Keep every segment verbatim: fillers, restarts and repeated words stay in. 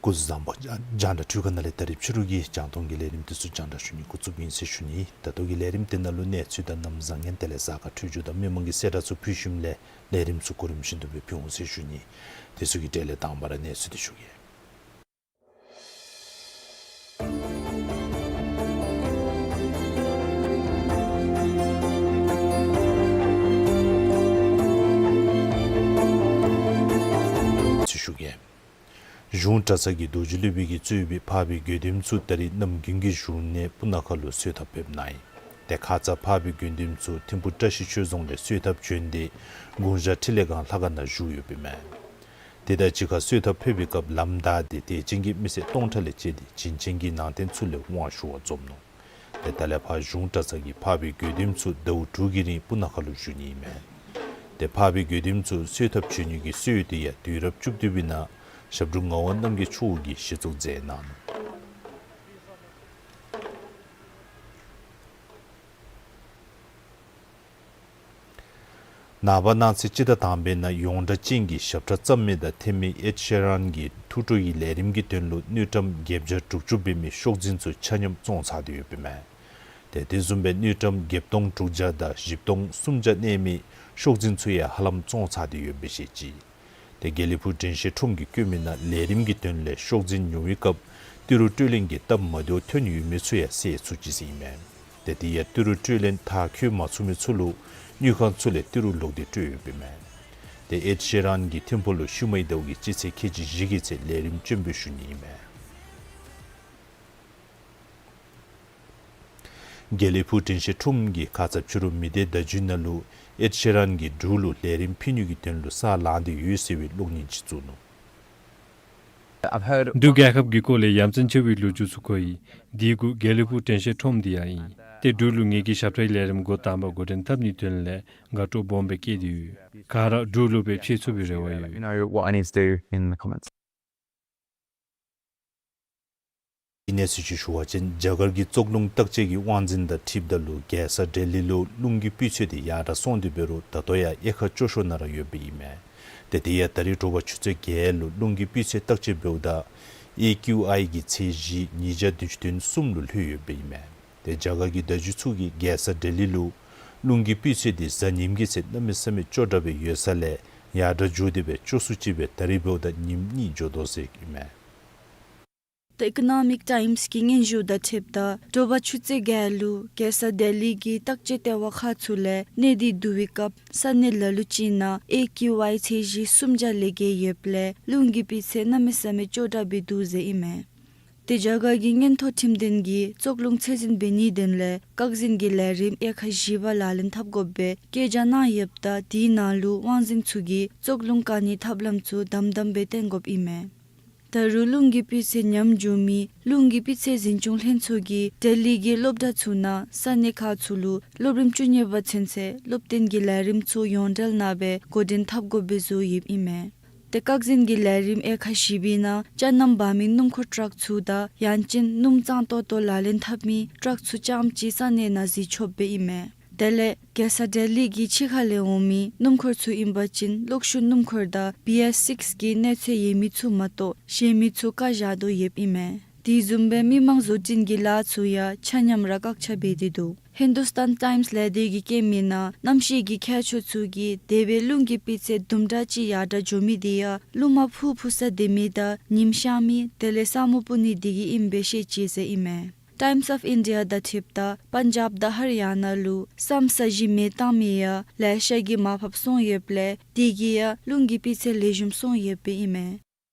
སྐུ་གཟུགས་བཟང་པོ། རྒྱང་བསྒྲགས་འཕྲུལ་ཁང་ནང་ལས་ད་རིས་ཕྱི་རུ་གི་རྒྱང་མཐོང་གི་ལས་རིམ་དེ་ཚུ་རྒྱང་བསྒྲགས་ཞུ་ནི་འགོ་བཙུགསཔ་ཨིན་ཟེར་ཞུ་ནི། ད་ལྟོ་གི་ལས་རིམ་དེ་ནང་ལུ་གནས་ཚུལ་དང་གནམ་བཟང་ངན་དེ་ལས་གཟའ་སྐར་འཕྲོད་སྦྱོར་དང་མི་མང་གི་གསལ་བསྒྲགས་ཚུ་ཕུལ་ཞིནམ་ལས་ལས་རིམ་ཚུ་གོ་རིམ་བཞིན་དུ་སྦེ་ཕུལ་འོང་ཟེར་ཞུ་ནི། དེ་ཚུ་གི་གྲས་ལས་དང་པ་ར་གནས་ཚུལ་དེ་ཞུ་གེ། ཚུ་ཞུ་གེ། གཞུང་གྲྭ་ཚང་གི་རྡོ་རྗེ་སློབ་དཔོན་གྱིས་གཙོས་པའི་འཕགས་པའི་དགེ་འདུནམ་ཚུ་ད་རིས་གནམ་དགུན་གྱི་བཞུགས་གནས་སྤུ་ན་ཁ་ལུ་གསོལ་ཐབ་ཕེབས་གནང་ཡི། ཏེ་ཁ་ཙ་འཕགས་པའི་དགེ་འདུནམ་ཚུ་ཐིམ་ཕུ་བཀྲ་ཤིས་ཆོས་རྫོང་ལས་གསོལ་ཐབ་བྱོན་ཏེ་དགུང་ཞག་འཕྲིན་ལས་སྒང་ལྷ་ཁང་ནང་བཞུགས་ཡོདཔ་ཨིན་མས། དེ་དང་གཅིག་ཁར་གསོལ་ཐབ་ཕེབས་པའི་སྐབས་ལམ་བདའ་སྟེ་དད་ཅན་གྱི་མི་སེར་སྟོང་ཕྲག་ལས་བཅད་དེ་བྱིན་ཅན་གྱི་ནང་རྟེན་ཚུ་ལས་དབང་ཞུ་བར་འཛོམས་ནུག། ཏེ་ད་ལས་ཕར་གཞུང་གྲྭ་ཚང་གི་འཕགས་པའི་དགེ་འདུནམ་ཚུ་ཟླཝ་དྲུག་གི་རིང་སྤུ་ན་ཁ་ལུ་བཞུགས་ནི་ཨིན་མས། ཏེ་འཕགས་པའི་དགེ་འདུནམ་ཚུ་གསོལ་ཐབ་བྱོན་ནི་གི་སྲོལ་དེ་ཡང་དུས་རབས་བཅུ་བདུན་པའི་ནང་ཞབས་དྲུང་ངག་དབང་རྣམ་རྒྱལ་མཆོག་གིས་གཞི་བཙུགས་མཛད་གནང་ནུག། ནངས་པ་གནངས་ཚེ་སྤྱི་ཟླ་དང་པའི་ནང་ཡོངས་གྲགས་ཅན་གྱི་ཞབས་ཁྲ་རྩོམ་མི་དང་འཐེན་མི་ཨེཌ་ཤེ་རཱན་གྱི་ཐུགས་སྤྲོ་ཡི་ལས་རིམ་གྱི་དོན་ལུ་དངུལ་ཀྲམ་བརྒྱད་བརྒྱ་དྲུག་ཅུ་འབད་མི་ཤོག་འཛིན་ཚུ་ཆ་མཉམ་བཙོང་ཚར་ཏེ་ཡོདཔ་ཨིན་མས། ཏེ་དེ་བཟུམ་སྦེ་དངུལ་ཀྲམ་བརྒྱད་སྟོང་དྲུག་བརྒྱ་དང་བཞི་སྟོང་སུམ་བརྒྱ་གནས་མི་ཤོག་འཛིན་ཚུ་ཡང་ཧ་ལམ་བཙོང་ཚར་ཏེ་ཡོདཔ་སྦེ་བཤད་ཅི། ཏེ་དགེ་ལེགས་ཕུག་དྲན་ཤེས་ཁྲོམ་གྱིས་བཀོད་མི་ནང་ལས་རིམ་གྱི་དོན་ལས་ཤོག་འཛིན་ཉོ་བའི་སྐབས་ཏི་རུ་སྤྲོད་ལེན་གྱི་སྟབས་མ་བདེཝ་ཐོན་ཡོད་མི་ཚུ་ཡང་བསལ་ཚུགས་ཅི་ཟེར་ཨིན་མས། ཏེ་དེ་ཡང་ཏི་རུ་སྤྲོད་ལེན་མཐར་འཁྱོལ་མ་ཚུགས་མི་ཚུ་ལུ་དངུལ་ཁང་ཚུ་ལས་ཏི་རུ་ལོག་སྟེ་སྤྲོད་ཡོདཔ་ཨིན་མས། ཏེ་ཨེཌ་ཤེ་རཱན་གྱིས་ཐིམ་ཕུ་ལུ་ཤུལ་མའི་ཟླཝ་གི་སྤྱི་ཚེས་ཁལ་གཅིག་བཞི་གི་ཚེ་ལས་རིམ་སྤྱན་འབུལ་ཞུ་ནི་ཨིན་མས། དགེ་ལེགས་ཕུག་དྲན་ཤེས་ཁྲོམ་གྱིས་ཁ་ཙ་ཕྱི་རུ་མི་སྡེ་བརྡ་བརྒྱུད་ནང་ལུ་ཨེཌ་ཤེ་རཱན་གྱིས་འབྲུག་ལུ་ལས་རིམ་ཕུལ་ནི་གི་དོན་ལུ་ས་ལངས་ཏེ་ཡོད་ཟེར་བའི་གློག་བརྙན་ཅིག་བཙུགས་ནུག། འབྲུག་རྒྱལ་ཁབ་ཀྱི་སྐོར་ལས་ཡ་མཚན་ཆེ་བའི་ལོ་རྒྱུས་ཚུ་གོ་ཡི། དེ་གུ་དགེ་ལེགས་ཕུག་དྲན་ཤེས་ཁྲོམ་དེ་ཡང་ཨིན། ཏེ་འབྲུག་ལུ་ངེ་གི་ཞབས་ཁྲའི་ལས་རིམ་འགོ་དང་པ་འགོ་འདྲེན་འཐབ་ནིའི་དོན་ལས་དགའ་སྤྲོ་སྦོམ་སྦེ་བསྐྱེད་དེ་ཡོད། ག་ར་འབྲུག་ལུ་སྦེ་ཕྱད་ཚུགས་པའི་རེ་བ་ཡོད། Let me know what I need to do in the comments. གནས་ཚུལ་ཅིག་ཞུ་བ་ཅིན་རྒྱ་གར་གྱི་བཙོག་རླུང་བརྟག་དཔྱད་ཀྱི་དབང་འཛིན་དང་འཁྲིལཝ་ད་ལུ་རྒྱལ་ས་ལྡི་ལི་ལུ་རླུང་གི་སྤུས་ཚད་དེ་ཡར་དྲག་སོང་སྟེ་འབད་རུང་ད་ལྟོ་ཡང་དབྱེ་ཁག་སྐྱོ་ཤོས་ནང་ར་ཡོདཔ་ཨིན་མས། ཏེ་དེ་ཡང་ད་རིས་དྲོ་པ་ཆུ་ཚོད་བརྒྱད་ལུ་རླུང་གི་སྤུས་ཚད་བརྟག་དཔྱད་འབདཝ་ད་ཨེ་ཀིའུ་ཨའི་གི་ཚད་གཞི་ཉིས་བརྒྱ་བདུན་ཅུ་དོན་གསུམ་ལུ་ལྷོད་ཡོདཔ་ཨིན་མས། ཏེ་རྒྱ་གར་གྱི་བརྡ་བརྒྱུད་ཚུ་གིས་རྒྱལ་ས་ལྡི་ལི་ལུ་རླུང་གི་སྤུས་ཚད་དེ་གཟའ་ཉིམ་གི་ཚེ་གནམ་མེད་ས་མེད་སྐྱོ་དྲགས་སྦེ་ཡོད་ས་ལས་ཡར་དྲག་འགྱོ་སྟེ་སྦེ་སྐྱོ་སུ་ཅིག་སྦེ་ད་རིས་འབདཝ་ད་ཉིནམ་གཉིས་འགྱོ་དོ་ཟེར་ཨིན་མས། The Economic Times གི་སྙན་ཞུ་དང་འཁྲིལཝ་ད་དྲོ་པ་ཆུ་ཚོད་བརྒྱད་ལུ་རྒྱལ་ས་ལྡི་ལི་གི་བརྟག་དཔྱད་ལྟེ་བ་ཁག་ཚུ་ལས་གནས་འདི་བསྡུ་བའི་སྐབས་ས་གནས་ལ་ལུ་ཅིག་ནང་ཨེ་ཀིའུ་ཨའི་ཚད་གཞི་སུམ་བརྒྱ་ལས་བརྒལ་ཡོདཔ་ལས་རླུང་གི་སྤུས་ཚད་གནམ་མེད་ས་མེད་སྐྱོ་དྲགས་སྦེ་འདུག་ཟེར་ཨིན་མས། ཏེ་རྒྱ་གར་གྱི་མངོན་མཐོ་ཁྲིམས་ལྡན་གྱིས་བཙོག་རླུང་ཚད་འཛིན་འབད་ནིའི་དོན་ལས་བཀག་འཛིན་གྱི་ལས་རིམ་དབྱེ་ཁག་བཞི་པ་ལག་ལེན་འཐབ་དགོཔ་སྦེ་བཀའ་རྒྱ་གནང་ཡོདཔ་ད་དེའི་ནང་ལུ་དབང་འཛིན་ཚུ་གིས་བཙོག་རླུང་བཀག་ནིའི་ཐབས་ལམ་ཚུ་དམ་དམ་སྦེ་བསྟེན་དགོཔ་ཨིན་མས། ད་རུང་རླུང་གི་སྤུས་ཚད་ཉམས་འགྱོ་མི་རླུང་གི་སྤུས་ཚད་འཛིན་སྐྱོང་ལྷན་ཚོགས་ཀྱིས་ལྡི་ལི་གི་སློབ་གྲྭ་ཚུ་ནང་ས་གནས་ཁག་ཚུ་ལུ་སློབ་རིམ་བཅུ་གཉིས་པ་ཚུན་ཚོད་སློབ་སྟོན་གྱི་ལས་རིམ་ཚུ་ཡོངས་འབྲེལ་ནང་སྦེ་འགོ་འདྲེན་འཐབ་དགོཔ་སྦེ་བཟོ་ཡོདཔ་ཨིན་མས། ཏེ་བཀག་འཛིན་གྱི་ལས་རིམ་དབྱེ་ཁག་བཞི་པའི་ནང་ཅ་རྣམ་འབག་མི་སྣུམ་འཁོར་ཊཱག་ཚུ་དང་ཡང་ཅིན་སྣུམ་གཙང་ཏོག་ཏོ་ལག་ལེན་འཐབ་མི་ཊཱག་ཚུ་རྐྱངམ་གཅིག་ས་གནས་ནང་གཟིགས་ཆོགཔ་སྦེ་ཨིན་མས། དེ་ལས་རྒྱལ་ས་ལྡི་ལི་གི་ཕྱི་ཁ་ལས་འོང་མི་སྣུམ་འཁོར་ཚུ་ཨིན་པ་ཅིན་གློག་ཤུགས་སྣུམ་འཁོར་དང་བི་ཨེས་སིགསི་གི་གནས་ཚད་ཡོད་མི་ཚུ་མ་གཏོགས་གཞན་མི་ཚུ་བཀག་བཞག་དོ་ཡོདཔ་ཨིན་མས། དེ་བཟུམ་སྦེ་མི་མང་བཟོ་སྐྲུན་གྱི་ལཱ་ཚུ་ཡང་ཆ་མཉམ་ར་བཀག་ཆ་འབད་དེ་འདུག། ཧིན་དུ་སྟཱན་ཊའིམསི་ལས་སྡེ་གིས་བཀོད་མི་ནང་གནམ་གཤིས་ཀྱི་མཁས་མཆོག་ཚུ་གིས་འདས་པའི་རླུང་གི་སྤུས་ཚད་དུམ་གྲ་ཅིག་ཡར་དྲག་འགྱོ་མི་དེ་ཡང་རླུང་མ་འཕུ་འཕུ་ས་སྡོད་མི་དང་ཉིམ་ཤར་མི་དེ་ལས་ས་སྨུག་སྤུབ་ནི་དེ་གིས་ཨིནམ་སྦེ་བཤད་ཅི་ཟེར་ཨིན་མས། Times of India དང་འཁྲིལཝ་ད་པན་ཇབ་དང་ཧར་ཡ་ན་ལུ་སམ་ས་གཞི་མེ་བཏང་མི་ཡང་ལེ་ཤ་གིས་མར་ཕབ་སོང་ཡོདཔ་ལས་དེ་གིས་ཡང་རླུང་གི་སྤུས་ཚད་ལེགས་ཤོམ་སོང་ཡོདཔ་ཨིན་མས།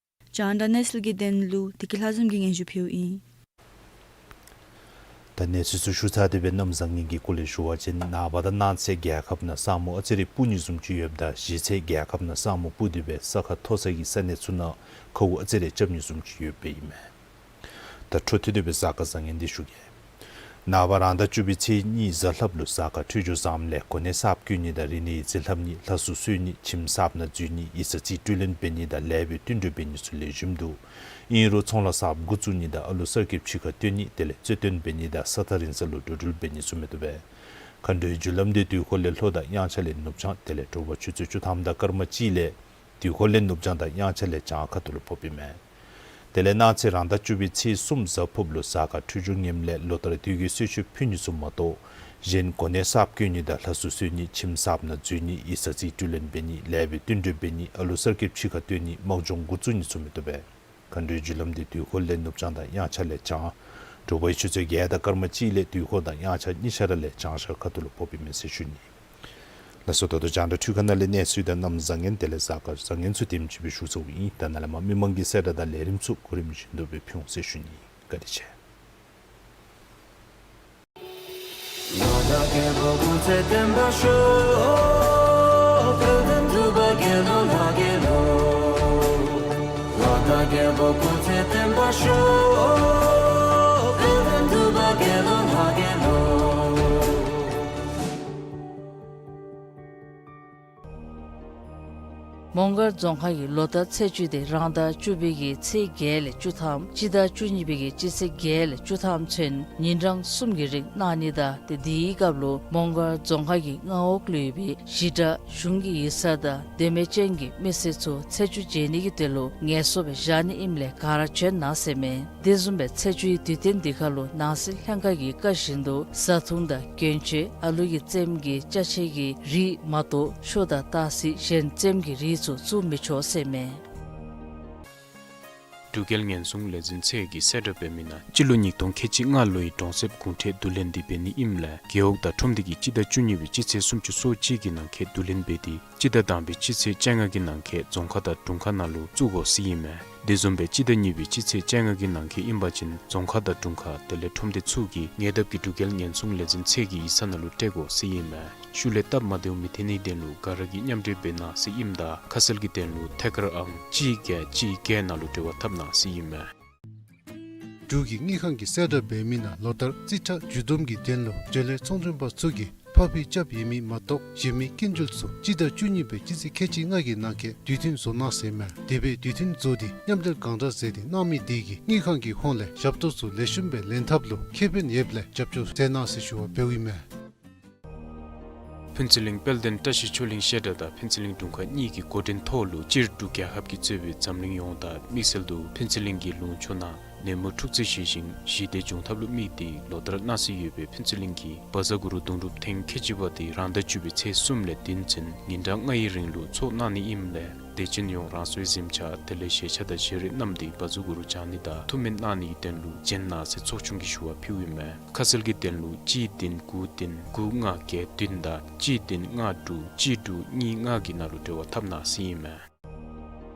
རྒྱང་བསྒྲགས་གནས་ཚུལ་གྱི་དོན་ལུ་བདེ་སྐྱིད་ལྷ་འཛོམས་ཀྱིས་སྙན་ཞུ་ཕུལཝ་ཨིན། ད་གནས་ཚུལ་ཚུ་ཞུ་ཚར་ཏེ་སྦེ་གནམ་བཟང་ངན་གྱི་སྐོར་ལས་ཞུ་བ་ཅིན་ནངས་པ་དང་གནངས་ཚེ་རྒྱལ་ཁབ་ནང་ས་སྨུག་ཨ་ཙི་རེ་སྤུབ་ནི་བཟུམ་ཅིག་ཡོདཔ་ད་གཞེས་ཚེ་རྒྱལ་ཁབ་ནང་ས་སྨུག་སྤུབ་སྟེ་སྦེ་ས་ཁ་མཐོ་ས་གི་ས་གནས་ཚུ་ནང་ཁཝ་ཨ་ཙི་རེ་རྐྱབ་ནི་བཟུམ་ཅིག་ཡོདཔ་ཨིན་མས། ད་འཕྲོ་མཐུད་དེ་སྦེ་གཟའ་སྐར་བཟང་ངན་འདི་ཞུ་གེ། ནངས་པ་རང་ཟླ་བཅུ་པའི་ཚེས་གཉིས་གཟའ་ལྷགཔ་ལུ་གཟའ་སྐར་འཕྲོད་སྦྱོར་བཟངམ་ལས་གོ་གནས་གསརཔ་བསྐོ་ནི་དང་རིག་གནས་ཡིག་རྩིས་ལྷབ་ནི་ལྷ་སྲུང་གསོལ་ནི་ཁྱིམ་གསརཔ་ནང་འཛུལ་ནི་ཡིག་ཚང་རྩིས་སྤྲོད་ལེན་འབད་ནི་དང་ལེགས་པའི་བསྟུན་གྲོས་འབད་ནི་ཚུ་ལེགས་ཤོམ་འདུག། ཨིན་རུང་ཚོང་ལཱ་གསརཔ་འགོ་བཙུགས་ནི་དང་ཨ་ལུ་གསར་སྐྱེས་ཕྱི་ཁར་བཏོན་ནི་དེ་ལས་རྩོད་དོན་འབད་ནི་དང་ས་ཐག་རིང་ས་ལུ་འགྲོ་འགྲུལ་འབད་ནི་ཚུ་མི་བཏུབ་པས། མཁའ་འགྲོའི་རྒྱུ་ལམ་འདི་དུས་འཁོར་ལས་ལྷོ་དང་དབྱངས་འཆར་ལས་ནུབ་བྱང་དེ་ལས་དྲོ་པ་ཆུ་ཚོད་བཅུ་ཐམ་དང་སྐར་མ་གཅིག་ལས་དུས་འཁོར་ལས་ནུབ་བྱང་དང་དབྱངས་འཆར་ལས་བྱང་ཁ་ཐུག་ལུ་ཕོགཔ་ཨིན་མས། དེ་ལས་གནངས་ཚེ་རང་ཟླ་བཅུ་པའི་ཚེས་གསུམ་གཟའ་ཕུརཔ་ལུ་གཟའ་སྐར་འཕྲོད་སྦྱོར་ངནམ་ལས་ལོ་ལྟར་དུས་ཀྱི་གསོལ་མཆོད་ཕུལ་ནི་ཚུ་མ་གཏོགས་གཞན་གོ་གནས་གསརཔ་བསྐོ་ནི་དང་ལྷ་སྲུང་གསོལ་ནི་ཁྱིམ་གསརཔ་ནང་འཛུལ་ནི་ཡིག་ཚང་རྩིས་སྤྲོད་ལེན་འབད་ནི་ལེགས་པའི་བསྟུན་གྲོས་འབད་ནི་ཨ་ལུ་གསར་སྐྱེས་ཕྱི་ཁར་བཏོན་ནི་དམག་སྦྱོང་འགོ་བཙུགས་ནི་ཚུ་མི་བཏུབ་པས། མཁའ་འགྲོའི་རྒྱུ་ལམ་འདི་དུས་འཁོར་ལས་ནུབ་བྱང་དང་དབྱངས་འཆར་ལས་བྱང་། དྲོ་པའི་ཆུ་ཚོད་བརྒྱད་དང་སྐར་མ་གཅིག་ལས་དུས་འཁོར་དང་དབྱངས་འཆར་གཉིས་ཆ་ར་ལས་བྱང་ཤར་ཁ་ཐུག་ལུ་ཕོགཔ་ཨིན་མས་ཟེར་ཞུ་ནི། ལགས་སོ། ད་ལྟོ་རྒྱང་བསྒྲགས་འཕྲུལ་ཁང་ནང་ལས་གནས་ཚུལ་དང་གནམ་བཟང་ངན་དེ་ལས་གཟའ་སྐར་བཟང་ངན་ཚུ་དེམ་ཅིག་སྦེ་ཞུ་ཚརཝ་ཨིན། ད་ནཱ་ལས་མར་མི་མང་གི་གསལ་བསྒྲགས་དང་ལས་རིམ་ཚུ་གོ་རིམ་བཞིན་དུ་སྦེ་ཕུལ་འོང་ཟེར་ཞུ་ནི། བཀའ་དྲིན་ཆེ། མོང་སྒར་རྫོང་ཁག་གི་ལོ་བསྟར་ཚེས་བཅུ་དེ་རང་ཟླ་བཅུ་པའི་གི་ཚེས་བརྒྱད་ལས་བཅུ་ཐམ་སྤྱི་ཟླ་བཅུ་གཉིས་པའི་གི་སྤྱི་ཚེས་བརྒྱད་ལས་བཅུ་ཐམ་ཚུན་ཉིན་གྲངས་གསུམ་གྱི་རིང་གནང་ནི་དང་ཏེ་དེའི་སྐབས་ལུ་མོང་སྒར་རྫོང་ཁག་གི་མངའ་འོག་ལུ་ཡོད་པའི་ཞི་དྲག་གཞུང་གི་ཡིག་ཚང་དང་དོན་མེད་ཅན་གྱི་མི་སེར་ཚུ་ཚེས་བཅུ་མཇལ་ནི་གི་དོན་ལུ་ངལ་གསོ་སྦེ་བཞག་ནི་ཨིནམ་ལས་ག་ར་བྱོན་གནང་ཟེར་མས། དེ་བཟུམ་སྦེ་ཚེས་བཅུའི་དུས་སྟོན་འདི་ཁར་ལུ་ནང་སྲིད་ལྷན་ཁག་གི་བཀའ་བཞིན་དུ་བཟའ་འཐུང་དང་གྱོན་ཆས་ཨ་ལུ་གི་རྩེདམོ་གི་ཅ་ཆས་ཀྱི་རིགས་མ་གཏོགས་ཤོ་དང་སྟག་གཟིག་གཞན་རྩེདམོ་གི་རིགས་ཚུ་བཙུགས་མི་ཆོག་ཟེར་མས། འབྲུག་རྒྱལ་ཉེན་སྲུང་ལས་འཛིན་ཚད་ཀྱིས་གསལ་བསྒྲགས་འབད་མི་ནང་སྤྱི་ལོ་ཉིས་སྟོང་ཁལ་གཅིག་ལྔ་ལོའི་གྲོང་གསེབ་གུང་ཁྲན་བསྡུ་ལེན་འདི་འབད་ནི་ཨིནམ་ལས་རྒེད་འོག་དང་ཁྲོམ་སྡེ་གིས་སྤྱི་ཟླ་བཅུ་གཉིས་པའི་སྤྱི་ཚེས་སུམ་ཅུ་སོ་གཅིག་གི་ནང་འཁོད་བསྡུ་ལེན་འབད་དེ་སྤྱི་ཟླ་དང་པའི་སྤྱི་ཚེས་བཅོ་ལྔ་གི་ནང་འཁོད་རྫོང་ཁག་དང་དྲུང་ཁག་ནང་ལུ་བཙུགས་དགོ་ཟེར་ཨིན་མས། དེ་བཟུམ་སྦེ་སྤྱི་ཟླ་གཉིས་པའི་སྤྱི་ཚེས་བཅོ་ལྔ་གི་ནང་འཁོད་ཨིན་པ་ཅིན་རྫོང་ཁག་དང་དྲུང་ཁག་དེ་ལས་ཁྲོམ་སྡེ་ཚུ་གིས་ཉེ་འདབས་ཀྱི་འབྲུག་རྒྱལ་ཉེན་སྲུང་ལས་འཛིན་ཚད་ཀྱི་ཡིག་ཚང་ནང་ལུ་སྤྲོད་དགོ་ཟེར་ཨིན་མས། ཤུལ་ལས་སྟབས་མ་བདེཝ་མི་ཐོན་ནིའི་དོན་ལུ་ག་ར་གིས་མཉམ་འབྲེལ་འབད་གནང་ཟེར་ཨིནམ་ད་ཁ་གསལ་གྱི་དོན་ལུ་ཐད་ཀར་ཨང་གཅིག་བརྒྱད་གཅིག་བརྒྱད་ནང་ལུ་འབྲེལ་བ་འཐབ་གནང་ཟེར་ཨིན་མས། འབྲུག་གི་དངུལ་ཁང་གིས་གསལ་བསྒྲགས་འབད་མི་ནང་ལོ་ལྟར་རྩིས་ཁྲ་བསྒྱུར་བསྡོམས་ཀྱི་དོན་ལུ་འབྲེལ་ཡོད་ཚོང་མགྲོན་པ་ཚུ་གིས་ཕབ་ཕུལ་རྐྱབ་ཡོད་མི་མ་གཏོགས་གཞན་མི་སྐྱིན་འགྲུལ་ཚུ་སྤྱི་ཟླ་བཅུ་གཉིས་པའི་སྤྱི་ཚེས་ཁལ་གཅིག་ལྔ་གི་ནང་འཁོད་དུས་མཐུན་བཟོ་གནང་ཟེར་མས། དེ་སྦེ་དུས་མཐུན་བཟོ་སྟེ་མཉམ་འབྲེལ་གང་དྲག་མཛད་དེ་གནང་མི་དེ་གིས་དངུལ་ཁང་གི་ཧོངས་ལས་ཞབས་ཏོག་ཚུ་ལེགས་ཤོམ་སྦེ་ལེན་ཐབས་ལུ་ཁེ་ཕན་ཡོདཔ་ལས་རྒྱབ་སྐྱོར་མཛད་གནང་ཟེར་ཞུ་བ་འབདཝ་ཨིན་མས། ཕུན་ཚོགས་གླིང་དཔལ་ལྡན་བཀྲ་ཤིས་ཆོས་གླིང་བཤད་གྲྭ་དང་ཕུན་ཚོགས་གླིང་དྲུང་ཁག་གཉིས་ཀྱི་འགོ་འདྲེན་ཐོག་ལུ་སྤྱིར་འབྲུག་རྒྱལ་ཁབ་ཀྱིས་གཙོས་པའི་འཛམ་གླིང་ཡོངས་དང་དམིགས་བསལ་དུ་ཕུན་ཚོགས་གླིང་གི་ལུང་ཕྱོགས་ནང་ནད་མུག་འཁྲུག་རྩོད་ཞི་ཞིང་ཞི་བདེ་འབྱུང་ཐབས་ལུ་དམིགས་ཏེ་ལོ་ལྟར་གནང་སྲོལ་ཡོད་པའི་ཕུན་ཚོགས་གླིང་གི་བཛྲ་གུ་རུ་གདུང་སྒྲུབ་ཐེངས་ཁལ་གཅིག་པ་དེ་རང་ཟླ་བཅུ་པའི་ཚེས་གསུམ་ལས་བདུན་ཚུན་ཉིན་གྲངས་ལྔའི་རིང་ལུ་ཚོགས་གནང་ནི་ཨིནམ་ལས་དད་ཅན་ཡོངས་རང་སོའི་གཟིམ་ཆས་དེ་ལས་ཞལ་ཆས་དང་ཞལ་རས་བསྣམས་ཏེ་བཛྲ་གུ་རུ་བགྱང་ནི་དང་ཐུགས་སྨོན་གནང་ནིའི་དོན་ལུ་བྱོན་གནང་ཟེར་ཚོགས་ཆུང་གིས་ཞུ་བ་ཕུལཝ་ཨིན་མས། ཁ་གསལ་གྱི་དོན་ལུ་གཅིག་བདུན་དགུ་བདུན་དགུ་ལྔ་བརྒྱད་བདུན་དང་གཅིག་བདུན་ལྔ་དྲུག་གཅིག་དྲུག་གཉིས་ལྔ་གི་ནང་ལུ་འབྲེལ་བ་འཐབ་གནང་ཟེར་ཨིན་མས།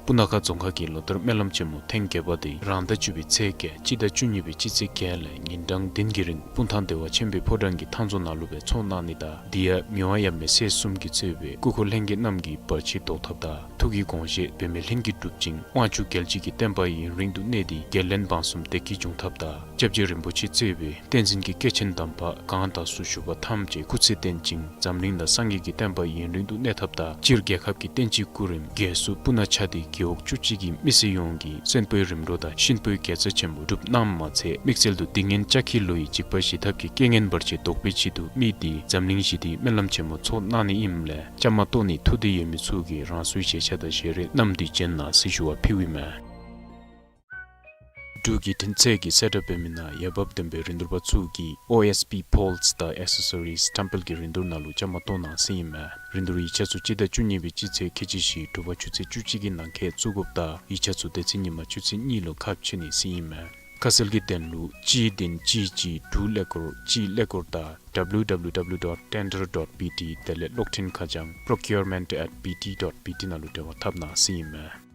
སྤུ་ན་ཁ་རྫོང་ཁག་གི་ལོ་བསྟར་སྨོན་ལམ་ཆེན་མོ་ཐེངས་བརྒྱད་པ་དེ་རང་ཟླ་བཅུ་པའི་ཚེས་བརྒྱད་སྤྱི་ཟླ་བཅུ་གཉིས་པའི་སྤྱི་ཚེས་བརྒྱད་ལས་ཉིན་གྲངས་བདུན་གྱི་རིང་སྤུངས་ཐང་བདེ་བ་ཆེན་པོའི་ཕོ་བྲང་གི་ཐང་རྫོང་ནང་ལུ་སྦེ་ཚོགས་གནང་ནི་དང་དེ་ཡང་མི་དབང་ཡབ་མེས་སྲས་གསུམ་གྱིས་གཙོས་པའི་སྐུ་འཁོར་ལྷན་རྒྱས་རྣམས་ཀྱིས་བར་ཆད་བཟློག་ཐབས་དང་ཐུགས་ཀྱི་དགོངས་བཞེད་འབད་མེད་ལྷུན་གྱིས་གྲུབ་ཅིང་དབང་ཕྱུག་རྒྱལ་བྱེད་ཀྱི་བསྟན་པ་ཡུན་རིང་དུ་གནས་ཏེ་རྒྱལ་བློན་འབངས་གསུམ་བདེ་སྐྱིད་འབྱུང་ཐབས་དང་སྐྱབས་རྗེ་རིན་པོ་ཆེ་གཙོས་པའི་བསྟན་འཛིན་གྱི་སྐྱེས་ཆེན་དམ་པ་གང་དག་སུ་བཞུགས་པ་ཐམས་ཅད་སྐུ་ཚེ་བརྟན་ཅིང་འཛམ་གླིང་ན་སངས་རྒྱས་ཀྱི་བསྟན་པ་ཡུན་རིང་དུ་གནས་ཐབས་དང་སྤྱིར་རྒྱལ་ཁབ་ཀྱི་བསྟན་སྤྱིའི་སྐུ་རིམ་རྒྱས་སུ་སྤུ་ན་ཆ་སྟེ་རྒེད་འོག་བཅུ་གཅིག་གི་མི་སེར་ཡོངས་ཀྱིས་གསོན་པོའི་རིམ་གྲོ་དང་གཤིན་པོའི་དགེ་རྩ་ཆེན་པོ་སྒྲུབ་གནངམ་མ་ཚད་དམིགས་བསལ་དུ་སྡིག་ངན་ལྕགས་ཁྱི་ལོ་ཡི་འཇིགས་པ་ཞི་ཐབས་ཀྱི་རྐྱེན་ངན་བར་ཆད་བཟློག་པའི་ཆེད་དུ་དམིགས་ཏེ་འཛམ་གླིང་ཞི་བདེའི་སྨོན་ལམ་ཆེན་མོ་ཚོགས་གནང་ནི་ཨིནམ་ལས་བཅའ་མར་གཏོགས་ནི་ཐུགས་འདོད་ཡོད་མི་ཚུ་གིས་རང་སོའི་ཞལ་ཆད་དང་ཞལ་རས་བསྣམས་ཏེ་བྱོན་གནང་ཟེར་ཞུ་བ་ཕུལཝ་ཨིན་མས། འབྲུག་གི་དྲིན་ཚད་ཀྱི་གསལ་བསྒྲགས་འབད་མི་ནང་འོས་འབབ་ལྡན་པའི་རིན་བསྡུར་པ་ཚུ་གིས་ཨོ་ཨེསི་པི་པོལསི་དང་ཨེག་སེ་སོ་རིསི་བཀྲམ་སྤེལ་གྱི་རིན་བསྡུར་ནང་ལུ་བཅའ་མར་གཏོགས་གནང་ཟེར་ཨིན་མས། རིན་བསྡུར་ཡིག་ཆ་ཚུ་སྤྱི་ཟླ་བཅུ་གཉིས་པའི་སྤྱི་ཚེས་ཁལ་གཅིག་བཞི་དྲོ་པ་ཆུ་ཚོད་བཅུ་གཅིག་གི་ནང་འཁོད་བཙུགས་དགོཔ་དང་ཡིག་ཆ་ཚུ་དེ་ཚེ་ཉིན་མ་ཆུ་ཚོད་གཉིས་ལུ་ཁ་ཕྱེ་ནི་ཟེར་ཨིན་མས། ཁ་གསལ་གྱི་དོན་ལུ་གཅིག་བདུན་གཅིག་གཅིག་དྲུག་ཀླད་ཀོར་གཅིག་ཀླད་ཀོར་དང་W W W dot tender dot B T དེ་ལས་གློག་འཕྲིན་ཁ་བྱང་procurement at B T dot B T ནང་ལུ་འབྲེལ་བ་འཐབ་གནང་ཟེར་ཨིན་མས།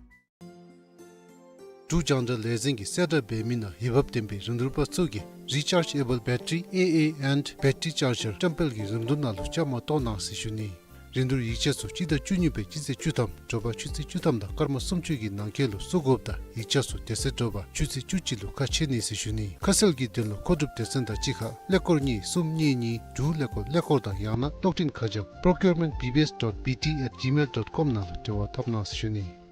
འབྲུག་རྒྱང་བསྒྲགས་ལས་འཛིན་གྱི་གསལ་བསྒྲགས་འབད་མི་ནང་འོས་འབབ་ལྡན་པའི་རིན་བསྡུར་པ་ཚུ་གིས་Rechargeable Battery A A and Battery Charger བཀྲམ་སྤེལ་གྱི་རིན་བསྡུར་ནང་ལུ་བཅའ་མར་གཏོགས་གནང་ཟེར་ཞུ་ནི། རིན་བསྡུར་ཡིག་ཆ་ཚུ་སྤྱི་ཟླ་བཅུ་གཉིས་པའི་སྤྱི་ཚེས་བཅུ་ཐམ་དྲོ་པ་ཆུ་ཚོད་བཅུ་ཐམ་དང་སྐར་མ་སུམ་ཅུ་གི་ནང་འཁོད་ལུ་བཙུགས་དགོཔ་དང་ཡིག་ཆ་ཚུ་དེ་ཚེ་དྲོ་པ་ཆུ་ཚོད་བཅུ་གཅིག་ལུ་ཁ་ཕྱེ་ནི་ཟེར་ཞུ་ནི། ཁ་གསལ་གྱི་དོན་ལུ་མཁོ་སྒྲུབ་སྡེ་ཚན་དང་གཅིག་ཁར་ཀླད་ཀོར་གཉིས་གསུམ་གཉིས་གཉིས་དྲུག་ཀླད་ཀོར་ཀླད་ཀོར་དང་ཡང་ན་གློག་འཕྲིན་ཁ་བྱང་procurement B B S dot B T at gmail dot com ནང་ལུ་འབྲེལ་བ་འཐབ་གནང་ཟེར་ཞུ་ནི།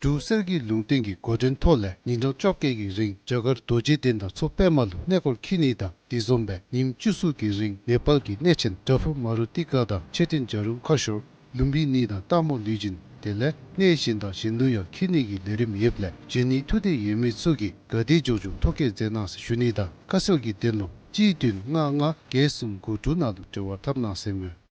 འབྲུག་གསེར་གྱི་ལུང་བསྟན་གྱི་འགོ་འདྲེན་ཐོག་ལས་ཉིན་གྲངས་བཅོ་བརྒྱད་ཀྱི་རིང་རྒྱ་གར་རྡོ་རྗེ་གདན་དང་མཚོ་པདྨ་ལུ་གནས་སྐོར་འཁྱིད་ནི་དང་དེ་བཟུམ་སྦེ་ཉིནམ་བཅུ་གསུམ་གྱི་རིང་ནེ་པཱལ་གྱི་གནས་ཆེན་དྲ་ཕུ་མ་རུ་ཏི་ཀ་དང་མཆོད་རྟེན་བྱ་རུང་ཁ་ཤོར་ལུམ་བི་ནི་དང་སྟག་མོ་ལུས་སྦྱིན་དེ་ལས་གནས་གཞན་དང་གཞན་ལུ་ཡང་འཁྱིད་ནི་གི་ལས་རིམ་ཡོདཔ་ལས་འབྱོན་ནི་ཐུགས་འདོད་ཡོད་མི་ཚུ་གིས་ག་དེ་མགྱོགས་མགྱོགས་ཐོ་བཀོད་མཛད་གནང་ཟེར་ཞུ་ནི་དང་ཁ་གསལ་གྱི་དོན་ལུ་གཅིག་བདུན་ལྔ་ལྔ་བརྒྱད་གསུམ་དགུ་དྲུག་ནང་ལུ་འབྲེལ་བ་འཐབ་གནང་ཟེར་མས།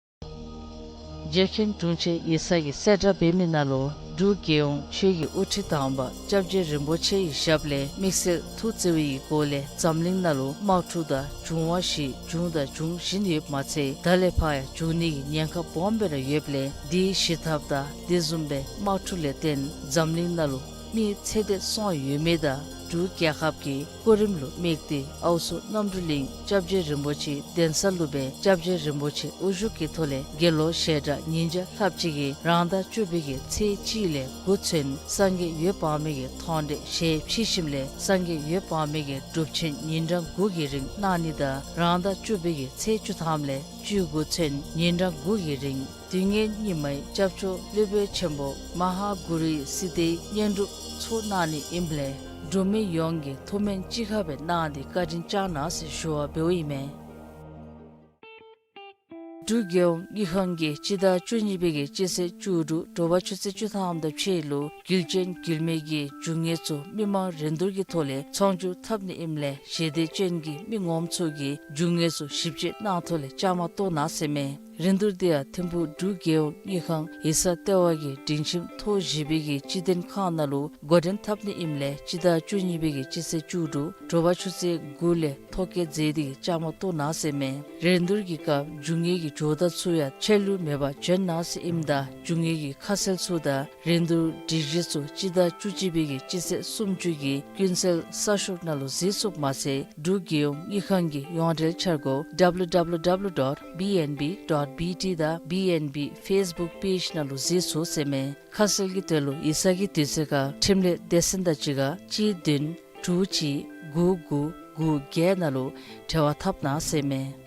རྗེ་མཁན་དྲུང་ཆེན་ཡིག་ཚང་གི་གསལ་བསྒྲགས་འབད་མི་ནང་ལུ་འབྲུག་རྒྱལ་ཡོངས་ཆོས་ཀྱི་དབུ་ཁྲིད་དམ་པ་སྐྱབས་རྗེ་རིན་པོ་ཆེ་ཡི་ཞབས་ལས་དམིགས་བསལ་ཐུགས་བརྩེ་བའི་སྒོ་ལས་འཛམ་གླིང་ནང་ལུ་དམག་འཁྲུག་དང་འབྱུང་བ་བཞི་བྱུང་དང་འབྱུང་བཞིན་ཡོདཔ་མ་ཚད་ད་ལས་ཕར་ཡང་འབྱུང་ནི་གི་ཉེན་ཁ་སྦོམ་སྦེ་ར་ཡོདཔ་ལས་དེ་ཞི་ཐབས་དང་དེ་བཟུམ་སྦེ་དམག་འཁྲུག་ལས་བརྟེན་འཛམ་གླིང་ནང་ལུ་མི་ཚེ་འདས་སོང་ཡོད་མི་དང་འབྲུག་རྒྱལ་ཁབ་ཀྱི་སྐུ་རིམ་ལུ་དམིགས་ཏེ་ཨའུ་མཚོ་རྣམ་གྲོལ་གླིང་སྐྱབས་རྗེ་རིན་པོ་ཆེ་གདན་ས་ལུ་སྦེ་སྐྱབས་རྗེ་རིན་པོ་ཆེ་དབུ་བཞུགས་ཀྱི་ཐོག་ལས་དགེ་སློང་ཞལ་གྲངས་ཉིས་བརྒྱ་ལྷགཔ་ཅིག་གིས་རང་ཟླ་བཅུ་པའི་གི་ཚེས་གཅིག་ལས་དགུ་ཚུན་སངས་རྒྱས་འོད་དཔག་མེད་ཀྱི་མཐོང་གྲོལ་ཞལ་ཕྱེ་ཞིནམ་ལས་སངས་རྒྱས་འོད་དཔག་མེད་ཀྱི་སྒྲུབ་ཆེན་ཉིན་གྲངས་དགུ་གི་རིང་གནང་ནི་དང་རང་ཟླ་བཅུ་པའི་གི་ཚེས་བཅུ་ཐམ་ལས་བཅུ་དགུ་ཚུན་ཉིན་གྲངས་དགུ་གི་རིང་དུས་ངན་སྙིགས་མའི་སྐྱབས་མཆོག་སློབ་དཔོན་ཆེན་པོ་མ་ཧཱ་གུ་རུའི་སིདྡྷིའི་བསྙེན་སྒྲུབ་ཚོགས་གནང་ནི་ཨིནམ་ལས་འབྲུག་མི་ཡོངས་ཀྱིས་ཐུགས་སྨོན་གཅིག་ཁར་སྦེ་གནང་སྟེ་བཀའ་དྲིན་བསྐྱང་གནང་ཟེར་ཞུ་བ་འབདཝ་ཨིན་མས། འབྲུག་རྒྱལ་ཡོངས་དངུལ་ཁང་གིས་སྤྱི་ཟླ་བཅུ་གཉིས་པའི་གི་སྤྱི་ཚེས་བཅུ་དྲུག་དྲོ་པ་ཆུ་ཚོད་བཅུ་ཐམ་དང་ཕྱེད་ལུ་རྒྱུ་ཅན་རྒྱུ་མེད་ཀྱི་རྒྱུ་དངོས་ཚུ་མི་མང་རིན་བསྡུར་གྱི་ཐོག་ལས་ཚོང་བསྒྱུར་འཐབ་ནི་ཨིནམ་ལས་ཞལ་འདེབས་ཅན་གྱི་མི་ངོམ་ཚུ་གིས་རྒྱུ་དངོས་ཚུ་ཞིབ་དཔྱད་གནང་ཐོག་ལས་བཅའ་མར་གཏོགས་གནང་ཟེར་མས། རིན་བསྡུར་དེ་ཡང་ཐིམ་ཕུག་འབྲུག་རྒྱལ་ཡོངས་དངུལ་ཁང་ཡིག་ཚང་ལྟེ་བ་གི་སྒྲིང་ཁྱིམ་ཐོག་བཞི་པའི་གི་སྤྱི་དོན་ཁང་ནང་ལུ་འགོ་འདྲེན་འཐབ་ནི་ཨིནམ་ལས་སྤྱི་ཟླ་བཅུ་གཉིས་པའི་གི་སྤྱི་ཚེས་བཅུ་དྲུག་དྲོ་པ་ཆུ་ཚོད་དགུ་ལས་ཐོ་བཀོད་མཛད་དེ་གི་བཅའ་མར་གཏོགས་གནང་ཟེར་མས། རིན་བསྡུར་གྱི་སྐབས་རྒྱུ་དངོས་ཀྱི་ཇོ་བདག་ཚུ་ཡང་ཆད་ལུས་མེད་པར་བྱོན་གནང་ཟེར་ཨིནམ་ད་རྒྱུ་དངོས་ཀྱི་ཁ་གསལ་ཚུ་དང་རིན་བསྡུར་སྒྲིག་གཞི་ཚུ་སྤྱི་ཟླ་བཅུ་གཅིག་པའི་གི་སྤྱི་ཚེས་སུམ་ཅུ་གི་ཀུན་གསལ་གསར་ཤོག་ནང་ལུ་གཟིགས་ཚུགསཔ་མ་ཚད་འབྲུག་རྒྱལ་ཡོངས་དངུལ་ཁང་གི་ཡོངས་འབྲེལ་འཆར་སྒོ་W W W dot B N B dot B T དང་B N B Facebook page ནང་ལུ་གཟིགས་ཚུགས་ཟེར་མས། ཁ་གསལ་གྱི་དོན་ལུ་ཡིག་ཚང་གི་དུས་ཚོད་ཁར་འཕྲིན་ལས་སྡེ་ཚན་དང་གཅིག་ཁར་གཅིག་བདུན་དྲུག་གཅིག་དགུ་དགུ་དགུ་བརྒྱད་ནང་ལུ་འབྲེལ་བ་འཐབ་གནང་ཟེར་མས།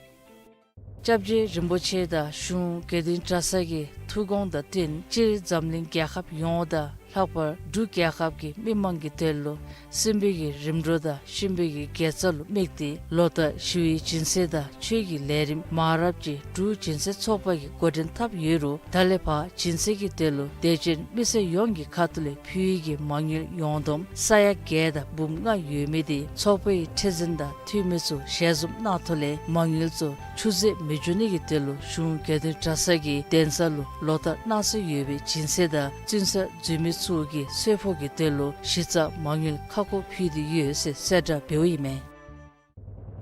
སྐྱབས་རྗེ་རིན་པོ་ཆེ་དང་གཞུང་དགེ་འདུན་གྲྭ་ཚང་གི་ཐུགས་དགོངས་དང་བསྟུན་སྤྱིར་འཛམ་གླིང་རྒྱལ་ཁབ་ཡོངས་དང་ལྷག་པར་འབྲུག་རྒྱལ་ཁབ་ཀྱི་མི་མང་གི་དོན་ལུ་གསོན་པོའི་གི་རིམ་གྲོ་དང་གཤིན་པོའི་གི་དགེ་རྩ་ལུ་དམིགས་ཏེ་ལོ་ལྟར་ཞི་བའི་སྦྱིན་སྲེག་དང་ཆོས་ཀྱི་ལས་རིམ་མང་རབས་ཅིག་འབྲུག་སྦྱིན་སྲེག་ཚོགས་པ་གིས་འགོ་འདྲེན་འཐབ་ཡོད་རུང་ད་ལས་ཕར་སྦྱིན་སྲེག་གི་དོན་ལུ་དད་ཅན་མི་སེར་ཡོངས་ཀྱི་ཁ་ཐུག་ལས་ཕུལ་བའི་གི་མ་དངུལ་ཡོངས་བསྡོམས་ས་ཡ་བརྒྱད་དང་འབུམ་ལྔ་ཡོད་མི་དེ་ཚོགས་པའི་ཁྲི་འཛིན་དང་འཐུས་མི་ཚུ་ཞལ་འཛོམས་གནང་ཐོག་ལས་མ་དངུལ་ཚུ་ཆུད་ཟོས་མི་འགྱོ་ནི་གི་དོན་ལུ་གཞུང་དགེ་འདུན་གྲྭ་ཚང་གི་གདན་ས་ལུ་ལོ་ལྟར་གནང་སྲོལ་ཡོད་པའི་སྦྱིན་སྲེག་དང་བཙུན་ས་འཛུལ་མི་ཚུ་གི་གསོལ་ཕོགས་ཀྱི་དོན་ལུ་གཞི་རྩ་མ་དངུལ་ཁ་སྐོང་ཕུལ་ཏེ་ཡོད་ཟེར་གསལ་བསྒྲགས་འབདཝ་ཨིན་མས།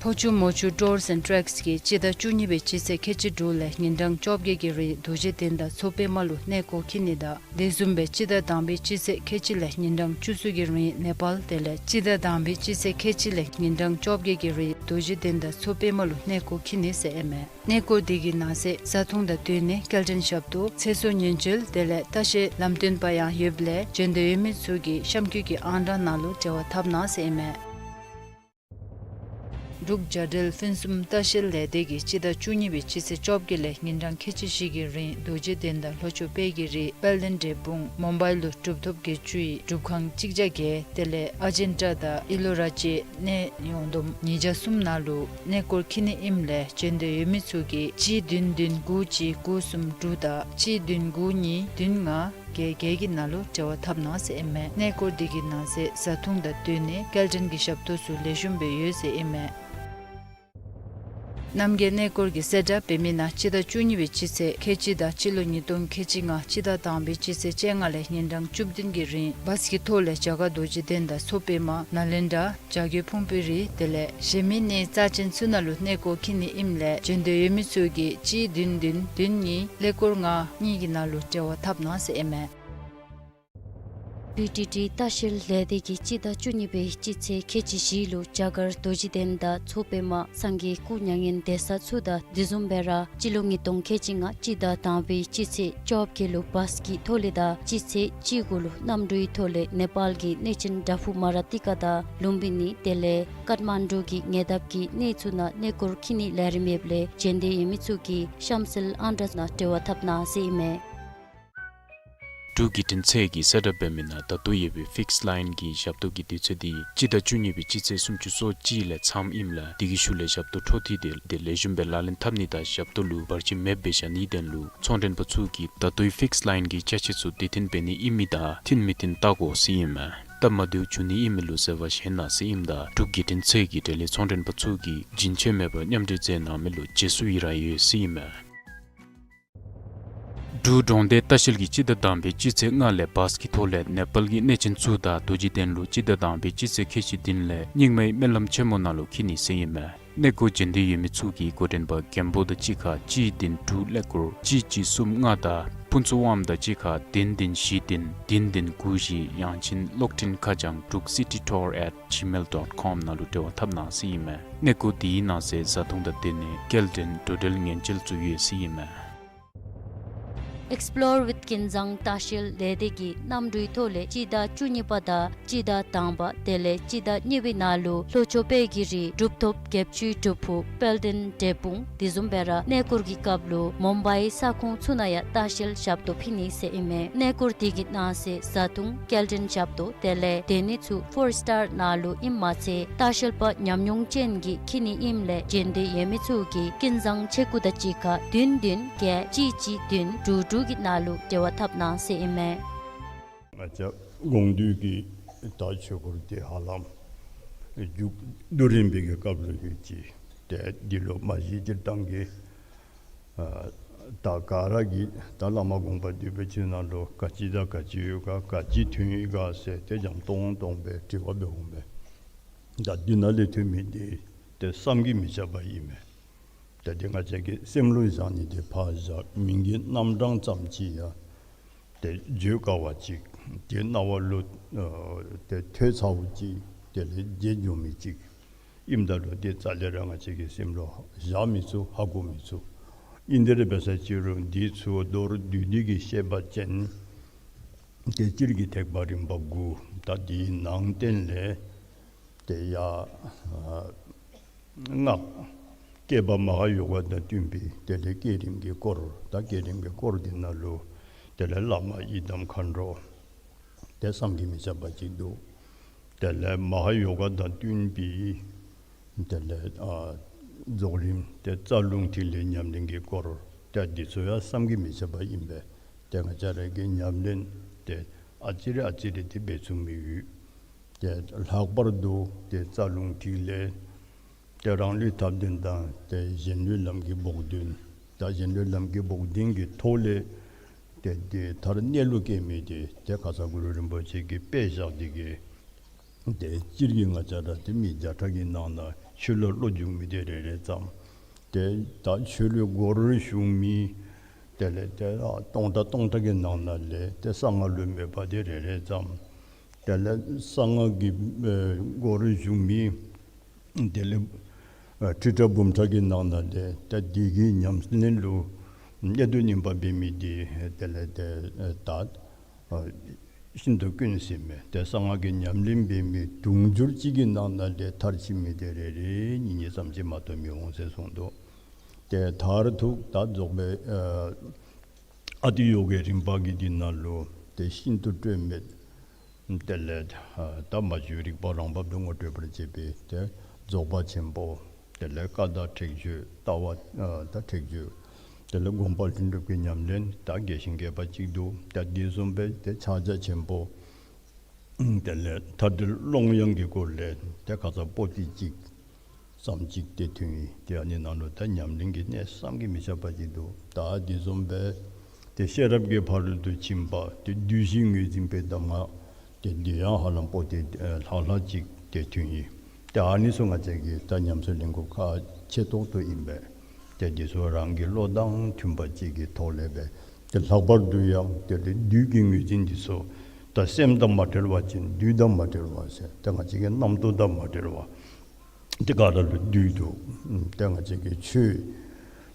ལྷོ་ཕྱོགས་མོ་ཆུ་ཊུརསི་ཨེནཌ་ཊེགསི་གིས་སྤྱི་ཟླ་བཅུ་གཉིས་པའི་སྤྱི་ཚེས་ཁལ་གཅིག་དྲུག་ལས་ཉིན་གྲངས་བཅོ་བརྒྱད་ཀྱི་རིང་རྡོ་རྗེ་གདན་དང་མཚོ་པདྨ་ལུ་གནས་སྐོར་འཁྱིད་ནི་དང་དེ་བཟུམ་སྦེ་སྤྱི་ཟླ་དང་པའི་སྤྱི་ཚེས་ཁལ་གཅིག་ལས་ཉིན་གྲངས་བཅུ་གསུམ་གྱི་རིང་ནེ་པཱལ་དེ་ལས་སྤྱི་ཟླ་དང་པའི་སྤྱི་ཚེས་ཁལ་གཅིག་ལས་ཉིན་གྲངས་བཅོ་བརྒྱད་ཀྱི་རིང་རྡོ་རྗེ་གདན་དང་མཚོ་པདྨ་ལུ་གནས་སྐོར་འཁྱིད་ནི་ཟེར་ཨིན་མས། གནས་སྐོར་དེ་གི་ནང་གསེས་བཟའ་འཐུང་དང་བསྟུན་ནི་སྐྱེལ་འདྲེན་ཞབས་ཏོག་ཚེ་སྲོག་ཉེན་བཅོལ་དེ་ལས་ལྟ་བཤལ་ལམ་སྟོན་པ་ཡང་ཡོདཔ་ལས་བྱོན་འདོད་ཡོད་མི་ཚུ་གིས་གཤམ་འཁོད་ཀྱི་ཨང་གྲངས་ནང་ལུ་འབྲེལ་བ་འཐབ་གནང་ཟེར་ཨིན་མས། འབྲུག་བྱ་བྲལ་ཕུན་སུམ་ལྟ་བཤལ་ལས་སྡེ་གིས་སྤྱི་ཟླ་བཅུ་གཉིས་པའི་སྤྱི་ཚེས་བཅོ་བརྒྱད་ལས་ཉིན་གྲངས་ཁལ་གཅིག་བཞི་གི་རིང་རྡོ་རྗེ་གདན་དང་ལྷོ་ཕྱོགས་དཔལ་གྱི་རི་དཔལ་ལྡན་འབྲས་སྤུངས་མུམ་བའི་ལུ་གྲུབ་ཐོབ་བརྒྱད་ཅུ་ཡི་སྒྲུབ་ཁང་གཅིག་བརྒྱ་བརྒྱད་དེ་ལས་ཨ་ཇན་ཊ་དང་ཨི་ལོ་ར་ཅའི་གནས་ཡོངས་བསྡོམས་ཉིས་བརྒྱ་གསུམ་ནང་ལུ་གནས་སྐོར་འཁྱིད་ནི་ཨིནམ་ལས་བྱོན་འདོད་ཡོད་མི་ཚུ་གིས་གཅིག་བདུན་བདུན་དགུ་གཅིག་དགུ་གསུམ་དྲུག་དང་གཅིག་བདུན་དགུ་གཉིས་བདུན་ལྔ་བརྒྱད་བརྒྱད་ཀྱི་ནང་ལུ་འབྲེལ་བ་འཐབ་གནང་ཟེར་ཨིན་མས། གནས་སྐོར་དེ་གི་ནང་གསེས་བཟའ་འཐུང་དང་བསྟུན་ནི་སྐྱེལ་འདྲེན་གྱི་ཞབས་ཏོག་ཚུ་ལེགས་ཤོམ་སྦེ་ཡོད་ཟེར་ཨིན་མས། རྣམ་རྒྱལ་གནས་སྐོར་གྱིས་གསལ་བསྒྲགས་འབད་མི་ནང་སྤྱི་ཟླ་བཅུ་གཉིས་པའི་སྤྱི་ཚེས་ཁལ་གཅིག་དང་སྤྱི་ལོ་ཉིས་སྟོང་ཁལ་གཅིག་ལྔ་སྤྱི་ཟླ་དང་པའི་སྤྱི་ཚེས་བཅོ་ལྔ་ལས་ཉིན་གྲངས་བཅུ་བདུན་གྱི་རིང་བཱས་ཀྱི་ཐོག་ལས་རྒྱ་གར་རྡོ་རྗེ་གདན་དང་མཚོ་པདྨ་ནཱ་ལེནྡྲ་བྱ་རྒོད་ཕུང་པོའི་རི་དེ་ལས་གཞན་མི་གནས་རྩ་ཆེན་ཚུ་ནང་ལུ་གནས་སྐོར་འཁྱིད་ནི་ཨིནམ་ལས་བྱོན་འདོད་ཡོད་མི་ཚུ་གིས་གཅིག་བདུན་བདུན་བདུན་གཉིས་ཀླད་ཀོར་ལྔ་གཉིས་ཀྱི་ནང་ལུ་འབྲེལ་བ་འཐབ་གནང་ཟེར་ཨིན་མས། བི་ཊི་ཊི་ལྟ་བཤལ་ལས་སྡེ་གིས་སྤྱི་ཟླ་བཅུ་གཉིས་པའི་སྤྱི་ཚེས་ཁལ་གཅིག་བཞི་ལུ་རྒྱ་གར་རྡོ་རྗེ་གདན་དང་མཚོ་པདྨ་སངས་རྒྱས་སྐུ་མྱ་ངན་འདས་ས་ཚུ་དང་དེ་བཟུམ་སྦེ་ར་སྤྱི་ལོ་ཉིས་སྟོང་ཁལ་གཅིག་ལྔ་སྤྱི་ཟླ་དང་པའི་སྤྱི་ཚེས་བཅོ་བརྒྱད་ལུ་བཱས་ཀྱི་ཐོག་ལས་དང་སྤྱི་ཚེས་བཅུ་དགུ་ལུ་གནམ་གྲུའི་ཐོག་ལས་ནེ་པཱལ་གྱི་གནས་ཆེན་དྲ་ཕུག་མ་ར་ཏི་ཀ་དང་ལུམ་བི་ནི་དེ་ལས་ཀཏ་མན་ཌུ་གི་ཉེ་འདབས་ཀྱི་གནས་ཚུ་ནང་གནས་སྐོར་འཁྱིད་ནི་ལས་རིམ་ཡོདཔ་ལས་བྱོན་འདོད་ཡོད་མི་ཚུ་གིས་གཤམ་གསལ་ཨང་གྲངས་ནང་འབྲེལ་བ་འཐབ་གནང་ཟེར་ཨིན་མས། འབྲུག་བརྒྱུད་འཕྲིན་ཚད་ཀྱིས་གསལ་བསྒྲགས་འབད་མི་ནང་ད་ལྟོ་ཡོད་པའི་ཕིགསི་ལའིན་གྱི་ཞབས་ཏོག་གི་དུས་ཚོད་འདི་སྤྱི་ཟླ་བཅུ་གཉིས་པའི་སྤྱི་ཚེས་སུམ་ཅུ་སོ་གཅིག་ལས་མཚམས་ཨིནམ་ལས་དེ་གི་ཤུལ་ལས་ཞབས་ཏོག་འཕྲོ་མཐུད་དེ་དེ་ལེགས་ཤོམ་སྦེ་ལག་ལེན་འཐབ་ནི་དང་ཞབས་ཏོག་ལུ་བར་ཆད་མེདཔ་སྦེ་བཞག་ནིའི་དོན་ལུ་ཚོང་མགྲོན་པ་ཚུ་གིས་ད་ལྟོའི་ཕིགསི་ལའིན་གྱི་ཅ་ཆས་ཚུ་དེ་ཐོན་འབད་ནི་ཨིན་མི་དང་ཐོན་མི་ཐོན་བལྟ་དགོ་ཟེར་ཨིན་མས། སྟབས་མ་བདེཝ་འབྱུང་ནི་ཨིན་མི་ལུ་ཟེར་བ་བཞེས་གནང་ཟེར་ཨིནམ་ད་འབྲུག་བརྒྱུད་འཕྲིན་ཚད་ཀྱིས་འབྲེལ་ཡོད་ཚོང་མགྲོན་པ་ཚུ་གིས་རྒྱུན་ཆད་མེད་པར་མཉམ་འབྲེལ་མཛད་གནང་མི་ལུ་རྗེས་སུ་ཡི་རང་ཡོད་ཟེར་ཨིན་མས། འབྲུག་འབྲོང་སྡེ་ལྟ་བཤལ་གྱིས་སྤྱི་ཟླ་དང་པའི་སྤྱི་ཚེས་ལྔ་ལས་བཱས་ཀྱི་ཐོག་ལས་ནེ་པཱལ་གྱི་གནས་ཆེན་ཚུ་དང་རྡོ་རྗེ་གདན་ལུ་སྤྱི་ཟླ་དང་པའི་སྤྱི་ཚེས་ཁལ་གཅིག་བདུན་ལས་རྙིང་མའི་སྨོན་ལམ་ཆེན་མོ་ནང་ལུ་འཁྱིད་ནི་ཟེར་ཨིན་མས། གནས་སྐོར་བྱོན་འདོད་ཡོད་མི་ཚུ་གིས་འགོ་འདྲེན་པ་རྒན་པོ་དང་གཅིག་ཁར་གཅིག་བདུན་དྲུག་ཀླད་ཀོར་གཅིག་གཅིག་གསུམ་ལྔ་དང་ཕུན་ཚོགས་དབང་དང་གཅིག་ཁར་བདུན་བདུན་བཞི་བདུན་བདུན་བདུན་དགུ་བཞི་ཡང་ཅིན་གློག་འཕྲིན་ཁ་བྱང་འབྲུག་སི་ཊི་ཊུར་ཨེཊ་ཇི་མེལ་ཌོཊ་ཀོམ་ནང་ལུ་འབྲེལ་བ་འཐབ་གནང་ཟེར་ཨིན་མས། གནས་སྐོར་དེའི་ནང་གསེས་བཟའ་འཐུང་དང་དེ་ནི་སྐྱེལ་འདྲེན་འགྲོ་འགྲུལ་ཉེན་བཅོལ་ཚུ་ཡོད་ཟེར་ཨིན་མས། Explore with Kinzang ལྟ་བཤལ་ལས་སྡེ་གིས་གནམ་གྲུའི་ཐོག་ལས་སྤྱི་ཟླ་བཅུ་གཉིས་པ་དང་སྤྱི་ཟླ་དང་པ་དེ་ལས་སྤྱི་ཟླ་གཉིས་པའི་ནང་ལུ་ལྷོ་ཕྱོགས་དཔལ་གྱི་རི་གྲུབ་ཐོབ་བརྒྱད་ཅུའི་སྒྲུབ་ཕུག་དཔལ་ལྡན་འབྲས་སྤུངས་དེ་བཟུམ་སྦེ་ར་གནས་སྐོར་གྱི་སྐབས་ལུ་མུམ་བའི་ས་ཁོངས་ཚུ་ནང་ཡང་ལྟ་བཤལ་ཞབས་ཏོག་ཕུལ་ནི་ཟེར་ཨིན་མས། གནས་སྐོར་དེ་གི་ནང་གསེས་བཟའ་འཐུང་སྐྱེལ་འདྲེན་ཞབས་ཏོག་དེ་ལས་སྡོད་ནི་ཚུ་ཕོར་སི་ཊར་ནང་ལུ་ཨིནམ་མ་ཚད་ལྟ་བཤལ་པ་ཉམས་མྱོང་ཅན་གྱིས་འཁྱིད་ནི་ཨིནམ་ལས་བྱོན་འདོད་ཡོད་མི་ཚུ་གིས་ཀིན་བཟང་ཆེ་སྐུ་དང་གཅིག་ཁར་བདུན་བདུན་བརྒྱད་གཅིག་གཅིག་བདུན་དྲུག་དྲུག་གི་ནང་ལུ་འབྲེལ་བ་འཐབ་གནང་ཟེར་ཨིན་མས། ང་བཅས་དགོངས་འདུས་ཀྱི་ད་ཆོས་སྐོར་དེ་ཧ་ལམ་མཇུག་བསྡུ་རན་པའི་གི་སྐབས་ལུ་ཡོད་ཅི། ཏེ་འདི་ལུ་མ་གཞི་སྤྱིར་བཏང་གི་ཨ་ད་ག་ར་གིས་ད་བླ་མ་དགོངས་པ་འདུས་པའི་ཆོས་ནང་ལུ་ག་ཅི་དང་ག་ཅི་ཡོད་ག་ག་ཅི་ཐོན་ཡི་ག་ཟེར་ཏེ་འཇམ་ཏོང་ཏོ་སྦེ་དྲི་བ་འབད་འོང་པས། ད་འདི་ནང་ལས་ཐོན་མི་འདི་ཏེ་བསམ་གྱིས་མི་ཁྱབ་པ་ཨིན་མས། ད་འདི་ང་བཅས་ཀྱིས་སེམས་ལུ་བཞག་ནི་འདི་ཕར་བཞག་མིང་གི་རྣམ་གྲངས་ཙམ་ཅིག་ཡང་ཏེ་བརྗོད་དཀའ་བ་ཅིག་ཏེ་རྣ་བ་ལུ་ཨ་ཏེ་ཐོས་ཚརཝ་ཅིག་དེ་ལས་བརྗེད་འགྱོ་མི་ཅིག་ཨིནམ་ད་ལུ་ཏེ་རྩ་ལས་ར་ང་བཅས་ཀྱི་སེམས་ལུ་བཞག་མི་ཚུགས་ཧ་གོ་མི་ཚུགས། ཨིན་དེ་ར་འབད་ས་ཅིག་རུང་འདི་ཚུ་མདོར་བསྡུས་ཏེ་གི་བཤད་པ་ཅིན་ཏེ་སྤྱིར་གྱི་ཐེག་པ་རིམ་པ་དགུ་ད་འདིའི་ནང་བསྟན་ལས་ཏེ་ཡ་ཨ་སྔགས་བསྐྱེད་པ་མ་ཧཱ་ཡོ་ག་དང་བསྟུན་པའི་དེ་ལས་བསྐྱེད་རིམ་གྱི་སྐོར་ད་བསྐྱེད་རིམ་གྱི་སྐོར་འདི་ནང་ལུ་དེ་ལས་བླ་མ་ཡི་དམ་མཁའ་འགྲོ་ཏེ་བསམ་གྱིས་མི་ཁྱབ་པ་ཅིག་འདུག། དེ་ལས་མ་ཧཱ་ཡོ་ག་དང་བསྟུན་པའི་དེ་ལས་ཨ་རྫོགས་རིམ་ཏེ་རྩ་རླུང་ཐིག་ལེ་ཉམས་ལེན་གྱི་སྐོར་ཏེ་འདི་ཚུ་ཡང་བསམ་གྱིས་མི་ཁྱབ་པ་ཨིན་པས། ཏེ་ང་བཅས་ར་གིས་ཉམས་ལེན་ཏེ་ཨ་ཙི་རེ་ཨ་ཙི་རེ་ཏེ་འབད་ཚུགས་མི་ཡོད། ཏེ་ལྷག་པར་དུ་ཏེ་རྩ་རླུང་ཐིག་ལེ་ཏེ་རང་ལུས་ཐབས་ལྡན་དང་ཏེ་གཞན་ལུས་ལམ་གྱི་བོགས་འདོན། ད་གཞན་ལུས་ལམ་གྱི་བོགས་འདོན་གྱི་ཐོག་ལས་ཏེ་ཏེ་མཐར་གནས་ལུགས་སྐྱེ་མི་དེ་ཏེ་ཁ་ཙ་གུ་རུ་རིན་པོ་ཆེ་གིས་དཔེ་བཞག་སྟེ་གི་ཏེ་སྤྱིར་གྱི་ང་བཅས་ར་ཏེ་མི་བརྒྱ་ཕྲག་གི་ནང་ན་ ཆོས་ལུ་བློ་འཇུག་མི་དེ་རེ་རེ་ཙམ། ཏེ་ད་ཆོས་ལུ་སྒོར་ཞུགས་མི་དེ་ལས་ཏེ་ཨ་སྟོང་ཕྲག་སྟོང་ཕྲག་གི་ནང་ན་ལས་ཏེ་གསང་སྔགས་ལུ་མོས་པ་དེ་རེ་རེ་ཙམ། དེ་ལས་གསང་སྔགས་ཀྱི་ཨེ་སྒོར་ཞུགས་མི་དེ་ལས་ཨ་ཁྲི་ཕྲག་འབུམ་ཕྲག་གི་ནང་ན་ལས་ཏེ་འདི་གི་ཉམས་ལེན་ལུ་གནད་དུ་བསྣུན་པ་འབད་མི་དེ་དེ་ལས་ཏེ་ཨེ་ད་ཨ་ཤིན་ཏུ་དཀོན་ཟེར་མས། ཏེ་གསང་སྔགས་ཀྱི་ཉམས་ལེན་འབད་མི་དུང་ཕྱུར་གཅིག་གི་ནང་ན་ལས་མཐར་ཕྱིན་མི་དེ་རེ་རེ་གཉིས་གཉིས་ཙམ་ཅིག་མ་གཏོགས་མི་འོང་ཟེར་གསུངས་འདུག། ཏེ་མཐར་ཐུག་ད་རྫོགས་པའི་ཨ་ཨ་ཏི་ཡོ་གའི་རིམ་པ་གི་འདི་ནང་ལུ་ཏེ་ཤིན་ཏུ་སྤྲོས་མེད། དེ་ལས་ཨ་ད་མ་བཅོས་རིག་པ་རང་བབས་སུ་ངོ་སྤྲོད་པར་བྱེད་པའི་ཏེ་རྫོགས་པ་ཆེན་པོ། དེ་ལས་བཀའ་དང་ཁྲེགས་ཆོད་ལྟ་བ་ཨ་ད་ཁྲེགས་ཆོད། དེ་ལས་སྒོམ་པ་ལྷུན་གྲུབ་ཀྱི་ཉམས་ལེན་ད་རྒྱས་ཤིང་རྒྱས་པ་ཅིག་འདུག། ད་དེ་བཟུམ་སྦེ་ཏེ་ཕྱག་རྒྱ་ཆེན་པོ། དེ་ལས་མཐའ་དོན་ཀློང་ཡངས་ཀྱི་སྐོར་ལས་ཏེ་ཁ་ཙ་པོ་ཏི་གཅིག་ཙམ་ཅིག་ཏེ་ཐོན་ཡི། ཏེ་ཨ་ནི་ནང་ལུ་ད་ཉམས་ལེན་གྱི་གནད་བསམ་གྱིས་མི་ཁྱབ་པ་ཅིག་འདུག། ད་དེ་བཟུམ་སྦེ་ཏེ་ཤེས་རབ་ཀྱི་ཕ་རོལ་ཏུ་ཕྱིན་པ་ཏེ་བདུད་བཞི་ངོས་འཛིན་པའི་གདམས་ངག་ཏེ་འདི་ཡང་ཧ་ལམ་པོ་ཏི་ཨེ་ལྷག་ལྷག་ཅིག་ཏེ་ཐོན་ཡི། ཏེ་ཨ་ནི་ཚུ་ང་བཅས་ཀྱིས་ད་ཉམས་སུ་ལེན་དགོཔ་ཁག་ཆེ་ཏོག་ཏོ་ཨིན་པས། ཏེ་འདི་ཚུ་རང་གི་བློ་དང་མཐུན་པ་ཅིག་གི་ཐོག་ལས་སྦེ་ཏེ་ལྷག་པར་དུ་ཡང་དེ་ལས་བདུད་ཀྱི་ངོས་འཛིན་འདི་ཚུ་ད་སེམས་དང་མ་བྲལ་བ་ཅིན་བདུད་དང་མ་བྲལ་བ་ཟེར་ཏེ་ང་བཅས་ཀྱི་རྣམ་རྟོག་དང་མ་བྲལ་བ། ཏེ་ག་ར་ལུ་བདུད་འདུག། ཏེ་ང་བཅས་ཀྱིས་ཆོས་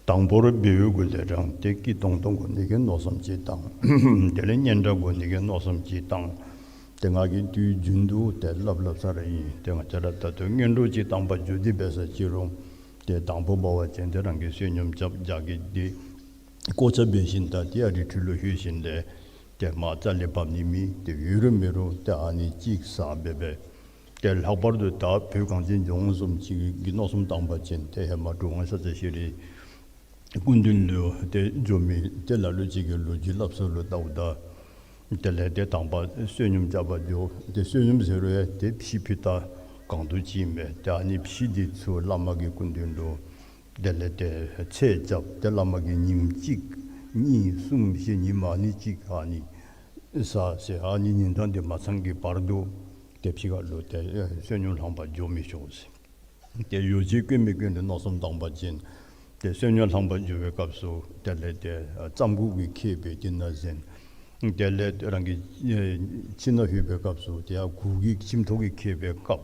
དང་པོར་འབད་བའི་གུ་ལས་རང་ཏེ་སྐྱིད་ཏོང་ཏོ་དགོ་ནི་གི་མནོ་བསམ་ཅིག་བཏང་། དེ་ལས་སྙན་གྲགས་དགོ་ནི་གི་མནོ་བསམ་ཅིག་བཏང་། ཏེ་ང་གིས་དུས་རྒྱུན་དུ་ཏེ་སླབ་སླབ་ས་ར་ཨིན། ཏེ་ང་བཅས་ར་ད་ལྟོ་སྔོན་འགྲོ་ཅིག་བཏང་པར་འགྱོ་སྟེ་འབད་ས་ཅིག་རུང་ཏེ་དང་པོ་འབད་བ་ཅིན་ཏེ་རང་གིས་བསོད་སྙོམས་རྐྱབ་རྒྱགས་ཀྱི་འདི་ཀོ་ཆ་འབད་ཞིནམ་ད་ཏེ་ཨ་རིའི་ཁྲི་ལུ་ལྷོད་ཞིནམ་ལས་ཏེ་མར་རྩ་ལས་བབས་ནི་མེད། ཏེ་ཡོད་རུང་མེད་རུང་ཏེ་ཨ་ནི་གཅིག་ཟ་སྦེ་སྦེ། ཏེ་ལྷག་པར་དུ་ད་བོད་གངས་ཅན་ལྗོངས་བཟུམ་ཅིག་གི་མནོ་བསམ་བཏང་པ་ཅིན་ཏེ་ཧེ་མ་གྲུབ་དབང་ཤཱཀྱ་ཤྲཱི་སྐུ་མདུན་ལུ་ཏེ་འགྱོ་མི་ཏེ་ལ་ལུ་ཅིག་གིས་ལོ་རྒྱུས་སླབ་ས་ལུ་བལྟཝ་ད་དེ་ལས་ཏེ་དང་པ་བསོད་སྙོམས་རྐྱབ་པར་འགྱོ། ཏེ་བསོད་སྙོམས་ཟེར་རུང་ཡང་ཏེ་ཕྱེ་ཕུད་ཏ་གང་དུ་ཅིག་མས། ཏེ་ཨ་ནི་ཕྱེ་འདི་ཚུ་བླ་མ་གི་སྐུ་མདུན་ལུ་དེ་ལས་ཏེ་ཚེས་རྐྱབ། ཏེ་བླ་མ་གིས་ཉིནམ་གཅིག་གཉིས་གསུམ་བཞི་ཉིནམ་ཨ་ནི་གཅིག་ཨ་ནི་ཟ་ཟེར། ཨ་ནི་ཉིན་གྲངས་འདི་མ་ཚང་གི་བར་དུ་ཏེ་ཕྱི་ཁ་ལུ་ཏེ་ཨེ་བསོད་སྙོམས་ལྷང་པར་འགྱོ་མི་ཆོག་ཟེར། ཏེ་ཡོ་བྱད་གོན་མི་གོན་ལུ་མནོ་བསམ་བཏང་པ་ཅིན་ཏེ་བསོད་སྙོམས་ལྷང་པར་འགྱོ་བའི་སྐབས་སུ་དེ་ལས་ཏེ་ཨ་རྩམ་ཁུག་གི་ཁེབས་སྦེ་འདི་ནང་གཟན། དེ་ལས་རང་གི་ཨེ་ཁྱིམ་ནང་ལྷོད་པའི་སྐབས་སུ་ཏེ་ཡར་གུར་གྱི་ཁྱིམ་ཐོག་གི་ཁེབས་སྦེ་བཀབ།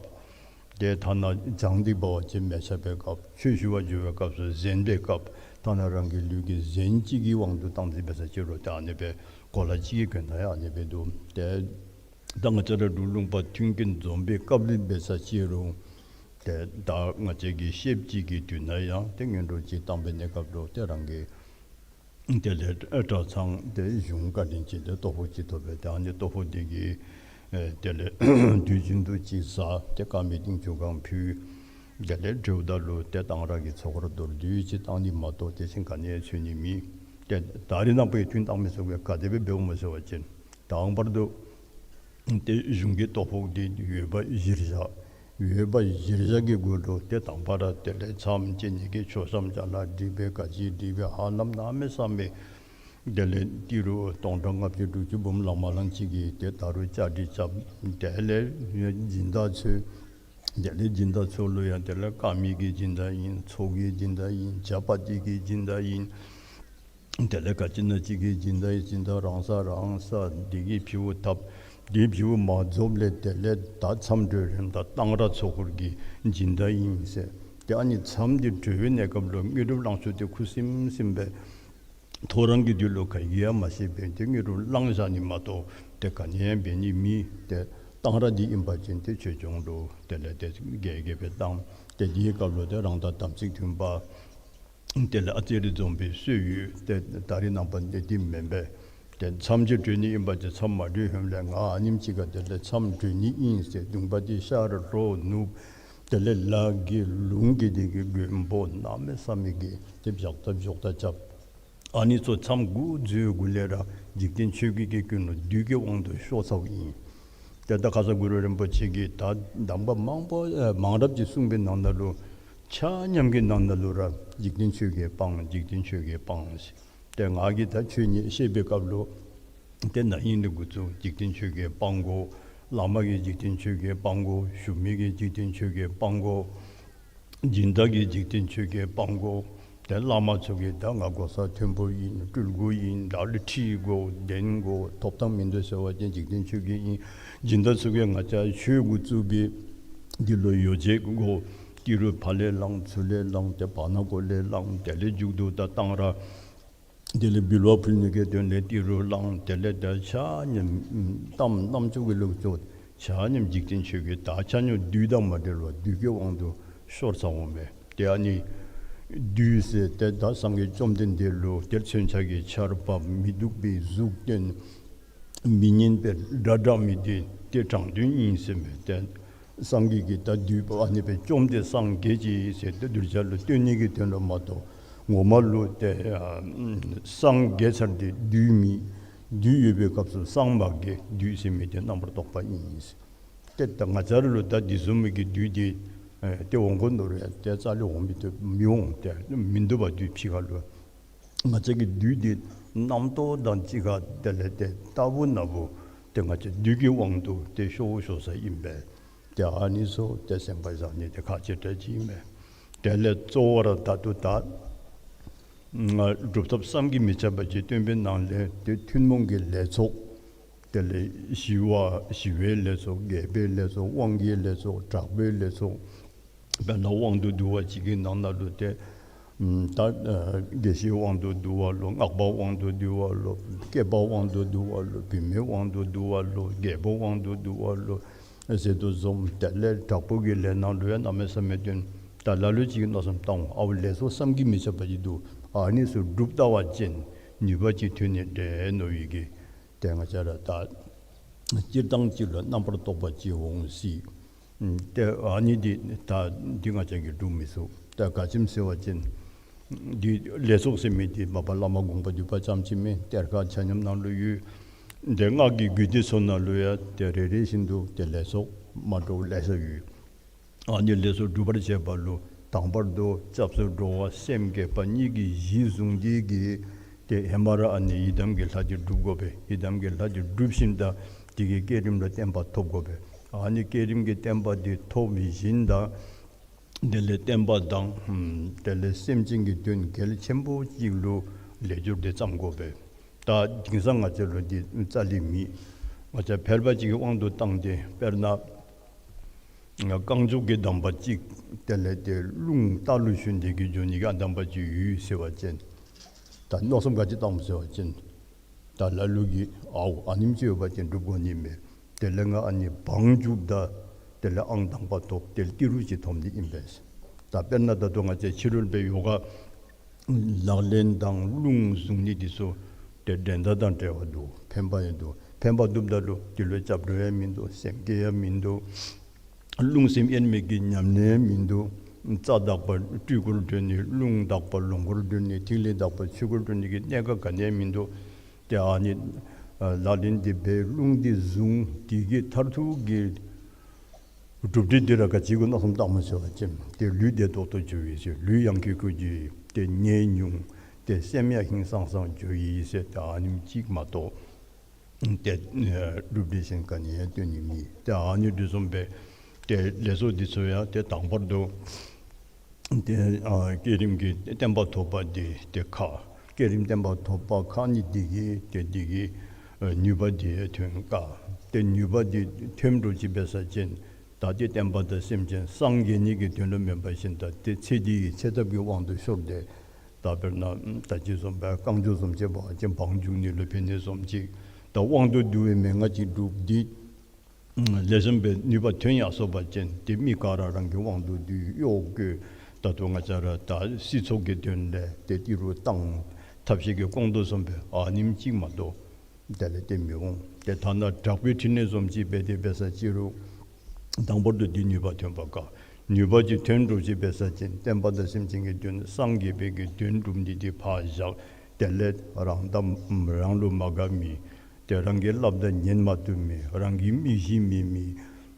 ཏེ་ཐ་ན་བྱང་སྟེ་འབད་བ་ཅིན་མལ་ཆ་སྦེ་བཀབ། ཆོས་ཞུ་བར་འགྱོ་བའི་སྐབས་སུ་གཟན་སྦེ་བཀབ། ཐ་ན་རང་གི་ལུས་ཀྱི་གཟན་ཅིག་གི་དབང་དུ་བཏང་སྟེ་འབད་ས་ཅིག་རུང་ཏེ་ཨ་ནི་སྦེ་གོ་ལ་གཅིག་གི་གྱོན་ཐངས་ཡང་ཨ་ནི་སྦེ་འདུག། ཏེ་ད་ང་བཅས་ར་འབྲུག་ལུང་པ་མཐུན་རྐྱེན་འཛོམས་པའི་སྐབས་ལུ་འབད་ས་ཅིག་རུང་ཏེ་ད་ང་བཅས་ཀྱི་ཤེསཔ་ཅིག་གི་དུས་ན་ཡང་ཏེ་སྔོན་འགྲོ་ཅིག་བཏང་པའི་གནས་སྐབས་ལུ་ཏེ་རང་གི་དེ་ལས་གྲྭ་ཚང་དེ་གཞུང་བཀའ་དྲིན་ཅན་དེ་ལྟོ་ཕོགས་ཅིག་ཐོབ་པས། ཏེ་ཨ་ནི་ལྟོ་ཕོགས་དེ་གིས་ཨེ་དེ་ལས་དུས་རྒྱུན་དུ་ཅིག་ཟ། ཏེ་དཀར་མེ་ཏིང་ཆུ་གང་ཕུལ། དེ་ལས་འབྲེལཝ་ད་ལུ་ཏེ་གཏང་རག་གི་ཚོགས་འཁོར་མདོར་བསྡུས་ཅིག་བཏང་ནི་མ་གཏོགས་དེ་བཞིན་ག་ནི་ཡང་འཚོལ་ནི་མེད། ཏེ་ད་རེས་ནངས་པ་ཡང་ཐུན་བཏང་མི་ཚུ་གིས་ག་དེ་སྦེ་འབདཝ་སྨོ་ཟེར་བ་ཅིན་དང་པར་དུ་ཏེ་གཞུང་གི་ལྟོ་ཕོགས་འདི་ཡོད་པ་གཞིར་བཞག། ཡོད་པ་གཞིར་བཞག་གི་སྒོ་ལུ་ཏེ་དང་པ་ར་དེ་ལས་མཚམས་བཅད་ནི་གི་མཆོད་བཤམ་ཅ་ལ་སྒྲིག་སྦེ་ག་ཅི་སྒྲིག་སྦེ་ཧ་ལམ་གནམ་མེད་ས་མེད་དེ་ལས་ཏི་རུ་སྟོང་ཕྲག་ལྔ་བཅུ་དྲུག་ཅུ་འབུམ་ལང་མ་ལང་ཅིག་གིས་ཏེ་ད་རུང་བཅའ་སྒྲིག་རྐྱབ། དེ་ལས་སྦྱིན་བདག་འཚོལ། དེ་ལས་སྦྱིན་བདག་ཚུ་ལུ་ཡང་དེ་ལས་དཀར་མེ་གི་སྦྱིན་བདག་ཨིན། ཚོགས་ཀྱི་སྦྱིན་བདག་ཨིན། ཇ་པ་ཏི་གི་སྦྱིན་བདག་ཨིན། དེ་ལས་ག་ཅི་ན་ཅིག་གི་སྦྱིན་བདག་ཨིན། སྦྱིན་བདག་རང་ས་རང་ས་འདི་གིས་ཕུལཝ་བཏབ། འདི་ཕུལཝ་མ་རྫོགསཔ་ལས་དེ་ལས་ད་མཚམས་གྲོལ་རནམ་ད་གཏང་རག་ཚོགས་འཁོར་གྱི་སྦྱིན་བདག་ཨིན་ཟེར། ཏེ་ཨ་ནི་མཚམས་འདི་གྲོལ་བའི་གནས་སྐབས་ལུ་དངོས་གྲུབ་བླང་ཕྱོགས་འདི་ཁུ་སིམ་སིམ་སྦེ་ཐོ་རངས་ཀྱི་དུས་ལུ་ག་གིས་ཡང་མ་ཤེས་པས། ཏེ་དངོས་གྲུབ་བླང་བཞག་ནི་མ་གཏོགས་ཏེ་ག་ནི་ཡང་འབད་ནི་མེད། ཏེ་གཏང་རག་འདི་ཨིན་པ་ཅིན་ཏེ་ཆོས་སྐྱོང་ལུ་དེ་ལས་ཏེ་རྒྱས་རྒྱས་སྦེ་བཏང་། ཏེ་འདིའི་སྐབས་ལུ་ཏེ་རང་དང་དམ་ཚིག་མཐུན་པ་དེ་ལས་ཨ་ཙི་རེ་འཛོམས་པའི་སྲོལ་ཡོད། ཏེ་ད་རེས་ནངས་པ་འདི་འདི་མེན་པས། ཏེ་མཚམས་ཅིག་གྲོལ་ནི་ཨིན་པ་ཅིན་མཚམས་མ་གྲོལ་ཧེ་མ་ལས་ང་ཨ་ནེམ་ཅིག་ཁར་དེ་ལས་མཚམས་གྲོལ་ནི་ཨིན་ཟེར་གདོང་པ་འདི་ཤར་ལྷོ་ནུབ་དེ་ལས་ལ་གི་ལུང་གི་དེ་གི་མགོན་པོ་གནམ་མེད་ས་མེད་ཀྱི་ཏེ་བཞག་ད་བཞག་ད་རྐྱབ། ཨ་ནི་ཚུ་མཚམས་འགོ་བཙུགས་གུ་ལས་ར་འཇིག་རྟེན་ཆོས་བརྒྱད་ཀྱི་ཀུན་སློང་བདུད་ཀྱི་དབང་དུ་ཤོར་ཚརཝ་ཨིན། ཏེ་ད་ཁ་ཙ་གུ་རུ་རིན་པོ་ཆེ་གིས་ད་གདམས་པ་མང་པོ་ཨེ་མང་རབས་ཅིག་གསུངས་པའི་ནང་ན་ལུ་ཆ་མཉམ་གྱི་ནང་ན་ལུ་ར་འཇིག་རྟེན་ཆོས་བརྒྱད་སྤང་། འཇིག་རྟེན་ཆོས་བརྒྱད་སྤང་ཟེར། ཏེ་ང་གིས་ད་ཆོས་ཉིད་བཤད་པའི་སྐབས་ལུ་ཏེ་ན་ཧིང་ལས་འགོ་བཙུགས་འཇིག་རྟེན་ཆོས་བརྒྱད་སྤང་དགོ། བླ་མ་གིས་འཇིག་རྟེན་ཆོས་བརྒྱད་སྤང་དགོ། ཞུ་མི་གིས་འཇིག་རྟེན་ཆོས་བརྒྱད་སྤང་དགོ། སྦྱིན་བདག་གིས་འཇིག་རྟེན་ཆོས་བརྒྱད་སྤང་དགོ། ཏེ་བླ་མ་ཚུ་གིས་ད་ང་གོ་ས་མཐོན་པོ་ཨིན། སྤྲུལ་སྐུ་ཨིན། ད་ལུ་ཁྲི་དགོ་གདན་དགོ་ཐོབ་ཐང་མིན་འདུག་ཟེར་བ་ཅིན་འཇིག་རྟེན་ཆོས་བརྒྱད་ཨིན། སྦྱིན་བདག་ཚུ་གིས་ང་བཅས་ཆོས་འགོ་བཙུགས་པའི་འདི་ལུ་ཡོ་བྱད་དགོ། ཏི་རུ་ཕར་ལས་བླང་ཚུར་ལས་བླང་ཏེ་བར་ན་གོ་ལས་བླང་། དེ་ལས་མཇུག་ཏུ་ད་གཏང་རག། དེ་ལས་འབུལ་བ་ཕུལ་ནི་གི་དོན་ལས་ཏི་རུ་བླང་། དེ་ལས་ད་ཆ་མཉམ་གཏམ་རྣམ་ཅོ་གི་ལུགས་ཅོ། ཆ་མཉམ་འཇིག་རྟེན་ཆོས་བརྒྱད་ད་ཆ་མཉམ་བདུད་དང་མ་འབྲེལ་བར་བདུད་ཀྱི་དབང་དུ་ཤོར་ཚར་འོང་པས། ཏེ་ཨ་ནི་བདུད་ཟེར་ཏེ་ད་སངས་རྒྱས་བཅོམ་ལྡན་འདས་ལུ་ཏེ་མཚོན་ཆ་གི་ཆརཔ་མི་སྡུག་པའི་གཟུགས་སྟོན། མི་སྙན་པའི་སྒྲ་བསྒྲགས་མི་འདི་ཏེ་དྲང་དོན་ཨིན་ཟེར་མས། ཏེ་སངས་རྒྱས་ཀྱིས་ད་བདུད་པོ་ཨ་ནི་སྦེ་བཅོམ་སྟེ་སངས་རྒྱས་ཅི་ཟེར་ཏེ་གདུལ་བྱ་ལུ་སྟོན་ནི་གི་དོན་ལུ་མ་གཏོགས་ངོ་མ་ལུ་ཏེ་ཨ་སངས་རྒྱས་ཚར་ཏེ་བདུད་མེད། བདུད་ཡོད་པའི་སྐབས་སུ་སངས་མ་རྒྱས། བདུད་ཟེར་མི་འདི་རྣམ་པར་རྟོག་པ་ཨིན། ཏེ་ད་ང་བཅས་ར་ལུ་ད་འདི་བཟུམ་མའི་གི་བདུད་འདི་ཨེ་ཏེ་འོང་དགོ་མནོ་རུང་ཏེ་རྩ་ལས་འོང་མི་བཏུབ་མི་འོང་། ཏེ་མིན་འདུག་པ་བདུད་ཕྱི་ཁ་ལུ། ང་བཅས་ཀྱི་བདུད་འདི་རྣམ་རྟོག་དང་གཅིག་ཁར་དེ་ལས་ཏེ་ལྟ་བུ་ན་བུ་ཏེ་ང་བཅས་བདུད་ཀྱི་དབང་དུ་ཏེ་ཤོར་ཤོར་ས་ཨིན་པས། ཏེ་ཨ་ནི་ཚུ་ཏེ་སེམས་པ་བཟང་ནི་དེ་ཁག་ཆེ་དྲགས་ཅིག་ཨིན་པས། དེ་ལས་གཙོ་བོ་ར་ད་ལྟོ་ད་སྒྲུབ་ཐབས་བསམ་གྱིས་མི་ཁྱབ་པ་ཅིག་སྟོན་པའི་ནང་ལས་ཏེ་ཐུན་མོང་གི་ལས་ཚོགས། དེ་ལས་ཞི་བ་ཞི་བའི་ལས་ཚོགས། རྒྱས་པའི་ལས་ཚོགས། དབང་གི་ལས་ཚོགས། དྲག་པོའི་ལས་ཚོགས། དཔེར་ན་དབང་དུ་བསྡུ་བ་ཅིག་གི་ནང་ན་ལུ་ཏེ་ཨམ་ད་ཨ་དགེ་བཤེས་དབང་དུ་བསྡུ་བ་ལོ། སྔགས་པ་དབང་དུ་བསྡུ་བ་ལོ། སྐྱེས་པ་དབང་དུ་བསྡུ་བ་ལོ། བུད་མེད་དབང་དུ་བསྡུ་བ་ལོ། རྒྱལ་པོ་དབང་དུ་བསྡུ་བ་ལོ་ཟེར་དོ་བཟུམ། དེ་ལས་དྲག་པོ་གི་ལས་ནང་ལུ་ཡང་གནམ་མེད་ས་མེད་སྟོན། ད་ལ་ལུ་ཅིག་མནོ་བསམ་བཏང་འོང་། ཨའུ་ལས་ཚོགས་བསམ་གྱིས་མི་ཁྱབ་པ་ཅིག་འདུག། ཨ་ནི་ཚུ་སྒྲུབ་ལྟ་བ་ཅིན་ནུས་པ་ཅིག་ཐོན་ནི་འདྲས་མནོ་བའི་གི་ཏེ་ང་བཅས་ར་ད་སྤྱིར་བཏང་ཅིག་ལུ་རྣམ་པར་རྟོག་པ་ཅིག་འོང་སྲིད། ཨམ་ཏེ་ཨ་ནི་འདི་ད་འདི་ང་བཅས་ཀྱིས་སྒྲུབ་མི་ཚུགས། ད་ག་ཅི་སྨོ་ཟེར་བ་ཅིན་འདི་ལས་ཚོགས་ཟེར་མི་འདི་མ་པ་བླ་མ་དགོངས་པ་འདུས་པ་ཙམ་ཅིག་མེན། གཏེར་ཁ་ཆ་མཉམ་ནང་ལུ་ཡོད། ཏེ་སྔགས་ཀྱི་རྒྱུད་སྡེ་ཚུ་ནང་ལུ་ཡང་ཏེ་རེ་རེ་བཞིན་དུ་ཏེ་ལས་ཚོགས་མ་འདྲཝ་ལེ་ཤ་ཡོད། ཨ་ནི་ལས་ཚོགས་སྒྲུབ་པར་བྱེད་པ་ལུ་དང་པར་དུ་སྐྱབས་སུ་འགྲོ་བ་སེམས་བསྐྱེད་པ་གཉིས་ཀྱི་གཞི་བཟུང་སྟེ་གི་ཏེ་ཧེ་མ་ར་ཨ་ནི་ཡི་དམ་གྱི་ལྷ་འདི་སྒྲུབ་དགོ་པས། ཡི་དམ་གྱི་ལྷ་འདི་སྒྲུབ་ཞིནམ་ད་དེ་གི་བསྐྱེད་རིམ་ལུ་བརྟན་པ་ཐོབ་དགོ་པས། ཨ་ནི་བསྐྱེད་རིམ་གྱི་བརྟན་པ་འདི་ཐོབ་ཞིནམ་ད་དེ་ལས་བསྟན་པ་དང་ཨམ་དེ་ལས་སེམས་ཅན་གྱི་དོན་གལ་ཆེན་པོ་ཅིག་ལུ་ལས་སྦྱོར་འདི་བརྩམ་དགོ་པས། ད་དེང་སང་ང་བཅས་ལུ་འདི་རྩ་ལས་མེད། ང་བཅས་ཕལ་པ་ཅིག་གིས་དབང་དུ་བཏང་སྟེ་དཔེར་ན་རྐང་མགྱོགས་ཀྱི་གདམས་པ་ཅིག་དེ་ལས་ཏེ་རླུང་རྟ་ལུ་ཞོན་ཏེ་གི་འགྱོ་ནི་གི་ཨ་གདམས་པ་ཅིག་ཡོད་ཟེར་བ་ཅིན་ད་མནོ་བསམ་ག་ཅི་བཏངམ་ཟེར་བ་ཅིན་ད་ལ་ལུ་གིས་ཨའུ་ཨ་ནེམ་ཅིག་ཡོད་པ་ཅིན་སྒྲུབ་དགོ་ནི་མས། དེ་ལས་ང་ཨ་ནི་བང་རྒྱུགཔ་ད་དེ་ལས་ཨང་དང་པ་ཐོབ། དེ་ལས་ཏི་རུ་ཅིག་ཐོབ་ནི་ཨིན་པས། ད་དཔེར་ན་ད་ལྟོ་ང་བཅས་ཕྱི་རོལ་པའི་ཡོ་ག་ལག་ལེན་དང་རླུང་བཟུང་ནི་འདི་ཚུ་ཏེ་འགྲན་ཟླ་དང་བྲལ་བ་འདུག། ཕན་པ་ཡང་འདུག། ཕན་པ་འདུགཔ་ད་ལུ་འདི་ལུ་སྐྱབས་འགྲོ་ཡང་མིན་འདུག། སེམས་བསྐྱེད་ཡང་མིན་འདུག། རླུང་སེམས་དབྱེར་མེད་ཀྱི་ཉམས་ལེན་ཡང་མིན་འདུག། རྩ་དག་པ་སྤྲུལ་སྐུར་འགྲོ་ནི། རླུང་དག་པ་ལོངས་སྐུར་འགྲོ་ནི། ཐིག་ལེ་དག་པ་ཆོས་སྐུར་འགྲོ་ནི་གི་གནད་འགག་ག་ནི་ཡང་མིན་འདུག། ཏེ་ཨ་ནི་ཨ་ལག་ལེན་འདི་འབད་རླུང་འདི་བཟུང་། དེ་གི་མཐར་ཐུག་གི་གྲུབ་འབྲས་འདི་ར་ག་ཅི་གུ་མནོ་བསམ་བཏངམ་ཟེར་བ་ཅིན་ཏེ་ལུས་བདེ་ཏོག་ཏོ་འགྱོ་ཡི་ཟེར། ལུས་ཡང་ཁེ་ཁེ་འགྱོ་ཡི། ཏེ་ནད་ཉུང་། ཏེ་སེམས་ཡང་ཧིང་སངས་སངས་འགྱོ་ཡི་ཟེར། ཏེ་ཨ་ནེམ་ཅིག་མ་གཏོགས་ཏེ་ཨེ་གྲུབ་འབྲས་གཞན་ག་ནི་ཡང་སྟོན་ནི་མེད། ཏེ་ཨ་ནི་འདི་བཟུམ་སྦེ་ཏེ་ལས་ཚོགས་འདི་ཚུ་ཡང་ཏེ་དང་པར་དུ་ཏེ་ཨ་བསྐྱེད་རིམ་གྱི་བརྟན་པ་ཐོབ་པ་འདི་ཏེ་ཁག། བསྐྱེད་རིམ་བརྟན་པ་ཐོབ་པ་ཁག་ནི་འདི་གིས་ཏེ་འདི་གིས་ཨ་ནུས་པ་འདི་ཐོན་དཀའ། ཏེ་ནུས་པ་འདི་ཐོན་འགྲོ་ཅིག་འབད་ས་ཅིན་ད་ཏེ་བསྟན་པ་དང་སེམས་ཅན་སངས་རྒྱས་ནི་གི་དོན་ལུ་མེན་པར་ཞིནམ་ད་ཏེ་ཚེ་འདི་གི་ཚེ་ཐབས་ཀྱི་དབང་དུ་ཤོར་ཏེ་ད་དཔེར་ན་ད་ཅི་བཟུམ་སྦེ་རྐང་མགྱོགས་བཟུམ་ཅིག་འབད་བ་ཅིན་བང་རྒྱུག་ནི་ལུ་ཕན་ནི་བཟུམ་ཅིག། ད་དབང་དུ་བསྡུ་བའི་མན་ངག་ཅིག་སྒྲུབ་འདི་ལེགས་ཤོམ་སྦེ་ནུས་པ་ཐོན་ཡར་སོང་པ་ཅིན་ཏེ་མི་ག་ར་རང་གི་དབང་དུ་བསྡུ་གཡོག་བཀོལ། ད་ལྟོ་ང་བཅས་ར་ད་སྲིད་ཚོགས་ཀྱི་དོན་ལས་ཏེ་ཏི་རུ་བཏང་། ཐབས་ཤེས་ཀྱིས་བཀོང་དོ་བཟུམ་སྦེ་ཨ་ནེམ་ཅིག་མ་གཏོགས་དེ་ལས་ཏེ་མི་འོང་། ཏེ་ཐ་ན་དྲག་པོའི་ཕྲིན་ལས་བཟུམ་ཅིག་འབད་དེ་འབད་ས་ཅི་རུང་དང་པོར་དུ་འདི་ནུས་པ་ཐོན་པ་དཀའ། ནུས་པ་ཅིག་ཐོན་འགྲོ་ཅིག་འབད་ས་ཅིན་བསྟན་པ་དང་སེམས་ཅན་གྱི་དོན་སངས་རྒྱས་པའི་གི་དོན་སྒྲུབ་ནི་འདི་ཕར་བཞག། དེ་ལས་རང་དང་རང་ལུ་མ་དགའ་མི་ཏེ་རང་གིས་སླབ་ད་ཉན་མ་བཏུབ་མི་རང་གི་མི་གཤིས་མེད་མི་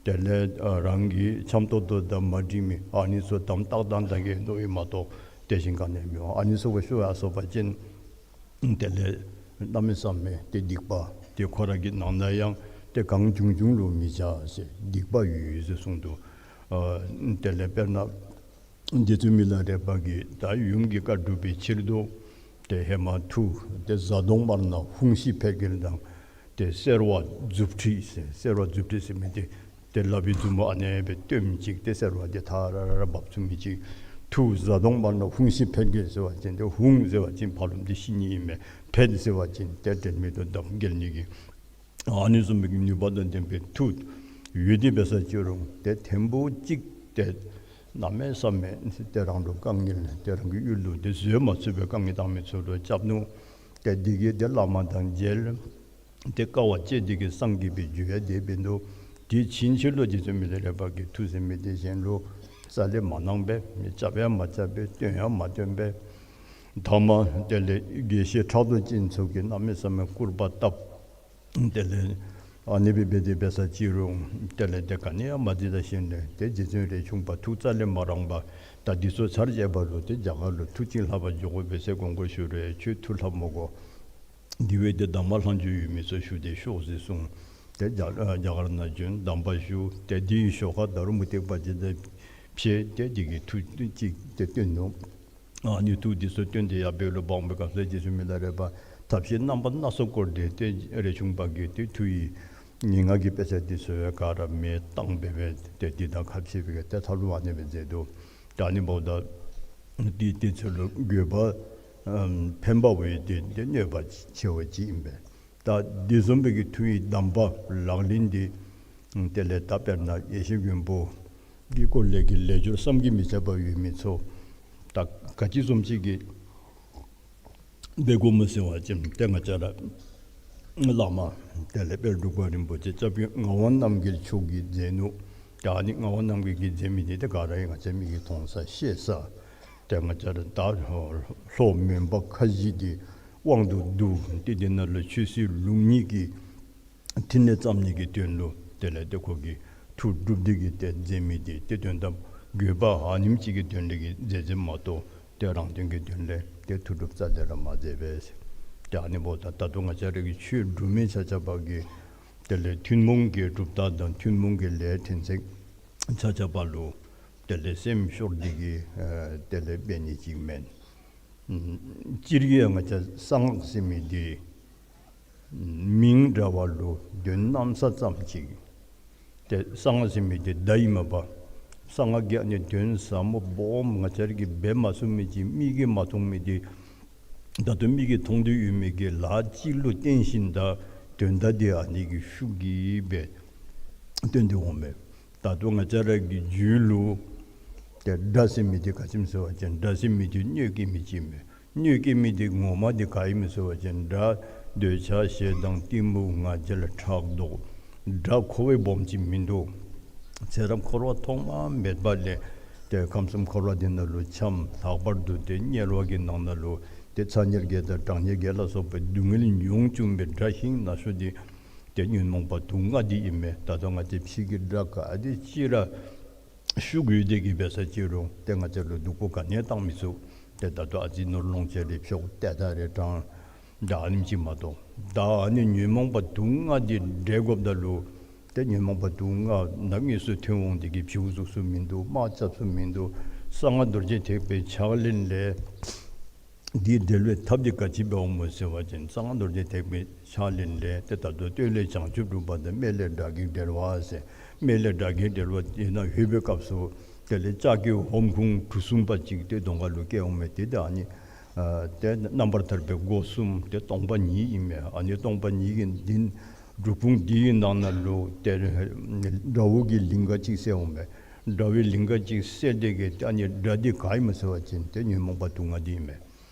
དེ་ལས་ཨ་རང་གི་འཆམ་ཏོག་ཏོ་དང་མ་འགྲིག་མི་ཨ་ནི་ཚུ་དམ་ཏག་ཏག་ད་གི་མནོ་ཡི་མ་གཏོགས་ཏེ་གཞན་ག་ནི་ཡང་མི་འོང་། ཨ་ནི་ཚུ་གུ་ཤོར་ཡར་སོང་པ་ཅིན་དེ་ལས་གནམ་མེད་ས་མེད་ཏེ་སྡིག་པ་ཏེ་ཁོ་ར་གི་ནང་ན་ཡང་ཏེ་གང་བྱུང་བྱུང་ལུ་མི་བྱ་ཟེར་སྡིག་པ་ཡོད་ཡོད་ཟེར་གསུངས་འདུག། ཨ་དེ་ལས་དཔེར་ན་ རྗེ་བཙུན་མི་ལ་རས་པ་གིས་ད་ཡུམ་གྱི་བཀའ་སྒྲུབ་པའི་ཕྱིར་དུ་ཏེ་ཧེ་མ་མཐུ་ཏེ་གཟའ་གདོང་དམར་ནག་ཧཱུྃ་ཤི་ཕཊ་འགྱེལ་དང་ཏེ་སེར་བ་མཛུབ་ཁྲིད་ཟེར། སེར་བ་མཛུབ་ཁྲིད་ཟེར་མི་འདི་ཏེ་ལག་པའི་མཛུབ་མོ་ཨ་ནེ་སྦེ་སྟོནམ་ཅིག་ཏེ་སེར་བ་འདི་ཐ་ར་ར་འབབ་ཚུགས་མི་ཅིག། མཐུ་གཟའ་གདོང་དམར་ནག་ཧཱུྃ་ཤི་ཕཊ་འགྱེལ་ཟེར་བ་ཅིན་ཏེ་ཧཱུྃ་ཟེར་བ་ཅིན་ཕ་རོལ་པོ་འདི་ཤི་ནི་ཨིན་མས། ཕཊ་ཟེར་བ་ཅིན་ཏེ་དྲན་མེད་དུ་འབབ་འགྱེལ་ནི་གི་ཨ་ནི་བཟུམ་མའི་ནུས་པ་དང་ལྡན་པའི་མཐུ་ཡོད་དེ་འབད་ས་ཅི་རུང་ཏེ་ཐེངས་པོ་གཅིག་ཏེ་གནམ་མེད་ས་མེད་ཏེ་རང་ལུ་དཀའ་ངལ་ཏེ་རང་གི་ཡུལ་ལུ་ཏེ་བཟོད་མ་ཚུགས་པའི་དཀའ་ངལ་བཏང་མི་ཚུ་ལུ་རྐྱབ་ནུག། ཏེ་འདི་གིས་ཏེ་བླ་མ་དང་མཇལ། ཏེ་དཀའ་བ་སྤྱད་དེ་གིས་སངས་རྒྱས་པའི་རྒྱུ་ཡང་དེ་འབད་ནུག། དེ་ཕྱིན་ཆད་ལུ་རྗེ་བཙུན་མི་ལ་རས་པ་གིས་མཐུ་ཟེར་མི་འདི་གཞན་ལུ་རྩ་ལས་མ་གནང་པས། མི་རྐྱབ་ཡང་མ་རྐྱབ་པས། སྟོན་ཡང་མ་སྟོན་པས། ཐ་མ་དེ་ལས་དགེ་བཤེས་ཕྲག་དོག་ཅན་ཚུ་གིས་གནམ་མེད་ས་མེད་སྐུར་པ་བཏབ། དེ་ལས་ཨ་ནི་སྦེ་འབད་དེ་འབད་ས་ཅི་རུང་དེ་ལས་ཏེ་ག་ནི་ཡང་མ་འདི་ད་ཞིནམ་ལས་ཏེ་རྗེ་བཙུན་རས་ཆུང་པ་ཐུགས་རྩ་ལས་མ་རངས་པར་ད་འདི་ཚུ་ཚར་བཅད་པ་ལུ་ཏེ་རྒྱ་གར་ལུ་མཐུ་ཅིག་ལྷབ་པར་འགྱོ་དགོ་པས་ཟེར་དགོངས་སྐོར་ཞུ་རུང་ཁྱོད་མཐུ་ལྷབ་མི་དགོ། འདི་བ་ཏེ་གདམས་པ་ལྷག་མཇུག་ཡོད་མི་ཚུ་ཞུ་སྟེ་ཤོག་ཟེར་གསུངས། ཏེ་རྒྱ་རྒྱ་གར་ནང་བྱོན། གདམས་པ་ཞུ། ཏེ་འདི་ཞོར་ཁར་ད་རུང་མུ་སྟེགས་པ་ཅིག་དང་ཕྱད་དེ་འདི་གི་མཐུ་ཅིག་ཏེ་སྟོན་ནུག། ཨ་ནི་མཐུ་འདི་ཚུ་སྟོན་ཏེ་ཡར་སྦེ་ལུ་འབག་པའི་སྐབས་སུ་རྗེ་བཙུན་མི་ལ་རས་པ་ཐབས་ཤེས་རྣམ་པ་སྣ་ཚོགས་བསྐོར་ཏེ་ཏེ་རས་ཆུང་པ་གིས་ཏེ་མཐུ་ཡི་ངན་སྔགས་ཀྱི་དཔེ་ཆ་འདི་ཚུ་ག་ར་མེ་བཏང་སྦེ་སྦེ་ཏེ་འདི་དང་ཁ་ཕྱེ་སྦེ་ཏེ་ཐབས་ལུ་ཨ་ནེ་སྦེ་མཛད་དོ། ད་ཨ་ནི་འབདཝ་ད་འདི་འདི་ཚུ་ལུ་དགོས་པ་ཨམ་ཕན་པ་བས་ཏེ་ཏེ་གནོད་པ་ཆེ་བ་ཅིག་ཨིན་པས། ད་འདི་བཟུམ་སྦེ་གི་མཐུ་ཡི་གདམས་པ་ལག་ལེན་འདི་དེ་ལས་ད་དཔེར་ན་ཡེ་ཤེས་མགོན་པོ་གི་སྐོར་ལས་ཀྱི་ལས་སྦྱོར་བསམ་གྱིས་མི་ཁྱབ་པ་ཡོད་མི་ཚུ་ད་ག་ཅི་བཟུམ་ཅིག་གི་འབད་དགོ་མོ་ཟེར་བ་ཅིན་ཏེ་ང་བཅས་ར་བླ་མ་དེ་ལས་དཔལ་འབྲུག་པ་རིན་པོ་ཆེ་སྐྱབས་རྗེ་ངག་དབང་རྣམ་རྒྱལ་མཆོག་གིས་མཛད་ནུག། ད་ཨ་ནི་ངག་དབང་རྣམ་རྒྱལ་གྱིས་མཛད་མི་འདི་ཏེ་ག་ར་ཡང་ང་བཅས་མིག་གིས་མཐོང་ས་ཤེས་ས། ཏེ་ང་བཅས་ར་ད་ལྷོ་མོན་པ་ཁ་བཞི་འདི་དབང་དུ་བསྡུ་སྟེ་འདི་ནང་ལུ་ཆོས་སྲིད་ལུགས་གཉིས་ཀྱི་ཕྲིན་ལས་བརྩམ་ནི་གི་དོན་ལུ་དེ་ལས་ཏེ་ཁོ་གིས་མཐུ་སྒྲུབ་སྟེ་གིས་ཏེ་མཛད་མི་འདི་ཏེ་དོན་དམ་དགོས་པ་ཨ་ནེམ་ཅིག་གི་དོན་ལས་ཀྱི་མཛད་མཛདཔ་མ་གཏོགས་ཏེ་རང་དོན་གྱི་དོན་ལས་ཏེ་མཐུ་སྒྲུབ་རྩ་ལས་ར་མ་མཛད་པས། ཏེ་ཨ་ནི་འབདཝ་ད་ད་ལྟོ་ང་བཅས་ར་གི་ཆོས་སྒྲུབ་མི་ཆ་ཁྱབ་པ་གིས་དེ་ལས་ཐུན་མོང་གི་གྲུབ་རྟགས་དང་ཐུན་མོང་གི་ལས་ཕྲན་ཚེགས་ཆ་ཁྱབ་པ་ལུ་དེ་ལས་སེམས་ཤོར་ཏེ་གིས་ཨ་དེ་ལས་འབད་ནི་ཅིག་མེན། ཨམ་སྤྱིར་གྱིས་ཡང་ང་བཅས་གསང་སྔགས་ཟེར་མི་འདི་མིང་འདྲ་བ་ལུ་དོན་གནམ་ས་ཙམ་ཅིག། ཏེ་གསང་སྔགས་ཟེར་མི་འདི་བརྡ་ཨིན་མས་པ། གསང་སྔགས་ཀྱི་ཨ་ནི་དོན་ཟབ་མོ་སྦོམ་ང་བཅས་ར་གིས་འབད་མ་ཚུགས་མི་ཅིག་མིག་གིས་མ་མཐོང་མི་འདི་ད་ལྟོ་མིག་གིས་མཐོང་སྟེ་ཡོད་མི་གི་ལཱ་ཅིག་ལུ་བརྟེན་ཞིནམ་ད་དོན་དག་འདི་ཨ་ནི་གི་ཤུགས་ཀྱིས་སྦེ་སྟོན་ཏེ་འོང་མས། ད་ལྟོ་ང་བཅས་ར་གི་རྒྱུད་ལུ་ཏེ་དགྲ་ཟེར་མི་འདི་ག་ཅི་སྨོ་ཟེར་བ་ཅིན་དགྲ་ཟེར་མི་འདི་གནོད་སྐྱེལ་མི་ཅིག་མས། གནོད་སྐྱེལ་མི་འདི་ངོ་མ་འདི་ག་ཨིན་སྨོ་ཟེར་བ་ཅིན་དགྲ་འདོད་ཆགས་ཞེ་སྡང་གཏི་མུག་ང་རྒྱལ་ཕྲག་དོག། དགྲ་ཁོ་བ་སྦོམ་ཅིག་མིན་འདུག། ཚེ་རབས་འཁོར་བ་ཐོག་མ་མེད་པ་ལས་ཏེ་ཁམས་གསུམ་འཁོར་བ་འདི་ནང་ལུ་འཁྱམས། ལྷག་པར་དུ་ཏེ་དམྱལ་བ་གི་ནང་ན་ལུ་ཏེ་ཚ་དམྱལ་བརྒྱད་དང་གྲང་དམྱལ་བརྒྱད་ལ་སོགས་པའི་སྡུག་བསྔལ་མྱོང་བཅུག་པའི་དགྲ་ཤིང་ན་ཤོས་འདི་ཏེ་ཉོན་མོངས་པ་དུག་ལྔ་འདི་ཨིན་མས། ད་ལྟོ་ང་བཅས་ཕྱི་གི་དགྲ་ག་དེ་ཅིག་ར་ཤུགས་ཡོད་དེ་གིས་འབད་ས་ཅི་རུང་ཏེ་ང་བཅས་ལུ་སྡུག་པོ་ག་ནི་ཡང་བཏང་མི་ཚུགས། ཏེ་ད་ལྟོ་ཨ་ཙི་ནོར་ལོངས་སྤྱོད་རེ་འཕྱོག་ཏེ་ད་རེ་དྲང་ད་ཨ་ནེམ་ཅིག་མ་གཏོགས། ད་ཨ་ནི་ཉོན་མོངས་པ་དུག་ལྔ་འདི་བསྒྲལ་དགོཔ་ད་ལུ་ཏེ་ཉོན་མོངས་པ་དུག་ལྔ་ནམ་དངོས་སུ་ཐོན་འོང་དེ་གིས་བྱིའུ་གཟུགས་སུ་མིན་འདུག། དམག་རྐྱབ་སུ་མིན་འདུག། གསང་སྔགས་རྡོ་རྗེ་ཐེག་པའི་ཕྱག་ལེན་ལས་འདི་བསྒྲལ་བའི་ཐབས་འདི་ག་ཅི་འབད་འོང་སྨོ་ཟེར་བ་ཅིན་གསང་སྔགས་རྡོ་རྗེ་ཐེག་པའི་ཕྱག་ལེན་ལས་ཏེ་ད་ལྟོ་སྟོད་ལས་བྱང་ཆུབ་སྒྲུབ་པ་དང་སྨད་ལས་དགྲ་བགེགས་བསྒྲལ་བ་ཟེར། སྨད་ལས་དགྲ་བགེགས་བསྒྲལ་བ་དེ་ནང་ལྷོད་པའི་སྐབས་སུ་དེ་ལས་ལྕགས་ཀྱི་ཧོམ་ཁུང་གྲུ་གསུམ་པ་ཅིག་ཏེ་གདོང་ཁ་ལུ་བཀལ་འོང་མས། ཏེ་ད་ཨ་ནི་ཨ་ཏེ་རྣམ་པར་ཐར་པའི་སྒོ་གསུམ་ཏེ་སྟོང་པ་ཉིད་ཨིན་མས། ཨ་ནི་སྟོང་པ་ཉིད་ཀྱི་འདི་སྒྲུབ་ཁུང་འདི་གི་ནང་ན་ལུ་ཏེ་དགྲ་བོ་གི་ལིང་ག་ཅིག་གསལ་འོང་མས། དགྲ་བོའི་ལིང་ག་ཅིག་གསལ་དེ་གིས་ཏེ་ཨ་ནི་དགྲ་འདི་ག་ཨིན་སྨོ་ཟེར་བ་ཅིན་ཏེ་ཉོན་མོངས་པ་དུག་ལྔ་འདི་ཨིན་མས།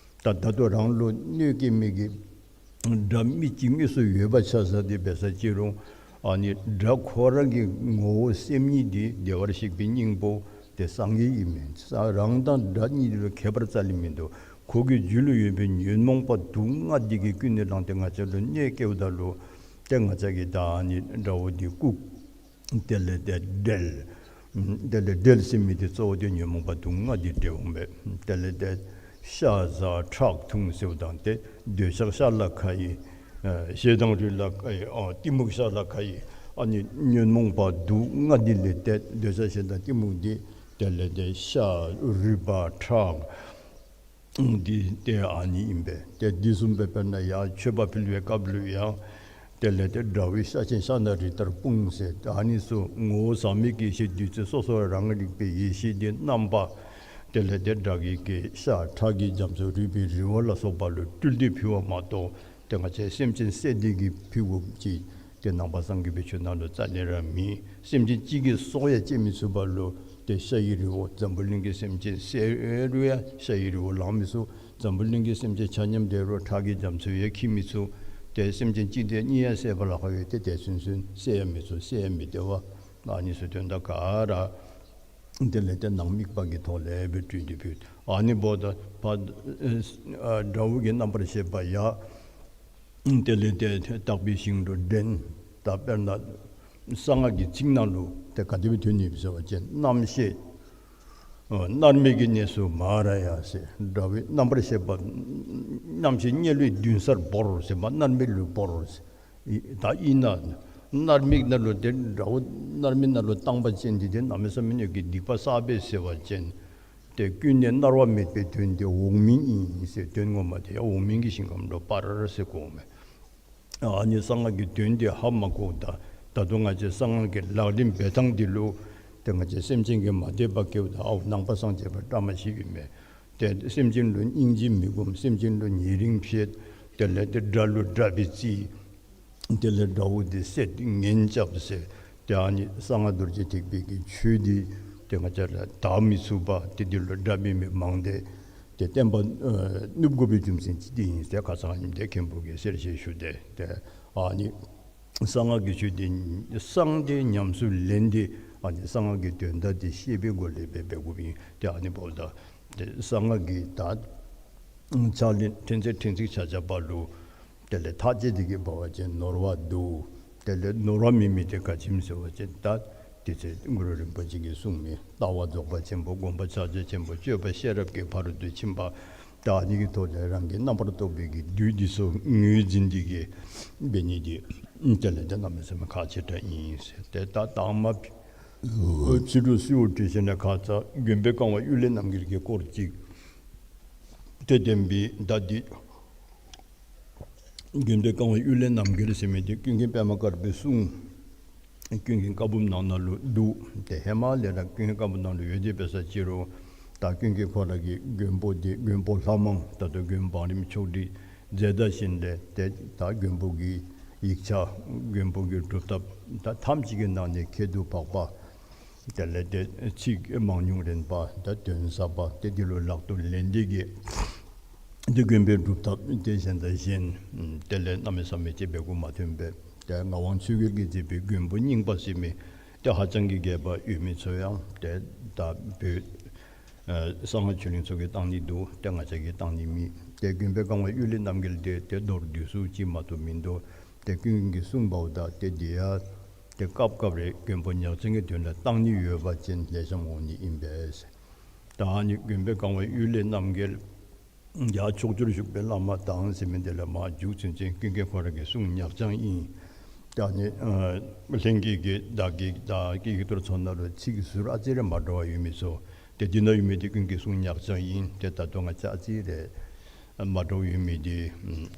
ད་ད་ལྟོ་རང་ལུ་གནོད་སྐྱེལ་མི་གི་དགྲ་མི་གཅིག་དངོས་སུ་ཡོད་པ་ཆ་བཞག་སྟེ་འབད་ས་ཅི་རུང་ཨ་ནི་དགྲ་ཁོ་ར་གི་ངོ་བོ་སེམས་ཉིད་འདི་བདེ་བར་གཤེགས་པའི་སྙིང་པོ་ཏེ་སངས་རྒྱས་ཨིན་མས། ས་རང་དང་དགྲ་གཉིས་ལུ་ཁྱད་པར་རྩ་ལས་མིན་འདུག། ཁོ་གི་རྒྱུད་ལུ་ཡོད་པའི་ཉོན་མོངས་པ་དུག་ལྔ་འདི་གིས་ཀུན་ནས་བསླངས་ཏེ་ང་བཅས་ལུ་གནོད་སྐྱེལཝ་ད་ལུ་ཏེ་ང་བཅས་ཀྱིས་ད་ཨ་ནི་དགྲ་བོ་འདི་བཀུག། དེ་ལས་ཏེ་བསྒྲལ། དེ་ལས་བསྒྲལ་ཟེར་མི་འདི་གཙོ་བོ་འདི་ཉོན་མོངས་པ་དུག་ལྔ་འདི་བསྒྲལ་འོང་པས། དེ་ལས་ཏེ་ཤ་ཟ་ཁྲག་འཐུང་ཟེརཝ་ད་ཏེ་འདོད་ཆགས་ཤ་ལ་ཁ་ཡི། ཨ་ཞེ་སྡང་རུས་ལ་ཁ་ཡི། ཨ་གཏི་མུག་ཤ་ལ་ཁ་ཡི། ཨ་ནི་ཉོན་མོངས་པ་དུག་ལྔ་འདི་ལས་ཏེ་འདོད་ཆགས་ཞེ་སྡང་གཏི་མུག་འདི་ དེ་ལས་ཏེ་ཤ་རུས་པ་ཁྲག་འདི་ཏེ་ཨ་ནི་ཨིན་པས། ཏེ་འདི་བཟུམ་སྦེ་དཔེར་ན་ཡང་མཆོད་པ་ཕུལ་བའི་སྐབས་ལུ་ཡང་དེ་ལས་ཏེ་དགྲ་བོའི་ཤ་ཆེན་ཤ་ནང་རི་ལྟར་སྤུངས་ཟེར། ཨ་ནི་ཚུ་ངོ་བོ་ཟག་མེད་ཀྱི་ཡེ་ཤེས་བདུད་རྩི་སོ་སོ་རང་རིག་པའི་ཡེ་ཤེས་འདི་རྣམ་པ་དེ་ལས་ཏེ་དགྲ་བགེགས་ཀྱི་ཤ་ཁྲག་གི་རྒྱ་མཚོ་རུས་པའི་རི་བོ་ལ་སོགས་པ་ལུ་སྤྲུལ་ཏེ་ཕུལ་བ་མ་གཏོགས་ཏེ་ང་བཅས་སེམས་ཅན་བསད་དེ་གིས་ཕུལ་དགོཔ་ཅིག་ཏེ་ནང་པ་སངས་རྒྱས་པའི་ཆོས་ནང་ལུ་རྩ་ལས་ར་མེད། སེམས་ཅན་གཅིག་གི་སྲོག་ཡང་བཅད་མི་ཚུགས་པ་ལུ་ཏེ་ཤ་ཡི་རི་བོ་འཛམ་བུ་གླིང་གི་སེམས་ཅན་བསད་རུང་ཡང་ཤ་ཡི་རི་བོ་ལང་མི་ཚུགས། འཛམ་བུ་གླིང་གི་སེམས་ཅན་ཆ་མཉམ་བསད་རུང་ཁྲག་གི་རྒྱ་མཚོ་ཡང་འཁྱིལ་མི་ཚུགས། ཏེ་སེམས་ཅན་གཅིག་དང་གཉིས་ཡང་བསད་པ་ལཱ་ཁག་ཡོད། ཏེ་དེ་ཚུན་ཚོད་བསད་ཡང་མི་ཚུགས། བསད་ཡང་མི་བདེ་བ། ཨ་ནི་ཚུ་དོན་དག་ག་ར་དེ་ལས་ཏེ་ནང་དམིགས་པ་གི་ཐོག་ལས་སྦེ་སྤྲུལ་ཏེ་ཕུལ། ཨ་ནི་འབདཝ་ད་ཕར་ཨ་དགྲ་བོ་གི་རྣམ་པར་ཤེས་པ་ཡང་དེ་ལས་ཏེ་དག་པའི་ཞིང་དུ་འདྲེན། ད་དཔེར་ན་གསང་སྔགས་ཀྱི་ཚིག་ནང་ལུ་ཏེ་ག་དེ་སྦེ་ཐོན་ནི་ཡོད་ཟེར་བ་ཅིན་རྣམ་ཤེས་ཨ་མནར་མེད་ཀྱི་གནས་སུ་མ་ར་ཡ་ཟེར། དགྲ་བོའི་རྣམ་པར་ཤེས་པ་རྣམ་ཤེས་དམྱལ་བའི་མདུན་སར་བོར་ཟེར་མ་མནར་མེད་ལུ་བོར་ཟེར། ཨི་ད་ཨིན་ན་མནར་མེད་ནང་ལུ་ཏེ་དགྲ་བོ་མནར་མེད་ནང་ལུ་བཏང་པ་ཅིན་འདི་ཏེ་གནམ་མེད་ས་མེད་ཀྱི་སྡིག་པ་བསགས་པས་ཟེར་བ་ཅིན་ཏེ་ཀུན་ནས་མནར་བ་མེད་པའི་དོན་དེ་འོག་མིན་ཨིན་ཟེར། དོན་ངོ་མ་དེ་ཡང་འོག་མིན་གྱི་ཞིང་ཁམས་ལུ་སྤར་ཟེར་གོཝ་མས། ཨ་ནི་གསང་སྔགས་ཀྱི་དོན་དེ་ཧ་མ་གོཝ་ད་ད་ལྟོ་ང་བཅས་གསང་སྔགས་ཀྱི་ལག་ལེན་འབད་ཐངས་འདི་ལུ་ཏེ་ང་བཅས་སེམས་ཅན་གྱིས་མ་དད་པ་སྐྱེཝ་ད་ཨའུ་ནང་པ་སངས་རྒྱས་པ་བཀྲ་མ་ཤིས་ཨིན་མས། ཏེ་སེམས་ཅན་ལུ་སྙིང་རྗེ་མི་སྒོམ། སེམས་ཅན་ལུ་ཉེ་རིང་བྱེད། དེ་ལས་ཏེ་དགྲ་ལུ་དགྲ་སྦེ་བརྩི། དེ་ལས་དགྲ་བོ་དེ་བསད་ངན་རྐྱབ་ཟེར། ཏེ་ཨ་ནི་གསང་སྔགས་རྡོ་རྗེ་ཐེག་པའི་གི་ཆོས་འདི་ཏེ་ང་བཅས་ར་དག་མི་ཚུགས་པ་ཏེ་འདི་ལུ་དགྲ་འབད་མི་མང་སྟེ་ཏེ་བསྟན་པ་ཨ་ནུབ་དགོ་པའི་རྒྱུ་མཚན་ཅིག་འདི་ཨིན་ཟེར་ཁ་ཙ་ཉིནམ་ཏེ་མཁན་པོ་གིས་གསལ་བཤད་ཞུ་སྟེ། ཏེ་ཨ་ནི་གསང་སྔགས་ཀྱི་ཆོས་འདི་གསང་སྟེ་ཉམས་སུ་ལེན་ཏེ་ཨ་ནི་གསང་སྔགས་ཀྱི་དོན་དག་འདི་ཤེས་པའི་སྒོ་ལས་འབད་འབད་དགོཔ་ཨིན། ཏེ་ཨ་ནི་འབདཝ་ད་ཏེ་གསང་སྔགས་ཀྱི་ད་ཕྱག་ལེན་ཕྲན་ཚེགས་ཕྲན་ཚེགས་ཆ་ཁྱབ་པ་ལུ་དེ་ལས་ཐག་བཅད་དེ་གི་འབད་བ་ཅིན་ནོར་བ་འདུག། དེ་ལས་ནོར་བ་མེད་མི་དེ་ག་ཅི་སྨོ་ཟེར་བ་ཅིན་ད་དེ་ཚེ་གུ་རུ་རིན་པོ་ཆེ་གིས་གསུངས་མི་ལྟ་བ་རྫོགས་པ་ཆེན་པོ། སྒོམ་པ་ཕྱག་རྒྱ་ཆེན་པོ། སྤྱོད་པ་ཤེས་རབ་ཀྱི་ཕ་རོལ་ཏུ་ཕྱིན་པ། ད་ཨ་ནི་གི་ཐོག་ལས་རང་གི་རྣམ་པར་རྟོག་པའི་གི་བདུད་འདི་ཚུ་ངོས་འཛིན་འདི་གིས་འབད་ནི་འདི་དེ་ལས་ཏེ་གནམ་མེད་ས་མེད་ཁག་ཆེ་དྲགས་ཨིན་ཟེར། ཏེ་ད་དང་མ་ཕྱི་དྲོ་གསོལཝ་བཏབ་ཞིནམ་ལས་ཁ་ཙ་མགོན་པོའི་བཀའ་དབང་གཡུལ་ལས་རྣམ་རྒྱལ་གྱི་སྐོར་ཅིག་ཏེ་བསྟན་པའི་ད་འདི་མགོན་པོའི་བཀའ་དབང་གཡུལ་ལས་རྣམ་རྒྱལ་ཟེར་མི་འདི་ཀུན་མཁྱེན་པདྨ་དཀར་པོའི་གསུང་ཀུན་མཁྱེན་བཀའ་འབུམ་ནང་ན་ལུ་འདུག། ཏེ་ཧེ་མ་ལས་ར་ཀུན་མཁྱེན་བཀའ་འབུམ་ནང་ལུ་ཡོད་དེ་འབད་ས་ཅི་རུང་ད་ཀུན་མཁྱེན་ཁོ་ར་གི་མགོན་པོ་འདི་མགོན་པོ་ལྷ་མང་ད་ལྟོ་མགོན་བང་རིམ་ཆོག་སྒྲིག་མཛད་ད་ཞིནམ་ལས་ཏེ་ད་མགོན་པོ་གི་ཡིག་ཆ་མགོན་པོ་གི་སྒྲུབ་ཐབས་ད་ཐམས་ཅད་ཀྱི་ནང་ནས་ཁྱད་དུ་འཕགས་པ་དེ་ལས་ཏེ་ཚིག་མང་ཉུང་རན་པ་ད་དོན་ཟབ་པ་ཏེ་འདི་ལུ་ལག་ཏུ་ལེན་ཏེ་གི་ཏེ་མགོན་པོའི་སྒྲུབ་ཐབས་ཏེ་གཞན་དང་གཞན་དེ་ལས་གནམ་མེད་ས་མེད་ཅིག་འབད་དགོཔ་མ་ཐོན་པས། ཏེ་ངག་དབང་ཆོས་རྒྱལ་གྱིས་མཛད་པའི་མགོན་པོ་རྙིང་པ་ཟེར་མི་ཏེ་ཧ་ཅང་གི་རྒྱས་པ་ཡོད་མི་ཚུ་ཡང་ཏེ་ད་བོད་ཨ་གསང་སྔགས་ཆོས་གླིང་ཚུ་གིས་བཏང་ནི་འདུག། ཏེ་ང་བཅས་ཀྱིས་བཏང་ནི་མེད། ཏེ་མགོན་པོའི་བཀའ་དབང་གཡུལ་ལས་རྣམ་རྒྱལ་འདི་ཏེ་མདོར་བསྡུས་སུ་ཅིག་མ་གཏོགས་མིན་འདུག། ཏེ་ཀུན་མཁྱེན་གྱིས་གསུངས་པ་འོ་ད་ཏེ་འདི་ཡང་ཏེ་སྐབས་སྐབས་རེ་མགོན་པོ་ཉག་ཅན་གྱི་དོན་ལུ་བཏང་ནི་ཡོད་པ་ཅིན་ལེགས་ཤོམ་འོང་ནི་ཨིན་པས། ད་ཨ་ནི་མགོན་པོའི་བཀའ་དབང་གཡུལ་ལས་རྣམ་རྒྱལ་ཡར་ཕྱོགས་བཅུར་བཞུགས་པའི་བླ་མ་དང་ཟེར་མི་འདི་ལས་མར་མཇུག་ཚུན་ཚོད་ཀུན་མཁྱེན་ཁོ་ར་གི་གསུང་ཉག་ཅན་ཨིན། ད་ཨ་ནི་ཨ་ལྷན་རྒྱས་ཀྱི་བདག་གི་ད་ཀི་ཀི་ཏོར་ཚོགས་ནང་ལུ་ཚིག་ཟུར་ཨ་ཙི་རེ་མ་འདྲཝ་ཡོད་མི་ཚུ་ཏེ་འདི་ནང་ཡོད་མི་འདི་ཀུན་མཁྱེན་གསུང་ཉག་ཅན་ཨིན། ཏེ་ད་ལྟོ་ང་བཅས་ཨ་ཙི་རེ་མ་འདྲཝ་ཡོད་མི་འདི་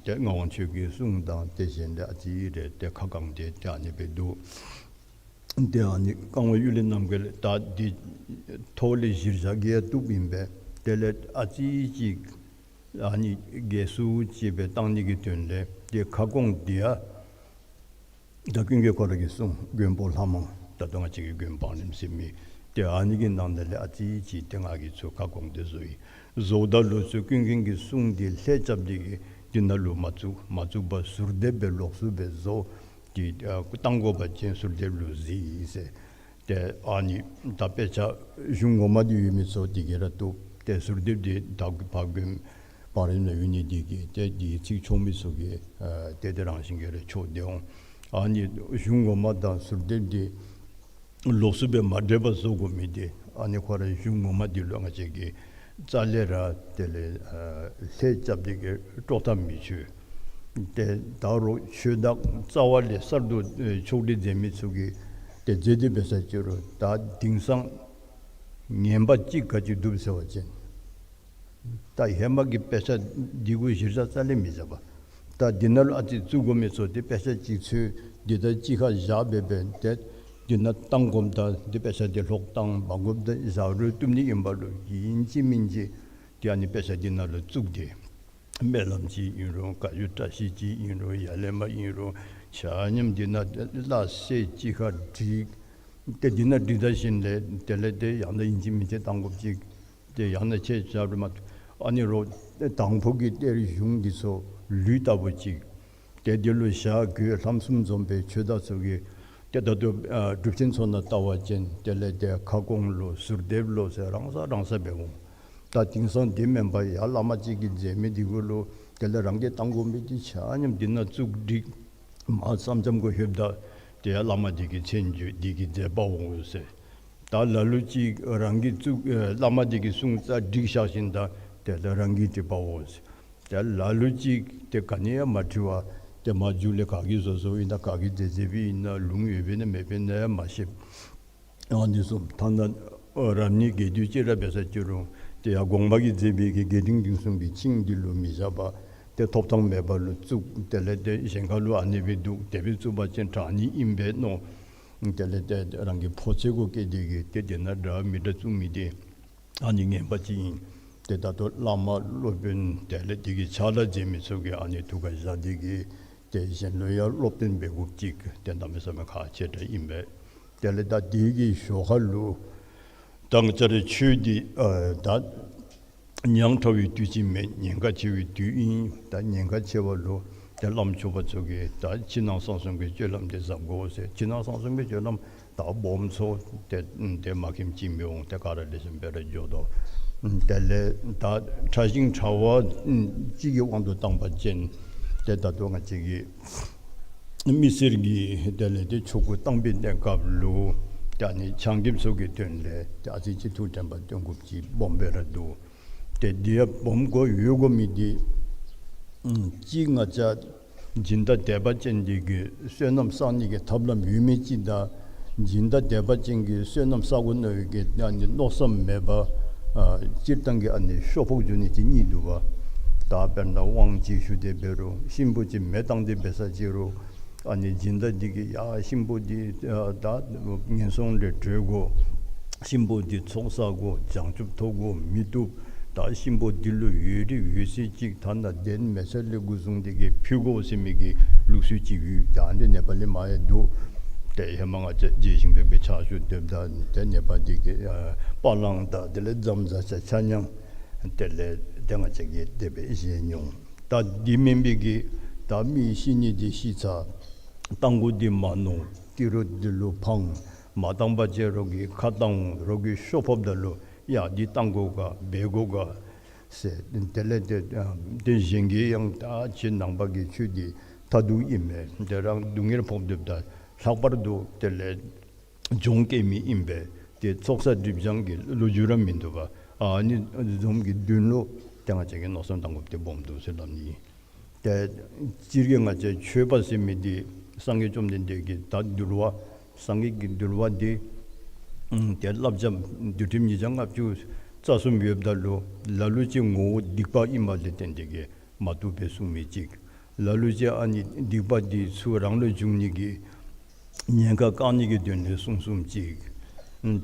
ཏེ་ངག་དབང་ཆོས་ཀྱི་གསུང་དང་ཏེ་གཞན་ལས་ཨ་ཙི་རེ་ཏེ་ཁ་གང་སྟེ་ཏེ་ཨ་ནི་སྦེ་འདུག། ཏེ་ཨ་ནི་བཀའ་དབང་གཡུལ་ལས་རྣམ་རྒྱལ་ད་འདི་ཐོག་ལས་གཞིར་བཞག་གི་ཡང་བཏུབ་ཨིན་པས། དེ་ལས་ཨ་ཙི་ཅིག་ཨ་ནི་རྒྱས་སུ་ཅིག་སྦེ་བཏང་ནི་གི་དོན་ལས་ཏེ་ཁ་སྐོང་འདི་ཡང་ད་ཀུན་མཁྱེན་ཁོ་ར་གི་གསུང་མགོན་པོ་ལྷ་མང་ད་ལྟོ་ང་བཅས་ཀྱི་མགོན་བང་རིམ་ཟེར་མི་ཏེ་ཨ་ནི་གི་ནང་ན་ལས་ཨ་ཙི་ཅིག་ཏེ་ང་གིས་ཚུར་ཁ་སྐོང་སྟེ་བཟོ་ཡི། བཟོཝ་ད་ལུ་ཚུར་ཀུན་མཁྱེན་གྱི་གསུང་འདི་ལྷད་རྐྱབ་སྟེ་གི་འདི་ནང་ལུ་མ་བཙུགས། མ་བཙུགས་པར་ཟུར་འདེབས་སྦེ་ལོགས་སུ་སྦེ་བཟོ། ཏེ་ཨ་བཏང་དགོ་པ་ཅིན་ཟུར་འདེབས་ལུ་གཟིགས་ཟེར། ཏེ་ཨ་ནི་ད་དཔེ་ཆ་གཞུང་ངོ་མ་འདི་ཡོད་མི་ཚུ་འདི་གིས་ར་བཏུབ། ཏེ་ཟུར་འདེབས་འདི་ད་ཕར་མགོན་བང་རིམ་ནང་ཡོད་ནི་འདི་གིས་ཏེ་འདི་ཚིག་ཆོག་མི་ཚུ་གིས་ཨ་ཏེ་དེ་རང་བཞིན་གྱིས་ར་ཆོག་སྟེ་འོང་། ཨ་ནི་གཞུང་ངོ་མ་དང་ཟུར་འདེབས་འདི་ལོགས་སུ་སྦེ་མ་འདྲེས་པར་བཟོ་དགོ་མི་འདི་ཨ་ནི་ཁོ་ར་གཞུང་ངོ་མ་འདི་ལུ་ང་བཅས་ཀྱིས་རྩ་ལས་ར་དེ་ལས་ཨ་ལྷད་རྐྱབ་སྟེ་གི་དཀྲོག་ཐབས་མི་ཆོག། ཏེ་ད་རུང་ཆོས་བདག་རྩ་བ་ལས་གསར་དུ་ཨེ་ཕྱོགས་སྒྲིག་མཛད་མི་ཚུ་གིས་ཏེ་མཛད་དེ་འབད་ས་ཅི་རུང་ད་དེང་སང་ ངན་པ་གཅིག་ག་ཅི་འདུག་ཟེར་བ་ཅིན། ད་ཧེ་མ་གི་དཔེ་ཆ་འདི་གུ་གཞིར་བཞག་རྩ་ལས་མི་བཞག་པ། ད་འདི་ནང་ལུ་ཨ་ཙི་བཙུགས་དགོ་མི་ཚུ་འདི་དཔེ་ཆ་གཅིག་འཚོལ། འདི་ད་གཅིག་ཁར་བཞག་སྦེ་སྦེ་ཏེ་འདི་ནང་བཏང་དགོཔ་དང་འདི་དཔེ་ཆ་འདི་ལྷོག་བཏང་མ་དགོཔ་ད་བཞག་རུང་བཏུབ་ནི་ཨིན་པ་ལུ་ཨིན་ཅི་མིན་ཅི་ཏེ་ཨ་ནི་དཔེ་ཆ་འདི་ནང་ལུ་བཙུགས་ཏེ་སྨོན་ལམ་ཅིག་ཨིན་རུང་བཀའ་བརྒྱུད་བཀྲ་ཤིས་ཅིག་ཨིན་རུང་ཡ་ལེ་མ་ཨིན་རུང་ཆ་མཉམ་འདི་ནང་ལྷག་སེ་གཅིག་ཁར་བསྒྲིགས། ཏེ་འདི་ནང་བསྒྲིགས་ད་ཞིནམ་ལས་དེ་ལས་ཏེ་ཡང་ན་ཨིན་ཅི་མིན་ཅི་བཏང་དགོཔ་ཅིག། ཏེ་ཡང་ན་ཁྱེད་ཅག་རུ་མ་ཨ་ནི་རོགས་དང་ཕུ་གི་གཏེར་གཞུང་འདི་ཚུ་ལུད་ལྟ་བུ་ཅིག། ཏེ་འདི་ལུ་ཞྭ་གོས་ལྷམ་གསུམ་འཛོམས་པའི་ཆོས་བདག་ཚུ་གིས་ཏེ་ད་ལྟོ་ཨ་སྒྲུབ་ཆེན་ཚུ་ནང་བལྟ་བ་ཅིན་དེ་ལས་ཏེ་ཁ་སྐོང་ལོ་ཟུར་འདེབས་ལོ་ཟེར་རང་ས་རང་ས་འབད་འོང་། ད་དེང་སང་འདི་མེན་པར་ཡར་བླ་མ་གཅིག་གིས་མཛད་མི་འདི་གུ་ལུ་དེ་ལས་རང་གིས་བཏང་དགོ་མི་འདི་ཆ་མཉམ་འདི་ནང་བཙུགས་བསྒྲིགས། མར་ས་མཚམས་གུ་ལྷོདཔ་ད་ཏེ་ཡར་བླ་མ་འདི་གི་མཚན་བརྗོད་འདི་གིས་མཛད་པའོ་ཟེར། ད་ལ་ལུ་ཅིག་རང་གིས་བཙུགས་ཨེ་བླ་མ་འདི་གིས་གསུངས་རྩ་བསྒྲིགས་བཞག་ཞིནམ་ད་དེ་ལས་རང་གིས་བྲིས་པའོ་ཟེར། ད་ལ་ལུ་ཅིག་ཏེ་ག་ནི་ཡང་མ་བྲི་བར་ཏེ་མར་མཇུག་ལས་ག་གིས་བཟོ་བཟོཝ་ཨིན་ན་ག་གིས་མཛད་མཛདཔ་ཨིན་ན་ལུང་ཡོདཔ་ཨིན་ན་མེདཔ་ཨིན་ན་ཡང་མ་ཤེས། ཨ་ནི་གསུངས། ཐ་ན་ཨ་རབ་གནས་རྒྱས་བསྡུས་ཅིག་ར་འབད་ས་ཅི་རུང་ཏེ་ཡར་དགོངས་པ་གིས་མཛད་པའི་གི་རྒྱས་འབྲིང་བསྡུས་གསུམ་གྱི་ཆིངས་འདི་ལུ་མི་བཞག་པར་ཏེ་ཐོབ་ཐང་མེད་པ་ལུ་བཙུགས། དེ་ལས་ཏེ་གཞན་ཁ་ལུ་ཨ་ནི་སྦེ་འདུག། དེ་སྦེ་བཙུགས་པ་ཅིན་དྲག་ནི་ཨིན་པས་མནོ། དེ་ལས་ཏེ་རང་གི་ཕོ་ཚོད་གུ་བཀལ་ཏེ་གིས་ཏེ་དེ་ནང་འདྲ་མི་འདྲ་བཙུགས་མི་འདི་ཨ་ནི་ངན་པ་ཅིག་ཨིན། ཏེ་ད་ལྟོ་བླ་མ་སློབ་དཔོན་དེ་ལས་དེ་གི་ཕྱག་ལཱ་མཛད་མི་ཚུ་གིས་ཨ་ནི་ཐུགས་ཁར་བཞག་སྟེ་གིས་ཏེ་གཞན་ལུ་ཡང་སློབ་སྟོན་འབད་དགོཔ་ཅིག་ཏེ་གནམ་མེད་ས་མེད་ཁག་ཆེ་དྲགས་ཨིན་པས། དེ་ལས་ད་དེ་གི་ཞོར་ཁ་ལུ་ད་ང་བཅས་རའི་ཆོས་འདི་ཨ་ད་ཉག་ཕྲ་བའི་དུས་ཅིག་མེན། ཉེན་ཁ་ཆེ་བའི་དུས་ཨིན། ད་ཉེན་ཁ་ཆེ་བ་ལུ་ཏེ་བླམ་ཆོསཔ་ཚུ་གིས་ད་ཕྱི་ནང་གསང་གསུམ་གྱི་སྤྱོད་ལམ་འདི་གཟབ་དགོ་ཟེར། ཕྱི་ནང་གསང་གསུམ་གྱི་སྤྱོད་ལམ་ད་སྦོམ་ཚུ་ཏེ་ཏེ་མ་མཁྱེནམ་ཅིག་མི་འོང་། ཏེ་ག་ར་ལེགས་ཤོམ་སྦེ་ར་འགྱོ་དོ། དེ་ལས་ད་ཕྲ་ཞིང་ཕྲ་བ་ཅིག་གི་དབང་དུ་བཏང་པ་ཅིན་ཏེ་ད་ལྟོ་ང་བཅས་ཀྱི་མི་སེར་གྱི་དེ་ལས་ཏེ་ཆོ་ག་བཏང་པའི་གནས་སྐབས་ལུ་ཏེ་ཨ་ནི་ཆང་རྐྱབ་ཚུ་གི་དོན་ལས་ཏེ་ཨ་ཙི་ཅིག་ཐུགས་དྲན་པ་བཏོན་དགོཔ་ཅིག་སྦོམ་སྦེ་ར་འདུག། ཏེ་འདི་ཡང་སྦོམ་དགོ་ཡོད་དགོ་མི་འདི་ཨམ་གཅིག་ང་བཅས་སྦྱིན་བདག་དད་པ་ཅན་འདི་གིས་བསོད་ནམས་བསག་ནི་གི་ཐབས་ལམ་ཡོད་མི་ཅིག་དང་སྦྱིན་བདག་དད་པ་ཅན་གྱིས་བསོད་ནམས་བསག་དགོ་མནོ་བའི་གི་ཨ་ནི་མནོ་བསམ་མེད་པར་ཨ་སྤྱིར་བཏང་གི་ཨ་ནི་ཤོ་ཕོག་འགྱོ་ནི་ཅིག་གཉིས་འདུག་པ། ད་དཔེར་ན་དབང་ཅིག་ཞུ་སྟེ་འབད་རུང་གཤིན་པོ་ཅིག་མེ་བཏང་སྟེ་འབད་ས་ཅི་རུང་ཨ་ནི་སྦྱིན་བདག་འདི་གིས་ཡ་གཤིན་པོ་འདི་ཨ་ད་ངན་སོང་ལས་གྲོལ་དགོ། གཤིན་པོ་འདི་ཚོགས་བསགས་དགོ། བྱང་ཆུབ་ཐོབ་དགོ་མི་བཏུབ། ད་གཤིན་པོ་འདི་ལུ་ཡོད་རིགས་ཡོད་ཚད་ཅིག་ཐ་ན་གདན་མེ་ཆ་ལས་འགོ་བཟུང་སྟེ་གིས་ཕུལ་དགོ་ཟེར་མི་གི་ལུགས་སྲོལ་ཅིག་ཡོད། ད་འདི་ནེ་པ་ལི་མ་ཡང་འདུག། ཏེ་ཧེ་མ་ང་བཅས་རྗེ་ཞིང་ཕེབས་ཀྱི་ཕྱག་ཞུ་སྡོདཔ་ད་ཏེ་ནེ་པ་འདི་གི་ཨ་པ་ལང་དང་དེ་ལས་རྫམ་ཟ་ཆ་ཆ་མཉམ་དེ་ལས་ཏེ་ང་བཅས་ཀྱིས་དེ་སྦེ་བཞེས་མྱོང་། ད་འདི་མེན་པའི་གི་ད་མི་ཤི་ནི་འདི་ཤི་ཚར། རྟ་མགོ་འདི་མ་ནོར། ཏི་རུ་འདི་ལུ་འཕང་། མ་བཏང་པ་ཅིན་རོགས་ཀྱིས་ཁ་བཏང་འོང་། རོགས་ཀྱིས་ཤོ་ཕོགཔ་ད་ལུ་ཡ་འདི་བཏང་དགོ་ག་འབད་དགོ་ག་ཟེར། དེ་ལས་ཏེ་ཏེ་གཞན་གྱིས་ཡང་ད་ཁྱེད་ནང་པ་གི་ཆོས་འདི་མཐར་ཐུག་ཨིན་མས། ཏེ་རང་སྡུག་བསྔལ་ཕོག་སྡོདཔ་ད་ལྷག་པར་དུ་དེ་ལས་གྱོང་བཀལ་མི་ཨིན་པས། ཏེ་ཚོགས་བསགས་སྒྲིབ་སྦྱང་གི་ལོ་རྒྱུས་ར་མིན་འདུག་པ། ཨ་ནི་བཟུམ་གྱི་དོན་ལུ་ཏེ་ང་བཅས་ཀྱིས་མནོ་བསམ་བཏང་དགོཔ་འདི་སྦོམ་འདུག་ཟེར་སླབ་ནི་ཨིན། ཏེ་སྤྱིར་གྱིས་ང་བཅས་ཆོས་པ་ཟེར་མི་འདི་སངས་རྒྱས་བཅོམ་ལྡན་འདས་ཀྱི་ད་འདུལ་བ་སངས་རྒྱས་ཀྱི་འདུལ་བ་འདི་ཨམ་ཏེ་བསླབ་བྱ་འདུལ་ཁྲིམས་ཉིས་བརྒྱ་ལྔ་བཅུ་རྩ་གསུམ་ཡོདཔ་ད་ལུ་ལ་ལུ་ཅིག་ངོ་བོ་སྡིག་པ་ཨིནམ་ལས་བརྟེན་ཏེ་གིས་མ་བཏུབ་པའི་གསུང་མི་ཅིག། ལ་ལུ་ཅིག་ཨ་ནི་སྡིག་པ་འདི་ཚུར་རང་ལུ་འབྱུང་ནི་གི་ཉེན་ཁ་བཀག་ནི་གི་དོན་ལས་གསུང་གསུངམ་ཅིག།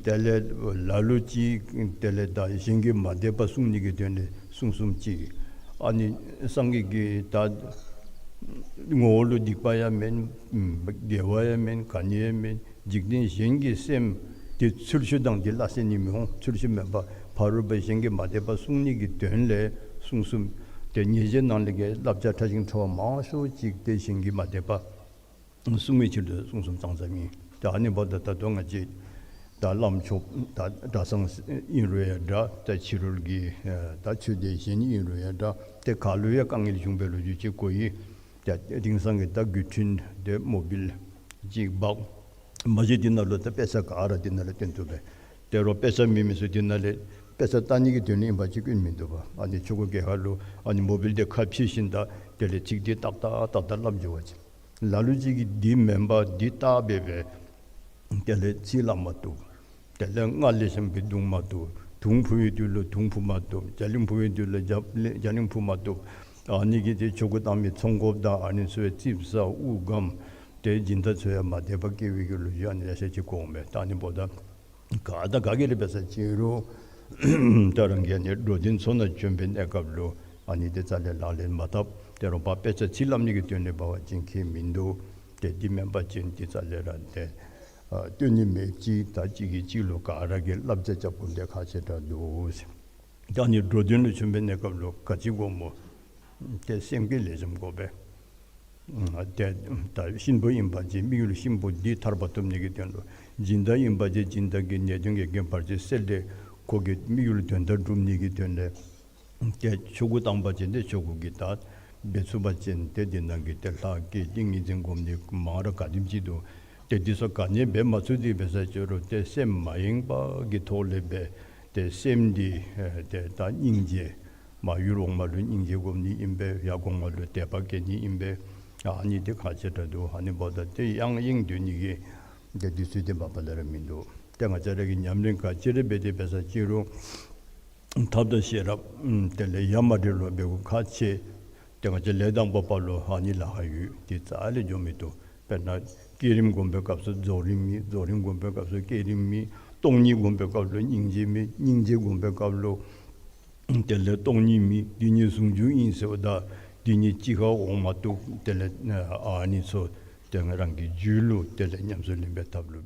དེ་ལས་ལ་ལུ་ཅིག་དེ་ལས་ད་གཞན་གྱི་མ་དད་པ་བསྲུང་ནི་གི་དོན་ལས་གསུང་གསུངམ་ཅིག། ཨ་ནི་སངས་རྒྱས་ཀྱིས་ད་ངོ་བོ་ལུ་སྡིག་པ་ཡང་མེན། དགེ་བ་ཡང་མེན། ག་ནི་ཡང་མེན། འཇིག་རྟེན་གཞན་གྱི་སེམས་འདི་ཚུལ་འཆོས་དང་འདི་སླ་བསྲེ་ནི་མི་འོང་། ཚུལ་འཆོས་མེན་པར་ཕ་རོལ་པོ་གཞན་གྱི་མ་དད་པ་བསྲུང་ནི་གི་དོན་ལས་གསུང་གསུངམ། ཏེ་ཉེས་བྱས་ནང་ལས་ཀྱི་བསླབ་བྱ་ཕྲ་ཞིང་ཕྲ་བ་མང་ཤོས་ཅིག་ཏེ་གཞན་གྱི་མ་དད་པ་བསྲུང་བའི་ཕྱིར་དུ་གསུང་གསུངམ་ཙང་ཙང་ཨིན། ད་ཨ་ནི་འབདཝ་ད་ད་ལྟོ་ང་བཅས་ད་བླམ་ཆོསཔ་ད་གྲྭ་ཚང་ཨིན་རུང་ཡང་འདྲ། ད་ཕྱི་རོལ་གྱི་ད་ཆོས་སྡེ་གཞན་ཨིན་རུང་ཡང་འདྲ། ཏེ་ག་ལུ་ཡང་དཀའ་ངལ་བྱུང་བའི་ལོ་རྒྱུས་ཅིག་གོ་ཡི། ད་དེང་སང་གི་ད་བརྒྱུད་འཕྲིན་དེ་མོ་བཱའིལ་ཅིག་འབག། མ་གཞི་འདི་ནང་ལུ་ད་དཔེ་ཆ་ག་ར་འདི་ནང་ལུ་སྟོན་བཏུབ་པས། ཏེ་རོགས་དཔེ་ཆ་མེད་མི་ཚུ་འདི་ནང་ལས་དཔེ་ཆ་ལྟ་ནི་གི་དོན་ལས་ཨིན་པ་ཅིན་སྐྱོན་མིན་འདུག་པ། ཨ་ནི་ཆོ་ག་གི་ཁ་ལུ་ཨ་ནི་མོ་བཱའིལ་དེ་ཁ་ཕྱེ་ཞིནམ་ད་དེ་ལས་ཚིག་དེ་ཏག་ཏག་ཏག་ཏག་སླབ་འགྱོ་བ་ཅིན། ལ་ལུ་ཅིག་གིས་འདི་མེན་པར་འདི་བལྟ་སྦེ་སྦེ་དེ་ལས་ཚིག་སླབ་མ་བཏུབ། དེ་ལས་མངལ་ལས་བྱུང་བའི་གདུང་མ་བཏུབ། དུང་འཕུ་བའི་དུས་ལུ་དུང་འཕུ་མ་བཏུབ། རྒྱ་གླིང་འཕུ་བའི་དུས་ལུ་རྒྱ་གླིང་རྒྱ་གླིང་འཕུ་མ་བཏུབ། ཨ་ནི་གི་དེ་ཆོ་ག་བཏང་མི་ཚོང་འགོཔ་དང་ཨ་ནི་ཚུ་ཡང་རྩིགཔ་ཟ་དབུགས་སྒམ། དེ་སྦྱིན་བདག་ཚུ་ཡང་མ་དད་པ་སྐྱེ་བའི་གི་ལོ་རྒྱུས་ཨ་ནི་ལེ་ཤ་ཅིག་གོཝ་མས། ད་ཨ་ནི་འབདཝ་ད་ག་དང་ག་གིས་ར་འབད་ས་ཅིན་རུང་ད་རང་གིས་ཨ་ནི་འགྲོ་དོན་ཚུ་ནང་བྱོན་པའི་གནས་སྐབས་ལུ་ཨ་ནི་དེ་རྩ་ལས་ལག་ལེན་མ་འཐབ། དེ་རུང་ཕར་དཔེ་ཆ་ཚིག་ལྷབ་ནི་གི་དོན་ལས་འབད་བ་ཅིན་ཁྱད་མིན་འདུག། དེ་འདི་མེན་པ་ཅིན་དེ་རྩ་ལས་ར་དེ་ཨ་སྟོན་ནི་མེདཔ་ཅིག། ད་གཅིག་གིས་གཅིག་ལུ་ག་ར་གིས་བསླབ་བྱ་རྐྱབ་དགོཔ་དེ་ཁག་ཆེ་དྲགས་འདུག་ཟེར། ད་ཨ་ནི་འགྲོ་དོན་ལུ་བྱོན་པའི་གནས་སྐབས་ལུ་ག་ཅི་དགོཔ་སྨོ། དེ་སེམས་བསྐྱེད་ལེགས་ཤོམ་དགོ་པས། ཨ་དེ་ད་གཤིན་པོ་ཨིན་པ་ཅིན་དམིགས་ཡུལ་གཤིན་པོ་འདི་ཐར་པ་ཐོབ་ནི་གི་དོན་ལུ། སྦྱིན་བདག་ཨིན་པ་ཅིན་སྦྱིན་བདག་གི་ནད་གདོན་གྱི་རྐྱེན་བར་ཆད་སེལ་ཏེ་ཁོ་གི་དམིགས་ཡུལ་དོན་དག་སྒྲུབ་ནི་གི་དོན་ལས། ཏེ་ཆོ་གུ་བཏང་པ་ཅིན་ཏེ་ཆོ་གུ་གི་ད་འབད་ཚུགས་པ་ཅིན་ཏེ་འདི་ནང་གི་ཏེ་ལྷ་བསྐྱེད་ཏིང་ངེ་འཛིན་སྒོམ་ནི་མང་རབས་ག་དེམ་ཅིག་འདུག། ཏེ་འདི་ཚུ་ག་ནི་འབད་མ་ཚུགས་ཏེ་འབད་ས་ཅིག་རུང་ཏེ་སེམས་མ་ཡེངས་པ་གི་ཐོག་ལས་འབད། ཏེ་སེམས་འདི་ཨེ་ཏེ་ད་སྙིང་རྗེ་མ་ཡུལ་འོག་མ་ལུ་སྙིང་རྗེ་སྒོམ་ནི་ཨིན་པས། ཡར་གོང་མ་ལུ་དད་པ་བསྐྱེད་ནི་ཨིན་པས། ཨ་ནི་འདི་ཁག་ཆེ་དྲགས་འདུག། ཨ་ནི་འབདཝ་ད་ཏེ་ཡང་ཡེངས་སྡོད་ནི་གི་ཏེ་འདི་ཚུ་ཏེ་མ་པ་ལས་ར་མིན་འདུག། ཏེ་ང་བཅས་ར་གིས་ཉམས་ལེན་ག་ཅི་ར་འབད་དེ་འབད་ས་ཅིག་རུང་ཐབས་དང་ཤེས་རབ་དེ་ལས་ཡ་མ་བྲལ་བར་འབད་དགོཔ་ཁག་ཆེ། ཏེ་ང་བཅས་ལས་དང་པོ་པ་ལུ་ཨ་ནི་ལཱ་ཁག་ཡོད། དེ་རྩ་ལས་འགྱོ་མི་བཏུབ། དཔེར་ན་བསྐྱེད་རིམ་སྒོམ་པའི་སྐབས་སུ་རྫོགས་རིམ་མེད། རྫོགས་རིམ་སྒོམ་པའི་སྐབས་སུ་བསྐྱེད་རིམ་མེད། སྟོང་ཉིད་སྒོམ་པའི་སྐབས་ལུ་སྙིང་རྗེ་མེད། སྙིང་རྗེ་སྒོམ་པའི་སྐབས་ལུ་དེ་ལས་སྟོང་ཉིད་མེད། འདི་གཉིས་ཟུང་འཇུག་ཨིན་ཟེརཝ་ད་འདི་གཉིས་གཅིག་ཁར་འོང་མ་བཏུབ། དེ་ལས་ཨ་ནི་ཚུ་ཏེ་ང་རང་གི་རྒྱུད་ལུ་དེ་ལས་ཉམས་སུ་ལེན་པའི་ཐབས་ལུ།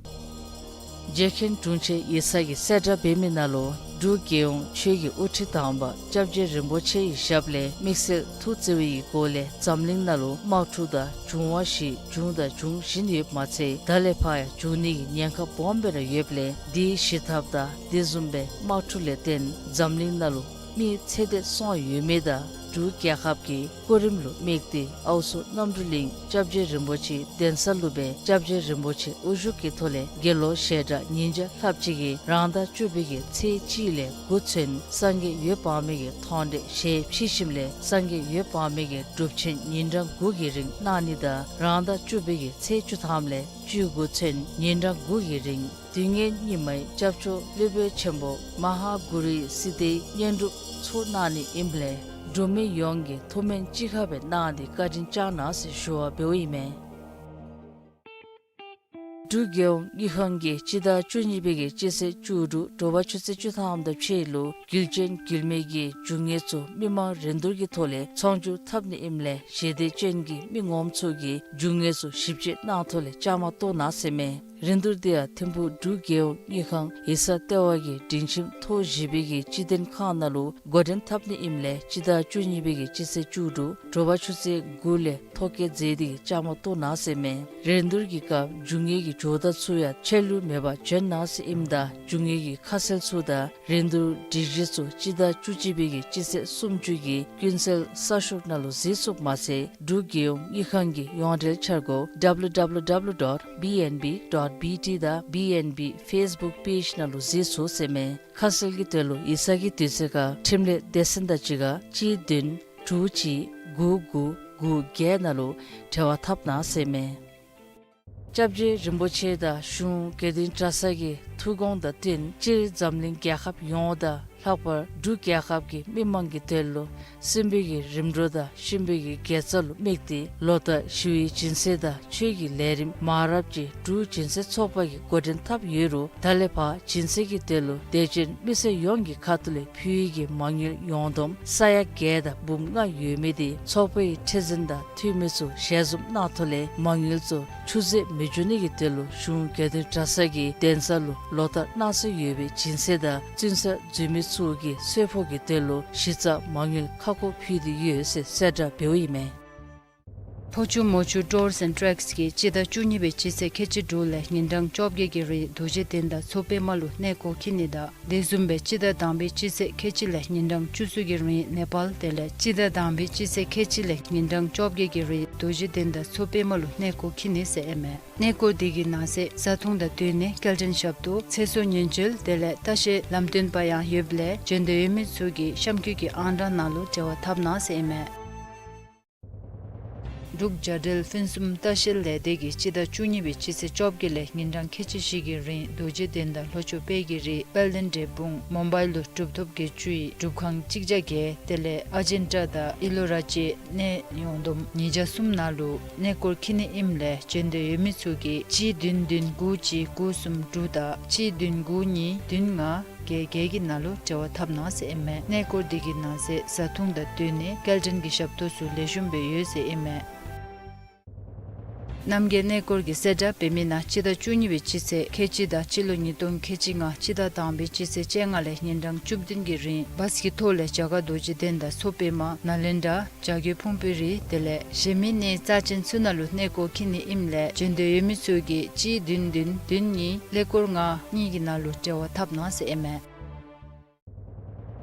རྗེ་མཁན་དྲུང་ཆེན་ཡེ་ས་གིས་གསལ་བསྒྲགས་འབད་མི་ནང་ལུ་འབྲུག་རྒྱལ་ཡོངས་ཆོས་ཀྱི་དབུ་ཁྲིད་དམ་པ་སྐྱབས་རྗེ་རིན་པོ་ཆེ་ཡི་ཞབས་ལས་དམིགས་བསལ་ཐུགས་བརྩེ་བའི་སྒོ་ལས་འཛམ་གླིང་ནང་ལུ་དམག་འཁྲུག་དང་འབྱུང་བ་བཞི་བྱུང་དང་འབྱུང་བཞིན་ཡོདཔ་མ་ཚད་ད་ལས་ཕར་ཡང་འབྱུང་ནི་གི་ཉེན་ཁ་སྦོམ་སྦེ་ར་ཡོདཔ་ལས་འདི་ཞི་ཐབས་དང་དེ་བཟུམ་སྦེ་དམག་འཁྲུག་ལས་བརྟེན་འཛམ་གླིང་ནང་ལུ་མི་ཚེ་འདས་སོང་ཡོད་མི་དང་འབྲུག་རྒྱལ་ཁབ་ཀྱི་སྐུ་རིམ་ལུ་དམིགས་ཏེ་ཨའུ་ཚོ་རྣམ་གྲོལ་གླིང་སྐྱབས་རྗེ་རིན་པོ་ཆེ་གདན་ས་ལུ་སྦེ་སྐྱབས་རྗེ་རིན་པོ་ཆེ་དབུ་བཞུགས་ཀྱི་ཐོག་ལས་དགེ་སློང་ཞལ་གྲངས་ཉིས་བརྒྱ་ལྷགཔ་ཅིག་གིས་རང་ཟླ་བཅུ་པའི་གི་ཚེས་གཅིག་ལས་དགུ་ཚུན་སངས་རྒྱས་འོད་དཔག་མེད་ཀྱི་མཐོང་གྲོལ་ཞལ་ཕྱེ་ཞིནམ་ལས་སངས་རྒྱས་འོད་དཔག་མེད་ཀྱི་སྒྲུབ་ཆེན་ཉིན་གྲངས་དགུ་གི་རིང་གནང་ནི་དང་རང་ཟླ་བཅུ་པའི་གི་ཚེས་བཅུ་ཐམ་ལས་བཅུ་དགུ་ཚུན་ཉིན་གྲངས་དགུ་གི་རིང་དུས་ངན་སྙིགས་མའི་སྐྱབས་མཆོག་སློབ་དཔོན་ཆེན་པོ་མ་ཧཱ་གུ་རུའི་སིདྡྷིའི་བསྙེན་སྒྲུབ་ཚུགས་གནང་ནི་ཨིནམ་ལས་འབྲུག་མི་ཡོངས་ཀྱིས་ཐུགས་སྨོན་གཅིག་ཁར་སྦེ་གནང་སྟེ་བཀའ་དྲིན་བསྐྱང་གནང་ཟེར་ཞུ་བ་འབདཝ་ཨིན་མས། འབྲུག་རྒྱལ་ཡོངས་དངུལ་ཁང་གིས་སྤྱི་ཟླ་བཅུ་གཉིས་པའི་གི་སྤྱི་ཚེས་བཅུ་དྲུག་དྲོ་པ་ཆུ་ཚོད་བཅུ་ཐམ་དང་ཕྱེད་ལུ་རྒྱུ་ཅན་རྒྱུ་མེད་ཀྱི་རྒྱུ་དངོས་ཚུ་མི་མང་རིན་བསྡུར་གྱི་ཐོག་ལས་ཚོང་སྒྱུར་འཐབ་ནི་ཨིནམ་ལས་ཞལ་འདེབས་ཅན་གྱི་མི་ངོམ་ཚུ་གིས་རྒྱུ་དངོས་ཚུ་ཞིབ་དཔྱད་གནང་ཐོག་ལས་བཅའ་མར་གཏོགས་གནང་ཟེར་མས། རིན་བསྡུར་འདི་ཡང་ཐིམ་ཕུག་འབྲུག་རྒྱལ་ཡོངས་དངུལ་ཁང་ཡེ་ས་ལྟེ་བ་གི་སྒྲིང་ཁྱིམ་ཐོག་བཞི་པའི་གི་སྤྱི་དོན་ཁང་ནང་ལུ་འགོ་འདྲེན་འཐབ་ནི་ཨིནམ་ལས་སྤྱི་ཟླ་བཅུ་གཉིས་པའི་གི་སྤྱི་ཚེས་བཅུ་དྲུག་དྲོ་པ་ཆུ་ཚོད་དགུ་ལས་ཐོ་བཀོད་མཛད་དེ་གི་བཅའ་མར་གཏོགས་གནང་ཟེར་མས། རིན་བསྡུར་གྱི་སྐབས་རྒྱུ་དངོས་ཀྱི་ཇོ་བདག་ཚུ་ཡང་ཆད་ལུས་མེད་པར་བྱོན་གནང་ཟེར་ཨིནམ་ད་རྒྱུ་དངོས་ཀྱི་ཁ་གསལ་ཚུ་དང་རིན་བསྡུར་སྒྲིག་གཞི་ཚུ་སྤྱི་ཟླ་བཅུ་གཅིག་པའི་གི་སྤྱི་ཚེས་སུམ་ཅུ་གི་ཀུན་གསལ་གསར་ཤོག་ནང་ལུ་གཟིགས་ཚུགསཔ་མ་ཚད་འབྲུག་རྒྱལ་ཡོངས་དངུལ་ཁང་གི་ཡོངས་འབྲེལ་འཆར་སྒོ་W W W dot B N B dot B T དང་B N B Facebook page ནང་ལུ་གཟིགས་ཚུགས་ཟེར་མས། ཁ་གསལ་གྱི་དོན་ལུ་ཡིག་ཚང་གི་དུས་ཚོད་ཁར་འཕྲིན་ལས་སྡེ་ཚན་དང་གཅིག་ཁར་གཅིག་བདུན་དྲུག་གཅིག་དགུ་དགུ་དགུ་བརྒྱད་ནང་ལུ་འབྲེལ་བ་འཐབ་གནང་ཟེར་མས། སྐྱབས་རྗེ་རིན་པོ་ཆེ་དང་གཞུང་དགེ་འདུན་གྲྭ་ཚང་གི་ཐུགས་དགོངས་དང་བསྟུན་སྤྱིར་འཛམ་གླིང་རྒྱལ་ཁབ་ཡོངས་དང་ལྷག་པར་འབྲུག་རྒྱལ་ཁབ་ཀྱི་མི་མང་གི་དོན་ལུ་སྲིན་པོའི་གི་རིམ་གྲོ་དང་གཤིན་པོའི་གི་དགེ་རྩ་ལུ་དམིགས་ཏེ་ལོ་ལྟར་ཞི་བའི་སྦྱིན་སྲེག་དང་ཆོས་ཀྱི་ལས་རིམ་མང་རབས་ཅིག་འབྲུག་སྦྱིན་སྲེག་ཚོགས་པ་གིས་འགོ་འདྲེན་འཐབ་ཡོད་རུང་ད་ལས་ཕར་སྦྱིན་སྲེག་གི་དོན་ལུ་དད་ཅན་མི་སེར་ཡོངས་ཀྱི་ཁ་ཐུག་ལས་ཕུལ་བའི་གི་མ་དངུལ་ཡོངས་བསྡོམས་ས་ཡ་བརྒྱད་དང་འབུམ་ལྔ་ཡོད་མི་དེ་ཚོགས་པའི་ཁྲི་འཛིན་དང་འཐུས་མི་ཚུ་ཞལ་འཛོམས་གནང་ཐོག་ལས་མ་དངུལ་ཚུ་ཆུད་ཟོས་མི་འགྱོ་ནི་གི་དོན་ལུ་གཞུང་དགེ་འདུན་གྲྭ་ཚང་གི་གདན་ས་ལུ་ལོ་ལྟར་གནང་སྲོལ་ཡོད་པའི་སྦྱིན་སྲེག་དང་བཙུན་ས་འཛུལ་མི་ཚུ་གི་གསོལ་ཕོགས་ཀྱི་དོན་ལུ་གཞི་རྩ་མ་དངུལ་ཁ་སྐོང་ཕུལ་ཏེ་ཡོད་ཟེར་གསལ་བསྒྲགས་འབདཝ་ཨིན་མས། ཕོ་ཆུ་མོ་ཆུ་ཊུར་སི་ཨེནཌ་ཊེག་སི་གིས་སྤྱི་ཟླ་བཅུ་གཉིས་པའི་སྤྱི་ཚེས་ཁལ་གཅིག་དྲུག་ལས་ཉིན་གྲངས་བཅོ་བརྒྱད་ཀྱི་རིང་རྡོ་རྗེ་གདན་དང་མཚོ་པདྨ་ལུ་གནས་སྐོར་འཁྱིད་ནི་དང་དེ་བཟུམ་སྦེ་སྤྱི་ཟླ་དང་པའི་སྤྱི་ཚེས་ཁལ་གཅིག་ལས་ཉིན་གྲངས་བཅུ་གསུམ་གྱི་རིང་ནེ་པཱལ་དེ་ལས་སྤྱི་ཟླ་དང་པའི་སྤྱི་ཚེས་ཁལ་གཅིག་ལས་ཉིན་གྲངས་བཅོ་བརྒྱད་ཀྱི་རིང་རྡོ་རྗེ་གདན་དང་མཚོ་པདྨ་ལུ་གནས་སྐོར་འཁྱིད་ནི་ཟེར་ཨིན་མས། གནས་སྐོར་དེ་གི་ནང་གསེས་བཟའ་འཐུང་དང་བསྟུན་ནས་སྐྱེལ་འདྲེན་ཞབས་ཏོག་ཚེ་སྲོག་ཉེན་བཅོལ་དེ་ལས་ལྟ་བཤལ་ལམ་སྟོན་པ་ཡང་ཡོདཔ་ལས་འབྱོན་འདོད་ཡོད་མི་ཚུ་གིས་གཤམ་འཁོད་ཀྱི་ཨང་གྲངས་ནང་ལུ་འབྲེལ་བ་འཐབ་གནང་ཟེར་ཨིན་མས། འབྲུག་རྒྱལ་འགྲུལ་ཕུན་སུམ་ལྟ་བཤལ་ལས་སྡེ་གིས་སྤྱི་ཟླ་བཅུ་གཉིས་པའི་སྤྱི་ཚེས་བཅོ་བརྒྱད་ལས་ཉིན་གྲངས་ཁལ་གཅིག་བཞི་གི་རིང་རྡོ་རྗེ་གདན་དང་ལྷོ་ཕྱོགས་དཔལ་གྱི་རི་དཔལ་ལྡན་འབྲས་སྤུངས་མོན་པའི་ལུ་གྲུབ་ཐོབ་བརྒྱད་ཅུའི་སྒྲུབ་ཁང་གཅིག་བརྒྱ་བརྒྱད་དེ་ལས་ཨ་ཇིན་ཊ་དང་ཨི་ལོ་ར་བཅས་གནས་ཡོངས་བསྡོམས་ཉིས་བརྒྱ་གསུམ་ནང་ལུ་གནས་སྐོར་འཁྱིད་ནི་ཨིནམ་ལས་བྱོན་འདོད་ཡོད་མི་ཚུ་གིས་གཅིག་བདུན་བདུན་དགུ་གཅིག་དགུ་གསུམ་དྲུག་དང་གཅིག་བདུན་དགུ་གཉིས་བདུན་ལྔ་བརྒྱད་བརྒྱད་ཀྱི་ནང་ལུ་འབྲེལ་བ་འཐབ་གནང་ཟེར་ཨིན་མས། གནས་སྐོར་འདི་གི་ནང་གསེས་བཟའ་འཐུང་དང་སྡོད་གནས་སྐྱེལ་འདྲེན་གྱི་ཞབས་ཏོག་ཚུ་ལེགས་ཤོམ་སྦེ་ཡོད་ཟེར་ཨིན་མས། རྣམ་རྒྱལ་གནས་སྐོར་གྱི་གསལ་བསྒྲགས་འབད་མི་ནང་སྤྱི་ཟླ་བཅུ་གཉིས་པའི་སྤྱི་ཚེས་ཁལ་གཅིག་དང་སྤྱི་ལོ་ཉིས་སྟོང་ཁལ་གཅིག་ལྔ་སྤྱི་ཟླ་དང་པའི་སྤྱི་ཚེས་བཅོ་ལྔ་ལས་ཉིན་གྲངས་བཅུ་བདུན་གྱི་རིང་བཱས་ཀྱི་ཐོག་ལས་རྒྱ་གར་རྡོ་རྗེ་གདན་དང་མཚོ་པདྨ་ནཱ་ལེནྡྲ་བྱ་རྒོད་ཕུང་པོའི་རི་དེ་ལས་གཞན་མི་གནས་རྩ་ཅན་ཚུ་ནང་ལུ་གནས་སྐོར་འཁྱིད་ནི་ཨིནམ་ལས་བྱོན་འདོད་ཡོད་མི་ཚུ་གིས་གཅིག་བདུན་བདུན་བདུན་གཉིས་ཀླད་ཀོར་ལྔ་གཉིས་ཀྱི་ནང་ལུ་འབྲེལ་བ་འཐབ་གནང་ཟེར་ཨིན་མས།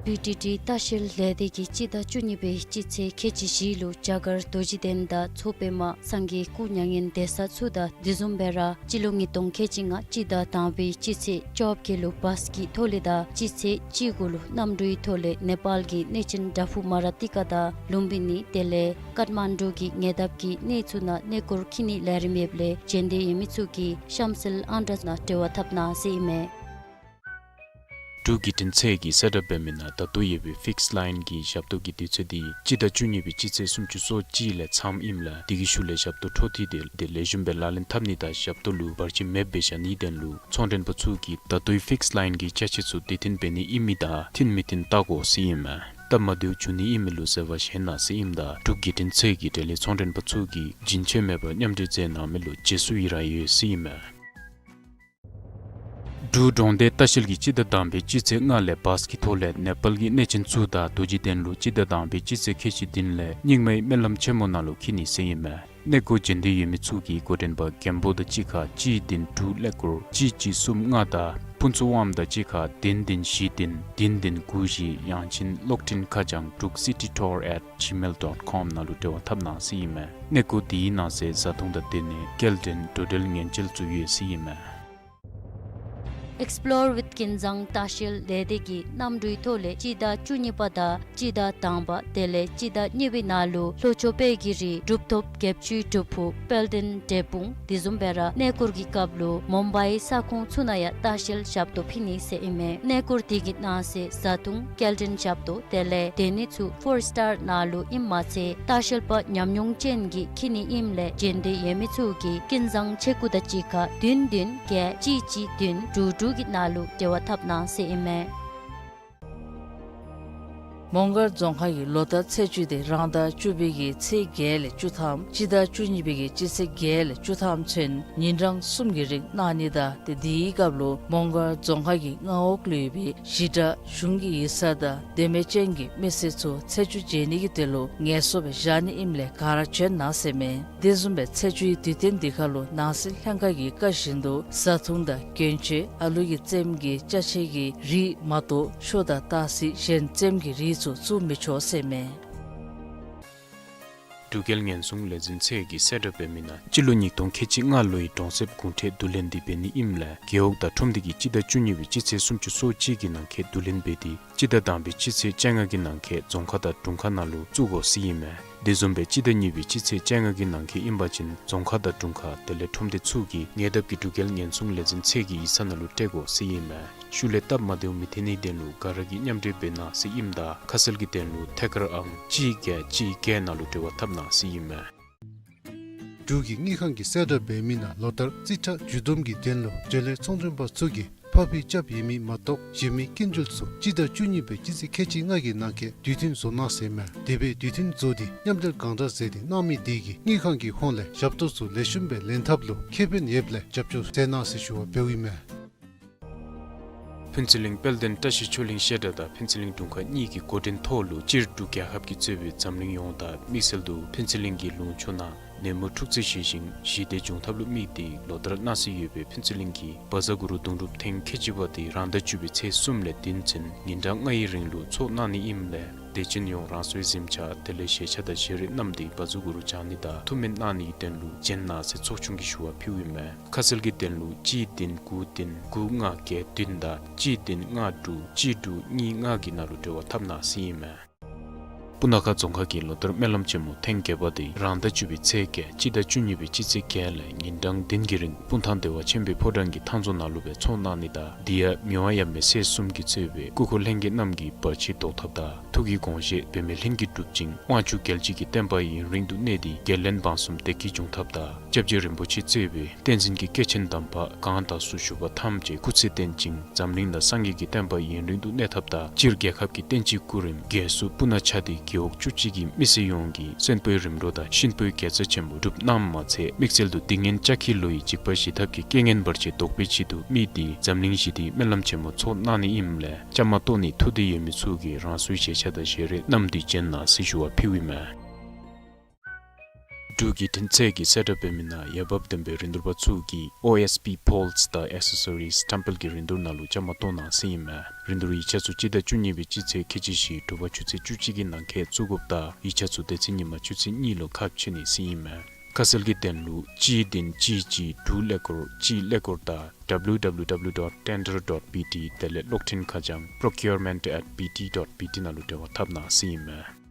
བི་ཌི་ཊི་ལྟ་བཤལ་ལས་སྡེ་གིས་སྤྱི་ཟླ་བཅུ་གཉིས་པའི་སྤྱི་ཚེས་ཁལ་གཅིག་བཞི་ལུ་རྒྱ་གར་རྡོ་རྗེ་གདན་དང་མཚོ་པདྨ་སངས་རྒྱས་སྐུ་མྱ་ངན་འདས་ས་ཚུ་དང་དེ་བཟུམ་སྦེ་ར་སྤྱི་ལོ་ཉིས་སྟོང་ཁལ་གཅིག་ལྔ་སྤྱི་ཟླ་དང་པའི་སྤྱི་ཚེས་བཅོ་བརྒྱད་ལུ་བཱས་ཀྱི་ཐོག་ལས་དང་སྤྱི་ཚེས་བཅུ་དགུ་ལུ་གནམ་གྲུའི་ཐོག་ལས་ནེ་པཱལ་གྱི་གནས་ཆེན་དྲག་ཕུག་མ་ར་ཏི་ཀ་དང་ལུམ་བི་ནི་དེ་ལས་ཀཏ་མན་ཌུ་གི་ཉེ་འདབས་ཀྱི་གནས་ཚུ་ནང་གནས་སྐོར་འཁྱིད་ནི་ལས་རིམ་ཡོདཔ་ལས་བྱོན་འདོད་ཡོད་མི་ཚུ་གིས་གཤམ་གསལ་ཨང་གྲངས་ནང་འབྲེལ་བ་འཐབ་གནང་ཟེར་ཨིན་མས། འབྲུག་བརྒྱུད་འཕྲིན་ཚད་ཀྱིས་གསལ་བསྒྲགས་འབད་མི་ནང་ད་ལྟོ་ཡོད་པའི་ཕིགསི་ལའིན་གྱི་ཞབས་ཏོག་གི་དུས་ཚོད་འདི་སྤྱི་ཟླ་བཅུ་གཉིས་པའི་སྤྱི་ཚེས་སུམ་ཅུ་སོ་གཅིག་ལས་མཚམས་ཨིནམ་ལས་དེ་གི་ཤུལ་ལས་ཞབས་ཏོག་འཕྲོ་མཐུད་དེ་ལེགས་ཤོམ་སྦེ་ལག་ལེན་འཐབ་ནི་དང་ཞབས་ཏོག་ལུ་བར་ཆད་མེདཔ་སྦེ་བཞག་ནིའི་དོན་ལུ་ཚོང་མགྲོན་པ་ཚུ་གིས་ད་ལྟོའི་ཕིགསི་ལའིན་གྱི་ཅ་ཆས་ཚུ་དུས་མཐུན་འབད་ནི་ཨིན་མི་དང་ཐོན་མི་ཐོན་བལྟ་དགོ་ཟེར་ཨིན་མས། སྟབས་མ་བདེཝ་འབྱུང་ནི་ཨིན་མི་ལུ་འཛོལ་བ་བཞེས་གནང་ཟེར་ཨིནམ་ད་འབྲུག་བརྒྱུད་འཕྲིན་ཚད་ཀྱིས་འབྲེལ་ཡོད་ཚོང་མགྲོན་པ་ཚུ་གིས་རྒྱུན་ཆད་མེད་པར་མཉམ་འབྲེལ་མཛད་གནང་མི་ལུ་རྗེས་སུ་ཡི་རང་ཡོད་ཟེར་ཨིན་མས། འབྲུག་འབྲོང་སྡེ་ལྟ་བཤལ་གྱིས་སྤྱི་ཟླ་དང་པའི་སྤྱི་ཚེས་ལྔ་ལས་བཱས་ཀྱི་ཐོག་ལས་ནེ་པཱལ་གྱི་གནས་ཆེན་ཚུ་དང་རྡོ་རྗེ་གདན་ལུ་སྤྱི་ཟླ་དང་པའི་སྤྱི་ཚེས་ཁལ་གཅིག་བདུན་ལས་རྙིང་མའི་སྨོན་ལམ་ཆེན་མོ་ནང་ལུ་འཁྱིད་ནི་ཟེར་ཨིན་མས། གནས་སྐོར་བྱོན་འདོད་ཡོད་མི་ཚུ་གིས་འགོ་འདྲེན་པ་རྒན་པོ་དང་གཅིག་ཁར་གཅིག་བདུན་དྲུག་ཀླད་ཀོར་གཅིག་གཅིག་གསུམ་ལྔ་དང་ཕུན་ཚོགས་དབངམོ་དང་གཅིག་ཁར་བདུན་བདུན་བཞི་བདུན་བདུན་བདུན་དགུ་བཞི་ཡང་ཅིན་གློག་འཕྲིན་ཁ་བྱང་འབྲུག་སི་ཊི་ཊུར་ཨེཊ་ཇི་མེལ་ཌོཊ་ཀོམ་ནང་ལུ་འབྲེལ་བ་འཐབ་གནང་ཟེར་ཨིན་མས། གནས་སྐོར་འདི་གི་ནང་གསེས་བཟའ་འཐུང་དང་སྡོད་གནས་སྐྱེལ་འདྲེན་འགྲོ་འགྲུལ་ཉེན་བཅོལ་ཚུ་ཡོད་ཟེར་ཨིན་མས། ཨེགསི་པི་ལོར་ཝིཐ་ཀུན་བཟང་ལྟ་བཤལ་ལས་སྡེ་གིས་གནམ་གྲུའི་ཐོག་ལས་སྤྱི་ཟླ་བཅུ་གཉིས་པ་དང་སྤྱི་ཟླ་དང་པ་དེ་ལས་སྤྱི་ཟླ་གཉིས་པའི་ནང་ལུ་ལྷོ་ཕྱོགས་དཔལ་གྱི་རི་གྲུབ་ཐོབ་བརྒྱད་ཅུའི་སྒྲུབ་ཕུག་དཔལ་ལྡན་འབྲས་སྤུངས་དེ་བཟུམ་སྦེ་ར་གནས་སྐོར་གྱི་སྐབས་ལུ་མུམ་བའི་ས་ཁོངས་ཚུ་ནང་ཡང་ལྟ་བཤལ་ཞབས་ཏོག་ཕུལ་ནི་ཟེར་ཨིན་མས། གནས་སྐོར་འདི་གི་ནང་གསེས་བཟའ་འཐུང་སྐྱེལ་འདྲེན་ཞབས་ཏོག་དེ་ལས་སྡོད་གནས་ཚུ་ཕོར་སི་ཊར་ནང་ལུ་ཨིནམ་མ་ཚད་ལྟ་བཤལ་པ་ཉམས་མྱོང་ཅན་གྱིས་འཁྱིད་ནི་ཨིནམ་ལས་བྱོན་འདོད་ཡོད་མི་ཚུ་གིས་ཀུན་བཟང་ཆས་གོས་དང་གཅིག་ཁར་བདུན་བདུན་བརྒྱད་གཅིག་གཅིག་བདུན་དྲུག་དྲུག་གི་ནང་ལུ་འབྲེལ་བ་འཐབ་གནང་ཟེར་ཨིན་མས། མོང་སྒར་རྫོང་ཁག་གི་ལོ་བསྟར་ཚེས་བཅུ་དེ་རང་ཟླ་བཅུ་པའི་གི་ཚེས་བརྒྱད་ལས་བཅུ་ཐམ་སྤྱི་ཟླ་བཅུ་གཉིས་པའི་གི་སྤྱི་ཚེས་བརྒྱད་ལས་བཅུ་ཐམ་ཚུན་ཉིན་གྲངས་གསུམ་གྱི་རིང་གནང་ནི་དང་ཏེ་དེའི་སྐབས་ལུ་མོང་སྒར་རྫོང་ཁག་གི་མངའ་འོག་ལུ་ཡོད་པའི་གཞིས་གྲྭ་གཞུང་གི་ཡིག་ཚང་དང་དད་མོས་ཅན་གྱི་མི་སེར་ཚུ་ཚེས་བཅུ་མཇལ་ནི་གི་དོན་ལུ་ངལ་གསོ་སྦེ་བཞག་ནི་ཨིནམ་ལས་ག་ར་བྱོན་གནང་ཟེར་མས། དེ་བཟུམ་སྦེ་ཚེས་བཅུའི་དུས་སྟོན་འདི་ཁར་ལུ་ནང་སྲིད་ལྷན་ཁག་གི་བཀའ་བཞིན་དུ་བཟའ་འཐུང་དང་གྱོན་ཆས་ཨ་ལུ་གི་རྩེདམོ་གི་ཅ་ཆས་ཀྱི་རིགས་མ་གཏོགས་ཤོ་དང་སྟག་གཟིག་གཞན་རྩེདམོ་གི་རིགས་ཚུ་བཙུགས་མི་ཆོག་ཟེར་མས། འབྲུག་རྒྱལ་ཉེན་སྲུང་ལས་འཛིན་ཚད་ཀྱིས་གསལ་བསྒྲགས་འབད་མི་ནང་སྤྱི་ལོ་ཉིས་སྟོང་ཁལ་གཅིག་ལྔ་ལོའི་གྲོང་གསེབ་གུང་ཁྲན་བསྡུ་ལེན་འདི་འབད་ནི་ཨིནམ་ལས་རྒེད་འོག་དང་ཁྲོམ་སྡེ་གིས་སྤྱི་ཟླ་བཅུ་གཉིས་པའི་སྤྱི་ཚེས་སུམ་ཅུ་སོ་གཅིག་གི་ནང་འཁོད་བསྡུ་ལེན་འབད་དེ་སྤྱི་ཟླ་དང་པའི་སྤྱི་ཚེས་བཅོ་ལྔ་གི་ནང་འཁོད་རྫོང་ཁག་དང་དྲུང་ཁག་ནང་ལུ་བཙུགས་དགོ་ཟེར་ཨིན་མས། དེ་བཟུམ་སྦེ་སྤྱི་ཟླ་གཉིས་པའི་སྤྱི་ཚེས་བཅོ་ལྔ་གི་ནང་འཁོད་ཨིན་པ་ཅིན་རྫོང་ཁག་དང་དྲུང་ཁག་དེ་ལས་ཁྲོམ་སྡེ་ཚུ་གིས་ཉེ་འདབས་ཀྱི་འབྲུག་རྒྱལ་ཉེན་སྲུང་ལས་འཛིན་ཚད་ཀྱི་ཡིག་ཚང་ནང་ལུ་སྤྲོད་དགོ་ཟེར་ཨིན་མས། ཤུལ་ལས་སྟབས་མ་བདེཝ་མི་འཐོན་ནིའི་དོན་ལུ་ག་ར་གིས་མཉམ་འབྲེལ་འབད་གནང་ཟེར་ཨིནམ་ད་ཁ་གསལ་གྱི་དོན་ལུ་ཐད་ཀར་ཨང་གཅིག་བརྒྱད་གཅིག་བརྒྱད་ནང་ལུ་འབྲེལ་བ་འཐབ་གནང་ཟེར་ཨིན་མས། འབྲུག་གི་དངུལ་ཁང་གིས་གསལ་བསྒྲགས་འབད་མི་ནང་ལོ་བསྟར་རྩིས་ཁྲ་མཇུག་བསྡོམས་ཀྱི་དོན་ལུ་འབྱོར་ལེན་ཚོང་མགྲོན་པ་ཚུ་གིས་ཕབ་ཕབ་རྐྱབ་ཡོད་མི་མ་གཏོགས་གཞན་མི་སྐྱིན་འགྲུལ་ཚུ་སྤྱི་ཟླ་བཅུ་གཉིས་པའི་སྤྱི་ཚེས་ཁལ་གཅིག་ལྔ་གི་ནང་འཁོད་དུས་མཐུན་བཟོ་གནང་ཟེར་མས། དེ་སྦེ་དུས་མཐུན་བཟོ་སྟེ་མཉམ་འབྲེལ་གང་དྲག་མཛད་དེ་གནང་མི་དེ་གིས་དངུལ་ཁང་གི་ཧོངས་ལས་ཞབས་ཏོག་ཚུ་ལེགས་ཤོམ་སྦེ་ལེན་ཐབས་ལུ་ཁེ་ཕན་ཡོདཔ་ལས་རྒྱབ་སྐྱོར་མཛད་གནང་ཟེར་ཞུ་བ་འབདཝ་ཨིན་མས། ཕུན་ཚོགས་གླིང་དཔལ་ལྡན་བཀྲ་ཤིས་ཆོས་གླིང་བཤད་གྲྭ་དང་ཕུན་ཚོགས་གླིང་དྲུང་ཁག་གཉིས་ཀྱི་འགོ་འདྲེན་ཐོག་ལུ་སྤྱིར་འབྲུག་རྒྱལ་ཁབ་ཀྱིས་གཙོས་པའི་འཛམ་གླིང་ཡོངས་དང་དམིགས་བསལ་དུ་ཕུན་ཚོགས་གླིང་གི་ལུང་ཕྱོགས་ནང་ནད་མུག་འཁྲུག་རྩོད་ཞི་ཞིང་ཞི་བདེ་འབྱུང་ཐབས་ལུ་དམིགས་ཏེ་ལོ་ལྟར་གནང་སྲོལ་ཡོད་པའི་ཕུན་ཚོགས་གླིང་གི་བཛྲ་གུ་རུ་གདུང་སྒྲུབ་ཐེངས་ཁལ་གཅིག་པ་དེ་རང་ཟླ་བཅུ་པའི་ཚེས་གསུམ་ལས་བདུན་ཚུན་ཉིན་གྲངས་ལྔའི་རིང་ལུ་ཚོགས་གནང་ནི་ཨིནམ་ལས་དད་ཅན་ཡོངས་རང་སོའི་གཟིམ་ཆས་དེ་ལས་བཞེས་ཆས་དང་བཞེས་རིགས་བསྣམས་ཏེ་བཛྲ་གུ་རུ་བགྱང་ནི་དང་ཐུགས་སྨོན་གནང་ནིའི་དོན་ལུ་བྱོན་གནང་ཟེར་ཚོགས་ཆུང་གིས་ཞུ་བ་ཕུལཝ་ཨིན་མས། ཁ་གསལ་གྱི་དོན་ལུ་གཅིག་བདུན་དགུ་བདུན་དགུ་ལྔ་བརྒྱད་བདུན་དང་གཅིག་བདུན་ལྔ་དྲུག་གཅིག་དྲུག་གཉིས་ལྔ་གི་ནང་ལུ་འབྲེལ་བ་འཐབ་གནང་ཟེར་ཨིན་མས། སྤུ་ན་ཁ་རྫོང་ཁག་གི་ལོ་བསྟར་སྨོན་ལམ་ཆེན་མོ་ཐེངས་བརྒྱད་པ་དེ་རང་ཟླ་བཅུ་པའི་ཚེས་བརྒྱད་སྤྱི་ཟླ་བཅུ་གཉིས་པའི་སྤྱི་ཚེས་བརྒྱད་ལས་ཉིན་གྲངས་བདུན་གྱི་རིང་སྤུངས་ཐང་བདེ་བ་ཆེན་པོའི་ཕོ་བྲང་གི་ཐང་རྫོང་ནང་ལུ་སྦེ་ཚོགས་གནང་ནི་དང་དེ་ཡང་མི་དབང་ཡབ་མེས་སྲས་གསུམ་གྱིས་གཙོས་པའི་སྐུ་འཁོར་ལྷན་རྒྱས་རྣམས་ཀྱིས་བར་ཆད་བཟློག་ཐབས་དང་ཐུགས་ཀྱི་དགོངས་བཞེད་འབད་མེད་ལྷུན་གྱིས་གྲུབ་ཅིང་དབང་ཕྱུག་རྒྱལ་བྱེད་ཀྱི་བསྟན་པ་ཡུན་རིང་དུ་གནས་ཏེ་རྒྱལ་བློན་འབངས་གསུམ་བདེ་སྐྱིད་འབྱུང་ཐབས་དང་སྐྱབས་རྗེ་རིན་པོ་ཆེ་གཙོས་པའི་བསྟན་འཛིན་གྱི་སྐྱེས་ཆེན་དམ་པ་གང་དག་སུ་བཞུགས་པ་ཐམས་ཅད་སྐུ་ཚེ་བརྟན་ཅིང་འཛམ་གླིང་ན་སངས་རྒྱས་ཀྱི་བསྟན་པ་ཡུན་རིང་དུ་གནས་ཐབས་དང་སྤྱིར་རྒྱལ་ཁབ་ཀྱི་བསྟན་སྤྱི་སྐུ་རིམ་རྒྱས་སུ་སྤུ་ན་ཆ་དེ་རྒེད་འོག་བཅུ་གཅིག་གི་མི་སེར་ཡོངས་ཀྱིས་གསོན་པོའི་རིམ་གྲོ་དང་གཤིན་པོའི་དགེ་རྩ་ཆེན་པོ་སྒྲུབ་གནངམ་མ་ཚད་དམིགས་བསལ་དུ་སྡིག་ངན་ལྕགས་ཁྱི་ལོ་ཡི་འཇིགས་པ་ཞི་ཐབས་ཀྱི་རྐྱེན་ངན་བར་ཆད་བཟློག་པའི་ཆེད་དུ་དམིགས་ཏེ་འཛམ་གླིང་ཞི་བདེའི་སྨོན་ལམ་ཆེན་མོ་ཚོགས་གནང་ནི་ཨིནམ་ལས་བཅའ་མར་གཏོགས་ནི་ཐུགས་འདོད་ཡོད་མི་ཚུ་གིས་རང་སོའི་ཞལ་ཆས་དང་ཞལ་རས་བསྣམས་ཏེ་བྱོན་གནང་ཟེར་ཞུ་བ་ཕུལཝ་ཨིན་མས། འབྲུག་གི་དྲིན་ཚད་ཀྱི་གསལ་བསྒྲགས་འབད་མི་ནང་འོས་འབབ་ལྡན་པའི་རིན་བསྡུར་པ་ཚུ་གིས་ཨོ་ཨེསི་པི་པོལསི་དང་ཨེག་སེ་སོ་རིསི་བཀྲམ་སྤེལ་གྱི་རིན་བསྡུར་ནང་ལུ་བཅའ་མར་གཏོགས་གནང་ཟེར་ཨིན་མས། རིན་བསྡུར་ཡིག་ཆ་ཚུ་སྤྱི་ཟླ་བཅུ་གཉིས་པའི་སྤྱི་ཚེས་ཁལ་གཅིག་བཞི་དྲོ་པ་ཆུ་ཚོད་བཅུ་གཅིག་གི་ནང་འཁོད་བཙུགས་དགོཔ་དང་ཡིག་ཆ་ཚུ་དེ་ཚེ་ཉིན་མ་ཆུ་ཚོད་གཉིས་ལུ་ཁ་ཕྱེ་ནི་ཟེར་ཨིན་མས། ཁ་གསལ་གྱི་དོན་ལུ་གཅིག་བདུན་གཅིག་གཅིག་དྲུག་ཀླད་ཀོར་གཅིག་ཀླད་ཀོར་དང་W W W dot tender dot B T དེ་ལས་གློག་འཕྲིན་ཁ་བྱང་procurement at B T dot B T ནང་ལུ་འབྲེལ་བ་འཐབ་གནང་ཟེར་ཨིན་མས།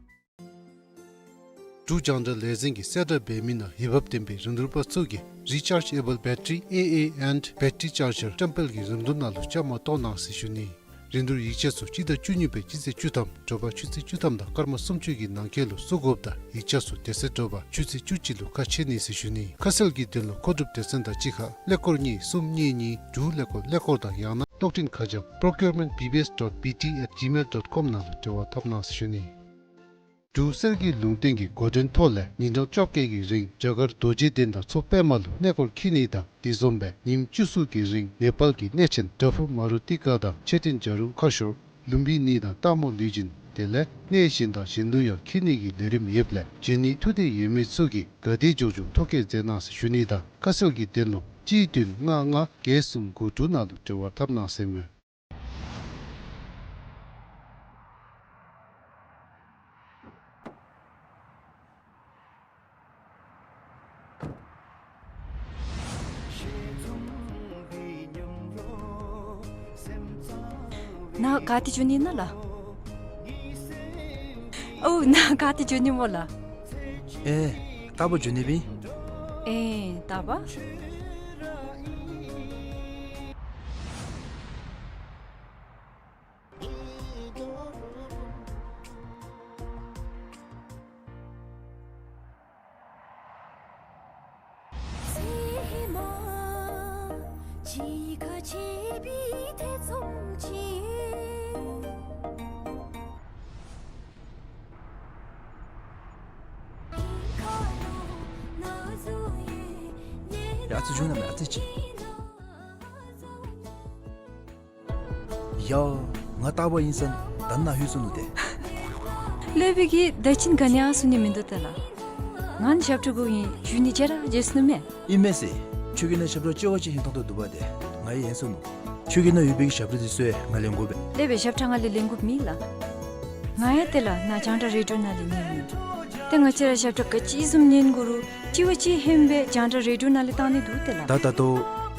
འབྲུག་རྒྱང་བསྒྲགས་ལས་འཛིན་གྱི་གསལ་བསྒྲགས་འབད་མི་ནང་འོས་འབབ་ལྡན་པའི་རིན་བསྡུར་པ་ཚུ་གིས་Rechargeable Battery A A and Battery Charger བཀྲམ་སྤེལ་གྱི་རིན་བསྡུར་ནང་ལུ་བཅའ་མར་གཏོགས་གནང་ཟེར་ཞུ་ནི། རིན་བསྡུར་ཡིག་ཆ་ཚུ་སྤྱི་ཟླ་བཅུ་གཉིས་པའི་སྤྱི་ཚེས་བཅུ་ཐམ་དྲོ་པ་ཆུ་ཚོད་བཅུ་ཐམ་དང་སྐར་མ་སུམ་ཅུ་གི་ནང་འཁོད་ལུ་བཙུགས་དགོཔ་དང་ཡིག་ཆ་ཚུ་དེ་ཚེ་དྲོ་པ་ཆུ་ཚོད་བཅུ་གཅིག་ལུ་ཁ་ཕྱེ་ནི་ཟེར་ཞུ་ནི། ཁ་གསལ་གྱི་དོན་ལུ་མཁོ་སྒྲུབ་སྡེ་ཚན་དང་གཅིག་ཁར་ཀླད་ཀོར་གཉིས་གསུམ་གཉིས་གཉིས་དྲུག་ཀླད་ཀོར་ཀླད་ཀོར་དང་ཡང་ན་གློག་འཕྲིན་ཁ་བྱང་procurement B B S dot B T at gmail dot com ནང་ལུ་འབྲེལ་བ་འཐབ་གནང་ཟེར་ཞུ་ནི། འབྲུག་གསེར་གྱི་ལུང་བསྟན་གྱི་འགོ་འདྲེན་ཐོག་ལས་ཉིན་གྲངས་བཅོ་བརྒྱད་ཀྱི་རིང་རྒྱ་གར་རྡོ་རྗེ་གདན་དང་མཚོ་པདྨ་ལུ་གནས་སྐོར་འཁྱིད་ནི་དང་དེ་བཟུམ་སྦེ་ཉིནམ་བཅུ་གསུམ་གྱི་རིང་ནེ་པཱལ་གྱི་གནས་ཆེན་པྲ་བྷུ་མ་རུ་ཏི་ཀ་དང་མཆོད་རྟེན་བྱ་རུང་ཁ་ཤོར་ལུམྦི་ནི་དང་སྟག་མོ་ལུས་སྦྱིན་དེ་ལས་གནས་གཞན་དང་གཞན་དུ་ཡང་འཁྱིད་ནི་གི་ལས་རིམ་ཡོདཔ་ལས་བྱོན་ནི་ཐུགས་འདོད་ཡོད་མི་ཚུ་གིས་ག་དེ་མགྱོགས་མགྱོགས་ཐོ་བཀོད་མཛད་གནང་ཟེར་ཞུ་ནི་དང་ཁ་གསལ་གྱི་དོན་ལུ་གཅིག་བདུན་ལྔ་ལྔ་བརྒྱད་གསུམ་དགུ་དྲུག་ནང་ལུ་འབྲེལ་བ་འཐབ་གནང་ཟེར་མས། ནཱ་ག་ཏེ་འགྱོ་ནི་ཨིན་ན་ལགས། ཨོ་ནཱ་ག་ཏེ་འགྱོ་ནི་སྨོ་ལགས། ཨེ་རྟག་པར་འགྱོ་ནི་སྦེ་ཨིན། ཨེ་རྟག་པར། ཡ་ཨ་ཙི་བྱུང་ན་མེད་ཨ་ཙི་ཅིག། ཡ། ང་རྟག་པར་ཨིན་ས་ད་ནཱ་ལྷོད་སོ་ནུག་ཏེ། ལྷོད་པའི་གི་ད་ཅི་ག་ནི་ཡང་གསུང་ནི་མིན་འདུག་ཏེ་ལགས། ང་ནི་ཞབས་ཁྲ་དགོ་ཨིན་ཞུ་ནི་བརྗེད་ར་བརྗེད་སོ་ནུག་མས། ཨིན་མས་ཟེར། ཁྱོད་ཀྱི་ནང་ཞབས་ཁྲ་ལྕི་བ་ཅིག་ཧན་ཏོང་ཏོ་འདུག་པ་ཏེ། ང་ཡང་ཧན་སོ་ནུག། ཁྱོད་ཀྱི་ནང་ཡོད་པའི་གི་ཞབས་ཁྲ་འདི་ཚུ་ཡང་ང་ལེན་དགོ་པས། ལེགས་པའི་ཞབས་ཁྲ་ང་ལས་ལེན་དགོཔ་མེད་ལགས། ང་ཡང་ཏེ་ལགས་ནཱ་རྒྱང་བསྒྲགས་རེ་ཌི་ཡོ་ནང་ལས་ཉན་ནི། ཏེ་ང་བཅས་ར་ཞབས་ཁྲ་ག་ཅི་བཟུམ་ཉན་དགོ་རུང་ལྕི་བ་ཅིག་ཧན་སྦེ་རྒྱང་བསྒྲགས་རེ་ཌི་ཡོ་ནང་ལས་བཏང་ནི་འདུག་ཏེ་ལགས། ད་ད་ལྟོ་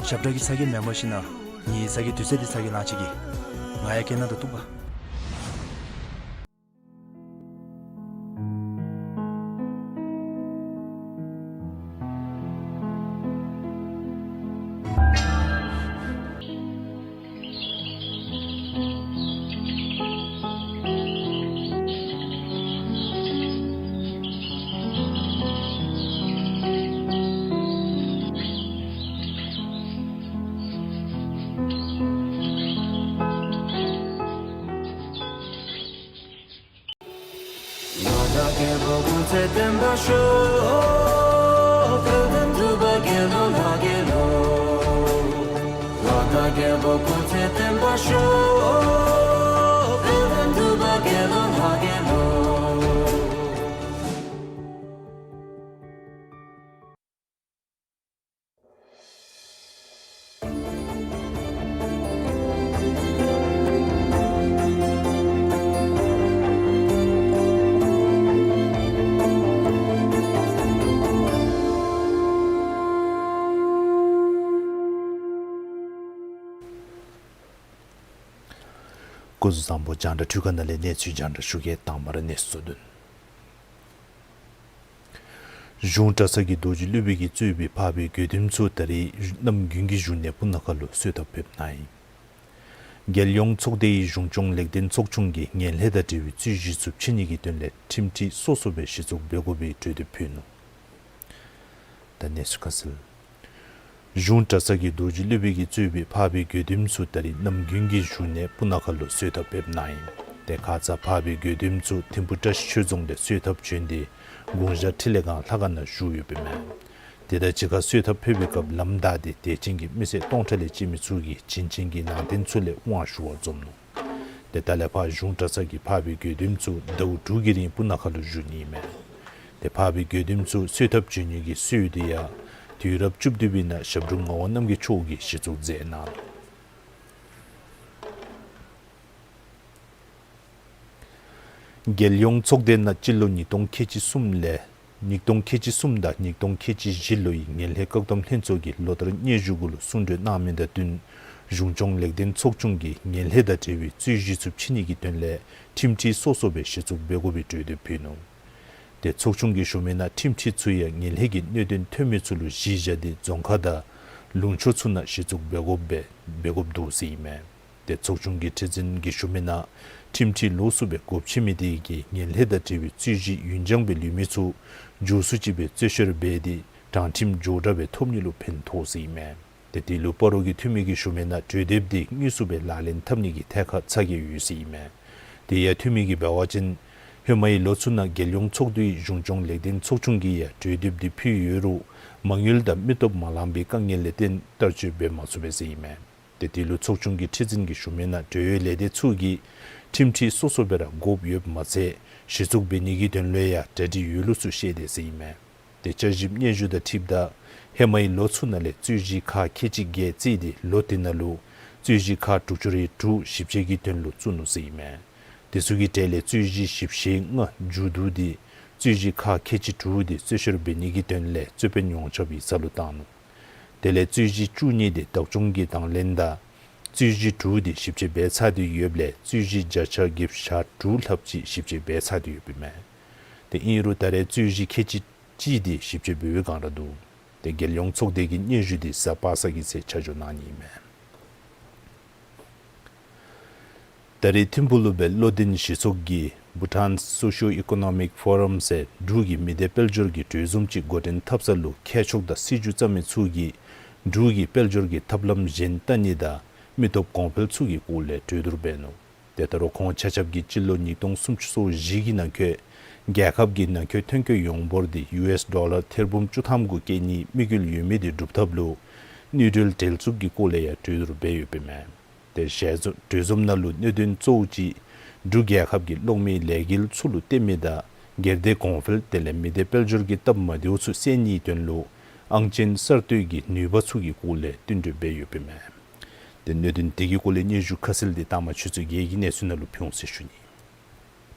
ཞབས་ཁྲ་གི་ཚ་གྱང་མེན་པར་ཞིན་ན་ངེའི་ཚ་གྱང་དུས་ཚོད་འདི་ཚ་གྱང་ལང་ཅི་གི། ང་ཡང་སྐད་ནང་དུ་གཏུགས་པ། སྐུ་གཟུགས་བཟང་པོ། རྒྱང་བསྒྲགས་འཕྲུལ་ཁང་ནང་ལས་གནས་ཚུལ་རྒྱང་བསྒྲགས་ཞུ་གེ། དང་པ་ར་གནས་ཚུལ་བསྡུ་ནི། གཞུང་གྲྭ་ཚང་གི་རྡོ་རྗེ་སློབ་དཔོན་གྱིས་གཙོས་པའི་འཕགས་པའི་དགེ་འདུན་ཚུ་ད་རིས་གནམ་དགུན་གྱི་བཞུགས་གནས་སྤུ་ན་ཁ་ལུ་གསོལ་ཐབ་ཕེབས་གནང་ཡི། རྒྱལ་ཡོངས་ཚོགས་སྡེའི་གཞུང་སྐྱོང་ལེགས་ལྡན་ཚོགས་ཆུང་གིས་ངན་ལྷད་དང་འབྲེལ་བའི་རྩོད་གཞི་ཚུ་ཕྱེ་ནི་གི་དོན་ལས་ཁྲིམས་ཁྲི་སོ་སོ་སྦེ་གཞི་བཙུགས་འབད་དགོ་པའི་གྲོས་འདེབས་ཕུལ་ནུག། ད་གནས་ཚུལ་ཁ་གསལ། གཞུང་གྲྭ་ཚང་གི་རྡོ་རྗེ་སློབ་དཔོན་གྱིས་གཙོས་པའི་འཕགས་པའི་དགེ་འདུན་ཚུ་ད་རིས་གནམ་དགུན་གྱི་བཞུགས་གནས་སྤུ་ན་ཁ་ལུ་གསོལ་ཐབ་ཕེབས་གནང་ཡི། ཏེ་ཁ་ཙ་འཕགས་པའི་དགེ་འདུན་ཚུ་ཐིམ་ཕུ་བཀྲ་ཤིས་ཆོས་རྫོང་ལས་གསོལ་ཐབ་བྱོན་ཏེ་དགུང་ཞག་ཁྲི་ལས་གང་ལྷ་ཁང་ནང་བཞུགས་ཡོདཔ་ཨིན་མས། ཏེ་ད་གཅིག་ཁར་གསོལ་ཐབ་ཕེབས་པའི་སྐབས་ལམ་བདའ་སྟེ་དད་ཅན་གྱི་མི་སེར་སྟོང་ཕྲག་ལས་བཅད་མི་ཚུ་གིས་བྱིན་ཅན་གྱི་ནང་རྟེན་ཚུ་ལས་དབང་ཞུ་བར་འཛོམས་ནུག། ཏེ་ད་ལས་ཕར་གཞུང་གྲྭ་ཚང་གི་འཕགས་པའི་དགེ་འདུན་ཚུ་ཟླཝ་དྲུག་གི་རིང་སྤུ་ན་ཁ་ལུ་བཞུགས་ནི་ཨིན་མས། ཏེ་འཕགས་པའི་དགེ་འདུན་ཚུ་གསོལ་ཐབ་བྱོན་ནི་གི་སྲོལ་འདི་ཡང་དུས་རབས་བཅུ་བདུན་པའི་ནང་ཞབས་དྲུང་ངག་དབང་རྣམ་རྒྱལ་མཆོག་གིས་གཞི་བཙུགས་མཛད་གནང་ནུག། རྒྱལ་ཡོངས་ཚོགས་སྡེ་ནང་སྤྱི་ལོ་ཉིས་སྟོང་ཁལ་གཅིག་གསུམ་ལས་ཉིས་སྟོང་ཁལ་གཅིག་གསུམ་དང་ཉིས་སྟོང་ཁལ་གཅིག་བཞི་ལོའི་ངན་ལྷད་བཀག་སྡོམ་ལྷན་ཚོགས་ཀྱིས་ལོ་ལྟར་སྙན་ཞུ་གུ་ལུ་གསུང་གྲོས་གནང་མི་དང་བསྟུན་གཞུང་སྐྱོང་ལེགས་ལྡན་ཚོགས་ཆུང་གིས་ངན་ལྷད་དང་འབྲེལ་བའི་རྩོད་གཞི་ཚུ་ཕྱེ་ནི་གི་དོན་ལས་ཁྲིམས་ཁྲི་སོ་སོ་སྦེ་གཞི་བཙུགས་འབད་དགོ་པའི་གྲོས་འདེབས་ཕུལ་ནུག། ཏེ་ཚོགས་ཆུང་གིས་ཞུ་མི་ནང་ཁྲིམས་ཁྲི་ཚུ་ཡང་ངན་ལྷད་ཀྱི་གནད་དོན་ཐོན་མི་ཚུ་ལུ་གཞི་བཞག་སྟེ་རྫོང་ཁག་དང་ལུང་ཕྱོགས་ཚུ་ནང་གཞི་བཙུགས་འབད་དགོཔ་སྦེ་འབད་དགོཔ་འདུག་ཟེར་ཨིན་མས། ཏེ་ཚོགས་ཆུང་གི་ཁྲི་འཛིན་གྱིས་ཞུ་མི་ནང་ཁྲིམས་ཁྲི་ལོགས་སུ་སྦེ་སྒོ་ཕྱེ་མི་དེ་གིས་ངན་ལྷད་དང་འབྲེལ་བའི་རྩོད་གཞི་ཡུན་འགྱངས་སྦེ་ལུས་མི་ཚུ་མགྱོགས་སུ་ཅིག་སྦེ་རྩོད་བཤེར་འབད་དེ་དྲང་ཁྲིམས་མགྱོགས་དྲགས་སྦེ་ཐོབ་ནི་ལུ་ཕན་ཐོགས་ཟེར་ཨིན་མས། ཏེ་དེ་ལུ་སྤ་རོ་གི་འཐུས་མི་གིས་ཞུ་མི་ནང་གྲོས་འདེབས་དེ་དངོས་སུ་སྦེ་ལག་ལེན་འཐབ་ནི་གི་ཐད་ཁར་ཚ་གྱང་ཡོད་ཟེར་ཨིན་མས། དེ་ཡང་འཐུས་མི་གིས་འབད་བ་ཅིན་ཧེ་མའི་ལོ་ཚུ་ནང་རྒྱལ་ཡོངས་ཚོགས་འདུའི་གཞུང་སྐྱོང་ལེགས་ལྡན་ཚོགས་ཆུང་གིས་ཡང་གྲོས་འདེབས་དེ་ཕུལ་ཡོད་རུང་མ་དངུལ་དང་མི་སྟོབས་མ་ལང་པའི་དཀའ་ངལ་ལས་བརྟེན་བསྟར་སྤྱོད་འབད་མ་ཚུགས་པས་ཟེར་ཨིན་མས། ཏེ་དེ་ལུ་ཚོགས་ཆུང་གི་ཁྲི་འཛིན་གྱིས་ཞུ་མི་ནང་གྲོས་ཡོད་ལས་སྡེ་ཚུ་གིས་ཁྲིམས་ཁྲི་སོ་སོ་སྦེ་ར་དགོཔ་ཡོདཔ་མ་ཚད་གཞི་བཙུགས་འབད་ནི་གི་དོན་ལུ་ཡང་གྲ་སྒྲིག་ཡོད་ལུགས་ཚུ་བཤད་དེས་ཟེར་ཨིན་མས། ཏེ་བསྐྱར་ཞིབ་སྙན་ཞུ་དང་འཁྲིལཝ་ད་ཧེ་མའི་ལོ་ཚུ་ནང་ལས་རྩོད་གཞི་ཁག་ཁལ་གཅིག་བརྒྱད་བརྩིས་ཏེ་ལོ་དེ་ནང་ལུ་རྩོད་གཞི་ཁག་དྲུག་ཅུ་རེ་དྲུག་ཞིབ་དཔྱད་ཀྱི་དོན་ལུ་བཙུགས་ནུག་ཟེར་ཨིན་མས། དེ་ཚུ་གི་གྲས་ལས་རྩོད་གཞི་བཞི་བཅུ་ཞེ་ལྔ་མཇུག་བསྡུ་སྟེ་རྩོད་གཞི་ཁག་ཁལ་གཅིག་དྲུག་དེ་རྩོད་བཤེར་འབད་ནི་གི་དོན་ལས་རྩོད་དཔོན་ཡོངས་ཁྱབ་ཡིག་ཚང་ལུ་བཏང་ནུག། དེ་ལས་རྩོད་གཞི་བཅུ་གཉིས་དེ་བདག་སྐྱོང་གི་དང་ལེན་དང་རྩོད་གཞི་དྲུག་དེ་ཞིབ་དཔྱད་འབད་ཚར་ཏེ་ཡོདཔ་ལས་རྩོད་གཞི་བརྒྱ་ཆ་བརྒྱད་ཅུ་གྱ་དྲུག་ལྷགཔ་ཅིག་ཞིབ་དཔྱད་འབད་ཚར་ཏེ་ཡོདཔ་ཨིན་མས། ཏེ་ཨིན་རུང་ད་རེས་རྩོད་གཞི་ཁལ་གཅིག་གཅིག་དེ་ཞིབ་དཔྱད་འབད་བའི་སྒང་ར་འདུག། ཏེ་རྒྱལ་ཡོངས་ཚོགས་སྡེ་གི་སྙན་ཞུ་དེ་གཟའ་པ་སངས་ཀྱི་ཚེ་ཆ་འཇོག་གནང་ནི་ཨིན་མས། ད་རེས་ཐིམ་ཕུག་ལུ་སྦེ་བློ་ལྡན་གཞི་ཚོགས་ཀྱིས་Bhutan Socio-Economic Forum ཟེར་འབྲུག་གི་མི་སྡེ་དཔལ་འབྱོར་གྱི་གྲོས་འཛོམས་ཅིག་འགོ་འདྲེན་འཐབ་ས་ལུ་མཁས་མཆོག་དང་སྲིད་བྱུས་བརྩམ་མི་ཚུ་གིས་འབྲུག་གི་དཔལ་འབྱོར་གྱི་ཐབས་ལམ་གཞན་བལྟ་ནི་དང་མི་སྟོབས་གོང་འཕེལ་ཚུ་གི་སྐོར་ལས་གྲོས་བསྡུར་འབད་ནུག། ཏེ་ད་རུང་ཁོང་ཆ་ཁྱབ་ཀྱིས་སྤྱི་ལོ་ཉིས་སྟོང་སུམ་ཅུ་སོ་བཞི་གི་ནང་འཁོད་རྒྱལ་ཁབ་ཀྱི་ནང་འཁོད་ཐོན་སྐྱེད་ཡོངས་འབོར་དེ་ཡུ་ཨེསི་ཌོ་ལར་ཐེར་འབུམ་བཅུ་ཐམ་གུ་བསྐྱེད་ནིའི་དམིགས་ཡུལ་ཡོད་མི་དེ་སྒྲུབ་ཐབས་ལུ་ནུས་སྦྱོར་འགྲན་ཚུགས་ཀྱི་སྐོར་ལས་ཡང་གྲོས་བསྡུར་འབད་ཡོདཔ་ཨིན་མས། ཏེ་ཞལ་གྲོས་འཛོམས་ནང་ལུ་གནད་དོན་གཙོ་བོ་ཅིག་འབྲུག་རྒྱལ་ཁབ་ཀྱི་གློག་མེའི་ལས་འགུལ་ཚུ་ལུ་བརྟེན་མི་དང་སྒེར་སྡེ་གོང་འཕེལ་དེ་ལས་མི་སྡེ་དཔལ་འབྱོར་གྱི་སྟབས་མ་བདེཝ་ཚུ་སེལ་ནིའི་དོན་ལུ་ཨང་ཅན་གསར་གཏོད་ཀྱི་ནུས་པ་ཚུ་གི་སྐོར་ལས་བསྟུན་གྲོས་འབད་ཡོདཔ་ཨིན་མས། ཏེ་གནད་དོན་དེ་གི་སྐོར་ལས་སྙན་ཞུ་ཁ་གསལ་དེ་ལྟག་མ་ཆུ་ཚོད་བརྒྱད་ཀྱི་གནས་ཚུལ་ནང་ལུ་ཕུལ་འོང་ཟེར་ཞུ་ནི།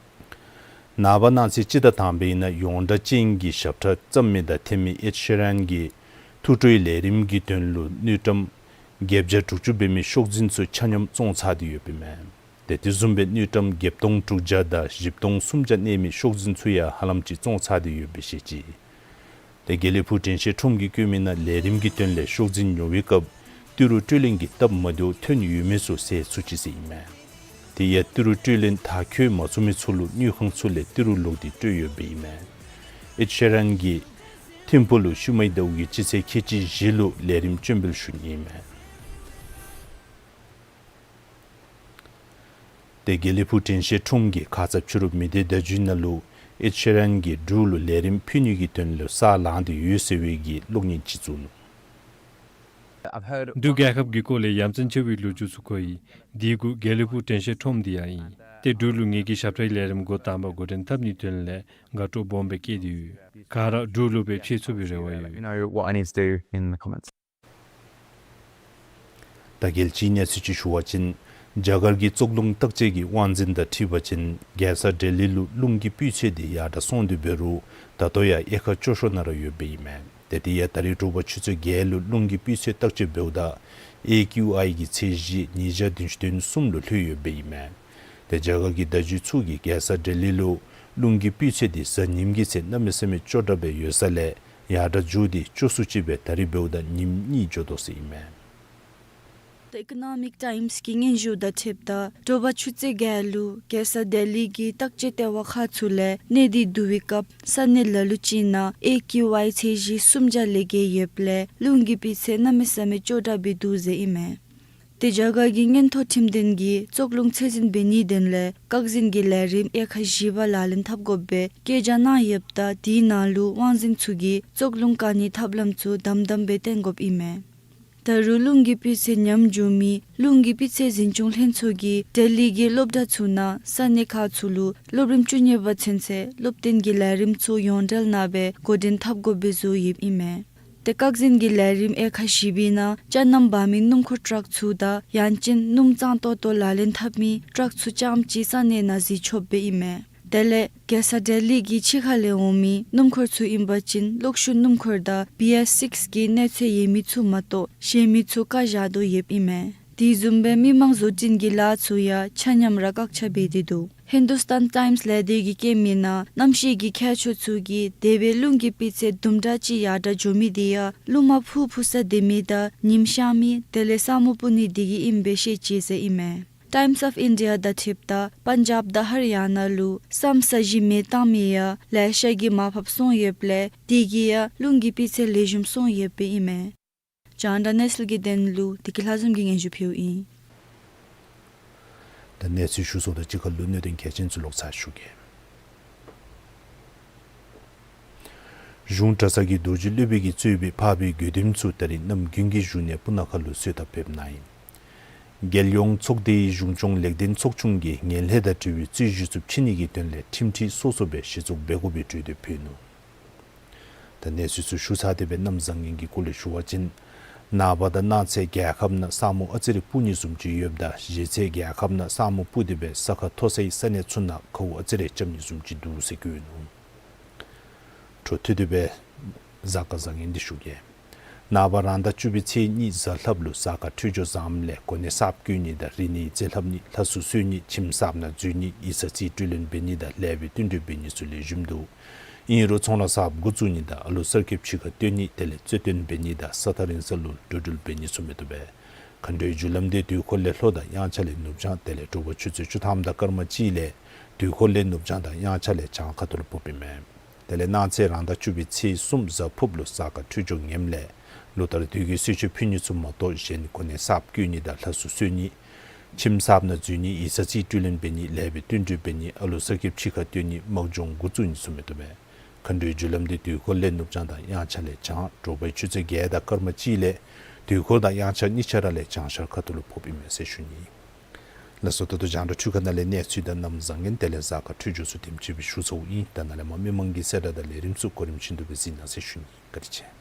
ནངས་པ་གནངས་ཚེ་སྤྱི་ཟླ་དང་པའི་ནང་ཡོངས་གྲགས་ཅན་གྱི་ཞབས་ཁྲ་བརྩམ་མི་དང་འཐེན་མི་ཨེཌ་ཤེ་རན་གྱིས་ཐུགས་སྤྲོའི་ལས་རིམ་གྱི་དོན་ལུ་དངུལ་ཀྲམ་བརྒྱད་བརྒྱ་དྲུག་ཅུ་འབད་མི་ཤོག་འཛིན་ཚུ་ཆ་མཉམ་བཙོང་ཚར་ཏེ་ཡོདཔ་ཨིན་མས། ཏེ་དེ་བཟུམ་སྦེ་དངུལ་ཀྲམ་བརྒྱད་སྟོང་དྲུག་བརྒྱ་དང་བཞི་སྟོང་སུམ་བརྒྱ་གནས་མི་ཤོག་འཛིན་ཚུ་ཡང་ཧ་ལམ་ཅིག་བཙོང་ཚར་ཏེ་ཡོདཔ་སྦེ་བཤད་ཅི། ཏེ་དགེ་ལེགས་ཕུག་དྲན་ཤེས་ཁྲོམ་གྱིས་བཀོད་མི་ནང་ལས་རིམ་གྱི་དོན་ལས་ཤོག་འཛིན་ཉོ་བའི་སྐབས་ཏི་རུ་སྤྲོད་ལེན་གྱི་སྟབས་མ་བདེཝ་ཐོན་ཡོད་མི་ཚུ་སེལ་ཚུགས་ཅི་ཟེར་ཨིན་མས། དེ་ཡང་ཏི་རུ་སྤྲོད་ལེན་མཐར་འཁྱོལ་མ་ཚུགས་མི་ཚུ་ལུ་དངུལ་ཁང་ཚུ་ལས་ཏི་རུ་ལོག་སྟེ་སྤྲོད་ཡོདཔ་ཨིན་མས། ཨེཌ་ཤེ་རན་གྱིས་ཐིམ་ཕུག་ལུ་ཤུལ་མའི་ཟླཝ་གི་སྤྱི་ཚེས་ཁལ་གཅིག་བཞི་ལུ་ལས་རིམ་སྤྱན་འབུལ་ཞུ་ནི་ཨིན་མས། ཏེ་དགེ་ལེགས་ཕུག་དྲན་ཤེས་ཁྲོམ་གྱིས་ཁ་ཙ་ཕྱི་རུ་མི་སྡེ་བརྡ་བརྒྱུད་ནང་ལུ་ཨེཌ་ཤེ་རན་གྱིས་འབྲུག་ལུ་ལས་རིམ་ཕུལ་ནི་གི་དོན་ལུ་ས་ལངས་ཏེ་ཡོད་ཟེར་བའི་གི་གློག་བརྙན་ཅིག་བཙུགས་ནུག། འབྲུག་རྒྱལ་ཁབ་ཀྱི་སྐོར་ལས་ཡ་མཚན་ཆེ་བའི་ལོ་རྒྱུས་ཚུ་གོ་ཡི། དེ་གུ་དགེ་ལེགས་ཕུག་དྲན་ཤེས་ཁྲོམ་དེ་ཡང་ཨིན། ཏེ་འབྲུག་ལུ་ངེ་གི་ཞབས་ཁྲའི་ལས་རིམ་འགོ་དང་པ་འགོ་འདྲེན་འཐབ་ནིའི་དོན་ལས་དགའ་སྤྲོ་སྦོམ་སྦེ་སྐྱེས་ཏེ་ཡོད། ག་ར་འབྲུག་ལུ་སྦེ་ཕྱད་ཚུགས་པའི་རེ་བ་ཡོད། Let me know what I need to do in the comments. ད་གལ་ཅིག་གནས་ཚུལ་ཅིག་ཞུ་བ་ཅིན་རྒྱ་གར་གྱི་གཙུག་ལུང་བརྟག་དཔྱད་ཀྱི་དབང་འཛིན་དང་འཁྲིལ་བ་ཅིན་རྒྱལ་ས་ལྡི་ལི་ལུ་རླུང་གི་སྤུས་ཚད་དེ་ཡར་དྲག་སོང་སྟེ་འབད་རུང་ད་ལྟོ་ཡང་དབྱེ་ཁག་སྐྱོ་ཤོས་ནང་ར་ཡོདཔ་ཨིན་མས། ཏེ་དེ་ཡང་ད་རིས་དྲོ་པ་ཆུ་ཚོད་བརྒྱད་ལུ་རླུང་གི་སྤུས་ཚད་བརྟག་དཔྱད་འབདཝ་ད་ཨེ་ཀིའུ་ཨའི་གི་ཚད་གཞི་ཉིས་བརྒྱ་བདུན་ཅུ་དོན་གསུམ་ལུ་ལྷོད་ཡོདཔ་ཨིན་མས། ཏེ་རྒྱ་གར་གྱི་བརྡ་བརྒྱུད་ཚུ་གིས་རྒྱལ་ས་ལྡི་ལི་ལུ་ རླུང་གི་སྤུས་ཚད་འདི་གཟའ་ཉིམ་གི་ཚེ་གནམ་མེད་ས་མེད་སྐྱོ་དྲགས་སྦེ་ཡོད་ས་ལས་ཡར་དྲགས་འགྱོ་སྟེ་སྐྱོ་སུ་ཅིག་སྦེ་ད་རིས་འབདཝ་ད་ཉིནམ་གཉིས་འགྱོ་དོ་ཟེར་ཨིན་མས། The Economic Times གི་སྙན་ཞུ་དང་འཁྲིལཝ་ད་དྲོ་པ་ཆུ་ཚོད་བརྒྱད་ལུ་རྒྱལ་ས་ལྡི་ལི་གི་བརྟག་དཔྱད་ལྟེ་བ་ཁག་ཚུ་ལས་གནས་འདི་བསྡུ་བའི་སྐབས་ས་གནས་ལ་ལུ་ཅིག་ནང་ཨེ་ཀིའུ་ཝའི་ཚད་གཞི་སུམ་བརྒྱ་ལས་བརྒལ་ཡོདཔ་ལས་རླུང་གི་སྤུས་ཚད་གནམ་མེད་ས་མེད་སྐྱོ་དྲགས་སྦེ་འདུག་ཟེར་ཨིན་མས། ཏེ་རྒྱ་གར་གྱི་མངོན་མཐོ་ཁྲིམས་ལྡན་གྱིས་བཙོག་རླུང་ཚད་འཛིན་འབད་ནིའི་དོན་ལས་བཀག་འཛིན་གྱི་ལས་རིམ་དབྱེ་ཁག་བཞི་པ་ལག་ལེན་འཐབ་དགོཔ་སྦེ་བཀོད་རྒྱ་གནང་ཡོདཔ་ད་དེའི་ནང་ལུ་དབང་འཛིན་ཚུ་གིས་བཙོག་རླུང་བཀག་ནིའི་ཐབས་ལམ་ཚུ་དམ་དམ་སྦེ་བསྟེན་དགོཔ་ཨིན་མས། ད་རུང་རླུང་གི་སྤུས་ཚད་ཉམས་འགྱོ་མི་རླུང་གི་སྤུས་ཚད་འཛིན་སྐྱོང་ལྷན་ཚོགས་ཀྱིས་ལྡི་ལི་གི་སློབ་གྲྭ་ཚུ་ནང་ས་གནས་ཁག་ཚུ་ལུ་སློབ་རིམ་བཅུ་གཉིས་པ་ཚུན་ཚོད་སློབ་སྟོན་གྱི་ལས་རིམ་ཚུ་ཡོངས་འབྲེལ་ནང་སྦེ་འགོ་འདྲེན་འཐབ་དགོཔ་སྦེ་བཟོ་ཡོདཔ་ཨིན་མས། ཏེ་བཀག་འཛིན་གྱི་ལས་རིམ་དབྱེ་ཁག་བཞི་པའི་ནང་ཅ་རྣམ་འབག་མི་སྣུམ་འཁོར་ཊཱག་ཚུ་དང་ཡང་ཅིན་སྣུམ་གཙང་ཏོག་ཏོ་ལག་ལེན་འཐབ་མི་ཊཱག་ཚུ་རྐྱངམ་གཅིག་ས་གནས་ནང་གཟིགས་ཆོགཔ་སྦེ་ཨིན་མས། དེ་ལས་རྒྱལ་ས་ལྡི་ལི་གི་ཕྱི་ཁ་ལས་འོང་མི་སྣུམ་འཁོར་ཚུ་ཨིན་པ་ཅིན་གློག་ཤུགས་སྣུམ་འཁོར་དང་བི་ཨེསི་སིགསི་གི་གནས་ཚད་ཡོད་མི་ཚུ་མ་གཏོགས་གཞན་མི་ཚུ་བཀག་བཞག་དོ་ཡོདཔ་ཨིན་མས། དེ་བཟུམ་སྦེ་མི་མང་བཟོ་སྐྲུན་གྱི་ལཱ་ཚུ་ཡང་ཆ་མཉམ་ར་བཀག་ཆ་འབད་དེ་འདུག། ཧིན་དུ་སྟཱན་ཊའིམསི་ལས་སྡེ་གིས་བཀོད་མི་ནང་གནམ་གཤིས་ཀྱི་མཁས་མཆོག་ཚུ་གིས་དེ་སྦེ་རླུང་གི་སྤུས་ཚད་དུམ་གྲ་ཅིག་ཡར་དྲགས་འགྱོ་མི་དེ་ཡང་རླུང་མ་འཕུ་འཕུ་ས་སྡོད་མི་དང་ཉིམ་ཤར་མི་དེ་ལས་ས་སྨུག་སྤུབ་ནི་དེ་གིས་ཨིནམ་སྦེ་བཤད་ཅི་ཟེར་ཨིན་མས། ཊའིམསི་ཨོཕ་ཨིན་ཌི་ཡ་དང་འཁྲིལཝ་ད་པན་ཇབ་དང་ཧར་ཡ་ན་ལུ་ས་གཞི་མེ་བཏང་མི་ཡང་ལེ་ཤ་གིས་མར་ཕབ་སོང་ཡོདཔ་ལས་དེ་གིས་ཡང་རླུང་གི་སྤུས་ཚད་ལེགས་ཤོམ་སོང་ཡོདཔ་ཨིན་མས། རྒྱང་བསྒྲགས་གནས་ཚུལ་གྱི་དོན་ལུ་བདེ་སྐྱིད་ལྷ་འཛོམས་ཀྱིས་སྙན་ཞུ་ཕུལཝ་ཨིན། ད་གནས་ཚུལ་ཞུ་ཚརཝ་དང་གཅིག་ཁར་ལུ་གནད་དོན་གལ་ཆེན་ཚུ་ལོག་ཚར་ཞུ་གེ། གཞུང་གྲྭ་ཚང་གི་རྡོ་རྗེ་སློབ་དཔོན་གྱིས་གཙོས་པའི་འཕགས་པའི་དགེ་འདུན་ཚུ་ད་རིས་གནམ་དགུན་གྱི་བཞུགས་གནས་སྤུ་ན་ཁ་ལུ་གསོལ་ཐབ་ཕེབས་གནང་ཡི། རྒྱལ་ཡོངས་ཚོགས་སྡེའི་གཞུང་སྐྱོང་ལེགས་ལྡན་ཚོགས་ཆུང་གིས་ངན་ལྷད་དང་འབྲེལ་བའི་རྩོད་གཞི་ཚུ་ཕྱེ་ནི་གི་དོན་ལས་ཁྲིམས་ཁྲི་སོ་སོ་སྦེ་གཞི་བཙུགས་འབད་དགོ་པའི་གྲོས་འདེབས་ཕུལ་ནུག། ད་གནས་ཚུལ་ཚུ་ཞུ་ཚར་ཏེ་སྦེ་གནམ་བཟང་ངན་གྱི་སྐོར་ལས་ཞུ་བ་ཅིན་ནངས་པ་དང་གནངས་ཚེ་རྒྱལ་ཁབ་ནང་ས་སྨུག་ཨ་ཙི་རེ་སྤུབ་ནི་བཟུམ་ཅིག་ཡོདཔ་ད་གཞེས་ཚེ་རྒྱལ་ཁབ་ནང་ས་སྨུག་སྤུབ་སྟེ་སྦེ་ས་ཁ་མཐོ་སའི་ས་གནས་ཚུ་ནང་ཁཝ་ཨ་ཙི་རེ་རྐྱབ་ནི་བཟུམ་ཅིག་འདུག་ཟེར་བཀོད་ནུག། འཕྲོ་མཐུད་དེ་སྦེ་གཟའ་སྐར་བཟང་ངན་འདི་ཞུ་གེ། ནངས་པ་རང་ཟླ་བཅུ་པའི་ཚེས་གཉིས་གཟའ་ལྷགཔ་ལུ་གཟའ་སྐར་འཕྲོད་སྦྱོར་བཟངམ་ལས་གོ་གནས་གསརཔ་བསྐོ་ནི་དང་རིག་གནས་རྩིས་ལྷབ་ནི་ལྷ་གསོལ་གསོལ་ནི་ཁྱིམ་གསརཔ་ནང་འཛུལ་ནི་ཡིག་ཚང་རྩིས་སྤྲོད་ལེན་འབད་ནི་དང་ལེགས་པའི་བསྟུན་གྲོས་འབད་ནི་ཚུ་ལེགས་ཤོམ་འདུག། ཨིན་རུང་ཚོང་ལཱ་གསརཔ་འགོ་བཙུགས་ནི་དང་ཨ་ལུ་གསར་སྐྱེས་ཕྱི་ཁར་བཏོན་ནི་དེ་ལས་རྩེད་འགྲན་འབད་ནི་དང་ས་ཐག་རིང་ས་ལུ་འགྲོ་འགྲུལ་འབད་ནི་ཚུ་མི་བཏུབ་པས། མཁའ་འགྲོའི་རྒྱུ་ལམ་འདི་དུས་འཁོར་ལས་ལྷོ་དང་དབྱངས་འཆར་ལས་ནུབ་བྱང་དེ་ལས་དྲོ་པ་ཆུ་ཚོད་བཅུ་ཐམ་དང་སྐར་མ་གཅིག་ལས་དུས་འཁོར་ལས་ནུབ་བྱང་དང་དབྱངས་འཆར་ལས་བྱང་ཁ་ཐུག་ལུ་ཕོགཔ་ཨིན་མས། དེ་ལས་གནངས་ཚེ་རང་ཟླ་བཅུ་པའི་ཚེས་གསུམ་གཟའ་ཕུརཔ་ལུ་གཟའ་སྐར་འཕྲོད་སྦྱོར་ངནམ་ལས་ལོ་ལྟར་དུས་ཀྱི་གསོལ་མཆོད་ཕུལ་ནི་ཚུ་མ་གཏོགས་གཞན་གོ་གནས་གསརཔ་བསྐོ་ནི་དང་ལྷ་གསོལ་གསོལ་ནི་ཁྱིམ་གསརཔ་ནང་འཛུལ་ནི་ཡིག་ཚང་རྩིས་སྤྲོད་ལེན་འབད་ནི་ལེགས་པའི་བསྟུན་གྲོས་འབད་ནི་ཨ་ལུ་གསར་སྐྱེས་ཕྱི་ཁར་བཏོན་ནི་དམག་སྦྱོང་འགོ་བཙུགས་ནི་ཚུ་མི་བཏུབ་པས། མཁའ་འགྲོའི་རྒྱུ་ལམ་འདི་དུས་འཁོར་ལས་ནུབ་བྱང་དང་དབྱངས་འཆར་ལས་བྱང་དྲོ་པའི་ཆུ་ཚོད་བརྒྱད་དང་སྐར་མ་གཅིག་ལས་དུས་འཁོར་དང་དབྱངས་འཆར་གཉིས་ཆ་ར་ལས་བྱང་ཤར་ཁ་ཐུག་ལུ་ཕོགཔ་ཨིན་མས་ཟེར་ཞུ་ནི། ལགས་སོ། ད་ལྟོ་རྒྱང་བསྒྲགས་འཕྲུལ་ཁང་ནང་ལས་གནས་ཚུལ་དང་གནམ་བཟང་ངན་དེ་ལས་གཟའ་སྐར་འཕྲོད་སྦྱོར་ཚུ་དེམ་ཅིག་སྦེ་ཞུ་ཚརཝ་ཨིན། ད་ནཱ་ལས་མར་མི་མང་གི་གསལ་བསྒྲགས་དང་ལས་རིམ་ཚུ་གོ་རིམ་བཞིན་དུ་སྦེ་གཟིགས་གནང་ཟེར་ཞུ་ནི། བཀའ་དྲིན་ཆེ།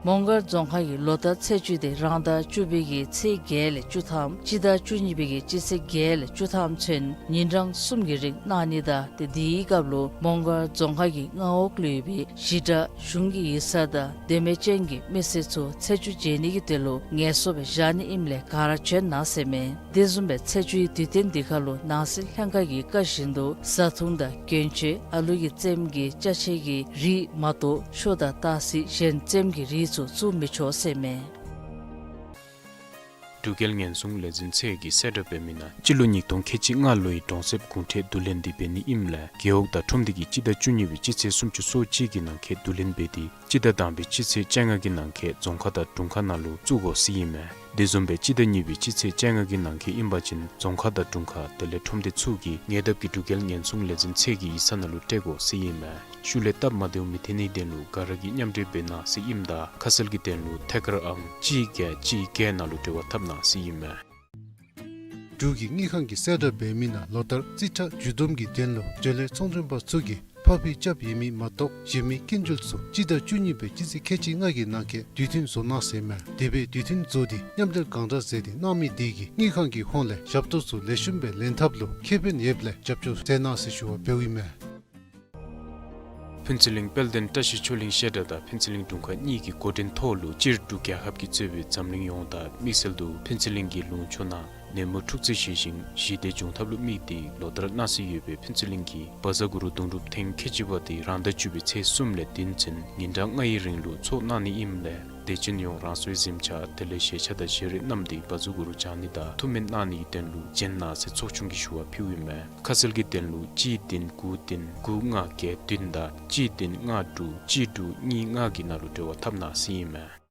མོང་སྒར་རྫོང་ཁག་གི་ལོ་ལྟར་ཚེས་བཅུ་དེ་རང་ཟླ་བཅུ་པའི་གི་ཚེས་བརྒྱད་ལས་བཅུ་ཐམ་སྤྱི་ཟླ་བཅུ་གཉིས་པའི་གི་སྤྱི་ཚེས་བརྒྱད་ལས་བཅུ་ཐམ་ཚུན་ཉིན་གྲངས་གསུམ་གྱི་རིང་གནང་ནི་དང་ཏེ་དེའི་སྐབས་ལུ་མོང་སྒར་རྫོང་ཁག་གི་མངའ་འོག་ལུ་ཡོད་པའི་ཞི་དྲག་གཞུང་གི་ཡིག་ཚང་དང་དོན་མེད་ཅན་གྱི་མི་སེར་ཚུ་ཚེས་བཅུ་མཇལ་ནི་གི་དོན་ལུ་ངལ་གསོ་སྦེ་བཞག་ནི་ཨིནམ་ལས་ག་ར་བྱོན་གནང་ཟེར་མས། དེ་བཟུམ་སྦེ་ཚེས་བཅུའི་དུས་སྟོན་འདི་ཁར་ལུ་ནང་སྲིད་ལྷན་ཁག་གི་བཀའ་བཞིན་དུ་བཟའ་འཐུང་དང་གྱོན་ཆས་ཨ་ལུ་གི་རྩེདམོ་གི་ཅ་ཆས་ཀྱི་རིགས་མ་གཏོགས་ཤོ་དང་སྟག་གཟིག་གཞན་རྩེདམོ་གི་རིགས་ཚུ་བཙུགས་མི་ཆོག་ཟེར་མས། འབྲུག་རྒྱལ་ཉེན་སྲུང་ལས་འཛིན་ཚད་ཀྱིས་གསལ་བསྒྲགས་འབད་མི་ནང་སྤྱི་ལོ་ཉིས་སྟོང་ཁལ་གཅིག་ལྔ་ལོའི་གྲོང་གསེབ་གུང་ཁྲན་བསྡུ་ལེན་འདི་འབད་ནི་ཨིནམ་ལས་རྒེད་འོག་དང་ཁྲོམ་སྡེ་གིས་སྤྱི་ཟླ་བཅུ་གཉིས་པའི་སྤྱི་ཚེས་སུམ་ཅུ་སོ་གཅིག་གི་ནང་འཁོད་བསྡུ་ལེན་འབད་དེ་སྤྱི་ཟླ་དང་པའི་སྤྱི་ཚེས་བཅོ་ལྔ་གི་ནང་འཁོད་རྫོང་ཁག་དང་དྲུང་ཁག་ནང་ལུ་བཙུགས་དགོ་ཟེར་ཨིན་མས། དེ་བཟུམ་སྦེ་སྤྱི་ཟླ་གཉིས་པའི་སྤྱི་ཚེས་བཅོ་ལྔ་གི་ནང་འཁོད་ཨིན་པ་ཅིན་རྫོང་ཁག་དང་དྲུང་ཁག་དེ་ལས་ཁྲོམ་སྡེ་ཚུ་གིས་ཉེ་འདབས་ཀྱི་འབྲུག་རྒྱལ་ཉེན་སྲུང་ལས་འཛིན་ཚད་ཀྱི་ཡིག་ཚང་ནང་ལུ་སྤྲོད་དགོ་ཟེར་ཨིན་མས། ཤུལ་ལས་སྟབས་མ་བདེཝ་མི་འཐོན་ནིའི་དོན་ལུ་ག་ར་གིས་མཉམ་འབྲེལ་འབད་གནང་ཟེར་ཨིནམ་ད་ཁ་གསལ་གྱི་དོན་ལུ་ཐད་ཀར་ཨང་གཅིག་བརྒྱད་གཅིག་བརྒྱད་ནང་ལུ་འབྲེལ་བ་འཐབ་གནང་ཟེར་ཨིན་མས། འབྲུག་གི་དངུལ་ཁང་གིས་གསལ་བསྒྲགས་འབད་མི་ནང་ལོ་ལྟར་རྩིས་ཁྲ་མཇུག་བསྡོམས་ཀྱི་དོན་ལུ་འབྲེལ་ཡོད་ཚོང་མགྲོན་པ་ཚུ་གིས་ཕབ་ཕྱིས་རྐྱབ་ཡོད་མི་མ་གཏོགས་གཞན་མི་སྐྱིན་འགྲུལ་ཚུ་སྤྱི་ཟླ་བཅུ་གཉིས་པའི་སྤྱི་ཚེས་ཁལ་གཅིག་ལྔ་གི་ནང་འཁོད་དུས་མཐུན་བཟོ་གནང་ཟེར་མས། དེ་སྦེ་དུས་མཐུན་བཟོ་སྟེ་མཉམ་འབྲེལ་གང་དྲག་མཛད་དེ་གནང་མི་དེ་གིས་དངུལ་ཁང་གི་ཧོངས་ལས་ཞབས་ཏོག་ཚུ་ལེགས་ཤོམ་སྦེ་ལེན་ཐབས་ལུ་ཁེ་ཕན་ཡོདཔ་ལས་རྒྱབ་སྐྱོར་མཛད་གནང་ཟེར་ཞུ་བ་འབདཝ་ཨིན་མས། ཕུན་ཚོགས་གླིང་དཔལ་ལྡན་བཀྲ་ཤིས་ཆོས་གླིང་བཤད་གྲྭ་དང་ཕུན་ཚོགས་གླིང་དྲུང་ཁག་གཉིས་ཀྱི་འགོ་འདྲེན་ཐོག་ལུ་སྤྱིར་འབྲུག་རྒྱལ་ཁབ་ཀྱིས་གཙོས་པའི་འཛམ་གླིང་ཡོངས་དང་དམིགས་བསལ་དུ་ཕུན་ཚོགས་གླིང་གི་ལུང་ཕྱོགས་ནང་ནད་མུག་འཁྲུག་རྩོད་ཞི་ཞིང་ཞི་བདེ་འབྱུང་ཐབས་ལུ་དམིགས་ཏེ་ལོ་ལྟར་གནང་སྲོལ་ཡོད་པའི་ཕུན་ཚོགས་གླིང་གི་བཛྲ་གུ་རུ་གདུང་སྒྲུབ་ཐེངས་ཁལ་གཅིག་པ་དེ་རང་ཟླ་བཅུ་པའི་ཚེས་གསུམ་ལས་བདུན་ཚུན་ཉིན་གྲངས་ལྔའི་རིང་ལུ་ཚོགས་གནང་ནི་ཨིནམ་ལས་དད་ཅན་ཡོངས་རང་སོའི་གཟིམ་ཆ་དེ་ལས་བཞེས་ཆ་དང་བཞེས་རས་བསྣམས་ཏེ་བཛྲ་གུ་རུ་བགྱང་ནི་དང་ཐུགས་སྨོན་གནང་ནིའི་དོན་ལུ་བྱོན་གནང་ཟེར་ཚོགས་ཆུང་གིས་ཞུ་བ་ཕུལཝ་ཨིན་མས། ཁ་གསལ་གྱི་དོན་ལུ་གཅིག་བདུན་དགུ་བདུན་དགུ་ལྔ་བརྒྱད་བདུན་དང་གཅིག་བདུན་ལྔ་དྲུག་གཅིག་དྲུག་གཉིས་ལྔ་གི་ནང་ལུ་འབྲེལ་བ་འཐབ་གནང་ཟེར་ཨིན་མས།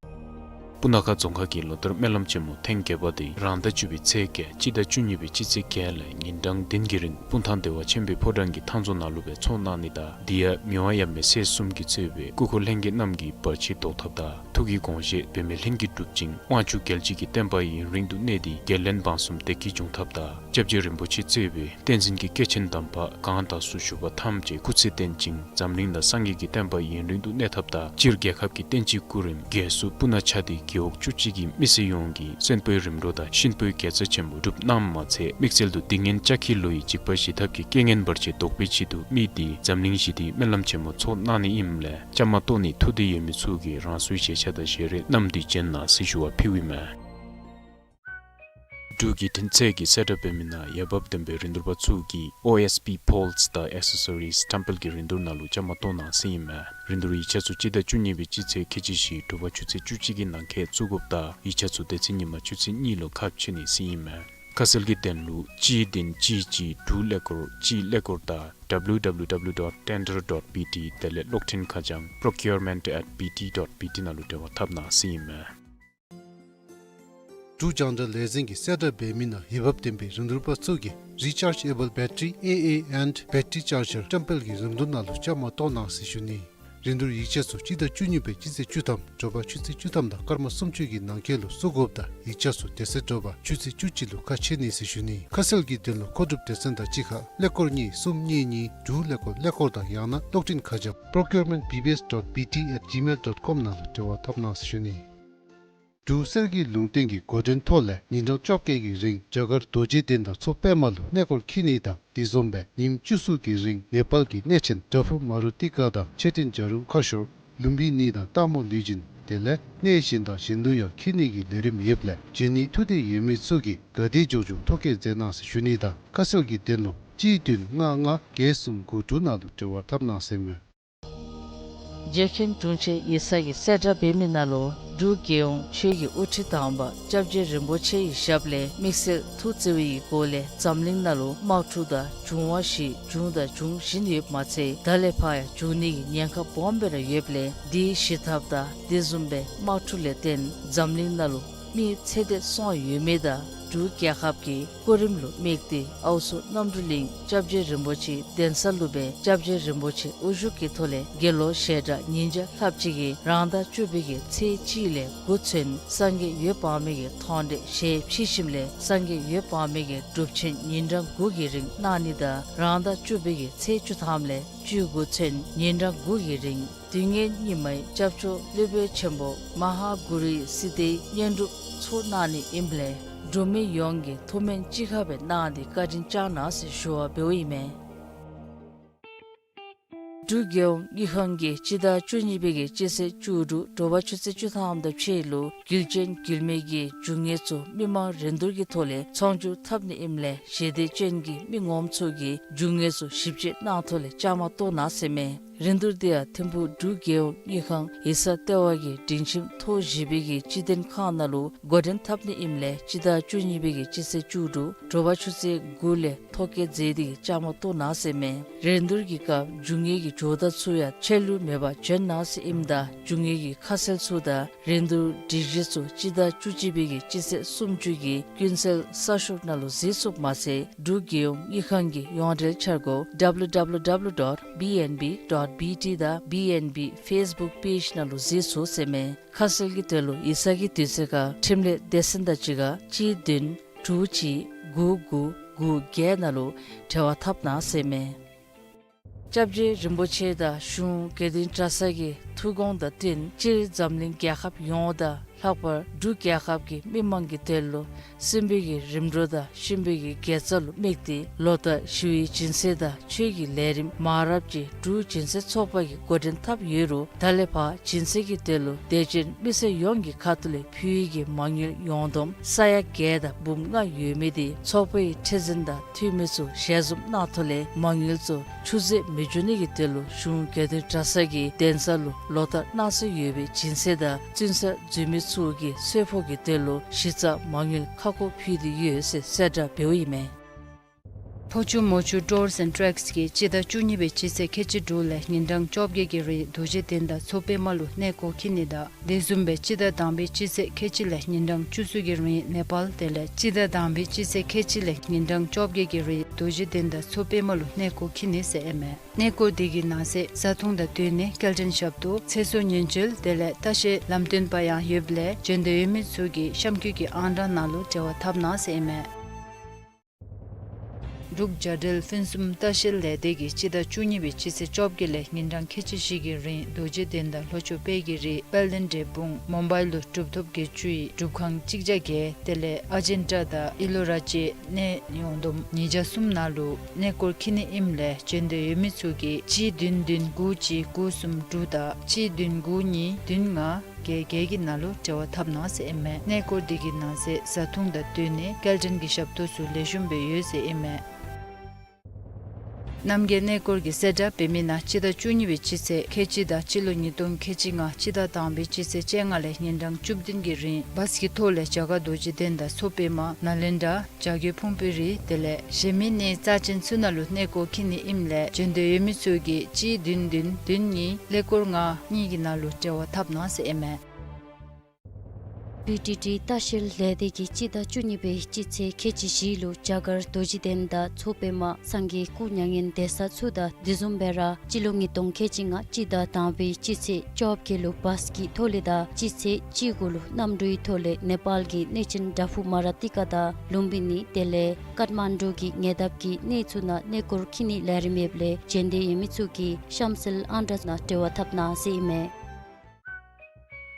སྤུ་ན་ཁ་རྫོང་ཁག་གི་ལོ་ལྟར་སྨོན་ལམ་ཆེན་མོ་ཐེངས་བརྒྱད་པ་དེ་རང་ཟླ་བཅུ་པའི་ཚེས་བརྒྱད་སྤྱི་ཟླ་བཅུ་གཉིས་པའི་སྤྱི་ཚེས་བརྒྱད་ལས་ཉིན་གྲངས་བདུན་གྱི་རིང་སྤུངས་ཐང་བདེ་བ་ཆེན་པོའི་ཕོ་བྲང་གི་ཐང་རྫོང་ནང་ལུ་སྦེ་ཚོགས་གནང་ནི་དང་དེ་ཡང་མི་དབང་ཡབ་མེས་སྲས་གསུམ་གྱིས་གཙོས་པའི་སྐུ་འཁོར་ལྷན་རྒྱས་རྣམས་ཀྱིས་བར་ཆད་བཟློག་ཐབས་དང་ཐུགས་ཀྱི་དགོངས་བཞེད་འབད་མེད་ལྷུན་གྱིས་གྲུབ་ཅིང་དབང་ཕྱུག་རྒྱལ་བྱེད་ཀྱི་བསྟན་པ་ཡུན་རིང་དུ་གནས་ཏེ་རྒྱལ་བློན་འབངས་གསུམ་བདེ་སྐྱིད་འབྱུང་ཐབས་དང་སྐྱབས་རྗེ་རིན་པོ་ཆེ་གཙོས་པའི་བསྟན་འཛིན་གྱི་སྐྱེས་ཆེན་དམ་པ་གང་དག་སུ་བཞུགས་པ་ཐམས་ཅད་སྐུ་ཚེ་བརྟན་ཅིང་འཛམ་གླིང་ནང་སངས་རྒྱས་ཀྱི་བསྟན་པ་ཡུན་རིང་དུ་གནས་ཐབས་དང་སྤྱིར་རྒྱལ་ཁབ་ཀྱི་བསྟན་སྤྱི་སྐུ་རིམ་རྒྱས་སུ་སྤུ་ན་ཆ་སྟེ་རྒེད་འོག་བཅུ་གཅིག་གི་མི་སེར་ཡོངས་ཀྱི་གསོན་པོའི་རིམ་གྲོ་དང་གཤིན་པོའི་དགེ་རྩ་ཆེན་པོ་སྒྲུབ་གནངམ་མ་ཚད་དམིགས་བསལ་དུ་སྡིག་ངན་ལྕགས་ཁྱི་ལོ་ཡི་འཇིགས་པ་ཞི་ཐབས་ཀྱི་རྐྱེན་ངན་བར་ཆད་བཟློག་པའི་ཆེད་དུ་དམིགས་ཏེ་འཛམ་གླིང་ཞི་བདེའི་སྨོན་ལམ་ཆེན་མོ་ཚོགས་གནང་ནི་ཨིནམ་ལས་བཅའ་མར་གཏོགས་ནི་ཐུགས་འདོད་ཡོད་མི་ཚུ་གིས་རང་སོའི་བཞེས་ཆ་དང་བཞེས་རས་བསྣམས་ཏེ་བྱོན་གནང་ཟེར་ཞུ་བ་ཕུལཝ་ཨིན་མས། འབྲུག་བརྒྱུད་འཕྲིན་ཚད་ཀྱིས་གསལ་བསྒྲགས་འབད་མི་ནང་འོས་འབབ་ལྡན་པའི་རིན་བསྡུར་པ་ཚུ་གིས་ཨོ་ཨེསི་པི་པོལསི་དང་ཨེག་སེ་སོ་རིསི་བཀྲམ་སྤེལ་གྱི་རིན་བསྡུར་ནང་ལུ་བཅའ་མར་གཏོགས་གནང་ཟེར་ཨིན་མས། རིན་བསྡུར་ཡིག་ཆ་ཚུ་སྤྱི་ཟླ་བཅུ་གཉིས་པའི་སྤྱི་ཚེས་ཁལ་གཅིག་བཞི་དྲོ་པ་ཆུ་ཚོད་བཅུ་གཅིག་གི་ནང་འཁོད་བཙུགས་དགོཔ་དང་ཡིག་ཆ་ཚུ་དེ་ཚེ་ཉིན་མ་ཆུ་ཚོད་གཉིས་ལུ་ཁ་ཕྱེ་ནི་ཟེར་ཨིན་མས། ཁ་གསལ་གྱི་དོན་ལུ་གཅིག་བདུན་གཅིག་གཅིག་དྲུག་ཀླད་ཀོར་གཅིག་ཀླད་ཀོར་དང་www dot tender dot bt དེ་ལས་གློག་འཕྲིན་ཁ་བྱང་procurement at bt dot bt ནང་ལུ་འབྲེལ་བ་འཐབ་གནང་ཟེར་ཨིན་མས། འབྲུག་རྒྱང་བསྒྲགས་ལས་འཛིན་གྱིས་གསལ་བསྒྲགས་འབད་མི་ནང་འོས་འབབ་ལྡན་པའི་རིན་བསྡུར་པ་ཚུ་གིས་Rechargeable Battery A A and Battery Charger བཀྲམ་སྤེལ་གྱི་རིན་བསྡུར་ནང་ལུ་བཅའ་མར་གཏོགས་གནང་ཟེར་ཞུ་ནི། རིན་བསྡུར་ཡིག་ཆ་ཚུ་སྤྱི་ཟླ་བཅུ་གཉིས་པའི་སྤྱི་ཚེས་བཅུ་ཐམ་དྲོ་པ་ཆུ་ཚོད་བཅུ་ཐམ་དང་སྐར་མ་སུམ་ཅུ་གི་ནང་འཁོད་ལུ་བཙུགས་དགོཔ་དང་ཡིག་ཆ་ཚུ་དེ་ཚེ་དྲོ་པ་ཆུ་ཚོད་བཅུ་གཅིག་ལུ་ཁ་ཕྱེ་ནི་ཟེར་ཞུ་ནི། ཁ་གསལ་གྱི་དོན་ལུ་མཁོ་སྒྲུབ་སྡེ་ཚན་དང་གཅིག་ཁར་ཀླད་ཀོར་གཉིས་གསུམ་གཉིས་གཉིས་དྲུག་ཀླད་ཀོར་ཀླད་ཀོར་དང་ཡང་ན་གློག་འཕྲིན་ཁ་བྱང་procurement B B S dot B T at gmail dot com ནང་ལུ་འབྲེལ་བ་འཐབ་གནང་ཟེར་ཞུ་ནི། འབྲུག་གསེར་གྱི་ལུང་བསྟན་གྱི་འགོ་འདྲེན་ཐོག་ལས་ཉིན་གྲངས་བཅོ་བརྒྱད་ཀྱི་རིང་རྒྱ་གར་རྡོ་རྗེ་གདན་དང་མཚོ་པདྨ་ལུ་གནས་སྐོར་འཁྱིད་ནི་དང་དེ་བཟུམ་སྦེ་ཉིནམ་བཅུ་གསུམ་གྱི་རིང་ནེ་པཱལ་གྱི་གནས་ཆེན་པྲ་བྷུ་མ་རུ་ཏི་ཀ་དང་མཆོད་རྟེན་བྱ་རུང་ཁ་ཤོར་ལུམྦི་ནི་དང་སྟག་མོ་ལུས་སྦྱིན་དེ་ལས་གནས་གཞན་དང་གཞན་དུ་ཡང་འཁྱིད་ནི་གི་ལས་རིམ་ཡོདཔ་ལས་བྱོན་ནི་ཐུགས་འདོད་ཡོད་མི་ཚུ་གིས་ག་དེ་མགྱོགས་མགྱོགས་ཐོ་བཀོད་མཛད་གནང་ཟེར་ཞུ་ནི་དང་ཁ་གསལ་གྱི་དོན་ལུ་གཅིག་བདུན་ལྔ་ལྔ་བརྒྱད་གསུམ་དགུ་དྲུག་ནང་ལུ་འབྲེལ་བ་འཐབ་གནང་ཟེར་མས། རྗེ་མཁན་དྲུང་ཆེན་ཡིག་ཚང་གིས་གསལ་བསྒྲགས་འབད་མི་ནང་ལུ་འབྲུག་རྒྱལ་ཡོངས་ཆོས་ཀྱི་དབུ་ཁྲིད་དམ་པ་སྐྱབས་རྗེ་རིན་པོ་ཆེ་ཡི་ཞབས་ལས་དམིགས་བསལ་ཐུགས་བརྩེ་བའི་སྒོ་ལས་འཛམ་གླིང་ནང་ལུ་དམག་འཁྲུག་དང་འབྱུང་བ་བཞི་བྱུང་དང་འབྱུང་བཞིན་ཡོདཔ་མ་ཚད་ད་ལས་ཕར་ཡང་འབྱུང་ནི་གི་ཉེན་ཁ་སྦོམ་སྦེ་ར་ཡོདཔ་ལས་དེ་ཞི་ཐབས་དང་དེ་བཟུམ་སྦེ་དམག་འཁྲུག་ལས་བརྟེན་འཛམ་གླིང་ནང་ལུ་མི་ཚེ་འདས་སོང་ཡོད་མི་དང་ འབྲུག་རྒྱལ་ཁབ་ཀྱི་སྐུ་རིམ་ལུ་དམིགས་ཏེ་ཨའུ་མཚོ་རྣམ་གྲོལ་གླིང་སྐྱབས་རྗེ་རིན་པོ་ཆེ་གདན་ས་ལུ་སྦེ་སྐྱབས་རྗེ་རིན་པོ་ཆེ་དབུ་བཞུགས་ཀྱི་ཐོག་ལས་དགེ་སློང་ཞལ་གྲངས་ཉིས་བརྒྱ་ལྷགཔ་ཅིག་གིས་རང་ཟླ་བཅུ་པའི་གི་ཚེས་གཅིག་ལས་དགུ་ཚུན་སངས་རྒྱས་འོད་དཔག་མེད་ཀྱི་མཐོང་གྲོལ་ཞལ་ཕྱེ་ཞིནམ་ལས་སངས་རྒྱས་འོད་དཔག་མེད་ཀྱི་སྒྲུབ་ཆེན་ཉིན་གྲངས་དགུ་གི་རིང་གནང་ནི་དང་རང་ཟླ་བཅུ་པའི་གི་ཚེས་བཅུ་ཐམ་ལས་བཅུ་དགུ་ཚུན་ཉིན་གྲངས་དགུ་གི་རིང་དུས་ངན་སྙིགས་མའི་སྐྱབས་བཅོལ་སློབ་དཔོན་ཆེན་པོ་མ་ཧཱ་གུ་རུའི་སིདྡྷིའི་བསྙེན་སྒྲུབ་ཚོགས་གནང་ནི་ཨིནམ་ལས་འབྲུག་མི་ཡོངས་ཀྱིས་ཐུགས་སྨོན་ཅི་ཁ་སྦེ་གནང་སྟེ་བཀའ་དྲིན་བསྐྱང་གནང་ཟེར་ཞུ་བ་འབདཝ་ཨིན་མས། འབྲུག་རྒྱལ་ཡོངས་དངུལ་ཁང་གིས་སྤྱི་ཟླ་བཅུ་གཉིས་པའི་གི་སྤྱི་ཚེས་བཅུ་དྲུག་དྲོ་པ་ཆུ་ཚོད་བཅུ་ཐམ་དང་ཕྱེད་ལུ་རྒྱུ་ཅན་རྒྱུ་མེད་ཀྱི་རྒྱུ་དངོས་ཚུ་མི་མང་རིན་བསྡུར་གྱི་ཐོག་ལས་ཚོང་བསྒྱུར་འཐབ་ནི་ཨིནམ་ལས་ཞལ་འདེབས་ཅན་གྱི་མི་ངོམ་ཚུ་གིས་རྒྱུ་དངོས་ཚུ་ཞིབ་དཔྱད་གནང་ཐོག་ལས་བཅའ་མར་གཏོགས་གནང་ཟེར་མས། རིན་བསྡུར་དེ་ཡང་ཐིམ་ཕུག་འབྲུག་རྒྱལ་ཡོངས་དངུལ་ཁང་ཡིག་ཚང་ལྟེ་བ་གི་སྒྲིང་ཁྱིམ་ཐོག་བཞི་པའི་གི་སྤྱི་དོན་ཁང་ནང་ལུ་འགོ་འདྲེན་འཐབ་ནི་ཨིནམ་ལས་སྤྱི་ཟླ་བཅུ་གཉིས་པའི་གི་སྤྱི་ཚེས་བཅུ་དྲུག་དྲོ་པ་ཆུ་ཚོད་དགུ་ལས་ཐོ་བཀོད་མཛད་དེ་གི་བཅའ་མར་གཏོགས་གནང་ཟེར་མས། རིན་བསྡུར་གྱི་སྐབས་རྒྱུ་དངོས་ཀྱི་ཇོ་བདག་ཚུ་ཡང་ཆད་ལུས་མེད་པར་འབྱོན་གནང་ཟེར་ཨིནམ་ད་རྒྱུ་དངོས་ཀྱི་ཁ་གསལ་ཚུ་དང་རིན་བསྡུར་སྒྲིག་གཞི་ཚུ་སྤྱི་ཟླ་བཅུ་གཅིག་པའི་གི་སྤྱི་ཚེས་སུམ་ཅུ་གི་ཀུན་གསལ་གསར་ཤོག་ནང་ལུ་གཟིགས་ཚུགསཔ་མ་ཚད་འབྲུག་རྒྱལ་ཡོངས་དངུལ་ཁང་གི་ཡོངས་འབྲེལ་འཆར་སྒོ་W W W dot B N B dot B T དང་B N B Facebook page ནང་ལུ་གཟིགས་ཚུགས་ཟེར་མས། ཁ་གསལ་གྱི་དོན་ལུ་ཡིག་ཚང་གི་དུས་ཚོད་ཁར་འཕྲིན་ལས་སྡེ་ཚན་དང་གཅིག་ཁར་གཅིག་བདུན་དྲུག་གཅིག་དགུ་དགུ་དགུ་བརྒྱད་ནང་ལུ་འབྲེལ་བ་འཐབ་གནང་ཟེར་མས། སྐྱབས་རྗེ་རིན་པོ་ཆེ་དང་གཞུང་དགེ་འདུན་གྲྭ་ཚང་གི་ཐུགས་དགོངས་དང་བསྟུན་སྤྱིར་འཛམ་གླིང་རྒྱལ་ཁབ་ཡོངས་དང་ལྷག་པར་འབྲུག་རྒྱལ་ཁབ་ཀྱི་མི་མང་གི་དོན་ལུ་སྲིན་པོའི་གི་རིམ་གྲོ་དང་གཤིན་པོའི་གི་དགེ་རྩ་ལུ་དམིགས་ཏེ་ལོ་ལྟར་ཞི་བའི་སྦྱིན་སྲེག་དང་ཆོས་ཀྱི་ལས་རིམ་མང་རབས་ཅིག་འབྲུག་སྦྱིན་སྲེག་ཚོགས་པ་གིས་འགོ་འདྲེན་འཐབ་ཡོད་རུང་ད་ལས་ཕར་སྦྱིན་སྲེག་གི་དོན་ལུ་དད་ཅན་མི་སེར་ཡོངས་ཀྱི་ཁ་ཐུག་ལས་ཕུལ་བའི་གི་མ་དངུལ་ཡོངས་བསྡོམས་ས་ཡ་བརྒྱད་དང་འབུམ་ལྔ་ཡོད་མི་དེ་ཚོགས་པའི་ཁྲི་འཛིན་དང་འཐུས་མི་ཚུ་ཞལ་འཛོམས་གནང་ཐོག་ལས་མ་དངུལ་ཚུ་ཆུད་ཟོས་མི་འགྱོ་ནི་གི་དོན་ལུ་གཞུང་དགེ་འདུན་གྲྭ་ཚང་གི་གདན་ས་ལུ་ལོ་ལྟར་གནང་སྲོལ་ཡོད་པའི་སྦྱིན་སྲེག་དང་བཙུན་ས་འཛུལ་མི་ཚུ་གི་གསོལ་ཕོགས་ཀྱི་དོན་ལུ་གཞི་རྩ་མ་དངུལ་ཁ་སྐོང་ཕུལ་ཏེ་ཡོད་ཟེར་གསལ་བསྒྲགས་འབདཝ་ཨིན་མས། ཕོ་ཆུ་མོ་ཆུ་ཊུར་སེནཌ་ཊེགསི་གིས་སྤྱི་ཟླ་བཅུ་གཉིས་པའི་སྤྱི་ཚེས་ཁལ་གཅིག་དྲུག་ལས་ཉིན་གྲངས་བཅོ་བརྒྱད་ཀྱི་རིང་རྡོ་རྗེ་གདན་དང་མཚོ་པདྨ་ལུ་གནས་སྐོར་འཁྱིད་ནི་དང་དེ་བཟུམ་སྦེ་སྤྱི་ཟླ་དང་པའི་སྤྱི་ཚེས་ཁལ་གཅིག་ལས་ཉིན་གྲངས་བཅུ་གསུམ་གྱི་རིང་ནེ་པཱལ་དེ་ལས་སྤྱི་ཟླ་དང་པའི་སྤྱི་ཚེས་ཁལ་གཅིག་ལས་ཉིན་གྲངས་བཅོ་བརྒྱད་ཀྱི་རིང་རྡོ་རྗེ་གདན་དང་མཚོ་པདྨ་ལུ་གནས་སྐོར་འཁྱིད་ནི་ཟེར་ཨིན་མས། གནས་སྐོར་དེ་གི་ནང་གསེས་བཟའ་འཐུང་དང་བསྟུན་ནས་སྐྱེལ་འདྲེན་ཞབས་ཏོག་ཚེ་སྲོག་ཉེན་བཅོལ་དེ་ལས་ལྟ་བཤལ་ལམ་སྟོན་པ་ཡང་ཡོདཔ་ལས་བྱོན་འདོད་ཡོད་མི་ཚུ་གིས་གཤམ་འཁོད་ཀྱི་ཨང་གྲངས་ནང་ལུ་འབྲེལ་བ་འཐབ་གནང་ཟེར་ཨིན་མས། འབྲུག་རྒྱ་འབྲེལ་ཕུན་སུམ་ལྟ་བཤལ་ལས་སྡེ་གིས་སྤྱི་ཟླ་བཅུ་གཉིས་པའི་སྤྱི་ཚེས་བཅོ་བརྒྱད་ལས་ཉིན་གྲངས་ཁལ་གཅིག་བཞི་གི་རིང་རྡོ་རྗེ་གདན་དང་ལྷོ་ཕྱོགས་དཔལ་གྱི་རི་དཔལ་ལྡན་འབྲས་སྤུངས་མུམ་བའི་ལུ་གྲུབ་ཐོབ་བརྒྱད་ཅུའི་སྒྲུབ་ཁང་གཅིག་བརྒྱ་བརྒྱད་དེ་ལས་ཨ་ཇིན་ཊ་དང་ཨི་ལོ་ར་ཅི་གནས་ཡོངས་བསྡོམས་ཉིས་བརྒྱ་གསུམ་ནང་ལུ་གནས་སྐོར་འཁྱིད་ནི་ཨིནམ་ལས་བྱོན་འདོད་ཡོད་མི་ཚུ་གིས་གཅིག་བདུན་བདུན་དགུ་གཅིག་དགུ་གསུམ་དྲུག་དང་གཅིག་བདུན་དགུ་གཉིས་བདུན་ལྔ་བརྒྱད་བརྒྱད་ཀྱི་ནང་ལུ་འབྲེལ་བ་འཐབ་གནང་ཟེར་ཨིན་མས། གནས་སྐོར་དེ་གི་ནང་གསེས་བཟའ་འཐུང་དང་བསྟུན་ནས་སྐྱེལ་འདྲེན་གྱི་ཞབས་ཏོག་ཚུ་ལེགས་ཤོམ་སྦེ་ཡོད་ཟེར་ཨིན་མས། རྣམ་རྒྱལ་གནས་སྐོར་གྱི་གསལ་བསྒྲགས་འབད་མི་ནང་སྤྱི་ཟླ་བཅུ་གཉིས་པའི་སྤྱི་ཚེས་ཁལ་གཅིག་དང་སྤྱི་ལོ་ཉིས་སྟོང་ཁལ་གཅིག་ལྔ་སྤྱི་ཟླ་དང་པའི་སྤྱི་ཚེས་བཅོ་ལྔ་ལས་ཉིན་གྲངས་བཅུ་བདུན་གྱི་རིང་བཱས་ཀྱི་ཐོག་ལས་རྒྱ་གར་རྡོ་རྗེ་གདན་དང་མཚོ་པདྨ་ནཱ་ལེནྡྲ་བྱ་རྒོད་ཕུང་པོའི་རི་དེ་ལས་གཞན་མི་གནས་རྩ་ཅན་ཚུ་ནང་ལུ་གནས་སྐོར་འཁྱིད་ནི་ཨིནམ་ལས་བྱོན་འདོད་ཡོད་མི་ཚུ་གིས་གཅིག་བདུན་བདུན་བདུན་གཉིས་ཀླད་ཀོར་ལྔ་གཉིས་ཀྱི་ནང་ལུ་འབྲེལ་བ་འཐབ་གནང་ཟེར་ཨིན་མས། བི་ཊི་ཊི་ལྟ་བཤལ་ལས་སྡེ་གིས་སྤྱི་ཟླ་བཅུ་གཉིས་པའི་སྤྱི་ཚེས་ཁལ་གཅིག་བཞི་ལུ་རྒྱ་གར་རྡོ་རྗེ་གདན་དང་མཚོ་པདྨ་སངས་རྒྱས་སྐུ་མྱ་ངན་འདས་ས་ཚུ་དང་དེ་བཟུམ་སྦེ་ར་སྤྱི་ལོ་ཉིས་སྟོང་ཁལ་གཅིག་ལྔ་སྤྱི་ཟླ་དང་པའི་སྤྱི་ཚེས་བཅོ་བརྒྱད་ལུ་བཱས་ཀྱི་ཐོག་ལས་དང་སྤྱི་ཚེས་བཅུ་དགུ་ལུ་གནམ་གྲུའི་ཐོག་ལས་ནེ་པཱལ་གྱི་གནས་ཆེན་དྲག་ཕུག་མ་ར་ཏི་ཀ་དང་ལུམ་བི་ནི་དེ་ལས་ཀཏ་མན་ཌུ་གི་ཉེ་འདབས་ཀྱི་གནས་ཚུ་ནང་གནས་སྐོར་འཁྱིད་ནིའི་ལས་རིམ་ཡོདཔ་ལས་བྱོན་འདོད་ཡོད་མི་ཚུ་གིས་གཤམ་གསལ་ཨང་གྲངས་ནང་འབྲེལ་བ་འཐབ་གནང་ཟེར་ཨིན་མས།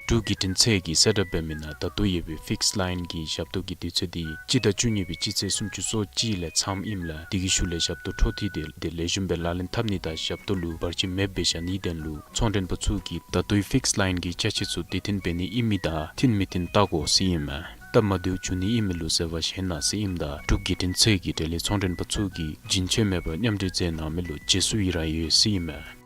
འབྲུག་བརྒྱུད་འཕྲིན་ཚད་ཀྱིས་གསལ་བསྒྲགས་འབད་མི་ནང་ད་ལྟོ་ཡོད་པའི་ཕིགསི་ལའིན་གྱི་ཞབས་ཏོག་གི་དུས་ཚོད་དེ་སྤྱི་ཟླ་བཅུ་གཉིས་པའི་སྤྱི་ཚེས་སུམ་ཅུ་སོ་གཅིག་ལས་མཚམས་ཨིནམ་ལས་དེ་གི་ཤུལ་ལས་ཞབས་ཏོག་འཕྲོ་མཐུད་དེ་ལེགས་ཤོམ་སྦེ་ལག་ལེན་འཐབ་ནི་དང་ཞབས་ཏོག་ལུ་བར་ཆད་མེདཔ་སྦེ་བཞག་ནིའི་དོན་ལུ་ཚོང་མགྲོན་པ་ཚུ་གིས་ད་ལྟོའི་ཕིགསི་ལའིན་གྱི་ཅ་ཆས་ཚུ་དེ་འཐེན་འབད་ནི་ཨིན་མི་དང་འཐེན་མི་འཐེན་བལྟ་དགོ་ཟེར་ཨིན་མས། སྟབས་མ་བདེཝ་འབྱུང་ནི་ཨིན་མི་ལུ་འཛོལ་བ་བཞེས་གནང་ཟེར་ཨིནམ་ད་འབྲུག་བརྒྱུད་འཕྲིན་ཚད་ཀྱིས་འབྲེལ་ཡོད་ཚོང་མགྲོན་པ་ཚུ་གིས་རྒྱུན་ཆད་མེད་པར་མཉམ་འབྲེལ་མཛད་གནང་མི་ལུ་རྗེས་སུ་ཡི་རང་ཡོད་ཟེར་ཨིན་མས།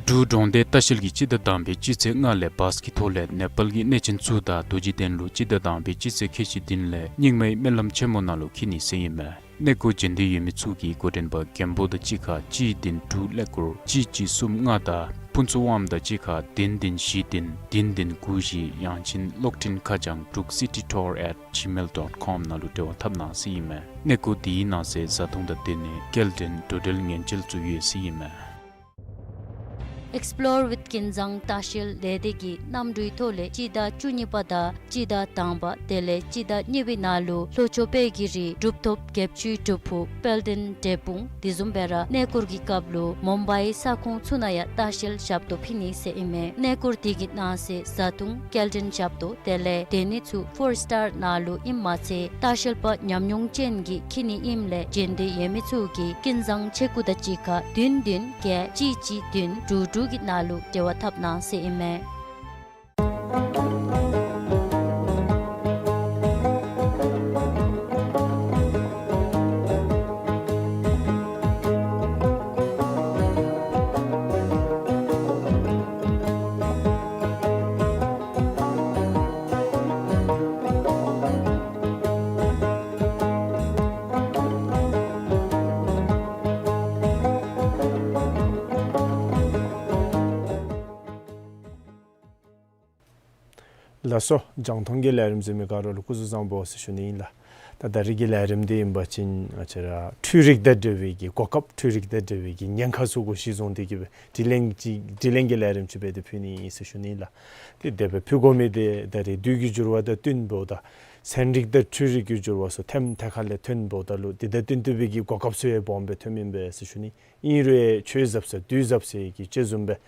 འབྲུག་འབྲོང་སྡེ་ལྟ་བཤལ་གྱིས་སྤྱི་ཟླ་དང་པའི་སྤྱི་ཚེས་ལྔ་ལས་བཱས་ཀྱི་ཐོག་ལས་ནེ་པཱལ་གྱི་གནས་ཆེན་ཚུ་དང་རྡོ་རྗེ་གདན་ལུ་སྤྱི་ཟླ་དང་པའི་སྤྱི་ཚེས་ཁལ་གཅིག་བདུན་ལས་རྙིང་མའི་སྨོན་ལམ་ཆེན་མོ་ནང་ལུ་འཁྱིད་ནི་ཟེར་ཨིན་མས། གནས་སྐོར་བྱོན་འདོད་ཡོད་མི་ཚུ་གིས་འགོ་འདྲེན་པ་རྒན་པོ་དང་གཅིག་ཁར་གཅིག་བདུན་དྲུག་ཀླད་ཀོར་གཅིག་གཅིག་གསུམ་ལྔ་དང་ཕུན་ཚོགས་དབངམོ་དང་གཅིག་ཁར་བདུན་བདུན་བཞི་བདུན་བདུན་བདུན་དགུ་བཞི་ཡང་ཅིན་གློག་འཕྲིན་ཁ་བྱང་འབྲུག་སི་ཊི་ཊུར་ཨེཊ་ཇི་མེལ་ཌོཊ་ཀོམ་ནང་ལུ་འབྲེལ་བ་འཐབ་གནང་ཟེར་ཨིན་མས། གནས་སྐོར་འདི་ནང་གསེས་བཟའ་འཐུང་དང་སྡོད་གནས་སྐྱེལ་འདྲེན་འགྲོ་འགྲུལ་ཉེན་བཅོལ་ཚུ་ཡོད་ཟེར་ཨིན་མས། Explore with Kinzang ལྟ་བཤལ་ལས་སྡེ་གི་གནམ་གྲུའི་ཐོག་ལས་སྤྱི་ཟླ་བཅུ་གཉིས་པ་དང་སྤྱི་ཟླ་དང་པ་དེ་ལས་སྤྱི་ཟླ་གཉིས་པའི་ནང་ལུ་ལྷོ་ཕྱོགས་དཔལ་གྱི་རི་གྲུབ་ཐོབ་རྒྱབ་ཆུའི་སྒྲུབ་ཕུག་དཔལ་ལྡན་འབྲས་སྤུངས་དེ་བཟུམ་སྦེ་ར་གནས་སྐོར་གྱི་སྐབས་ལུ་མུམ་བའི་ས་ཁོངས་ཚུ་ནང་ཡང་ལྟ་བཤལ་ཞབས་ཏོག་ཕུལ་ནི་ཟེར་ཨིན་མས། གནས་སྐོར་དེ་གི་ནང་གསེས་བཟའ་འཐུང་སྐྱེལ་འདྲེན་ཞབས་ཏོག་དེ་ལས་སྡོད་གནས་ཚུ་ཕོར་སི་ཊར་ནང་ལུ་ཨིནམ་མ་ཚད་ལྟ་བཤལ་པ་ཉམས་མྱོང་ཅན་གྱིས་འཁྱིད་ནི་ཨིནམ་ལས་བྱོན་འདོད་ཡོད་མི་ཚུ་གིས་ཀིན་བཟང་ཆེ་སྐུ་དང་གཅིག་ཁར་བདུན་བདུན་བརྒྱད་གཅིག་གཅིག་བདུན་དྲུག་དྲུག་གི་ནང་ལུ་འབྲེལ་བ་འཐབ་གནང་ཟེར་ཨིན་མས། ལགས་སོ། རྒྱང་མཐོང་གི་ལས་རིམ་གཟིགས་མི་ག་ར་ལུ་སྐུ་གཟུགས་བཟང་པོ་ཟེར་ཞུ་ནི་ཨིན་ལགས། ད་ད་རིས་ཀྱི་ལས་རིམ་འདི་ཨིན་པ་ཅིན་ང་བཅས་ར་འཕྲུལ་རིག་དང་འབྲེལ་བའི་གི་གོ་སྐབས་འཕྲུལ་རིག་དང་འབྲེལ་བའི་གི་ཉེན་ཁ་ཚུ་གུ་གཞི་བཟུང་སྟེ་གི་སྦེ་དྲི་ལན་ཅིག་དྲི་ལན་གྱི་ལས་རིམ་ཅིག་འབད་དེ་ཕུལ་ནི་ཨིན་ཟེར་ཞུ་ནི་ཨིན་ལགས། ཏེ་དེ་སྦེ་ཕུལ་དགོ་མི་འདི་ད་རེས་དུས་ཀྱི་འགྱུར་བ་དང་བསྟུན་འབདཝ་ད་ཚན་རིག་དང་འཕྲུལ་རིག་གི་འགྱུར་བ་ཚུ་ཐེམ་ཐེ་ཁ་ལས་ཐོན་འབདཝ་ད་ལུ་དེ་དང་བསྟུན་ཏེ་སྦེ་གི་གོ་སྐབས་ཚུ་ཡང་སྦོམ་སྦེ་ཐོནམ་ཨིན་པས་ཟེར་ཞུ་ནི། ཨིན་རུང་ཆོས་གཟབ་ས་དུས་གཟབ་ས་གི་དཔྱེ་བཟུམ་སྦེ་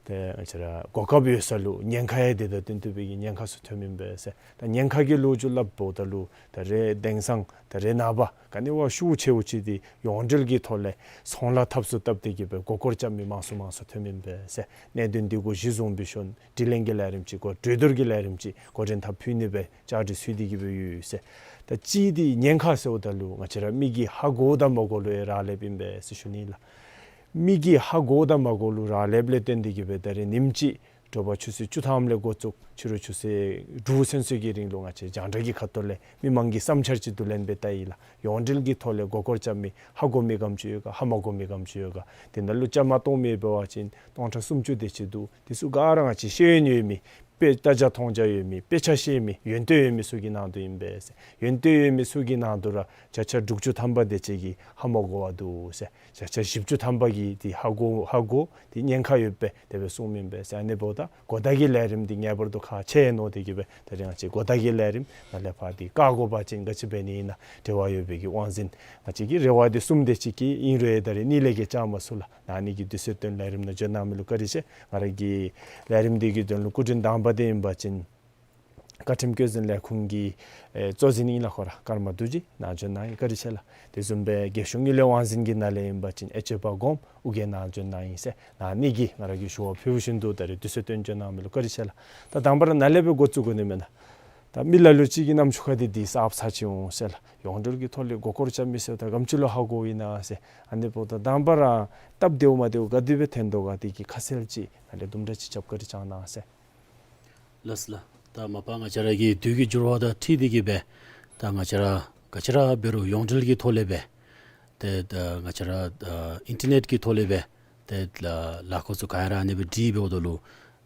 ཏེ་ང་བཅས་ར་གོ་སྐབས་ཡོད་ས་ལུ་ཉེན་ཁ་ཡང་དེ་དང་བསྟུན་ཏེ་སྦེ་གི་ཉེན་ཁ་ཚུ་ཐོནམ་ཨིན་པས་ཟེར། ད་ཉེན་ཁ་གི་ལོ་རྒྱུས་སླབ་འབདཝ་ད་ལུ་ད་རེས་དེང་སང་ད་རེས་ནངས་པ་ག་ནི་བ་ཤུགས་ཆེཝ་ཅིག་འདི་ཡོངས་འབྲེལ་གྱི་ཐོག་ལས་ཚོང་ལཱ་འཐབ་སུ་བཏབ་སྟེ་གི་སྦེ་མགུ་སྐོར་རྐྱབ་མི་མང་སུ་མང་སུ་ཐོནམ་ཨིན་པས་ཟེར། གནད་དོན་འདི་གུ་གཞི་བཟུང་སྦེ་ཞུ་ནི། དྲི་ལན་གྱི་ལས་རིམ་ཅིག་གོ་གྲོས་བསྡུར་གྱི་ལས་རིམ་ཅིག་འགོ་འདྲེན་འཐབ་ཕུལ་ནི་སྦེ་བཅའ་སྒྲིག་ཚུད་དེ་གི་སྦེ་ཡོད་ཟེར། ད་གཅིག་འདི་ཉེན་ཁ་ཟེརཝ་ད་ལུ་ང་བཅས་ར་མི་གིས་ཧ་གོ་དང་མ་གོ་ལུ་ཡང་རག་ལསཔ་ཨིན་པས་ཟེར་ཞུ་ནི་ལགས། མི་གིས་ཧ་གོ་དང་མ་གོ་ལུ་རག་ལསཔ་ལས་བརྟེན་ཏེ་གི་སྦེ་ད་རེས་ཉིནམ་གཅིག་དྲོ་པ་ཆུ་ཚོད་བཅུ་ཐམ་ལས་འགོ་བཙུགས་ཕྱི་རུ་ཆུ་ཚོད་དྲུག་ཚུན་ཚོད་ཀྱི་རིང་ལུ་ང་བཅས་རྒྱང་བསྒྲགས་ཀྱི་ཁ་ཐུག་ལས་མི་མང་གི་བསམ་འཆར་ཅིག་བསྡུ་ལེན་འབད་བལྟ་ཡི་ལགས། ཡོངས་འབྲེལ་གྱི་ཐོག་ལས་མགུ་སྐོར་རྐྱབ་མི་ཧ་གོ་མི་ག་དེམ་ཅིག་ཡོད་ག་ཧ་མ་གོ་མི་ག་དེམ་ཅིག་ཡོད་ག། དེ་ནང་ལུ་བཅའ་མར་གཏོགས་མི་འབད་བ་ཅིན་སྟོང་ཕྲག་སུམ་ཅུ་དེ་ཅིག་འདུག། དེ་ཚུ་ག་ར་ང་བཅས་ཤེས་ཡོན་ཡོད་མི་དཔེ་ལྟ་རྒྱ་མཐོང་རྒྱ་ཡོད་མི་དཔེ་ཆ་ཤེས་མི་ཡོན་ཏན་ཡོད་མི་ཚུ་གི་ནང་དོག་ཨིན་པས་ཟེར། ཡོན་ཏན་ཡོད་མི་ཚུ་གི་ནང་དོག་ར་བརྒྱ་ཆ་དྲུག་ཅུ་ཐམ་པ་དེ་ཅིག་གིས་ཧ་མ་གོ་བར་འདུག་ཟེར། བརྒྱ་ཆ་བཞི་བཅུ་ཐམ་པ་གིས་དེ་ཧ་གོ་ཧ་གོ་དེ་ཉེན་ཁ་ཡོདཔ་སྦེ་དེ་སྦེ་གསུངམ་ཨིན་པས་ཟེར། ཨ་ནི་འབདཝ་ད་གོ་བརྡ་གི་ལས་རིམ་འདི་ངེས་པར་དུ་ཁག་ཆེ་ནི་དེ་གིས་སྦེ་ད་རིས་ང་བཅས་གོ་བརྡ་གི་ལས་རིམ་ནཱ་ལས་ཕར་འདི་བཀག་དགོ་པ་ཅིན་ག་ཅི་འབད་ནི་ཨིན་ན་འབྲེལ་བ་ཡོད་པའི་གི་དབང་འཛིན་ང་བཅས་ཀྱི་རེ་བ་འདི་གསུངམ་དེ་ཅིག་གིས་ཨིན་རུང་ད་རིས་གཉིས་ལས་བརྒལ་བཅར་མ་ཚུགས་ལགས། ཨ་ནི་གི་དུས་ཚོད་བཏོན་ལས་རིམ་ནང་འབྱོན་གནང་མི་ལུ་བཀའ་དྲིན་ཆེ། ང་ར་གི་ལས་རིམ་འདི་གི་དོན་ལུ་སྐུ་མགྲོན་དང་པ་འདི་ཨིན་པ་ཅིན་བཀའ་ཁྲིམས་བཀོད་འཛིན་ལས་ཁུངས་ཀྱི་ཨེ་གཙོ་འཛིན་ཨིན་ལགས། ཁོ་ར་ཀརྨ་རྡོ་རྗེ་ནཱ་འབྱོན་གནང་ཡི། བཀའ་དྲིན་ཆེ་ལགས། དེ་བཟུམ་སྦེ་རྒྱལ་གཞུང་དངུལ་ལས་དབང་འཛིན་གྱི་ནང་ལས་ཨིན་པ་ཅིན་ཨེ་ཅེ་པ་གོངམ་ཨོ་རྒྱན་ནཱ་འབྱོན་གནང་ཡི་ཟེར། ཨ་ནི་གིས་ང་ར་གིས་ཞུ་བ་ཕུལཝ་བཞིན་དུ་ད་རིས་དུས་ཚོད་བཏོན་འབྱོན་གནང་མི་ལུ་བཀའ་དྲིན་ཆེ་ལགས། ད་དང་པ་ར་ནཱ་ལས་སྦེ་འགོ་བཙུགས་དགོ་ནི་མེན་ན། ད་མི་ལ་ལུ་ཅིག་གི་ནམ་ཞུ་ཁ་འདི་འདི་གསརཔ་ཚར་ཅིག་འོང་ཟེར་ལགས། ཡོངས་འབྲེལ་གྱི་ཐོག་ལས་མགུ་སྐོར་རྐྱབ་མི་ཟེར་ག་དེམ་ཅིག་ལུ་ཧ་གོཝ་ཨིན་ན་ཟེར། ཨ་ནི་འབདཝ་ད་དང་པ་ར་སྟབས་བདེཝ་མ་བདེཝ་ག་དེ་སྦེ་ཐོན་དོ་ག་དེ་གི་ཁ་གསལ་ཅིག་ནཱ་ལས་དུམ་གྲ་ཅིག་རྐྱབ་བཀའ་དྲིན་བསྐྱང་གནང་ཟེར། ལགས་ལགས། ད་མ་པ་ང་བཅས་ར་གི་དུས་ཀྱི་འགྱུར་བ་དང་འཁྲིལ་ཏེ་གི་སྦེ་ད་ང་བཅས་ར་ག་ཅི་ར་འབད་རུང་ཡོངས་འབྲེལ་གྱི་ཐོག་ལས་སྦེ་ཏེ་ད་ང་བཅས་ར་ཨ་ཨིན་ཊར་ནེཊ་ཀྱི་ཐོག་ལས་སྦེ་ཏེ་ལཱ་ལཱ་འགོ་ཚུ་ག་ར་ཨ་ནི་སྦེ་སྒྲིག་འབདཝ་ད་ལུ་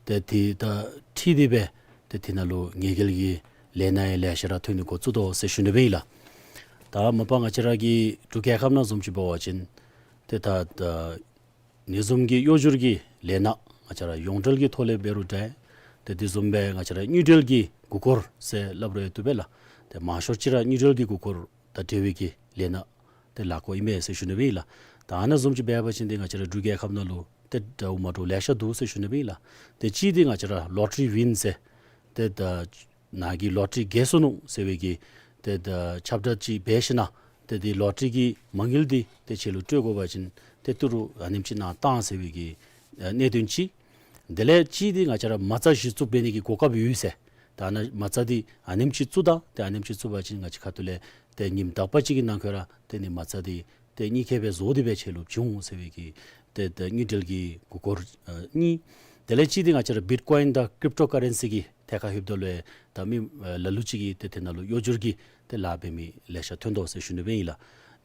ཏེ་དེ་དང་འཁྲིལ་ཏེ་སྦེ་ཏེ་དེ་ནང་ལུ་ངེས་གེལ་གྱི་ལས་སྣ་ཡང་ལེ་ཤ་ར་ཐོན་ནི་འགོ་བཙུགས་དོ་ཟེར་ཞུ་ནི་སྦེ་ཨིན་ལགས། ད་མ་པ་ང་བཅས་ར་གི་འབྲུག་རྒྱལ་ཁབ་ནང་བཟུམ་ཅིག་འབད་བ་ཅིན་ཏེ་ད་ད་ཨ་ནི་བཟུམ་གྱི་གཡོ་སྒྱུར་གྱི་ལས་སྣ་ང་བཅས་ར་ཡོངས་འབྲེལ་གྱི་ཐོག་ལས་འབད་རུང་འདྲ། ཏེ་དེ་བཟུམ་སྦེ་ང་བཅས་ར་དངུལ་འབྲེལ་གྱི་མགུ་སྐོར་ཟེར་སླབ་རུང་ཡང་བཏུབ་པས་ལགས། ཏེ་མང་ཤོས་ཅིག་ར་དངུལ་འབྲེལ་གྱི་མགུ་སྐོར་དང་འབྲེལ་བའི་གི་ལས་སྣ་ཏེ་ལཱ་འགོ་ཨིན་མས་ཟེར་ཞུ་ནི་སྦེ་ཨིན་ལགས། ད་ཨ་ནཱ་བཟུམ་ཅིག་འབད་བ་ཅིན་ཏེ་ང་བཅས་ར་འབྲུག་རྒྱལ་ཁབ་ནང་ལུ་ཏེ་འདྲཝ་མ་འདྲཝ་ལེ་ཤ་འདུག་ཟེར་ཞུ་ནི་སྦེ་ཨིན་ལགས། ཏེ་གཅིག་འདི་ང་བཅས་ར་ལོ་ཊ་རི་ཝིན་ཟེར་ཏེ་ད་ནཱ་གིས་ལོ་ཊ་རི་རྒྱལ་སོང་ནུག་ཟེར་བའི་གི་ཏེ་ད་ཁྱབ་བསྒྲགས་ཅིག་འབད་ཞིན་ན་ཏེ་འདི་ལོ་ཊ་རི་གི་མ་དངུལ་འདི་ཏེ་ཁྱེད་ལུ་སྤྲོད་དགོ་པ་ཅིན་ཏེ་ཏི་རུ་ཨ་ནེམ་ཅིག་ནཱ་བཏང་ཟེར་བའི་གི་ཨ་གནད་དོན་ཅིག། དེ་ལས་གཅིག་འདི་ང་བཅས་ར་མ་རྩ་གཞི་བཙུགས་འབད་ནི་གི་གོ་སྐབས་ཡོད་ཟེར། ད་ཨ་ནཱ་མ་རྩ་འདི་ཨ་ནེམ་ཅིག་བཙུགས་ད་ཏེ་ཨ་ནེམ་ཅིག་བཙུགས་པ་ཅིན་ང་བཅས་ཁ་ཐུག་ལས་ཏེ་ཉིནམ་དག་པ་ཅིག་གི་ནང་འཁོད་ར་ཏེ་ནི་མ་རྩ་འདི་ཏེ་གཉིས་ཀ་སྦེ་བཟོ་སྟེ་སྦེ་ཁྱེད་ལུ་བྱིན་འོང་ཟེར་བའི་གི་ཏེ་ཏེ་དངུལ་འབྲེལ་གྱི་མགུ་སྐོར་ཨ་གཉིས། དེ་ལས་གཅིག་འདི་ང་བཅས་ར་བིཊ་ཀོ་ཡིན་དང་ཀྲིབ་ཊོ་ཀ་རེན་སི་གི་ཐད་ཁར་ལྷོདཔ་ད་ལུ་ཡང་ད་མི་ཨ་ལ་ལུ་ཅིག་གིས་ཏེ་དེ་ནང་ལུ་གཡོ་སྒྱུར་གྱི་ཏེ་ལཱ་འབད་མི་ལེ་ཤ་ཐོན་དོ་ཟེར་ཞུ་ནི་སྦེ་ཨིན་ལགས།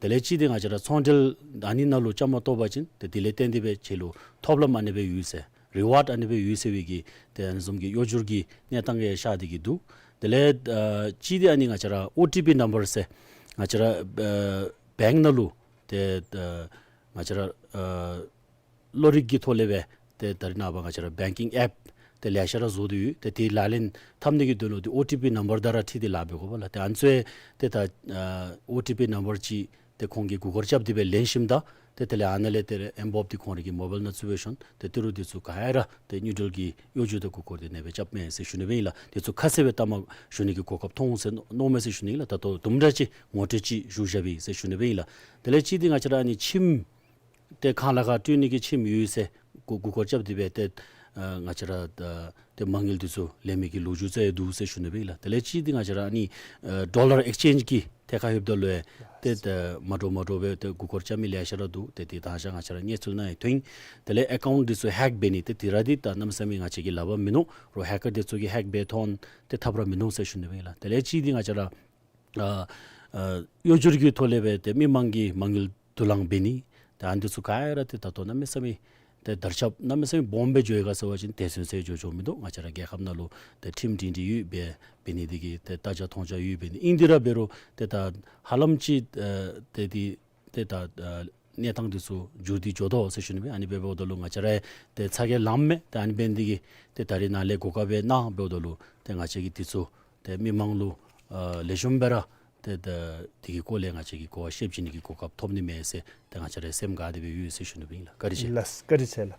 དེ་ལས་གཅིག་འདི་ང་བཅས་ར་ཚོང་འབྲེལ་ཨ་ནི་ནང་ལུ་བཅའ་མར་གཏོགས་པ་ཅིན་ཏེ་དེ་ལས་བརྟེན་ཏེ་སྦེ་ཁྱེད་ལུ་ཐོབ་ལམ་ཨ་ནི་སྦེ་ཡོད་ཟེར་རི་ཝརཌ་ཨ་ནི་སྦེ་ཡོད་ཟེར་བའི་གི་ཏེ་ཨ་ནི་བཟུམ་གྱི་གཡོ་སྒྱུར་གྱི་གནས་སྟངས་ཡང་ཤར་ཏེ་གི་འདུག། དེ་ལས་ཨ་གཅིག་འདི་ཨ་ནི་ང་བཅས་ར་ཨོ་ཊི་པི་ནམ་བར་ཟེར་ང་བཅས་ར་ཨ་བེངཀ་ནང་ལུ་ཏེ་ཨ་ང་བཅས་ར་ཨ་གློག་རིག་གི་ཐོག་ལས་སྦེ་ཏེ་ད་རེས་ནངས་པ་ང་བཅས་ར་བེངཀིང་ཨེཔ་ཏེ་ལེ་ཤ་ར་བཟོ་སྟེ་ཡོད། ཏེ་དེ་ལག་ལེན་འཐབ་ནི་གི་དོན་ལུ་ཏེ་ཨོ་ཊི་པི་ནམ་བར་དང་ར་འཁྲིལ་ཏེ་ལཱ་འབད་དགོ་པས་ལགས། ཏེ་ཨ་ནི་ཚུ་ཏེ་ད་ཨ་ཨོ་ཊི་པི་ནམ་བར་ཅིག་ཏེ་ཁོང་གིས་མགུ་སྐོར་རྐྱབ་སྟེ་སྦེ་ལེན་ཞིནམ་ད་ཏེ་དེ་ལས་ཨ་ནཱ་ལས་ཏེ་ཨེམ་བོབ་འདི་ཁོང་རའི་གི་མོ་བཱའིལ་ནང་བཙུགས་སྦེ་ཞིནམ་ཏེ་ཏི་རུ་འདི་ཚུ་ག་ར་ཏེ་དངུལ་འབྲེལ་གྱི་གཡོ་སྒྱུར་དང་མགུ་སྐོར་འདི་ཨ་ནེ་སྦེ་རྐྱབ་མས་ཟེར་ཞུ་ནི་སྦེ་ཨིན་ལགས། འདི་ཚུ་ཁ་གསལ་སྦེ་བལྟ་མ་ཞུ་ནི་གི་གོ་སྐབས་ཐོབ་འོང་ཟེར་མནོ་མས་ཟེར་ཞུ་ནི་ཨིན་ལགས། ད་ལྟོ་དུམ་གྲ་ཅིག་ངོ་སྤྲོད་ཅིག་ཞུ་བཞག་པས་ཟེར་ཞུ་ནི་སྦེ་ཨིན་ལགས། དེ་ལས་གཅིག་འདི་ང་བཅས་ར་ཨ་ནི་ཁྱིམ་ཏེ་ཁང་གླ་ཁར་སྤྲོད་ནི་གི་ཁྱིམ་ཡོད་ཟེར་མགུ་མགུ་སྐོར་རྐྱབ་སྟེ་སྦེ་ཏེ་ཨ་ང་བཅས་ར་ད་ཏེ་མ་དངུལ་འདི་ཚུ་ལེན་མི་གི་ལོ་རྒྱུས་ཚུ་ཡང་འདུག་ཟེར་ཞུ་ནི་སྦེ་ཨིན་ལགས། དེ་ལས་གཅིག་འདི་ང་བཅས་ར་ཨ་ནི་ཨ་ཌོ་ལར་ཨེགསི་ཅེནཇ་གི་ཐད་ཁར་ལྷོདཔ་ད་ལུ་ཡང་ཏེ་ད་མ་འདྲཝ་མ་འདྲཝ་སྦེ་ཏེ་མགུ་སྐོར་རྐྱབ་མི་ལེ་ཤ་ར་འདུག། ཏེ་དེ་ད་ཆ་ང་བཅས་ར་གནས་ཚུལ་ནང་ཡང་ཐོན། དེ་ལས་ཨེ་ཀའུནཊ་འདི་ཚུ་ཧེག་འབད་ནི་ཏེ་དེ་ར་འདི་ད་གནམ་མེད་ས་མེད་ང་བཅས་ཀྱིས་ལཱ་འབད་མིན་ནུག། རོགས་ཧེ་ཀར་འདི་ཚུ་གིས་ཧེག་འབད་འཐོན་ཏེ་འཐབ་ར་མིན་ནུག་ཟེར་ཞུ་ནི་སྦེ་ཨིན་ལགས། དེ་ལས་གཅིག་འདི་ང་བཅས་ར་ཨ་ཨ་གཡོ་སྒྱུར་གྱི་ཐོག་ལས་སྦེ་ཏེ་མི་མང་གི་མ་དངུལ་བསྡུ་ལེན་འབད་ནི་ཏེ་ཨ་ནི་འདི་ཚུ་ག་ར་ཏེ་ད་ལྟོ་གནམ་མེད་ས་མེད་ཏེ་དར་ཁྱབ་གནམ་མེད་ས་མེད་སྦོམ་སྦེ་འགྱོ་ཡི་ག་ཟེར་བ་ཅིན་དེ་ཚུན་ཚོད་འགྱོ་འགྱོཝ་མིན་འདུག། ང་བཅས་ར་རྒྱལ་ཁབ་ནང་ལུ་ཏེ་ཁྲིམས་སྒྲིང་སྒྲི་ཡོདཔ་སྦེ་འབད་ནི་འདི་གིས་ཏེ་བལྟ་རྒྱ་མཐོང་རྒྱ་ཡོདཔ་འབད་ནི་ཨིན། འདི་ར་འབད་རུང་ཏེ་ད་ཧ་ལམ་ཅིག་ཨ་ཏེ་འདི་ཏེ་ད་ཨ་གནས་སྟངས་འདི་ཚུ་འགྱུར་ཏེ་འགྱོ་དོ་ཟེར་ཞུ་ནི་སྦེ། ཨ་ནི་སྦེ་འབདཝ་ད་ལུ་ང་བཅས་ར་ཏེ་ཚ་གྱང་ལངམ་མས། ཏེ་ཨ་ནི་འབད་ནི་འདི་གིས་ཏེ་ད་རེས་ནཱ་ལས་གོ་སྐབས་སྦེ་གནང་འབདཝ་ད་ལུ་ཏེ་ང་བཅས་ཀྱིས་འདི་ཚུ་ཏེ་མི་མང་ལུ་ཨ་ལེགས་ཤོམ་སྦེ་ར་ཏེ་ད་འདི་གི་སྐོར་ལས་ང་བཅས་ཀྱིས་གོ་བ་བཤད་བྱིན་ནི་གི་གོ་སྐབས་ཐོབ་ནི་མས་ཟེར་ཏེ་ང་བཅས་ར་སེམས་དགའ་སྟེ་སྦེ་ཡོད་ཟེར་ཞུ་ནི་སྦེ་ཨིན་ལགས། བཀའ་དྲིན་ཆེ། ལགས་བཀའ་དྲིན་ཆེ་ལགས།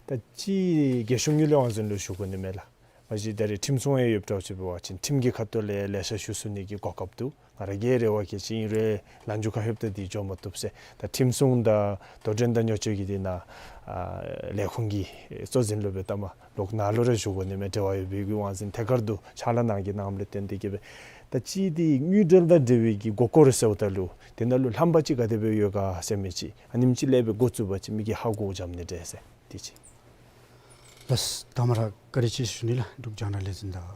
ད་ཅི་རྒྱལ་གཞུང་དངུལ་ལས་དབང་འཛིན་ལུ་ཞུ་དགོ་ནི་མས་ལགས། མ་གཞི་ད་རེས་ཁྲིམས་སྲུང་ཡང་ཡོདཔ་འདྲཝ་ཅིག་འབད་བ་ཅིན་ཁྲིམས་ཀྱི་ཁ་ཐུག་ལས་ལེ་ཤ་ཞུ་ཚུགས་ནི་གི་གོ་སྐབས་འདུག། ང་ར་གི་རེ་བ་གི་ཅིག་ཨིན་རུང་ལན་འཇུག་ཁར་ལྷོདཔ་ད་འདི་འགྱོ་མ་བཏུབ་ཟེར། ད་ཁྲིམས་སྲུང་དང་དོ་འགྲན་དང་ཉོ་སྤྱོད་ཀྱི་འདི་ནང་ཨ་ལས་ཁུངས་ཀྱི་གཙོ་འཛིན་ལུ་སྦེ་ལྟ་མ་ལོག་ནཱ་ལུ་ར་ཞུ་དགོ་ནི་མས། འབྲེལ་བ་ཡོད་པའི་གི་དབང་འཛིན་ཐད་ཀར་དུ་ཕྱག་ལཱ་གནང་གི་གནངམ་ལས་བརྟེན་ཏེ་གིས་སྦེ། ད་ཅི་འདི་དངུལ་འབྲེལ་དང་འབྲེལ་བའི་གི་མགུ་སྐོར་ཟེརཝ་ད་ལུ་དེ་ནང་ལུ་ལྷམ་པ་ཅིག་ག་དེ་སྦེ་ཡོད་ག་ཟེར་མི་ཅིག་ཨ་ནེམ་ཅིག་ལས་སྦེ་འགོ་བཙུགས་པ་ཅིན་མི་གིས་ཧ་གོ་འཇམ་ནི་འདྲས་ཟེར་འདི་ཅིག། ལགས་ད་མ་ར་བཀའ་དྲིན་ཆེ་ཞུ་ནི་ལགས། འབྲུག་རྒྱང་བསྒྲགས་ལས་འཛིན་དང་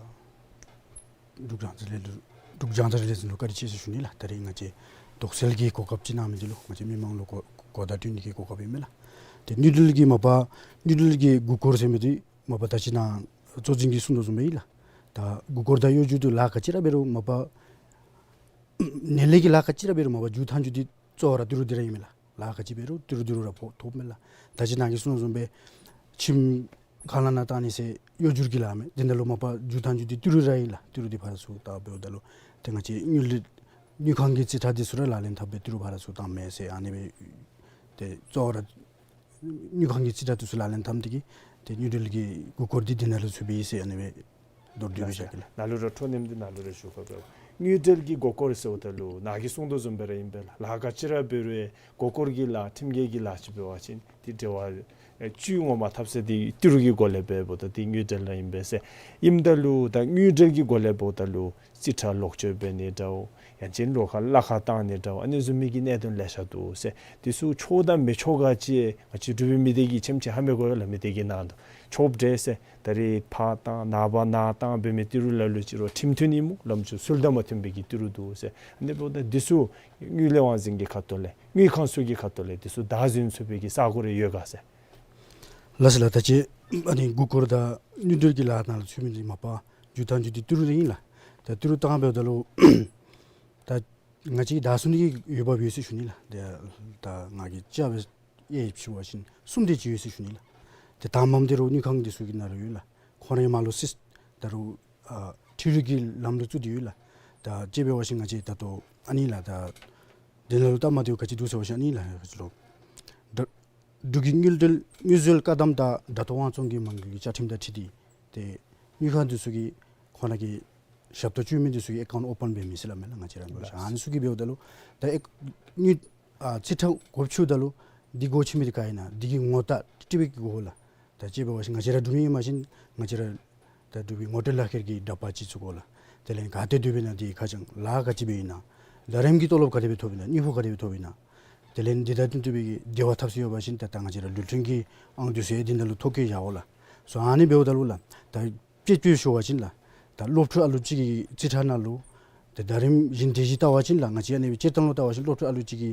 འབྲུག་རྒྱང་བསྒྲགས་ལས་འབྲུག་རྒྱང་བསྒྲགས་ལས་འཛིན་ལུ་བཀའ་དྲིན་ཆེ་ཟེར་ཞུ་ནི་ལགས། ད་རེས་ང་བཅས་དོགས་སེལ་གྱི་གོ་སྐབས་ཅིག་གནང་མི་འདི་ལུ་ང་བཅས་མི་མང་ལུ་གོ་གོ་བརྡ་སྤྲོད་ནི་གི་གོ་སྐབས་ཨིན་མས་ལགས། ཏེ་དངུལ་འབྲེལ་གྱི་མ་པ་དངུལ་འབྲེལ་གྱི་མགུ་སྐོར་ཟེར་མི་འདི་མ་པ་ད་ཅི་ནཱ་གཙོ་འཛིན་གྱིས་གསུངས་དོ་བཟུམ་སྦེ་ཨིན་ལགས། ད་མགུ་སྐོར་དང་གཡོ་སྒྱུར་འདི་ལཱ་ག་ཅི་ར་འབད་རུང་མ་པ་ནཱ་ལས་ཀྱི་ལཱ་ག་ཅི་ར་འབད་རུང་མ་པ་མཇུག་མཐའ་མཇུག་འདི་གཙོ་བོ་ར་ཏི་རུ་འདི་ར་ཨིན་མས་ལགས། ལཱ་ག་ཅི་འབད་རུང་ཏི་རུ་འདི་རུ་ར་ཕོག་ཐོབ་མས་ལགས། ད་ཅི་ནཱ་གིས་གསུངས་དོ་བཟུམ་སྦེ་ཁྱིམ་ཁང་གླ་ནང་བཏང་ནི་ཟེར་གཡོ་སྒྱུར་གྱི་ལཱ་མས། དེ་ནང་ལུ་མ་པ་མཇུག་མཐའ་མཇུག་འདི་ཏི་རུ་ར་ཨིན་ལགས། ཏི་རུ་འདི་ཕར་ཚུར་བཏང་འབདཝ་ད་ལུ་ཏེ་ང་བཅས་དངུལ་དངུལ་ཁང་གི་རྩིས་ཁྲ་འདི་ཚུ་ར་ལག་ལེན་འཐབ་སྦེ་ཏི་རུ་ཕར་ཚུར་བཏངམ་མས་ཟེར་ཨ་ནི་སྦེ་ཏེ་གཙོ་བོ་ར་དངུལ་ཁང་གི་རྩིས་ཁྲ་འདི་ཚུ་ལག་ལེན་འཐབ་སྟེ་གིས་ཏེ་དངུལ་འབྲེལ་གྱི་མགུ་སྐོར་འདི་དེ་ནང་ལུ་ཚུད་པའི་ཟེར་ཨ་ནི་སྦེ་མདོར་བསྡུས་སྦེ་བཤད་གེ་ལགས། ནཱ་ལུ་ར་འཕྲོ་མཐུད་དེ་ནཱ་ལུ་ར་ཞུ་དགོ་པས། དངུལ་འབྲེལ་གྱི་མགུ་སྐོར་ཟེརཝ་ད་ལུ་ནཱ་གིས་གསུངས་དོ་བཟུམ་སྦེ་ར་ཨིན་པས་ལགས། ལཱ་ག་ཅི་ར་འབད་རུང་མགུ་སྐོར་གྱི་ལཱ་ཁྲིམས་འགལ་གྱི་ལཱ་ཅིག་འབད་བ་ཅིན་འདི་འབྲེལ་བ་ཨེ་བཅུད་ངོ་མ་འཐབ་ས་འདི་ཏི་རུ་གི་སྒོ་ལས་འབདཝ་ད་འདི་དངུལ་འབྲེལ་ར་ཨིན་པས་ཟེར། ཨིནམ་ད་ལུ་ད་དངུལ་འབྲེལ་གྱི་སྒོ་ལས་འབདཝ་ད་ལུ་རྩིས་ཁྲ་ལོག་སྤྱོད་འབད་ནི་འདྲཝ་ཡང་ཅིན་རོགས་ཁར་གླ་ཁར་བཏང་ནི་འདྲཝ་ཨ་ནི་བཟུམ་མའི་གི་གནད་དོན་ལེ་ཤ་འདུག་ཟེར། འདི་ཚུ་ཆོག་དང་མི་ཆོག་ག་ཅིག་ང་བཅས་འབྲུག་པའི་མི་སྡེ་གིས་ཆེམ་ཆེ་ཧ་མི་གོ་ཡོད་ལགས། མི་སྡེ་གི་ནང་དུ་ཆོགཔ་འདྲས་ཟེར། ད་རེས་ཕར་བཏང་ནངས་པ་ནཱ་བཏང་འབད་མི་ཏི་རུ་ལ་ལུ་ཅིག་རོགས་ཁྲིམས་མཐུན་ཨིན་མོ་ལམ་ཅིག་ཚུལ་དང་མ་མཐུན་པའི་གི་ཏི་རུ་འདུག་ཟེར། ཨ་ནི་འབདཝ་ད་འདི་ཚུ་དངུལ་ལས་དབང་འཛིན་གྱི་ཁ་ཐུག་ལས་དངུལ་ཁང་ཚུ་གི་ཁ་ཐུག་ལས་འདི་ཚུ་བདའ་ཟུན་ཚུགས་པའི་གི་ས་གོ་རེ་ཡོད་ག་ཟེར། ལགས་སོ་ལགས། ད་ཅི་ཨ་ནི་མགུ་སྐོར་དང་དངུལ་འབྲེལ་གྱི་ལཱ་ནང་ལུ་ཚུད་མི་འདི་མ་པ་མཇུག་མཐའ་མཇུག་འདི་ཏི་རུ་ར་ཨིན་ལགས། ད་ཏི་རུ་བཏང་འབདཝ་ད་ལུ་ད་ང་བཅས་བདའ་ཟུན་ནི་གི་འོས་འབབ་ཡོད་ཟེར་ཞུ་ནི་ལགས། ཏེ་ད་ང་གིས་དཔྱད་འབད་ཡས་ཞུ་བ་ཅིན་གསུམ་དེ་ཅིག་ཡོད་ཟེར་ཞུ་ནི་ལགས། ཏེ་དང་པམ་འདི་རོགས་དངུལ་ཁང་འདི་ཚུ་གི་ནང་ལུ་ཡོད་ལགས། ཁོང་རའི་མར་ལུ་སིས་ད་རུང་ཨ་འཕྲུལ་རིག་གི་ལམ་ལུ་བཙུགས་ཏེ་ཡོད་ལགས། ད་དཔྱད་འབད་བ་ཅིན་ང་བཅས་ད་ལྟོ་ཨ་ནི་ལགས། ད་དེ་ནང་ལུ་སྟབས་མ་བདེཝ་ག་ཅི་འདུག་ཟེར་བ་ཅིན་ཨ་ནི་ལགས། ད་འབྲུག་གི་དངུལ་འབྲེལ་དངུལ་འཛོལ་བཀག་སྡོམ་དང་དྲ་ཐོག་དབང་བཙོང་གི་མ་དངུལ་གྱི་བཅའ་ཁྲིམས་དང་འཁྲིལ་ཏེ་ཏེ་དངུལ་ཁང་འདི་ཚུ་གིས་ཁོང་ར་གི་ཞབས་ཏོག་སྤྱོད་མི་འདི་ཚུ་གི་ཨེ་ཀའུནཊ་ཨོ་པཱན་འབད་མི་ཟེར་སླབ་མས་ལགས། ང་བཅས་ར་འབད་བ་ཅིན་ཨ་ནི་ཚུ་གིས་འབདཝ་ད་ལུ་ད་ཨེ་དངུལ་ཨ་རྩིས་ཁྲ་སྒོ་ཕྱེཝ་ད་ལུ་འདི་སྒོ་ཕྱེ་མི་འདི་ག་ཨིན་ན་འདི་གི་ངོ་རྟགས་སྤྲོད་པའི་གི་དགོ་ལགས། ད་དཔྱེ་འབད་བ་ཅིན་ང་བཅས་ར་འབྲུག་མི་ཨིན་པ་ཅིན་ང་བཅས་ར་ད་འབྲུག་པའི་ངོ་སྤྲོད་ལག་ཁྱེར་གྱི་འདྲ་པར་ཅིག་བཙུགས་དགོ་ལགས། དེ་ལས་ག་ཏེ་སྡོད་པའི་ན་འདི་ཁ་བྱང་ལཱ་ག་ཅི་འབད་ཨིན་ན་ཟླ་རིམ་གྱི་ཏོ་ལོབ་ག་དེ་སྦེ་ཐོབ་ཨིན་ན་དངུལ་ཕོགས་ག་དེ་སྦེ་ཐོབ་ཨིན་ན། དེ་ལས་འདི་དང་བསྟུན་ཏེ་སྦེ་འབྲེལ་བ་འཐབ་ས་ཡོད་པ་ཅིན་ད་ད་ང་བཅས་ར་ལུས་རྟེན་གྱི་ཨང་འདི་ཚུ་ཡང་འདི་ནང་ལུ་ཐོ་བཀོད་བཞག་དགོ་ལགས། སོ་ཨ་ནི་འབདཝ་ད་ལུ་ལགས་ད་དཔྱེ་དཔྱེ་ཞུ་བ་ཅིན་ལགས་ད་སློབ་ཕྲུག་ཨ་ལུ་ཅིག་གི་རྩིས་ཁྲ་ནང་ལུ་ ཏེ་ཟླ་རིམ་བཞིན་དེ་བཞིན་བལྟ་བ་ཅིན་ལགས། ང་བཅས་ཨ་ནི་སྤྱིར་བཏང་ལུ་བལྟ་བ་ཅིན་སློབ་ཕྲུག་ཨ་ལུ་ཅིག་གི་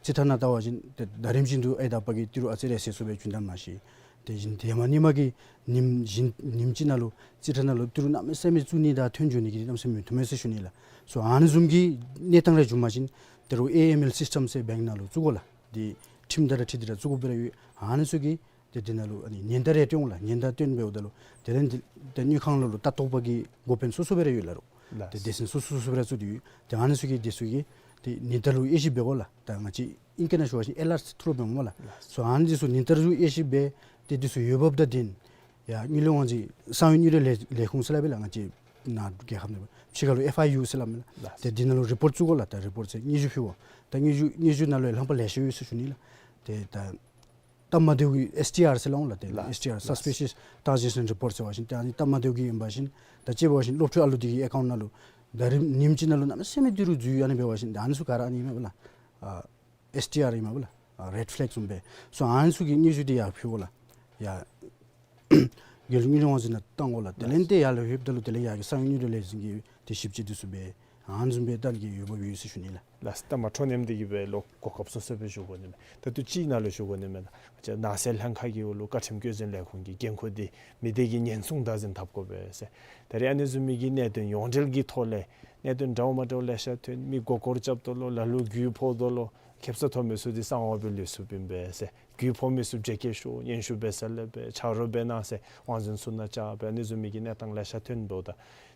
རྩིས་ཁྲ་ནང་བལྟ་བ་ཅིན་ཏེ་ཟླ་རིམ་བཞིན་དུ་ཨའི་དང་ཨ་པ་གིས་ཏི་རུ་ཨ་ཙི་རེ་ཟད་སོང་པའི་རྒྱུན་ལམ་མ་ཤེས། དེ་བཞིན་ཧེ་མ་ཧེ་མ་གི་ཉིནམ་བཞིན་ཉིནམ་གཅིག་ནང་ལུ་རྩིས་ཁྲ་ནང་ལུ་ཏི་རུ་གནམ་མེད་ས་མེད་བཙུགས་ནི་དང་ཐོན་འགྱོ་ནི་གི་གནམ་མེད་ས་མེད་མི་བཏུབ་མས་ཟེར་ཞུ་ནི་ལགས། སོ་ཨ་ནི་བཟུམ་གྱི་གནས་སྟངས་རེ་བྱུང་པ་ཅིན་ཏི་རུ་ཨེ་ཨེམ་ཨེལ་སིསི་ཊམ་ཟེར་བེངཀ་ནང་ལུ་བཙུགས་དགོ་ལགས། དེ་ཁྲིམས་དང་ར་འཁྲིལ་ཏེ་ར་བཙུགས་དགོཔ་སྦེ་ར་ཡོད། ཨ་ནི་ཚུ་གི་ཏེ་དེ་ནང་ལུ་ཨ་ནི་ཉེན་བརྡ་རེ་སྟོན་འོང་ལགས། ཉེན་བརྡ་སྟོན་འབདཝ་ད་ལུ་དེ་ལས་ཏེ་དངུལ་ཁང་ནང་ལུ་ལྟ་རྟོག་པ་གི་འགོ་དཔོན་སོ་སོ་སྦེ་ར་ཡོད་ལགས་རོགས། ལགས། ཏེ་སྡེ་ཚན་སོ་སོ་སོ་སོ་སྦེ་ར་བཙུགས་ཏེ་ཡོད། ཏེ་ཨ་ནི་ཚུ་གིས་དེ་ཚུ་གིས་ཏེ་ཉེན་བརྡ་ལུ་དབྱེ་ཞིབ་འབད་དགོ་ལགས། ད་ང་བཅས་ཨིང་སྐད་ནང་ཞུ་བ་ཅིན་ཨེ་ལརཊ་ཐུག་རོགས་འབད་སྨོ་ལགས། ལགས། སོ་ཨ་ནི་དེ་ཚུ་ཉེན་བརྡ་ལུ་དབྱེ་ཞིབ་འབད་ཏེ་དེ་ཚུ་འོས་འབབ་དང་ལྡན་ཡར་དངུལ་ལས་དབང་འཛིན་གསང་བའི་དངུལ་འབྲེལ་ལས་ལས་ཁུངས་ཟེར་སླབ་ཨིན་ལགས། ང་བཅས་ནཱ་རྒྱལ་ཁབ་ནང་ཕྱི་ཁ་ལུ་ཨེཕ་ཨའི་ཡུ་ཟེར་སླབ་མས་ལགས། ལགས། ཏེ་དེ་ནང་ལུ་རི་པོརཊ་བཙུགས་དགོ་ལགས། ད་རི་པོརཊ་ཟེར་སྙན་ཞུ་ཕུལ་དགོ། ད་སྙན་ཞུ་སྙན་ཞུ་ནང་ལུ་ཡང་ལྷག་པ་ལེ་ཤ་ཡོད་ཟེར་ཞུ་ནི་ལགས། ཏེ་ད་སྟབས་མ་བདེཝ་གི་ཨེསི་ཊི་ཨར་ཟེར་སླབ་འོང་ལགས། ཏེ་ལགས། ཨེསི་ཊི་ཨར། ལགས། སཱས་པི་ཤཱས་ཊེན་ཛེག་ཤཱན་རི་པོརཊ་ཟེར་བ་ཅིན་ཏེ་ཨ་ནི་སྟབས་མ་བདེཝ་གི་ཨིན་པ་ཅིན་ད་ཅི་འབད་བ་ཅིན་སློབ་ཕྲུག་ཨ་ལུ་དེ་གི་ཨེ་ཀའུནཊ་ནང་ལུ་ད་རིམ་ཉིནམ་གཅིག་ནང་ལུ་གནམ་མེད་ས་མེད་ཏི་རུ་འཛུལ་ཨ་ནི་འབད་བ་ཅིན་ད་ཨ་ནི་ཚུ་ག་ར་ཨ་ནི་ཨིན་མས་ལགས། ཨ་ཨེསི་ཊི་ཨར་ཨིན་མས་ལགས། ཨ་རེཌ་ཕ་ལེག་བཟུམ་སྦེ། སོ་ཨ་ནི་ཚུ་གི་སྙན་ཞུ་དེ་ཡར་ཕུལ་དགོ་ལགས། ཡར་རྒྱལ་ཡོངས་དངུལ་ལས་དབང་འཛིན་ནང་བཏང་དགོ་ལགས། དེ་ལས་ཏེ་ཡར་ལུ་ལྷོདཔ་ད་ལུ་དེ་ལས་ཡར་གྱི་གསང་བའི་དངུལ་འབྲེལ་ལས་འཛིན་གྱིས་ཏེ་ཞིབ་དཔྱད་དེ་ཚུ་འབད་ཨ་ནི་བཟུམ་སྦེ་བལྟ་ནི་གི་འོས་འབབ་ཡོད་ཟེར་ཞུ་ནི་ལགས། ལགས། ད་མ་འཕྲོ་ནེམ་དེ་གིས་སྦེ་ལོག་གོ་སྐབས་སོ་སོ་སྦེ་ཞུ་དགོ་ནི་མས། ད་ལྟོ་ཅིག་ནང་ལུ་ཞུ་དགོ་ནི་མས། ང་བཅས་ནགས་ཚལ་ལྷན་ཁག་གི་འོག་ལུ་བཀའ་ཁྲིམས་བཀོད་འཛིན་ལས་ཁུངས་ཀྱི་འགན་ཁུར་འདི་མི་སྡེ་གི་ཉེན་སྲུང་བདག་འཛིན་འཐབ་དགོ་པས་ཟེར། ད་རེས་ཨ་ནི་བཟུམ་མའི་གི་གནད་དོན་ཡོངས་འབྲེལ་གྱི་ཐོག་ལས་གནད་དོན་འདྲཝ་མ་འདྲཝ་ལེ་ཤ་ཐོན། མི་མགུ་སྐོར་རྐྱབ་དོ་ལོ། ལ་ལུ་རྒུད་ཕོག་དོ་ལོ། ཁེབ་ས་ཐོབ་མི་ཚུ་འདི་གསང་བ་སྦེ་ལུས་སོཔ་ཨིན་པས་ཟེར། རྒུད་ཕོག་མི་ཚུ་འདྲེ་སྐད་ཤོར། སྙན་ཞུ་འབད་ས་ལས་འབད་ཆ་རོགས་འབད་གནང་ཟེར་དབང་འཛིན་ཚུ་ནང་བཅར་སྦེ་ཨ་ནི་བཟུམ་མའི་གི་གནས་སྟངས་ལེ་ཤ་ཐོན་འདུག། ད་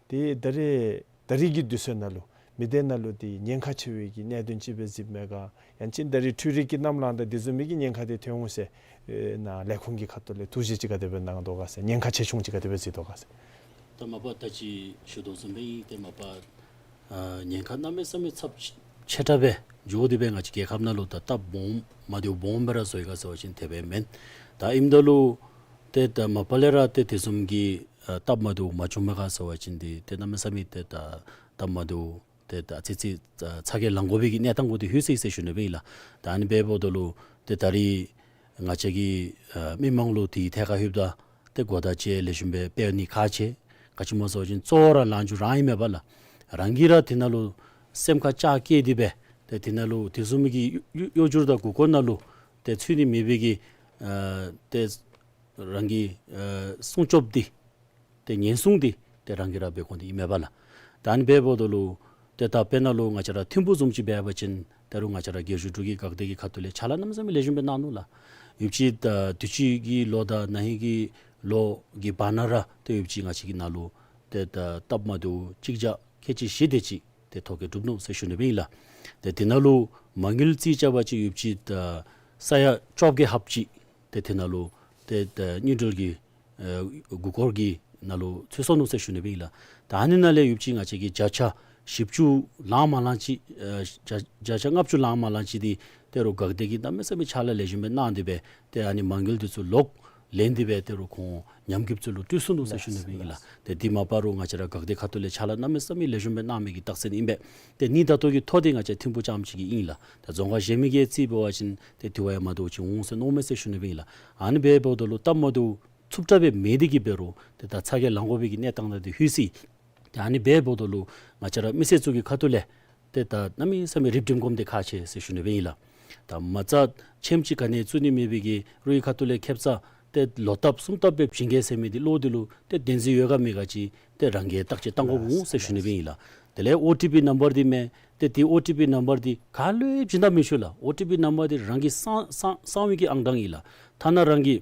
དེ་ད་རེས་ད་རེས་ཀྱི་དུས་ཚོད་ནང་ལུ་མི་སྡེ་ནང་ལུ་དེ་ཉེན་ཁ་ཆེ་བའི་གི་གནད་དོན་ཅིག་སྦེ་གཟིགསཔ་མས་ག། ཡང་ཅིན་ད་རེས་འཕྲུལ་རིག་གི་གནམ་ལངམ་ད་དེ་བཟུམ་མའི་གི་ཉེན་ཁ་དེ་ཐོན་འོང་ཟེར་ཨེ་ནཱ་ལས་ཁུངས་ཀྱི་ཁ་ཐུག་ལས་ཐུགས་བཞེད་ཅིག་ག་དེ་སྦེ་གནང་དོ་ག་ཟེར། ཉེན་ཁ་ཆེ་ཆུང་ཅིག་ག་དེ་སྦེ་གཟིགས་དོ་ག་ཟེར། ད་མ་པ་ད་ཅི་ཞུ་དོ་བཟུམ་སྦེ་ཨིན། ཏེ་མ་པ་ཨ་ཉེན་ཁ་གནམ་མེད་ས་མེད་ཚབས་ཆེ་དྲགས་སྦེ་འགྱོ་སྟེ་སྦེ་ང་བཅས་རྒྱལ་ཁབ་ནང་ལུ་ད་སྟབས་སྦོམ་མ་བདེཝ་སྦོམ་སྦེ་ར་བཟོ་ཡི་ག་ཟེར་བ་ཅིན་དེ་སྦེ་མེན། ད་ཨིནམ་ད་ལུ་ཏེ་ད་མ་པ་ལས་ར་ཏེ་དེ་བཟུམ་གྱི་ཨ་སྟབས་མ་བདེཝ་མ་བྱུངམ་མས་ག་ཟེར་བ་ཅིན་འདི་ཏེ་གནམ་མེད་ས་མེད་ཏེ་ད་སྟབས་མ་བདེཝ་ཏེ་ད་ཨ་ཙི་ཙི་ཨ་ཚ་གྱང་ལང་དགོ་པའི་གི་གནས་སྟངས་གུ་འདི་ལྷོད་སོ་ཡི་ཟེར་ཞུ་ནི་སྦེ་ཨིན་ལགས། ད་ཨ་ནི་འབདཝ་ད་ལུ་ཏེ་ད་རེས་ང་བཅས་ཀྱི་ཨ་མི་མང་ལུ་དེའི་ཐད་ཁར་ལྷོདཔ་ད་ཏེ་གོ་བརྡ་ཅིག་ལེགས་ཤོམ་སྦེ་སྤེལ་ནི་ཁག་ཆེ། ག་ཅི་སྨོ་ཟེར་བ་ཅིན་གཙོ་བོ་ར་ལང་རྒྱུ་རང་ཨིན་མས་པ་ལགས། རང་གིས་ར་དེ་ནང་ལུ་སེམས་ཁར་ལྕག་བཀལ་ཏེ་སྦེ་ཏེ་དེ་ནང་ལུ་དེ་བཟུམ་མའི་གི་གཡོ་གཡོ་སྒྱུ་དང་མགུ་སྐོར་ནང་ལུ་ཏེ་ཚུད་ནི་མེད་པའི་གི་ཨ་ཏེ་རང་གི་ཨ་སྲུང་སྐྱོབ་འདི་ཏེ་ཉེན་སྲུང་འདི་ཏེ་རང་གིས་ར་འབད་དགོ་ནི་ཨིན་མས་པ་ལགས། ད་ཨ་ནི་འབདཝ་ད་ལུ་ཏེ་ད་དཔེར་ན་ལུ་ང་བཅས་ར་ཐིམ་ཕུག་བཟུམ་ཅིག་འབད་བ་ཅིན་ད་རུང་ང་བཅས་ར་རྒྱལ་བཞུགས་འབྲུག་གི་འགག་སྡེ་གི་ཁ་ཐུག་ལས་ཕྱག་ལཱ་གནམ་མེད་ས་མེད་ལེགས་ཤོམ་སྦེ་གནང་ནུག་ལགས། ཡོདཔ་ཅིག་ད་དུས་ཅི་གི་ལོ་དང་ན་ཧིང་གི་ལོ་གི་བར་ན་ར་ཏེ་ཡོདཔ་ཅིག་ང་བཅས་ཀྱི་ནང་ལུ་ཏེ་ད་སྟབས་མ་བདེཝ་གཅིག་བརྒྱ་ཁལ་གཅིག་བཞི་དེ་ཅིག་ཏེ་ཐོ་བཀོད་གྲུབ་ནུག་ཟེར་ཞུ་ནི་སྦེ་ཨིན་ལགས། ཏེ་དེ་ནང་ལུ་མ་དངུལ་རྩིས་རྐྱབ་པ་ཅིན་ཡོདཔ་ཅིག་ད་ས་ཡ་བཅོ་བརྒྱད་ལྷགཔ་ཅིག་ཏེ་དེ་ནང་ལུ་ཏེ་ད་དངུལ་འབྲེལ་གྱི་ཨེ་མགུ་སྐོར་གྱི་ནང་ལུ་ཚུད་སོ་ནུག་ཟེར་ཞུ་ནི་སྦེ་ཨིན་ལགས། ད་ཨ་ནི་ནང་ལས་ཡོདཔ་ཅིག་ང་བཅས་ཀྱི་བརྒྱ་ཆ་བཞི་བཅུ་ལང་མ་ལང་ཅིག་ཨེ་བརྒྱ་བརྒྱ་ཆ་ལྔ་བཅུ་ལང་མ་ལང་ཅིག་འདི་ད་རུང་འགག་སྡེ་གིས་གནམ་མེད་ས་མེད་ཕྱག་ལཱ་ལེགས་ཤོམ་སྦེ་གནང་སྟེ་སྦེ་ཏེ་ཨ་ནི་མ་དངུལ་འདི་ཚུ་ལོག་ལེན་ཏེ་སྦེ་ད་རུང་ཁོང་ཉམས་རྒུདཔ་ཚུ་ལུ་སྤྲོད་སོ་ནུག་ཟེར་ཞུ་ནི་སྦེ་ཨིན་ལགས། ཏེ་འདི་མ་པ་རུང་ང་བཅས་ར་འགག་སྡེ་ཁ་ཐུག་ལས་ཕྱག་ལཱ་གནམ་མེད་ས་མེད་ལེགས་ཤོམ་སྦེ་གནང་མི་གི་རྟགས་མཚན་ཨིན་པས། ཏེ་ཨ་ནི་ད་ལྟོ་གི་ཐོ་འདི་ང་བཅས་ཐིམ་ཕུག་རྐྱངམ་ཅིག་གི་ཨིན་ལགས། ད་རྫོང་ཁག་གཞན་མི་གིས་རྩིས་འབད་བ་ཅིན་ཏེ་དེ་བ་ཡང་མ་འདྲཝ་ཅིག་འོང་ཟེར་མནོཝ་མས་ཟེར་ཞུ་ནི་སྦེ་ཨིན་ལགས། ཨ་ནི་འབདཝ་ད་ལུ་སྟབས་མ་བདེཝ་ཚུབ་དྲགས་སྦེ་མེད་དེ་གིས་འབད་རུང་ཏེ་ད་ཚ་གྱང་ལང་དགོ་པའི་གི་གནས་སྟངས་ནང་འདི་ལྷོད་སོ་ཡི། ཏེ་ཨ་ནི་འབདཝ་ད་ལུ་ང་བཅས་ར་མི་སེར་ཚུ་གི་ཁ་ཐུག་ལས་ཏེ་ད་གནམ་མེད་ས་མེད་རིག་སྒྲིམ་སྒྲིམ་སྦེ་ཁག་ཆེ་ཟེར་ཞུ་ནི་སྦེ་ཨིན་ལགས། ད་མ་རྩ་ཁྱིམ་གཅིག་ག་ནི་བཙུགས་ནི་མེད་པའི་གི་རུང་ཁ་ཐུག་ལས་ཁེབ་ས་ཏེ་ལོ་ལྟབ་གསུམ་ལྟབ་སྦེ་བྱིན་གེ་ཟེར་མི་འདི་ལོག་སྟེ་ལུ་ཏེ་བདེན་འཛིན་ཡོད་ག་མེད་ག་ཅིག་ཏེ་རང་གིས་བརྟག་དཔྱད་གཏང་དགོཔ་འོང་ཟེར་ཞུ་ནི་སྦེ་ཨིན་ལགས། དེ་ལས་ཨོ་ཊི་པི་ནམ་བར་འདི་མས། ཏེ་དེ་ཨོ་ཊི་པི་ནམ་བར་འདི་ག་ལུ་ཡང་བྱིན་ད་མི་ཆོག་ལགས། ཨོ་ཊི་པི་ནམ་བར་འདི་རང་གི་གསང་གསང་གསང་བའི་གི་ཨང་གྲངས་ཨིན་ལགས། ཐ་ན་རང་གི་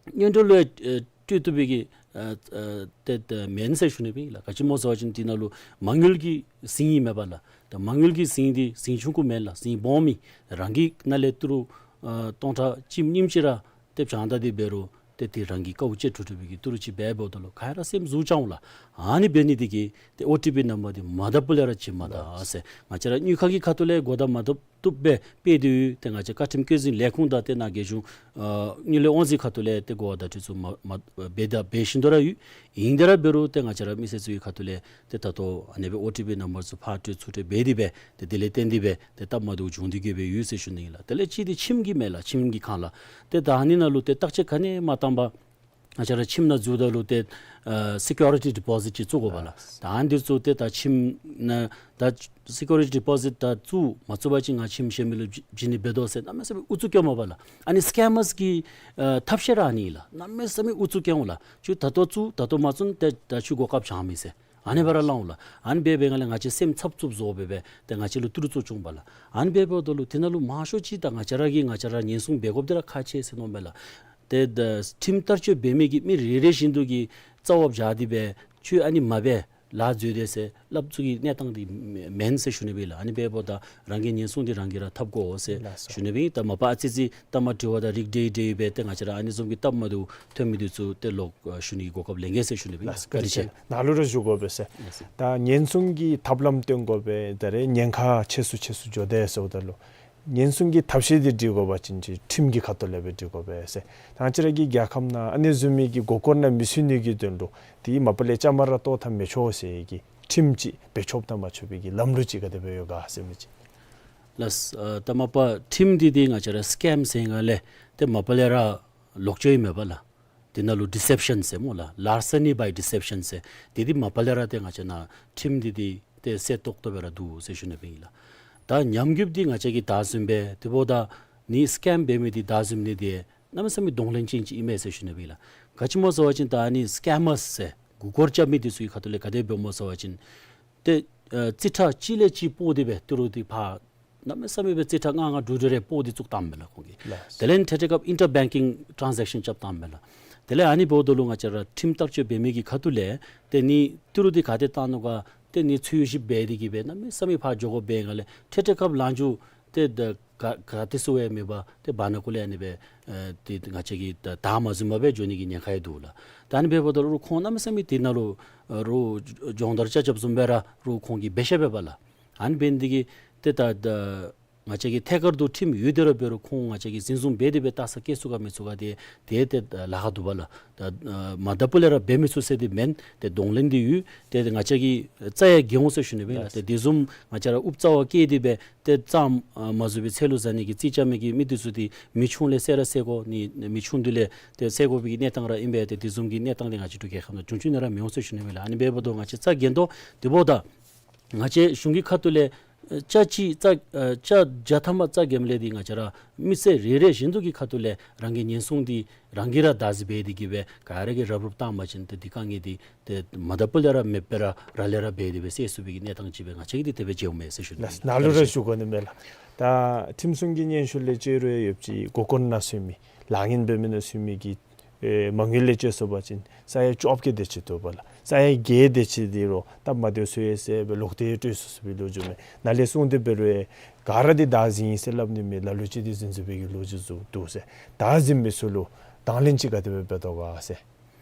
སྔོན་འགྲོ་ལུ་ཡང་ཨེ་སྤྲོད་བཏུབ་པའི་གི་ཨ་ཨ་ཏེ་ཏེ་མེན་ཟེར་ཞུ་ནི་སྦེ་ཨིན་ལགས། ག་ཅི་སྨོ་ཟེར་བ་ཅིན་དེ་ནང་ལུ་མ་དངུལ་གྱི་ཟིང་ཨིན་མས་པ་ལགས། ད་མ་དངུལ་གྱི་ཟིང་འདི་ཟིང་ཆུང་ཀུ་མེན་ལགས། ཟིང་སྦོམ་ཨིན། རང་གི་ནང་ལས་ད་རུང་ཨ་སྟོང་ཕྲག་གཅིག་གཉིས་ཅིག་ར་ཏེ་བྱིན་ད་དེ་འབད་རུང་ཏེ་དེ་རང་གི་དཀའཝ་སྤྱད་འགྲོ་འགྲོ་བའི་གི་ད་རུང་ཅིག་འབདཝ་ད་ལུ་ག་ར་སེམས་ཟུག་ཅིག་འོང་ལགས། ཨ་ནི་འབད་ནི་དེ་གིས་ཏེ་ཨོ་ཊི་པི་ནམ་བར་འདི་མ་བརྡབ་པ་ལས་ར་བྱིན་མ་ད་ཟེར། ང་བཅས་ར་དངུལ་ཁང་གི་ཁ་ཐུག་ལས་གོ་བརྡ་མ་བརྡབ་བཏུབ་སྦེ་སྤེལ་ཏེ་ཡོད། ཏེ་ང་བཅས་བཀའ་ཁྲིམས་བཀོད་འཛིན་ལས་ཁུངས་དང་ཏེ་ནཱ་རྒྱལ་གཞུང་ཨ་དངུལ་ལས་དབང་འཛིན་ཁ་ཐུག་ལས་ཏེ་གོ་བ་བརྡ་སྤྲོད་ཚུ་མ་མ་འབད་ད་འབད་བཞིན་དུ་ར་ཡོད། ཨིན་དེ་ར་འབད་རུང་ཏེ་ང་བཅས་ར་མི་སེར་ཚུ་གི་ཁ་ཐུག་ལས་ཏེ་ད་ལྟོ་ཨ་ནི་སྦེ་ཨོ་ཊི་པི་ནམ་བར་ཚུ་ཕར་སྤྲོད་ཚུར་སྤྲོད་འབད་དེ་སྦེ་ཏེ་དེ་ལས་བརྟེན་ཏེ་སྦེ་ཏེ་སྟབས་མ་བདེཝ་བྱུང་སྟེ་གིས་སྦེ་ཡོད་ཟེར་ཞུ་ནི་ཨིན་ལགས། དེ་ལས་གཅིག་འདི་ཁྱིམ་གྱི་མས་ལགས། ཁྱིམ་གྱི་ཁང་གླ། ཏེ་ད་ཨ་ནི་ནང་ལུ་ཏེ་བརྟག་དཔྱད་ག་ནི་མ་བཏང་པར་ ང་བཅས་ར་ཁྱིམ་ནང་འཛུལཝ་ད་ལུ་ཏེ་ཨ་སི་ཀིའུ་རི་ཊི་ཌི་པོ་ཟིཊ་ཅིག་བཙུགས་དགོ་པས་ལགས། ད་ཨ་ནི་འདི་བཙུགས་ཏེ་ད་ཁྱིམ་ནང་ད་སི་ཀིའུ་རི་ཊི་ཌི་པོ་ཟིཊ་ད་བཙུགས་མ་བཙུགས་པ་ཅིན་ང་ཁྱིམ་གཞན་མི་ལུ་བྱི་བྱིན་ནི་འབད་དོ་ཟེར་གནམ་མེད་ས་མེད་ཨུ་ཚུགས་སྐྱོནམ་མས་པ་ལགས། ཨ་ནི་སི་ཀེམ་མརས་ཀྱི་ཨ་ཐབས་ཤེས་ར་ཨ་ནི་ལགས། གནམ་མེད་ས་མེད་ཨུ་ཚུགས་སྐྱོན་འོང་ལགས། ཁྱོད་ད་ལྟོ་བཙུགས་ད་ལྟོ་མ་བཙུགས་ན་ཏེ་ད་ཁྱོད་གོ་སྐབས་བྱང་མི་ཟེར། ཨ་ནི་སྦེ་ར་སླབ་འོང་ལགས། ཨ་ནི་འབད་འབད་ང་ལས་ང་བཅས་སེམས་འཚབ་འཚུབ་བཟོ་སྦེ་སྦེ་ཏེ་ང་བཅས་ལུ་ཏི་རུ་བཙུགས་བྱུང་པ་ལགས། ཨ་ནི་འབདཝ་ད་ལུ་དེ་ནང་ལུ་མང་ཤོས་ཅིག་ད་ང་བཅས་ར་གིས་ང་བཅས་ར་ཉེན་སྲུང་འབད་དགོཔ་འདི་ར་ཁག་ཆེ་ཟེར་མནོཝ་མས་ལགས། ཏེ་ད་ཁྲིམས་བསྟར་སྤྱོད་འབད་མི་གི་མི་རེ་རེ་བཞིན་དུ་གིས་རྩ་བ་བཞག་སྟེ་སྦེ་ཁྱོད་ཨ་ནི་མ་འབད་ལཱ་འཛོལ་དེས་ཟེར་སླབ་ཚུགས་ཀྱི་གནས་སྟངས་འདི་མེན་ཟེར་ཞུ་ནི་སྦེ་ལགས། ཨ་ནི་འབདཝ་ད་རང་གི་ཉེན་སྲུང་འདི་རང་གིས་ར་འཐབ་དགོ་ཟེར་ལགས་སོ། ཞུ་ནི་སྦེ་ཨིན། ད་མ་པ་ཨ་ཙི་ཅིག་ད་མ་དྲི་བ་ད་རིགས་འདྲ་འདྲ་སྦེ་ཏེ་ང་བཅས་ར་ཨ་ནི་བཟུམ་གྱི་སྟབས་མ་བདེཝ་ཐོན་མི་འདི་ཚུ་ཏེ་ལོག་ཞུ་ནི་གི་གོ་སྐབས་ལེན་གེ་ཟེར་ཞུ་ནི་སྦེ་ཨིན་ལགས། བཀའ་དྲིན་ཆེ། ནཱ་ལུ་ར་ཞུ་དགོ་པས་ཟེར། ལགས་སོ། ད་ཉེན་སྲུང་གི་ཐབས་ལམ་སྟོན་དགོ་པས། ད་རེས་ཉེན་ཁ་ཆེ་སུ་ཆེ་སུ་འགྱོ་དེས་ཟེརཝ་ད་ལུ་ཉེན་སྲུང་གི་ཐབས་ཤེས་འདི་སྒྲིག་དགོ་པ་ཅིན་ཅིག་ཁྲིམས་ཀྱི་ཁ་ཐུག་ལས་སྦེ་སྒྲིག་དགོ་པས་ཟེར། ད་ང་བཅས་ར་གི་རྒྱལ་ཁབ་ནང་ཨ་ནི་བཟུམ་མའི་གི་མགུ་སྐོར་ནང་མི་ཚུད་ནི་གི་དོན་ལུ་དེ་མ་པ་ལས་བཅའ་མར་ར་གཏོགས་ད་མི་ཆོག་ཟེར་གྱི་ཁྲིམས་ཅིག་འབད་ཆོགཔ་དང་མ་ཆོག་པའི་གི་ལམ་ལུགས་ཅིག་ག་དེ་སྦེ་ཡོད་ག་ཟེར་མི་ཅིག། ལགས་སོ། ཨ་ད་མ་པ་ཁྲིམས་འདི་འདི་ང་བཅས་ར་སི་ཀེམ་ཟེར་ང་ལས་ཏེ་མ་པ་ལས་ར་ལོག་སྤྱོད་ཨིན་མས་པ་ལགས། དེ་ནང་ལུ་ཌི་སེབ་ཤཱན་ཟེར་སྨོ་ལགས། ལཱར་སི་ནི་བའི་ཌི་སེབ་ཤཱན་ཟེར། དེ་འདི་མ་པ་ལས་ར་ཏེ་ང་བཅས་ནཱ་ཁྲིམས་འདི་འདི་ཏེ་གསལ་ཏོག་ཏོ་སྦེ་ར་འདུག་ཟེར་ཞུ་ནི་སྦེ་ཨིན་ལགས། ད་ཉམས་རྒུདཔ་འདི་ང་བཅས་ཀྱིས་བདའ་ཟུན་འབད་དེ་འབདཝ་ད་ནི་སི་ཀེམ་འབད་མི་འདི་བདའ་ཟུན་ནི་འདི་གནམ་མེད་ས་མེད་གདོང་ལེན་ཅན་ཅིག་ཨིན་མས་ཟེར་ཞུ་ནི་སྦེ་ཨིན་ལགས། ག་ཅི་སྨོ་ཟེར་བ་ཅིན་ད་ཨ་ནི་སི་ཀེམ་མརས་ཟེར་མགུ་སྐོར་རྐྱབ་མི་འདི་ཚུ་གི་ཁ་ཐུག་ལས་ག་དེ་འབདཝ་སྨོ་ཟེར་བ་ཅིན་ཏེ་ཨ་རྩིས་ཁྲ་གཅིག་ལས་གཅིག་སྤོ་སྟེ་སྦེ་ཏི་རུ་འདི་ཕར་གནམ་མེད་ས་མེད་སྦེ་རྩིས་ཁྲ་ལྔ་ལྔ་དྲུག་དྲུག་རེ་སྤོ་སྟེ་བཙུགས་བཏངམ་མས་ལགས་ཁོང་གིས། ལགས། དེ་ལས་ཐད་ཐད་སྐབས་ཨིན་ཊར་བེང་ཀིང་ཊཱན་ཛེཀ་ཤཱན་རྐྱབ་བཏངམ་མས་ལགས། དེ་ལས་ཨ་ནི་འབདཝ་ད་ལུ་ང་བཅས་ར་ཁྲིམས་བསྟར་སྤྱོད་འབད་མི་གི་ཁ་ཐུག་ལས་ཏེ་ནི་ཏི་རུ་འདི་ག་ཏེ་བཏང་ནུག་ག་ཏེ་ནི་འཚོལ་ཞིབ་འབད་དེ་གིས་སྦེ་གནམ་མེད་ས་མེད་ཕར་འགྱོ་དགོཔ་འབད་ང་ལས་ཐད་ཐད་སྐབས་ལངས་འགྱོ་ཏེ་ད་ག་ག་ཏེ་ཚུ་ཡང་མེད་པར་ཏེ་བར་ན་ཀུ་ལས་ཨ་ནི་སྦེ་ཨ་ཏེ་ང་བཅས་ཀྱིས་ད་བདའ་མ་ཟུན་པར་སྦེ་འགྱོ་ནི་གི་ཉེན་ཁ་ཡང་འདུག་ལགས། ད་ཨ་ནི་འབདཝ་ད་ལུ་ཁོང་གནམ་མེད་ས་མེད་དེ་ནང་ལུ་ཨ་རུང་སྦྱོང་བརྡར་རྐྱབ་རྐྱབ་བཟུམ་སྦེ་ར་རུང་ཁོང་གིས་འབད་ཤེས་པས་པ་ལགས། ཨ་ནི་འབད་ནི་འདི་གིས་ཏེ་ད་ད་ང་བཅས་ཀྱི་ཐད་ཀར་དུ་ཁྲིམས་ཡོད་དེ་ར་འབད་རུང་ཁོང་ང་བཅས་ཀྱིས་འཛིན་བཟུང་འབད་དེ་སྦེ་ལྟ་ས་སྐྱེལ་ཚུགས་ག་མི་ཚུགས་ག་དེ་དེ་ཏེ་ལཱ་ཁག་འདུག་པ་ལགས། ད་ཨ་མ་བདའ་བ་ལས་ར་འབད་མི་ཚུགས་ཟེར་དེ་མེན། ཏེ་གདོང་ལེན་འདི་ཡོད། ཏེ་ང་བཅས་ཀྱིས་རྩ་ཡང་འགེལ་འོང་ཟེར་ཞུ་ནི་སྦེ་ཨིན་ལགས། ཏེ་དེ་བཟུམ་ང་བཅས་ར་ཨུབ་རྩ་བ་བཀལ་ཏེ་སྦེ་ཏེ་རྩ་མ་བཟོ་བའི་ཚེ་ལུ་བཟའ་ནི་གི་རྩིས་རྐྱབ་མི་གི་མི་འདི་ཚུ་འདི་མི་ཆུང་ལས་བསད་ར་བསད་དགོ་ནི་མི་ཆུང་འདི་ལས་ཏེ་བསད་དགོ་པའི་གི་གནས་སྟངས་ར་ཨིན་པས། ཏེ་དེ་བཟུམ་གྱི་གནས་སྟངས་འདི་ང་བཅས་འབྲུག་རྒྱལ་ཁབ་ནང་འབྱུང་བཅུག་ནི་ར་མི་འོང་ཟེར་ཞུ་ནི་སྦེ་ཨིན་ལགས། ཨ་ནི་འབདཝ་ད་ང་བཅས་རྩ་འགེངས་དོ། དེ་འབདཝ་ད་ང་བཅས་གཞུང་གི་ཁ་ཐུག་ལས་ཨ་རྩ་གཅིག་རྩ་ཨ་རྩ་བརྒྱ་ཐམ་པ་རྩ་འགེངསམ་ལས་འདི་ང་བཅས་ར་མི་སེར་རེ་རེ་བཞིན་དུ་གི་ཁ་ཐུག་ལས་རང་གི་ཉེན་སྲུང་འདི་རང་གིས་ར་བདག་འཛིན་འབད་དེ་གིས་སྦེ་ག་ར་གིས་རུབ་རུབ་བཏང་པ་ཅིན་ཏེ་འདི་དཀའ་ངལ་འདི་ཏེ་མ་བདའ་བ་ལས་ར་མེདཔ་སྦེ་ར་ར་ལས་ར་འབད་དེ་སྦེ་སེལ་ཚུགས་པའི་གི་གནས་སྟངས་ཅིག་སྦེ་ང་བཅས་ཀྱིས་འདི་དེ་སྦེ་མཇལཝ་མས་ཟེར་ཞུ་ནི། ལགས། ནཱ་ལུ་ར་ཞུ་དགོ་ནི་མས་ལགས། ད་ཁྲིམས་སྲུང་གི་སྙན་ཞུ་ལས་ཅིག་རུང་ཡོདཔ་ཅིག་མགུ་སྐོར་ནང་ཚུད་མི་ལཱ་ངན་འབད་མི་ནང་ཚུད་མི་གི་ཨེ་མ་དངུལ་ལས་སྤྱོད་སོང་པ་ཅིན་ས་ཡ་བཅོ་བརྒྱད་དེ་ཅིག་འདུག་པ་ལགས། ས་ཡ་བརྒྱད་དེ་ཅིག་འདི་རུང་སྟབས་མ་བདེཝ་ཚུ་ཡོད་ཟེར་སྦེ་ལོག་སྟེ་སྤྲོད་སོང་ཟེར་བའི་ལོ་རྒྱུས་མས། ནཱ་ལས་གསུངས་ཏེ་འབད་རུང་ཨེ་ག་ར་འདི་བདག་འཛིན་ཨིན་ཟེར་སླབ་ནི་མེད། ལ་ལུ་ཅིག་འདི་འཛིན་འཛིན་པའི་གི་ལོ་རྒྱུས་ཚུ་འདུག་ཟེར། བདག་འཛིན་མི་ཚུ་ལུ་དང་ལེན་ཅིག་ག་དེ་སྦེ་འབད་དོ་ག་ཟེར།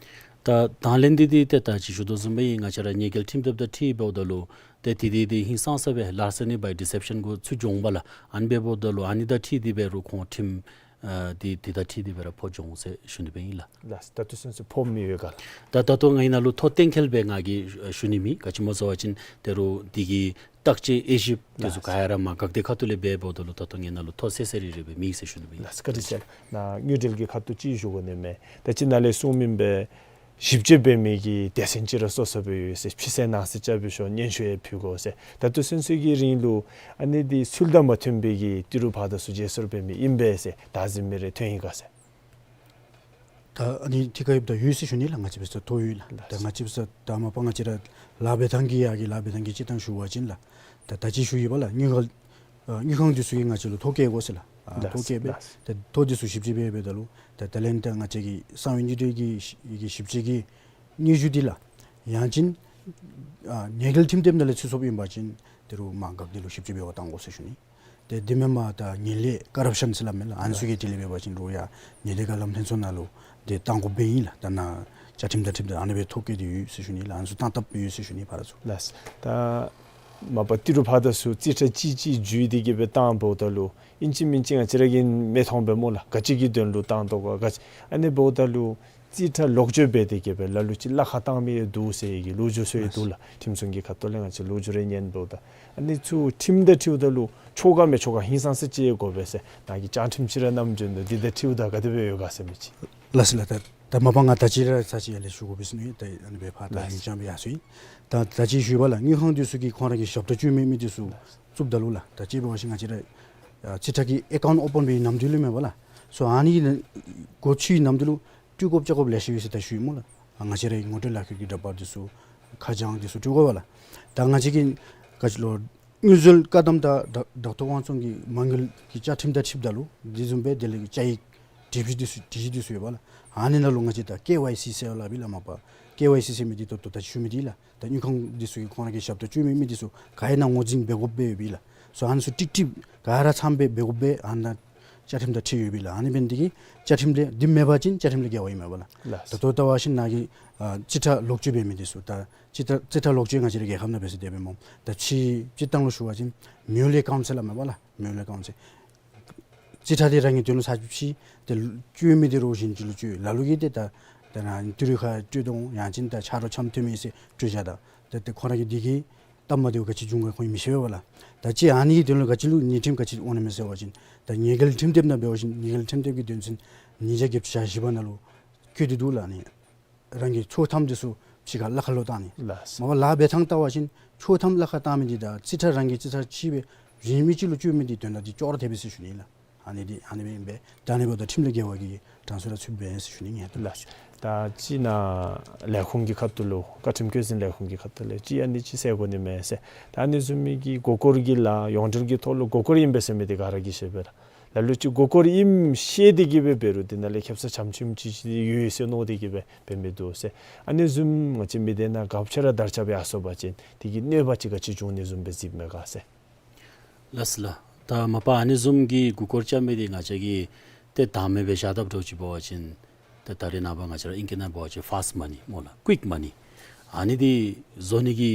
ད་དང་ལེན་འདི་འདི་ཏེ་ད་ཅི་ཞུ་དོ་བཟུམ་སྦེ་ང་བཅས་ར་ཉེས་འགེལ་ཁྲིམས་དེབ་དང་འཁྲིལ་འབདཝ་ད་ལུ་ཏེ་དེ་དེ་དེ་ཧིང་སངས་ས་སྦེ་ལཱར་སི་ནི་བའི་ཌི་སེབ་ཤཱན་གུ་ཚུད་འགྱོ་འོང་པ་ལགས། ཨ་ནི་འབདཝ་ད་ལུ་ཨ་ནི་དང་འཁྲིལ་ཏེ་འབད་རུང་ཁོང་ཁྲིམས་ཨ་འདི་འདི་དང་འཁྲིལ་ཏེ་སྦེ་ར་ཕོག་འགྱོ་འོང་ཟེར་ཞུ་ནི་སྦེ་ཨིན་ལགས། ལགས། ད་ལྟོ་ཚུན་ཚོད་ཕོག་མི་ཡོད་ག་ལགས། ད་ད་ལྟོ་ངེའི་ནང་ལུ་ཐོ་གཏན་འཁེལ་སྦེ་ང་གིས་ཞུ་ནི་མེད། ག་ཅི་སྨོ་ཟེར་བ་ཅིན་ཏེ་རུང་འདི་གི་བརྟག་དཔྱད་དབྱེ་ཞིབ་དེ་ཚུ་ག་ཡ་ར་མར་འགག་སྡེ་ཁ་ཐུག་ལས་འབད་འབདཝ་ད་ལུ་ད་ལྟོ་ངེའི་ནང་ལུ་ཐོ་གསལ་གསལ་རི་རི་སྦེ་མེད་ཟེར་ཞུ་ནི་སྦེ་ཨིན་ལགས། ལགས་སོ། བཀའ་དྲིན་ཆེ་ལགས། ནཱ་དངུལ་འབྲེལ་གྱི་ཁ་ཐུག་ཅིག་ཞུ་དགོ་ནི་མས། ད་ཅི་ནཱ་ལས་གསུངས་མི་སྦེ་ཞིབ་དཔྱད་འབད་མི་གི་སྡེ་ཚན་ཅིག་ར་གསོ་གསོ་སྦེ་ཡོད་ཟེར། ཕྱི་གསལ་ནང་གསལ་རྐྱབ་སྦེ་ཤོག་སྙན་ཞུ་ཡང་ཕུལ་དགོ་ཟེར། ད་ལྟོ་ཚུན་ཚོད་ཀྱི་རིང་ལུ་ཨ་ནི་འདི་ཚུལ་དང་མ་མཐུན་པའི་གི་ཏི་རུ་ཕར་དང་ཚུར་བརྗེ་སོར་འབད་མི་ཨིན་པས་ཟེར་བདག་འཛིན་མི་རེ་ཐོན་ཡི་ག་ཟེར། ད་ཨ་ནི་ཐད་ཀར་ཡོདཔ་ད་ཡོད་ཟེར་ཞུ་ནི་ལགས། ང་བཅས་འབད་སར་ཐོ་ཡོད་ལགས། ད་ང་བཅས་འབད་སར་ད་མ་པ་ང་བཅས་ར་ལཱ་འབད་ཐངས་ཀྱི་ཡ་གི་ལཱ་འབད་ཐངས་ཀྱི་སྤྱིར་བཏང་ཞུ་བ་ཅིན་ལགས། ད་ད་ཅི་ཞུ་ཡི་པ་ལགས། དངུལ་ཁང་ཨ་དངུལ་ཁང་འདི་ཚུ་གིས་ང་བཅས་ལུ་ཐོ་བཀོད་དགོ་ཟེར་ལགས། ཨ་ལགས་ཐོ་བཀོད་སྦེ་ལགས། ད་ཐོ་འདི་ཚུ་ཞིབ་དཔྱད་འབད་འབདཝ་ད་ལུ་ད་ད་ལན་ད་ང་བཅས་ཀྱི་གསང་བའི་དངུལ་འབྲེལ་གྱི་ཞིབ་དཔྱད་ཀྱི་སྙན་ཞུ་འདི་ལགས། ཡང་ཅིན་ཨ་ཉེས་འགེལ་ཁྲིམས་དེབ་ནང་ལས་ཚུད་སོངམ་ཨིན་པ་ཅིན་ཏེ་རུང་མར་འགག་སྡེ་ལུ་ཞིབ་དཔྱད་འབད་བར་གཏང་དགོ་ཟེར་ཞུ་ནི། ཏེ་དེ་མེན་པར་ད་ངན་ལྷད་ཀོ་རབ་ཤཱན་ཟེར་སླབ་མས་ལགས། ཨ་ནི་ཚུ་གི་དེ་ལས་འབད་བ་ཅིན་རུང་ཡང་ཉེས་དོན་ཁ་ལམ་ཐོན་ཚུགས་ནང་ལུ་ཏེ་གཏང་དགོཔ་སྦེ་ཨིན་ལགས། ད་ནཱ་བཅའ་ཁྲིམས་དང་འཁྲིལ་ཏེ་ཨ་ནི་སྦེ་ཐོ་བཀོད་དེ་ཡོད་ཟེར་ཞུ་ནི་ལགས། ཨ་ནི་ཚུ་གཏང་ཐབས་ཡོད་ཟེར་ཞུ་ནི་ཕར་ཚུར། ལགས། ད་མ་པ་ཏི་རུ་ཕར་དང་ཚུར་རྩིས་ཁྲ་གཅིག་གཅིག་བརྒྱུད་དེ་གིས་སྦེ་བཏངམ་ད་ལུ་ཨིན་ཅི་མིན་ཅི་ང་བཅས་ར་གིས་མི་མཐོང་པས་སྨོ་ལགས། ག་ཅི་གི་དོན་ལུ་བཏང་དོ་ག་ག་ཅི། ཨ་ནི་འབདཝ་ད་ལུ་རྩིས་ཁྲ་ལོག་སྤྱོད་འབད་དེ་གིས་སྦེ་ལ་ལུ་ཅིག་གླ་ཁར་བཏང་མི་ཡང་འདུག་ཟེར་གྱི་ལོ་རྒྱུས་ཚུ་ཡང་འདུག་ལགས། ཁྲིམས་སྲུང་གི་ཁ་ཐུག་ལས་ང་བཅས་ལོ་རྒྱུས་རེ་ཉན་འབདཝ་ད་ཨ་ནི་ཚུ་ཁྲིམས་དང་འཁྲིལཝ་ད་ལུ་ཆོག་ག་མི་ཆོག་ག་ཧིང་སངས་ས་ཅིག་དགོ་པས་ཟེར་ནཱ་གིས་བཅའ་ཁྲིམས་ཅིག་ར་བསྣམས་བྱོན་དོ། འདི་དང་འཁྲིལཝ་ད་ག་དེ་སྦེ་ཡོད་ག་ཟེར་མི་ཅིག། ལགས་སོ་ལགས། ད་ ད་མ་པ་ང་ད་ཅི་ར་ཚར་ཅིག་ཡར་ལས་ཞུ་དགོ་པས་ཟེར་ནི། ད་ཨ་ནི་སྦེ་ཕར་ད་ལགས། ཉིན་ཤང་སྦེ་ཡར་སོ་ཡི། ད་ད་ཅི་ཞུ་བ་ལགས། དངུལ་ཁང་འདི་ཚུ་གིས་ཁོང་ར་གི་ཞབས་ཏོག་སྤྱོད་མི་མི་འདི་ཚུ་བཙུགསཔ་ད་ལུ་ལགས། ད་ཅི་འབད་བ་ཅིན་ང་བཅས་ར་ཨ་རྩིས་ཁྲ་གི་ཨེ་ཀའུནཊ་ཨོ་པཱན་འབད་བའི་ནམ་དུས་ལུ་མེན་པ་ལགས། སོ་ཨ་ནི་གི་སྒོ་ཕྱེ་བའི་ནམ་དུས་ལུ་སྤྲོད་དགོཔ་རྐྱབ་དགོཔ་ལེ་ཤ་ཡོད་ཟེར་ད་ཞུ་ཡི་སྨོ་ལགས། ང་བཅས་རའི་ངོ་སྤྲོད་ལག་ཁྱེར་གྱི་འདྲ་པར་འདི་ཚུ་ཁ་བྱང་འདི་ཚུ་སྤྲོད་དགོ་པས་ལགས། ད་ང་བཅས་ཀྱི་ག་ཅི་ལོ་དངུལ་འཛོལ་བཀག་སྡོམ་དང་ཌོག་ཌོག་ཊར་དབང་ཚང་གི་མ་དངུལ་གྱི་བཅའ་ཁྲིམས་དང་འཁྲིལཝ་ད་ལུ་དེ་བཟུམ་སྦེ་དེ་ལས་བཅའ་ཡིག་སྒྲིག་གཞི་འདི་ཚུ་སྒྲིག་གཞི་འདི་ཚུ་ཡོད་པས་ལགས། ཨ་ནི་ནང་ལུ་ང་བཅས་ད་ཀེ་ཝའི་སི་ཟེར་སླབ་ཨིན་ལགས། མ་པ་ཀེ་ཝའི་སི་ཟེར་མི་འདི་ད་ལྟོ་ད་ཞུ་མི་འདི་ལགས། ད་དངུལ་ཁང་འདི་ཚུ་གིས་ཁོང་ར་གི་ཞབས་ཏོག་སྤྱོད་མི་མི་འདི་ཚུ་ག་ཡོད་ན་ངོས་འཛིན་འབད་དགོཔ་སྦེ་ཡོད་པས་ལགས། སོ་ཨ་ནི་ཚུ་ཀྲིག་ཀྲི་ག་ར་ཚངམ་སྦེ་འབད་དགོཔ་སྦེ་ཨ་ནཱ་བཅའ་ཁྲིམས་དང་འཁྲིལ་ཡོད་པས་ལགས། ཨ་ནི་འབད་ནི་འདི་གིས་བཅའ་ཁྲིམས་ལས་འདི་མེད་པ་ཅིན་བཅའ་ཁྲིམས་ལས་འགལ་བ་ཨིན་མས་པ་ལགས། ལགས། ད་ལྟོ་ལྟ་བ་ཅིན་ནཱ་གི་ཨ་རྩིས་ཁྲ་ལོག་སྤྱོད་འབད་མི་འདི་ཚུ་ད་རྩིས་ཁྲ་རྩིས་ཁྲ་ལོག་སྤྱོད་ང་བཅས་རའི་རྒྱལ་ཁབ་ནང་འབད་ཟེར་དེ་སྦེ་སྨོ། ད་ཕྱི་སྤྱིར་བཏང་ལུ་ཞུ་བ་ཅིན་མེ་ནུ་ཨལ་ཨེ་ཀའུནཊ་ཟེར་སླབ་མས་པ་ལགས། མེ་ནུ་ཨལ་ཨེ་ཀའུནཊ་ཟེར། རྩིས་ཁྲ་འདི་རང་གི་དོན་ལུ་ཚར་ཕྱིས་ཏེ་སྤྱོད་མི་འདི་རོགས་གཞན་ཅིག་ལུ་སྤྱོད། ལ་ལུ་གིས་ཏེ་ད་ད་ནཱ་ཏི་རུ་ཁར་སྤྲོད་དོ་ཡང་ཅིན་ད་ཆ་རོགས་འཆམ་མཐུན་མི་ཟེར་སྤྲོད་བཞག་ད། ཏེ་ཏེ་ཁོང་ར་གི་འདི་གིས་སྟབས་མ་བདེཝ་ག་ཅི་འབྱུང་ག་ཁོང་གིས་མི་ཤེས་པས་པ་ལགས། ད་ཅི་ཨ་ནི་གི་དོན་ལུ་ག་ཅི་ལུ་ཉེས་ཁྲིམས་ག་ཅི་འོང་ནི་མས་ཟེར་བ་ཅིན་ད་ཉེས་འགེལ་ཁྲིམས་དེབ་ནང་འབད་བ་ཅིན་ཉེས་འགེལ་ཁྲིམས་དེབ་ཀྱི་དོན་ཚན་ཉིས་བརྒྱ་བརྒྱད་ཅུ་གྱ་བཞི་པ་ནང་ལུ་བཀོད་དེ་འདུག་ལགས། ཨ་ནི་རང་གི་ཆོག་ཐམ་འདི་ཚུ་ཕྱི་ཁར་ལཱ་ཁག་ལུ་བཏང་ནི། ལགས། མ་པ་ལཱ་འབད་ཐངས་བལྟ་བ་ཅིན་ཆོག་ཐམ་ལཱ་ཁག་བཏང་མི་འདི་དང་རྩིས་ཁྲ་རང་གི་རྩིས་ཁྲ་ཕྱིས་སྦེ་གཞན་མི་ཅིག་ལུ་སྤྱོད་མི་འདི་དོན་དག་འདི་ཅོག་ར་འཐད་པས་ཟེར་ཞུ་ནི་ལགས། ཨ་ནི་འདི་ཨ་ནི་སྦེ་ཨིན་པས། ད་ཨ་ནི་འབདཝ་ད་ཁྲིམས་ལས་འགལ་བ་གི་གྲངས་སུ་ར་ཚུདཔ་མས་ཟེར་ཞུ་ནི་ཨིན། ལགས། ད་ཅི་ནཱ་ལས་ཁུངས་ཀྱི་ཁ་ཐུག་ལུ་བཀའ་ཁྲིམས་བཀོད་འཛིན་ལས་ཁུངས་ཀྱི་ཁ་ཐུག་ལས་ཅིག་ཨ་ནི་ཅིག་ཟེར་དགོ་ནི་མས་ཟེར། ད་ཨ་ནི་བཟུམ་མའི་གི་མགུ་སྐོར་གྱི་ལཱ་ཡོངས་འབྲེལ་གྱི་ཐོག་ལུ་མགུ་སྐོར་ཨིན་པས་ཟེར་མི་འདི་ག་ར་གིས་ཤེས་པས་ལགས། ལ་ལུ་ཅིག་མགུ་སྐོར་ཨིནམ་ཤེས་ཏེ་གིས་སྦེ་འབད་རུང་འདི་ནང་ལས་ཁེབ་ས་ཆམ་ཆིམ་ཅིག་ཅིག་ཡོད་ཟེར་མནོ་སྟེ་གིས་སྦེ་འབད་མི་འདུག་ཟེར། ཨ་ནི་བཟུམ་ང་བཅས་མི་སྡེ་ནང་ག་ཅི་ར་དར་ཁྱབ་སྦེ་ཡར་སོང་པ་ཅིན་དེ་གིས་གནོད་པ་ཅིག་ག་ཅི་འབྱུང་ནི་བཟུམ་སྦེ་གཟིགསཔ་མས་ག་ཟེར། ལགས་སོ་ལགས། ད་མ་པ་ཨ་ནི་བཟུམ་གྱི་མགུ་སྐོར་རྐྱབ་མི་འདི་ང་བཅས་ཀྱིས་ཏེ་བདག་མེད་སྦེ་བཞག་དཔ་འདྲཝ་ཅིག་འབད་བ་ཅིན་ཏེ་ད་རེས་ནངས་པ་ང་བཅས་ར་ཨིང་སྐད་ནང་འབད་བ་ཅིན་ཕཱསཊ་མ་ནི་སྨོ་ལགས། ཀུའིཀ་མ་ནི། ཨ་ནི་འདི་བཟོ་ནི་གི་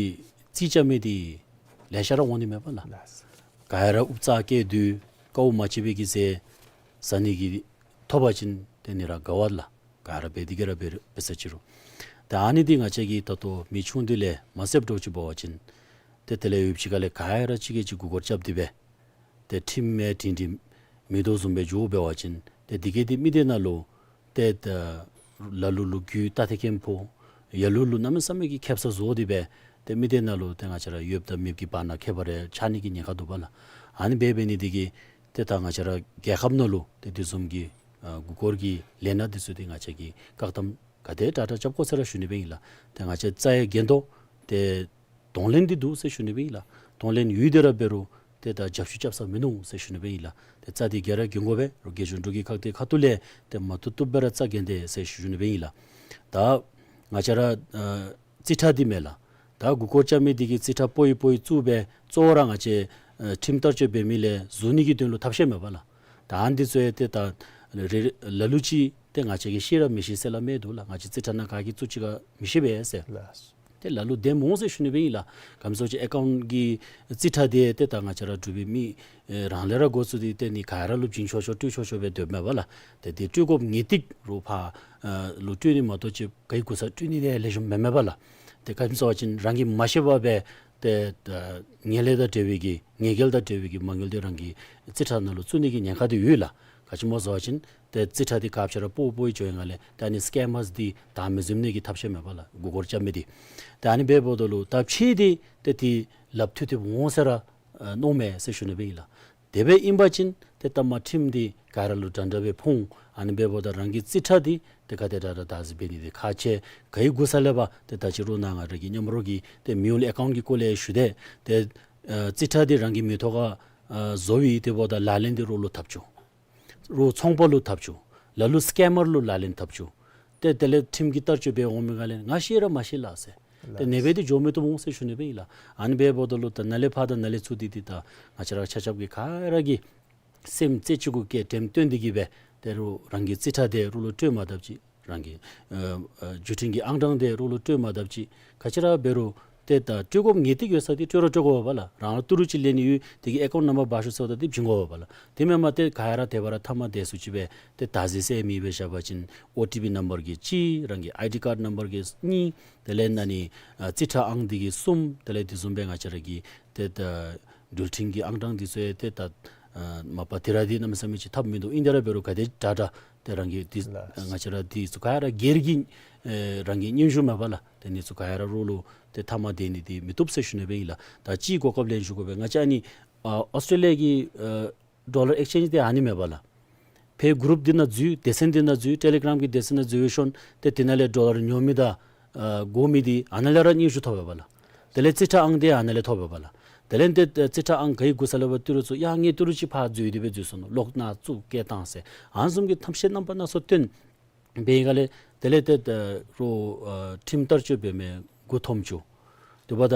རྩིས་རྐྱབ་མི་འདི་ལེ་ཤ་ར་འོང་ནི་མས་པ་ལགས། ལགས། ག་ར་ཨུབ་ཙ་བཀལ་དོ་དཀའཝ་མ་སྤྱད་པའི་གི་ཟས་ཟ་ནི་གི་ཐོབ་པ་ཅིན་ཏེ་ནི་ར་དགའ་བས་ལགས། ག་ར་འབད་དེ་གིས་ར་འབད་འབད་ས་ཅིག་རུང་། ད་ཨ་ནི་འདི་ང་བཅས་ཀྱིས་ད་ལྟོ་མི་ཆུང་དུས་ལས་མ་བསླབ་འདྲཝ་ཅིག་འབད་བ་ཅིན་ཏེ་དེ་ལས་ཡུདཔ་ཅིག་ཁ་ལས་ག་ར་གཅིག་གིས་གཅིག་མགུ་སྐོར་རྐྱབ་སྟེ་སྦེ་ཏེ་ཁྲིམས་མེད་དྲིན་དྲི་མེད་དོ་བཟུམ་སྦེ་འགྱོ་འབད་བ་ཅིན་ཏེ་དེ་གིས་ཏེ་མི་སྡེ་ནང་ལུ་ཏེ་ད་ལ་ལུ་ལུ་རྒྱུ་ད་ཏེ་ཁེམ་ཕོ་ཡ་ལུ་ལུ་གནམ་མེད་ས་མེད་ཀྱི་ཁེབ་ས་བཟོ་སྟེ་སྦེ་ཏེ་མི་སྡེ་ནང་ལུ་ཏེ་ང་བཅས་ར་ཡོདཔ་དང་མེདཔ་གི་བར་ན་ཁྱད་པར་རེ་ཆགས་ནི་གི་ཉེན་ཁ་འདུག་པ་ལགས། ཨ་ནི་སྦེ་འབད་ནི་འདི་གིས་ཏེ་ད་ང་བཅས་ར་རྒྱལ་ཁབ་ནང་ལུ་ཏེ་དེ་བཟུམ་གྱི་ཨ་མགུ་སྐོར་གྱི་ལས་སྣ་འདི་ཚུ་འདི་ང་བཅས་ཀྱིས་བཀག་སྡོམ་ག་དེ་དྲག་དྲག་རྐྱབ་དགོ་ཟེར་ར་ཞུ་ནི་སྦེ་ཨིན་ལགས། ཏེ་ང་བཅས་རྩ་ཡི་འགན་ཐོག་ཏེ་གདོང་ལེན་འདི་འདུག་ཟེར་ཞུ་ནི་སྦེ་ཨིན་ལགས། གདོང་ལེན་ཡོད་དེ་ར་འབད་རུང་ཏེ་ད་རྒྱབ་བཤུད་རྐྱབ་ས་མིན་ནུག་ཟེར་ཞུ་ནི་སྦེ་ཨིན་ལགས། ཏེ་རྩ་འདི་ག་ར་འགེངས་དགོ་པས། རོགས་རྒྱལ་གཞུང་འབྲུག་གི་ཁག་དེ་ཁ་ཐུག་ལས་ཏེ་མ་བཏུབ་བཏུབ་སྦེ་ར་རྩ་འགེངས་ཏེ་ཟེར་ཞུ་ནི་སྦེ་ཨིན་ལགས། ད་ང་བཅས་ར་ཨ་རྩིས་ཁྲ་འདི་མས་ལགས། ད་མགུ་སྐོར་རྐྱབ་མི་འདི་གིས་རྩིས་ཁྲ་སྤོ་ཡི་སྤོ་ཡི་བཙུགས་སྦེ་གཙོ་བོ་ར་ང་བཅས་ཨ་ཁྲིམས་བསྟར་སྤྱོད་འབད་མི་ལས་ཟུར་ནི་གི་དོན་ལུ་ཐབས་ཤེས་མས་པ་ལགས། ད་ཨ་ནི་འདི་ཚུ་ཡང་ཏེ་ད་རེ་རེ་ལ་ལུ་ཅིག་ཏེ་ང་བཅས་ཀྱིས་ཤེས་ར་མི་ཤེས་ཟེར་སླབ་མི་འདུག་ལགས། ང་བཅས་རྩིས་ཁྲ་ནང་ག་གིས་བཙུགས་ཅི་ག་མི་ཤེས་པས་ཟེར། ལགས། ཏེ་ལ་ལུ་བདེནམ་འོང་ཟེར་ཞུ་ནི་སྦེ་ཨིན་ལགས། ག་ཅི་སྨོ་ཟེར་བ་ཅིན་ཨེ་ཀའུནཊ་གི་རྩིས་ཁྲ་འདི་ཏེ་ད་ང་བཅས་ར་འབྲུག་པའི་མི་ཨེ་རང་ལས་ར་འགོ་བཙུགས་ཏེ་ཏེ་ནི་ག་ར་ལུ་བྱིན་ཆོག་ཆོག་སྤྲོད་ཆོག་ཆོག་སྦེ་སྡོདཔ་མས་པ་ལགས། ཏེ་དེ་སྤྲོད་དགོཔ་ངེས་ཏིག་རོགས་ཕར་ཨ་ལུ་སྤྲོད་ནི་མ་གཏོགས་ཅིག་ག་གི་གུ་ས་སྤྲོད་ནི་དེ་ལེགས་ཤོམ་མེན་མས་པ་ལགས། ཏེ་ག་ཅི་སྨོ་ཟེར་བ་ཅིན་རང་གིས་མ་ཤེས་པར་སྦེ་ཏེ་ཨ་ཉེས་ལས་དང་འབྲེལ་བའི་གི་ཉེས་འགེལ་དང་འབྲེལ་བའི་གི་མ་དངུལ་འདི་རང་གི་རྩིས་ཁྲ་ནང་ལུ་བཙུགས་ནི་གི་ཉེན་ཁ་འདི་ཡོད་ལགས། ག་ཅི་སྨོ་ཟེར་བ་ཅིན་ཏེ་རྩིས་ཁྲ་འདི་ག་ཅི་ར་སྤོ་སྤོ་ཡི་འགྱོ་ཡི་ནང་ལས་ད་ཨ་ནི་སི་ཀེམ་མརས་འདི་བདག་མེད་བཟོ་ནི་གི་ཐབས་ཤེས་མས་པ་ལགས། མགུ་སྐོར་རྐྱབ་མི་འདི། ད་ཨ་ནི་འབདཝ་ད་ལུ་ད་ཕྱིས་འདི་ཏེ་དེ་ལགཔ་མཐུད་དེ་འོང་ཟེར་ར་ཨ་མནོཝ་མས་ཟེར་ཞུ་ནི་སྦེ་ཨིན་ལགས། དེ་སྦེ་ཨིན་པ་ཅིན་ཏེ་ད་མ་ཁྲིམས་འདི་ག་ར་ལུ་འདྲ་འདྲ་སྦེ་ཕོག་འོང་། ཨ་ནི་འབདཝ་ད་རང་གི་རྩིས་ཁྲ་འདི་ཏེ་ག་དེ་དྲག་དྲག་བདག་འཛིན་འབད་ནི་འདི་ཁག་ཆེ། ག་གི་གུ་ས་ལས་ཕར་ཏེ་ད་ཅི་རུང་ནཱ་ང་ར་གི་མཉམ་རོགས་ཀྱི་ཏེ་མེ་ནུ་ཨལ་ཨེ་ཀའུནཊ་གི་སྐོར་ལས་ཞུ་དེས། ཏེ་ཨ་རྩིས་ཁྲ་འདི་རང་གི་མིང་ཐོག་ཁར་ཨ་བཟོ་བའི་དེ་འབདཝ་ད་ལག་ལེན་འདི་རོགས་ལུ་འཐབ་བཅུག། རོགས་ཚོང་པ་ལུ་འཐབ་བཅུག། ལ་ལུ་སི་ཀེམ་མར་ལུ་ལག་ལེན་འཐབ་བཅུག། ཏེ་དེ་ལས་ཁྲིམས་ཀྱི་བསྟར་སྤྱོད་འབད་འོང་མི་ནང་ལས་ང་ཤེས་ར་མ་ཤེས་ལགས་ཟེར། ཏེ་ཨ་ནེ་སྦེ་འདི་འགྱོ་མི་བཏུབ་འོང་ཟེར་ཞུ་ནི་སྦེ་ཨིན་ལགས། ཨ་ནི་འབདཝ་ད་ལུ་ད་ནཱ་ལས་ཕར་དང་ནཱ་ལས་ཚུར་འདི་འདི་ད་ང་བཅས་ར་ཆ་ཁྱབ་ཀྱིས་ག་ར་གིས་སེམས་རྩེ་གཅིག་གུ་བསྐྱེད་དྲནམ་བཏོན་ཏེ་གིས་སྦེ་ཏེ་རོགས་རང་གི་རྩིས་ཁྲ་འདི་རོགས་ལུ་སྤྲོད་མ་བཏུབ་ཅིག། རང་གི་ཨ་ཨ་བརྒྱུད་འཕྲིན་གྱི་ཨང་གྲངས་འདི་རོགས་ལུ་སྤྲོད་མ་བཏུབ་ཅིག། ག་ཅི་ར་འབད་རུང་ཏེ་ད་སྤྲོད་དགོཔ་ངེས་ཏིག་ཡོད་ས་འདི་སྤྲོད་ར་སྤྲོད་དགོ་པས་ལགས། རང་ལུ་ཏི་རུ་ཅིག་ལེན་ནི་ཡོད་དེ་གི་ཨེ་ཀའུནཊ་ནམ་བར་འབག་ཤོག་ཟེརཝ་ད་འདི་བྱིན་དགོ་པས་ལགས། དེ་མེན་པར་ཏེ་ག་ར་དེ་བར་མཐའ་མ་དེ་ཚུ་ཅིག་སྦེ་ཏེ་བདག་འཛིན་ཟེར་མི་སྦེ་བཞག་པ་ཅིན་ཨོ་ཊི་པི་ནམ་བར་གི་གཅིག། རང་གི་ཨའི་ཌི་ཀཱཌ་ནམ་བར་གི་གཉིས། དེ་ལས་ཨ་ནི་ཨ་རྩིས་ཁྲ་ཨང་འདི་གི་གསུམ། དེ་ལས་དེ་བཟུམ་སྦེ་ང་བཅས་ར་གི་ཏེ་ད་འགྲུལ་འཕྲིན་གྱི་ཨང་གྲངས་འདི་ཚུ་ཡང་ཏེ་ད་ཨ་མ་པ་དེ་ར་འདི་གནམ་མེད་ས་མེད་ཅིག་ཐབས་མིན་འདུག། ཨིན་དེ་ར་འབད་རུང་ག་དེ་དྲག་དྲག་ ཏེ་རང་གི་འདི་ལགས། ང་བཅས་ར་འདི་ཚུ་ག་ར་སྒེར་གྱི་ཨེ་རང་གི་སྙན་ཞུ་མེད་པ་ལགས། ཏེ་ཨ་ནི་ཚུ་ག་ར་རོགས་ལུ་ཏེ་མཐའ་མ་སྡོད་ནི་འདི་མི་བཏུབ་ཟེར་ཞུ་ནི་སྦེ་ཨིན་ལགས། ད་ཅིག་གོ་སྐབས་ལེན་ཞུ་དགོ་པས། ང་བཅས་ཨ་ནི་ཨ་ཨོསི་ཊྲེ་ལི་ཡ་གི་ཨ་ཌོ་ལར་ཨེགསི་ཅེནཇ་འདི་ཨ་ནི་མེད་པ་ལགས། ཕར་གུ་རུབ་འདི་ནང་འཛུལ། སྡེ་ཚན་འདི་ནང་འཛུལ། ཊེ་ལི་གྲམ་གྱི་སྡེ་ཚན་ནང་འཛུལ་ཞིནམ་ཏེ་དེ་ནང་ལས་ཌོ་ལར་ཉོ་མི་དང་ཨ་དགོ་མི་འདི་ཨ་ནཱ་ལས་ར་སྙན་ཞུ་ཐོབ་པས་ལགས། དེ་ལས་རྩིས་ཁྲ་ཨང་འདི་ཨ་ནཱ་ལས་ཐོབ་པས་ལགས། དེ་ལས་ཏེ་རྩིས་ཁྲ་ཨང་ག་ཡི་དགོ་ས་ལས་འབད་ཏི་རུ་ཚུ་ཡང་ངེའི་ཏི་རུ་ཅིག་ཕར་འཛུལ་ཏེ་སྦེ་འཛུལ་སོང་ནུག། ལོག་ནཱ་བཙུགས་བསྐྱལ་བཏང་ཟེར་ཨ་ནི་བཟུམ་གྱི་ཐམས་ཅད་རྣམ་པ་སྣ་ཚོགས་སྟོན་སྦེ་ཡི་ག་ལས་དེ་ལས་ཏེ་ཨ་རོགས་ཨ་ཁྲིམས་བསྟར་སྤྱོད་འབད་མི་མགུ་འཐོམ་བཅུག། དེ་འབདཝ་ད་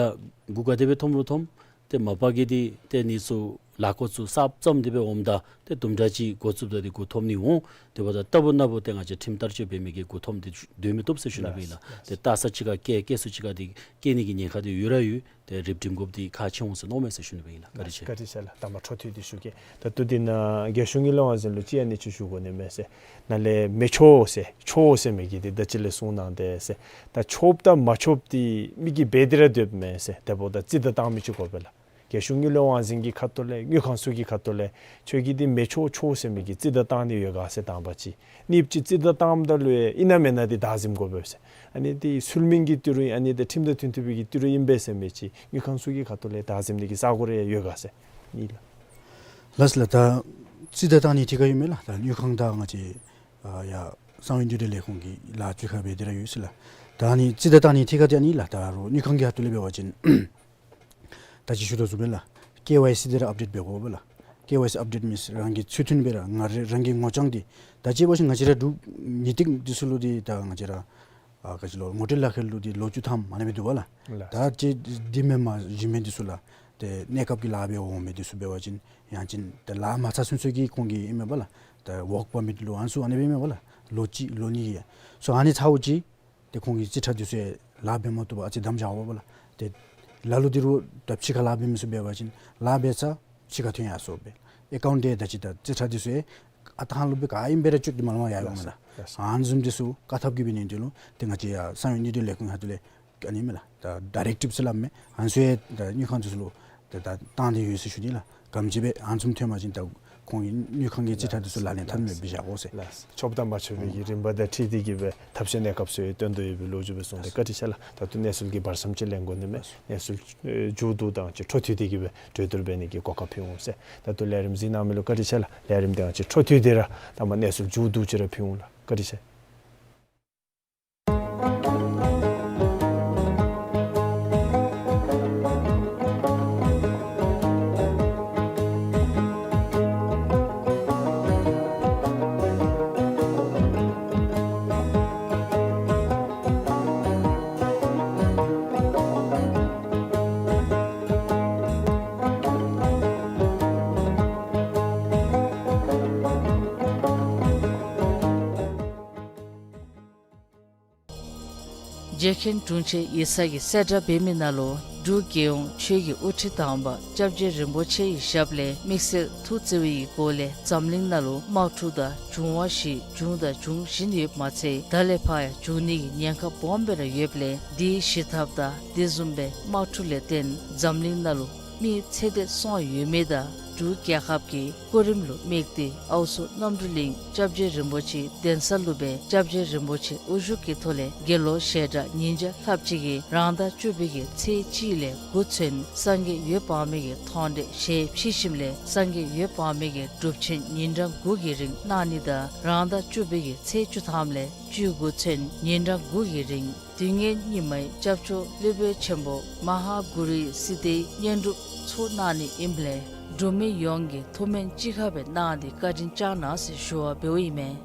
མགུ་ག་དེ་སྦེ་འཐོམ་རུང་འཐོམ། ཏེ་མ་པ་གི་འདི་ཏེ་ཨ་ནི་ཚུ་ལཱ་འགོ་ཚུ་གསརཔ་བརྩམས་ཏེ་སྦེ་འོངམ་ད་ཏེ་དུམ་གྲ་ཅིག་འགོ་བཙུགསཔ་ད་འདི་མགུ་འཐོམ་ནི་འོང་། དེ་འབདཝ་ད་རྟག་བུ་ནམ་བུ་ཏེ་ང་བཅས་ཁྲིམས་བསྟར་སྤྱོད་འབད་མི་གི་མགུ་འཐོམ་འདི་སྡོད་མི་བཏུབ་ཟེར་ཞུ་ནི་སྦེ་ཨིན་ལགས། ལགས། ཏེ་ལྟ་ས་ཅིག་ཁར་བསྐྱལ་བསྐྱལ་ས་ཅིག་ཁར་འདི་བསྐྱལ་ནི་གི་ཉེན་ཁ་འདི་ཡོད་ར་ཡོད། ཏེ་རིམ་གྲོ་འགོ་འདི་ཁག་ཆེ་འོང་ཟེར་མནོཝ་མས་ཟེར་ཞུ་ནི་སྦེ་ཨིན་ལགས། བཀའ་དྲིན་ཆེ། བཀའ་དྲིན་ཆེ་ལགས། ད་མ་འཕྲོ་མཐུད་དེ་ཞུ་གེ། ད་ལྟོ་འདི་ནང་རྒྱལ་གཞུང་གི་བློན་ངག་འཛིན་ལུ་ཅིག་ཨ་ནི་ཅིག་ཞུ་དགོ་ནི་མས་ཟེར། ནཱ་ལས་མི་ཆོག་ཟེར་ཆོག་ཟེར་མི་གི་འདི་ད་ཅི་ལས་གསུངས་གནང་དེས་ཟེར། ད་ཆོགཔ་དང་མ་ཆོགཔ་འདི་མི་གིས་འབད་དེ་ར་སྡོདཔ་མས་ཟེར། དེ་འབདཝ་ད་རྩིས་བདའ་བཏང་མི་ཅིག་དགོ་པས་ལགས། རྒྱལ་གཞུང་གི་བློན་ངག་འཛིན་གྱི་ཁ་ཐུག་ལས་དངུལ་ཁང་ཚུ་གི་ཁ་ཐུག་ལས་ཁྱོད་ཀྱིས་འདི་མི་ཆོག་ཆོག་ཟེར་མི་གི་རྩིས་བདའ་བཏང་ནི་ཡོད་ག་ཟེར་དང་པ་ཅིག། གཉིས་པ་ཅིག་རྩིས་བདའ་བཏངམ་ད་ལུ་ཨིན་ན་མེན་ན་འདི་བདའ་ཟུན་དགོ་པས་ཟེར། ཨ་ནི་འདི་ཚུལ་མིན་གྱི་ཏི་རུ་ཨིན་ཨ་ནི་འདི་ཁྲིམས་དང་མཐུན་ཐུབ་པའི་གི་ཏི་རུ་ཨིན་པས་ཟེར་མི་ཅིག་དངུལ་ཁང་ཚུ་གི་ཁ་ཐུག་ལས་བདའ་ཟུན་ནི་གི་ས་གོ་རེ་ཡོད་ག་ཟེར། ཨིན་ལགས། ལགས་ལགས། ད་རྩིས་བདའ་བཏང་ནི་ཐད་ཁར་ཡོད་མེད་ལགས། ད་དངུལ་ཁང་དང་ང་བཅས་ཨ་ཡར་གསང་བའི་འདུས་སྡེ་ལས་ཁུངས་ཀྱི་ལཱ་ཅིག་ཁར་འབད་དེ་ར་ཡོད་ཟེར་ལགས། ད་ཨ་ནི་རྩིས་བདའ་བཏང་ནི་ཐད་ཁར་འདི་ཨ་ནི་ལགས། ད་རོགས་དངུལ་ཁང་གི་ཁ་ཐུག་ལས་འབད་བ་ཅིན་ད་ཅི་ཞུ་དོ་བཟུམ་སྦེ་ལགས། ཀེ་ཝའི་སི་འདི་ར་ཨཔ་ཌེཊ་འབད་དགོ་པས་ལགས། ཀེ་ཝའི་སི་ཨཔ་ཌེཊ་མིནསི་རང་གི་ཚུལ་མཐུན་སྦེ་ར་ང་ར་རང་གི་ངོ་རྐྱང་འདི་ད་ཅི་འབད་བ་ཅིན་ང་བཅས་ར་འབྲུག་ཉིས་སྟེང་འདི་ཚུ་ལུ་འདི་ད་ང་བཅས་ར་ཨ་ག་ཅི་ལོ་ངོ་སྤྲོད་ལཱ་ཁག་ལུ་འདི་ལོ་བཅུ་ཐམ་ཨ་ནི་སྦེ་འདུག་པ་ལགས། ལགས། ད་ཅི་འདི་མེན་པར་གཞན་མི་འདི་ཚུ་ལགས། ཏེ་གནས་སྐབས་ཀྱི་ལཱ་འབད་འོང་མི་འདི་ཚུ་འབད་བ་ཅིན་ཡང་ཅིན་ཏེ་ལཱ་མ་ཚར་ཚུན་ཚོད་ཀྱི་ཁོང་གི་ཨིན་མས་པ་ལགས། ཏེ་ཝོརཀ་པར་མིཊ་ལུ་ཨ་ནི་ཚུ་ཨ་ནི་སྦེ་ཨིན་མས་པ་ལགས། ལོ་གཅིག་ལོ་གཉིས་ཀྱི་སོ་ཨ་ནི་ཚརཝ་ཅིག་ཏེ་ཁོང་གི་རྩིས་ཁྲ་འདི་ཚུ་ལཱ་འབད་མ་བཏུབ་པར་ཨ་ཙི་བསྡམས་བཞག་པ་ལགས། ཏེ་ལ་ལུ་འདི་རུ་ད་ཕྱི་ཁར་ལཱ་འབད་མི་ཚུ་འབད་བ་ཅིན་ལཱ་འབད་ཚར་ཕྱི་ཁར་ཐོན་ཡར་སོང་སྦེ་ཨེ་ཀའུནཊ་འདི་ད་ཅི་ད་རྩིས་ཁྲ་འདི་ཚུ་ཨ་ཐང་ལུ་སྦེ་ག་ཨིནམ་སྦེ་ར་བཅུག་སྟེ་མ་ལང་ཡར་འོང་མས་ལགས། ལགས་སོ། ཨ་ནི་བཟུམ་འདི་ཚུ་བཀག་ཐབས་ཀྱི་འབད་ནི་འདི་ལུ་ཏེ་ང་བཅས་ཡར་གསང་བའི་འདུས་སྡེ་ལས་ཁུངས་ཁ་ཐུག་ལས་ཨ་ནི་མས་ལགས། ད་ཌའི་རེག་ཊིབ་ཟེར་སླབ་མས། ཨ་ནི་ཚུ་ཡང་ད་དངུལ་ཁང་འདི་ཚུ་ལུ་ད་ད་བཏང་སྟེ་ཡོད་ཟེར་ཞུ་ནི་ལགས། ག་དེམ་ཅིག་སྦེ་ཨ་ནི་བཟུམ་ཐོན་པ་ཅིན་ད་ཁོང་གི་དངུལ་ཁང་གི་རྩིས་ཁྲ་འདི་ཚུ་ལག་ལེན་འཐབ་མི་སྦེ་བཞག་དགོ་ཟེར། ལགས། ཆོགཔ་དང་མ་ཆོག་པའི་གི་རིམ་པ་དང་འཁྲིལ་ཏེ་གི་སྦེ་ཐབས་ཤེས་གནས་སྐབས་སུ་ཡང་སྟོན་དོ་ཡོད་པའི་ལོ་རྒྱུས་སྦེ་གསུངས་ཏེ་བཀའ་དྲིན་ཆེ་ལགས། ད་ལྟོ་གནས་ཚུལ་གྱི་བར་མཚམས་ཅིག་ལེན་དགོ་ནི་མས། གནས་ཚུལ་ཨེ་མཇུག་བསྡུ་དང་ཅིག་འཕྲོ་མཐུད་དེ་གི་སྦེ་གྲོས་བསྡུར་འབད་ནི་གི་གོ་སྐབས་ཕུལ་འོང་ཟེར། ད་ལྟོ་ལས་རིམ་གཟིགས་གནང་མི་ལུ་བཀའ་དྲིན་ཆེ་ལགས། ལས་རིམ་འདི་ཡང་ཅིག་འཕྲོ་མཐུད་དེ་ར་ད་མ་གནས་ཚུལ་མཇུག་བསྡུ་ཅིག་ར་ཕུལ་འོང་ལགས། བཀའ་དྲིན་ཆེ། རྗེ་མཁན་དྲུང་ཆེན་ཡིག་ཚང་གིས་གསལ་བསྒྲགས་འབད་མི་ནང་ལུ་འབྲུག་རྒྱལ་ཡོངས་ཆོས་ཀྱི་དབུ་ཁྲིད་དམ་པ་སྐྱབས་རྗེ་རིན་པོ་ཆེ་ཡི་ཞབས་ལས་དམིགས་བསལ་ཐུགས་བརྩེ་བའི་སྒོ་ལས་འཛམ་གླིང་ནང་ལུ་དམག་འཁྲུག་དང་འབྱུང་བ་བཞི་བྱུང་དང་འབྱུང་བཞིན་ཡོདཔ་མ་ཚད་ད་ལས་ཕར་ཡང་འབྱུང་ནི་གི་ཉེན་ཁ་སྦོམ་སྦེ་ར་ཡོདཔ་ལས་འདི་ཞི་ཐབས་དང་དེ་བཟུམ་སྦེ་དམག་འཁྲུག་ལས་བརྟེན་འཛམ་གླིང་ནང་ལུ་མི་ཚེ་འདས་སོང་ཡོད་མི་དང་འབྲུག་རྒྱལ་ཁབ་ཀྱི་སྐུ་རིམ་ལུ་དམིགས་ཏེ་ཨའུ་མཚོ་རྣམ་གྲོལ་གླིང་སྐྱབས་རྗེ་རིན་པོ་ཆེའི་གདན་ས་ལུ་སྦེ་སྐྱབས་རྗེ་རིན་པོ་ཆེ་དབུ་བཞུགས་ཀྱི་ཐོག་ལས་དགེ་སློང་ཞལ་གྲངས་ཉིས་བརྒྱ་ལྷགཔ་ཅིག་གིས་རང་ཟླ་བཅུ་པའི་གི་ཚེས་གཅིག་ལས་དགུ་ཚུན་སངས་རྒྱས་འོད་དཔག་མེད་ཀྱི་མཐོང་གྲོལ་ཞལ་ཕྱེ་ཞིནམ་ལས་སངས་རྒྱས་འོད་དཔག་མེད་ཀྱི་སྒྲུབ་ཆེན་ཉིན་གྲངས་དགུ་གི་རིང་གནང་ནི་དང་རང་ཟླ་བཅུ་པའི་གི་ཚེས་བཅུ་ཐམ་ལས་བཅུ་དགུ་ཚུན་ཉིན་གྲངས་དགུ་གི་རིང་དུས་ངན་སྙིགས་མའི་སྐྱབས་མཆོག་སློབ་དཔོན་ཆེན་པོ་མ་ཧཱ་གུ་རུའི་སྲིད་དེའི་བསྙེན་སྒྲུབ་ཚོགས་གནང་ནི་ཨིནམ་ལས་འབྲུག་མི་ཡོངས་ཀྱིས་ཐུགས་སྨོན་གཅིག་ཁར་སྦེ་གནང་སྟེ་བཀའ་དྲིན་བསྐྱང་གནང་ཟེར་ཞུ་བ་འབདཝ་ཨིན་མས།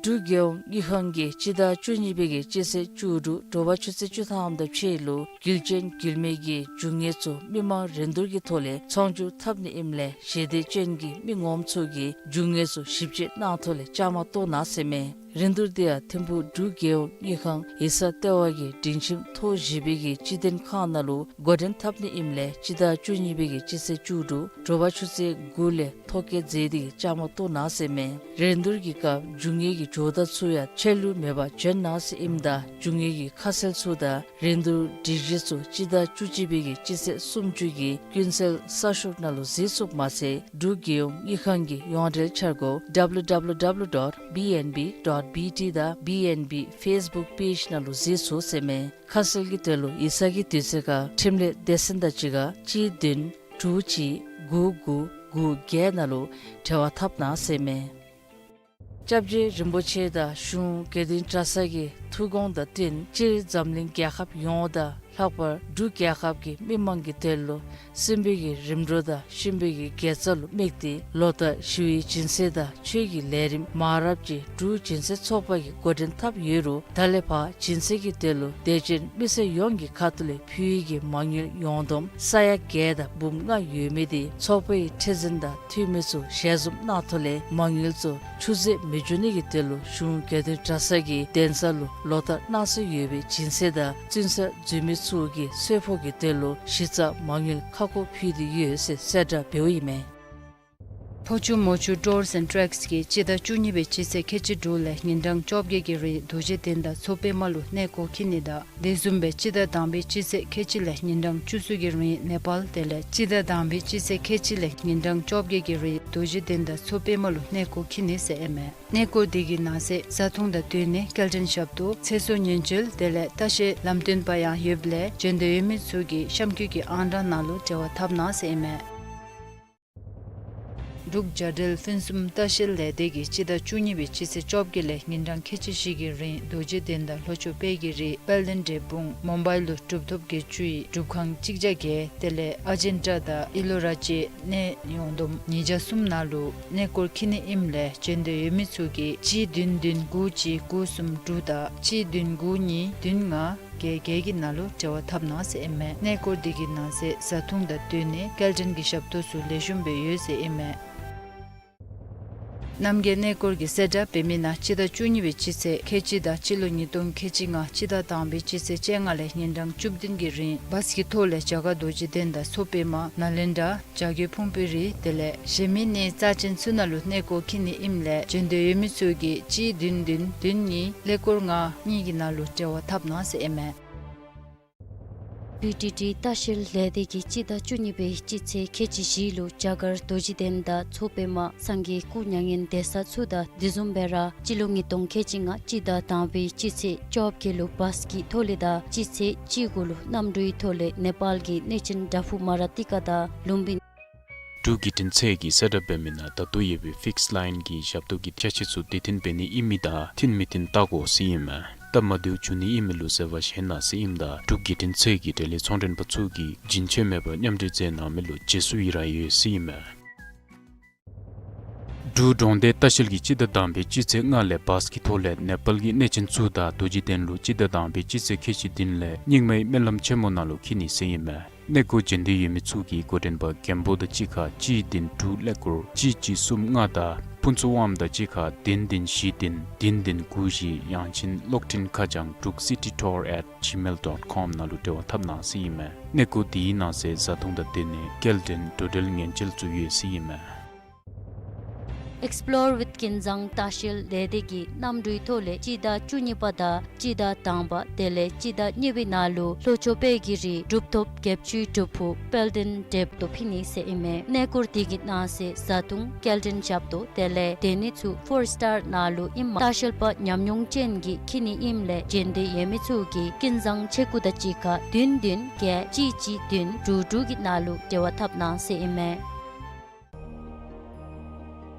འབྲུག་རྒྱལ་ཡོངས་དངུལ་ཁང་གིས་སྤྱི་ཟླ་བཅུ་གཉིས་པའི་གི་སྤྱི་ཚེས་བཅུ་དྲུག་དྲོ་པ་ཆུ་ཚོད་བཅུ་ཐམ་དང་ཕྱེད་ལུ་རྒྱུ་ཅན་རྒྱུ་མེད་ཀྱི་རྒྱུ་དངོས་ཚུ་མི་མང་རིན་བསྡུར་གྱི་ཐོག་ལས་ཚོང་བསྒྱུར་འཐབ་ནི་ཨིནམ་ལས་ཞི་བདེ་ཅན་གྱི་མི་ངོམ་ཚུ་གིས་རྒྱུ་དངོས་ཚུ་ཞིབ་དཔྱད་གནང་ཐོག་ལས་བཅའ་མར་གཏོགས་གནང་ཟེར་མས། རིན་བསྡུར་འདི་ཡང་ཐིམ་ཕུག་འབྲུག་རྒྱལ་ཡོངས་དངུལ་ཁང་ཡིག་ཚང་ལྟེ་བ་གི་སྒྲིང་ཁྱིམ་ཐོག་བཞི་པའི་གི་སྤྱི་དོན་ཁང་ནང་ལུ་འགོ་འདྲེན་འཐབ་ནི་ཨིནམ་ལས་སྤྱི་ཟླ་བཅུ་གཉིས་པའི་གི་སྤྱི་ཚེས་བཅུ་དྲུག་དྲོ་པ་ཆུ་ཚོད་དགུ་ལས་ཐོ་བཀོད་མཛད་དེ་གི་བཅའ་མར་གཏོགས་གནང་ཟེར་མས། རིན་བསྡུར་གྱི་སྐབས་རྒྱུ་དངོས་ཀྱི་ཇོ་བདག་ཚུ་ཡང་ཆད་ལུས་མེད་པར་བྱོན་གནང་ཟེར་ཨིནམ་ད་རྒྱུ་དངོས་ཀྱི་ཁ་གསལ་ཚུ་དང་རིན་བསྡུར་སྒྲིག་གཞི་ཚུ་སྤྱི་ཟླ་བཅུ་གཅིག་པའི་གི་སྤྱི་ཚེས་སུམ་ཅུ་གི་ཀུན་གསལ་གསར་ཤོག་ནང་ལུ་གཟིགས་ཚུགསཔ་མ་ཚད་འབྲུག་རྒྱལ་ཡོངས་དངུལ་ཁང་གི་ཡོངས་འབྲེལ་འཆར་སྒོ་W W W dot B N B dot B T དང་B N B Facebook page ནང་ལུ་གཟིགས་ཚུགས་ཟེར་མས། ཁ་གསལ་གྱི་དོན་ལུ་ཡིག་ཚང་གི་དུས་ཚོད་ཁར་འཕྲིན་ལས་སྡེ་ཚན་དང་གཅིག་ཁར་གཅིག་བདུན་དྲུག་གཅིག་དགུ་དགུ་དགུ་བརྒྱད་ནང་ལུ་འབྲེལ་བ་འཐབ་གནང་ཟེར་མས། སྐྱབས་རྗེ་རིན་པོ་ཆེ་དང་གཞུང་དགེ་འདུན་གྲྭ་ཚང་གི་ཐུགས་དགོངས་དང་བསྟུན་སྤྱིར་འཛམ་གླིང་རྒྱལ་ཁབ་ཡོངས་དང་ལྷག་པར་འབྲུག་རྒྱལ་ཁབ་ཀྱི་མི་དམངས་ཀྱི་དོན་ལུ་སྲིན་པོའི་གི་རིམ་གྲོ་དང་གཤིན་པོའི་གི་དགེ་རྩ་ལུ་དམིགས་ཏེ་ལོ་ལྟར་ཞི་བའི་སྦྱིན་སྲེག་དང་ཆོས་ཀྱི་ལས་རིམ་མང་རབས་ཅིག་འབྲུག་སྦྱིན་སྲེག་ཚོགས་པ་གིས་འགོ་འདྲེན་འཐབ་ཡོད་རུང་ད་ལས་ཕར་སྦྱིན་སྲེག་གི་དོན་ལུ་དད་ཅན་མི་སེར་ཡོངས་ཀྱི་ཁ་ཐུག་ལས་ཕུལ་བའི་གི་མ་དངུལ་ཡོངས་བསྡོམས་ས་ཡ་བརྒྱད་དང་འབུམ་ལྔ་ཡོད་མི་དེ་ཚོགས་པའི་ཁྲི་འཛིན་དང་འཐུས་མི་ཚུ་ཞལ་འཛོམས་གནང་ཐོག་ལས་མ་དངུལ་ཚུ་ཆུད་ཟོས་མི་འགྱོ་ནི་གི་དོན་ལུ་གཞུང་དགེ་འདུན་གྲྭ་ཚང་གི་གདན་ས་ལུ་ལོ་ལྟར་གནང་སྲོལ་ཡོད་པའི་སྦྱིན་སྲེག་དང་བཙུན་ས་འཛུལ་མི་ཚུ་གི་གསོལ་ཕོགས་ཀྱི་དོན་ལུ་གཞི་རྩ་མ་དངུལ་ཁ་ཁོ་ཕུལ་ཏེ་ཡོད་ཟེར་གསལ་བསྒྲགས་འབདཝ་ཨིན་མས། ཕོ་ཆུ་མོ་ཆུ་ཊུརསི་ཨེནཌ་ཊེགསི་གིས་སྤྱི་ཟླ་བཅུ་གཉིས་པའི་སྤྱི་ཚེས་ཁལ་གཅིག་དྲུག་ལས་ཉིན་གྲངས་བཅོ་བརྒྱད་ཀྱི་རིང་རྡོ་རྗེ་གདན་དང་མཚོ་པདྨ་ལུ་གནས་སྐོར་འཁྱིད་ནི་དང་དེ་བཟུམ་སྦེ་སྤྱི་ཟླ་དང་པའི་སྤྱི་ཚེས་ཁལ་གཅིག་ལས་ཉིན་གྲངས་བཅུ་གསུམ་གྱི་རིང་ནེ་པཱལ་དེ་ལས་སྤྱི་ཟླ་དང་པའི་སྤྱི་ཚེས་ཁལ་གཅིག་ལས་ཉིན་གྲངས་བཅོ་བརྒྱད་ཀྱི་རིང་རྡོ་རྗེ་གདན་དང་མཚོ་པདྨ་ལུ་གནས་སྐོར་འཁྱིད་ནི་ཟེར་ཨིན་མས། གནས་སྐོར་དེ་གི་ནང་གསེས་བཟའ་འཐུང་དང་བསྟུན་ནས་སྐྱེལ་འདྲེན་ཞབས་ཏོག་ཚེ་སྲོག་ཉེན་བཅོལ་དེ་ལས་ལྟ་བཤལ་ལམ་སྟོན་པ་ཡང་ཡོདཔ་ལས་འབྱོན་འདོད་ཡོད་མི་ཚུ་གིས་གཤམ་འཁོད་ཀྱི་ཨང་གྲངས་ནང་ལུ་འབྲེལ་བ་འཐབ་གནང་ཟེར་ཨིན་མས། འབྲུག་རྒྱ་འབྲེལ་ཕུན་སུམ་ལྟ་བཤལ་ལས་སྡེ་གིས་སྤྱི་ཟླ་བཅུ་གཉིས་པའི་སྤྱི་ཚེས་བཅོ་བརྒྱད་ལས་ཉིན་གྲངས་ཁལ་གཅིག་བཞི་གི་རིང་རྡོ་རྗེ་གདན་དང་ལྷོ་ཕྱོགས་དཔལ་གྱི་རི་དཔལ་ལྡན་འབྲས་སྤུངས་མུམ་བཱའི་ལུ་གྲུབ་ཐོབ་བརྒྱད་ཅུའི་སྒྲུབ་ཁང་གཅིག་བརྒྱ་བརྒྱད་དེ་ལས་ཨ་ཇན་ཊ་དང་ཨི་ལོ་ར་བཅས་གནས་ཡོངས་བསྡོམས་ཉིས་བརྒྱ་གསུམ་ནང་ལུ་གནས་སྐོར་འཁྱིད་ནི་ཨིནམ་ལས་འབྱོན་འདོད་ཡོད་མི་ཚུ་གིས་གཅིག་བདུན་བདུན་དགུ་གཅིག་དགུ་གསུམ་དྲུག་དང་གཅིག་བདུན་དགུ་གཉིས་བདུན་ལྔ་བརྒྱད་བརྒྱད་ཀྱི་ནང་ལུ་འབྲེལ་བ་འཐབ་གནང་ཟེར་ཨིན་མས། གནས་སྐོར་དེ་གི་ནང་གསེས་བཟའ་འཐུང་དང་བསྟུན་ནས་སྐྱེལ་འདྲེན་གྱི་ཞབས་ཏོག་ཚུ་ལེགས་ཤོམ་སྦེ་ཡོད་ཟེར་ཨིན་མས། རྣམ་རྒྱལ་གནས་སྐོར་གྱི་གསལ་བསྒྲགས་འབད་མི་ནང་སྤྱི་ཟླ་བཅུ་གཉིས་པའི་སྤྱི་ཚེས་ཁལ་གཅིག་དང་སྤྱི་ལོ་ཉིས་སྟོང་ཁལ་གཅིག་ལྔ་སྤྱི་ཟླ་དང་པའི་སྤྱི་ཚེས་བཅོ་ལྔ་ལས་ཉིན་གྲངས་བཅུ་བདུན་གྱི་རིང་བཱས་ཀྱི་ཐོག་ལས་རྒྱ་གར་རྡོ་རྗེ་གདན་དང་མཚོ་པདྨ་ནཱ་ལེནྡྲ་བྱ་རྒོད་ཕུང་པོའི་རི་དེ་ལས་གཞན་མི་གནས་རྩ་ཅན་ཚུ་ནང་ལུ་གནས་སྐོར་འཁྱིད་ནི་ཨིནམ་ལས་འབྱོན་འདོད་ཡོད་མི་ཚུ་གིས་གཅིག་བདུན་བདུན་བདུན་གཉིས་ཀླད་ཀོར་ལྔ་གཉིས་ཀྱི་ནང་ལུ་འབྲེལ་བ་འཐབ་གནང་ཟེར་ཨིན་མས། བི་ཌི་ཊི་ལྟ་བཤལ་ལས་སྡེ་གིས་སྤྱི་ཟླ་བཅུ་གཉིས་པའི་སྤྱི་ཚེས་ཁལ་གཅིག་བཞི་ལུ་རྒྱ་གར་རྡོ་རྗེ་གདན་དང་མཚོ་པདྨ་སངས་རྒྱས་སྐུ་མྱ་ངན་འདས་ས་ཚུ་དང་དེ་བཟུམ་སྦེ་ར་སྤྱི་ལོ་ཉིས་སྟོང་ཁལ་གཅིག་ལྔ་སྤྱི་ཟླ་དང་པའི་སྤྱི་ཚེས་བཅོ་བརྒྱད་ལུ་བཱས་ཀྱི་ཐོག་ལས་དང་སྤྱི་ཚེས་བཅུ་དགུ་ལུ་གནམ་གྲུའི་ཐོག་ལས་ནེ་པཱལ་གྱི་གནས་ཆེན་དྭ་ཕུ་མ་ར་ཏི་ཀ་དང་ལུམ་བི་ནི། འབྲུག་བརྒྱུད་འཕྲིན་ཚད་ཀྱིས་གསལ་བསྒྲགས་འབད་མི་ནང་ད་ལྟོ་ཡོད་པའི་ཕིགསི་ལའིན་གྱི་ཞབས་ཏོག་གི་ཅ་ཆས་ཚུ་དེ་ཐོན་འབད་ནི་ཨིན་མི་དང་ཐོན་མི་ཐོན་བལྟ་དགོ་ཟེར་ཨིན་མས། སྟབས་མ་བདེཝ་འབྱུང་ནི་ཨིན་མི་ལུ་ཟེར་བ་བཞེས་གནང་ཟེར་ཨིནམ་ད་འབྲུག་བརྒྱུད་འཕྲིན་ཚད་ཀྱི་འབྲེལ་ཡོད་ཚོང་མགྲོན་པ་ཚུ་གིས་རྒྱུན་ཆད་མེད་པར་མཉམ་འབྲེལ་མཛད་གནང་མི་ལུ་རྗེས་སུ་ཡི་རང་ཡོད་ཟེར་ཨིན་མས། འབྲུག་འབྲོང་སྡེ་ལྟ་བཤལ་གྱིས་སྤྱི་ཟླ་དང་པའི་སྤྱི་ཚེས་ལྔ་ལས་བཱས་ཀྱི་ཐོག་ལས་ནེ་པཱལ་གྱི་གནས་ཆེན་ཚུ་དང་རྡོ་རྗེ་གདན་ལུ་སྤྱི་ཟླ་དང་པའི་སྤྱི་ཚེས་ཁལ་གཅིག་བདུན་ལས་རྙིང་མའི་སྨོན་ལམ་ཆེན་མོ་ནང་ལུ་འཁྱིད་ནི་ཟེར་ཨིན་མས། གནས་སྐོར་འབྱོན་འདོད་ཡོད་མི་ཚུ་གིས་འགོ་འདྲེན་པ་རྒན་པོ་དང་གཅིག་ཁར་གཅིག་བདུན་དྲུག་ཀླད་ཀོར་གཅིག་གཅིག་གསུམ་ལྔ་དང་ཕུན་ཚོགས་དབངམོ་དང་གཅིག་ཁར་བདུན་བདུན་བཞི་བདུན་བདུན་བདུན་དགུ་བཞི་ཡང་ཅིན་གློག་འཕྲིན་ཁ་བྱང་འབྲུག་སི་ཊི་ཊུར་ཨེཊ་ཇི་མེལ་ཌོཊ་ཀོམ་ནང་ལུ་འབྲེལ་བ་འཐབ་གནང་ཟེར་ཨིན་མས། གནས་སྐོར་དེའི་ནང་གསེས་བཟའ་འཐུང་དང་བསྟུན་ནས་སྐྱེལ་འདྲེན་འགྲོ་འགྲུལ་ཉེན་བཅོལ་ཚུ་ཡོད་ཟེར་ཨིན་མས། Explore with Kinzang ལྟ་བཤལ་ལས་སྡེ་གིས་གནམ་གྲུའི་ཐོག་ལས་སྤྱི་ཟླ་བཅུ་གཉིས་པ་དང་སྤྱི་ཟླ་དང་པ་དེ་ལས་སྤྱི་ཟླ་གཉིས་པའི་ནང་ལུ་ལྷོ་ཕྱོགས་དཔལ་གྱི་རི་གྲུབ་ཐོབ་བརྒྱད་ཅུའི་སྒྲུབ་ཕུག་དཔལ་ལྡན་འབྲས་སྤུངས་ལུ་ཕུལ་ནི་ཟེར་ཨིན་མས། གནས་སྐོར་དེ་གི་ནང་གསེས་བཟའ་འཐུང་སྐྱེལ་འདྲེན་ཞབས་ཏོག་དེ་ལས་སྡོད་གནས་ཚུ་ཕོར་སི་ཊར་ནང་ལུ་ཨིནམ་ལྟ་བཤལ་པ་ཉམས་མྱོང་ཅན་གྱིས་འཁྱིད་ནི་ཨིནམ་ལས་འབྱོན་འདོད་ཡོད་མི་ཚུ་གིས་ཀིན་ཛང་ཆེ་ཀུ་དང་གཅིག་ཁར་བདུན་བདུན་བརྒྱད་གཅིག་གཅིག་བདུན་དྲུག་དྲུག་གི་ནང་ལུ་འབྲེལ་བ་འཐབ་གནང་ཟེར་ཨིན་མས།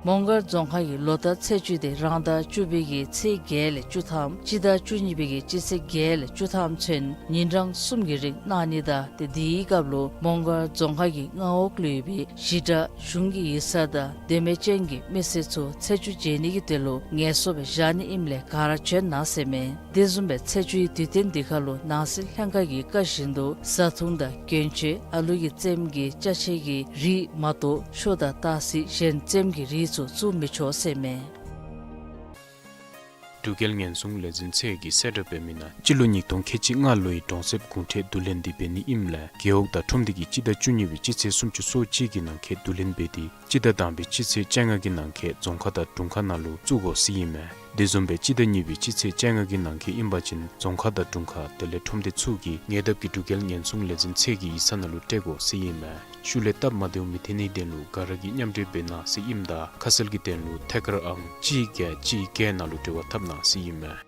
མོང་སྒར་རྫོང་ཁག་གི་ལོ་ལྟར་ཚེས་བཅུ་དེ་རང་ཟླ་བཅུ་པའི་གི་ཚེས་བརྒྱད་ལས་བཅུ་ཐམ་སྤྱི་ཟླ་བཅུ་གཉིས་པའི་གི་སྤྱི་ཚེས་བརྒྱད་ལས་བཅུ་ཐམ་ཚུན་ཉིན་གྲངས་གསུམ་གྱི་རིང་གནང་ནི་དང་ཏེ་དེའི་སྐབས་ལུ་མོང་སྒར་རྫོང་ཁག་གི་མངའ་འོག་ལུ་ཡོད་པའི་གཞིས་ཆགས་གཞུང་གི་ཡིག་ཚང་དང་དད་མོས་ཅན་གྱི་མི་སེར་ཚུ་ཚེས་བཅུ་མཇལ་ནི་གི་དོན་ལུ་ངལ་གསོ་སྦེ་བཞག་ནི་ཨིནམ་ལས་ག་ར་བྱོན་གནང་ཟེར་མས། དེ་བཟུམ་སྦེ་ཚེས་བཅུའི་དུས་སྟོན་འདི་ཁར་ལུ་ནང་སྲིད་ལྷན་ཁག་གི་བཀའ་བཞིན་དུ་བཟའ་འཐུང་དང་གྱོན་ཆས་ཨ་ལུ་གི་རྩེདམོ་གི་ཅ་ཆས་ཀྱི་རིགས་མ་གཏོགས་ཤོ་དང་སྟག་གཟིག་གཞན་རྩེདམོ་གི་རིགས་ཚུ་བཙུགས་མི་ཆོག་ཟེར་མས། འབྲུག་རྒྱལ་ཉེན་སྲུང་ལས་འཛིན་ཚད་ཀྱིས་གསལ་བསྒྲགས་འབད་མི་ནང་སྤྱི་ལོ་ཉིས་སྟོང་ཁལ་གཅིག་ལྔ་ལོའི་གྲོང་གསེབ་གུང་ཁྲན་བསྡུ་ལེན་འདི་འབད་ནི་ཨིནམ་ལས་རྒེད་འོག་དང་ཁྲོམ་སྡེ་གིས་སྤྱི་ཟླ་བཅུ་གཉིས་པའི་སྤྱི་ཚེས་སུམ་ཅུ་སོ་གཅིག་གི་ནང་འཁོད་བསྡུ་ལེན་འབད་དེ་སྤྱི་ཟླ་དང་པའི་སྤྱི་ཚེས་བཅོ་ལྔ་གི་ནང་འཁོད་རྫོང་ཁག་དང་དྲུང་ཁག་ནང་ལུ་བཙུགས་དགོ་ཟེར་ཨིན་མས། དེ་བཟུམ་སྦེ་སྤྱི་ཟླ་གཉིས་པའི་སྤྱི་ཚེས་བཅོ་ལྔ་གི་ནང་འཁོད་ཨིན་པ་ཅིན་རྫོང་ཁག་དང་དྲུང་ཁག་དེ་ལས་ཁྲོམ་སྡེ་ཚུ་གིས་ཉེ་འདབས་ཀྱི་འབྲུག་རྒྱལ་ཉེན་སྲུང་ལས་འཛིན་ཚད་ཀྱི་ཡིག་ཚང་ནང་ལུ་སྤྲོད་དགོ་ཟེར་ཨིན་མས། ཤུལ་ལས་སྟབས་མ་བདེཝ་མི་ཐོན་ནིའི་དོན་ལུ་ག་ར་གིས་མཉམ་འབྲེལ་འབད་གནང་ཟེར་ཨིནམ་ད་ཁ་གསལ་གྱི་དོན་ལུ་ཐད་ཀར་ཨང་གཅིག་བརྒྱད་གཅིག་བརྒྱད་ནང་ལུ་འབྲེལ་བ་འཐབ་གནང་ཟེར་ཨིན་མས།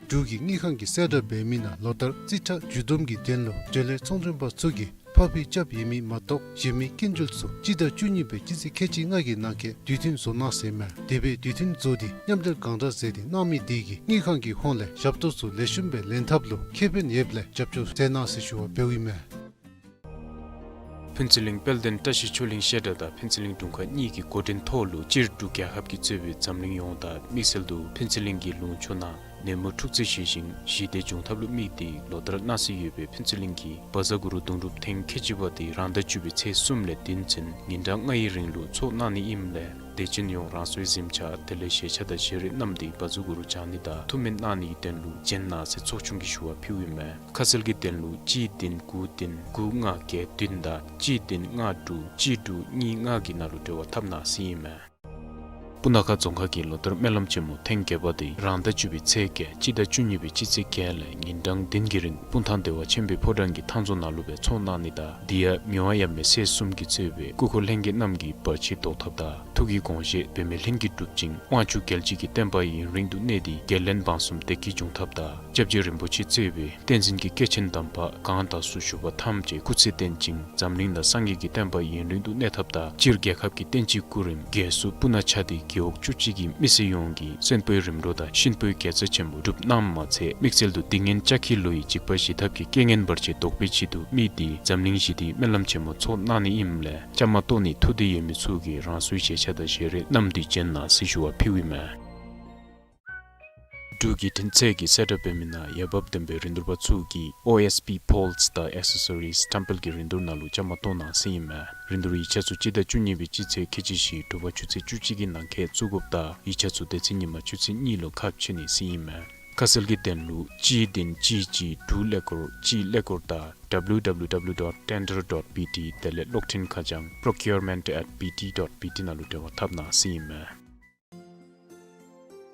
འབྲུག་གི་དངུལ་ཁང་གིས་གསལ་བསྒྲགས་འབད་མི་ནང་ལོ་ལྟར་རྩིས་ཁྲ་བསྒྱུར་བསྡོམས་ཀྱི་དོན་ལུ་འབྲེལ་ཡོད་ཚོང་དོན་པ་ཚུ་གིས་ཕབ་ཕབ་རྐྱབ་ཡོད་མི་མ་གཏོགས་གཞན་མི་སྐྱིན་འགྲུལ་ཚུ་སྤྱི་ཟླ་བཅུ་གཉིས་པའི་སྤྱི་ཚེས་ཁལ་གཅིག་ལྔ་གི་ནང་འཁོད་དུས་མཐུན་བཟོ་གནང་ཟེར་མས། དེ་སྦེ་དུས་མཐུན་བཟོ་སྟེ་མཉམ་འབྲེལ་གང་དྲག་མཛད་དེ་གནང་མི་དེ་གིས་དངུལ་ཁང་གི་ཧོངས་ལས་ཞབས་ཏོག་ཚུ་ལེགས་ཤོམ་སྦེ་ལེན་ཐབས་ལུ་ཁེ་ཕན་ཡོདཔ་ལས་རྒྱབ་སྐྱོར་མཛད་གནང་ཟེར་ཞུ་བ་འབདཝ་ཨིན་མས། ཕུན་ཚོགས་གླིང་དཔལ་ལྡན་བཀྲ་ཤིས་ཆོས་གླིང་བཤད་གྲྭ་དང་ཕུན་ཚོགས་གླིང་དྲུང་ཁག་གཉིས་ཀྱི་འགོ་འདྲེན་ཐོག་ལུ་སྤྱིར་འབྲུག་རྒྱལ་ཁབ་ཀྱིས་གཙོས་པའི་འཛམ་གླིང་ཡོངས་དང་དམིགས་བསལ་དུ་ཕུན་ཚོགས་གླིང་གི་ལུང་ཕྱོགས་ནང་ནད་མུག་འཁྲུག་རྩོད་ཞི་ཞིང་ཞི་བདེ་འབྱུང་ཐབས་ལུ་དམིགས་ཏེ་ལོ་ལྟར་གནང་སྲོལ་ཡོད་པའི་ཕུན་ཚོགས་གླིང་གི་བཛྲ་གུ་རུ་གདུང་སྒྲུབ་ཐེངས་ཁལ་གཅིག་པ་དེ་རང་ཟླ་བཅུ་པའི་ཚེས་གསུམ་ལས་བདུན་ཚུན་ཉིན་གྲངས་ལྔའི་རིང་ལུ་ཚོགས་གནང་ནི་ཨིནམ་ལས་དད་ཅན་ཡོངས་རང་སོའི་གཟིམ་ཆས་དེ་ལས་ཞལ་ཆས་དང་ཞལ་རས་བསྣམས་ཏེ་བཛྲ་གུ་རུ་བགྱང་ནི་དང་ཐུགས་སྨོན་གནང་ནིའི་དོན་ལུ་བྱོན་གནང་ཟེར་ཚོགས་ཆུང་གིས་ཞུ་བ་ཕུལཝ་ཨིན་མས། ཁ་གསལ་གྱི་དོན་ལུ་གཅིག་བདུན་དགུ་བདུན་དགུ་ལྔ་བརྒྱད་བདུན་དང་གཅིག་བདུན་ལྔ་དྲུག་གཅིག་དྲུག་གཉིས་ལྔ་གི་ནང་ལུ་འབྲེལ་བ་འཐབ་གནང་ཟེར་ཨིན་མས། སྤུ་ན་ཁ་རྫོང་ཁག་གིས་ལོ་ལྟར་སྨོན་ལམ་ཆེན་མོ་ཐེངས་བརྒྱད་པ་དེ་རང་ཟླ་བཅུ་པའི་ཚེས་བརྒྱད་སྤྱི་ཟླ་བཅུ་གཉིས་པའི་སྤྱི་ཚེས་བརྒྱད་ལས་ཉིན་གྲངས་བདུན་གྱི་རིང་སྤུངས་ཐང་བདེ་བ་ཆེན་པོའི་ཕོ་བྲང་གི་ཐང་རྫོང་ནང་ལུ་སྦེ་ཚོགས་གནང་ནི་དང་དེ་ཡང་མི་དབང་ཡབ་མེས་སྲས་གསུམ་གྱིས་གཙོས་པའི་སྐུ་འཁོར་ལྷན་རྒྱས་རྣམས་ཀྱིས་བར་ཆད་བཟློག་ཐབས་དང་ཐུགས་ཀྱི་དགོངས་བཞེད་འབད་མེད་ལྷུན་གྱིས་གྲུབ་ཅིང་དབང་ཕྱུག་རྒྱལ་བྱེད་ཀྱི་བསྟན་པ་ཡུན་རིང་དུ་གནས་ཏེ་རྒྱལ་བློན་འབངས་གསུམ་བདེ་སྐྱིད་འབྱུང་ཐབས་དང་སྐྱབས་རྗེ་རིན་པོ་ཆེ་གཙོས་པའི་བསྟན་འཛིན་གྱི་སྐྱེས་ཆེན་དམ་པ་གང་དག་སུ་བཞུགས་པ་ཐམས་ཅད་སྐུ་ཚེ་བརྟན་ཅིང་འཛམ་གླིང་ན་སངས་རྒྱས་ཀྱི་བསྟན་པ་ཡུན་རིང་དུ་གནས་ཐབས་དང་སྤྱིར་རྒྱལ་ཁབ་ཀྱི་བསྟན་སྤྱི་སྐུ་རིམ་རྒྱས་སུ་སྤུ་ན་ཆ་སྟེ་རྒེད་འོག་བཅུ་གཅིག་གི་མི་སེར་ཡོངས་ཀྱི་གསོན་པོའི་རིམ་གྲོ་དང་གཤིན་པོའི་དགེ་རྩ་ཆེན་པོ་སྒྲུབ་གནངམ་མ་ཚད་དམིགས་བསལ་དུ་འདི་ཉིན་ལྕགས་ཁྱི་ལོ་ཡི་འཇིགས་པ་ཞི་ཐབས་ཀྱི་རྐྱེན་ངན་བར་ཆད་བཟློག་པའི་ཆེད་དུ་དམིགས་ཏེ་འཛམ་གླིང་ཞི་བདེའི་སྨོན་ལམ་ཆེན་མོ་ཚོགས་གནང་ནི་ཨིནམ་ལས་བཅའ་མར་གཏོགས་ནི་ཐུགས་འདོད་ཡོད་མི་ཚུ་གིས་རང་སོའི་ཞལ་ཆས་དང་ཞལ་རས་བསྣམས་ཏེ་བྱོན་གནང་ཟེར་ཞུ་བ་ཕུལཝ་ཨིན་མས། འབྲུག་བརྒྱུད་འཕྲིན་ཚད་ཀྱིས་གསལ་བསྒྲགས་འབད་མི་ནང་འོས་འབབ་ལྡན་པའི་རིན་བསྡུར་པ་ཚུ་གིས་ཨོ་ཨེསི་པི་པོལས་དང་ཨེག་སེ་སོ་རིས་བཀྲམ་སྤེལ་གྱི་རིན་བསྡུར་ནང་ལུ་བཅའ་མར་གཏོགས་གནང་ཟེར་ཨིན་མས། རིན་བསྡུར་ཡིག་ཆ་ཚུ་སྤྱི་ཟླ་བཅུ་གཉིས་པའི་སྤྱི་ཚེས་ཁལ་གཅིག་བཞི་དྲོ་པ་ཆུ་ཚོད་བཅུ་གཅིག་གི་ནང་འཁོད་བཙུགས་དགོཔ་དང་ཡིག་ཆ་ཚུ་དེ་ཚེ་ཉིན་མ་ཆུ་ཚོད་གཉིས་ལུ་ཁ་ཕྱེ་ནི་ཟེར་ཨིན་མས། ཁ་གསལ་གྱི་དོན་ལུ་གཅིག་བདུན་གཅིག་གཅིག་དྲུག་ཀླད་ཀོར་གཅིག་ཀླད་ཀོར་དང་W W W dot tender dot B T དེ་ལས་གློག་འཕྲིན་ཁ་བྱང་procurement at B T dot B T ནང་ལུ་འབྲེལ་བ་འཐབ་གནང་ཟེར་ཨིན་མས།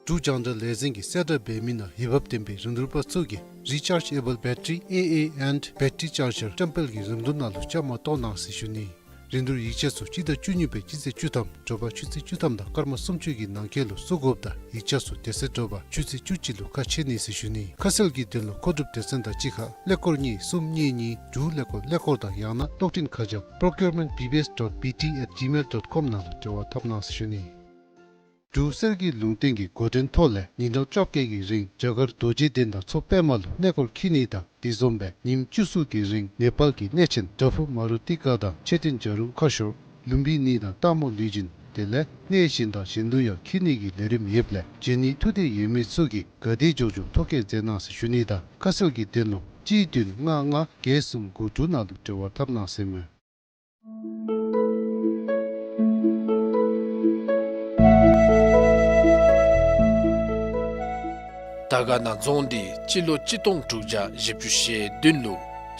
འབྲུག་རྒྱང་བསྒྲགས་ལས་འཛིན་གྱིས་གསལ་བསྒྲགས་འབད་མི་ནང་འོས་འབབ་ལྡན་པའི་རིན་བསྡུར་པ་ཚུ་གིས་Rechargeable Battery A A and Battery Charger བཀྲམ་སྤེལ་གྱི་རིན་བསྡུར་ནང་ལུ་བཅའ་མར་གཏོགས་གནང་ཟེར་ཞུ་ནི། རིན་བསྡུར་ཡིག་ཆ་ཚུ་སྤྱི་ཟླ་བཅུ་གཉིས་པའི་སྤྱི་ཚེས་བཅུ་ཐམ་དྲོ་པ་ཆུ་ཚོད་བཅུ་ཐམ་དང་སྐར་མ་སུམ་ཅུ་གི་ནང་འཁོད་ལུ་བཙུགས་དགོཔ་དང་ཡིག་ཆ་ཚུ་དེ་ཚེ་དྲོ་པ་ཆུ་ཚོད་བཅུ་གཅིག་ལུ་ཁ་ཕྱེ་ནི་ཟེར་ཞུ་ནི། ཁ་གསལ་གྱི་དོན་ལུ་མཁོ་སྒྲུབ་སྡེ་ཚན་དང་གཅིག་ཁར་ཀླད་ཀོར་གཉིས་གསུམ་གཉིས་གཉིས་དྲུག་ཀླད་ཀོར་ཀླད་ཀོར་དང་ཡང་ན་གློག་འཕྲིན་ཁ་བྱང་procurement B B S dot B T at gmail dot com ནང་ལུ་འབྲེལ་བ་འཐབ་གནང་ཟེར་ཞུ་ནི། འབྲུག་གསེར་གྱི་ལུང་བསྟན་གྱི་འགོ་འདྲེན་ཐོག་ལས་ཉིན་གྲངས་བཅོ་བརྒྱད་ཀྱི་རིང་རྒྱ་གར་རྡོ་རྗེ་གདན་དང་མཚོ་པདྨ་ལུ་གནས་སྐོར་འཁྱིད་ནི་དང་དེ་བཟུམ་སྦེ་ཉིནམ་བཅུ་གསུམ་གྱི་རིང་ནེ་པཱལ་གྱི་གནས་ཆེན་བྲག་ཕུག་མ་རུ་ཏི་ཀ་དང་མཆོད་རྟེན་བྱ་རུང་ཁ་ཤོར་ལུམ་བི་ནི་དང་སྟག་མོ་ལུས་སྦྱིན་དེ་ལས་གནས་གཞན་དང་གཞན་དུ་ཡང་འཁྱིད་ནི་གི་ལས་རིམ་ཡོདཔ་ལས་བྱོན་ནི་ཐུགས་འདོད་ཡོད་མི་ཚུ་གིས་ག་དེ་མགྱོགས་མགྱོགས་ཐོ་བཀོད་མཛད་གནང་ཟེར་ཞུ་ནི་དང་ཁ་གསལ་གྱི་དོན་ལུ་གཅིག་བདུན་ལྔ་ལྔ་བརྒྱད་གསུམ་དགུ་དྲུག་ནང་ལུ་འབྲེལ་བ་འཐབ་གནང་ཟེར་མས། དར་དཀར་ན་རྫོང་འདི་སྤྱི་ལོ་གཅིག་སྟོང་དྲུག་བརྒྱ་བཞི་བཅུ་ཞེ་བདུན་ལུ་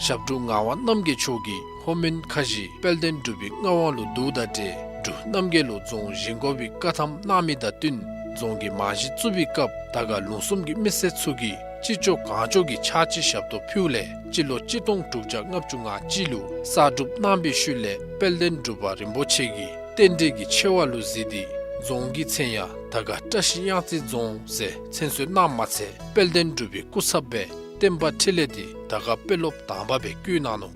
ཞབས་དྲུང་ངག་དབང་རྣམ་རྒྱལ་མཆོག་གིས་ལྷོ་མོན་ཁ་བཞི་དཔལ་ལྡན་འབྲུག་པའི་མངའ་དབང་ལུ་བསྡུཝ་དང་འབྲེལ་འབྲུག་རྣམ་རྒྱལ་ལུ་རྫོང་བཞེངས་དགོ་པའི་བཀའ་ཐམ་གནང་མི་དང་བསྟུན་རྫོང་གི་རྨང་གཞི་བཙུགས་པའི་སྐབས་དར་དཀར་ལུང་གསུམ་གྱི་མི་སེར་ཚུ་གིས་ཅི་ལྕོགས་གང་ལྕོགས་ཀྱི་ཕྱག་ཕྱི་ཞབས་ཏོག་ཕུལཝ་ལས་སྤྱི་ལོ་གཅིག་སྟོང་དྲུག་བརྒྱ་ལྔ་བཅུ་ང་གཅིག་ལུ་གསར་སྒྲུབ་གནང་བའི་ཤུལ་ལས་དཔལ་ལྡན་འབྲུག་པ་རིན་པོ་ཆེ་གིས་རྟེན་འབྲེལ་གྱི་ཆེ་བ་ལུ་གཟིགས་ཏེ་རྫོང་གི་མཚན་ཡང་དར་དཀར་བཀྲ་ཤིས་གཡང་རྩེ་རྫོང་ཟེར་མཚན་གསོལ་གནངམ་མ་ཚད་དཔལ་ལྡན་འབྲུག་པའི་སྐུ་ཚབ་སྦེ་བསྟན་པ་འཕྲིན་ལས་འདི་དར་དཀར་དཔོན་སློབ་དང་པ་སྦེ་བསྐོས་གནང་ནུག།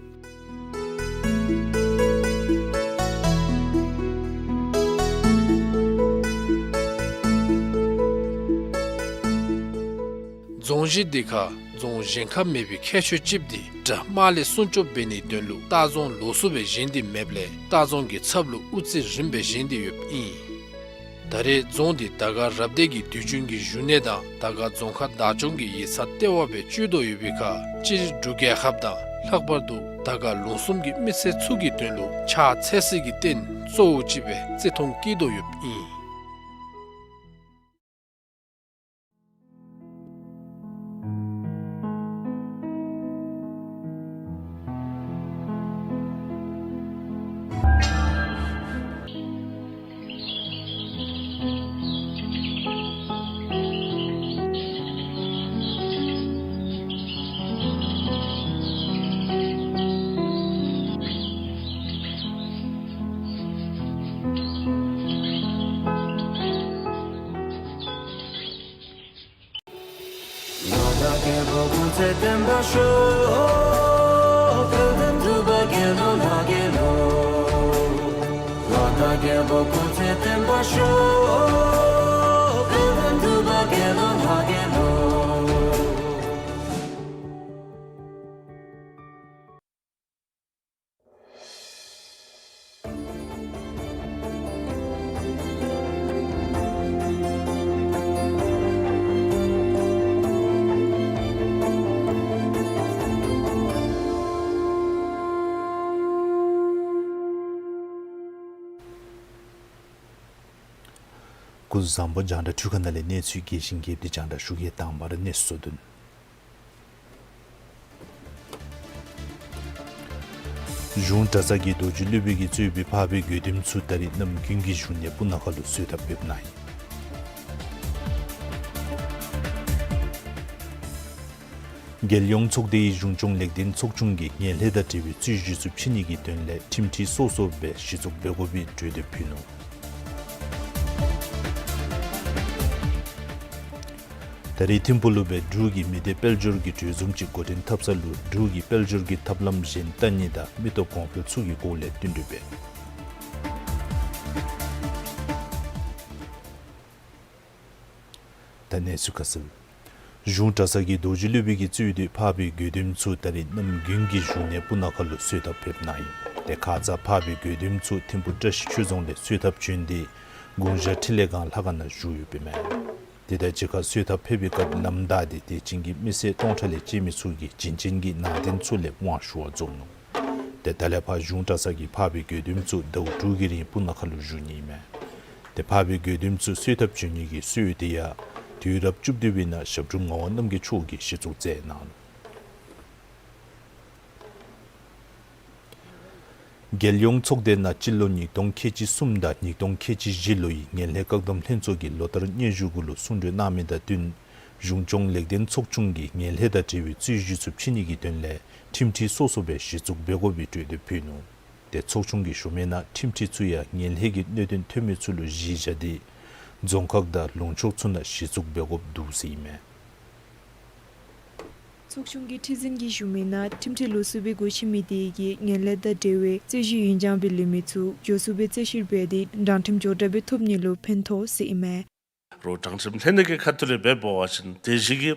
རྫོང་གཞི་འདི་ཁར་རྫོང་བཞེངས་ཁ་མེད་པའི་ཁྱད་ཆོས་ཅིག་འདི་དགྲ་དམག་ལས་སྲུང་སྐྱོབ་འབད་ནིའི་དོན་ལུ་ལྟ་རྫོང་ལོགས་སུ་སྦེ་བཞེངས་ཏེ་མེདཔ་ལས་ལྟ་རྫོང་གི་ཚབ་ལུ་དབུ་རྩེ་རིམ་སྦེ་བཞེངས་ཏེ་ཡོདཔ་ཨིན། ད་རེས་རྫོང་འདི་དར་དཀར་རབ་སྡེ་གི་དུས་རྒྱུན་གྱི་བཞུགས་གནས་དང་དར་དཀར་རྫོང་ཁག་བདག་སྐྱོང་གི་ཡིག་ཚང་ལྟེ་བ་སྦེ་སྤྱོད་དོ་ཡོད་པའི་ཁར་སྤྱིར་འབྲུག་རྒྱལ་ཁབ་དང་ལྷག་པར་དུ་དར་དཀར་ལུང་གསུམ་གྱི་མི་སེར་ཚུ་གི་དོན་ལུ་ཕྱག་འཚལ་སའི་རྟེན་གཙོ་བོ་ཅིག་སྦེ་བརྩི་མཐོང་བསྐྱེད་དོ་ཡོདཔ་ཨིན། སྐུ་གཟུགས་བཟང་པོ། རྒྱང་བསྒྲགས་འཕྲུལ་ཁང་ནང་ལས་གནས་ཚུལ་རྒྱས་ཤིང་རྒྱསཔ་འདི་རྒྱང་བསྒྲགས་ཞུ་གེ། དང་པ་ར་གནས་ཚུལ་བསྡུ་ནི། གཞུང་གྲྭ་ཚང་གི་རྡོ་རྗེ་སློབ་དཔོན་གྱིས་གཙོས་པའི་འཕགས་པའི་དགེ་འདུན་ཚུ་ད་རིས་གནམ་དགུན་གྱི་བཞུགས་གནས་སྤུ་ན་ཁ་ལུ་གསོལ་ཐབ་ཕེབས་གནང་ཡི། རྒྱལ་ཡོངས་ཚོགས་སྡེའི་གཞུང་སྐྱོང་ལེགས་ལྡན་ཚོགས་ཆུང་གིས་ངན་ལྷད་དང་འབྲེལ་བའི་རྩོད་གཞི་ཚུ་ཕྱེ་ནི་གི་དོན་ལས་ཁྲིམས་ཁྲི་སོ་སོ་སྦེ་གཞི་བཙུགས་འབད་དགོ་པའི་གྲོས་འདེབས་ཕུལ་ནུག། ད་རིས་ཐིམ་ཕུག་ལུ་སྦེ་འབྲུག་གི་མི་སྡེ་དཔལ་འབྱོར་གྱི་གྲོས་འཛོམས་ཅིག་འགོ་འདྲེན་འཐབ་ས་ལུ་འབྲུག་གི་དཔལ་འབྱོར་གྱི་ཐབས་ལམ་གཞན་བལྟ་ནི་དང་མི་སྟོབས་གོང་འཕེལ་ཚུ་གི་སྐོར་ལས་བསྟུན་གྲོས་འབད། ད་གནས་ཚུལ་ཁ་གསལ། གཞུང་གྲྭ་ཚང་གི་རྡོ་རྗེ་སློབ་དཔོན་གྱིས་གཙོས་ཏེ་འཕགས་པའི་དགེ་འདུན་ཚུ་ད་རིས་གནམ་དགུན་གྱི་བཞུགས་གནས་སྤུ་ན་ཁ་ལུ་གསོལ་ཐབ་ཕེབས་གནང་ཡི། དེ་ཁ་ཙ་འཕགས་པའི་དགེ་འདུན་ཚུ་ཐིམ་ཕུག་བཀྲ་ཤིས་ཆོས་རྫོང་ལས་གསོལ་ཐབ་བྱོན་ཏེ་དགུང་ཞག་འཕྲིན་ལས་སྒང་ལྷ་ཁང་ནང་བཞུགས་ཡོདཔ་ཨིན་མས། དེ་དང་གཅིག་ཁར་གསོལ་ཐབ་ཕེབས་པའི་སྐབས་ལམ་བདའ་སྟེ་དད་ཅན་གྱི་མི་སེར་སྟོང་ཕྲག་ལས་བཅད་མི་ཚུ་གིས་བྱིན་ཅན་གྱི་ནང་རྟེན་ཚུ་ལས་དབང་ཞུ་བར་འཛོམས་ནུག། དེ་ད་ལས་ཕར་གཞུང་གྲྭ་ཚང་གི་འཕགས་པའི་དགེ་འདུན་ཚུ་ཟླཝ་དྲུག་གི་རིང་སྤུ་ན་ཁ་ལུ་བཞུགས་ནི་ཨིན་མས། དེ་འཕགས་པའི་དགེ་འདུན་ཚུ་གསོལ་ཐབ་བྱོན་ནི་གི་སྲོལ་དེ་ཡང་དུས་རབས་བཅུ་བདུན་པའི་ནང་ཞབས་དྲུང་ངག་དབང་རྣམ་རྒྱལ་མཆོག་གིས་གཞི་བཙུགས་མཛད་གནང་ནུག། རྒྱལ་ཡོངས་ཚོགས་སྡེ་ནང་སྤྱི་ལོ་ཉིས་སྟོང་ཁལ་གཅིག་གསུམ་དང་ཉིས་སྟོང་ཁལ་གཅིག་བཞི་ལོའི་ངན་ལྷད་བཀག་སྡོམ་ལྷན་ཚོགས་ཀྱི་ལོ་བསྟར་སྙན་ཞུ་གུ་ལུ་གསུང་གྲོས་གནང་མི་དང་བསྟུན་གཞུང་སྐྱོང་ལེགས་ལྡན་ཚོགས་ཆུང་གིས་ངན་ལྷད་དང་འབྲེལ་བའི་རྩོད་གཞི་ཚུ་ཕྱེ་ནི་གི་དོན་ལས་ཁྲིམས་ཁྲི་སོ་སོ་སྦེ་གཞི་བཙུགས་འབད་དགོ་པའི་གྲོས་འདེབས་ཕུལ་ནུག། དེ་ཚོགས་ཆུང་གི་ཞུ་མི་ནང་ཁྲིམས་ཁྲི་ཚུ་ཡང་ངན་ལྷད་ཀྱི་གནད་དོན་ཐོན་མི་ཚུ་ལུ་གཞི་བཞག་སྟེ་རྫོང་ཁག་དང་ལུང་ཕྱོགས་ཚུ་ནང་གཞི་བཙུགས་འབད་དགོཔ་འདུག་ཟེར་ཨིན་མས། ཚོགས་ཆུང་གི་ཁྲི་འཛིན་གྱིས་ཞུ་མི་ནང་ཁྲིམས་ཁྲི་ལོགས་སུ་སྦེ་སྒོ་ཕྱེ་མི་དེ་གིས་ངན་ལྷད་དང་འབྲེལ་བའི་རྩོད་གཞི་ཡུན་འགྱངས་སྦེ་ལུས་མི་ཚུ་མགྱོགས་སུ་སྦེ་རྩོད་བཤེར་འབད་དེ་དྲང་ཁྲིམས་མགྱོགས་དྲགས་སྦེ་ཐོབ་ནི་ལུ་ཕན་ཐོགས་ཟེར་ཨིན་མས། རོགས་དྲང་ཁྲིམས་ལྷན་སྡེ་གི་ཁ་ཐུག་ལས་འབད་བ་ཅིན་དེ་བཞིན་གྱི་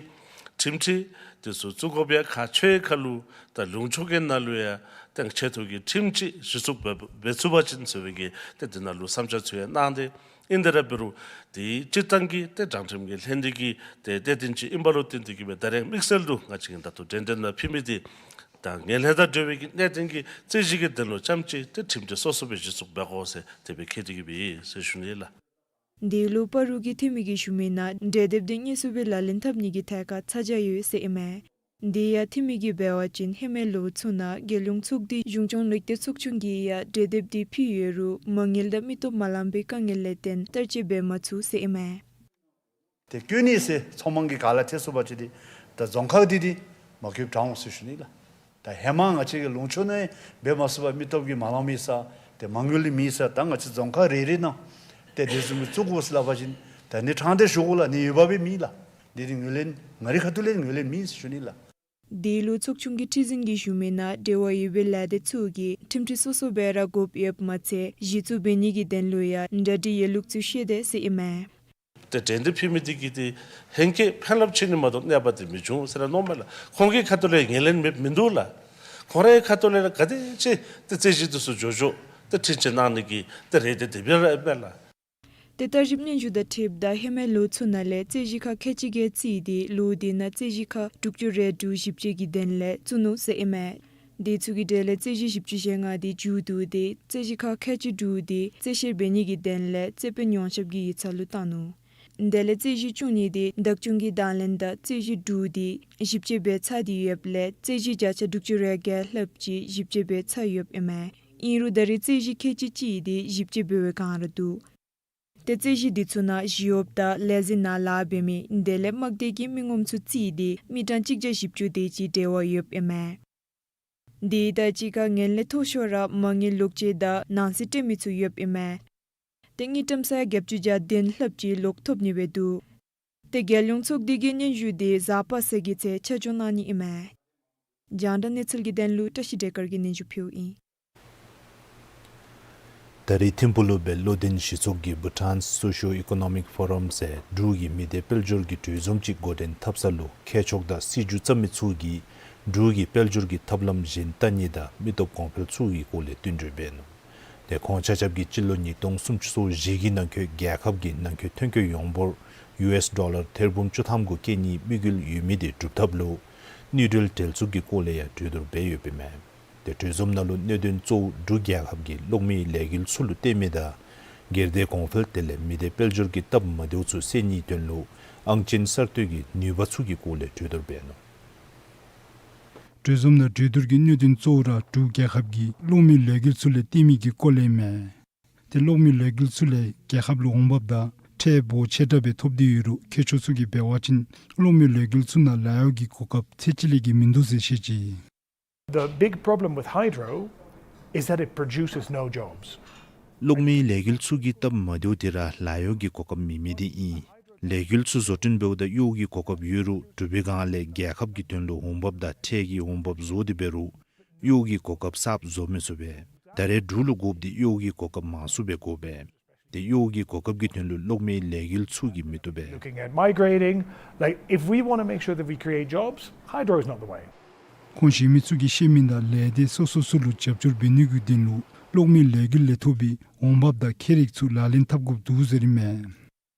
ཁྲིམས་ཁྲི་དེ་ཚུ་བཙུགས་དགོཔ་ཡང་ཁག་ཆེ། ཁ་ལུ་ད་ལུང་ཕྱོགས་ཀྱི་ནང་ལུ་ཡང་ཏེ་ཆེ་མཐོ་གི་ཁྲིམས་ཅིག་གཞི་བཙུགས་འབད་འབད་ཚུགས་པ་ཅིན་ཟེར་བའི་གི་ཏེ་དེ་ནང་ལུ་བསམ་འཆར་ཚུ་ཡང་གནང་སྟེ་ཨིན། དེ་ར་འབད་རུང་དེ་སྤྱིར་བཏང་གི་ཏེ་དྲང་ཁྲིམས་ཀྱི་ལྷན་སྡེ་གི་ཏེ་གནད་དོན་ཅིག་ཨིན་པ་ལུ་བརྟེན་ཏེ་གིས་སྦེ་ད་རེས་དམིགས་བསལ་དུ་ང་བཅས་ཀྱིས་ད་ལྟོ་གྲོས་འདེབས་ནང་ཕུལ་མི་དེ་ད་ངན་ལྷད་དང་འབྲེལ་བའི་གི་གནད་དོན་གྱི་རྩོད་གཞི་གི་དོན་ལུ་རྐྱངམ་ཅིག་ཏེ་ཁྲིམས་ཁྲི་སོ་སོ་སྦེ་གཞི་བཙུགས་འབད་དགོ་ཟེར་དེ་སྦེ་ཁེ་ཏེ་གིས་སྦེ་ཨིན་ཟེར་ཞུ་ནི་ལགས། དེ་ལུ་བར་རུ་གི་འཐུས་མི་གིས་ཞུ་མི་ནང་གྲོས་འདེབས་དེ་དངོས་སུ་སྦེ་ལག་ལེན་འཐབ་ནི་གི་ཐད་ཁར་ཚ་གྱང་ཡོད་ཟེར་ཨིན་མས། དེ་ཡང་འཐུས་མི་གིས་འབད་བ་ཅིན་ཧེ་མའི་ལོ་ཚུ་ནང་རྒྱལ་ཡོངས་ཚོགས་སྡེ་གཞུང་སྐྱོང་ལེགས་ལྡན་ཚོགས་ཆུང་གིས་ཡང་གྲོས་འདེབས་དེ་ཕུལ་ཡོད་རུང་མ་དངུལ་དང་མི་སྟོབས་མ་ལང་པའི་དཀའ་ངལ་ལས་བརྟེན་བསྟར་སྤྱོད་འབད་མ་ཚུགས་ཟེར་ཨིན་མས། དེ་བཀོད་ནི་ཟེར་ཚོགས་མང་གི་ག་ལ་ཐེ་སུ་བ་ཅིག་དེ་ད་རྫོང་ཁག་དེ་དེ་མ་བཀོདཔ་དྲག་འོང་ཟེར་ཞུ་ནི་ལགས། ད་ཧེ་མ་ང་བཅས་ཀྱི་ལུང་ཕྱོགས་ནང་འབད་མ་ཚུགས་པར་མི་སྟོབས་ཀྱིས་མ་ལང་མི་ས་དེ་མ་དངུལ་ལས་མེད་ས་ད་ང་བཅས་རྫོང་ཁག་རེ་རེ་ནང་དེ་དེ་བཟུམ་གྱི་བཙུགས་དགོ་ཟེར་སླབ་པ་ཅིན་ད་ནི་དྲང་བདེན་ཞུ་དགོ་ལགས། ནི་ཡོདཔ་སྦེ་མེད་ལགས། དེ་དེ་ངོས་ལེན་ང་རའི་ཁ་ཐུག་ལས་ངོས་ལེན་མེད་ཟེར་ཞུ་ནི་ལགས། དེ་ལུ་ཚོགས་ཆུང་གི་ཁྲི་འཛིན་གྱིས་ཞུ་མི་ནང་འབྲེལ་བ་ཡོད་པའི་ལས་སྡེ་ཚུ་གིས་ཁྲིམས་ཁྲི་སོ་སོ་སྦེ་ར་དགོཔ་ཡོདཔ་མ་ཚད་གཞི་བཙུགས་འབད་ནི་གི་དོན་ལུ་ཡང་གྲ་སྒྲིག་ཡོད་ལུགས་ཚུ་ཤེས་དེས་ཟེར་ཨིན་མས། ཏེ་གྲོས་འདེབས་ཕུལ་མི་དེ་གིས་ཏེ་ཧེང་སྐལ་ཕན་རླབས་ཆེ་ནི་མ་གཏོགས་གནོད་པ་དེ་མི་འབྱུང་ཟེར་ར་མནོཝ་མས་ལགས། ཁོང་གི་ཁ་ཐུག་ལས་ངོས་ལེན་མེདཔ་མིན་འདུག་ལགས། ཁོང་རའི་ཁ་ཐུག་ལས་ར་ག་དེ་ཅིག་ཏེ་རྩོད་གཞི་དེ་ཚུ་མགྱོགས་མགྱོགས་ཏེ་འཕྲིན་བཅར་གནང་ནི་གི་ཏེ་རེ་འདུན་དེ་སྦེ་ར་ཨིན་པས་ལགས། ཏེ་བསྟར་ཞིབ་སྙན་ཞུ་དང་འཁྲིལཝ་ད་ཧེ་མའི་ལོ་ཚུ་ནང་ལས་རྩོད་གཞི་ཁག་ཁལ་གཅིག་བརྒྱད་བརྩིས་ཏེ་ལོ་དེ་ནང་རྩོད་གཞི་ཁག་དྲུག་ཅུ་རེ་དྲུག་ཞིབ་དཔྱད་ཀྱི་དོན་ལས་བཙུགས་ནུག་ཟེར་ཨིན་མས། དེ་ཚུ་གི་གྲས་ལས་རྩོད་གཞི་བཞི་བཅུ་ཞེ་ལྔ་དེ་མཇུག་བསྡུ་སྟེ་རྩོད་གཞི་ཁག་ཁལ་གཅིག་དྲུག་དེ་རྩོད་བཤེར་འབད་ནི་གི་དོན་ལས་རྩོད་དཔོན་ཡོངས་ཁྱབ་ཀྱི་ཡིག་ཚང་ལུ་བཏང་ནུག། དེ་ལས་རྩོད་གཞི་བཅུ་གཉིས་དེ་བདག་སྐྱོང་གི་དང་ལེན་དང་རྩོད་གཞི་དྲུག་དེ་ཞིབ་དཔྱད་འབད་ཚར་ཏེ་ཡོདཔ་ལས་རྩོད་གཞི་བརྒྱ་ཆ་དྲུག་ཅུ་རེ་བརྒྱད་ལྷགཔ་ཅིག་ཞིབ་དཔྱད་འབད་ཚར་ཡོདཔ་ཨིན་མས། ཨིན་རུང་ད་རེས་རྩོད་གཞི་ཁལ་གཅིག་གཅིག་དེ་ཞིབ་དཔྱད་འབད་བའི་བསྒང་ར་འདུག། ཏེ་རྩོད་གཞི་དེ་ཚུ་ནང་ཞི་གཡོགཔ་དང་ལས་འཛིན་ནང་ལཱ་འབད་མི་དེ་ལས་དམག་སྡེ་གི་མི་ངོམ་ཚུ་བརྩིས་ཏེ་མི་གྲངས་གཅིག་བརྒྱ་བཞི་བཅུ་དེ་ཅིག་འབྲེལ་བ་ཡོདཔ་ཨིན་མས། དེ་དང་གཅིག་ཁར་ངན་ལྷད་མཐོ་ཤོས་ར་མ་དངུལ་ལོག་སྤྱོད་དང་ནང་སྲིད་སྤྲོད་མི་ཚུ་ཡོདཔ་ཨིན་མས། ཏེ་དངུལ་ཀྲམ་ས་ཡ་བརྒྱད་ཅུ་གྱ་བདུན་ལྷགཔ་ཅིག་ལོག་ཐོབ་ནི་སྦེ་འདུག། ཏེ་རྒྱལ་ཡོངས་ཚོགས་སྡེ་གི་སྙན་ཞུ་དེ་གཟའ་པ་སངས་ཀྱི་ཚེ་ཆ་འཇོག་གནང་ནི་ཨིན་མས། རྒྱང་བསྒྲགས་གནས་ཚུལ་གྱི་དོན་ལུ་བཀྲ་ཤིས་བདེ་དཀར་གྱིས་སྙན་ཞུ་ཕུལཝ་ཨིན། ད་རིས་ཐིམ་ཕུག་ལུ་སྦེ་བློ་ལྡན་གཞི་ཚོགས་ཀྱིས་Bhutan Socio-Economic Forum ཟེར་འབྲུག་གི་མི་སྡེ་དཔལ་འབྱོར་གྱི་གྲོས་འཛོམས་ཅིག་འགོ་འདྲེན་འཐབ་ས་ལུ་མཁས་མཆོག་དང་སྲིད་བྱུས་བརྩམ་མི་ཚུ་གིས་འབྲུག་གི་དཔལ་འབྱོར་གྱི་ཐབས་ལམ་གཞན་བལྟ་ནི་དང་མི་སྟོབས་གོང་འཕེལ་ཚུ་གི་སྐོར་ལས་བསྟུན་གྲོས་འབད་ནུག། ཏེ་ཁོང་ཆ་ཁྱབ་ཀྱིས་སྤྱི་ལོ་ཉིས་སྟོང་སུམ་ཅུ་སོ་བཞི་གི་ནང་འཁོད་རྒྱལ་ཁབ་ཀྱི་ནང་འཁོད་ཐོན་སྐྱེད་ཡོངས་འབོར་ཡུ་ཨེསི་ཌོ་ལར་ཐེར་འབུམ་བཅུ་ཐམ་གུ་བསྐྱེད་ནིའི་དམིགས་ཡུལ་ཡོད་མི་དེ་སྒྲུབ་ཐབས་ལུ་དངུལ་འབྲེལ་འབྲེལ་འཛུགས་ཀྱི་སྐོར་ལས་ཡང་གྲོས་བསྡུར་འབད་ཡོདཔ་ཨིན་མས། ཏེ་གྲོས་འཛོམས་ནང་ལུ་གནད་དོན་གཙོ་བོ་འབྲུག་རྒྱལ་ཁབ་ཀྱིས་གློག་མེའི་ལས་འགུལ་ཚུ་ལུ་བརྟེན་མི་དང་སྒེར་སྡེ་གོང་འཕེལ་དེ་ལས་མི་སྡེ་དཔལ་འབྱོར་གྱི་སྟབས་མ་བདེཝ་ཚུ་སེལ་ནིའི་དོན་ལུ་ཨང་ཅན་གསར་གཏོད་ཀྱི་ནུས་པ་ཚུ་གི་སྐོར་ལས་གྲོས་བསྡུར་འབད་ནུག། གྲོས་འཛོམས་ནང་གྲོས་བསྡུར་གྱི་གནད་དོན་གཙོ་བོ་ར་འབྲུག་རྒྱལ་ཁབ་ཀྱིས་གློག་མེའི་ལས་འགུལ་ཚུ་ལས་བརྟེན་མི་གི་སྐོར་ལས་ཨིན་མས། ཏེ་གློག་མེའི་ལས་འགུལ་ཚུ་ལས་རྒྱལ་ཁབ་ལུ་འོང་འབབ་དང་ཁྲལ་སྦོ་ཆེ་དྲགས་སྦེ་ཐོབ་སྟེ་ཡོད་རུང་མཁས་མཆོག་ཚུ་གིས་འབད་བ་ཅིན་གློག་མེའི་ལས་འགུལ་ཚུ་ནང་ལཱ་གཡོག་གི་གོ་སྐབས་ཚད་ཅིག་ལས་བརྒལ་མིན་འདུག་ཟེར་བཤད་ཅི། The big problem with hydro is that it produces no jobs. གློག་མེའི་ལས་འགུལ་ཚུ་གི་སྟབས་མ་བདེཝ་དེ་ར་ལཱ་གཡོག་གི་གོ་སྐབས་མེད་མི་དེ་ཨིན། ལས་འགུལ་ཚུ་བཟོ་སྐྲུན་འབདཝ་ད་གཡོག་གི་གོ་སྐབས་ཡོད་རུང་འབྲུག་པའི་སྒང་ལས་རྒྱལ་ཁབ་ཀྱི་དོན་ལུ་འོང་འབབ་དང་ཁྲལ་གྱི་འོང་འབབ་བཟོ་སྟེ་འབད་རུང་གཡོག་གི་གོ་སྐབས་གསརཔ་བཟོ་མི་ཚུགས་པས། ད་རེས་འབྲུག་ལུ་དགོཔ་དེ་གཡོག་གི་གོ་སྐབས་མང་སུ་སྦེ་དགོ་པས། ཏེ་གཡོག་གི་གོ་སྐབས་ཀྱི་དོན་ལུ་གློག་མེའི་ལས་འགུལ་ཚུ་གིས་མི་བཏུབ་པས། Looking at migrating, like, if we want to make sure that we create jobs, hydro is not the way. ཁོང་གཞན་མི་ཚུ་གིས་བཤད་མི་དང་ལས་སྡེ་སོ་སོ་ཚུ་ལུ་རྒྱབ་སྐྱོར་འབད་ནི་གི་དོན་ལུ་གློག་མེའི་ལས་འགུལ་ལས་ཐོབ་པའི་འོང་འབབ་དང་ཁེ་རིག་ཚུ་ལག་ལེན་འཐབ་དགོཔ་འདུག་ཟེར་ཨིན་མས།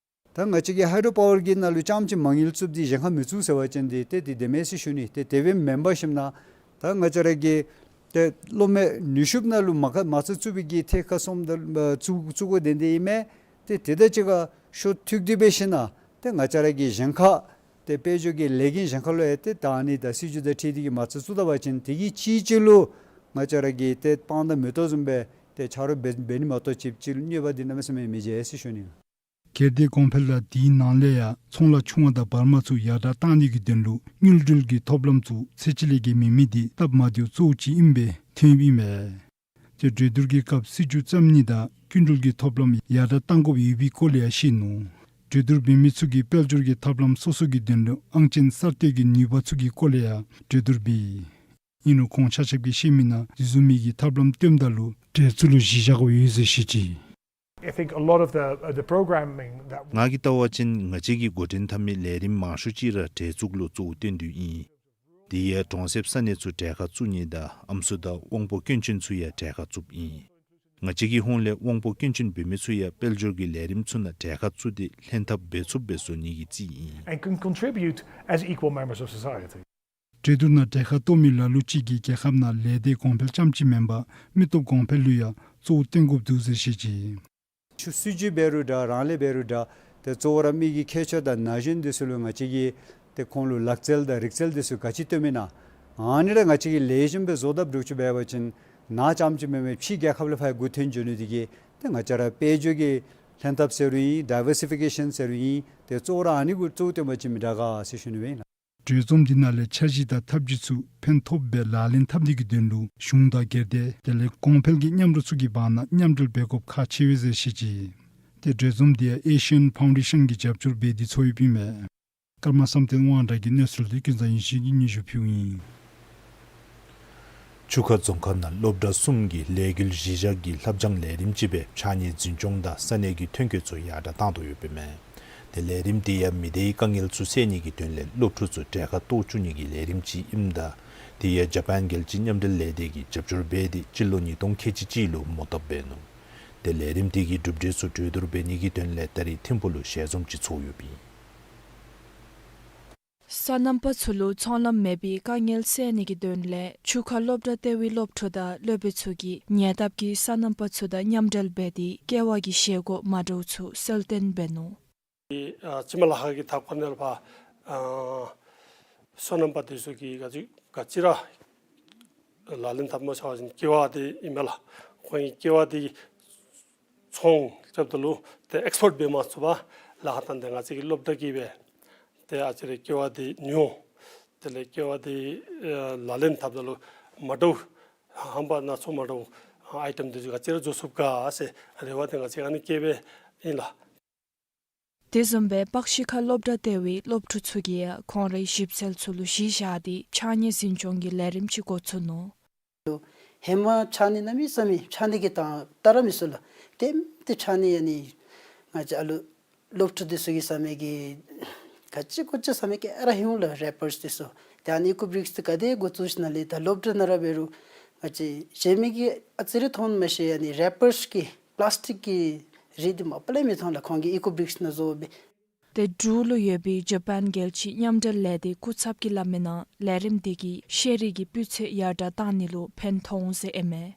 ད་ང་བཅས་ཀྱི་ཧའི་ཌྲོ་པ་ཝར་གྱི་ནང་ལུ་རྐྱངམ་ཅིག་མ་དངུལ་བཙུགས་ཏེ་གཞན་ཁར་མི་བཙུགས་ཟེར་བ་ཅིན་དེ་ཏེ་དེ་བདེན་མས་ཟེར་ཞུ་ནི། ཏེ་དེ་སྦེ་མེན་པར་ཞིནམ་ན་ད་ང་བཅས་ར་གི་ཏེ་གློག་མེ་ནུས་ཤུགས་ནང་ལུ་མ་ཁ་མ་ཚུད་བཙུགས་པའི་གི་ཐད་ཁར་སོངམ་ད་བཙུགས་བཙུགས་དགོ་དེ་འདི་ཨིན་མས། ཏེ་དེ་དང་གཅིག་ཁར་ཤུགས་ཐུག་སྟེ་འབད་ཞིནམ་ན་ཏེ་ང་བཅས་ར་གི་གཞན་ཁར་ཏེ་དཔལ་འབྱོར་གྱི་ལས་འགན་གཞན་ཁར་ལུ་ཡང་ཏེ་ད་ཨ་ནི་ད་སྲིད་བྱུས་དང་འཁྲིལ་ཏེ་གི་མ་ཚུད་བཙུགས་ད་པ་ཅིན་དེ་གིས་ཅིག་ཅིག་ལུ་ང་བཅས་ར་གི་ཏེ་དཔང་དང་མི་ལྟོ་བཟུམ་སྦེ་ཏེ་ཆ་རོགས་འབད་འབད་ནི་མ་གཏོགས་ཅིག་ཅིག་ལུ་གནོད་པ་འདི་གནམ་མེད་ས་མེད་མི་བྱེད་ཟེར་ཞུ་ནི། སྒེར་སྡེ་གོང་འཕེལ་དང་དེའི་ནང་ལས་ཡང་ཚོང་ལཱ་ཆུང་བ་དང་བར་མ་ཚུ་ཡར་དྲགས་གཏང་ནི་གི་དོན་ལུ་དངུལ་འབྲེལ་གྱི་ཐོབ་ལམ་ཚུ་ཚད་ཅིག་ལས་བརྒལ་མེད་མི་དེ་སྟབས་མ་བདེཝ་གཙོ་བོ་ཅིག་ཨིན་པའི་ཐོན་ཡོདཔ་ཨིན་མས། ཏེ་གྲོས་བསྡུར་གྱི་སྐབས་སྲིད་བྱུས་བརྩམ་ནི་དང་སྐྱིན་འགྲུལ་གྱི་ཐོབ་ལམ་ཡར་དྲགས་གཏང་དགོཔ་ཡོད་པའི་སྐོར་ལས་ཡང་བཤད་ནུག། གྲོས་བསྡུར་འབད་མི་ཚུ་གིས་དཔལ་འབྱོར་གྱི་ཐབས་ལམ་སོ་སོ་གི་དོན་ལུ་ཨང་ཅན་གསར་གཏོད་ཀྱི་ནུས་པ་ཚུ་གི་སྐོར་ལས་ཡང་གྲོས་བསྡུར་འབད། ཨིན་རུང་ཁོང་ཆ་ཁྱབ་ཀྱིས་བཤད་མི་ནང་དེ་བཟུམ་མའི་གི་ཐབས་ལམ་བཏོནམ་ད་ལུ་གྲོས་ཚུགས་ལུ་གཞི་བཞག་དགོཔ་ཡོད་ཟེར་བཤད་ཅི། I think a lot of the, uh, the programming that ང་གིས་བལྟ་བ་ཅིན་ང་བཅས་ཀྱིས་འགོ་འདྲེན་འཐབ་མི་ལས་རིམ་མང་ཤོས་ཅིག་ར་གྲོས་ཚུགས་ལུ་གཙོ་བོ་བཏོན་དོ་ཨིན། དེ་ཡང་གྲོང་གསེབ་ས་གནས་ཚུ་གྲལ་ཁར་བཙུགས་ནི་དང་ཨམ་སྲུ་དང་དབང་པོ་སྐྱོན་ཅན་ཚུ་ཡང་གྲལ་ཁར་བཙུགསཔ་ཨིན། ང་བཅས་ཀྱི་ཧོངས་ལས་དབང་པོ་སྐྱོན་ཅན་འབད་མི་ཚུ་ཡང་དཔལ་འབྱོར་གྱི་ལས་རིམ་ཚུ་ནང་གྲལ་ཁར་བཙུགས་ཏེ་ལྷན་ཐབས་འབད་ཚུགསཔ་སྦེ་བཟོ་ནི་གི་རྩིས་ཨིན། And can contribute as equal members of society. གྲོས་བསྡུར་ནང་གྲལ་ཁར་གཏོགས་མི་ལ་ལུ་ཅིག་གིས་རྒྱལ་ཁབ་ནང་ལས་སྡེ་གོང་འཕེལ་རྐྱངམ་ཅིག་མེན་པར་མི་སྟོབས་གོང་འཕེལ་ལུ་ཡང་གཙོ་བོ་བཏོན་དགོཔ་འདུག་ཟེར་བཤད་ཅི། ཆུ་སྲིད་བྱུས་འབད་རུང་འདྲ་རང་ལས་འབད་རུང་འདྲ་ཏེ་གཙོ་བོ་ར་མི་གི་ཁྱད་ཆོས་དང་ན་གཞོན་འདི་ཚུ་ལུ་ང་བཅས་ཀྱིས་ཏེ་ཁོང་ལུ་ལག་རྩལ་དང་རིག་རྩལ་འདི་ཚུ་ག་ཅི་སྟོན་མི་ན་ཨ་ནི་ར་ང་བཅས་ཀྱིས་ལེགས་ཤོམ་སྦེ་བཟོ་ཐབས་འདྲཝ་ཅིག་འབད་བ་ཅིན་ནཱ་རྐྱངམ་ཅིག་མེན་པར་ཕྱི་རྒྱལ་ཁབ་ལས་ཕར་མགུ་འཐོན་འགྱོ་ནི་དེ་གིས་ཏེ་ང་བཅས་ར་དཔལ་འབྱོར་གྱི་ལྷན་ཐབས་ཟེར་རུང་ཨིན། ཌའི་ཝར་སི་ཕི་ཀེ་ཤཱན་ཟེར་རུང་ཨིན། ཏེ་གཙོ་བོ་ར་ཨ་ནི་གུ་གཙོ་བོ་བཏོན་པ་ཅིན་མི་དྲག་ག་ཟེར་ཞུ་ནི་སྦེ་ཨིན་ལགས། གྲོས་འཛོམས་འདི་ནང་ལས་འཆར་གཞི་དང་ཐབས་ཇུས་ཚུ་ཕན་ཐོགས་སྦེ་ལག་ལེན་འཐབ་ནི་གི་དོན་ལུ་གཞུང་དང་སྒེར་སྡེ་དེ་ལས་གོང་འཕེལ་གྱི་མཉམ་རོགས་ཚུ་གི་བར་ན་མཉམ་འབྲེལ་འབད་དགོཔ་ཁག་ཆེ་བས་ཟེར་བཤད་ཅི། ཏེ་གྲོས་འཛོམས་འདི་ཡང་ཨེ་ཤི་ཡཱན་ཕའུན་ཌེ་ཤཱན་གྱིས་རྒྱབ་སྐྱོར་འབད་དེ་ཚོགས་ཡོདཔ་ཨིན་མས། ཀརྨ་བསམ་གཏན་དབང་གྲགས་ཀྱི་གནས་ཚུལ་འདི་ཀུན་བཟང་ཡེ་ཤེས་ཀྱིས་སྙན་ཞུ་ཕུལཝ་ཨིན། ཆུ་ཁ་རྫོང་ཁག་ནང་སློབ་གྲྭ་གསུམ་གྱི་ལས་འགུལ་གཞི་བཞག་གི་ལྷབ་སྦྱང་ལས་རིམ་ཅིག་སྦེ་ཕྱགས་སྙིགས་འཛིན་སྐྱོང་དང་ས་གནས་ཀྱི་ཐོན་སྐྱེད་ཚུ་ཡར་དྲགས་བཏང་དོ་ཡོདཔ་ཨིན་མས། ཏེ་ལས་རིམ་འདི་ཡང་མི་སྡེའི་དཀའ་ངལ་ཚུ་སེལ་ནི་གི་དོན་ལས་སློབ་ཕྲུག་ཚུ་གྲལ་ཁར་གཏོགས་བཅུག་ནི་གི་ལས་རིམ་ཅིག་ཨིནམ་ད་དེ་ཡང་ཇ་པཱན་རྒྱལ་སྤྱིའི་མཉམ་འབྲེལ་ལས་སྡེ་གིས་རྒྱབ་སྐྱོར་འབད་དེ་སྤྱི་ལོ་ཉིས་སྟོང་ཁལ་གཅིག་གཅིག་ལུ་མོ་བཏབ་འབད་ནུག། ཏེ་ལས་རིམ་འདི་གི་གྲུབ་འབྲས་ཚུ་གྲོས་བསྡུར་འབད་ནི་གི་དོན་ལས་ད་རིས་ཐིམ་ཕུག་ལུ་ཞལ་འཛོམས་ཅིག་ཚོགས་ཡོདཔ་ཨིན། སོ་ནམ་པ་ཚུ་ལུ་ཚོང་ལམ་མེད་པའི་དཀའ་ངལ་སེལ་ནི་གི་དོན་ལས་ཆུ་ཁ་སློབ་གྲྭ་ལྟེ་བའི་སློབ་ཕྲུག་དང་སློབ་དཔོན་ཚུ་གིས་ཉེ་འདབས་ཀྱི་སོ་ནམ་པ་ཚུ་དང་མཉམ་འབྲེལ་འབད་དེ་ཀེ་བ་གི་བཞེས་སྒོ་མ་འདྲཝ་ཚུ་གསལ་སྟོན་འབད་ནུག། ཨ་ཕྱི་མ་ལ་ཁག་གི་ཐག་པ་ནལ་པ་ཨ་སོ་ནམ་པ་དེ་ཚུ་གིས་ག་ཅི་ག་ཅི་ར་ལག་ལེན་འཐབ་མོ་ཆ་བ་ཅིན་ཀེ་བ་དེ་ཨིན་མས་ལགས། ཁོང་གིས་ཀེ་བ་དེ་ཚོང་རྐྱབ་ད་ལུ་ཏེ་ཨེགསི་པོརཊ་འབད་མ་ཚུགས་པར་ལཱ་ཁག་བཏང་སྟེ་ང་བཅས་ཀྱི་སློབ་གྲྭ་གིས་སྦེ་ཏེ་ཨ་ཙི་རེ་ཀེ་བ་དེ་ཉོ། དེ་ལས་ཀེ་བ་དེ་ཨ་ལག་ལེན་འཐབ་ད་ལུ་མ་འདྲཝ་ཧམ་པ་སྣ་ཚོགས་མ་འདྲཝ་ཨའི་ཊེམ་དེ་ཚུ་ག་ཅི་ར་བཟོ་ཚུགས་ག་ཟེར་རེ་བ་དེ་ང་བཅས་ཨ་ནི་བསྐྱེདཔ་ཨིན་ལགས། དེ་བཟུམ་སྦེ་པག་ཤི་ཁ་སློབ་གྲྭ་དེ་བའི་སློབ་ཕྲུག་ཚུ་གིས་ཡང་ཁོང་རའི་ཞིབ་འཚོལ་ཚུ་ལུ་གཞི་བཞག་སྟེ་ཕྱགས་སྙིགས་འཛིན་སྐྱོང་གི་ལས་རིམ་ཅིག་འགོ་བཙུགས་ནུག། ཧེ་མ་ཕྱགས་སྙིགས་གནམ་མེད་ས་མེད་ཕྱགས་སྙིགས་ཀྱིས་དང་ལྟ་ར་མི་ཚུགས་ལགས། ལྟེམ་ལྟེ་ཕྱགས་སྙིགས། ཨ་ནི་ང་བཅས་ཨ་ལུ་སློབ་ཕྲུག་འདི་ཚུ་གིས་ཟ་མི་གི་ག་ཅི་གོ་ཅི་ཟ་མི་ག་ར་ལྷོད་འོང་ལགས། རེ་པརསི་འདི་ཚུ། ཏེ་ཨ་ནི་ཨི་ཀོ་བིརིཀསི་འདི་ག་དེ་འགོ་བཙུགས་ཞིནམ་ལས་ད་སློབ་གྲྭ་ནང་ར་འབད་རུང་ང་བཅས་གཞན་མི་གིས་ཨ་ཙི་རེ་མཐོང་མ་ཤེས། ཨ་ནི་རེ་པརསི་གི་པླཱསི་ཊིཀ་གི་རིགས་འདི་མ་པ་ལས་མི་མཐོང་ལགས། ཁོང་གིས་ཨི་ཀོ་བིརིཀསི་ནང་བཟོ་སྦེ། ཏེ་འབྲུག་ལུ་ཡོད་པའི་ཇ་པཱན་རྒྱལ་སྤྱིའི་མཉམ་འབྲེལ་ལས་སྡེའི་སྐུ་ཚབ་ཀྱིས་སླབ་མིའི་ནང་ལས་རིམ་འདི་གིས་ཤེས་རིག་གི་སྤུས་ཚད་ཡར་དྲགས་བཏང་ནི་ལུ་ཕན་ཐོགས་འོང་ཟེར་ཨིན་མས།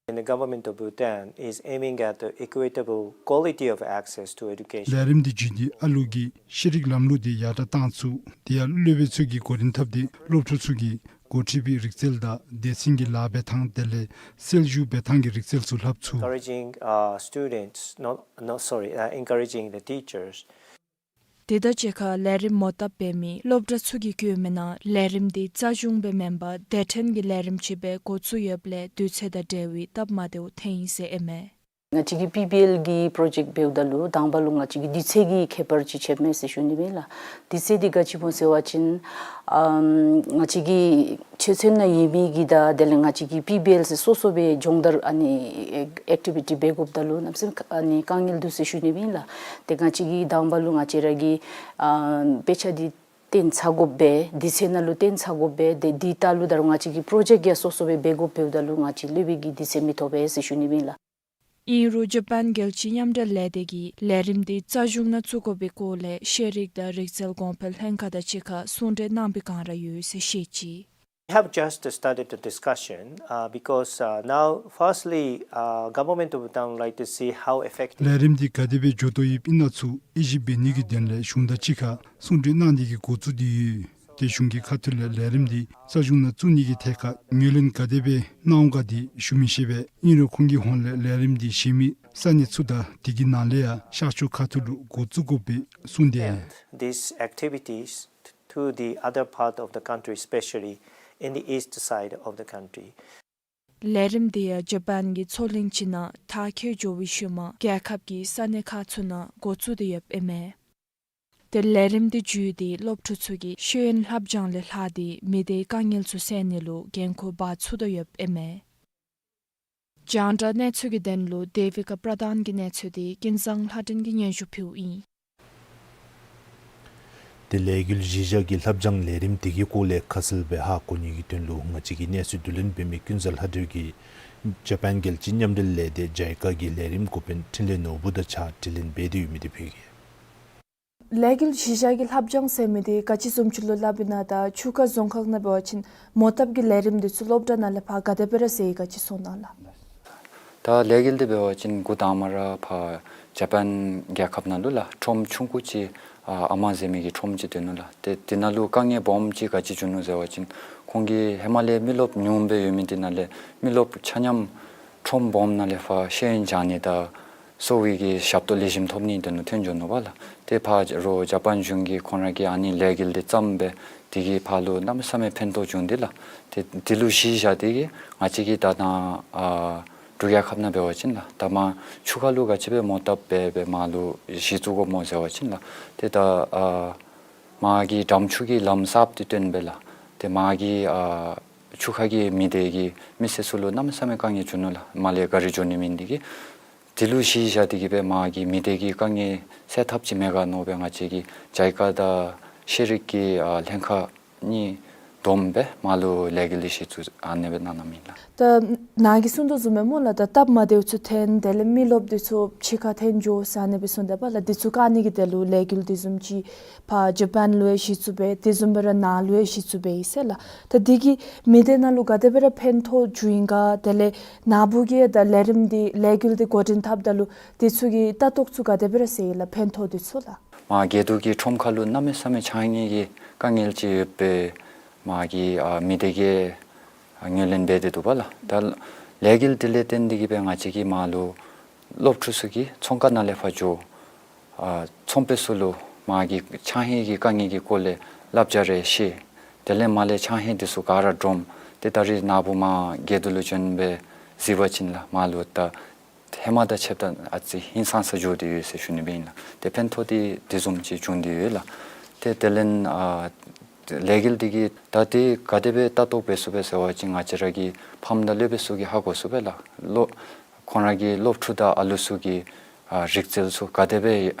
And the government of Bhutan is aiming at the equitable quality of access to education. ལས་རིམ་འདི་བརྒྱུད་དེ་ཨ་ལུ་གི་ཤེས་རིག་ལམ་ལུགས་འདི་ཡར་དྲགས་བཏང་ཚུགས། དེ་ཡང་སློབ་དཔོན་ཚུ་གིས་འགོ་འདྲེན་འཐབ་སྟེ་སློབ་ཕྲུག་ཚུ་གིས་འགོ་ཁྲིད་པའི་རིག་རྩལ་དང་སྡེ་ཚན་གྱི་ལཱ་འབད་ཐངས་དེ་ལས་སེལ་ཞུ་འབད་ཐངས་ཀྱི་རིག་རྩལ་ཚུ་ལྷབ་ཚུགས། Encouraging, uh, students, no, no, sorry, uh, encouraging the teachers. དེ་དང་གཅིག་ཁར་ལས་རིམ་མོ་བཏབ་འབད་མི་སློབ་གྲྭ་ཚུ་གིས་བཀོད་མིའི་ནང་ལས་རིམ་འདི་རྩ་གཞུང་སྦེ་མེན་པར་སྡེ་ཕྲན་གྱི་ལས་རིམ་ཅིག་སྦེ་འགོ་བཙུགས་ཡོདཔ་ལས་དུས་ཚོད་དང་འབྲེལ་བའི་སྟབས་མ་བདེཝ་ཐོན་ཡི་ཟེར་ཨིན་མས། ང་བཅས་ཀྱིས་པི་བི་ཨེལ་གྱི་པྲོ་ཇེཀཊ་འབདཝ་ད་ལུ་དང་པ་ལུ་ང་བཅས་ཀྱིས་དུས་ཚོད་ཀྱི་ཁྱད་པར་ཅིག་ཕྱདཔ་མས་ཟེར་ཞུ་ནི་ཨིན་ལགས། དུས་ཚོད་འདི་ག་ཅི་སྨོ་ཟེར་བ་ཅིན་ཨམ་ང་བཅས་ཀྱི་ཆོས་ཚན་ནང་ཡོད་མི་གི་དང་དེ་ལས་ང་བཅས་ཀྱི་པི་བི་ཨེལ་ཟེར་སོ་སོ་སྦེ་སྦྱོང་བརྡར་ཨ་ནི་ཨེག་ཨེག་ཊི་བི་ཊི་འབད་དགོཔ་ད་ལུ་གནམ་མེད་ས་མེད་ཨ་ནི་དཀའ་ངལ་འདུག་ཟེར་ཞུ་ནི་ཨིན་ལགས། ཏེ་ང་བཅས་ཀྱིས་དང་པ་ལུ་ང་བཅས་ར་གི་ཨ་དཔེ་ཆ་འདི་བཏོན་ཚར་དགོ་པས། དུས་ཚོད་ནང་ལུ་བཏོན་ཚར་དགོ་པས། ཏེ་འདི་ད་ལུ་ད་རུང་ང་བཅས་ཀྱིས་པྲོ་ཇེཀཊ་ཡང་སོ་སོ་སྦེ་འབད་དགོཔ་འབདཝ་ད་ལུ་ང་བཅས་སློབ་དཔོན་གྱིས་དུས་ཚོད་མི་ཐོབ་པས་ཟེར་ཞུ་ནི་ཨིན་ལགས། ཨིན་རུང་ཇ་པཱན་རྒྱལ་སྤྱིའི་མཉམ་འབྲེལ་ལས་སྡེ་གིས་ལས་རིམ་འདི་རྩ་གཞུང་ནང་བཙུགས་དགོ་པའི་སྐོར་ལས་ཤེས་རིག་དང་རིག་རྩལ་གོང་འཕེལ་ལྷན་ཁག་དང་གཅིག་ཁར་གསུང་གྲོས་གནང་པའི་བསྒང་ར་ཡོད་ཟེར་བཤད་ཅི། We have just started the discussion, uh, because, uh, now, firstly, uh, government of Bhutan would like to see how effective. ལས་རིམ་འདི་ག་དེ་སྦེ་འགྱོ་དོ་ཡོདཔ་ཨིན་ན་ཚུ་དབྱེ་ཞིབ་འབད་ནི་གི་དོན་ལས་གཞུང་དང་གཅིག་ཁར་གསུང་གྲོས་གནང་ནི་གི་འགོ་བཙུགས་ཏེ་ཡོད། ཏེ་གཞུང་གི་ཁ་ཐུག་ལས་ལས་རིམ་འདི་རྩ་གཞུང་ནང་བཙུགས་ནི་གི་ཐད་ཁར་ངོས་ལེན་ག་དེ་སྦེ་གནང་འོང་ག་འདི་ཞུ་མི་ཤེས་པས། ཨིན་རུང་ཁོང་གི་ཧོངས་ལས་ལས་རིམ་འདི་གཞན་མི་ས་གནས་ཚུ་དང་དེ་གི་ནང་ལས་ཡང་ཤར་ཕྱོགས་ཁ་ཐུག་ལུ་འགོ་བཙུགས་དགོ་པའི་གསུངས་ཏེ། These activities to the other part of the country, especially in the east side of the country. ལས་རིམ་འདི་ཡང་ཇ་པཱན་གྱི་མཚོ་གླིང་ཅིག་ནང་མཐར་འཁྱོལ་འགྱོ་བའི་ཤུལ་མ་རྒྱལ་ཁབ་ཀྱི་ས་གནས་ཁག་ཚུ་ནང་འགོ་བཙུགས་ཏེ་ཡོདཔ་ཨིན་མས། ཏེ་ལས་རིམ་འདི་བརྒྱུད་དེ་སློབ་ཕྲུག་ཚུ་གིས་ཤེས་ཡོན་ལྷབ་སྦྱང་ལས་ལྷག་སྟེ་མི་སྡེའི་དཀའ་ངལ་ཚུ་སེལ་ནི་ལུ་འགན་ཁུར་འབག་ཚུགས་དོ་ཡོདཔ་ཨིན་མས། རྒྱང་བསྒྲགས་གནས་ཚུལ་གྱི་དོན་ལུ་དེ་བི་ཀ་པྲ་དཱན་གྱི་གནས་ཚུལ་འདི་ཀུན་བཟང་ལྷ་སྒྲོན་གྱིས་སྙན་ཞུ་ཕུལཝ་ཨིན། ཏེ་ལས་འགུལ་གཞི་བཞག་གི་ལྷབ་སྦྱང་ལས་རིམ་དེ་གི་སྐོར་ལས་ཁ་གསལ་སྦེ་ཧ་གོ་ནི་གི་དོན་ལུ་ང་བཅས་ཀྱི་གནས་ཚུལ་བསྡུ་ལེན་འབད་མི་ཀུན་བཟང་ལྷ་སྒྲོན་གྱིས་ཇ་པཱན་རྒྱལ་སྤྱིའི་མཉམ་འབྲེལ་ལས་སྡེ་ཇའི་ཀ་གི་ལས་རིམ་འགོ་དཔོན་འཕྲིན་ལས་ནོར་བུ་དང་གཅིག་ཁར་དྲི་ལན་འབད་དེ་ཡོད་མི་དེ་ཕུལ་གེ། ལས་འགུལ་གཞི་བཞག་གི་ལྷབ་སྦྱང་ཟེར་མི་འདི་ག་ཅི་བཟུམ་ཅིག་ལུ་སླབ་ཨིན་ན། ད་ཆུ་ཁ་རྫོང་ཁག་ནང་འབད་བ་ཅིན་མོ་བཏབ་ཀྱི་ལས་རིམ་འདི་ཚུ་སློབ་གྲྭ་ནང་ལས་ཕར་ག་དེ་སྦེ་ར་སེལ་ཡི་ག་ཅི་གསུང་གནང་ལགས། ད་ལས་འགུལ་འདི་འབད་བ་ཅིན་འགོ་དང་པ་ར་ཕར་ཇ་པཱན་རྒྱལ་ཁབ་ནང་ལུ་ལགས་ཁྲོམ་ཆུང་ཀུ་ཅིག་ཨ་ཨ་མ་ཟེར་མི་གི་ཁྲོམ་ཅིག་འདུག་ནུག་ལགས། ཏེ་དེ་ནང་ལུ་དཀའ་ངལ་སྦོམ་ཅིག་ག་ཅི་བྱུང་ནུག་ཟེར་བ་ཅིན་ཁོང་གིས་ཧེ་མ་ལས་མི་རློབས་ཉུངམ་སྦེ་ཡོད་མི་དེ་ནང་ལས་མི་རློབས་ཆ་མཉམ་ཁྲོམ་སྦོམ་ནང་ལས་ཕར་ཤེས་ཡོན་སྦྱང་ནི་དང་གསོ་བའི་གི་ཞབས་ཏོག་ལེགས་ཤོམ་ཐོབ་ནི་དོན་ལུ་ཐོན་འགྱོ་ནུག་པ་ལགས། ཏེ་ཕར་རོགས་ཇ་པཱན་གཞུང་གིས་ཁོང་ར་གིས་ཨ་ནི་ལས་འགུལ་འདི་བརྩམས་སྦེ་དེ་གིས་ཕར་ལུ་གནམ་མེད་ས་མེད་ཕན་ཐོགས་བྱུང་སྟེ་ལགས། ཏེ་དེ་ལུ་གཞི་བཞག་སྟེ་གིས་ང་བཅས་ཀྱིས་ད་ནཱ་ཨ་འབྲུག་རྒྱལ་ཁབ་ནང་འབད་བ་ཅིན་ལགས་ད་མར་ཆུ་ཁ་ལུ་ག་ཅི་སྦེ་མོ་བཏབ་སྦེ་སྦེ་མར་ལུ་གཞི་བཙུགས་དགོཔ་སྨོ་ཟེར་བ་ཅིན་ལགས། ཏེ་ད་ཨ་མར་གྱི་འགྲམ་ཆུ་གི་ལམ་གསརཔ་འདི་བཏོན་སྦེ་ལགས། ཏེ་མར་གྱི་ཨ་ཆུ་ཁ་གི་མི་སྡེ་གི་མི་སེར་ཚུ་ལུ་གནམ་མེད་ས་མེད་དཀའ་ངལ་བྱུང་ནུག་ལགས། མར་ལས་ག་རི་འགྱོ་ནི་མེད་ནི་དེ་གིས། དེ་ལུ་གཞི་བཞག་སྟེ་གིས་སྦེ་མར་གྱི་མི་སྡེ་གི་དཀའ་ངལ་སེལ་ཐབས་ཅིག་མེད་ག་མནོ་སྦེ་ང་བཅས་ཀྱི་ཇའི་ཀ་དང་ཤེས་རིག་གི་ཨ་ལྷན་ཁག་གཉིས་བསྡོམས་སྦེ་མར་ལུ་ལས་འགུལ་འདི་གཞི་བཙུགས་ཨ་ནེ་སྦེ་གནང་གནངམ་ཨིན་ལགས། ད་ནཱ་གིས་གསུང་དོ་བཟུམ་སྦེ་སྨོ་ལགས། ད་སྟབས་མ་བདེཝ་ཚུ་ཐོན་དེ་ལས་མི་རློབས་འདི་ཚུ་ཕྱི་ཁར་ཐོན་འགྱོ་ཟེར་ཨ་ནེ་སྦེ་གསུངས་དོ་པ་ལགས། འདི་ཚུ་བཀག་ནི་གི་དོན་ལུ་ལས་འགུལ་འདི་བཟུམ་ཅིག་ཕར་ཇ་པཱན་ལུ་ཡང་གཞི་བཙུགས་སྦེ་དེ་བཟུམ་སྦེ་ར་ནཱ་ལུ་ཡང་གཞི་བཙུགས་སྦེ་ཨིན་ཟེར་ལགས། ད་འདི་གིས་མི་སྡེ་ནང་ལུ་ག་དེ་སྦེ་ར་ཕན་ཐོགས་བྱུང་ཡི་ག། དེ་ལས་ནཱ་བུ་གིས་ད་ལས་རིམ་འདི་ལས་འགུལ་འདི་འགོ་འདྲེན་འཐབ་ད་ལུ་འདི་ཚུ་གི་ལྟ་རྟོག་ཚུ་ག་དེ་སྦེ་ར་སེལ་ཡི་ལགས། ཕན་ཐོགས་འདི་ཚུ་ལགས། མར་དགེ་འདུན་གྱི་ཁྲོམ་ཁ་ལུ་གནམ་མེད་ས་མེད་ཆགས་ཡི་གི་དཀའ་ངལ་ཅིག་ཡོདཔ་སྦེ་མར་གྱི་ཨ་མི་སྡེ་གིས་ཨ་ངོས་ལེན་འབད་དེ་འདུག་པ་ལགས། ད་ལས་འགུལ་འདི་ལས་བརྟེན་ཏེ་གིས་སྦེ་ང་བཅས་ཀྱི་མར་ལུ་སློབ་ཕྲུག་ཚུ་གིས་ཚོང་ཁང་ནང་ལས་ཕར་འགྱོ། ཨ་ཚོང་པ་ཚུ་ལུ་མར་གྱི་ཆགས་ཡི་གི་དཀའ་ངལ་གྱི་སྐོར་ལས་བསླབ་བྱ་རེ་བཤད། དེ་ལས་མར་ལས་ཆགས་ཡི་འདི་ཚུ་ག་ར་སྒྲོམ། ཏེ་ད་རིས་ནཱ་བུ་མར་དགེ་འདུན་ལུ་བྱོན་སྦེ་གཟིགས་པ་ཅིན་ལགས་མར་ལུ་ད་ ཧེ་མ་དང་ཕྱདཔ་ད་ཨ་ཙི་ཧིང་སངས་ས་འགྱོ་སྟེ་ཡོད་ཟེར་ཞུ་ནི་སྦེ་ཨིན་ལགས། ཏེ་ཕན་ཐོགས་འདི་དེ་བཟུམ་ཅིག་བྱུང་སྟེ་ཡོད་ལགས། ཏེ་དེ་ལས་ཨ་ལས་འགུལ་འདི་གིས་ད་ཏེ་ག་དེ་སྦེ་ལྟ་རྟོག་འབད་ཚུགས་པས་ཟེར་བ་ཅིན་ང་བཅས་ར་གི་ཕམ་དང་སློབ་དཔོན་ཚུ་གིས་ཧ་གོ་ཚུགས་པས་ལགས། སློབ་ཁོང་ར་གི་སློབ་ཕྲུག་དང་ཨ་ལུ་ཚུ་གི་ཨ་རིག་རྩལ་ཚུ་ག་དེ་སྦེ་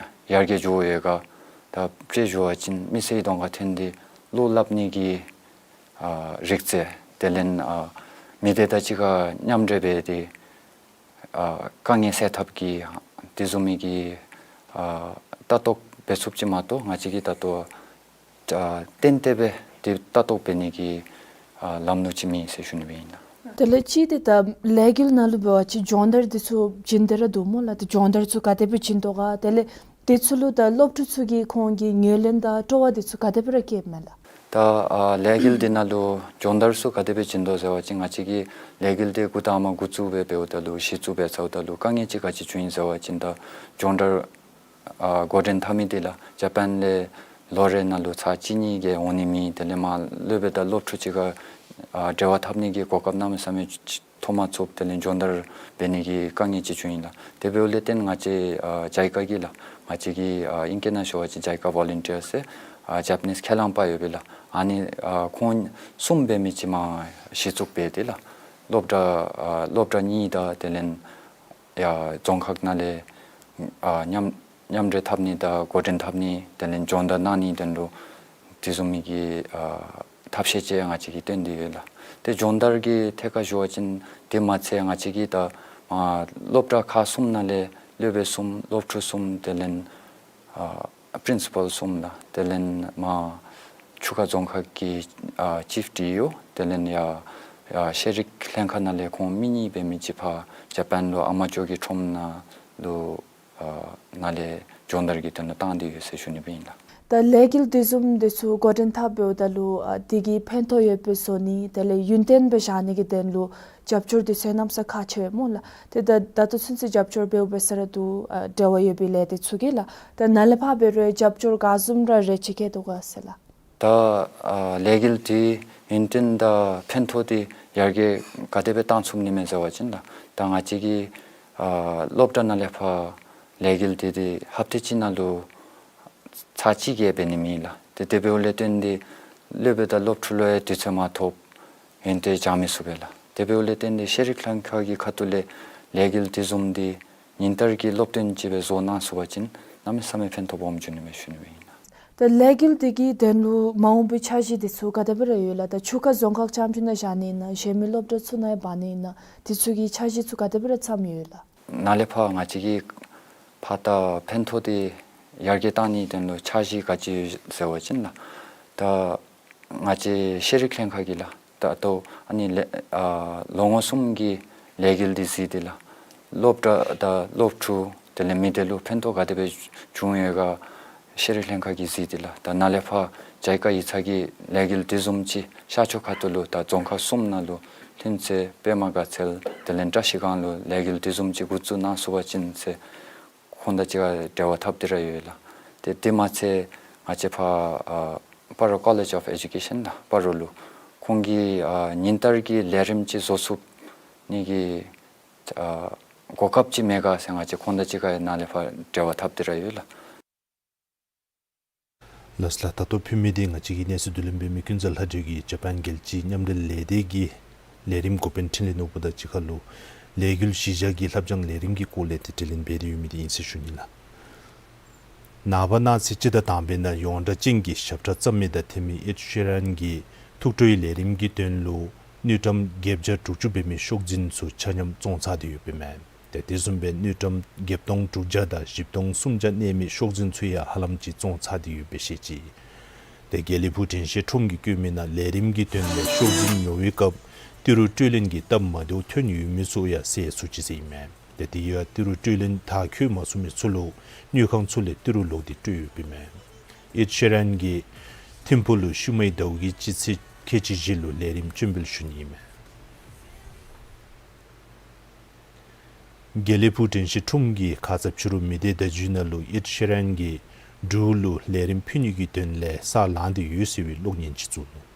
ཡར་རྒྱས་འགྱོ་ཡོད་ག། ད་དཔེ་ཞུ་བ་ཅིན་མི་སེར་གྱི་གདོང་ཁར་ཐོན་ཏེ་བློ་སླབ་ནི་གི་ཨ་རིག་རྩལ། དེ་ལས་ཨ་མི་སྡེ་དང་གཅིག་ཁར་མཉམ་འབྲེལ་འབད་དེ་ཨ་དཀའ་ངལ་སེལ་ཐབས་ཀྱི་དེ་བཟུམ་མའི་གི་ཨ་ལྟ་རྟོག་འབད་ཚུགསཔ་ཅིག་མ་གཏོགས་ང་བཅས་ཀྱིས་ད་ལྟོ་ཨ་ཏན་ཏན་སྦེ་དེ་ལྟ་རྟོག་འབད་ནི་གི་ཨ་ལམ་ལུགས་ཅིག་མེད་ཟེར་ཞུ་ནི་སྦེ་ཨིན་ལགས། དེ་ལས་ཅིག་ཏེ་ད་ལས་འགུལ་ནང་ལུ་འབད་བ་ཅིན་སྦྱོང་བརྡར་འདི་ཚུ་བྱིན་ཏེ་ར་འདུག་སྨོ་ལགས། ཏེ་སྦྱོང་བརྡར་ཚུ་ག་དེ་སྦེ་བྱིན་དོ་ག། དེ་ལས་དེ་ཚུ་ལུ་ད་སློབ་ཕྲུག་ཚུ་གིས་ཁོང་གི་ངོས་ལེན་དང་སྤྲོ་བ་འདི་ཚུ་ག་དེ་སྦེ་ར་བསྐྱེདཔ་མས་ལགས། ད་ཨ་ལས་འགུལ་འདི་ནང་ལུ་སྦྱོང་བརྡར་ཚུ་ག་དེ་སྦེ་བྱིན་དོ་ཟེར་བ་ཅིན་ང་བཅས་ཀྱིས་ལས་འགུལ་འདི་འགོ་དང་པ་འགོ་བཙུགས་སྦེ་འབདཝ་ད་ལུ་གཞི་བཙུགས་འབད་ཚརཝ་ད་ལུ་དཀའ་ངལ་ཅིག་ག་ཅི་བྱུང་ཡི་ཟེར་བ་ཅིན་ད་སྦྱོང་བརྡར་ཨ་འགོ་འདྲེན་འཐབ་མི་འདི་ལགས་ཇ་པཱན་ལས་ལོ་རེ་ནང་ལུ་ཚར་གཅིག་གཉིས་ཅིག་འོང་ནི་མེད། དེ་ལས་མ་སློབ་དཔོན་དང་སློབ་ཕྲུག་གཅིག་ཁར་ཨ་འབྲེལ་བ་འཐབ་ནི་གི་གོ་སྐབས་གནམ་མེད་ས་མེད་ཐོབ་མ་ཚུགས། དེ་ལས་སྦྱོང་བརྡར་འབད་ནི་གི་དཀའ་ངལ་ཅིག་བྱུང་ཡི་ལགས། དེ་འབདཝ་ལས་བརྟེན་ང་བཅས་ཨ་ཇའི་ཀ་གིས་ལགས་ང་བཅས་ཀྱི་ཨ་ཨིང་སྐད་ནང་ཞུ་བ་ཅིན་ཇའི་ཀ་ཝོ་ལན་ཊིར་ཟེར་ཨ་ཇ་པ་ནིསི་ཁས་བླངས་པ་ཡོད་པས་ལགས། ཨ་ནི་ཨ་ཁོང་གསུམ་འབད་མི་ཅིག་མ་གཞི་བཙུགས་འབད་དེ་ལགས་སློབ་གྲྭ་ཨ་སློབ་གྲྭ་གཉིས་དང་དེ་ལས་ཡར་རྫོང་ཁག་ནང་ལས་ཨ་མཉམ་མཉམ་འབྲེལ་འཐབ་ནི་དང་འགོ་འདྲེན་འཐབ་ནི་དེ་ལས་སྦྱོང་བརྡར་གནང་ནི་དོན་ལུ་དེ་བཟུམ་མའི་གི་ཨ་ཐབས་ཤེས་ཅིག་ང་བཅས་ཀྱིས་བཏོན་ཏེ་ཡོད་ལགས། ཏེ་སྦྱོང་བརྡར་གྱི་ཐད་ཁར་ཞུ་བ་ཅིན་དེ་མ་ཚད་ང་བཅས་ཀྱིས་ད་ཨ་སློབ་གྲྭ་ཁག་གསུམ་ནང་ལས་སློབ་དཔོན་གསུམ་སློབ་ཕྲུག་གསུམ་དེ་ལས་ཨ་པི་རིན་སི་པཱལ་གསུམ་དང་དེ་ལས་མར་ཆུ་ཁ་རྫོང་ཁག་གི་ཨ་ཅིབ་ཌི་ཨི་ཨོ་དེ་ལས་ཡར་ཡར་ཤེས་རིག་ལྷན་ཁག་ནང་ལས་ཁོང་མི་གཉིས་འབད་མི་ཅིག་ཕར་ཇ་པཱན་ལུ་ཨ་མ་ཅོག་གི་ཁྲོམ་ནང་ལུ་ཨ་ནང་ལས་སྦྱོང་བརྡར་གྱི་དོན་ལུ་བཏང་སྟེ་ཡོད་ཟེར་ཞུ་ནི་སྦེ་ཨིན་ལགས། ད་ལས་འགུལ་དེ་བཟུམ་འདི་ཚུ་འགོ་འདྲེན་འཐབ་འབདཝ་ད་ལུ་ཨ་དེ་གིས་ཕན་ཐོགས་ཡོདཔ་སྦེ་བཟོ་ནི་དེ་ལས་ཡུན་བརྟན་སྦེ་བཞག་ནི་གི་དོན་ལུ་རྒྱབ་སྐྱོར་འདི་ཚུ་གནམ་མེད་ས་མེད་ཁག་ཆེ་བས་སྨོ་ལགས། ཏེ་ད་ད་ལྟོ་ཚུན་ཚོད་རྒྱབ་སྐྱོར་འབདཝ་འབད་ས་ར་འདུག་ཨ་འབྲེལ་བ་ཡོད་པའི་ལས་སྡེ་ཚུ་གིས་ལགས། ད་ནཱ་ལས་ཕར་འབད་རུང་རྒྱབ་སྐྱོར་ག་བཟུམ་ར་རེ་ཆེ་བསྐྱེད་དོ་ག་ཟེར་ལགས། ད་ཨ་ལས་འགུལ་འདི་ཡུན་བརྟན་དང་ཕན་ཐོགས་འདི་ཡར་རྒྱས་ག་དེ་སྦེ་བཏང་ཚུགས་ནི་མས་ཟེར་བ་ཅིན་ལགས་ད་ང་བཅས་ཀྱི་ཨ་སློབ་གྲྭ་ནང་ལས་ཕར་ལས་འགུལ་འདི་འདི་ཧབ་ཏ་གཅིག་ནང་ལུ་ཚར་གཅིག་ཅིག་འབད་ནི་མེད་ལགས། ཏེ་དེ་འབདཝ་ལས་བརྟེན་ཏེ་སློབ་དཔོན་དང་སློབ་ཕྲུག་ལུ་ཡང་དུས་ཚོད་མ་ཐོབ། ཡོན་ཏན་སྦྱང་མི་ཚུགས་པས་ལགས། དེ་འབདཝ་ལས་བརྟེན་ཏེ་ཤེས་རིག་ལྷན་ཁག་གི་ཁ་ཐུག་ལས་ལས་འགུལ་དེ་བཟུམ་འདི་ཉིན་ལྟར་གྱི་སློབ་སྟོན་ཅིག་སྦེ་བཟོ་གནང་ཚུགས་པ་ཅིན་གནམ་མེད་ས་མེད་ཕན་ཐོགས་སྦོམ་འབྱུང་ནི་མས་ཞུ་ནི་སྦེ་ཨིན་ལགས། ད་ལས་འགུལ་འདི་གི་དོན་ལུ་མ་འོངས་པའི་འཆར་གཞི་འདི་ཚུ་ག་དེ་སྦེ་ར་ཡོད་ལགས། ད་ཆུ་ཁ་རྫོང་ཁག་རྐྱངམ་ཅིག་ནང་བཞག་ནི་ཨིན་ན་གཞན་མི་སློབ་གྲྭ་ཚུ་ནང་ཡང་འབག་ནི་ཨིན་ན་དེ་ཚུ་གི་འཆར་གཞི་ཚུ་ག་དེ་སྦེ་ར་བརྩམས་ཡོད་ལགས། ནཱ་ལས་ཕར་ང་བཅས་ཀྱིས་ཕར་ད་ཕན་ཐོགས་འདི་ཡར་རྒྱས་བཏང་ནིའི་དོན་ལུ་འཆར་གཞི་ག་ཅི་ཡོད་ཟེར་བ་ཅིན་ལགས། ད་ང་བཅས་ཤེས་རིག་ལྷན་ཁག་གིས་ལགས། ད་ལྟོ་ཨ་ནི་ལས་ཨ་ལོ་ངོ་གསུམ་གྱི་ལས་འགུལ་འདི་གཟིགས་ཏེ་ལགས། སློབ་གྲྭ་དང་སློབ་ཕྲུག་དེ་ལས་མི་སྡེ་ལུ་ཕན་ཐོགས་ག་དེ་སྦེ་བྱུང་ཡོད་ག་ཤེས་རིག་ལྷན་ཁག་གིས་གཟིགས་ཏེ་ལགས། ད་ནཱ་ལས་ཕར་ཇའི་ཀ་ཡིག་ཚང་གིས་ལས་འགུལ་དེ་བཟུམ་ཅིག་ཤར་ཕྱོགས་ཁ་ཐུག་ལུ་ད་རྫོང་ཁག་གསུམ་ནང་ལུ་ལྷུན་རྩེ་པདྨ་དགའ་ཚལ་དེ་ལས་བཀྲ་ཤིས་སྒང་ལུ་ལས་འགུལ་དེ་བཟུམ་ཅིག་འགོ་བཙུགས་གནང་ཚུགས་པ་ཅིན་ཟེར་ཁོང་དང་གཅིག་ཁར་འབྲེལ་བ་འཐབ་སྟེ་ར་ཡོད་ལགས། ཏེ་དེ་མ་ཚད་ང་བཅས་ཕར་ཨ་སྤ་རོ་ཀོ་ལེཇ་ཨོཕ་ཨེ་ཌུ་ཀེ་ཤཱན་ལགས་སྤ་རོ་ལུ་ཁོང་གིས་ཨ་ཉིན་ལྟར་གྱི་ལས་རིམ་ཅིག་བཟོ་ཚུགས་ནི་གི་ཨ་གོ་སྐབས་ཅིག་མེད་ག་ཟེར་ང་བཅས་ཁོང་དང་གཅིག་ཁར་ནཱ་ལས་ཕར་འབྲེལ་བ་འཐབ་སྟེ་ར་ཡོད་ལགས། ལགས་སོ་ལགས། ད་ལྟོ་ཕུལ་མི་འདི་ང་བཅས་ཀྱི་གནས་ཚུལ་བསྡུ་ལེན་འབད་མི་ཀུན་བཟང་ལྷ་སྒྲོལ་གྱིས་ཇ་པཱན་རྒྱལ་སྤྱིའི་མཉམ་འབྲེལ་ལས་སྡེ་གི་ལས་རིམ་འགོ་དཔོན་འཕྲིན་ལས་ནོར་བུ་དང་གཅིག་ཁར་ལུ་ལས་འགུལ་གཞི་བཞག་གི་ལྷབ་སྦྱང་ལས་རིམ་གྱི་སྐོར་ལས་ཏེ་དྲི་ལན་འབད་དེ་ཡོད་མི་འདི་ཨིན་ཟེར་ཞུ་ནི་ལགས། ནངས་པ་གནངས་ཚེ་སྤྱི་ཟླ་དང་པའི་ནང་ཡོངས་གྲགས་ཅན་གྱི་ཞབས་ཁྲ་རྩོམ་མི་དང་འཐེན་མི་ཨེཌ་ཤི་རན་གྱིས་ཐུགས་སྤྲོའི་ལས་རིམ་གྱི་དོན་ལུ་དངུལ་ཀྲམ་བརྒྱད་བརྒྱ་དྲུག་ཅུ་འབད་མི་ཤོག་འཛིན་ཚུ་ཆ་མཉམ་བཙོང་ཚར་ཏེ་ཡོདཔ་ཨིན་མས། ཏེ་དེ་བཟུམ་སྦེ་དངུལ་ཀྲམ་བརྒྱད་སྟོང་དྲུག་བརྒྱ་དང་བཞི་སྟོང་སུམ་བརྒྱ་གནས་མི་ཤོག་འཛིན་ཚུ་ཡང་ཧ་ལམ་ཅིག་བཙོང་ཚར་ཏེ་ཡོདཔ་སྦེ་བཤད་ཅི། ཏེ་དགེ་ལེགས་ཕུག་དྲན་ཤེས་ཁྲོམ་གྱིས་བཀོད་མི་ནང་ལས་རིམ་གྱི་དོན་ལས་ཤོག་འཛིན་ཉོ་བའི་སྐབས་ཏི་རུ་སྤྲོད་ལེན་གྱི་སྟབས་མ་བདེཝ་ཐོན་ཡོད་མི་ཚུ་ཡང་སེལ་ཚུགས་ཅི་ཟེར་ཨིན་མས། ཏེ་དེ་ཡང་ཏི་རུ་སྤྲོད་ལེན་མཐར་འཁྱོལ་མ་ཚུགས་མི་ཚུ་ལུ་དངུལ་ཁང་ཚུ་ལས་ཏི་རུ་ལོག་སྟེ་སྤྲོད་ཡོདཔ་ཨིན་མས། ཨེཌ་ཤི་རན་གྱིས་ཐིམ་ཕུག་ལུ་ཤུལ་མའི་ཟླཝ་གི་སྤྱི་ཚེས་ཁལ་གཅིག་བཞི་ལུ་ལས་རིམ་སྤྱན་འབུལ་ཞུ་ནི་ཨིན་མས། དགེ་ལེགས་ཕུག་དྲན་ཤེས་ཁྲོམ་གྱིས་ཁ་ཙ་ཕྱི་རུ་མི་སྡེ་བརྡ་བརྒྱུད་ནང་ལུ་ཨེཌ་ཤི་རན་གྱིས་འབྲུག་ལུ་ལས་རིམ་ཕུལ་ནི་གི་དོན་ལས་ས་ལངས་ཏེ་ཡོད་ཟེར་བའི་གློག་བརྙན་ཅིག་བཙུགས་ནུག།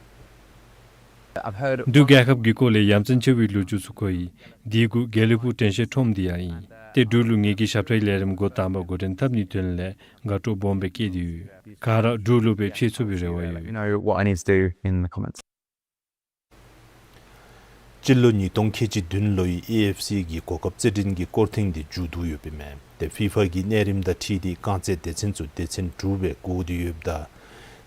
འབྲུག་རྒྱལ་ཁབ་ཀྱི་སྐོར་ལས་ཡ་མཚན་ཆེ་བའི་ལོ་རྒྱུས་ཚུ་གོ་ཡི། དེའི་གུ་དགེ་ལེགས་ཕུག་དྲན་ཤེས་ཁྲོམ་འདི་ཡང་ཨིན། ཏེ་འབྲུག་ལུ་ངེ་གི་ཞབས་ཁྲའི་ལས་རིམ་འགོ་དང་པ་འགོ་འདྲེན་འཐབ་ནིའི་དོན་ལས་དགའ་སྤྲོ་སྦོམ་སྦེ་བསྐྱེད་དེ་ཡོད། ག་ར་འབྲུག་ལུ་སྦེ་ཕྱད་ཚུགས་པའི་རེ་བ་ཡོད། Let me know what I need to do in the comments. སྤྱི་ལོ་ཉིས་སྟོང་ཁལ་གཅིག་བདུན་ལོའི་ཨེ་ཨེཕ་སི་གི་གོ་སྐབས་རྩེད་འགྲན་གྱི་སྐོར་ཐེངས་འདི་མཇུག་བསྡུ་ཡོདཔ་ཨིན་མས། ཏེ་ཕི་ཕ་གི་གནས་རིམ་དང་འཁྲིལ་ཏེ་རྐང་རྩེད་སྡེ་ཚན་ཚུ་སྡེ་ཚན་དྲུག་སྦེ་བགོ་སྟེ་ཡོདཔ་ད་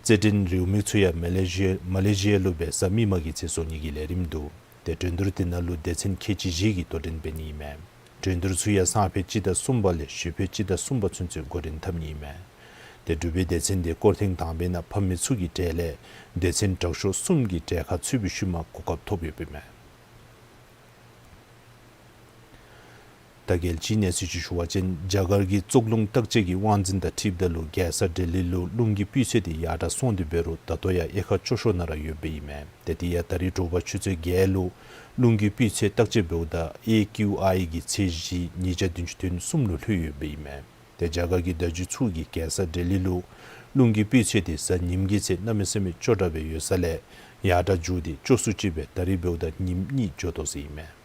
རྩེད་འགྲན་རེའུ་མིག་ཚུ་ཡང་མ་ལེ་ཤི་མ་ལེ་ཤི་ཡ་ལུ་སྦེ་གཟའ་མིག་དམར་གྱི་ཚེ་བཟོ་ནི་གི་ལས་རིམ་འདུག། ཏེ་འགྲན་བསྡུར་དེ་ནང་ལུ་སྡེ་ཚན་ཁལ་གཅིག་བཞི་གིས་དོ་འགྲན་འབད་ནི་ཨིན་མས། འགྲན་བསྡུར་ཚུ་ཡང་སང་ཕོད་སྤྱི་ཟླ་གསུམ་པ་ལས་ཞེས་ཕོད་སྤྱི་ཟླ་གསུམ་པ་ཚུན་ཚོད་འགོ་འདྲེན་འཐབ་ནི་ཨིན་མས། ཏེ་འབྲུག་པའི་སྡེ་ཚན་དེ་སྐོར་ཐེངས་དང་པའི་ནང་ཕམ་མི་ཚུ་གི་གྲས་ལས་སྡེ་ཚན་དྲག་ཤོས་གསུམ་གྱིས་གྲལ་ཁར་ཚུད་པའི་ཤུལ་མ་གོ་སྐབས་ཐོབ་ཡོདཔ་ཨིན་མས། ད་རྒྱལ་སྤྱིའི་གནས་ཚུལ་ཅིག་ཞུ་བ་ཅིན་རྒྱ་གར་གྱི་བཙོག་རླུང་བརྟག་དཔྱད་ཀྱི་དབང་འཛིན་དང་འཁྲིལཝ་ད་ལུ་རྒྱལ་ས་ལྡི་ལི་ལུ་རླུང་གི་སྤུས་ཚད་དེ་ཡར་དྲག་སོང་སྟེ་འབད་རུང་ད་ལྟོ་ཡང་དབྱེ་ཁག་སྐྱོ་ཤོས་ནང་ར་ཡོདཔ་ཨིན་མས། ཏེ་དེ་ཡང་ད་རིས་དྲོ་པ་ཆུ་ཚོད་བརྒྱད་ལུ་རླུང་གི་སྤུས་ཚད་བརྟག་དཔྱད་འབདཝ་ད་ཨེ་ཀིའུ་ཨའི་གི་ཚད་གཞི་ཉིས་བརྒྱ་བདུན་ཅུ་དོན་གསུམ་ལུ་ལྷོད་ཡོདཔ་ཨིན་མས། ཏེ་རྒྱ་གར་གྱི་བརྡ་བརྒྱུད་ཚུ་གིས་རྒྱལ་ས་ལྡི་ལི་ལུ་རླུང་གི་སྤུས་ཚད་དེ་གཟའ་ཉིམ་གྱི་ཚེ་གནམ་མེད་ས་མེད་སྐྱོ་དྲགས་སྦེ་ཡོད་ས་ལས་ཡར་དྲག་འགྱོ་སྟེ་སྐྱོ་སུ་ཅིག་སྦེ་ད་རིས་འབདཝ་ད་ཉིནམ་གཉིས་འགྱོ་དོ་ཟེར་ཨིན་མས།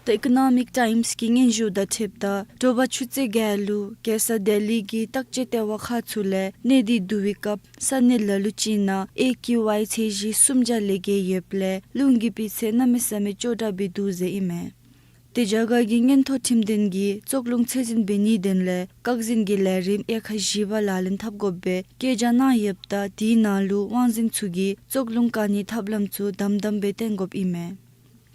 The Economic Times གི་སྙན་ཞུ་དང་འཁྲིལཝ་ད་དྲོ་པ་ཆུ་ཚོད་བརྒྱད་ལུ་རྒྱལ་ས་ལྡི་ལི་གི་བརྟག་དཔྱད་ལྟེ་བ་ཁག་ཚུ་ལས་གནས་འདི་བསྡུ་བའི་སྐབས་ས་གནས་ལ་ལུ་ཅིག་ནང་ཨེ་ཀིའུ་ཨའི་ཚད་གཞི་སུམ་བརྒྱ་ལས་བརྒལ་ཡོདཔ་ལས་རླུང་གི་སྤུས་ཚད་གནམ་མེད་ས་མེད་སྐྱོ་དྲགས་སྦེ་འདུག་ཟེར་ཨིན་མས། ཏེ་རྒྱ་གར་གྱི་མངོན་མཐོ་ཁྲིམས་འདུན་གྱིས་བཙོག་རླུང་ཚད་འཛིན་འབད་ནིའི་དོན་ལས་བཀག་འཛིན་གྱི་ལས་རིམ་དབྱེ་ཁག་བཞི་པ་ལག་ལེན་འཐབ་དགོཔ་སྦེ་བཀོད་རྒྱ་གནང་ཡོདཔ་ད་དེའི་ནང་ལུ་དབང་འཛིན་ཚུ་གིས་བཙོག་རླུང་བཀག་ནིའི་ཐབས་ལམ་ཚུ་དམ་དམ་སྦེ་བསྟེན་དགོཔ་ཨིན་མས།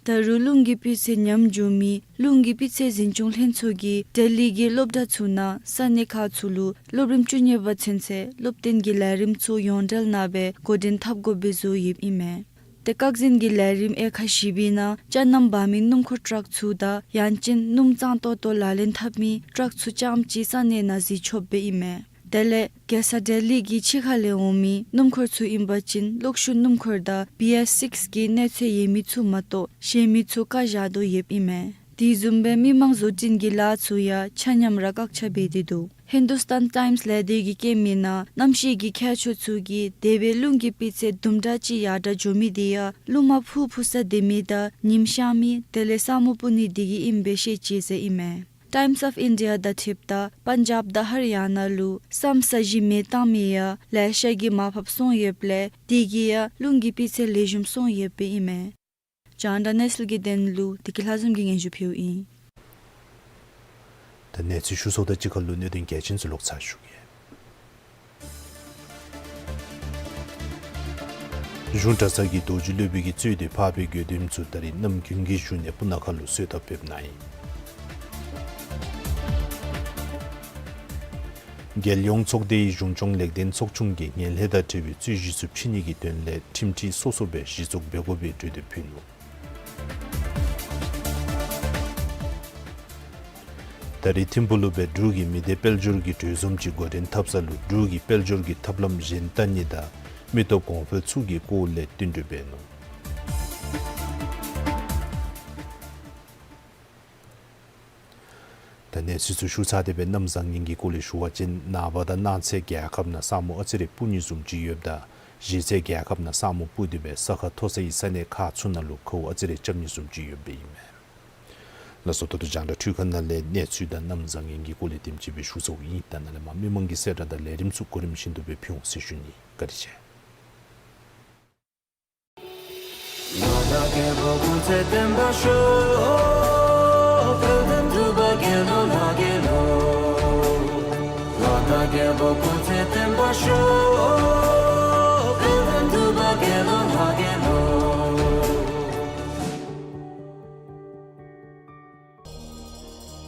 ད་རུང་རླུང་གི་སྤུས་ཚད་ཉམས་འགྱོ་མི་རླུང་གི་སྤུས་ཚད་འཛིན་སྐྱོང་ལྷན་ཚོགས་ཀྱིས་ལྡི་ལི་གི་སློབ་གྲྭ་ཚུ་ནང་ས་གནས་ཁག་ཚུ་ལུ་སློབ་རིམ་བཅུ་གཉིས་པ་ཚུན་ཚོད་སློབ་སྟོན་གྱི་ལས་རིམ་ཚུ་ཡོངས་འབྲེལ་ནང་སྦེ་འགོ་འདྲེན་འཐབ་དགོཔ་སྦེ་བཟོ་ཡོདཔ་ཨིན་མས། ཏེ་བཀག་འཛིན་གྱི་ལས་རིམ་དབྱེ་ཁག་བཞི་པའི་ནང་ཅ་རྣམ་འབག་མི་སྣུམ་འཁོར་ཊཱག་ཚུ་དང་ཡང་ཅིན་སྣུམ་གཙང་ཏོག་ཏོ་ལག་ལེན་འཐབ་མི་ཊཱག་ཚུ་རྐྱངམ་གཅིག་ས་གནས་ནང་གཟིགས་ཆོགཔ་སྦེ་ཨིན་མས། དེ་ལས་རྒྱལ་ས་ལྡི་ལི་གི་ཕྱི་ཁ་ལས་འོང་མི་སྣུམ་འཁོར་ཚུ་ཨིན་པ་ཅིན་གློག་ཤུགས་སྣུམ་འཁོར་དང་བི་ཨེས་སིགསི་གི་གནས་ཚད་ཡོད་མི་ཚུ་མ་གཏོགས་གཞན་མི་ཚུ་བཀག་བཞག་དོ་ཡོདཔ་ཨིན་མས། དེ་བཟུམ་སྦེ་མི་མང་བཟོ་སྐྲུན་གྱི་ལཱ་ཚུ་ཡང་ཆ་མཉམ་ར་བཀག་ཆ་འབད་དེ་འདུག། ཧིན་དུ་སྟཱན་ཊའིམསི་ལས་སྡེ་གིས་བཀོད་མི་ནང་གནམ་གཤིས་ཀྱི་མཁས་མཆོག་ཚུ་གིས་དེ་སྦེ་རླུང་གི་སྤུས་ཚད་དུམ་གྲ་ཅིག་ཡར་དྲག་འགྱོ་མི་དེ་ཡང་རླུང་མ་འཕུ་འཕུ་ས་སྡོད་མི་དང་ཉིམ་ཤར་མི་དེ་ལས་ས་སྨུག་སྤུབ་ནི་དེ་གིས་ཨིནམ་སྦེ་བཤད་ཅི་ཟེར་ཨིན་མས། ཊའིམསི་ཨོཕ་ཨིན་ཌི་ཡ་དང་འཁྲིལཝ་ད་པཱན་ཇཱབ་དང་ཧར་ཡ་ན་ལུ་སམ་ས་གཞི་མེ་བཏང་མི་ཡང་ལེ་ཤ་གིས་མར་ཕབ་སོང་ཡོདཔ་ལས་དེ་གིས་ཡང་རླུང་གི་སྤུས་ཚད་ལེགས་ཤོམ་སོང་ཡོདཔ་ཨིན་མས། རྒྱང་བསྒྲགས་གནས་ཚུལ་གྱི་དོན་ལུ་བདེ་སྐྱིད་ལྷ་འཛོམས་ཀྱིས་སྙན་ཞུ་ཕུལཝ་ཨིན། ད་གནས་ཚུལ་ཞུ་ཚརཝ་དང་གཅིག་ཁར་ལུ་གནད་དོན་གལ་ཆེན་ཚུ་ལོག་ཚར་ཞུ་གེ། གཞུང་གྲྭ་ཚང་གི་རྡོ་རྗེ་སློབ་དཔོན་གྱིས་གཙོས་ཏེ་འཕགས་པའི་དགེ་འདུན་ཚུ་ད་རིས་གནམ་དགུན་གྱི་བཞུགས་གནས་སྤུ་ན་ཁ་ལུ་གསོལ་ཐབ་ཕེབས་གནང་ཡི། རྒྱལ་ཡོངས་ཚོགས་སྡེའི་གཞུང་སྐྱོང་ལེགས་ལྡན་ཚོགས་ཆུང་གིས་ངན་ལྷད་དང་འབྲེལ་བའི་རྩོད་གཞི་ཚུ་ཕྱེ་ནི་གི་དོན་ལས་ཁྲིམས་སྒྲིག་སོ་སོ་སྦེ་གཞི་བཙུགས་འབད་དགོ་པའི་གྲོས་འདེབས་ཕུལ་ནུག། ད་རིས་ཐིམ་ཕུག་ལུ་སྦེ་འབྲུག་གི་མི་སྡེ་དཔལ་འབྱོར་གྱི་གྲོས་འཛོམས་ཅིག་འགོ་འདྲེན་འཐབ་ས་ལུ་འབྲུག་གི་དཔལ་འབྱོར་གྱི་ཐབས་ལམ་གཞན་བལྟ་ནི་དང་མི་སྟོབས་གོང་འཕེལ་ཚུ་གི་སྐོར་ལས་བསྟུན་གྲོས་འབད་ནུག། ད་གནས་ཚུལ་ཚུ་ཞུ་ཚར་ཏེ་སྦེ་གནམ་བཟང་ངན་གྱི་སྐོར་ལས་ཞུ་བ་ཅིན་ནངས་པ་དང་གནངས་ཚེ་རྒྱལ་ཁབ་ནང་ས་སྨུག་ཨ་ཙི་རེ་སྤུབ་ནི་བཟུམ་ཅིག་ཡོདཔ་ད་གཞེས་ཚེ་རྒྱལ་ཁབ་ནང་ས་སྨུག་སྤུབ་སྟེ་སྦེ་ས་ཁ་མཐོ་ས་གི་ས་གནས་ཁག་ཚུ་ནང་ལུ་ཁཝ་ཨ་ཙི་རེ་རྐྱབ་ནི་བཟུམ་ཅིག་ཡོདཔ་ཨིན་མས། ལགས་སོ། ད་ལྟོ་རྒྱང་བསྒྲགས་འཕྲུལ་ཁང་ནང་ལས་གནས་ཚུལ་དང་གནམ་བཟང་ངན་གྱི་སྐོར་ལས་དེམ་ཅིག་སྦེ་ཞུ་ཚརཝ་ཨིན། ད་ནཱ་ལས་མར་མི་མང་གི་གསལ་བསྒྲགས་དང་ལས་རིམ་ཚུ་གོ་རིམ་བཞིན་དུ་སྦེ་ཕུལ་འོང་ཟེར་ཞུ་ནི། བཀའ་དྲིན་ཆེ།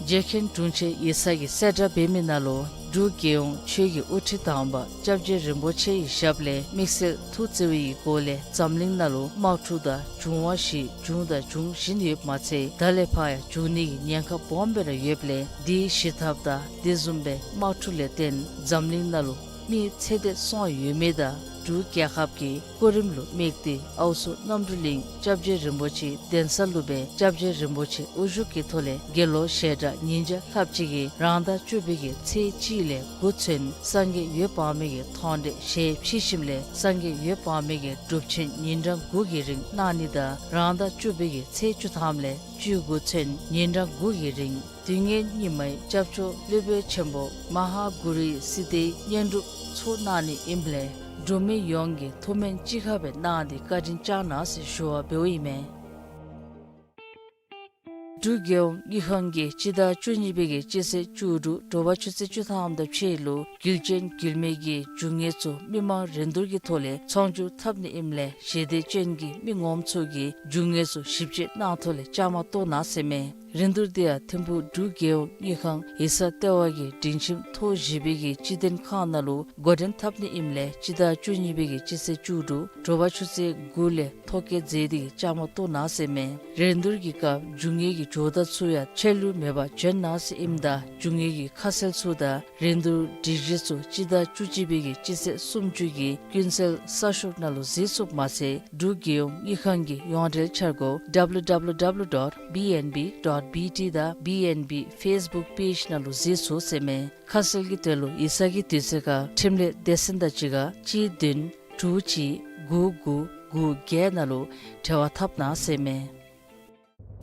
རྗེ་མཁན་དྲུང་ཆེན་ཡིག་ཚང་གིས་གསལ་བསྒྲགས་འབད་མི་ནང་ལུ་འབྲུག་རྒྱལ་ཡོངས་ཆོས་ཀྱི་དབུ་ཁྲིད་དང་པ་སྐྱབས་རྗེ་རིན་པོ་ཆེ་ཡི་ཞབས་ལས་དམིགས་བསལ་ཐུགས་བརྩེ་བའི་སྒོ་ལས་འཛམ་གླིང་ནང་ལུ་དམག་འཁྲུག་དང་འབྱུང་བ་བཞི་བྱུང་དང་འབྱུང་བཞིན་ཡོདཔ་མ་ཚད་ད་ལས་ཕར་ཡང་འབྱུང་ནི་གི་ཉེན་ཁ་སྦོམ་སྦེ་ར་ཡོདཔ་ལས་དེའི་ཞི་ཐབས་དང་དེ་བཟུམ་སྦེ་དམག་འཁྲུག་ལས་བརྟེན་འཛམ་གླིང་ནང་ལུ་མི་ཚེ་འདས་སོང་ཡོད་མི་དང་ འབྲུག་རྒྱལ་ཁབ་ཀྱི་སྐུ་རིམ་ལུ་དམིགས་ཏེ་ཨའུ་མཚོ་རྣམ་གྲོལ་གླིང་སྐྱབས་རྗེ་རིན་པོ་ཆེ་གདན་ས་ལུ་སྦེ་སྐྱབས་རྗེ་རིན་པོ་ཆེ་དབུ་བཞུགས་ཀྱི་ཐོག་ལས་དགེ་སློང་ཞལ་གྲངས་ཉིས་བརྒྱ་ལྷགཔ་ཅིག་གིས་རང་ཟླ་བཅུ་པའི་གི་ཚེས་གཅིག་ལས་དགུ་ཚུན་སངས་རྒྱས་འོད་དཔག་མེད་ཀྱི་མཐོང་གྲོལ་ཞལ་ཕྱེ་ཞིནམ་ལས་སངས་རྒྱས་འོད་དཔག་མེད་ཀྱི་སྒྲུབ་ཆེན་ཉིན་གྲངས་དགུ་གི་རིང་གནང་ནི་དང་རང་ཟླ་བཅུ་པའི་གི་ཚེས་བཅུ་ཐམ་ལས་བཅུ་དགུ་ཚུན་ཉིན་གྲངས་དགུ་གི་རིང་དུས་ངན་སྙིགས་མའི་སྐྱབས་མཆོག་སློབ་དཔོན་ཆེན་པོ་མ་ཧཱ་གུ་རུའི་སིདྡྷིའི་བསྙེན་སྒྲུབ་ཚོགས་གནང་ནི་ཨིནམ་ལས་འབྲུག་མི་ཡོངས་ཀྱིས་ཐུགས་སྨོན་གཅིག་ཁར་སྦེ་གནང་སྟེ་བཀའ་དྲིན་བསྐྱང་གནང་ཟེར་ཞུ་བ་འབདཝ་ཨིན་མས། འབྲུག་རྒྱལ་ཡོངས་དངུལ་ཁང་གིས་སྤྱི་ཟླ་བཅུ་གཉིས་པའི་གི་སྤྱི་ཚེས་བཅུ་དྲུག་དྲོ་པ་ཆུ་ཚོད་བཅུ་ཐམ་དང་ཕྱེད་ལུ་རྒྱུ་ཅན་རྒྱུ་མེད་ཀྱི་རྒྱུ་དངོས་ཚུ་མི་མང་རིན་བསྡུར་གྱི་ཐོག་ལས་ཚོང་བསྒྱུར་འཐབ་ནི་ཨིནམ་ལས་ཞི་བདེ་ཅན་གྱི་མི་ངོམ་ཚུ་གིས་རྒྱུ་དངོས་ཚུ་ཞིབ་དཔྱད་གནང་ཐོག་ལས་བཅའ་མར་གཏོགས་གནང་ཟེར་མས། རིན་བསྡུར་དེ་ཡང་ཐིམ་ཕུག་འབྲུག་རྒྱལ་ཡོངས་དངུལ་ཁང་ཡིག་ཚང་ལྟེ་བ་གི་སྒྲིང་ཁྱིམ་ཐོག་བཞི་པའི་གི་སྤྱི་དོན་ཁང་ནང་ལུ་འགོ་འདྲེན་འཐབ་ནི་ཨིནམ་ལས་སྤྱི་ཟླ་བཅུ་གཉིས་པའི་གི་སྤྱི་ཚེས་བཅུ་དྲུག་དྲོ་པ་ཆུ་ཚོད་དགུ་ལས་ཐོ་བཀོད་མཛད་དེ་གི་བཅའ་མར་གཏོགས་གནང་ཟེར་མས། རིན་བསྡུར་གྱི་སྐབས་རྒྱུ་དངོས་ཀྱི་ཇོ་བདག་ཚུ་ཡང་ཆད་ལུས་མེད་པར་འབྱོན་གནང་ཟེར་ཨིནམ་ད་རྒྱུ་དངོས་ཀྱི་ཁ་གསལ་ཚུ་དང་རིན་བསྡུར་སྒྲིག་གཞི་ཚུ་སྤྱི་ཟླ་བཅུ་གཅིག་པའི་གི་སྤྱི་ཚེས་སུམ་ཅུ་གི་ཀུན་གསལ་གསར་ཤོག་ནང་ལུ་གཟིགས་ཚུགསཔ་མ་ཚད་འབྲུག་རྒྱལ་ཡོངས་དངུལ་ཁང་གི་ཡོངས་འབྲེལ་འཆར་སྒོ་W W W dot B N B dot B T དང་B N B Facebook page ནང་ལུ་གཟིགས་ཚུགས་ཟེར་མས། ཁ་གསལ་གྱི་དོན་ལུ་ཡིག་ཚང་གི་དུས་ཚོད་ཁར་འཕྲིན་ལས་སྡེ་ཚན་དང་གཅིག་ཁར་གཅིག་བདུན་དྲུག་གཅིག་དགུ་དགུ་དགུ་བརྒྱད་ནང་ལུ་འབྲེལ་བ་འཐབ་གནང་ཟེར་མས།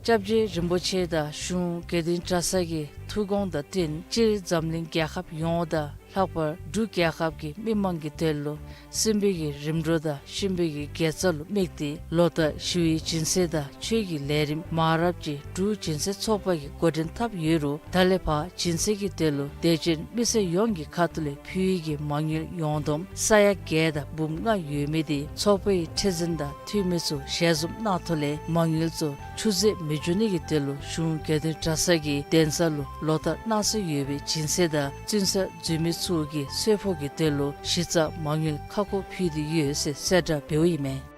སྐྱབས་རྗེ་རིན་པོ་ཆེ་དང་གཞུང་དགེ་འདུན་གྲྭ་ཚང་གི་ཐུགས་དགོངས་དང་བསྟུན་སྤྱིར་འཛམ་གླིང་རྒྱལ་ཁབ་ཡོངས་དང་ལྷག་པར་འབྲུག་རྒྱལ་ཁབ་ཀྱི་མི་དམངས་ཀྱི་དོན་ལུ་སྲིན་པོའི་གི་རིམ་གྲོ་དང་གཤིན་པོའི་གི་དགེ་རྩ་ལུ་དམིགས་ཏེ་ལོ་ལྟར་ཞི་བའི་སྦྱིན་སྲེག་དང་ཆོས་ཀྱི་ལས་རིམ་མང་རབས་ཅིག་འབྲུག་སྦྱིན་སྲེག་ཚོགས་པ་གིས་འགོ་འདྲེན་འཐབ་ཡོད་རུང་ད་ལས་ཕར་སྦྱིན་སྲེག་གི་དོན་ལུ་དད་ཅན་མི་སེར་ཡོངས་ཀྱི་ཁ་ཐུག་ལས་ཕུལ་བའི་གི་མ་དངུལ་ཡོངས་བསྡོམས་ས་ཡ་བརྒྱད་དང་འབུམ་ལྔ་ཡོད་མི་དེ་ཚོགས་པའི་ཁྲི་འཛིན་དང་འཐུས་མི་ཚུ་ཞལ་འཛོམས་གནང་ཐོག་ལས་མ་དངུལ་ཚུ་ཆུད་ཟོས་མི་འགྱོ་ནི་གི་དོན་ལུ་གཞུང་དགེ་འདུན་གྲྭ་ཚང་གི་གདན་ས་ལུ་ལོ་ལྟར་གནང་སྲོལ་ཡོད་པའི་སྦྱིན་སྲེག་དང་བཙུན་ས་འཛུལ་མི་ཚུ་གི་གསོལ་ཕོགས་ཀྱི་དོན་ལུ་གཞི་རྩ་མ་དངུལ་ཁ་སྐོང་ཕུལ་ཏེ་ཡོད་ཟེར་གསལ་བསྒྲགས་འབདཝ་ཨིན་མས།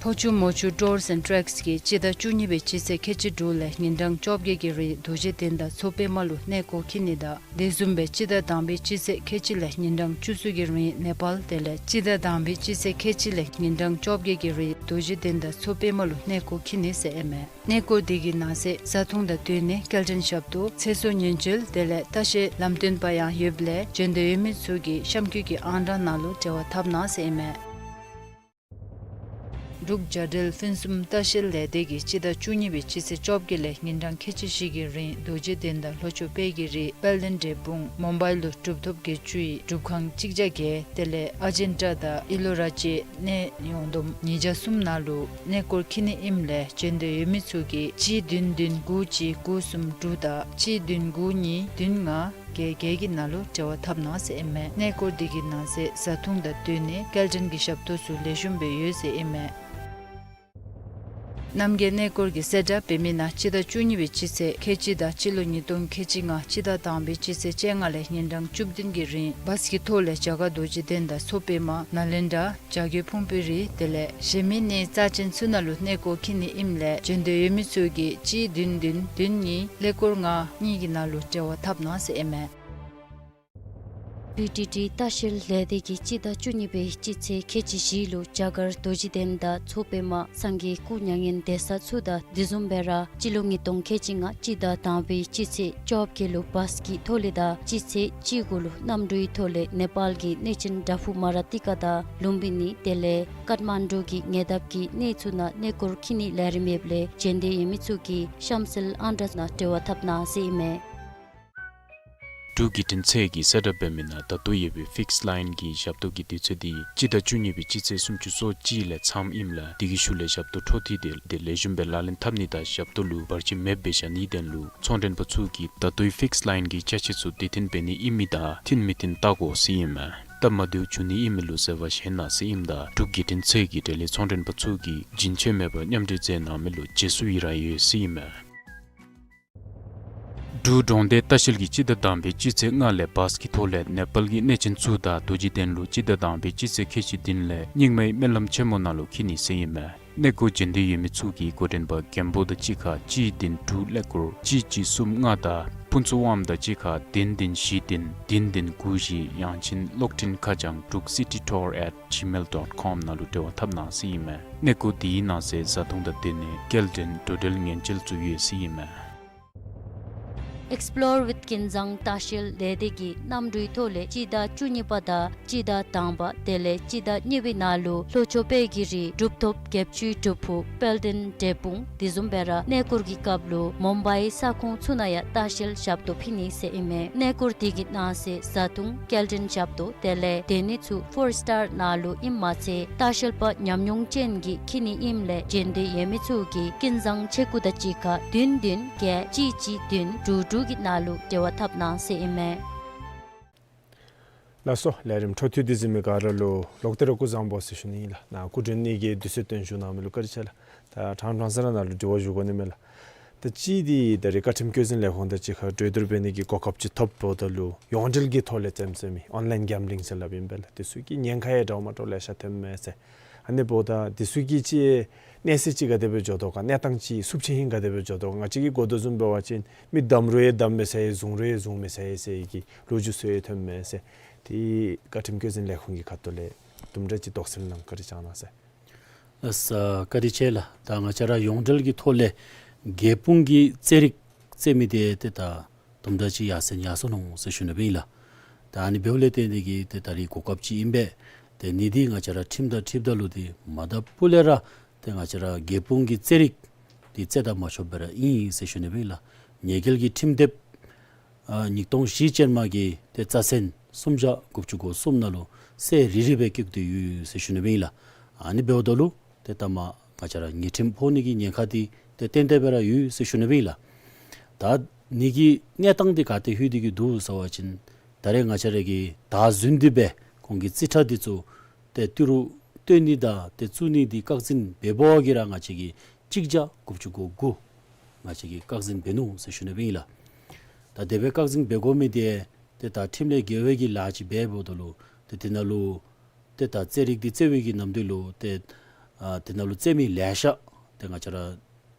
ཕོ་ཆུ་མོ་ཆུ་ཊུརསི་ཨེནཌ་ཊེགསི་གིས་སྤྱི་ཟླ་བཅུ་གཉིས་པའི་སྤྱི་ཚེས་ཁལ་གཅིག་དྲུག་ལས་ཉིན་གྲངས་བཅོ་བརྒྱད་ཀྱི་རིང་རྡོ་རྗེ་གདན་དང་མཚོ་པདྨ་ལུ་གནས་སྐོར་འཁྱིད་ནི་དང་དེ་བཟུམ་སྦེ་སྤྱི་ཟླ་དང་པའི་སྤྱི་ཚེས་ཁལ་གཅིག་ལས་ཉིན་གྲངས་བཅུ་གསུམ་གྱི་རིང་ནེ་པཱལ་དེ་ལས་སྤྱི་ཟླ་དང་པའི་སྤྱི་ཚེས་ཁལ་གཅིག་ལས་ཉིན་གྲངས་བཅོ་བརྒྱད་ཀྱི་རིང་རྡོ་རྗེ་གདན་དང་མཚོ་པདྨ་ལུ་གནས་སྐོར་འཁྱིད་ནི་ཟེར་ཨིན་མས། གནས་སྐོར་དེ་གི་ནང་གསེས་བཟའ་འཐུང་དང་བསྟུན་ནས་སྐྱེལ་འདྲེན་ཞབས་ཏོག་ཚེ་སྲོག་ཉེན་བཅོལ་དེ་ལས་ལྟ་བཤལ་ལམ་སྟོན་པ་ཡང་ཡོདཔ་ལས་བྱོན་འདོད་ཡོད་མི་ཚུ་གིས་གཤམ་འཁོད་ཀྱི་ཨང་གྲངས་ནང་ལུ་འབྲེལ་བ་འཐབ་གནང་ཟེར་ཨིན་མས། འབྲུག་རྒྱ་འབྲེལ་ཕུན་སུམ་ལྟ་བཤལ་ལས་སྡེ་གིས་སྤྱི་ཟླ་བཅུ་གཉིས་པའི་སྤྱི་ཚེས་བཅོ་བརྒྱད་ལས་ཉིན་གྲངས་ཁལ་གཅིག་བཞི་གི་རིང་རྡོ་རྗེ་གདན་དང་ལྷོ་ཕྱོགས་དཔལ་གྱི་རི་དཔལ་ལྡན་འབྲས་སྤུངས་མུམ་བའི་ལུ་གྲུབ་ཐོབ་བརྒྱད་ཅུའི་སྒྲུབ་ཁང་གཅིག་བརྒྱ་བརྒྱད་དེ་ལས་ཨ་ཇན་ཊ་དང་ཨི་ལོ་ར་བཅས་གནས་ཡོངས་བསྡོམས་ཉིས་བརྒྱ་གསུམ་ནང་ལུ་གནས་སྐོར་འཁྱིད་ནི་ཨིནམ་ལས་བྱོན་འདོད་ཡོད་མི་ཚུ་གིས་གཅིག་བདུན་བདུན་དགུ་གཅིག་དགུ་གསུམ་དྲུག་དང་གཅིག་བདུན་དགུ་གཉིས་བདུན་ལྔ་བརྒྱད་བརྒྱད་ཀྱི་ནང་ལུ་འབྲེལ་བ་འཐབ་གནང་ཟེར་ཨིན་མས། གནས་སྐོར་དེ་གི་ནང་གསེས་བཟའ་འཐུང་དང་བསྟུན་ནས་སྐྱེལ་འདྲེན་གྱི་ཞབས་ཏོག་ཚུ་ལེགས་ཤོམ་སྦེ་ཡོད་ཟེར་ཨིན་མས། རྣམ་རྒྱལ་གནས་སྐོར་གྱི་གསལ་བསྒྲགས་འབད་མི་ནང་སྤྱི་ཟླ་བཅུ་གཉིས་པའི་སྤྱི་ཚེས་ཁལ་གཅིག་དང་སྤྱི་ལོ་ཉིས་སྟོང་ཁལ་གཅིག་ལྔ་སྤྱི་ཟླ་དང་པའི་སྤྱི་ཚེས་བཅོ་ལྔ་ལས་ཉིན་གྲངས་བཅུ་བདུན་གྱི་རིང་བཱས་ཀྱི་ཐོག་ལས་རྒྱ་གར་རྡོ་རྗེ་གདན་དང་མཚོ་པདྨ་ནཱ་ལེནྡྲ་བྱ་རྒོད་ཕུང་པོའི་རི་དེ་ལས་གཞན་མི་གནས་རྩ་ཅན་ཚུ་ནང་ལུ་གནས་སྐོར་འཁྱིད་ནི་ཨིནམ་ལས་བྱོན་འདོད་ཡོད་མི་ཚུ་གིས་གཅིག་བདུན་བདུན་བདུན་གཉིས་ཀླད་ཀོར་ལྔ་གཉིས་ཀྱི་ནང་ལུ་འབྲེལ་བ་འཐབ་གནང་ཟེར་ཨིན་མས། བི་ཊི་ཊི་ལྟ་བཤལ་ལས་སྡེ་གིས་སྤྱི་ཟླ་བཅུ་གཉིས་པའི་སྤྱི་ཚེས་ཁལ་གཅིག་བཞི་ལུ་རྒྱ་གར་རྡོ་རྗེ་གདན་དང་མཚོ་པདྨ་སངས་རྒྱས་སྐུ་མྱ་ངན་འདས་ས་ཚུ་དང་དེ་བཟུམ་སྦེ་ར་སྤྱི་ལོ་ཉིས་སྟོང་ཁལ་གཅིག་ལྔ་སྤྱི་ཟླ་དང་པའི་སྤྱི་ཚེས་བཅོ་བརྒྱད་ལུ་བཱས་ཀྱི་ཐོག་ལས་དང་སྤྱི་ཚེས་བཅུ་དགུ་ལུ་གནམ་གྲུའི་ཐོག་ལས་ནེ་པཱལ་གྱི་གནས་ཆེན་དྭ་ཕུ་མ་ར་ཏི་ཀ་དང་ལུམ་བི་ནི་དེ་ལས་ཀཏ་མན་ཌུ་གི་ཉེ་འདབས་ཀྱི་གནས་ཚུ་ནང་གནས་སྐོར་འཁྱིད་ནིའི་ལས་རིམ་ཡོདཔ་ལས་བྱོན་འདོད་ཡོད་མི་ཚུ་གིས་གཤམ་གསལ་ཨང་གྲངས་ནང་འབྲེལ་བ་འཐབ་གནང་ཟེར་ཨིན་མས། འབྲུག་བརྒྱུད་འཕྲིན་ཚད་ཀྱིས་གསལ་བསྒྲགས་འབད་མི་ནང་ད་ལྟོ་ཡོད་པའི་ཕིགསི་ལའིན་གྱི་ཞབས་ཏོག་གི་དུས་ཚོད་འདི་སྤྱི་ཟླ་བཅུ་གཉིས་པའི་སྤྱི་ཚེས་སུམ་ཅུ་སོ་གཅིག་ལས་མཚམས་ཨིནམ་ལས་དེ་གི་ཤུལ་ལས་ཞབས་ཏོག་འཕྲོ་མཐུད་དེ་ལེགས་ཤོམ་སྦེ་ལག་ལེན་འཐབ་ནི་དང་ཞབས་ཏོག་ལུ་བར་ཆད་མེདཔ་སྦེ་བཞག་ནིའི་དོན་ལུ་ཚོང་མགྲོན་པ་ཚུ་གིས་ད་ལྟོའི་ཕིགསི་ལའིན་གྱི་ཅ་ཆས་ཚུ་དུས་མཐུན་འབད་ནི་ཨིན་མི་དང་མཐུན་མི་མཐུན་བལྟ་དགོ་ཟེར་ཨིན་མས། སྟབས་མ་བདེཝ་འབྱུང་ནི་ཨིན་མི་ལུ་འཛོལ་བ་བཞེས་གནང་ཟེར་ཨིནམ་ད་འབྲུག་བརྒྱུད་འཕྲིན་ཚད་ཀྱིས་འབྲེལ་ཡོད་ཚོང་མགྲོན་པ་ཚུ་གིས་རྒྱུན་ཆད་མེད་པར་མཉམ་འབྲེལ་མཛད་གནང་མི་ལུ་རྗེས་སུ་ཡི་རང་ཡོད་ཟེར་ཨིན་མས། འབྲུག་འབྲོང་སྡེ་ལྟ་བཤལ་གྱིས་སྤྱི་ཟླ་དང་པའི་སྤྱི་ཚེས་ལྔ་ལས་བཱས་ཀྱི་ཐོག་ལས་ནེ་པཱལ་གྱི་གནས་ཆེན་ཚུ་དང་རྡོ་རྗེ་གདན་ལུ་སྤྱི་ཟླ་དང་པའི་སྤྱི་ཚེས་ཁལ་གཅིག་བདུན་ལས་རྙིང་མའི་སྨོན་ལམ་ཆེན་མོ་ནང་ལུ་འཁྱིད་ནི་ཟེར་ཨིན་མས། གནས་སྐོར་བྱོན་འདོད་ཡོད་མི་ཚུ་གིས་འགོ་འདྲེན་པ་རྒན་པོ་དང་གཅིག་ཁར་གཅིག་བདུན་དྲུག་ཀླད་ཀོར་གཅིག་གཅིག་གསུམ་ལྔ་དང་ ཕུན་ཚོགས་དབང་དང་གཅིག་ཁར་བདུན་བདུན་བཞི་བདུན་བདུན་བདུན་དགུ་བཞི། ཡང་ཅིན་གློག་འཕྲིན་ཁ་བྱང་འབྲུག་སི་ཊི་ཊུར་ཨེཊ་ཇི་མེལ་ཌོཊ་ཀོམ་ནང་ལུ་འབྲེལ་བ་འཐབ་གནང་ཟེར་ཨིན་མས། གནས་སྐོར་འདི་ནང་གསེས་བཟའ་འཐུང་དང་སྡོད་གནས་སྐྱེལ་འདྲེན་འགྲོ་འགྲུལ་ཉེན་བཅོལ་ཚུ་ཡོད་ཟེར་ཨིན་མས། Explore with Kinzang ལྟ་བཤལ་ལས་སྡེ་གི་གནམ་གྲུའི་ཐོག་ལས་སྤྱི་ཟླ་བཅུ་གཉིས་པ་དང་སྤྱི་ཟླ་དང་པ་དེ་ལས་སྤྱི་ཟླ་གཉིས་པའི་ནང་ལུ་ལྷོ་ཕྱོགས་དཔལ་གྱི་རི་གྲུབ་ཐོབ་བརྒྱད་ཅུའི་སྒྲུབ་ཕུག་དཔལ་ལྡན་འབྲས་སྤུངས། དེ་བཟུམ་སྦེ་ར་གནས་སྐོར་གྱི་སྐབས་ལུ་མུམ་བའི་ས་ཁོངས་ཚུ་ནང་ཡང་ལྟ་བཤལ་ཞབས་ཏོག་ཕུལ་ནི་ཟེར་ཨིན་མས། གནས་སྐོར་འདི་གི་ནང་གསེས་བཟའ་འཐུང་སྐྱེལ་འདྲེན་ཞབས་ཏོག་དེ་ལས་སྡོད་གནས་ཚུ་ཕོར་སི་ཊར་ནང་ལུ་ཨིནམ་མ་ཚད་ལྟ་བཤལ་པ་ཉམས་མྱོང་ཅན་གྱིས་འཁྱིད་ནི་ཨིནམ་ལས་འབྱོན་འདོད་ཡོད་མི་ཚུ་གིས་ཀིན་བཟང་ཆེ་ཀུ་དང་གཅིག་ཁར་བདུན་བདུན་བརྒྱད་གཅིག་གཅིག་བདུན་དྲུག་དྲུག་གི་ནང་ལུ་འབྲེལ་བ་འཐབ་གནང་ཟེར་ཨིན་མས། ལགས་སོ། ལས་རིམ་འཕྲོ་མཐུད་དེ་གཟིགས་མི་ག་ར་ལུ་ལོག་སྟེ་ར་སྐུ་གཟུགས་བཟང་པོ་ཟེར་ཞུ་ནི་ཨིན་ལགས། ནཱ་སྐུ་མགྲོན་གཉིས་ཀྱིས་དུས་ཚོད་བཏོན་བཞུགས་གནང་མི་ལུ་བཀའ་དྲིན་ཆེ་ལགས། ད་ཕྲང་ཕྲང་ས་ར་ནཱ་ལུ་དྲི་བ་ཞུ་དགོ་ནི་མས་ལགས། ད་གཅིག་འདི་ད་རེས་བཀའ་ཁྲིམས་བཀོད་འཛིན་ལས་ཁུངས་དང་གཅིག་ཁར་གྲོས་བསྡུར་འབད་ནི་གི་གོ་སྐབས་ཅིག་ཐོབ་འབདཝ་ད་ལུ་ཡོངས་འབྲེལ་གྱི་ཐོག་ལས་རྩེདམོ་རྩེ་མི་ཨོན་ལའིན་གེམ་བི་ལིང་ཟེར་སླབ་ཨིན་པས་ལགས། དེ་ཚུ་གི་ཉེན་ཁ་ཡང་འདྲཝ་མ་འདྲཝ་ལེ་ཤ་ཐོནམ་མས་ཟེར། ཨ་ནི་འབདཝ་ད་དེ་ཚུ་གི་ཅིག་གནས་ཚད་ཅིག་ག་དེ་སྦེ་འགྱོ་དོ་ག་གནས་སྟངས་ཅིག་ཚབས་ཆེན་ཧིང་ག་དེ་སྦེ་འགྱོ་དོ་ག། ང་བཅས་ཀྱིས་གོ་དོ་བཟུམ་འབད་བ་ཅིན་མི་བསྡམ་རུང་ཡང་བསྡམ་མི་ཚར་ཡི་བཟུང་རུང་ཡང་བཟུང་མི་ཚར་ཡི་ཟེར་གྱི་ལོ་རྒྱུས་ཚུ་ཡང་ཐོནམ་མས་ཟེར། དེ་བཀའ་ཁྲིམས་བཀོད་འཛིན་ལས་ཁུངས་ཀྱི་ཁ་ཐུག་ལས་དུམ་གྲ་ཅིག་དོགས་སེལ་གནང་བཀའ་དྲིན་བསྐྱང་གནང་ཟེར། ལགས་སོ། བཀའ་དྲིན་ཆེ་ལགས། ད་ང་བཅས་ར་ཡོངས་འབྲེལ་གྱི་ཐོག་ལས་རྒྱལ་སྤུངས་ཀྱི་རྩེད་རིགས་རྩེད་མི་འདི་ཏེ་ད་དུམ་གྲ་ཅིག་ཡར་སེང་ཡར་སོ་ནུག་ཟེར་ཞུ་ནི་སྦེ་ཨིན་ལགས། ད་ཨ་ནི་འབདཝ་ལས་བརྟེན་ཏེ་གིས་ཏེ་ད་རེས་གོ་སྐབས་ཅིག་ཨིན་པས། ཏེ་ཨ་ནི་འདི་ང་བཅས་ར་ཁྲིམས་དང་འཁྲིལཝ་ད་ལུ་ཏེ་མ་དང་ཕུ་ལས་ར་ཏེ་ང་བཅས་ར་རྒྱལ་སྤུངས་ཀྱི་རྩེད་རིགས་འདི་རྩེད་ད་མ་ཆོགཔ་སྦེ་ར་ཨིན་ཟེར་ཞུ་ནི་སྦེ་ཨིན་ལགས། ཉེས་འགེལ་གྱི་ཁྲིམས་དེབ་ཨ་ཉིས་སྟོང་བཞི་ཅན་མ་གི་ཏེ་རྩ་ཚན་སུམ་བརྒྱ་དགུ་བཅུ་གོ་གསུམ་ནང་ལུ་གསལ་རི་རི་སྦེ་བཀོད་དེ་ཡོད་ཟེར་ཞུ་ནི་སྦེ་ཨིན་ལགས། ཨ་ནི་འབདཝ་ད་ལུ་ཏེ་ལྟ་མ་ང་བཅས་ར་ཉེས་ཁྲིམས་ཕོག་ནི་གི་ཉེན་ཁ་འདི་ཏེ་ཏན་ཏན་སྦེ་ར་ཡོད་ཟེར་ཞུ་ནི་སྦེ་ཨིན་ལགས། ད་ཨ་ནི་གི་གནས་སྟངས་འདི་ག་ཏེ་ལྷོད་དེ་གིས་འདུག་ཟེར་བ་ཅིན་ད་རེས་ང་བཅས་ར་གིས་ད་བཟུམ་འདི་སྦེ་ཁོང་གི་རྩིས་ཁྲ་འདི་ཚུ་ཏེ་ཏི་རུ་སྟོན་ནི་དང་ཏེ་བཙུགས་ནི་འདི་བཀག་འཛིན་འབད་བའི་གི་ར་ང་བཅས་ཀྱིས་གཅིག་བརྒྱ་དགུ་བཅུ་གོ་དགུ་ང་བཅས་ཀྱིས་བཀག་འཛིན་འབད་ནུག་ཟེར་ཞུ་ནི་སྦེ་ཨིན་ལགས། ད་དེ་སྦེ་བཀག་འཛིན་འབད་དགོ་མི་འདི་ཏེ་ད་ཁྲིམས་ལས་འགལ་བའི་གི་ལཱ་ཅིག་འབད་འབདཝ་ད་ལུ་ཏེ་དེ་ནང་ལུ་ཏེ་ད་རྩེད་རིགས་འདི་རྩེ་བའི་གི་ནམ་དུས་ལུ་ཏེ་ཨ་དེ་ནང་ལུ་རྩེད་མི་ལེ་ཤ་ཏེ་ང་བཅས་ར་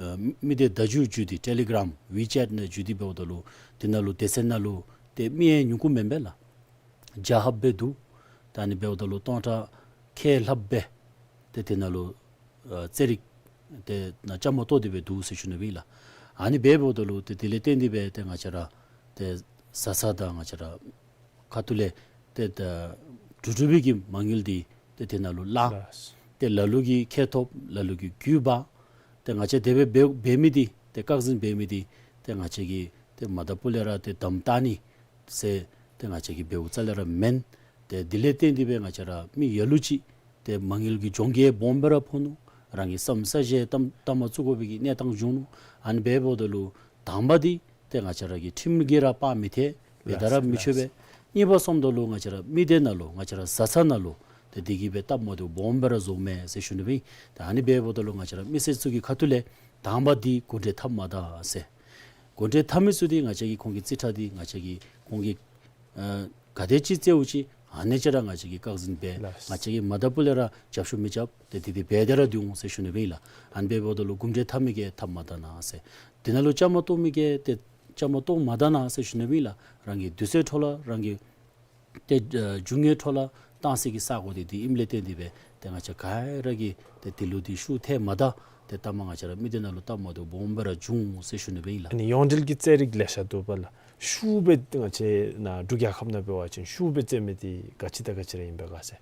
ཨ་མི་སྡེ་བརྡ་བརྒྱུད་བརྒྱུད་དེ་ཊེ་ལི་གྲམ་ཝི་ཅེཊ་ནང་བརྒྱུད་དེ་འབདཝ་ད་ལུ་དེ་ནང་ལུ་སྡེ་ཚན་ནང་ལུ་ཏེ་མི་ཡང་ཉུང་ཀུ་མེན་པས་ལགས། བརྒྱ་ལྷགཔ་སྦེ་འདུག། ད་ཨ་ནི་འབདཝ་ད་ལུ་སྟོང་ཕྲག་ཁལ་ལྷགཔ་སྦེ་ཏེ་དེ་ནང་ལུ་ཨ་རྩེད་རིགས་ཏེ་ནང་བཅའ་མར་གཏོགས་ཏེ་སྦེ་འདུག་ཟེར་ཞུ་ནི་སྦེ་ཨིན་ལགས། ཨ་ནི་འབདཝ་ད་ལུ་ཏེ་དེ་ལས་བརྟེན་ཏེ་སྦེ་ཏེ་ང་བཅས་ར་ཏེ་བཟའ་ཚང་དང་ང་བཅས་ར་ཁ་ཐུག་ལས་ཏེ་ད་གྲུབ་གྲུབ་པའི་གི་མ་དངུལ་འདི་ཏེ་དེ་ནང་ལུ་བླང་། ལགས། ཏེ་ལ་ལུ་གིས་ཁེ་ཐོབ་ལ་ལུ་གིས་རྒུད་འབག། ཏེ་ང་བཅས་དེ་སྦེ་འབད་འབད་མི་འདི་ཏེ་བཀག་འཛིན་འབད་མི་འདི་ཏེ་ང་བཅས་ཀྱིས་ཏེ་མ་དང་ཕུ་ལས་ར་ཏེ་དམ་བཏགས་ནི་ཟེར་ཏེ་ང་བཅས་ཀྱིས་འབདཝ་རྩ་ལས་ར་མེན། ཏེ་དེ་ལས་བརྟེན་ཏེ་སྦེ་ང་བཅས་ར་མི་ལ་ལུ་ཅིག་ཏེ་མ་དངུལ་གྱི་གྱོང་གུད་སྦོམ་སྦེ་ར་ཕོག་ནུག། རང་གི་ས་མི་ས་གཞི་གཏམ་གཏམ་མ་བཙུགས་དགོ་པའི་གི་གནས་སྟངས་བྱུང་ནུག། ཨ་ནི་འབདཝ་ད་ལུ་དང་པ་འདི་ཏེ་ང་བཅས་ར་གི་ཁྲིམས་ཀྱིས་ར་སྤང་མི་ཐེག། འབད་ད་ར་ལགས་མི་ཆོག་པས། ལགས། གཉིས་པ་སོངམ་ད་ལུ་ང་བཅས་ར་མི་སྡེ་ནང་ལུ་ང་བཅས་ར་བཟའ་ཚང་ནང་ལུ་ཏེ་དེ་གིས་སྦེ་སྟབས་མ་བདེཝ་སྦོམ་སྦེ་ར་བཟོཝ་མས་ཟེར་ཞུ་ནི་སྦེ་ཨིན། ད་ཨ་ནི་འབདཝ་ད་ལུ་ང་བཅས་ར་མི་སེར་ཚུ་གི་ཁ་ཐུག་ལས་དང་པ་འདི་གུང་ཁྲན་འཐབ་མ་ད་ཟེར། གུང་ཁྲན་འཐབ་མི་ཚུ་འདི་ང་བཅས་ཀྱིས་ཁོང་གི་རྩིས་ཁྲ་འདི་ང་བཅས་ཀྱིས་ཁོང་གིས་ཨ་ག་དེ་ཅིག་རྩེཝ་ཅིག་ཨ་ནི་ཅིག་ར་ང་བཅས་ཀྱིས་བཀག་འཛིན་འབད། ལགས། ང་བཅས་ཀྱིས་མ་དང་ཕུ་ལས་ར་རྒྱབ་སྐྱོར་མི་རྐྱབ། ཏེ་དེ་འདི་འབད་དེ་ར་སྡོད་འོང་ཟེར་ཞུ་ནི་སྦེ་ཨིན་ལགས། ཨ་ནི་འབདཝ་ད་ལུ་གུང་ཁྲན་འཐབ་མི་གིས་འཐབ་མ་ད་ན་ཟེར། དེ་ནང་ལུ་བཅའ་མར་གཏོགས་མི་གིས་ཏེ་བཅའ་མར་གཏོགས་མ་ད་ན་ཟེར་ཞུ་ནི་སྦེ་ཨིན་ལགས། རང་གི་དུས་ཚོད་འཕྲོ་བརླག་རང་གི་ཏེ་ཨ་རྒྱུ་དངོས་འཕྲོ་བརླག་བཏང་སའི་གི་ས་གོ་འདི་འདི་ཨིནམ་ལས་བརྟེན་ཏེ་སྦེ་ཏེ་ང་བཅས་ག་ར་གིས་ཏེ་དེ་ལུ་འདི་ཤུགས་ཐེབས་མ་ད། ཏེ་ལྟ་མ་ང་བཅས་ར་མི་སྡེ་ནང་ལུ་སྟབས་མ་བདེཝ་སྦོམ་སྦེ་ར་བྱུང་ཟེར་ཞུ་ནི་སྦེ་ཨིན་ལགས། ཨ་ནི་ཡོངས་འབྲེལ་གྱི་རྩེད་རིགས་ལེ་ཤ་འདུག་པ་ལགས། ཤུགས་སྦེ་ང་བཅས་ནཱ་འབྲུག་རྒྱལ་ཁབ་ནང་འབད་བ་ཅིན་ཤུགས་སྦེ་རྩེད་མི་འདི་ག་ཅི་དང་ག་ཅི་ར་ཨིན་པས་ག་ཟེར།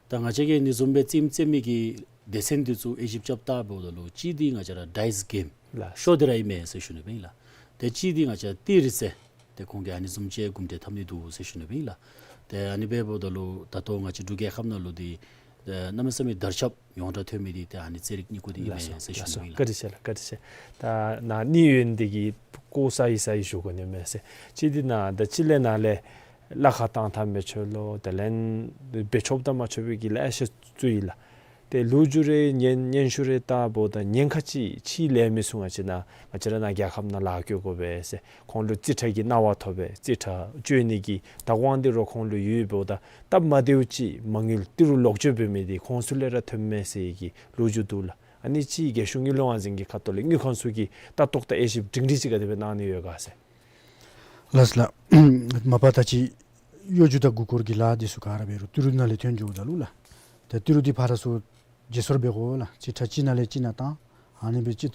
ད་ང་བཅས་ཀྱིས་ཨ་ནི་བཟུམ་སྦེ་རྩེདམོ་རྩེ་མི་གི་སྡེ་ཚན་འདི་ཚུ་དབྱེ་ཞིབ་རྐྱབ་ད་འབདཝ་ད་ལུ་གཅིག་འདི་ང་བཅས་ར་ཌའིསི་གེམ་ལགས། ཤོ་འདི་ར་ཨིན་མས་ཟེར་ཞུ་ནི་སྦེ་ཨིན་ལགས། ཏེ་གཅིག་འདི་ང་བཅས་ར་ཏི་རི་རྩེད། ཏེ་ཁོང་གིས་ཨ་ནི་བཟུམ་ཅིག་གུང་ཁྲན་འཐབ་ནི་འདུག་ཟེར་ཞུ་ནི་སྦེ་ཨིན་ལགས། ཏེ་ཨ་ནི་འབདཝ་ད་ལུ་ད་ལྟོ་ང་བཅས་འབྲུག་རྒྱལ་ཁབ་ནང་ལུ་འདི་ཨེ་གནམ་མེད་ས་མེད་དར་ཁྱབ་ཡོངས་གྲགས་ཐོན་མི་འདི་ཏེ་ཨ་ནི་རྩེད་རིགས་གཉིས་པོ་འདི་ཨིན་མས་ཟེར་ཞུ་ནི་སྦེ་ཨིན་ལགས། བཀའ་དྲིན་ཆེ་ལགས། བཀའ་དྲིན་ཆེ། ད་ནཱ་ནི་ཡོན་འདི་གིས་ཀོ་ས་ཡི་ས་ཡི་ཞུ་དགོ་ནི་མས་ཟེར། གཅིག་འདི་ནཱ་ད་ཅི་ལས་ནཱ་ལས་གླ་ཁར་བཏང་ཐངས་མི་ཆོག་ལོ། དེ་ལས་འབད་ཆོགཔ་དང་མ་ཆོག་པའི་གི་ལེ་ཤ་ཚུ་ཡོད་ལགས། ཏེ་ལོ་རྒྱུས་རེ་སྙན་སྙན་ཞུ་རེ་ལྟ་འབདཝ་ད་ཉེན་ཁ་ཅིག་ཕྱི་ལས་མི་ཚུ་ང་བཅས་ནཱ་ང་བཅས་ར་ནཱ་རྒྱལ་ཁབ་ནང་ལཱ་བཀོད་དགོ་པས་ཟེར། ཁོང་ལུ་རྩིས་ཁྲ་གི་གནང་བ་ཐོབ་པས། རྩིས་ཁྲ་སྤྱོད་ནི་གི་བདག་དབང་འདི་ར་ཁོང་ལུ་ཡོད་འབདཝ་ད་སྟབས་མ་བདེཝ་ཅིག་མ་དངུལ་ཏི་རུ་ལོག་སྤྱོད་འབད་མི་འདི་ཁོང་ཚུ་ལས་ར་ཐོནམ་མས་ཟེར་གྱི་ལོ་རྒྱུས་འདུག་ལགས། ཨ་ནི་ཅིག་རྒྱལ་གཞུང་དངུལ་ལས་དབང་འཛིན་གྱི་ཁ་ཐུག་ལས་དངུལ་ཁང་ཚུ་གིས་ལྟ་རྟོག་དང་དབྱེ་ཞིབ་སྒྲིང་སྒྲིང་ཅིག་ག་དེ་སྦེ་གནང་ནི་ཡོད་ག་ཟེར། ལགས་ལགས། མ་པ་ད་ཅི་གཡོ་སྒྱུ་དང་མགུ་སྐོར་གྱི་ལཱ་འདི་ཚུ་ག་ར་འབད་རུང་ཏི་རུ་ནང་ལས་ཐོན་འགྱོཝ་ད་ལུ་ལགས། ཏེ་ཏི་རུ་འདི་ཕར་ཚུར་བརྗེ་སོར་འབད་དགོ་ལགས། རྩིས་ཁྲ་གཅིག་ནང་ལས་གཅིག་ནང་བཏང་། ཨ་ནི་སྦེ་ཅིག་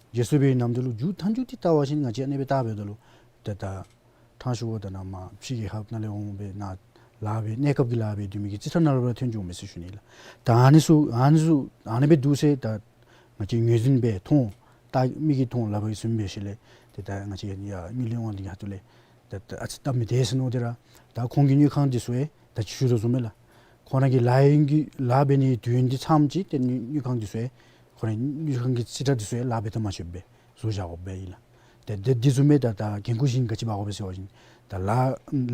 བརྗེ་སོར་འབད་བའི་ནམ་དུས་ལུ་མཇུག་མཐའ་མཇུག་འདི་བལྟ་བ་ཅིན་ང་བཅས་ཨ་ནི་སྦེ་བལྟ་འབདཝ་ད་ལུ་ཏེ་ད་ཕྲང་ཤོས་འབདཝ་ད་ནཱ་མར་ཕྱི་རྒྱལ་ཁབ་ནང་ལས་འོང་སྦེ་ནཱ་ལཱ་འབད་གནས་སྐབས་ཀྱི་ལཱ་འབད་སྡོད་མི་གི་རྩིས་ཁྲ་ནང་ལུ་ར་ཐོན་འགྱོཝ་མས་ཟེར་ཞུ་ནི་ལགས། ད་ཨ་ནི་ཚུ་ཨ་ནི་ཚུ་ཨ་ནི་སྦེ་འདུག་ཟེར་ད་ང་བཅས་ངོས་འཛིན་འབད་མཐོང་ད་མིག་གིས་མཐོང་ལག་པས་བཟུང་འབད་ཞིནམ་ལས་ཏེ་ད་ང་བཅས་ཡར་དངུལ་ལས་དབང་འདུས་ཁ་ཐུག་ལས་ད་ད་ཨ་ཙི་སྟབས་མི་བདེ་ཟེར་མནོ་སྟེ་ར་ད་ཁོང་གི་དངུལ་ཁང་འདི་ཚུ་ཡང་ད་ཅི་ཞུ་དོ་བཟུམ་སྦེ་ལགས། ཁོང་ར་གི་ལཱ་ཡུན་གྱི་ལཱ་འབད་ནིའི་དུས་ཡུན་འདི་ཚངམ་ཅིག་ཏེ་དངུལ་དངུལ་ཁང་འདི་ཚུ་ཡང་ཁོང་རའི་དངུལ་ཁང་གི་རྩིས་ཁྲ་འདི་ཚུ་ཡང་ལཱ་འབད་ཐངས་མ་ཆོདཔ་སྦེ་བཟོ་བཞག་དགོཔ་སྦེ་ཨིན་ལགས། ཏེ་ཏེ་འདི་བཟུམ་སྦེ་ད་ད་འགན་ཁུར་གཞན་ག་ཅི་འབག་དགོཔ་སྦེ་ཟེར་བ་ཅིན་ད་ལཱ་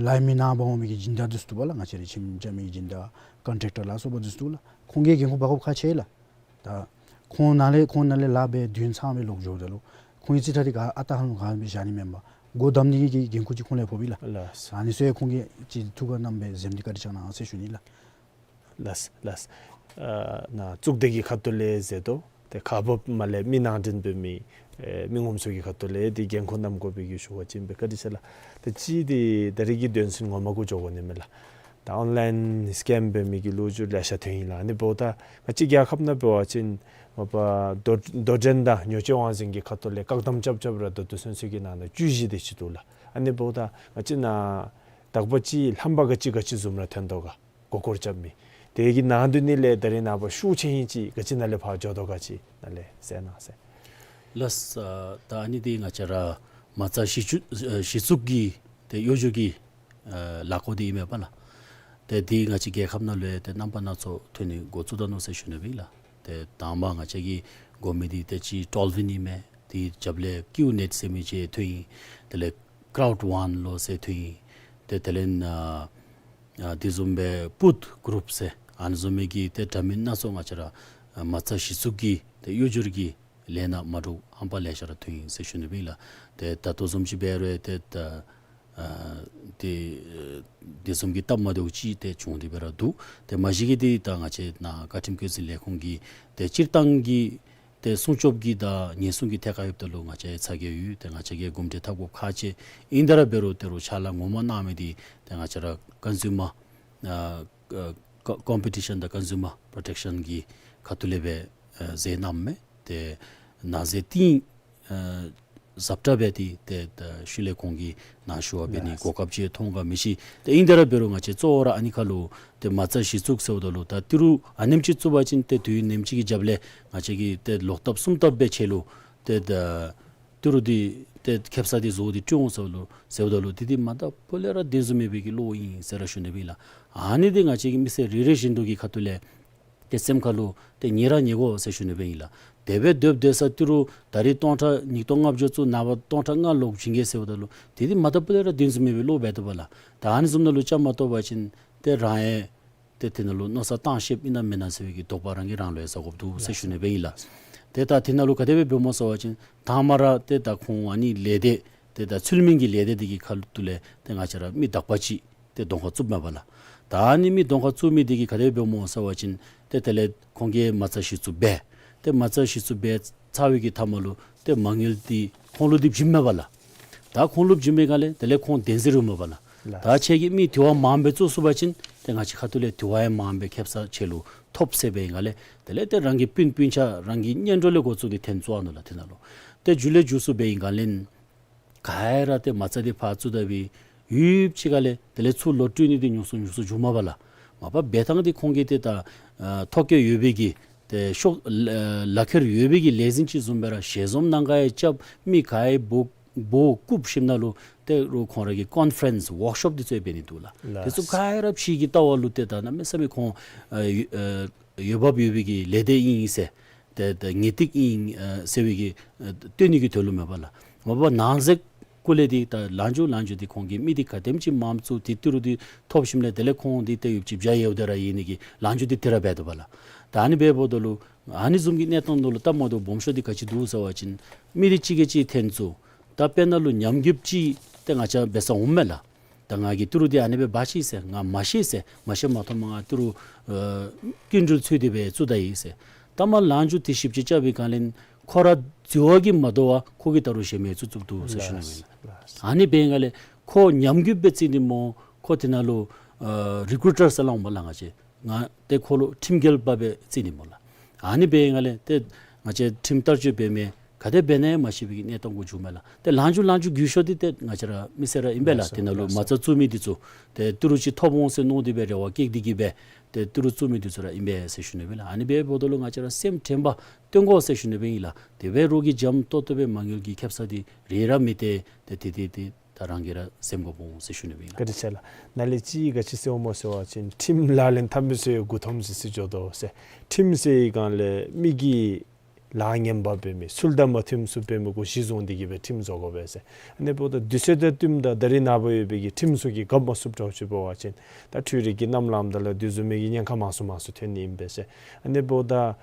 ལཱ་མི་ནང་འབག་འོང་མི་གི་སྦྱིན་བདག་འདི་ཚུ་འདུག་པ་ལགས། ང་བཅས་རའི་ཁྱིམ་རྐྱབ་མི་གི་སྦྱིན་བདག་ཀོན་ཊེག་ཊར་ལ་སོགས་པ་འདི་ཚུ་འདུག་ལགས། ཁོང་གིས་འགན་ཁུར་འབག་དགོཔ་ཁག་ཆེ་ལགས། ད་ཁོང་ནང་ལས་ཁོང་ནང་ལས་ལཱ་འབད་དུས་ཡུན་ཚངམ་སྦེ་ལོག་འགྱོཝ་ད་ལུ་ཁོང་གི་རྩིས་ཁྲ་འདི་ག་ཨ་རྟག་ཧ་ལམ་ག་སྦེ་བཞག་ནི་མེན་པར་སྒོ་བསྡམ་ནི་གི་འགན་ཁུར་ཅིག་ཁོང་ལས་ཕོགཔ་ཨིན་ལགས། ལགས། ཨ་ནི་ཚུ་ཡང་ཁོང་གིས་ཅིག་ཐུགས་ཁར་བསྣམས་སྦེ་འཛེམ་སྟེ་བཀའ་དྲིན་བསྐྱང་གནང་ཟེར་ཞུ་ནི་ལགས། ལགས་ལགས། ཨ་ནཱ་གཙུག་སྡེ་གི་ཁ་ཐུག་ལས་ཟེར་དོ། ཏེ་ཁག་འབགཔ་མ་ལས་མི་ནང་འདྲེན་འབད་མི་ཨེ་མི་ངོམ་ཚུ་གི་ཁ་ཐུག་ལས་ཏེ་འགན་ཁུར་བསྣམ་དགོ་པའི་གི་ཞུ་བ་ཅིན་སྦེ་བཀའ་དྲིན་ཆེ་ལགས། ཏེ་གཅིག་འདི་ད་རེས་ཀྱི་དོན་ཚན་ངོ་མ་གུ་འགྱོ་དགོ་ནི་མས་ལགས། ད་ཨོན་ལཱའིན་སི་ཀེམ་འབད་མི་གི་ལོ་རྒྱུས་ལེ་ཤ་ཐོན་ཡི་ལགས། ཨ་ནི་འབདཝ་ད་ང་བཅས་རྒྱལ་ཁབ་ནང་འབད་བ་ཅིན་མ་པ་དོ་དོ་འགྲན་དང་ཉོ་སྤྱོད་དབང་འཛིན་གྱི་ཁ་ཐུག་ལས་བཀག་དམ་རྐྱབ་རྐྱབ་ར་ད་ལྟོ་ཚུན་ཚོད་ཀྱི་ནང་ན་བཅུ་བཞི་དེ་ཅིག་འདུག་ལགས། ཨ་ནི་འབདཝ་ད་ང་བཅས་ནཱ་དག་པ་ཅིག་རྣམ་པ་ག་ཅི་ག་ཅི་བཟུམ་ར་ཐོན་དོ་ག། མགུ་སྐོར་རྐྱབ་མི་དེ་གི་ནང་དོན་ནི་ལས་ད་རེས་ནངས་པ་ཤུགས་ཆེ་ཧིང་ཅིག་ག་ཅི་ནང་ལས་ཕར་འགྱོ་དོ་ག་ཅིག་ནང་ལས་གསལ་གནང་ཟེར། ལགས། ཨ་ད་ཨ་ནི་འདི་ང་བཅས་ར་མ་རྩ་གཞི་བཙུགས་ཨ་གཞི་བཙུགས་ཀྱི་ཏེ་གཡོ་སྒྱུ་གི་ཨ་ལཱ་བཀོད་དེ་ཨིན་མས་པ་ལགས། ཏེ་འདི་ང་བཅས་རྒྱལ་ཁབ་ནང་ལུ་ཡང་ཏེ་རྣམ་པ་སྣ་ཚོགས་ཐོན་ནི་འགོ་བཙུགས་ད་ནུག་ཟེར་ཞུ་ནི་སྦེ་ཨིན་ལགས། ཏེ་དང་པ་ང་བཅས་ཀྱིས་གོ་མི་འདི་ཏེ་ཅིག་ཊོལ་ཝིན་ཨིན་མས། དེའི་རྒྱབ་ལས་ཀིའུ་ནེཊ་ཟེར་མི་ཅིག་ཐོན་ཡི། དེ་ལས་ཀརའུཌ་ཝཱན་ལོ་ཟེར་ཐོན་ཡི། ཏེ་དེ་ལས་ཨ་ཨ་དེ་བཟུམ་སྦེ་པུཊ་གུ་རུབ་ཟེར་ཨ་ནི་བཟུམ་མའི་གི་ཏེ་འདྲ་མིན་སྣ་ཚོགས་ང་བཅས་ར་ཨ་མ་རྩ་གཞི་བཙུགས་ཀྱི་ཏེ་གཡོ་སྒྱུ་གི་ལས་སྣ་མ་འདྲཝ་ཧམ་པ་ལེ་ཤ་ར་ཐོན་ཡི་ཟེར་ཞུ་ནི་སྦེ་ཨིན་ལགས། ཏེ་ད་ལྟོ་བཟུམ་ཅིག་འབད་རུང་ཏེ་ད་ཨ་དེ་ཨ་དེ་བཟུམ་གྱི་སྟབས་མ་བདེཝ་ཅིག་ཏེ་བྱུང་སྟེ་སྦེ་ར་འདུག། ཏེ་མ་གཞི་གི་འདི་ད་ང་བཅས་ནཱ་བཀའ་ཁྲིམས་བཀོད་འཛིན་ལས་ཁུངས་ཀྱི་ཏེ་སྤྱིར་བཏང་གི་ཏེ་སྲུང་སྐྱོབ་ཀྱི་དང་ཉེན་སྲུང་གི་ཐད་ཁར་ཡོདཔ་ད་ལུ་ང་བཅས་ཚ་གྱང་ཡོད། ཏེ་ང་བཅས་ཀྱིས་གོམས་འདྲིས་འཐབ་དགོཔ་ཁག་ཆེ། ཨིན་ཏེ་ར་འབད་རུང་ཏེ་རུང་ཕྱག་ལཱ་ངོ་མ་གནང་མི་འདི་ཏེ་ང་བཅས་ར་ཀོན་ཟུ་མར་ཨ་ཀོ་ཀོམ་པི་ཊི་ཤཱན་དང་ཀོན་ཟུ་མར་པྲོ་ཊེག་ཤཱན་གྱི་ཁ་ཐུག་ལས་སྦེ་ཨ་མཛད་གནངམ་མས། ཏེ་ནང་གསེས་གཏིང་ཨ་ཟབ་དྲགས་འབད་དེ་ཏེ་ད་ཤུལ་ལས་ཁོང་གིས་ནཱ་ཞུ་བ་འབད་ནི་གོ་སྐབས་ཅིག་ཐོབ་ག་མི་ཤེས། ཏེ་ཨིན་ཏེ་ར་འབད་རུང་ང་བཅས་གཙོ་བོ་ར་ཨ་ནི་ཁར་ལུ་ཏེ་མ་རྩ་གཞི་བཙུགས་ཟེརཝ་ད་ལུ་ད་ཏི་རུ་ཨ་ནེམ་ཅིག་བཙུགས་པ་ཅིན་ཏེ་དུས་ཡུན་ནེམ་ཅིག་གི་རྒྱབ་ལས་ང་བཅས་ཀྱིས་ཏེ་ལོག་ལྟབ་གསུམ་ལྟབ་འབད་ཆེ་ལུ་ཏེ་ད་ཏི་རུ་འདི་ཏེ་ཁེབ་ས་འདི་བཟོ་སྟེ་སྤྲོད་འོང་ཟེརཝ་ད་ལུ་ཟེརཝ་ད་ལུ་འདི་འདི་མ་ད་པོ་ལས་ར་བདེན་བཟུམ་མེད་པའི་གི་བློ་ཨིན་ཟེར་ར་ཞུ་ནི་སྦེ་ཨིན་ལགས། ཨ་ནི་འདི་ང་བཅས་ཀྱི་མི་སེར་རེ་རེ་བཞིན་དུ་གི་ཁ་ཐུག་ལས་ཏེ་སེམས་ཁར་ལུ་ཏེ་ཉེ་ར་ཉེ་དགོ་ཟེར་ཞུ་ནི་སྦེ་ཨིན་ལགས། དེ་སྦེ་སྡོད་སྡོད་ས་ཏི་རུ་ད་རིས་སྟོང་ཕྲག་ཉིས་སྟོང་ལྔ་བཅུ་བཙུགས་ནངས་པ་སྟོང་ཕྲག་ལྔ་ལོག་བྱིན་གེ་ཟེརཝ་ད་ལུ་དེ་འདི་མ་ད་པོ་ལས་ར་བདེན་བཟུམ་མེད་པའི་བློ་འབད་དོ་བ་ལགས། ད་ཨ་ནི་བཟུམ་ནང་ལུ་བཅའ་མར་གཏོགས་པ་ཅིན་ཏེ་རང་ཡང་ཏེ་དེ་ནང་ལུ་མནོ་བསམ་བཏང་ཤེསཔ་ཨིན་ན་མེན་ན་ཟེར་བའི་གི་དོགས་པ་རང་གིས་རང་ལུ་ཡང་ཟ་དགོཔ་འདུག་ཟེར་ཞུ་ནི་སྦེ་ཨིན་ལགས། ཏེ་ད་དེ་ནང་ལུ་ག་དེ་སྦེ་འབདཝ་སྨོ་ཟེར་བ་ཅིན་དང་པ་ར་ཏེ་ད་ཁོང་ཨ་ནི་ལས་སྡེ་ཏེ་ད་ཚུལ་མིན་གྱི་ལས་སྡེ་འདི་གི་ཁ་ཐུག་ལས་ཏེ་ང་བཅས་ར་མི་དག་པ་ཅིག་ཏེ་གདོང་ཁར་བཙུགསཔ་མས་པ་ལགས། ད་ཨ་ནི་མི་གདོང་ཁར་བཙུགས་མི་འདི་གིས་ག་དེ་སྦེ་འབདཝ་སྨོ་ཟེར་བ་ཅིན་ཏེ་དེ་ལས་ཁོང་གིས་མ་རྩ་གཞི་བཙུགས་འབད། ཏེ་མ་རྩ་གཞི་བཙུགས་འབད་ཚར་བའི་གི་མཐའ་མ་ལུ་ཏེ་མ་དངུལ་འདི་ཁོང་ལུ་འདི་བྱིནམ་མས་པ་ལགས། ད་ཁོང་ལུ་བྱིན་པའི་སྒང་ལས་དེ་ལས་ཁོང་བདེན་འཛིན་ར་མས་པ་ལགས། ལགས། ད་ཁྱེད་ཀྱིས་མི་དེ་བ་མངམ་སྦེ་བཙུགས་ཚུགས་པ་ཅིན་ཏེ་ང་བཅས་ཁ་ཐུག་ལས་དེ་བ་ཡང་མངམ་སྦེ་ཁེབ་ས་ཁྱེད་ལུ་ཐོབ་ཟེར་བའི་སྒང་ལས་དེ་ལས་ཏེ་རང་གི་སྤུན་སྤུན་ཆ་རང་གི་གཉེན་གྲོགས་ལས་འགོ་བཙུགས་ཏེ་འཐོན་བཙུགས་ནུག་ལགས། དེ་ནང་ལུ་ཏེ་མཇུག་ལས་མཇུག་སུ་འབད་བའི་སྒང་ལས་ག་ར་ཏེ་མ་རྩ་འདི་ཕར་བཙུགས་ད་སྦེ་ཡུདཔ་ཅིག་ཁ་ལས་དེ་ལས་ཚུར་ལོག་སྤྲོད་ནི་འདི་ཉུང་སུ་ཉུང་སུ་འགྱོཝ་མས་པ་ལགས། མ་པ་འབད་ཐངས་འདི་ཁོང་གིས་ཏེ་ད་ཨ་ཐོ་བཀོད་ཡོད་པའི་གི་ཏེ་ཤོག་ཨ་ལག་ཁྱེར་ཡོད་པའི་གི་ལས་འཛིན་ཅིག་བཟུམ་སྦེ་ར་ཞལ་འཛོམས་གནང་ག་ཡང་རྐྱབ། མི་ག་ཡང་འབོ་འབོ་བཀུག་ཞིནམ་ལས་ཏེ་རུང་ཁོང་ར་གིས་ཀོན་ཕ་རེནསི་ཝརཀ་ཤོབ་འདི་ཚུ་འབད་ནི་འདུག་ལགས། ལགས། དེ་ཚུ་ག་ར་ཕྱི་གི་ལྟ་བ་ལུ་ཏེ་ད་གནམ་མེད་ས་མེད་ཁོང་ཨ་ཨ་འོས་འབབ་ཡོད་པའི་གི་ལས་སྡེ་ཨིན་ཟེར། ཏེ་ཏེ་ངེས་ཏིག་ཨིན་ཨ་ཟེར་བའི་གི་ཨ་སྟོན་ནི་གི་དོན་ལུ་མས་པ་ལགས། མ་པ་ནང་གསེས་ཀུ་ལས་འདི་ད་ལང་འཇུ་ལང་འཇུ་འདི་ཁོང་གིས་མི་འདི་ག་དེམ་ཅིག་མངམ་བཙུགས་ཏེ་ཏི་རུ་འདི་ཐོབ་ཞིནམ་ལས་དེ་ལས་ཁོང་འདི་ཏེ་ཡུདཔ་ཅིག་བྱ་ཡལཝ་ད་ར་ཡལ་ནི་གི་ལང་འཇུ་འདི་དེ་ར་འབད་དོ་བ་ལགས། ད་ཨ་ནི་འབདཝ་ད་ལུ་ཨ་ནི་བཟུམ་གྱི་གནས་སྟངས་ནང་ལུ་སྟབས་མ་བདེཝ་སྦོམ་ཤོས་འདི་ག་ཅི་འདུག་ཟེར་བ་ཅིན་མི་འདི་གཅིག་གིས་གཅིག་འཐོན་བཙུགས། ད་དཔེར་ན་ལུ་ཉམས་རྒུདཔ་ཅིག་ཏེ་ང་བཅས་འབད་སར་འོངམ་མས་ལགས། ད་ང་གིས་ཏི་རུ་འདི་ཨ་ནི་སྦེ་འབག་ཅི་ཟེར་ང་མ་ཤེས་ཟེར་མ་ཤེས་མ་མཐོངམ་ང་ཏི་རུ་ཨ་སྐྱིན་འགྲུལ་ཚུད་དེ་སྦེ་བཙུགས་ད་ཡི་ཟེར། ད་མར་ལང་འཇུ་འདི་ཞིབ་ཅིག་རྐྱབ་པའི་སྒང་ལས་ཁོ་ར་འཛོལ་བ་གིས་མ་དོ་བར་ཁོ་གིས་ད་རུང་གཞན་མི་བཙུགས་བཙུགསཔ་འདུག་ཟེར་ཞུ་ནི་ཨིན། ལགས། ཨ་ནི་འབད་བའི་སྒང་ལས་ ཁོ་ཉམས་རྒུད་སྦེ་བརྩི་ནི་སྨོ། ཁོ་དེ་ནང་ལུ་ཨ་རི་ཀུ་རུ་ཊར་ཟེར་སླབ་འོང་པ་ལགས། ང་བཅས་ང་ཏེ་ཁོ་ལུ་ཁྲིམས་འགལ་པ་སྦེ་བརྩི་ནི་སྨོ་ལགས། ཨ་ནི་འབད་བའི་སྒང་ལས་ཏེ་ང་བཅས་ཁྲིམས་བསྟར་སྤྱོད་འབད་མི་ག་དེ་འབད་ནི་ཡང་མ་ཤེས་པའི་གི་གནས་སྟངས་གུ་འགྱོཝ་མས་ལགས། ཏེ་ལང་ཅུང་ལང་ཅུང་རྒུད་ཤོས་འདི་ཏེ་ང་བཅས་ར་མི་སེར་ར་ཨིན་པས་ལགས། ལགས་སོ། དེ་ནང་ལུ་ལགས་སོ། མ་རྩ་བཙུགས་མི་འདི་ཚུ་ཏེ་ཏི་རུ་ཅིག་ཐོབ་འོང་ཟེར་མནོ་སྟེ་སྦེ་རེ་བ་བསྐྱེད་དེ་གིས་སྦེ་ཏེ་ཏི་རུ་བཙུགས་མི་འདི་ཚུ་ར་ཨིན་པས་ཟེར་ཞུ་ནི་སྦེ་ལགས། ཨ་ནི་འབདཝ་ད་ལུ་ང་བཅས་ར་སེམས་དྲན་པ་སྟོན་དགོ་ཟེར་ཞུ་ནི་སྦེ་ཨིན་ལགས། དེ་སྦེ་རོགས་ཀྱིས་འཇམ་ཏོག་ཏོ་སྦེ་མ་དངུལ་གྱི་ཁེབ་ས་འདི་རེ་ར་མི་སྟེར། ཏེ་དེ་དེ་དེ་ད་རང་གིས་ར་སེམས་དགོ་པས་ཟེར་ཞུ་ནི་སྦེ་ཨིན་ལགས། བཀའ་དྲིན་ཆེ་ལགས། ནཱ་ལས་ཅིག་ག་ཅི་ཟེར་འོང་སྨོ་ཟེར་བ་ཅིན་ཁྲིམས་ལག་ལེན་འཐབ་མི་ཚུ་ཡང་མགུ་འཐོམ་ཅི་ཟེར་འགྱོ་དོ་ཟེར། ཁྲིམས་ཟེར་བའི་སྒང་ལས་མི་གིས་ལཱ་ངན་པ་འབད་མི་ཚུལ་དང་མ་མཐུནམ་ཚུ་འབད་མི་གུ་གཞི་བཟུང་སྟེ་གིས་སྦེ་ཁྲིམས་བཟོ་དགོ་པས་ཟེར། ཨ་ནི་འབདཝ་ད་དུས་ཚོད་དང་བསྟུནམ་ད་ད་རེས་ནངས་པ་ཡོད་པའི་གི་ཁྲིམས་ཚུ་གིས་རྐྱབ་མ་ཚུགསཔ་འདྲཝ་ཅིག་འབད་བ་ཅིན་ད་འཕྲུལ་རིག་གི་གནམ་ལངམ་ད་ལུ་དེ་བཟུམ་མའི་གི་ཉེན་ཁ་མང་སུ་མང་སུ་ཐོན་ནི་ཨིན་པས་ཟེར། ཨ་ནི་འབདཝ་ད་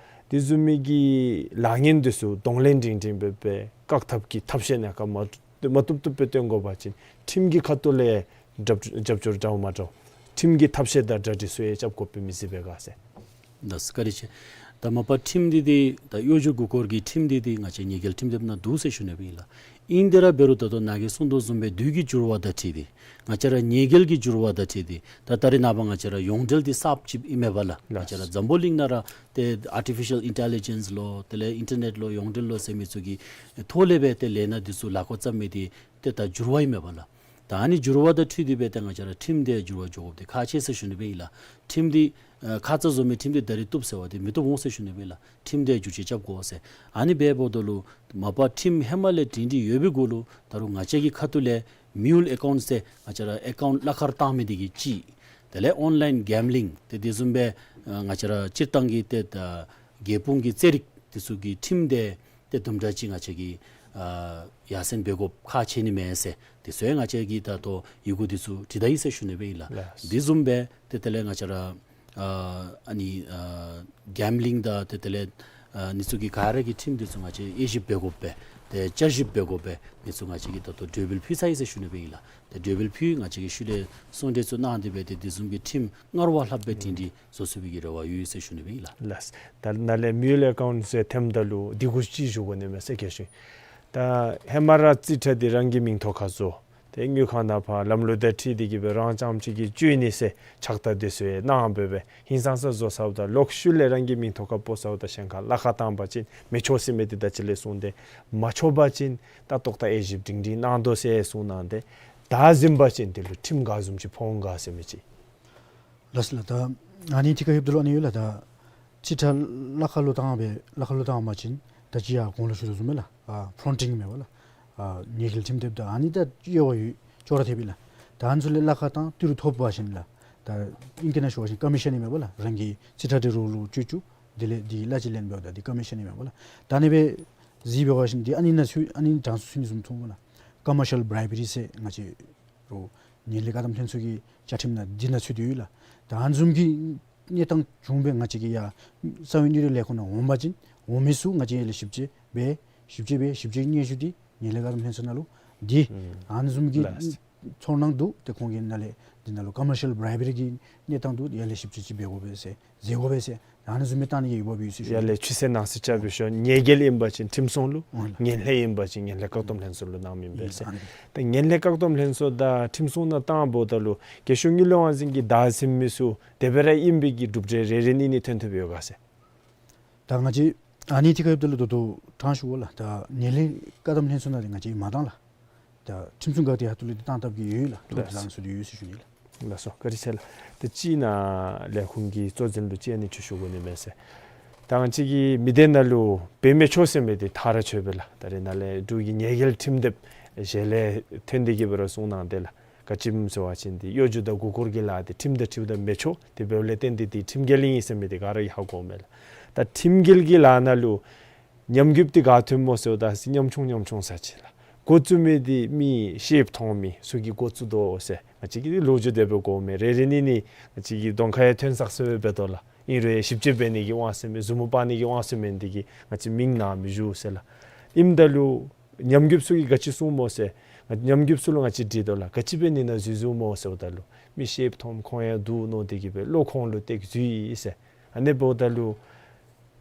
དེ་བཟུམ་མའི་གི་ལཱ་ངན་འདི་ཚུ་གདོང་ལེན་སྒྲིང་སྒྲིང་སྦེ་སྦེ་བཀག་ཐབས་ཀྱི་ཐབས་ཤེས་ནམ་མཁའ་མ་མ་བཏུབ་བཏུབ་སྦེ་སྟོན་དགོ་པ་ཅིན་ཁྲིམས་ཀྱི་ཁ་ཐུག་ལས་རྒྱབ་རྒྱབ་སྐྱོར་འདྲཝ་མ་འདྲཝ་ཁྲིམས་ཀྱི་ཐབས་ཤེས་དང་གྲ་སྒྲིག་ཚུ་ཡང་རྐྱབ་དགོཔ་སྦེ་མི་གཟིགས་པས་ག་ཟེར། ལགས་སོ། བཀའ་དྲིན་ཆེ། ད་མ་པ་ཁྲིམས་འདི་འདི་ད་གཡོ་སྒྱུ་མགུ་སྐོར་གྱི་ཁྲིམས་འདི་འདི་ང་བཅས་ཉེས་འགེལ་ཁྲིམས་དེབ་ནང་འདུག་ཟེར་ཞུ་ནི་སྦེ་ཨིན་ལགས། ཨིན་ཏེ་ར་འབད་རུང་ད་ལྟོ་ནཱ་གིས་གསུངས་དོ་བཟུམ་སྦེ་དུས་ཀྱི་འགྱུར་བ་དང་འཁྲིལ་ཏེ་ང་བཅས་ར་ཉེས་འགེལ་གྱི་འགྱུར་བ་དང་འཁྲིལ་ཏེ་ད་ད་རེས་ནངས་པ་ང་བཅས་ར་ཡོངས་འབྲེལ་འདི་གསརཔ་ཅིག་ཨིན་མས་པ་ལགས། ང་བཅས་ར་འཛམ་བུ་གླིང་ནང་ར་ཏེ་ཨར་ཊི་ཕི་ཤཱལ་ཨིན་ཊེ་ལི་ཇེནསི་ལོ་དེ་ལས་ཨིན་ཊར་ནེཊ་ལོ་ཡོངས་འབྲེལ་ལོ་ཟེར་མི་ཚུ་གི་ཐོག་ལས་སྦེ་ཏེ་ལས་སྣ་འདི་ཚུ་ལཱ་འགོ་བརྩམས་མི་འདི་ཏེ་ད་འགྱུར་བ་ཨིན་མས་པ་ལགས། ད་ཨ་ནི་འགྱུར་བ་དང་འཁྲིལ་ཏེ་སྦེ་ཏེ་ང་བཅས་ར་ཁྲིམས་འདི་འགྱུར་བ་འགྱོ་དགོཔ་འདི་ཁག་ཆེ་ཟེར་ཞུ་ནི་སྦེ་ཨིན་ལགས། ཁྲིམས་འདི་ཨ་ཁ་ཙ་བཟོ་མི་ཁྲིམས་འདི་ད་རིས་བཏུབ་ཟེར་བ་འདི་མི་བཏུབ་འོང་ཟེར་ཞུ་ནི་སྦེ་ཨིན་ལགས། ཁྲིམས་འདི་འགྱུར་བཅོས་རྐྱབ་དགོ་ཟེར། ཨ་ནི་འབདཝ་ད་ལུ་མ་པ་ཁྲིམས་ཧེ་མ་ལས་སྒྲིང་སྒྲིང་ཡོད་པའི་གུ་ལུ་ད་རུང་ང་བཅས་ཀྱི་ཁ་ཐུག་ལས་མིའུལ་ཨེ་ཀའུནཊ་ཟེར་ང་བཅས་ར་ཨེ་ཀའུནཊ་གླ་ཁར་བཏང་མི་འདི་གིས་གཅིག། དེ་ལས་ཨོན་ལའིན་གེམ་བི་ལིང་ཏེ་དེ་བཟུམ་སྦེ་ཨ་ང་བཅས་ར་སྤྱིར་བཏང་གི་ཏེ་ད་རྒྱལ་སྤུངས་ཀྱི་རྩེད་རིགས་འདི་ཚུ་གི་ཁྲིམས་འདི་ཏེ་དུམ་གྲ་ཅིག་ང་བཅས་ཀྱིས་ཨ་ཡར་སེང་འབད་དགོཔ་ཁག་ཆེ་ནི་མས་ཟེར། དེ་ཚུ་ཡང་ང་བཅས་ཀྱིས་ད་ལྟོ་ཡི་གུ་འདི་ཚུ་བྲིས་ད་ཡི་ཟེར་ཞུ་ནི་སྦེ་ཨིན་ལགས། ལགས། དེ་བཟུམ་སྦེ་ཏེ་དེ་ལས་ང་བཅས་ར་ཨ་ཨ་ནི་ཨ་གེམ་བི་ལིང་དང་ཏེ་དེ་ལས་ཨ་ནི་ཚུ་གི་ག་ར་གི་ཁྲིམས་འདི་ཚུ་ང་བཅས་དབྱེ་ཞིབ་འབད་དགོཔ་སྦེ་ཏེ་བསྐྱར་ཞིབ་འབད་དགོཔ་སྦེ་འདི་ཚུ་ང་བཅས་ཀྱིས་ད་ལྟོ་གྲོས་འདེབས་ཕུལ་ཚར་ཡི་ཟེར་ཞུ་ནི་སྦེ་ཨིན་ལགས། ཏེ་གྲོས་འདེབས་ཕུལ་ང་བཅས་ཀྱིས་ཤུལ་ལས་གསུང་གྲོས་ཚུ་གནང་སྟེ་སྦེ་ཏེ་དེ་བཟུམ་གྱི་ཁྲིམས་སྔར་བ་ལྷགཔ་སྦེ་སྒྲིང་སྒྲིང་བཟོ་ཚུགས་པའི་གི་རེ་བ་ཡོད་ཟེར་ཞུ་ནི་སྦེ་ཨིན་ལགས། ལགས། ད་ནཱ་ལས་མིའུལ་ཨེ་ཀའུནཊ་ཟེར་ཐོནམ་ད་ལུ་འདི་གུ་ཅིག་ཞུ་དགོ་ནི་མས་ཟེར་ཁྱེར་ཞུ་ཡི། ད་ཧེ་མ་ར་རྩིས་ཁྲ་འདི་རང་གི་མིང་ཐོག་ཁར་བཟོ། ཏེ་དངུལ་ཁང་ནང་ཕར་ལམ་ལུགས་དང་འཁྲིལ་ཏེ་གིས་སྦེ་རང་རྐྱངམ་གཅིག་གིས་བཅོལ་ནི་ཟེར་ཕྱག་རྟགས་འདི་ཚུ་ཡང་གནང་སྦེ་སྦེ་ཧིང་སངས་ས་བཟོ་ཚརཝ་ད་ལོག་ཤུལ་ལས་རང་གི་མིང་ཐོག་ཁར་སྤོ་ཚརཝ་ད་གཞན་ཁར་གླ་ཁར་བཏང་པ་ཅིན་མི་ཆོག་ཟེར་མི་འདི་ད་ཅི་ལས་གསུངས་ཏེ་མ་ཆོག་པ་ཅིན་ད་ཏོག་ཏོ་དབྱེ་ཞིབ་སྒྲིང་སྒྲིང་གནང་དོ་ཟེར་གསུངས་གནང་སྟེ། ད་གཟིམ་པ་ཅིན་དེ་ལུ་ཁྲིམས་ག་བཟུམ་ཅིག་ཕོག་འོང་ག་ཟེར་མི་ཅིག། ལགས་ལགས། ད་ཨ་ནི་ཐད་ཁར་ལྷོདཔ་ད་ལུ་ཨ་ནི་ཡོད་ལགས། ད་རྩིས་ཁྲ་གླ་ཁར་ལུ་བཏང་སྦེ་གླ་ཁར་ལུ་བཏང་པ་ཅིན་ད་ཅི་ཡར་གོང་ལུ་ཞུ་དོ་བཟུམ་སྦེ་ལགས། ཨ་ཕོན་ཊིང་མས་པ་ལགས། ཨ་ཉེས་འགེལ་ཁྲིམས་དེབ་ད་ཨ་ནི་ད་དབྱེ་བ་ཡོད། ཅོག་ར་འཐདཔ་ཨིན་ལགས། ད་ཨ་ནི་ཚུ་ལས་གླ་ཁར་བཏང་ཏི་རུ་ཐོབ་པ་ཅིན་ལགས། ད་ཨིང་སྐད་ནང་ཞུ་བ་ཅིན་ཀོ་མི་ཤཱན་ཨིན་མས་པ་ལགས། རང་གི་རྩིས་ཁྲ་འདི་རོགས་ལུ་བཅོལ་བཅུག། དེ་ལས་འདི་གླ་ཅིག་ལེན་འབདཝ་ད་འདི་ཀོ་མི་ཤཱན་ཨིན་མས་པ་ལགས། ད་ཨ་ནི་སྦེ་གཟིགས་འབད་བ་ཅིན་འདི་ཨ་ནི་ནང་ཚུད་ཨ་ནི་གྲངས་སུ་ཚུད་ནི་བཟུམ་མཐོང་པ་ལགས། ཀོ་མར་ཤཱལ་བྲའི་བི་རི་ཟེར་ང་བཅས་རོགས་ངན་ལྷད་བཀག་སྡོམ་ལྷན་ཚོགས་ཀྱི་བཅའ་ཁྲིམས་ནང་འདི་ནང་ཚུད་དེ་ཡོད་ལགས། ད་ཨ་ནི་བཟུམ་གྱི་གནས་སྟངས་བྱུང་སྦེ་ང་བཅས་ཀྱི་ཡར་རྩ་བའི་གནས་ཚུལ་ལས་ཁུངས་ནང་འོང་པ་ཅིན་འོང་མི་ཚུ་ང་བཅས་ཡར་ལས་ཞིབ་དཔྱད་འབད་ཞིབ་དཔྱད་འབད་ཞིབ་དཔྱད་སྙན་ཞུ་འདི་ངན་ལྷད་བཀག་སྡོམ་ལྷན་ཚོགས་ནང་ལུ་འདི་ཨ་ནི་བཟུམ་གྱི་ལགས། ཚོར་སྣང་འདུག། ཏེ་ཁོང་གིས་ནཱ་ལས་འདི་ནང་ལུ་ཀོ་མར་ཤཱལ་བྲའི་བི་རི་གི་གནས་སྟངས་འདུག། ཡར་ལས་ཞིབ་དཔྱད་ཅིག་འབད་དགོ་པས་ཟེར་མཛད་དགོ་པས་ཟེར་ཨ་ནི་བཟུམ་སྦེ་བཏང་ནི་གི་འོས་འབབ་ཡོད་ཟེར་ཞུ་ཡར་ལས་ཆུ་ཚན་ནང་ཟེར་རྐྱབ་སྦེ་ཞུ་ཉེས་འགེལ་ཨིན་པ་ཅིན་ཁྲིམས་སྲུང་ལུ། འོང་ལགས། ངན་ལྷད་ཨིན་པ་ཅིན་ངན་ལྷད་བཀག་སྡོམ་ལྷན་ཚོགས་ལུ་གནངམ་ཨིན་པས་ཟེར། ཨ་ནི་ད་ངན་ལྷད་བཀག་སྡོམ་ལྷན་ཚོགས་དང་ཁྲིམས་སྲུང་ནང་བཏངམ་ད་ལུ་རྒྱལ་གཞུང་དངུལ་ལས་དབང་འཛིན་གྱི་བདག་འཛིན་མི་ཚུ་དེ་སྦེ་ར་ཨིན་པའི་གི་གྲུབ་འབྲས་རེ་རེ་གཉིས་གཉིས་ཐོན་ཐོནམ་ཡོད་ག་ཟེར། ད་ང་བཅས་ཨ་ནི་ཐད་ཁར་ལྷོདཔ་ད་ལུ་ད་ལྟོ་དྲང་ཞུ་བ་ལགས། ད་ངན་ལྷད་བཀག་སྡོམ་ལྷན་ཚོགས་ནང་འདི་ང་བཅས་མ་བཏང་ལགས། ད་ཁྲིམས་སྲུང་འགག་སྡེ་ཁ་ཐུག་ལས་འདི་བཏང་བཏངམ་གི་ཡོད་ལགས། ཐོབ་ལགས། བཟང་སུ་འདི་ཡོད་ཟེར་ཞུ་ནི་ལགས། ལགས་སོ། བཀའ་དྲིན་ཆེ་ལགས། ད་ཅིག་ནཱ་ལས་ཁུངས་ཀྱི་གཙོ་འཛིན་ལུ་ཅིག་ཨ་ནི་ཅིག་ཞུ་དགོ་ནི་མས་ཟེར། ད་ང་བཅས་ཀྱི་མི་སྡེ་ནང་ལུ་འབད་མི་ཆོག་ཟེར་མི་འདི་ཐག་ར་ཆོད་པས་ལགས། ད་རེས་ནཱ་ལས་འབྲུག་གི་ཉེས་འགེལ་ཁྲིམས་དེབ་ཞལ་ལས་ཐོན་ཏེ་གིས་སྦེ་ར་གསུངས་གནང་སྟེ་ལགས། ག་ཅི་སྨོ་ཟེར་བ་ཅིན་འདི་གཡོ་སྒྱུ་དང་མགུ་སྐོར་གྱི་ལཱ་འདི་ཁྲིམས་དང་འཁྲིལཝ་ད་མི་ཆོག། དེ་འབདཝ་ལས་བརྟེན་ཏེ་འདི་ཁྲིམས་འགལ་ཨིན་ཟེར་མི་འདི་ག་ར་གིས་ཧ་གོཝ་མས་ལགས། ད་ཁྲིམས་འགལ་གྱི་ལཱ་ནང་ལུ་ཉམས་རྒུདཔ་འདི་ག་ཐོནམ་སྨོ་ཟེརཝ་ད་ཉམ་ཆུང་ཉམ་ཆུང་ས་ཅིག་ལགས། འགོ་བཙུགས་མི་འདི་མི་ཤེསཔ་མཐོང་མི་ཚུ་གིས་འགོ་བཙུགས་དོ་ཟེར་ང་བཅས་ཀྱིས་ལོ་རྒྱུས་དེ་སྦེ་གོཝ་མས། རེ་རེ་གཉིས་གཉིས་ང་བཅས་ཀྱི་གདོང་ཁར་ཡང་ཐོན་ས་ཅིག་སྦེ་འབད་དོ་ལགས། ཨིན་རུང་ཞིབ་དཔྱད་འབད་ནི་གི་དབང་ཚད་མེད་མཛུབ་མོ་དཔག་ནི་གི་དབང་ཚད་མེད་འདི་གིས་ང་བཅས་མིང་ནང་མི་ཞུ་ཟེར་ལགས། ཨིནམ་ད་ལུ་ཉམས་རྒུདཔ་ཚུ་གིས་ག་ཅི་གསུངས་སྨོ་ཟེར། ང་ཉམས་རྒུདཔ་ཚུ་ལུ་ང་བཅས་དྲིས་དོ་ལགས། ག་ཅི་འབད་ནི་ནཱ་འཛུལ་འཛུལཝ་སྨོ་ཟེརཝ་ད་ལུ་མི་ཤེསཔ་མཐོངམ་ཁོང་ཡང་འདུག་མནོ་སྟེ་གིས་སྦེ་བློ་ཁོང་ལུ་གཏད་འཛུལ་ཡི་ཟེར། ཨ་ནི་འབདཝ་ད་ལུ་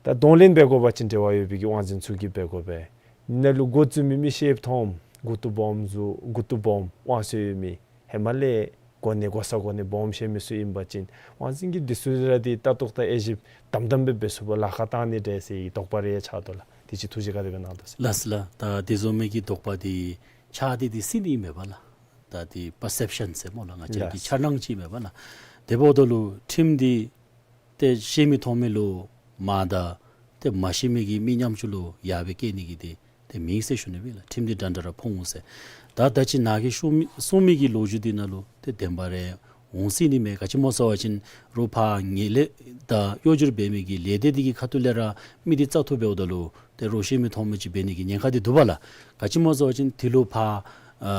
ད་གདོང་ལེན་འབད་དགོ་པ་ཅིན་འབྲེལ་བ་ཡོད་པའི་གི་དབང་འཛིན་ཚུ་གིས་འབད་དགོ་པས། ནཱ་ལུ་འགོ་བཙུགས་མི་མི་ཤེསཔ་མཐོངམ་ མགུ་ཏོ་སྦོམ་ཚུ་མགུ་ཏོ་སྦོམ་དབང་ཚད་ཡོད་མི་ཧེ་མ་ལས་གོ་གནས་གོ་ས་གོ་གནས་སྦོམ་བཞེས་མི་ཚུ་ཨིན་པ་ཅིན་དབང་འཛིན་གྱིས་འདི་ཚུ་ར་འདི་ལྟ་རྟོག་དང་དབྱེ་ཞིབ་དམ་དམ་སྦེ་འབད་ཚུགས་པར་ལཱ་ཁག་བཏང་ནི་འདྲས་ཟེར་དོགས་པ་རེ་ཆགས་དོ་ལགས། དེ་ཅིག་ཐུགས་རྗེ་ག་དེ་སྦེ་གནང་དོ་ཟེར། ལགས་ལགས། ད་དེ་བཟུམ་མའི་གི་དོགས་པ་འདི་ཆགས་ཏེ་འདི་སྲིད་ནི་མས་པ་ལགས། ད་འདི་པར་སེབ་ཤཱན་ཟེར་སྨོ་ལགས། ང་བཅས་ར་གི་ལགས། འཆར་སྣང་ཅིག་མས་པ་ལགས། དེ་འབདཝ་ད་ལུ་ཁྲིམས་འདི་ཏེ་ཤེས་མི་མཐོང་མི་ལུ་མ་དང་ཏེ་མ་ཤེས་མི་གི་མི་ཉམ་ཆུང་ལུ་ཡར་སྦེ་བཀལ་ནི་གི་འདི་ཏེ་མེད་ཟེར་ཞུ་ནི་སྦེ་ལགས། ཁྲིམས་འདི་འདྲན་འདྲ་ར་ཕོག་འོང་ཟེར། ད་ད་ཅི་ནཱ་གིས་ཞུ་མི་གསུངས་མི་གི་ལོ་རྒྱུས་འདི་ནང་ལུ་ཏེ་བདེན་པ་ར་འོང་སྲིད་ནི་མས། ག་ཅི་སྨོ་ཟེར་བ་ཅིན་རོགས་ཕར་ངན་ལྷད་དང་གཡོ་སྒྱུར་འབད་མི་གི་ལས་སྡེ་འདི་གི་ཁ་ཐུག་ལས་ར་མི་འདི་བཙག་འཐུ་འབདཝ་ད་ལུ་ཏེ་རོགས་ཤེས་མི་མཐོང་མི་ཅིག་འབད་ནི་གི་ཉེན་ཁ་འདི་འདུག་པ་ལགས། ག་ཅི་སྨོ་ཟེར་བ་ཅིན་དེ་ལུ་ཕར་ཨ་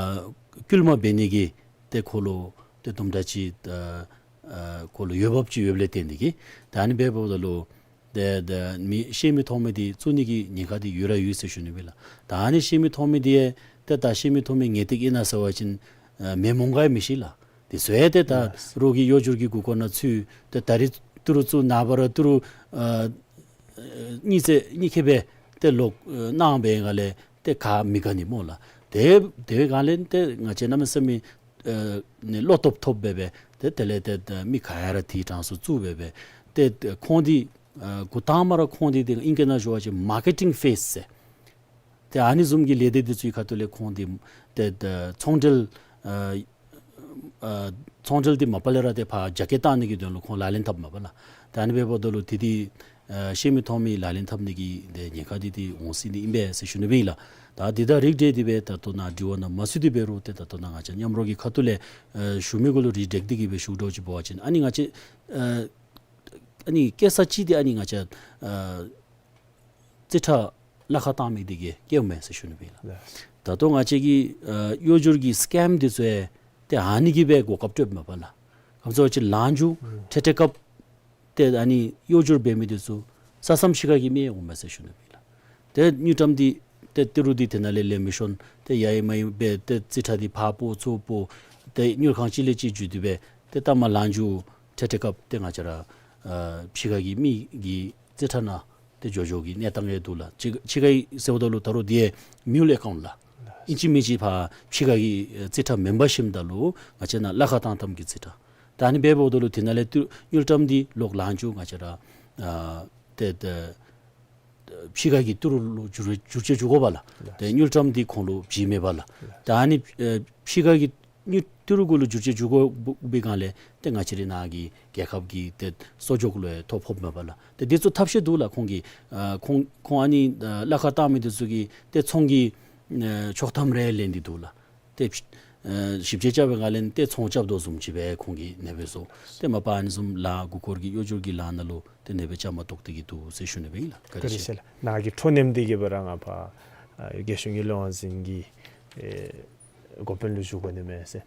སྐུལ་མ་འབད་ནི་གི་ཏེ་ཁོ་ལུ་ཏེ་དུམ་གྲ་ཅིག་ཨ་ཨ་ཁོ་ལུ་འོས་འབབ་ཅིག་ཡོདཔ་ལས་བརྟེན་ཏེ་གིས་ད་ཨ་ནི་འབདཝ་ད་ལུ་ཏེ་ཏེ་མི་ཤེས་མི་མཐོང་མི་འདི་བཙུགས་ནི་གི་ཉེན་ཁ་འདི་ཡོད་ར་ཡོད་ཟེར་ཞུ་ནི་སྦེ་ལགས། ད་ཨ་ནི་ཤེས་མི་མཐོང་མི་འདི་ཡང་ཏེ་ད་ཤེས་མི་མཐོང་མི་ངེས་ཏིག་ཨིན་ན་ཟེར་བ་ཅིན་ཨ་མེན་མོང་ག་ཡང་མི་ཤེས་ལགས། དེ་ཚུ་ཡང་ཏེ་ད་ལགས། རོགས་ཀྱི་གཡོ་སྒྱུར་གྱི་མགུ་སྐོར་ནང་ཚུད་ཏེ་ད་རིས་ཏི་རུ་བཙུགས་ནངས་པ་ར་ཏི་རུ་ཨ་གཉིས་ཚེ་གཉིས་ཁེ་སྦེ་ཏེ་ལོག་ཨ་གནང་བའི་སྒང་ལས་ཏེ་ག་མི་དགའ་ནི་སྨོ་ལགས། དེ་དེ་བའི་སྒང་ལས་ཏེ་ང་བཅས་གནམ་མེད་ས་མེད་ཨ་ནི་བློ་སྟོབས་ཐོབ་སྦེ་སྦེ་ཏེ་དེ་ལས་ཏེ་ཏེ་མི་ག་ཡ་ར་དེའི་གྲངས་སུ་བཙུགས་སྦེ་སྦེ་ཏེ་ཏེ་ཁོང་འདི་ཨ་འགོ་དང་པ་ར་ཁོང་འདི་ཏེ་ཨིང་སྐད་ནང་ཞུ་བ་ཅིན་མར་ཀེ་ཊིང་ཕེསི་ཟེར། ཏེ་ཨ་ནི་བཟུམ་གྱི་ལས་སྡེ་འདི་ཚུ་གི་ཁ་ཐུག་ལས་ཁོང་འདི་ཏེ་ཏེ་ཚོང་འབྲེལ་ཨ་ཨ་ཚོང་འབྲེལ་འདི་མ་པ་ལས་ར་ཏེ་ཕར་རྒྱ་སྐྱེད་བཏང་ནི་གི་དོན་ལུ་ཁོང་ལག་ལེན་འཐབ་མས་པ་ལགས། ཏེ་ཨ་ནི་འབདཝ་ད་ལུ་དེ་འདི་ཨ་ཤེས་མི་མཐོང་མི་ལག་ལེན་འཐབ་ནི་གི་ཏེ་ཉེན་ཁ་འདི་འདི་འོང་སྲིད་ནི་ཨིན་པས་ཟེར་ཞུ་ནི་སྦེ་ཨིན་ལགས། ད་འདི་དང་རིགས་བསྒྲེས་ཏེ་སྦེ་ད་ལྟོ་ནཱ་དྲི་བ་ནང་མ་ཚུད་དེ་འབད་རུང་ཏེ་ད་ལྟོ་ནཱ་ང་བཅས་མཉམ་རོགས་ཀྱི་ཁ་ཐུག་ལས་ཨ་ཞུ་མི་གུ་ལུ་རིགས་བསྒྲེས་ཏེ་གིས་སྦེ་ཞུ་དོ་ཅིག་འབད་བ་ཅིན་ཨ་ནི་ང་བཅས་ཨ་ཨ་ནི་སྐྱེལ་ས་ཅིག་འདི་ཨ་ནི་ང་བཅས་ཨ་རྩིས་ཁྲ་ལཱ་ཁག་བཏང་མི་འདི་གིས་སྐྱེལཝ་མས་ཟེར་ཞུ་ནི་སྦེ་ཨིན་ལགས། ལགས། ད་ལྟོ་ང་བཅས་ཀྱི་ཨ་གཡོ་སྒྱུར་གྱི་སི་ཀེམ་འདི་ཚུ་ཡང་ཏེ་ཨ་ནི་གིས་སྦེ་གོ་སྐབས་སྤྲོདཔ་མས་པ་ལགས། ག་ཅི་སྨོ་ཟེར་བ་ཅིན་ལང་ཇུ་ཨུམ་ཁྲེ་ཁྲེ་ཀབ་ཏེ་ཨ་ནི་གཡོ་སྒྱུར་འབད་མི་འདི་ཚུ་ས་མཚམས་ཕྱི་ཁ་གི་མི་ཡང་འོངམ་མས་ཟེར་ཞུ་ནི་སྦེ་ཨིན་ལགས། ཏེ་དངུལ་ཀྲམ་འདི་ཏེ་ཏི་རུ་འདི་དེ་ནང་ལས་ལེན་མི་ཤོང་། ཏེ་ཡ་ཡི་མ་ཡི་སྦེ་ཏེ་རྩིས་ཁྲ་འདི་ཕར་སྤོ་ཚུར་སྤོ། ཏེ་དངུལ་ཁང་གཅིག་ལས་གཅིག་བརྒྱུད་དེ་སྦེ་ཏེ་ད་མར་ལང་ཇུ་ཁྲེ་ཁྲེ་ཀབ་ཏེ་ང་བཅས་ར་ཨ་ཕྱི་ཁ་གི་མི་གི་རྩིས་ཁྲ་ནང་ཏེ་འགྱོ་འགྱོ་གི་གནས་སྟངས་ཡང་འདུག་ལགས། ཕྱི་ཕྱི་ཁ་གི་ཟེརཝ་ད་ལུ་ད་རུང་འདི་ཡང་མིའུལ་ཨེ་ཀའུནཊ་ལགས། ཨིན་ཅི་མིན་ཅི་ཕར་ཕྱི་ཁ་གི་ཨེ་རྩིས་ཁྲ་མེན་པར་ཞིནམ་ད་ལུ་ང་བཅས་ནཱ་ལཱ་ཁག་བཏང་བཏངམ་གི་རྩིས་ཁྲ། ད་ཨ་ནི་འབདཝ་ད་ལུ་དེ་ནང་ལས་ཏེ་དངུལ་ཀྲམ་འདི་ལོག་ལང་ཇུ་ང་བཅས་ར་ཨ་ཏེ་ཏེ་ཕྱི་ཁ་གི་ཏི་རུ་ལུ་བསྒྱུར་བསྒྱུར་བཅོས་འགྱོ་དགོ་པ་ལགས། ཏེ་དངུལ་ཀྲམ་འདི་ཁོང་ལུ་བྱིན་མེད་པ་ལགས། ད་ཨ་ནི་ཨེ་ཕྱི་ཁ་གི་དངུལ་ཏི་རུ་གུ་ལུ་བསྒྱུར་བཅོས་འགྱོ་དགོ་པའི་སྒང་ལས་ཏེ་ང་བཅས་རའི་ནཱ་གི་རྒྱལ་ཁབ་ཀྱི་ཏེ་གསོག་འཇོག་ལུ་ཡང་ཐོ་ཕོགཔ་མས་པ་ལགས། ཏེ་འདི་ཚུ་ཐབས་ཤེས་འདུག་ལགས། ཁོང་གིས་ཨ་ཁོང་ཁོང་ཨ་ནི་ཨ་ལཱ་ཁག་བཏང་མི་འདི་ཚུ་གིས་ཏེ་ཚོང་གི་ཨ་ཆོག་ཐམ་རེ་ལེན་ཏེ་འདུག་ལགས། ཏེ་ཨ་ཞིབ་དཔྱད་རྐྱབ་པའི་སྒང་ལས་ཏེ་ཚོང་རྐྱབ་དོ་བཟུམ་ཅིག་སྦེ་ཁོང་གིས་ཨ་ནེ་སྦེ་བཟོ། ཏེ་མ་པ་ཨ་ནི་བཟུམ་ལཱ་མགུ་སྐོར་གྱི་གཡོ་སྒྱུར་གྱི་ལཱ་ནང་ལུ་ཏེ་ཨ་ནེ་སྦེ་བཅའ་མར་གཏོགས་ཏེ་གིས་འདུག་ཟེར་ཞུ་ནི་སྦེ་ཨིན་ལགས། བཀའ་དྲིན་ཆེ། ལགས། ནཱ་གི་འཕྲོ་མཉམ་འདི་གིས་སྦེ་ར་ང་ཕར་ཨ་རྒྱལ་གཞུང་གི་ལས་དབང་འཛིན་གྱི་ཨེ་འགོ་དཔོན་ལུ་ཞུ་དགོ་ནི་མས་ཟེར།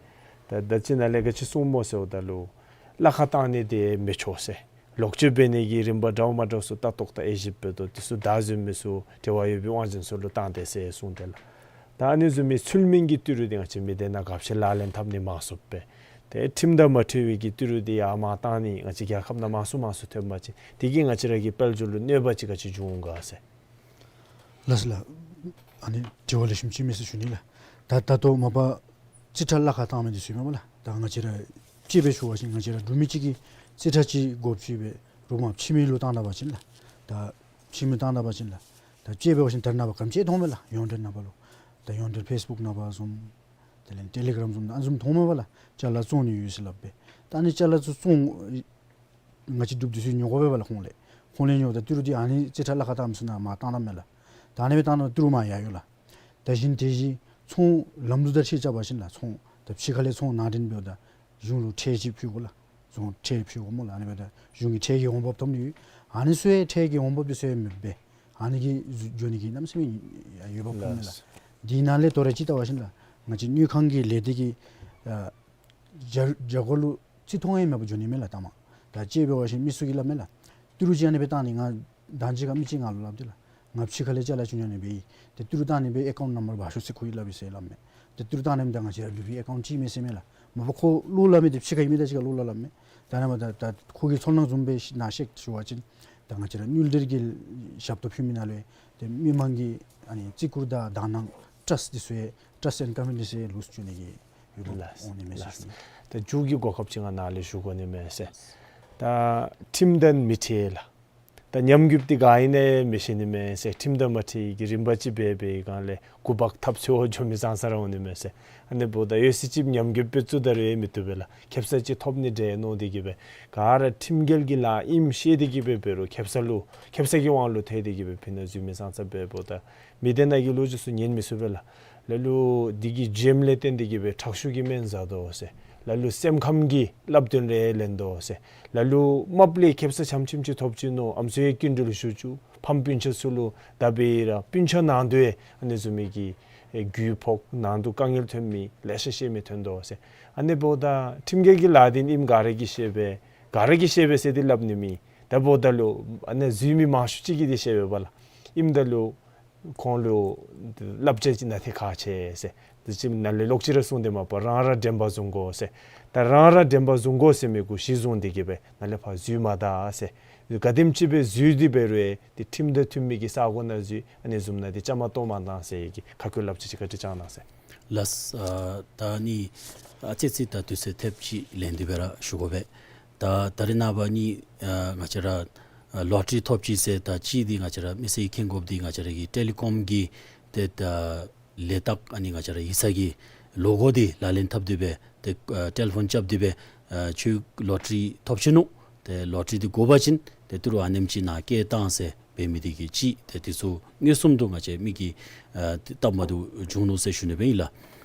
ད་ད་ཅི་ནཱ་ལས་ག་ཅི་གསུངས་སྨོ་ཟེརཝ་ད་ལུ་ལཱ་ཁག་བཏང་ནི་འདི་མི་ཆོག་ཟེར། ལོག་སྤྱོད་འབད་ནི་གི་རིམ་པ་འདྲཝ་མ་འདྲཝ་ཚུ་ལྟ་རྟོག་དང་དབྱེ་ཞིབ་འབད་དོ། འདི་ཚུ་བདའ་འཛིན་མི་ཚུ་འབྲེལ་བ་ཡོད་པའི་དབང་འཛིན་ཚུ་ལུ་བཏང་སྟེ་ཟེར་གསུངས་ཏེ་ལགས། ད་ཨ་ནི་བཟུམ་མའི་ཚུལ་མིན་གྱི་ཏི་རུ་འདི་ང་བཅས་མི་སྡེ་ནང་ག་ཅི་ལག་ལེན་འཐབ་ནི་མང་སུ་སྦེ་ཏེ་ཁྲིམས་དང་མ་འཁྲིལ་བའི་གི་ཏི་རུ་འདི་ཡར་མར་བཏང་ནི་ང་བཅས་རྒྱལ་ཁབ་ནང་མང་སུ་མང་སུ་ཐོན་པ་ཅིན་འདི་གིས་ང་བཅས་ར་གི་དཔལ་འབྱོར་ལུ་གནོད་པ་ཅིག་ག་ཅི་འབྱུང་ག་ཟེར། ལགས་སོ་ལགས། ཨ་ནི་དྲི་བ་ལེགས་ཤོམ་ཅིག་མས་ཟེར་ཞུ་ནི་ལགས། ད་ད་ལྟོ་མ་པ་རྩིས་ཁྲ་ལཱ་ཁག་བཏང་མི་འདི་ཚུ་ཨིན་མས་པ་ལགས། ད་ང་བཅས་ར་དཔྱེ་སྦེ་ཞུ་བ་ཅིན་ང་བཅས་ར་འབྲུག་མི་གཅིག་གིས་རྩིས་ཁྲ་ཅིག་སྒོ་ཕྱེ་སྦེ་རོགས་མར་ཕྱི་མི་ལུ་བཏང་ད་པ་ཅིན་ལགས། ད་ཕྱི་མི་བཏང་ད་པ་ཅིན་ལགས། ད་དཔྱེ་འབད་བ་ཅིན་ད་རེས་ནངས་པ་ག་ཅི་མཐོངམ་མས་ལགས། ཡོངས་འབྲེལ་ནང་པ་ལུ། ད་ཡོངས་འབྲེལ་ཕེསི་བུཀ་ནང་པ་བཟུམ་དེ་ལས་ཊེ་ལི་གརམ་བཟུམ་ཨ་ནི་བཟུམ་མཐོངམ་མས་པ་ལགས། ཅ་ལ་བཙོང་ནི་ཡོད་ཟེར་སླབ་སྦེ། ད་ཨ་ནི་ཅ་ལ་ཚུ་བཙོང་ང་བཅས་འབྲུགཔ་འདི་ཚུ་ཉོ་དགོ་པས་པ་ལགས་ཁོང་ལས། ཁོང་ལས་ཉོཝ་ད་ཏི་རུ་འདི་ཨ་ནི་རྩིས་ཁྲ་ལཱ་ཁག་བཏང་མི་ཚུ་ནང་མར་བཏང་ད་མས་ལགས། ད་ཨ་ནི་སྦེ་བཏང་ད་ཏི་རུ་མར་ཡར་འོང་ལགས། ད་གཞན་དེ་བཞིན་ཚོང་ལམ་ལུགས་དང་འཁྲིལ་རྐྱབ་པ་ཅིན་ལགས། ཚོང་ད་ཕྱི་ཁ་ལས་ཚོང་ནང་འདྲེན་འབདཝ་ད་གཞུང་ལུ་ཁྲལ་ཅིག་ཕུལ་དགོ་ལགས། གཞུང་ཁྲལ་ཕུལ་དགོ་སྨོ་ལགས། ཨ་ནི་འབདཝ་ད་གཞུང་གི་ཁྲལ་གྱི་འོང་འབབ་ཐོབ་ནི་ཡོད། ཨ་ནི་ཚུ་ཡང་ཁྲལ་གྱི་འོང་འབབ་འདི་ཚུ་ཡང་མེདཔ་སྦེ་ཨ་ནི་གིས་འགྱོ་ནི་གི་གནམ་མེད་ས་མེད་འོས་འབབ་ཐོབ་མས་ལགས། ལགས། དེ་ནང་ལས་དོ་རུང་ཅིག་བལྟ་བ་ཅིན་ལགས། ང་བཅས་དངུལ་ཁང་གི་ལས་སྡེ་གི་ཨ་རྒྱ་རྒྱ་སྒོ་ལུ་རྩིས་མཐོང་ཡང་མེདཔ་འགྱོ་ནི་མས་ལགས་ལྟ་མ། ད་དཔྱེ་འབད་བ་ཅིན་མི་ཚུ་གིས་སླབ་མས་ལགས། ཏི་རུ་ཅིག་ཨ་ནི་སྦེ་བཏང་ནི་ང་དང་ཅིག་ཁར་མི་ཅིག་ང་ལུ་སླབ་སྟེ་ལགས། ང་ཕྱི་ཁ་ལས་ཅ་ལ་ཅིག་ཉོ་ནི་སྦེ་ཨིན། ཏེ་ཏི་རུ་བཏང་ནི་སྦེ་ཨེ་ཀའུནཊ་ནམ་བར་འབག་ཤོག་ཟེར་ཁོ་གིས་སླབ་ཨིན་ཟེར་སླབ་མས། ཏེ་ཏི་རུ་བཏང་ནི་ད་ང་བཅས་ར་ལུ་སྦེ་ཨེ་ཀའུནཊ་ཅིག་མས་ཟེར་མས་ལགས། མ་པ་ཁོ་ལོག་སླབ་མི་འདི་ཕྱི་ཁ་གི་མི་དང་གཅིག་ཁར་ལོག་སླབ་མས། ད་ཨ་ནི་མ་ད་ད་ཁོ་གི་ཚོར་སྣང་བཟུམ་སྦེ་ནཱ་བཤད་ཞུ་བ་ཅིན་ད་ང་བཅས་ར་དངུལ་འབྲེལ་གྱི་ཞབས་ཏོག་ཕུལ་མི་ནང་ལས་ཏེ་མི་མང་གི་ཨ་ནི་བརྩི་བཀུར་དང་དག་སྣང་ ཊརསཊ་འདི་ཚུ་ཡང་ཊརསཊ་ཨེནཌ་ཀོན་ཕི་ཌེནསི་ཡང་ལུས་བཅུག་ནི་གི་ཡོདཔ་ལགས། འོང་ནི་མས་ལགས། ཟེར་ཞུ་ནི། ད་མཇུག་གི་གོ་སྐབས་ཅིག་ང་ནཱ་ལས་ཞུ་དགོ་ནི་མས་ཟེར། ད་ཁྲིམས་དང་མི་འཁྲིལ་ལགས། ད་ཉམས་རྒུདཔ་འདི་ག་ཨིན་ན་མི་ཤེས་ནི་མས་ཟེར། ཁྲིམས་དང་མ་འཁྲིལ་གྱི་རིམ་པ་ཅིག་འབད་བའི་སྒང་ལས་འགོ་འབག་ཐབས་འཚོལ་འགྱོ་མི་ཙང་ཙ་ར་འོང་ནི་མས་ཟེར། ཨ་ནི་འབདཝ་ད་ཡོད་ཚད་ཅིག་ཉམས་རྒུདཔ་སྦེ་བཙུགས་ད་རུང་ཡང་མི་བཏུབ་པས་ལགས། ཁེ་སང་ཅིག་ཐོབ་ནི་འདྲས་མནོ་སྟེ་གིས་སྦེ་ག་ར་ཁྲིམས་འགལ་གྱི་ལཱ་ཨིནམ་ཤེས་ཏེ་གིས་སྦེ་འབད་རུང་ཁེ་སང་ལུ་ཁེ་སང་གི་དབང་ལུ་ཐལ་ཏེ་གིས་སྦེ་ཕི་ནཱ་འཛུལ་མི་ཙང་ཙ་འབདཝ་ད་མི་སྡེ་ནང་གི་ལོ་རྒྱུས་ཚུ་ཉན་མི་ཚུགས་པས་ལགས། ལ་ལུ་འདི་གི་བྱེམ་ལས་བརྟེན་ཏེ་གིས་སྦེ་ཁྲག་ཤུགས་ཀྱིས་སྨན་ཟ་དོ་ཟེར། ལ་ལུ་སེམས་ཁམས་ཀྱི་བསླབ་སྟོན་རེ་ལེན་དོ་ཟེར། ལ་ལུ་རྨགཔ་ལས་ཁེ་སང་ཆམ་ཆིམ་ཅིག་ཐོབ་ཅི་མནོ་ཨམ་སྲུ་ཡང་སྐྱིན་འགྲུལ་ཞུ་བཅུག། ཕམ་སྤུན་ཆ་ཚུ་ལུ་ད་འབད་ར་སྤུན་ཆ་ནང་དུ་ཡང་ཨ་ནི་བཟུམ་མའི་གི་ཨེ་རྒུད་ཕོག། ནང་དུ་དཀའ་ངལ་ཐོན་མི་ལེ་ཤ་ཤེས་མི་ཐོན་དོ་ཟེར། ཨ་ནི་འབདཝ་ད་ཁྲིམས་འགལ་གྱི་ལཱ་འདི་ཨིནམ་ག་ར་གིས་ཤེས་པས། ག་ར་གིས་ཤེས་པས་ཟེར་འདི་སླབ་ནི་མེད། ད་འབདཝ་ད་ལུ་ཨ་ནི་འཛུལ་མི་མང་ཤོས་ཅིག་གིས་འདི་ཤེས་པས་པ་ལགས། ཨིནམ་ད་ལུ་ཁོང་ལུ་བསླབ་བྱ་ཅིག་ནང་ཏེ་ཁག་ཆེ་ཟེར། དེ་ཅིག་ནཱ་ལས་ལོག་ཅི་ར་གསུངས་ཏེ་མ་པ་རང་ར་དྲན་པ་བཟུང་དགོ་ཟེར། ད་རང་ར་དྲན་པ་བཟུང་དགོ་ཟེར་མི་གུ་གཞི་བཟུང་སྟེ་གིས་སྦེ་ནཱ་ལས་ཕར་འཛུལ་མ་ད་ཟེར། ག་དེམ་ཅིག་སྦེ་འཛུལ་ཏེ་འབད་རུང་ཡང་ཏེ་ཁྲིམས་དང་མཐུན་མི་གི་ས་གོ་ནང་འཛུལ། ཨ་ནི་བཟུམ་ནང་ཏེ་བཅའ་མར་གཏོགས་མ་གཏང་ཟེར་གྱི་ཁ་སྐོང་བསླབ་བྱ་ཅིག་བཀའ་དྲིན་བསྐྱང་གནང་ཟེར། ལགས། ཨ་ད་ནི་ཨ་ཙི་ཙི་ད་དུས་ཚོད་ཐེབས་ཅིག་ལེན་ཏེ་སྦེ་ར་ཞུ་དགོ་པས། ད་ད་རེས་ནངས་པ་ནི་ཨ་ང་བཅས་ར་ཨ་ལོ་ཊ་རི་ཐོབ་ཅི་ཟེར་ད་ཅིག་འདི་ང་བཅས་ར་མི་སེར་གྱིས་མཁྱེན་དགོཔ་འདི་ང་བཅས་ར་གི་ཊེ་ལི་ཀོམ་གྱི་ཏེ་ད་ལས་རྟགས་ཨ་ནི་ང་བཅས་ར་ཡིག་ཚང་གི་ལོ་གོ་འདི་ལག་ལེན་འཐབ་སྟེ་སྦེ་ཏེ་ཨ་ཊེ་ལི་ཕོན་རྐྱབ་སྟེ་སྦེ་ཨ་ཁྱོད་ལོ་ཊ་རི་ཐོབ་ཅི་ནུག། ཏེ་ལོ་ཊ་རི་འདི་དགོ་པ་ཅིན་ཏེ་ཏི་རུ་ཨ་ནེམ་ཅིག་ནཱ་བསྐྱལ་གཏང་ཟེར་འབད་མི་འདི་གིས་ཅིག་ཏེ་འདི་ཚུ་མངོན་སུམ་དུ་ང་བཅས་མི་གིས་ཨ་ཏེ་སྟབས་མ་བདེཝ་བྱུང་ནུག་ཟེར་ཞུ་ནི་སྦེ་ཨིན་ལགས།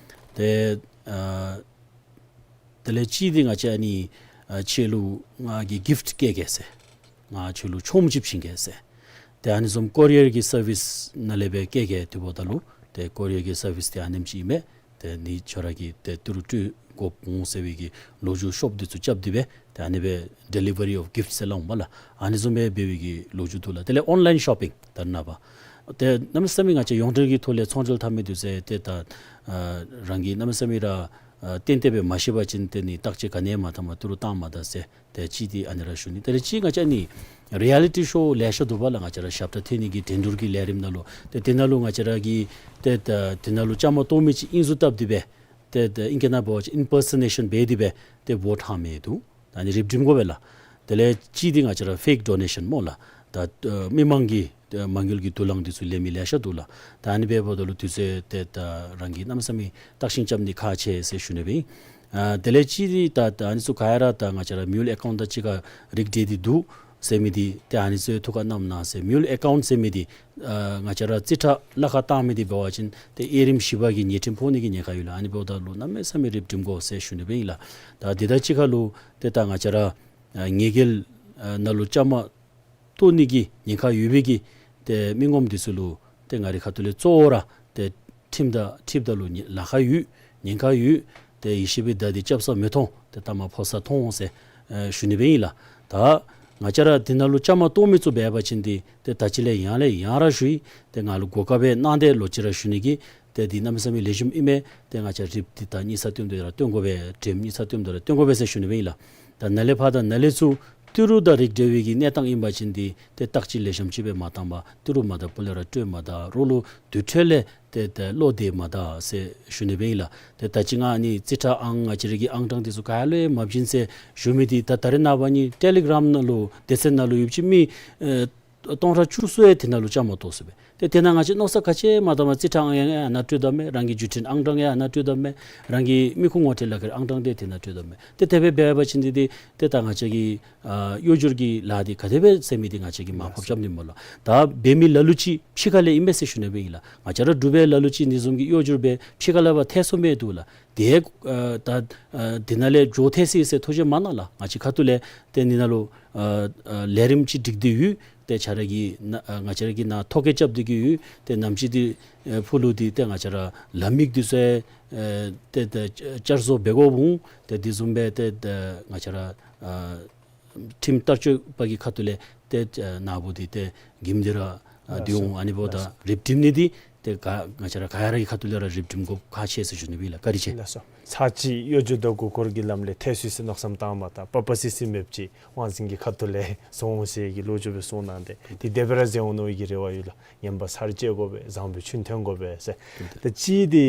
ཏེ་ཨ་དེ་ལས་ཅིག་འདི་ང་བཅས་ཨ་ནི་ཨ་ཁྱོད་ལུ་ང་གིས་གིཕཊ་བསྐྱལ་གེ་ཟེར། ང་ཁྱོད་ལུ་ཆོངམ་ཅིག་བྱིན་གེ་ཟེར། ཏེ་ཨ་ནི་བཟུམ་ཀོ་རི་ཡར་གྱི་སར་བིསི་ནང་ལས་སྦེ་བསྐྱལ་གེ་ཟེར་འབདཝ་ད་ལུ་ཏེ་ཀོ་རི་ཡར་གྱི་སར་བིསི་འདི་ཨ་ནེམ་ཅིག་ཨིན་མས། ཏེ་ནི་ཁྱོད་ར་གིས་ཏེ་ཏི་རུ་སྤྲོད་དགོཔ་འོང་ཟེར་བའི་གི་ལོ་རྒྱུས་ཤོབ་འདི་ཚུ་རྐྱབ་སྟེ་སྦེ་ཏེ་ཨ་ནི་སྦེ་ཌེ་ལི་ཝ་རི་ཨོཕ་གིཕཊ་ཟེར་སླབ་འོང་པ་ལགས། ཨ་ནི་བཟུམ་སྦེ་འབད་བའི་གི་ལོ་རྒྱུས་འདུག་ལགས། དེ་ལས་ཨོན་ལའིན་ཤོ་པིང་ད་རེས་ནངས་པ་ཏེ་གནམ་མེད་ས་མེད་ང་བཅས་ཡོངས་འབྲེལ་གྱི་ཐོག་ལས་ཚོང་འབྲེལ་འཐབ་མི་འདི་ཚུ་ཏེ་ད་ཨ་རང་གིས་གནམ་མེད་ས་མེད་ར་ཨ་ཏན་ཏན་སྦེ་མ་ཤེས་པ་ཅིན་ཏེ་ནི་བརྟག་དཔྱད་ག་ནི་ཡང་མ་བཏང་པར་ཏི་རུ་བཏང་མ་ད་ཟེར། ཏེ་ཅིག་འདི་ཨ་ནི་ར་ཞུ་ནི། དེ་ལས་ཅིག་ང་བཅས་ཨ་ནི་རི་ཡ་ལི་ཊི་ཤོ་ལེ་ཤ་འདུག་པ་ལགས། ང་བཅས་ར་ཞབས་ཁྲ་འཐེན་ནི་གི་འགྲན་བསྡུར་གྱི་ལས་རིམ་ནང་ལུ་ཏེ་དེ་ནང་ལུ་ང་བཅས་ར་གི་ཏེ་ད་དེ་ནང་ལུ་བཅའ་མར་གཏོགས་མི་ཅིག་ཨིན་ཟེར་བཏབ་སྟེ་སྦེ་ཏེ་ད་ཨིང་སྐད་ནང་འབད་བ་ཅིན་ཨིམ་པར་སོ་ནེ་ཤཱན་འབད་དེ་སྦེ་ཏེ་བོཊ་འཐང་མི་འདུག། ད་ཨ་ནི་རིགཔ་སྒྲིམ་དགོ་པས་ལགས། དེ་ལས་ཅིག་འདི་ང་བཅས་ར་ཕེཀ་ཌོ་ནེ་ཤཱན་སྨོ་ལགས། ད་ཨ་མི་མང་གི་ཏེ་མ་དངུལ་གྱི་དུག་རླངས་འདི་ཚུ་ལེན་མི་ལེ་ཤ་འདུག་ལགས། ད་ཨ་ནི་འབདཝ་ད་ལུ་དུས་ཚོད་ཏེ་ད་རང་གིས་གནམ་མེད་ས་མེད་བརྟག་ཞིབ་རྐྱབ་ནི་ཁག་ཆེ་ཟེར་ཞུ་ནི་སྦེ་ཨིན། ཨ་དེ་ལས་ཅིག་འདི་ད་ད་ཨ་ནི་ཚུ་ག་ར་ད་ང་བཅས་ར་མིའུལ་ཨེ་ཀའུནཊ་དང་གཅིག་ཁར་རིགས་འདྲེས་ཏེ་འདུག་ཟེར་མི་འདི་ཏེ་ཨ་ནི་ཚུ་ཐུགས་ཁར་བསྣམས་གནང་ཟེར། མིའུལ་ཨེ་ཀའུནཊ་ཟེར་མི་འདི་ཨ་ང་བཅས་ར་རྩིས་ཁྲ་ལཱ་ཁག་བཏང་མི་འདི་འབད་བ་ཅིན་ཏེ་དབྱེ་རིམ་བཞི་པ་གི་ཉེས་ཁྲིམས་ཕོག་ནི་གི་ཉེན་ཁ་ཡོད་ལགས། ཨ་ནི་འབདཝ་ད་ལུ་གནམ་མེད་ས་མེད་རིགཔ་སྒྲིམ་དགོ་ཟེར་ཞུ་ནི་སྦེ་ཨིན་ལགས། ད་འདི་དང་གཅིག་ཁར་ལུ་ཏེ་ད་ང་བཅས་ར་ཨ་ཉེས་འགེལ་ཨ་ནང་ལུ་བཅའ་མར་གཏོགས་ནི་གི་ཉེན་ཁ་ཡོད་པའི་གི་ཏེ་མི་ངོམ་འདི་ཚུ་ལུ་ཏེ་ང་རའི་ཁ་ཐུག་ལས་གཙོ་བོ་ར་ཏེ་ཁྲིམས་དང་འཁྲིལཝ་ད་ལུ་ཉེ་ལཱ་ཁག་ཡོད། ཉེན་ཁ་ཡོད། ཏེ་ཡེ་ཤེས་པའི་མདའ་འདི་སྐྱབས་སར་མི་མཐོང་། ཏེ་མཐའ་མར་ཕོ་སར་མཐོང་འོང་ཟེར་ཨེ་ཞུ་ནི་སྦེ་ཨིན་ལགས། ད་ང་བཅས་ར་འདི་ནང་ལུ་བཅའ་མར་གཏོགས་མི་ཚུ་འབད་བ་ཅིན་འདི་ཏེ་ད་ཅི་ལས་ཡང་ལས་ཡང་ར་ཞུ་ཡི། ཏེ་ང་ལུ་གོ་སྐབས་སྦེ་གནང་སྟེ་ལོག་ཅི་ར་ཞུ་ནི་གི་ཏེ་འདི་གནམ་མེད་ས་མེད་ལེགས་ཤོམ་ཨིན་མས། ཏེ་ང་བཅས་རིགཔ་འདི་ད་གཉིས་ས་བཏོན་ཏེ་ར་བཏོན་དགོ་པས། དྲེམ་གཉིས་ས་བཏོན་ཏེ་ར་བཏོན་དགོ་པས་ཟེར་ཞུ་ནི་སྦེ་ཨིན་ལགས། ད་ནཱ་ལས་ཕར་ད་ནཱ་ལས་ཚུར་ཏི་རུ་དང་རིགས་འབྲེལ་བའི་གི་གནས་སྟངས་ཨིན་པ་ཅིན་འདི་ཏེ་བརྟག་དཔྱད་ལེགས་ཤོམ་ཅིག་སྦེ་མ་བཏང་པར་ཏི་རུ་མ་ད་སྤུ་ལས་ར་སྤྲོད་མ་ད་རོགས་ལུ་དུར་ཁྲོད་ལས་ཏེ་ཏེ་བློ་གཏད་མ་ད་ཟེར་ཞུ་ནི་སྦེ་ཨིན་ལགས། ཏེ་ད་ཅི་ང་ཨ་ནི་རྩིས་ཁྲ་ཨང་ང་བཅས་ར་གི་ཨང་གྲངས་འདི་ཚུ་ག་ལུ་ཡང་མ་བྱིན་ཟེར་ཞུ་མི་འདི་ད་ད་རེས་ནངས་པ་ནི་ཊེ་ལི་གརམ་ནང་ལུ་སྡེ་ཚན་ནང་ལུ་ཡོདཔ་ཅིག་མི་ཨེ་སྟོང་ཕྲག་བཅུ་གསུམ་ཡང་དེ་ནང་ལུ་བཅའ་མར་གཏོགས་ཟེར་སྦེ། ཏེ་དེ་ནང་ང་བཅས་མནོ་བསམ་ག་ཅི་མ་བཏང་བར་རྩིས་ཁྲ་ཨང་ཡང་ཨ་ནཱ་སྤྲོད་དོ་མས། རང་གི་བརྒྱུད་འཕྲིན་ཨང་གྲངས་ཡང་ཨ་ནཱ་སྤྲོད་དོ་མས། རང་གི་མི་ཁུངས་ངོ་སྤྲོད་ལག་ཁྱེར་ཨང་གྲངས་འདི་དེ་ནང་སྤྲོད་དོ་མས། ཏེ་དེ་སྦེ་འབད་བ་ཅིན་འདི་འདི་ཏེ་ད་ང་བཅས་ཀྱི་ཨ་གཡོ་སྒྱུ་གི་ལཱ་འདི་ག་དེ་སྦེ་ཟེར་མི་འདི་ང་བཅས་ཀྱིས་མར་ཕབ་རྐྱབ་ནི་སྨོ་ལགས། ད་འབད་མི་ལ་ལུ་ཅིག་ཕྱི་ཁ་ལས་ཨིན་མས་ཟེར་ཞུ་ནི་སྦེ་ཨིན་ལགས། ང་བཅས་ར་འབྲུག་པའི་ལ་ལུ་ཅིག་འདི་བཟུམ་གྱི་གཡོ་སྒྱུ་སྦེ་ཕྱི་ཁ་ལས་ཕར་ཐལ་སོང་མི་འདུག་ལགས། དེ་ཨ་ད་ཨ་འདི་ནང་ལས་འགྱོ་ཐལ་སོ་ཡི་ཟེར་ཐུགས་བཞེད་མ་གནང་ལགས། ང་བཅས་ཁ་ཐུག་ལས་ཏེ་འདི་ནང་ལུ་ཨ་ཨ་ལས་རིམ་ཅིག་སྒྲིག་སྟེ་ཡོད། ཏེ་ཁྱོད་ར་གི་ནཱ་ཨ་ང་བཅས་ར་གི་ནཱ་ཐོ་བཀོད་རྐྱབ་སྟེ་གི་ཡོད། ཏེ་ནམ་ཅིག་འདི་ཨེ་ཕུལ་ལུ་འདི་ཏེ་ང་བཅས་ར་ལམ་ཡིག་འདི་ཚུ་ཨེ་ཏེ་ཏེ་བསྐྱར་བཟོ་འབད་དགོཔ་འོང་། ཏེ་འདི་བཟུམ་སྦེ་ཏེ་ཏེ་ང་བཅས་ར་ཨ་ཁྲིམས་བསྟར་སྤྱོད་པ་གི་ཁ་ཐུག་ལས་ཏེ་ཨ་ནཱ་བུ་འདི་ཏེ་གིམ་འདི་ར་ཨ་འདི་འོང་། ཨ་ནི་འབདཝ་ད་རིགཔ་སྒྲིམ་ནི་འདི་ ཏེ་ག་ང་བཅས་ར་ག་ར་གི་ཁ་ཐུག་ལས་ར་རིམ་གྲོ་དགོཔ་ཁག་ཆེ་ཟེར་ཞུ་ནི་ཨིན་ལགས། བཀའ་དྲིན་ཆེ། ལགས་སོ། ཚར་གཅིག་གཡོ་སྒྱུ་དང་མགུ་སྐོར་གྱི་ལམ་ལས་ཐལ་སོ་ཡི་ཟེར་མནོ་བསམ་བཏངམ་ད་པ་པ་སི་སི་མེདཔ་ཅིག་དབང་འཛིན་གྱི་ཁ་ཐུག་ལས་སོང་ཟེར་གྱི་ལོ་རྒྱུས་སྦེ་གསུངས་གནང་སྟེ་ཏེ་དེ་སྦེ་ར་མཛད་འོང་མནོ་བའི་གི་རེ་བ་ཡོད་ལགས། ངན་པ་ཚར་བཅད་དགོ་པས། བཟང་པོའི་ཆོས་ཐོན་དགོ་པས་ཟེར། ཏེ་གཅིག་འདི་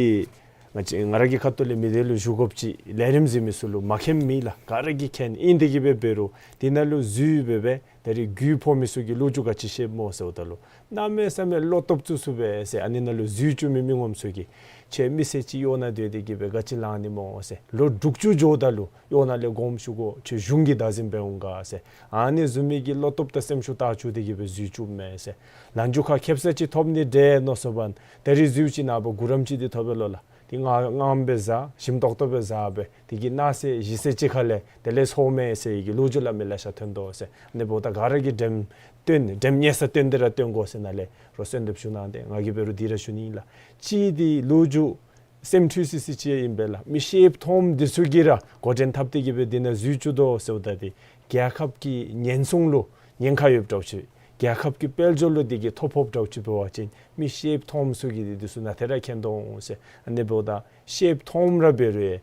ང་བཅས་ང་ར་གི་ཁ་ཐུག་ལས་མི་སྡེ་ལུ་ཞུ་དགོཔ་ཅིག་ལས་རིམ་གཟིགས་མི་ཚུ་ལུ་མ་མཁྱེནམ་མེད་ལགས། ག་ར་གིས་མཁྱེན། ཨིན་དེ་གིས་སྦེ་འབད་རུང་དེ་ནང་ལུ་འཛུལ་སྦེ་སྦེ་ད་རིས་རྒུད་ཕོག་མི་ཚུ་གིས་ལོ་རྒྱུས་ག་ཅི་ཤེསཔ་སྨོ་ཟེརཝ་ད་ལུ་གནམ་མེད་ས་མེད་བློ་སྟོབས་བཙུགས་ཚུགས་པས་ཟེར། ཨ་ནི་ནང་ལུ་འཛུལ་བཅུག་མི་མི་ངོམ་ཚུ་གིས་ཁྱོད་མི་སེར་ཅིག་གཡོག་ནང་སྡོད་དེ་གིས་སྦེ་ག་ཅི་ལང་ནི་སྨོ་ཟེར། ལོ་དྲུག་ཅུ་འགྱོཝ་ད་ལུ་གཡོག་ནང་ལས་དགོངསམ་ཞུ་དགོ། ཁྱོད་གཞུང་གི་བདག་འཛིན་འབད་འོང་ག་ཟེར། ཨ་ནི་བཟུམ་མའི་གི་བློ་སྟོབས་དང་སེམས་ཤུགས་བཏགས་བཅུག་སྟེ་གིས་སྦེ་འཛུལ་བཅུགཔ་མས་ཟེར། ལན་ཅུང་ཁ་ཁེབ་ས་ཅིག་ཐོབ་ནི་འདྲས་མནོ་སོང་པ་ད་རིས་འཛུལ་ཅི་ནང་པ་གུ་རམ་ཅིག་འདི་ཐོབ་པས་ལོ་ལགས། དེ་ངང་ངམ་སྦེ་བཟའ་ཞིམ་ཏོག་ཏོ་སྦེ་བཟའ་སྦེ་དེ་གི་ནང་ཚེ་གཞི་ཚེ་གཅིག་ཁ་ལས་དེ་ལས་སོང་མས་ཟེར་བའི་གི་ལོ་རྒྱུས་སླབ་མི་ལེ་ཤ་ཐོན་དོ་ཟེར། ཨ་ནི་འབདཝ་ད་ག་ར་གིས་འགྲེམས་སྟོན་འགྲེམས་ཉེས་ས་སྟོན་ཏེ་ར་སྟོན་དགོ་ཟེར་ནཱ་ལས་རོགས་གསོལ་འདེབས་ཞུ་གནང་སྟེ་ང་གིས་འབད་རུང་འདི་ར་ཞུ་ནི་ཨིན་ལགས། གཅིག་འདི་ལོ་རྒྱུས་སེམས་འཁྲུལ་སི་སི་ཅིག་ཨིན་པས་ལགས། མི་ཤེསཔ་མཐོངམ་འདི་ཚུ་གིས་ར་འགོ་འདྲེན་འཐབ་སྟེ་གིས་སྦེ་འདི་ནང་འཛུལ་བཅུག་དོ་ཟེརཝ་ད་འདི་རྒྱལ་ཁབ་ཀྱི་ཉེན་སྲུང་ལུ་ཉེན་ཁ་ཡོདཔ་འདྲཝ་ཅིག་རྒྱལ་ཁབ་ཀྱི་དཔལ་འབྱོར་ལུ་འདི་གིས་ཐོ་ཕོགཔ་འདྲཝ་ཅིག་འབད་བ་ཅིན་མི་ཤེསཔ་མཐོངམ་ཚུ་གིས་འདི་འདི་ཚུ་ནཱ་ཏེ་ར་མཁྱེན་དོ་འོང་ཟེར། ཨ་ནི་འབདཝ་ད་ཤེསཔ་མཐོངམ་ར་འབད་རུང་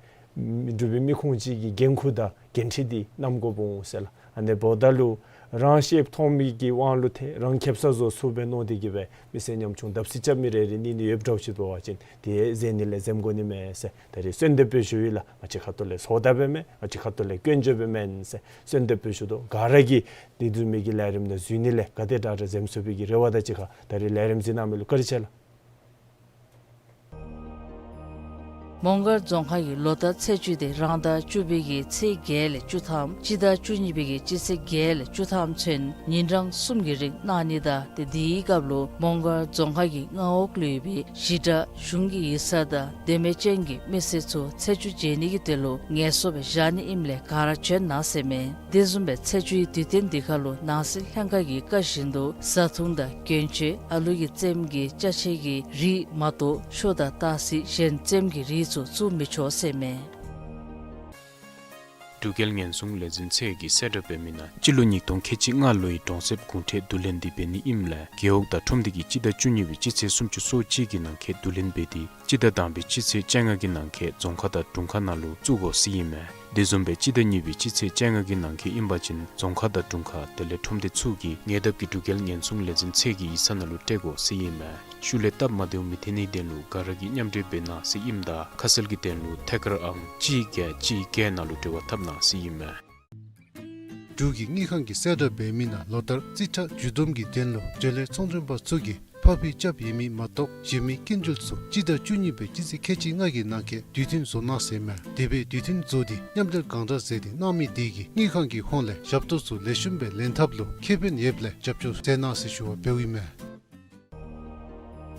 འབྲུག་པའི་མི་ཁུངས་ཅིག་གི་འགན་ཁུར་དང་འགན་འཁྲི་འདི་བསྣམ་དགོཔ་འོང་ཟེར་ལགས། ཨ་ནི་འབདཝ་ད་ལུ་རང་ཤེསཔ་མཐོང་མི་གི་དབང་ལུ་ཏེ་རང་ཁེབ་ས་བཟོ་ཚུགས་པས་མནོ་སྟེ་གིས་སྦེ་མི་སེར་ཉམ་ཆུང་བརྡབ་གསིག་རྐྱབ་མི་རེ་རེ་གཉིས་གཉིས་ཡོདཔ་འདྲཝ་ཅིག་འབད་བ་ཅིན་དེ་འཛེམ་ནི་ལས་འཛེམ་དགོ་ནི་མས་ཟེར་ད་རིས་གསོལ་འདེབས་སྦེ་ཞུ་ཡི་ལགས། ང་བཅས་ཁ་ཐུག་ལས་ཚོགས་བདའ་འབདཝ་མེན། ང་བཅས་ཁ་ཐུག་ལས་སྐྱོན་བརྗོད་འབདཝ་མེན་ཟེར་གསོལ་འདེབས་སྦེ་ཞུ་དོ། ག་ར་གིས་འདི་བཟུམ་མའི་གི་ལས་རིམ་ནང་འཛུལ་ནི་ལས་ག་དེ་དྲག་དྲག་འཛེམ་ཚུགས་པའི་གི་རེ་བ་དང་གཅིག་ཁར་ད་རིས་ལས་རིམ་གཟིགས་གནང་མི་ལུ་བཀའ་དྲིན་ཆེ་ལགས། མོང་སྒར་རྫོང་ཁག་གི་ལོ་ལྟར་ཚེས་བཅུ་དེ་རང་ཟླ་བཅུ་པའི་གི་ཚེས་བརྒྱད་ལས་བཅུ་ཐམ་སྤྱི་ཟླ་བཅུ་གཉིས་པའི་གི་སྤྱི་ཚེས་བརྒྱད་ལས་བཅུ་ཐམ་ཚུན་ཉིན་གྲངས་གསུམ་གྱི་རིང་གནང་ནི་དང་ཏེ་དེའི་སྐབས་ལུ་མོང་སྒར་རྫོང་ཁག་གི་མངའ་འོག་ལུ་ཡོད་པའི་ཞི་དྲག་གཞུང་གི་ཡིག་ཚང་དང་དོན་མེད་ཅན་གྱི་མི་སེར་ཚུ་ཚེས་བཅུ་མཇལ་ནི་གི་དོན་ལུ་ངལ་གསོ་སྦེ་བཞག་ནི་ཨིནམ་ལས་ག་ར་བྱོན་གནང་ཟེར་མས། དེ་བཟུམ་སྦེ་ཚེས་བཅུའི་དུས་སྟོན་འདི་ཁར་ལུ་ནང་སྲིད་ལྷན་ཁག་གི་བཀའ་བཞིན་དུ་བཟའ་འཐུང་དང་གྱོན་ཆས་ཨ་ལུ་གི་རྩེདམོ་གི་ཅ་ཆས་ཀྱི་རིགས་མ་གཏོགས་ཤོ་དང་སྟག་གཟིག་གཞན་རྩེདམོ་གི་རིགས་ཚུ་བཙུགས་མི་ཆོག་ཟེར་མས། འབྲུག་རྒྱལ་ཉེན་སྲུང་ལས་འཛིན་ཚད་ཀྱིས་གསལ་བསྒྲགས་འབད་མི་ནང་སྤྱི་ལོ་ཉིས་སྟོང་ཁལ་གཅིག་ལྔ་ལོའི་གྲོང་གསེབ་གུང་ཁྲན་བསྡུ་ལེན་འདི་འབད་ནི་ཨིནམ་ལས་རྒེད་འོག་དང་ཁྲོམ་སྡེ་གིས་སྤྱི་ཟླ་བཅུ་གཉིས་པའི་སྤྱི་ཚེས་སུམ་ཅུ་སོ་གཅིག་གི་ནང་འཁོད་བསྡུ་ལེན་འབད་དེ་སྤྱི་ཟླ་དང་པའི་སྤྱི་ཚེས་བཅོ་ལྔ་གི་ནང་འཁོད་རྫོང་ཁག་དང་དྲུང་ཁག་ནང་ལུ་བཙུགས་དགོ་ཟེར་ཨིན་མས། དེ་བཟུམ་སྦེ་སྤྱི་ཟླ་གཉིས་པའི་སྤྱི་ཚེས་བཅོ་ལྔ་གི་ནང་འཁོད་ཨིན་པ་ཅིན་རྫོང་ཁག་དང་དྲུང་ཁག་དེ་ལས་ཁྲོམ་སྡེ་ཚུ་གིས་ཉེ་འདབས་ཀྱི་འབྲུག་རྒྱལ་ཉེན་སྲུང་ལས་འཛིན་ཚད་ཀྱི་ཡིག་ཚང་ནང་ལུ་སྤྲོད་དགོ་ཟེར་ཨིན་མས། ཤུལ་ལས་སྟབས་མ་བདེཝ་མི་ཐོན་ནིའི་དོན་ལུ་ག་ར་གིས་མཉམ་འབྲེལ་འབད་གནང་ཟེར་ཨིནམ་ད་ཁ་གསལ་གྱི་དོན་ལུ་ཐད་ཀར་ཨང་གཅིག་བརྒྱད་གཅིག་བརྒྱད་ནང་ལུ་འབྲེལ་བ་འཐབ་གནང་ཟེར་ཨིན་མས། འབྲུག་གི་དངུལ་ཁང་གིས་གསལ་བསྒྲགས་འབད་མི་ནང་ལོ་ལྟར་རྩིས་ཁྲ་མཇུག་བསྡོམས་ཀྱི་དོན་ལུ་འབྲེལ་ཡོད་ཚོང་མགྲོན་པ་ཚུ་གིས་ཕབ་ཕབ་རྐྱབ་ཡོད་མི་མ་གཏོགས་གཞན་མི་སྐྱིན་འགྲུལ་ཚུ་སྤྱི་ཟླ་བཅུ་གཉིས་པའི་སྤྱི་ཚེས་ཁལ་གཅིག་ལྔ་གི་ནང་འཁོད་དུས་མཐུན་བཟོ་གནང་ཟེར་མས། དེ་སྦེ་དུས་མཐུན་བཟོ་སྟེ་མཉམ་འབྲེལ་གང་དྲག་མཛད་དེ་གནང་མི་དེ་གིས་དངུལ་ཁང་གི་ཧོངས་ལས་ཞབས་ཏོག་ཚུ་ལེགས་ཤོམ་སྦེ་ལེན་ཐབས་ལུ་ཁེ་ཕན་ཡོདཔ་ལས་རྒྱབ་སྐྱོར་མཛད་གནང་ཟེར་ཞུ་བ་འབདཝ་ཨིན་མས།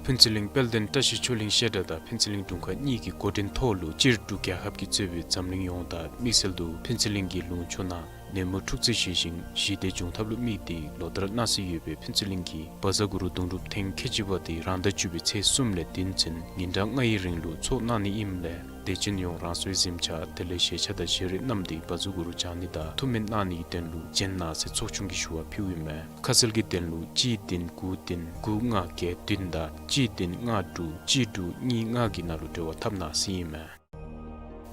ཕུན་ཚོགས་གླིང་དཔལ་ལྡན་བཀྲ་ཤིས་ཆོས་གླིང་བཤད་གྲྭ་དང་ཕུན་ཚོགས་གླིང་དྲུང་ཁག་གཉིས་ཀྱི་འགོ་འདྲེན་ཐོག་ལུ་སྤྱིར་འབྲུག་རྒྱལ་ཁབ་ཀྱིས་གཙོས་པའི་འཛམ་གླིང་ཡོངས་དང་དམིགས་བསལ་དུ་ཕུན་ཚོགས་གླིང་གི་ལུང་ཕྱོགས་ནང་ནད་མུག་འཁྲུག་རྩོད་ཞི་ཞིང་ཞི་བདེ་འབྱུང་ཐབས་ལུ་དམིགས་ཏེ་ལོ་ལྟར་གནང་སྲོལ་ཡོད་པའི་ཕུན་ཚོགས་གླིང་གི་བཛྲ་གུ་རུ་གདུང་སྒྲུབ་ཐེངས་ཁལ་གཅིག་པ་དེ་རང་ཟླ་བཅུ་པའི་ཚེས་གསུམ་ལས་བདུན་ཚུན་ཉིན་གྲངས་ལྔའི་རིང་ལུ་ཚོགས་གནང་ནི་ཨིནམ་ལས་དད་ཅན་ཡོངས་རང་སོའི་གཟིམ་ཆ་དེ་ལས་བཞེས་ཆ་དང་བཞེས་རས་བསྣམས་ཏེ་བཛྲ་གུ་རུ་བགྱང་ནི་དང་ཐུགས་སྨོན་གནང་ནིའི་དོན་ལུ་བྱོན་གནང་ཟེར་ཚོགས་ཆུང་གིས་ཞུ་བ་ཕུལཝ་ཨིན་མས། ཁ་གསལ་གྱི་དོན་ལུ་གཅིག་བདུན་དགུ་བདུན་དགུ་ལྔ་བརྒྱད་བདུན་དང་གཅིག་བདུན་ལྔ་དྲུག་གཅིག་དྲུག་གཉིས་ལྔ་གི་ནང་ལུ་འབྲེལ་བ་འཐབ་གནང་ཟེར་ཨིན་མས།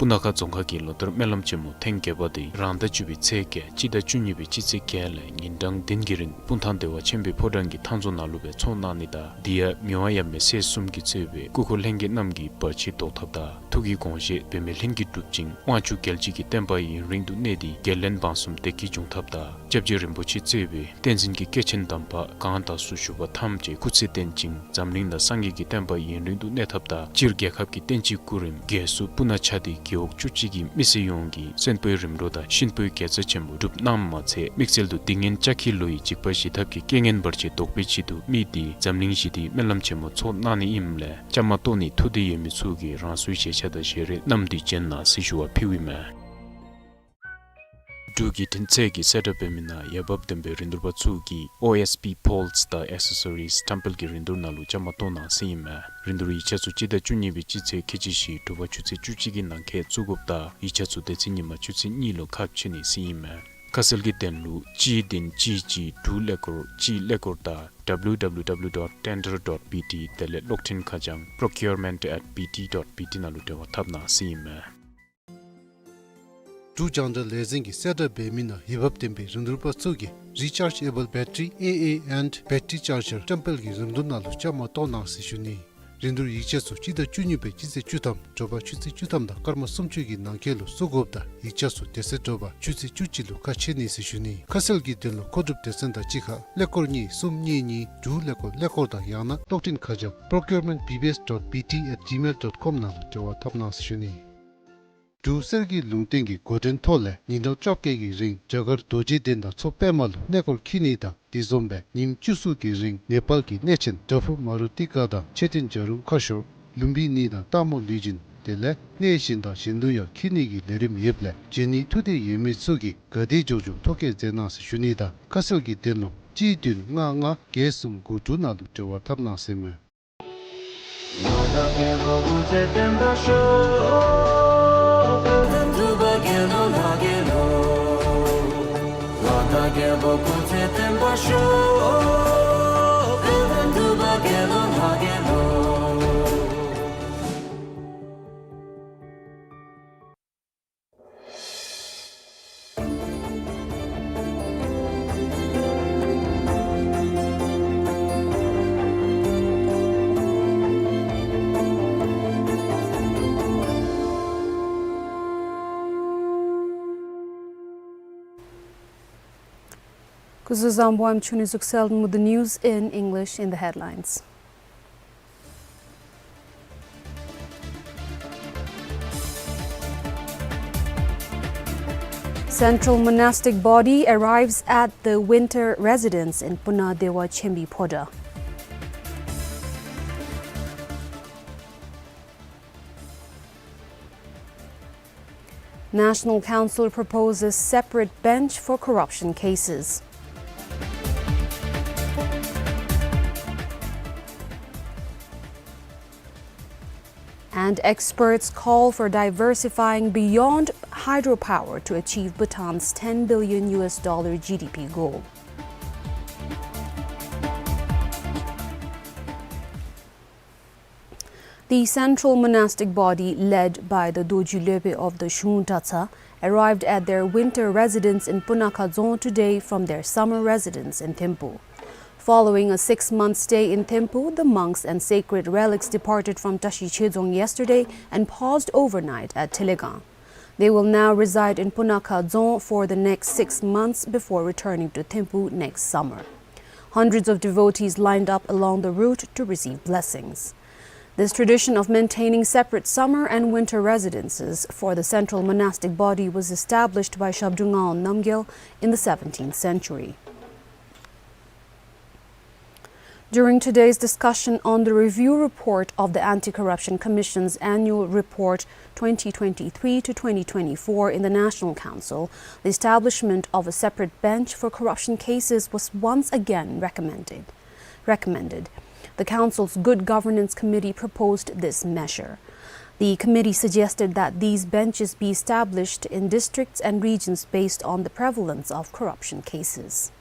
སྤུ་ན་ཁ་རྫོང་ཁག་གི་ལོ་ལྟར་སྨོན་ལམ་ཆེན་མོ་ཐེངས་བརྒྱད་པ་དེ་རང་ཟླ་བཅུ་པའི་ཚེས་བརྒྱད་སྤྱི་ཟླ་བཅུ་གཉིས་པའི་སྤྱི་ཚེས་བརྒྱད་ལས་ཉིན་གྲངས་བདུན་གྱི་རིང་སྤུངས་ཐང་བདེ་བ་ཆེན་པོའི་ཕོ་བྲང་གི་ཐང་རྫོང་ནང་ལུ་སྦེ་ཚོགས་གནང་ནི་དང་དེ་ཡང་མི་དབང་ཡབ་མེས་སྲས་གསུམ་གྱིས་གཙོས་པའི་སྐུ་འཁོར་ལྷན་རྒྱས་རྣམས་ཀྱིས་བར་ཆད་བཟློག་ཐབས་དང་ཐུགས་ཀྱི་དགོངས་བཞེད་འབད་མེད་ལྷུན་གྱིས་གྲུབ་ཅིང་དབང་ཕྱུག་རྒྱལ་བྱེད་ཀྱི་བསྟན་པ་ཡུན་རིང་དུ་གནས་ཏེ་རྒྱལ་བློན་འབངས་གསུམ་བདེ་སྐྱིད་འབྱུང་ཐབས་དང་སྐྱབས་རྗེ་རིན་པོ་ཆེ་གཙོས་པའི་བསྟན་འཛིན་གྱི་སྐྱེས་ཆེན་དམ་པ་གང་དག་སུ་བཞུགས་པ་ཐམས་ཅད་སྐུ་ཚེ་བརྟན་ཅིང་འཛམ་གླིང་ནང་སངས་རྒྱས་ཀྱི་བསྟན་པ་ཡུན་རིང་དུ་གནས་ཐབས་དང་སྤྱིར་རྒྱལ་ཁབ་ཀྱི་བསྟན་སྤྱིའི་སྐུ་རིམ་རྒྱས་སུ་སྤུ་ན་ཆ་དེ་རྒེད་འོག་བཅུ་གཅིག་གི་མི་སེར་ཡོངས་ཀྱིས་གསོན་པོའི་རིམ་གྲོ་དང་གཤིན་པོའི་དགེ་རྩ་ཆེན་པོ་སྒྲུབ་གནངམ་མ་ཚད་དམིགས་བསལ་དུ་སྡིག་ངན་ལྕགས་ཁྱི་ལོ་ཡི་འཇིགས་པ་ཞི་ཐབས་ཀྱི་རྐྱེན་ངན་བར་ཆད་བཟློག་པའི་ཆེད་དུ་དམིགས་ཏེ་འཛམ་གླིང་ཞི་བདེའི་སྨོན་ལམ་ཆེན་མོ་ཚོགས་གནང་ནི་ཨིནམ་ལས་བཅའ་མར་གཏོགས་ནི་ཐུགས་འདོད་ཡོད་མི་ཚུ་གིས་རང་སོའི་བཞེས་ཆ་དང་བཞེས་རས་བསྣམས་ཏེ་བྱོན་གནང་ཟེར་ཞུ་བ་ཕུལཝ་ཨིན་མས། འབྲུག་བརྒྱུད་འཕྲིན་ཚད་ཀྱིས་གསལ་བསྒྲགས་འབད་མི་ནང་ཡ་འབབ་ལྡན་པའི་རིན་བསྡུར་པ་ཚུ་གིས་ཨོ་ཨེསི་པི་པོལས་དང་ཨེག་སེ་སོ་རིས་བཀྲམ་སྤེལ་གྱི་རིན་བསྡུར་ནང་ལུ་བཅའ་མར་གཏོགས་གནང་ཟེར་ཨིན་མས། རིན་བསྡུར་ཡིག་ཆ་ཚུ་སྤྱི་ཟླ་བཅུ་གཉིས་པའི་སྤྱི་ཚེས་ཁལ་གཅིག་བཞི་དྲོ་པ་ཆུ་ཚོད་བཅུ་གཅིག་གི་ནང་འཁོད་བཙུགས་དགོཔ་དང་ཡིག་ཆ་ཚུ་དེ་ཚེ་ཉིན་མ་ཆུ་ཚོད་གཉིས་ལུ་ཁ་ཕྱེ་ནི་ཟེར་ཨིན་མས། ཁ་གསལ་གྱི་དོན་ལུ་གཅིག་བདུན་གཅིག་གཅིག་དྲུག་ཀླད་ཀོར་གཅིག་ཀླད་ཀོར་དང་W W W dot tender dot B T དེ་ལས་གློག་འཕྲིན་ཁ་བྱང་procurement at B T dot B T ནང་ལུ་འབྲེལ་བ་འཐབ་གནང་ཟེར་ཨིན་མས། འབྲུག་རྒྱང་བསྒྲགས་ལས་འཛིན་གྱིས་གསལ་བསྒྲགས་འབད་མི་ནང་འོས་འབབ་ལྡན་པའི་རིན་བསྡུར་པ་ཚུ་གིས་Rechargeable Battery, A A, and Battery Charger བཀྲམ་སྤེལ་གྱི་རིན་བསྡུར་ནང་ལུ་བཅའ་མར་གཏོགས་གནང་ཟེར་ཞུ་ནི། རིན་བསྡུར་ཡིག་ཆ་ཚུ་སྤྱི་ཟླ་བཅུ་གཉིས་པའི་སྤྱི་ཚེས་བཅུ་ཐམ་དྲོ་པ་ཆུ་ཚོད་བཅུ་ཐམ་དང་སྐར་མ་སུམ་ཅུ་གི་ནང་འཁོད་ལུ་བཙུགས་དགོཔ་དང་ཡིག་ཆ་ཚུ་དེ་ཚེ་དྲོ་པ་ཆུ་ཚོད་བཅུ་གཅིག་ལུ་ཁ་ཕྱེ་ནི་ཟེར་ཞུ་ནི། ཁ་གསལ་གྱི་དོན་ལུ་མཁོ་སྒྲུབ་སྡེ་ཚན་དང་གཅིག་ཁར་ཀླད་ཀོར་གཉིས་གསུམ་གཉིས་གཉིས་དྲུག་ཀླད་ཀོར་ཀླད་ཀོར་དང་ཡང་ན་གློག་འཕྲིན་ཁ་བྱང་procurement B B S dot B T at gmail dot com ནང་ལུ་འབྲེལ་བ་འཐབ་གནང་ཟེར་ཞུ་ནི། འབྲུག་གསེར་གྱི་ལུང་བསྟན་གྱིས་འགོ་འདྲེན་ཐོག་ལས་ཉིན་གྲངས་བཅོ་བརྒྱད་ཀྱི་རིང་རྒྱ་གར་རྡོ་རྗེ་གདན་དང་མཚོ་པདྨ་ལུ་གནས་སྐོར་འཁྱིད་ནི་དང་དེ་བཟུམ་སྦེ་ཉིནམ་བཅུ་གསུམ་གྱི་རིང་ནེ་པཱལ་གྱི་གནས་ཆེན་པྲ་བྷུ་མ་རུ་ཏི་ཀ་དང་མཆོད་རྟེན་བྱ་རུང་ཁ་ཤོར་ལུམྦི་ནི་དང་སྟག་མོ་ལུས་སྦྱིན་དེ་ལས་གནས་གཞན་དང་གཞན་ལུ་ཡང་འཁྱིད་ནི་གི་ལས་རིམ་ཡོདཔ་ལས་འབྱོན་ནི་ཐུགས་འདོད་ཡོད་མི་ཚུ་གིས་ག་དེ་མགྱོགས་མགྱོགས་ཐོ་བཀོད་མཛད་གནང་ཟེར་ཞུ་ནི་དང་ཁ་གསལ་གྱི་དོན་ལུ་གཅིག་བདུན་ལྔ་ལྔ་བརྒྱད་གསུམ་དགུ་དྲུག་ནང་ལུ་འབྲེལ་བ་འཐབ་གནང་ཟེར་མས། Kuzuzambuam chuni zuk selden with the news in English in the headlines. Central monastic body arrives at the winter residence in Puna Dewa Chembi Phoda. National Council proposes separate bench for corruption cases. And experts call for diversifying beyond hydropower to achieve Bhutan's ten billion U S dollar G D P goal. The central monastic body, led by the Dorji Lhobe of the Shung Dratsa, arrived at their winter residence in Punakha Dzong today from their summer residence in Thimphu. Following a six-month stay in Thimphu, the monks and sacred relics departed from Tashi Chhedzong yesterday and paused overnight at Thilegang. They will now reside in Punakha Dzong for the next six months before returning to Thimphu next summer. Hundreds of devotees lined up along the route to receive blessings. This tradition of maintaining separate summer and winter residences for the central monastic body was established by Shabdrung Ngawang Namgyal in the seventeenth century. During today's discussion on the review report of the Anti-Corruption Commission's annual report twenty twenty-three to twenty twenty-four in the National Council, the establishment of a separate bench for corruption cases was once again recommended. Recommended. The Council's Good Governance Committee proposed this measure. The committee suggested that these benches be established in districts and regions based on the prevalence of corruption cases.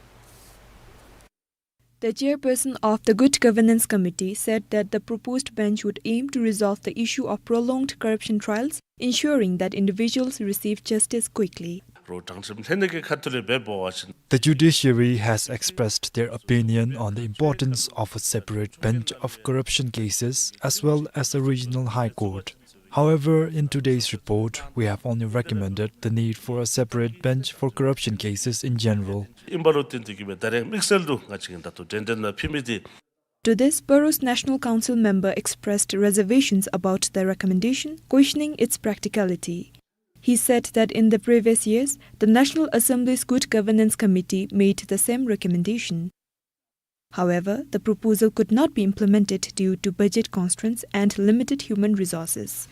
The chairperson of the Good Governance Committee said that the proposed bench would aim to resolve the issue of prolonged corruption trials, ensuring that individuals receive justice quickly. རོགས་དྲང་ཁྲིམས་ལྷན་སྡེ་གི་ཁ་ཐུག་ལས་འབད་བ་ཅིན། The judiciary has expressed their opinion on the importance of a separate bench of corruption cases as well as a regional high court. However, in today's report, we have only recommended the need for a separate bench for corruption cases in general. ཨིན་པ་ལུ་བརྟེན་ཏེ་གིས་སྦེ་ད་རེས་དམིགས་བསལ་དུ་ང་བཅས་ཀྱིས་ད་ལྟོ་འགྲན་བསྡུར་ནང་ཕུལ་མི་འདི། To this, Pharo's National Council member expressed reservations about the recommendation, questioning its practicality. He said that in the previous years, the National Assembly's Good Governance Committee made the same recommendation. However, the proposal could not be implemented due to budget constraints and limited human resources.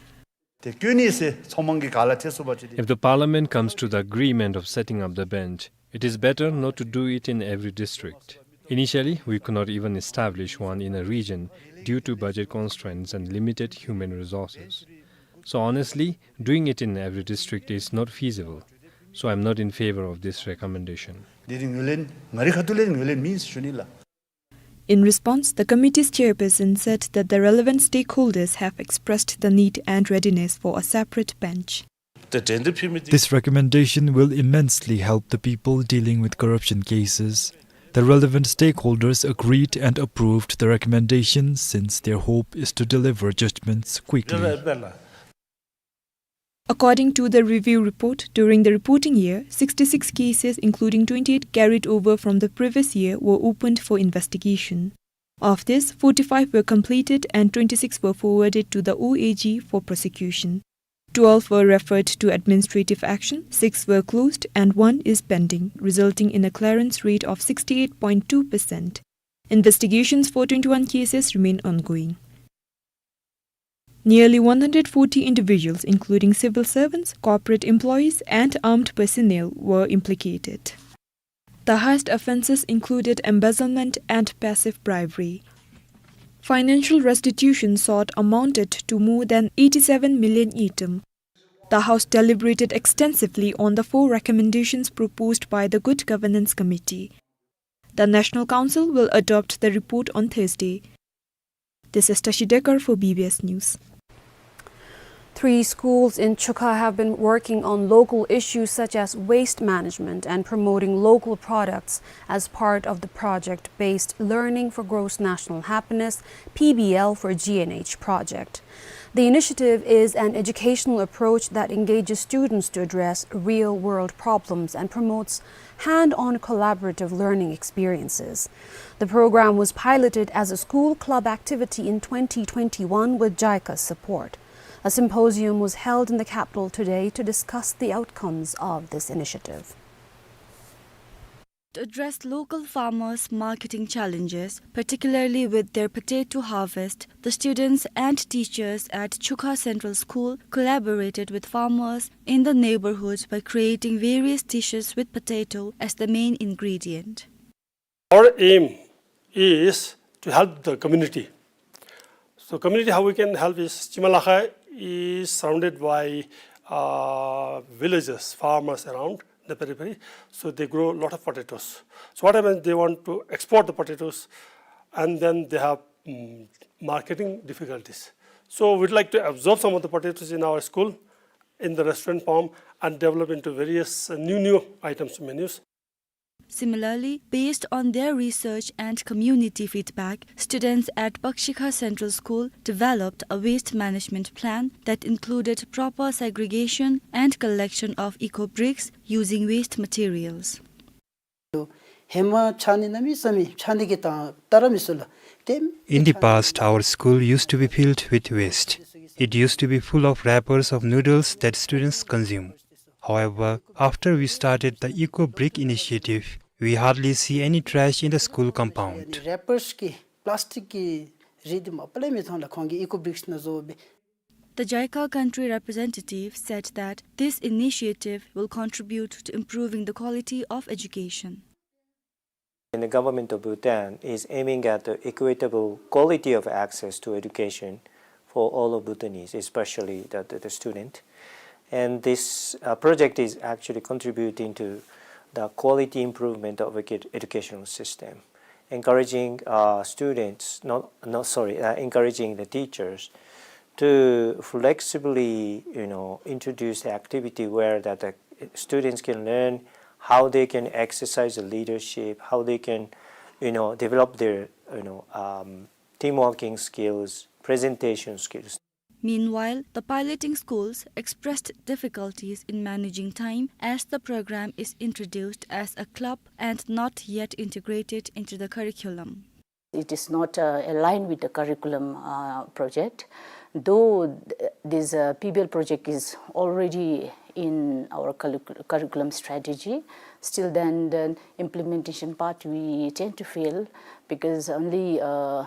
དེ་བཀོད་ནི་ཟེར་ཚོགས་དམངས་ཀྱི་ག་ལ་ཐེ་སུ་བ་ཅིག་དེ། If the parliament comes to the agreement of setting up the bench, it is better not to do it in every district. Initially, we could not even establish one in a region due to budget constraints and limited human resources. So honestly, doing it in every district is not feasible. So I'm not in favor of this recommendation. དེ་ནི་ངོས་ལེན་ང་རའི་ཁ་ཐུག་ལས་ངོས་ལེན་མེན་ཟེར་ཞུ་ནི་ལགས། In response, the committee's chairperson said that the relevant stakeholders have expressed the need and readiness for a separate bench. This recommendation will immensely help the people dealing with corruption cases. The relevant stakeholders agreed and approved the recommendation since their hope is to deliver judgments quickly. According to the review report, during the reporting year, sixty-six cases, including twenty-eight carried over from the previous year, were opened for investigation. Of this, forty-five were completed and twenty-six were forwarded to the O A G for prosecution. Twelve were referred to administrative action, six were closed, and one is pending, resulting in a clearance rate of sixty-eight point two percent. Investigations for twenty-one cases remain ongoing. Nearly one hundred forty individuals, including civil servants, corporate employees, and armed personnel, were implicated. The highest offenses included embezzlement and passive bribery. Financial restitution sought amounted to more than eighty-seven million ngultrum. The House deliberated extensively on the four recommendations proposed by the Good Governance Committee. The National Council will adopt the report on Thursday. This is Tashi Dekar for B B S News. Three schools in Chukha have been working on local issues such as waste management and promoting local products as part of the project-based Learning for Gross National Happiness, P B L for G N H project. The initiative is an educational approach that engages students to address real-world problems and promotes hand-on collaborative learning experiences. The program was piloted as a school club activity in twenty twenty-one with JICA's support. A symposium was held in the capital today to discuss the outcomes of this initiative. To address local farmers' marketing challenges, particularly with their potato harvest, the students and teachers at Chukha Central School collaborated with farmers in the neighborhood by creating various dishes with potato as the main ingredient. Our aim is to help the community. So community, how we can help is Chimalakha is surrounded by, uh, villages, farmers around the periphery. So they grow a lot of potatoes. So what happens, they want to export the potatoes, and then they have, mm, marketing difficulties. So we'd like to absorb some of the potatoes in our school, in the restaurant form, and develop into various, uh, new, new items, menus. Similarly, based on their research and community feedback, students at Pakshikha Central School developed a waste management plan that included proper segregation and collection of eco bricks using waste materials. ཧེ་མ་ཕྱགས་སྙིགས་གནམ་མེད་ས་མེད་ཕྱགས་སྙིགས་ཀྱིས་ད་ལྟ་ར་མི་བཟོད་ལགས། In the past, our school used to be filled with waste. It used to be full of wrappers of noodles that students consume. However, after we started the Eco Brick initiative, we hardly see any trash in the school compound. རེ་པར་གྱི་པ་ལཱསི་ཊིག་གི་རིགས་འདི་མ་པ་ལས་མི་མཐོང་ལགས། ཁོང་གིས་ཨི་ཀོ་བི་རིཀསི་ནང་བཟོ་སྦེ། The JICA country representative said that this initiative will contribute to improving the quality of education. And the government of Bhutan is aiming at the equitable quality of access to education for all of Bhutanese, especially the, the, the student. And this, uh, project is actually contributing to the quality improvement of edu-, educational system, encouraging, uh, students, not, not, sorry, uh, encouraging the teachers to flexibly, you know, introduce the activity where that the students can learn how they can exercise the leadership, how they can, you know, develop their, you know, um, team working skills, presentation skills. Meanwhile, the piloting schools expressed difficulties in managing time as the program is introduced as a club and not yet integrated into the curriculum. It is not, uh, aligned with the curriculum, uh, project. Though th-, this, uh, P B L project is already in our curric-, curriculum strategy, still then the implementation part we tend to fail because only, uh,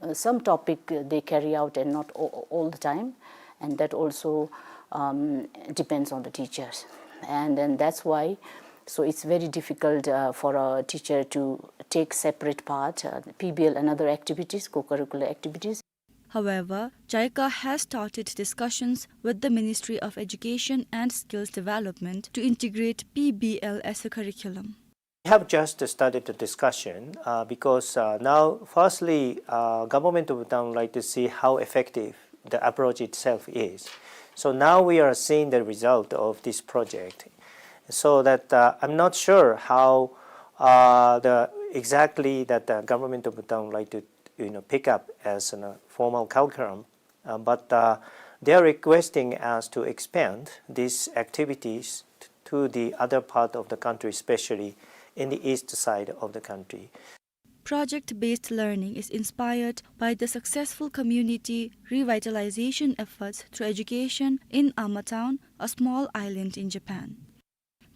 uh, some topic, uh, they carry out and not a-, all the time, and that also, um, depends on the teachers. And then that's why, so it's very difficult, uh, for a teacher to take separate part, uh, P B L and other activities, co-curricular activities. However, JICA has started discussions with the Ministry of Education and Skills Development to integrate P B L as a curriculum. We have just started the discussion, uh, because, uh, now, firstly, uh, Government of Bhutan would like to see how effective the approach itself is. So now we are seeing the result of this project. So that, uh, I'm not sure how, uh, the, exactly that the Government of Bhutan would like to, you know, pick up as a formal curriculum. Uh, but, uh, they are requesting us to expand these activities t-, to the other part of the country, especially in the east side of the country. Project-based learning is inspired by the successful community revitalization efforts through education in Ama Town, a small island in Japan.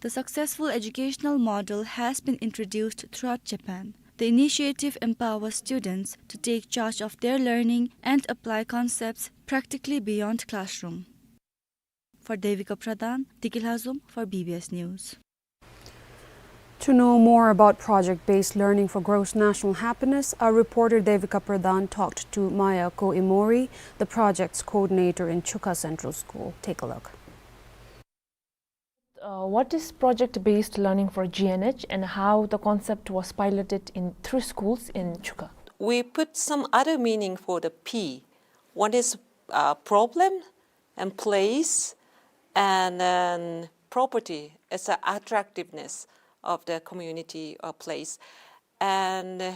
The successful educational model has been introduced throughout Japan. The initiative empowers students to take charge of their learning and apply concepts practically beyond classroom. For Devika Pradhan, Diki Lhazom for B B S News. To know more about project-based learning for gross national happiness, our reporter Devika Pradhan talked to Mayako Imori, the project's coordinator in Chuka Central School. Take a look. Uh, what is project-based learning for G N H and how the concept was piloted in three schools in Chuka? We put some other meaning for the P. One is, uh, problem and place and then property. It's the attractiveness of the community or place. And, uh,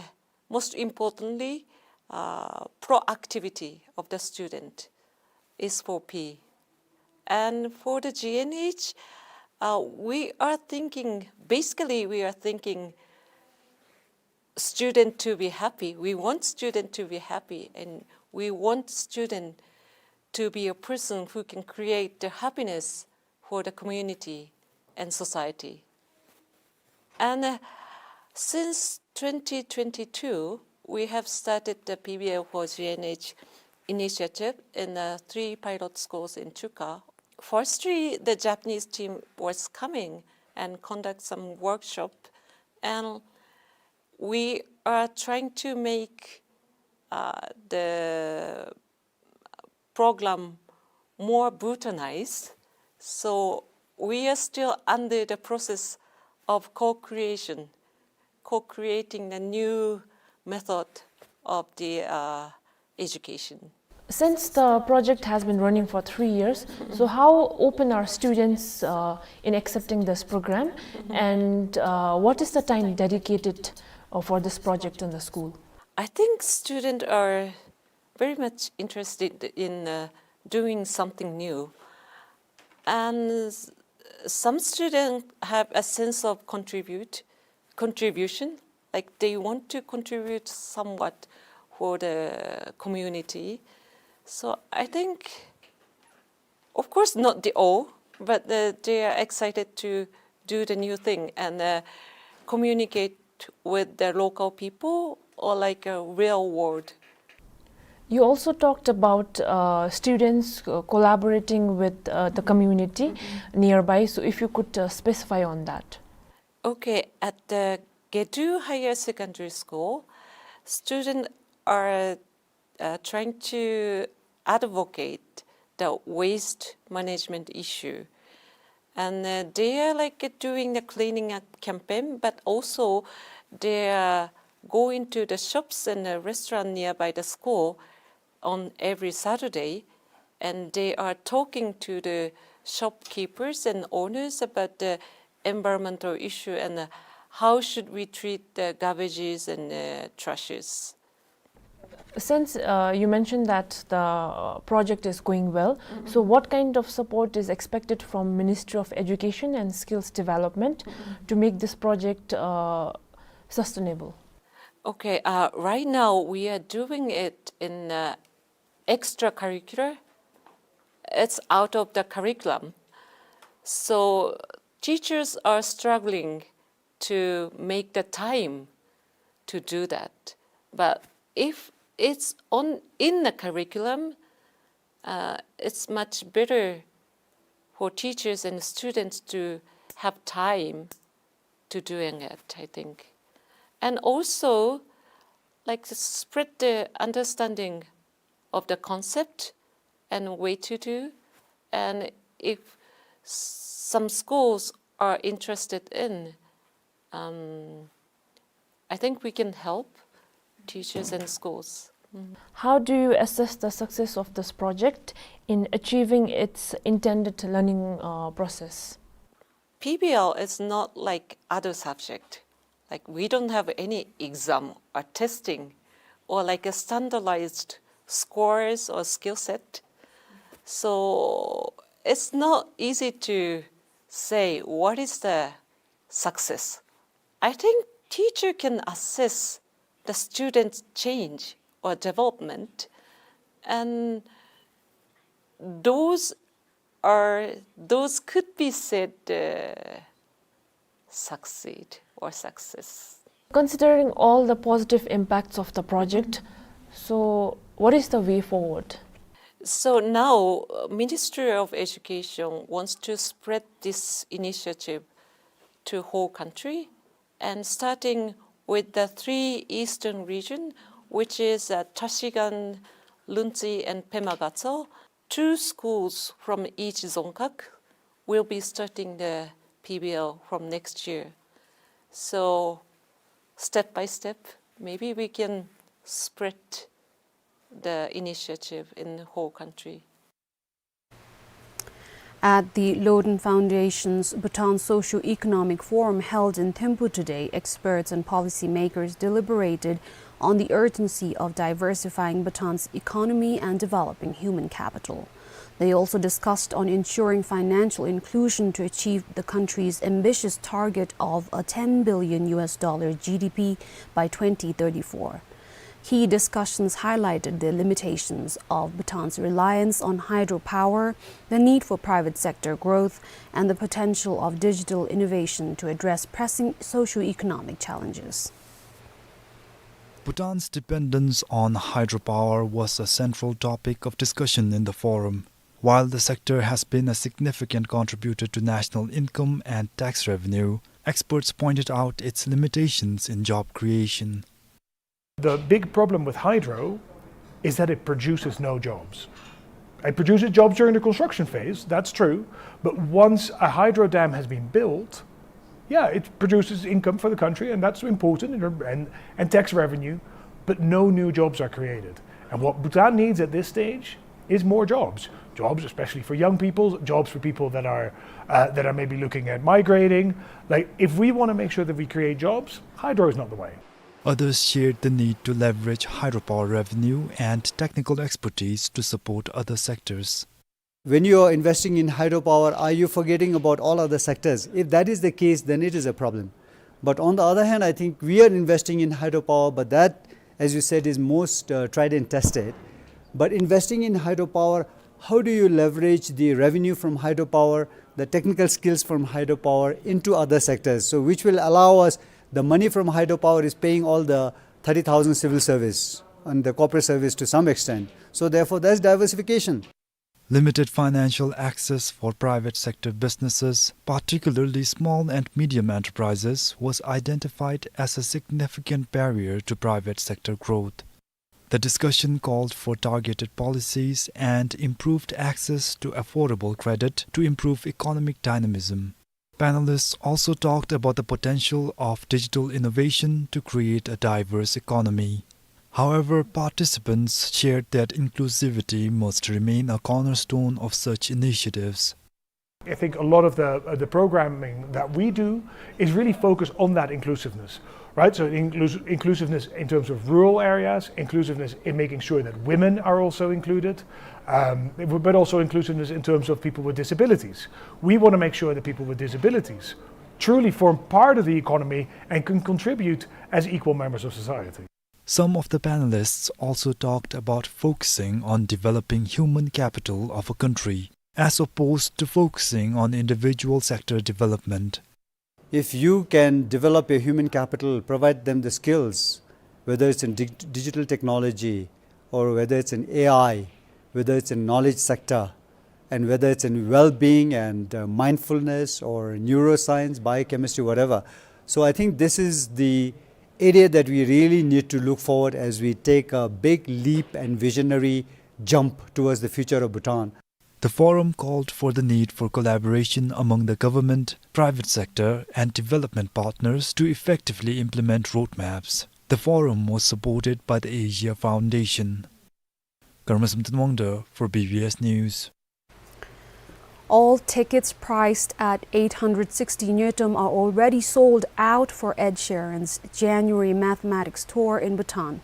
most importantly, uh, proactivity of the student is for P. And for the G N H, uh, we are thinking, basically we are thinking student to be happy. We want student to be happy, and we want student to be a person who can create the happiness for the community and society. And, uh, since twenty twenty-two, we have started the P B L for G N H initiative in, uh, three pilot schools in Chuka. Firstly, the Japanese team was coming and conduct some workshop, and we are trying to make, uh, the program more Bhutanized. So we are still under the process of co-creation, co-creating the new method of the, uh, education. Since the project has been running for three years, so how open are students, uh, in accepting this program, and, uh, what is the time dedicated, uh, for this project in the school? I think students are very much interested in, uh, doing something new. And s-, some students have a sense of contribute, contribution, like they want to contribute somewhat for the community. So I think, of course, not the all, but, uh, they are excited to do the new thing and, uh, communicate with the local people or like a real world. You also talked about, uh, students, uh, collaborating with, uh, the community nearby. So if you could, uh, specify on that. Okay, at the Gedu Higher Secondary School, students are, uh, trying to advocate the waste management issue. And, uh, they are, like, uh, doing the cleaning up campaign, but also they are going to the shops and the restaurant nearby the school on every Saturday, and they are talking to the shopkeepers and owners about the environmental issue and, uh, how should we treat the garbages and, uh, trashes. Since, uh, you mentioned that the project is going well, so what kind of support is expected from Ministry of Education and Skills Development to make this project, uh, sustainable? Okay, uh, right now we are doing it in, uh, extracurricular. It's out of the curriculum. So teachers are struggling to make the time to do that. But if it's on, in the curriculum, uh, it's much better for teachers and students to have time to doing it, I think. And also, like, to spread the understanding of the concept and way to do. And if some schools are interested in, um, I think we can help teachers and schools. Mm. How do you assess the success of this project in achieving its intended learning, uh, process? P B L is not like other subject. Like, we don't have any exam or testing or, like, a standardized scores or skill set. So it's not easy to say what is the success. I think teacher can assess the student's change or development, and those are, those could be said, uh, succeed or success. Considering all the positive impacts of the project, so what is the way forward? So now, uh, Ministry of Education wants to spread this initiative to whole country, and starting with the three eastern region, which is, uh, Trashigang, Luntsi, and Pema Gatso, two schools from each Dzongkhag will be starting the P B L from next year. So, step by step, maybe we can spread the initiative in the whole country. At the Loden Foundation's Bhutan Socio-Economic Forum held in Thimphu today, experts and policymakers deliberated on the urgency of diversifying Bhutan's economy and developing human capital. They also discussed on ensuring financial inclusion to achieve the country's ambitious target of a ten billion U S dollar G D P by twenty thirty-four. Key discussions highlighted the limitations of Bhutan's reliance on hydropower, the need for private sector growth, and the potential of digital innovation to address pressing socio-economic challenges. Bhutan's dependence on hydropower was a central topic of discussion in the forum. While the sector has been a significant contributor to national income and tax revenue, experts pointed out its limitations in job creation. The big problem with hydro is that it produces no jobs. It produces jobs during the construction phase, that's true, but once a hydro dam has been built, yeah, it produces income for the country, and that's important, and, and, and tax revenue, but no new jobs are created. And what Bhutan needs at this stage is more jobs. Jobs, especially for young people, jobs for people that are, uh, that are maybe looking at migrating. Like, if we want to make sure that we create jobs, hydro is not the way. Others shared the need to leverage hydropower revenue and technical expertise to support other sectors. When you are investing in hydropower, are you forgetting about all other sectors? If that is the case, then it is a problem. But on the other hand, I think we are investing in hydropower, but that, as you said, is most, uh, tried and tested. But investing in hydropower, how do you leverage the revenue from hydropower, the technical skills from hydropower into other sectors? So which will allow us, the money from hydropower is paying all the thirty thousand civil service and the corporate service to some extent. So therefore, that's diversification. Limited financial access for private sector businesses, particularly small and medium enterprises, was identified as a significant barrier to private sector growth. The discussion called for targeted policies and improved access to affordable credit to improve economic dynamism. Panelists also talked about the potential of digital innovation to create a diverse economy. However, participants shared that inclusivity must remain a cornerstone of such initiatives. I think a lot of the, uh, the programming that we do is really focused on that inclusiveness, right? So inclus-, inclusiveness in terms of rural areas, inclusiveness in making sure that women are also included, um, but also inclusiveness in terms of people with disabilities. We want to make sure that people with disabilities truly form part of the economy and can contribute as equal members of society. Some of the panelists also talked about focusing on developing human capital of a country, as opposed to focusing on individual sector development. If you can develop your human capital, provide them the skills, whether it's in dig-, digital technology or whether it's in A I, whether it's in knowledge sector, and whether it's in well-being and, uh, mindfulness or neuroscience, biochemistry, whatever. So I think this is the area that we really need to look forward as we take a big leap and visionary jump towards the future of Bhutan. The forum called for the need for collaboration among the government, private sector, and development partners to effectively implement roadmaps. The forum was supported by the Asia Foundation. Karma Samten Wangda for B B S News. All tickets priced at eight hundred sixty ngultrum are already sold out for Ed Sheeran's January Mathematics tour in Bhutan.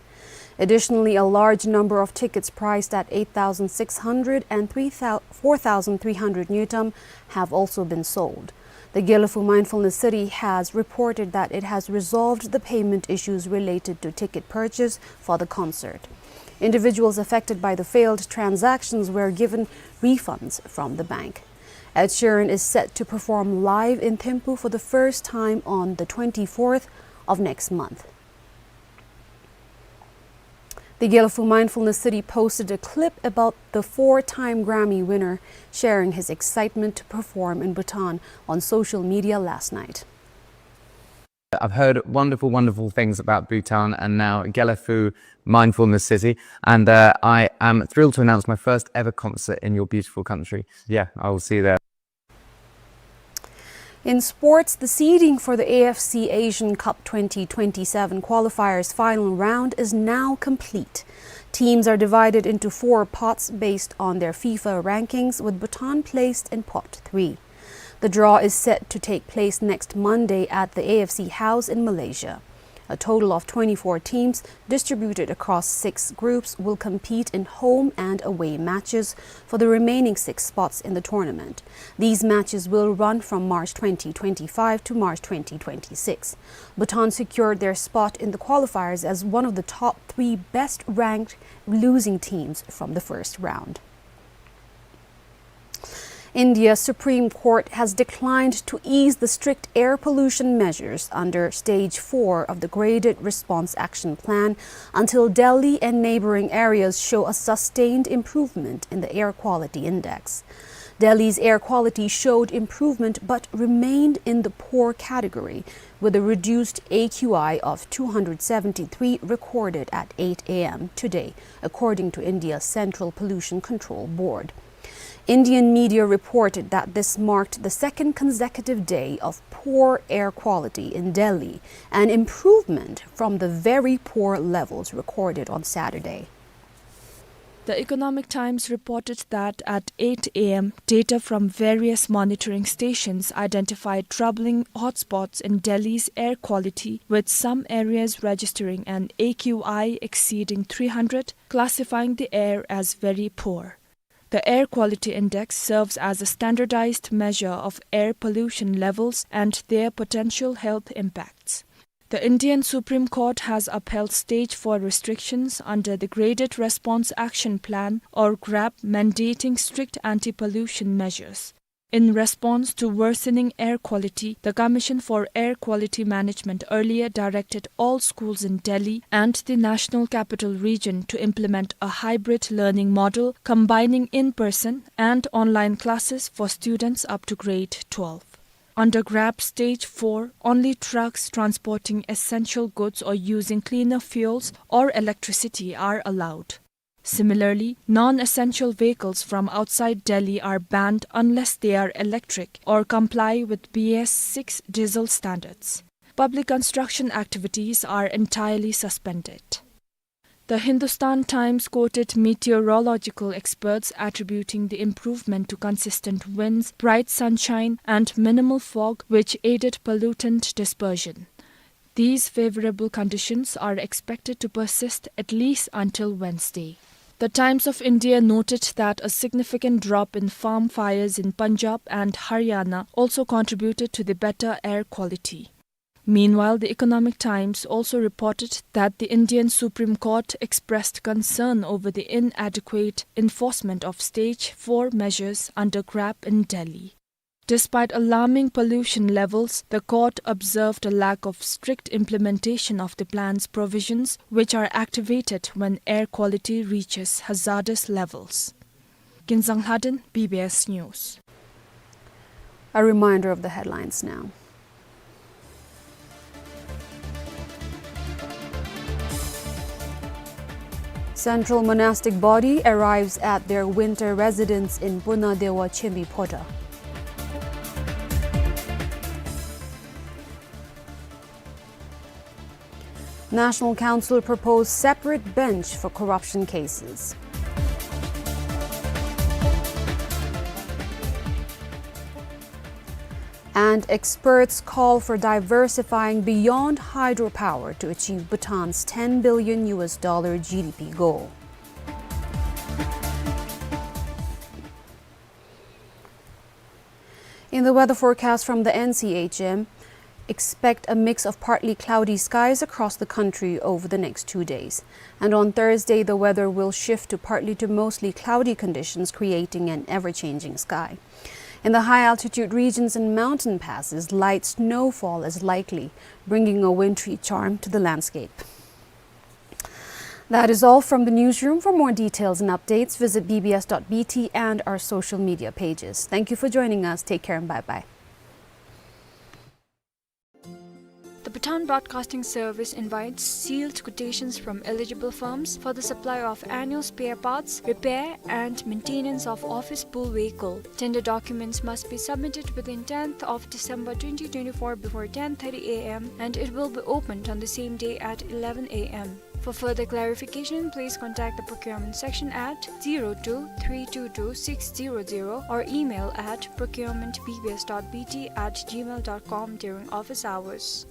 Additionally, a large number of tickets priced at eight thousand six hundred and three thou-, four thousand three hundred ngultrum have also been sold. The Gelephu Mindfulness City has reported that it has resolved the payment issues related to ticket purchase for the concert. Individuals affected by the failed transactions were given refunds from the bank. Ed Sheeran is set to perform live in Thimphu for the first time on the twenty-fourth of next month. The Gelephu Mindfulness City posted a clip about the four-time Grammy winner sharing his excitement to perform in Bhutan on social media last night. I've heard wonderful, wonderful things about Bhutan and now Gelephu Mindfulness City, and, uh, I am thrilled to announce my first ever concert in your beautiful country. Yeah, I will see you there. In sports, the seeding for the A F C Asian Cup twenty twenty-seven qualifiers final round is now complete. Teams are divided into four pots based on their FIFA rankings, with Bhutan placed in pot three. The draw is set to take place next Monday at the A F C House in Malaysia. A total of twenty-four teams distributed across six groups will compete in home and away matches for the remaining six spots in the tournament. These matches will run from March twenty twenty-five to March twenty twenty-six. Bhutan secured their spot in the qualifiers as one of the top three best-ranked losing teams from the first round. India's Supreme Court has declined to ease the strict air pollution measures under Stage four of the Graded Response Action Plan until Delhi and neighboring areas show a sustained improvement in the air quality index. Delhi's air quality showed improvement but remained in the poor category, with a reduced A Q I of two hundred seventy-three recorded at eight A M today, according to India's Central Pollution Control Board. Indian media reported that this marked the second consecutive day of poor air quality in Delhi, an improvement from the very poor levels recorded on Saturday. The Economic Times reported that at eight A M, data from various monitoring stations identified troubling hotspots in Delhi's air quality, with some areas registering an A Q I exceeding three hundred, classifying the air as very poor. The Air Quality Index serves as a standardized measure of air pollution levels and their potential health impacts. The Indian Supreme Court has upheld Stage four restrictions under the Graded Response Action Plan, or GRAP, mandating strict anti-pollution measures. In response to worsening air quality, the Commission for Air Quality Management earlier directed all schools in Delhi and the National Capital Region to implement a hybrid learning model combining in-person and online classes for students up to grade twelve. Under GRAP Stage four, only trucks transporting essential goods or using cleaner fuels or electricity are allowed. Similarly, non-essential vehicles from outside Delhi are banned unless they are electric or comply with B S six diesel standards. Public construction activities are entirely suspended. The Hindustan Times quoted meteorological experts attributing the improvement to consistent winds, bright sunshine, and minimal fog, which aided pollutant dispersion. These favorable conditions are expected to persist at least until Wednesday. The Times of India noted that a significant drop in farm fires in Punjab and Haryana also contributed to the better air quality. Meanwhile, the Economic Times also reported that the Indian Supreme Court expressed concern over the inadequate enforcement of Stage four measures under GRAP in Delhi. Despite alarming pollution levels, the court observed a lack of strict implementation of the plan's provisions, which are activated when air quality reaches hazardous levels. Ginzang Lhaden, B B S News. A reminder of the headlines now. Central Monastic Body arrives at their winter residence in Puna Dewa Chembi Phota. National Council proposed separate bench for corruption cases. And experts call for diversifying beyond hydropower to achieve Bhutan's ten billion U S dollar G D P goal. In the weather forecast from the N C H M, expect a mix of partly cloudy skies across the country over the next two days. And on Thursday, the weather will shift to partly to mostly cloudy conditions, creating an ever-changing sky. In the high-altitude regions and mountain passes, light snowfall is likely, bringing a wintry charm to the landscape. That is all from the newsroom. For more details and updates, visit B B S dot B T and our social media pages. Thank you for joining us. Take care and bye-bye. The Bhutan Broadcasting Service invites sealed quotations from eligible firms for the supply of annual spare parts, repair and maintenance of office pool vehicle. Tender documents must be submitted within tenth of December twenty twenty-four before ten thirty A M and it will be opened on the same day at eleven A M. For further clarification, please contact the procurement section at zero two three two two six zero zero or email at procurement B B S dot B T at gmail dot com during office hours.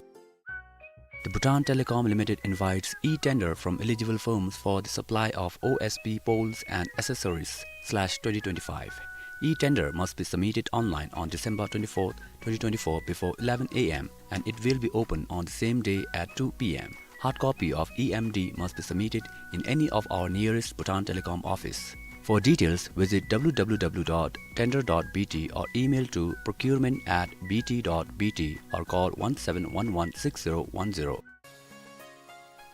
The Bhutan Telecom Limited invites e-tender from eligible firms for the supply of O S P poles and accessories slash twenty twenty-five. E-tender must be submitted online on December twenty-fourth, twenty twenty-four before eleven A M and it will be open on the same day at two P M. Hard copy of E M D must be submitted in any of our nearest Bhutan Telecom office. For details, visit W W W dot tender dot B T or email to procurement at B T dot B T or call one seven one one six zero one zero.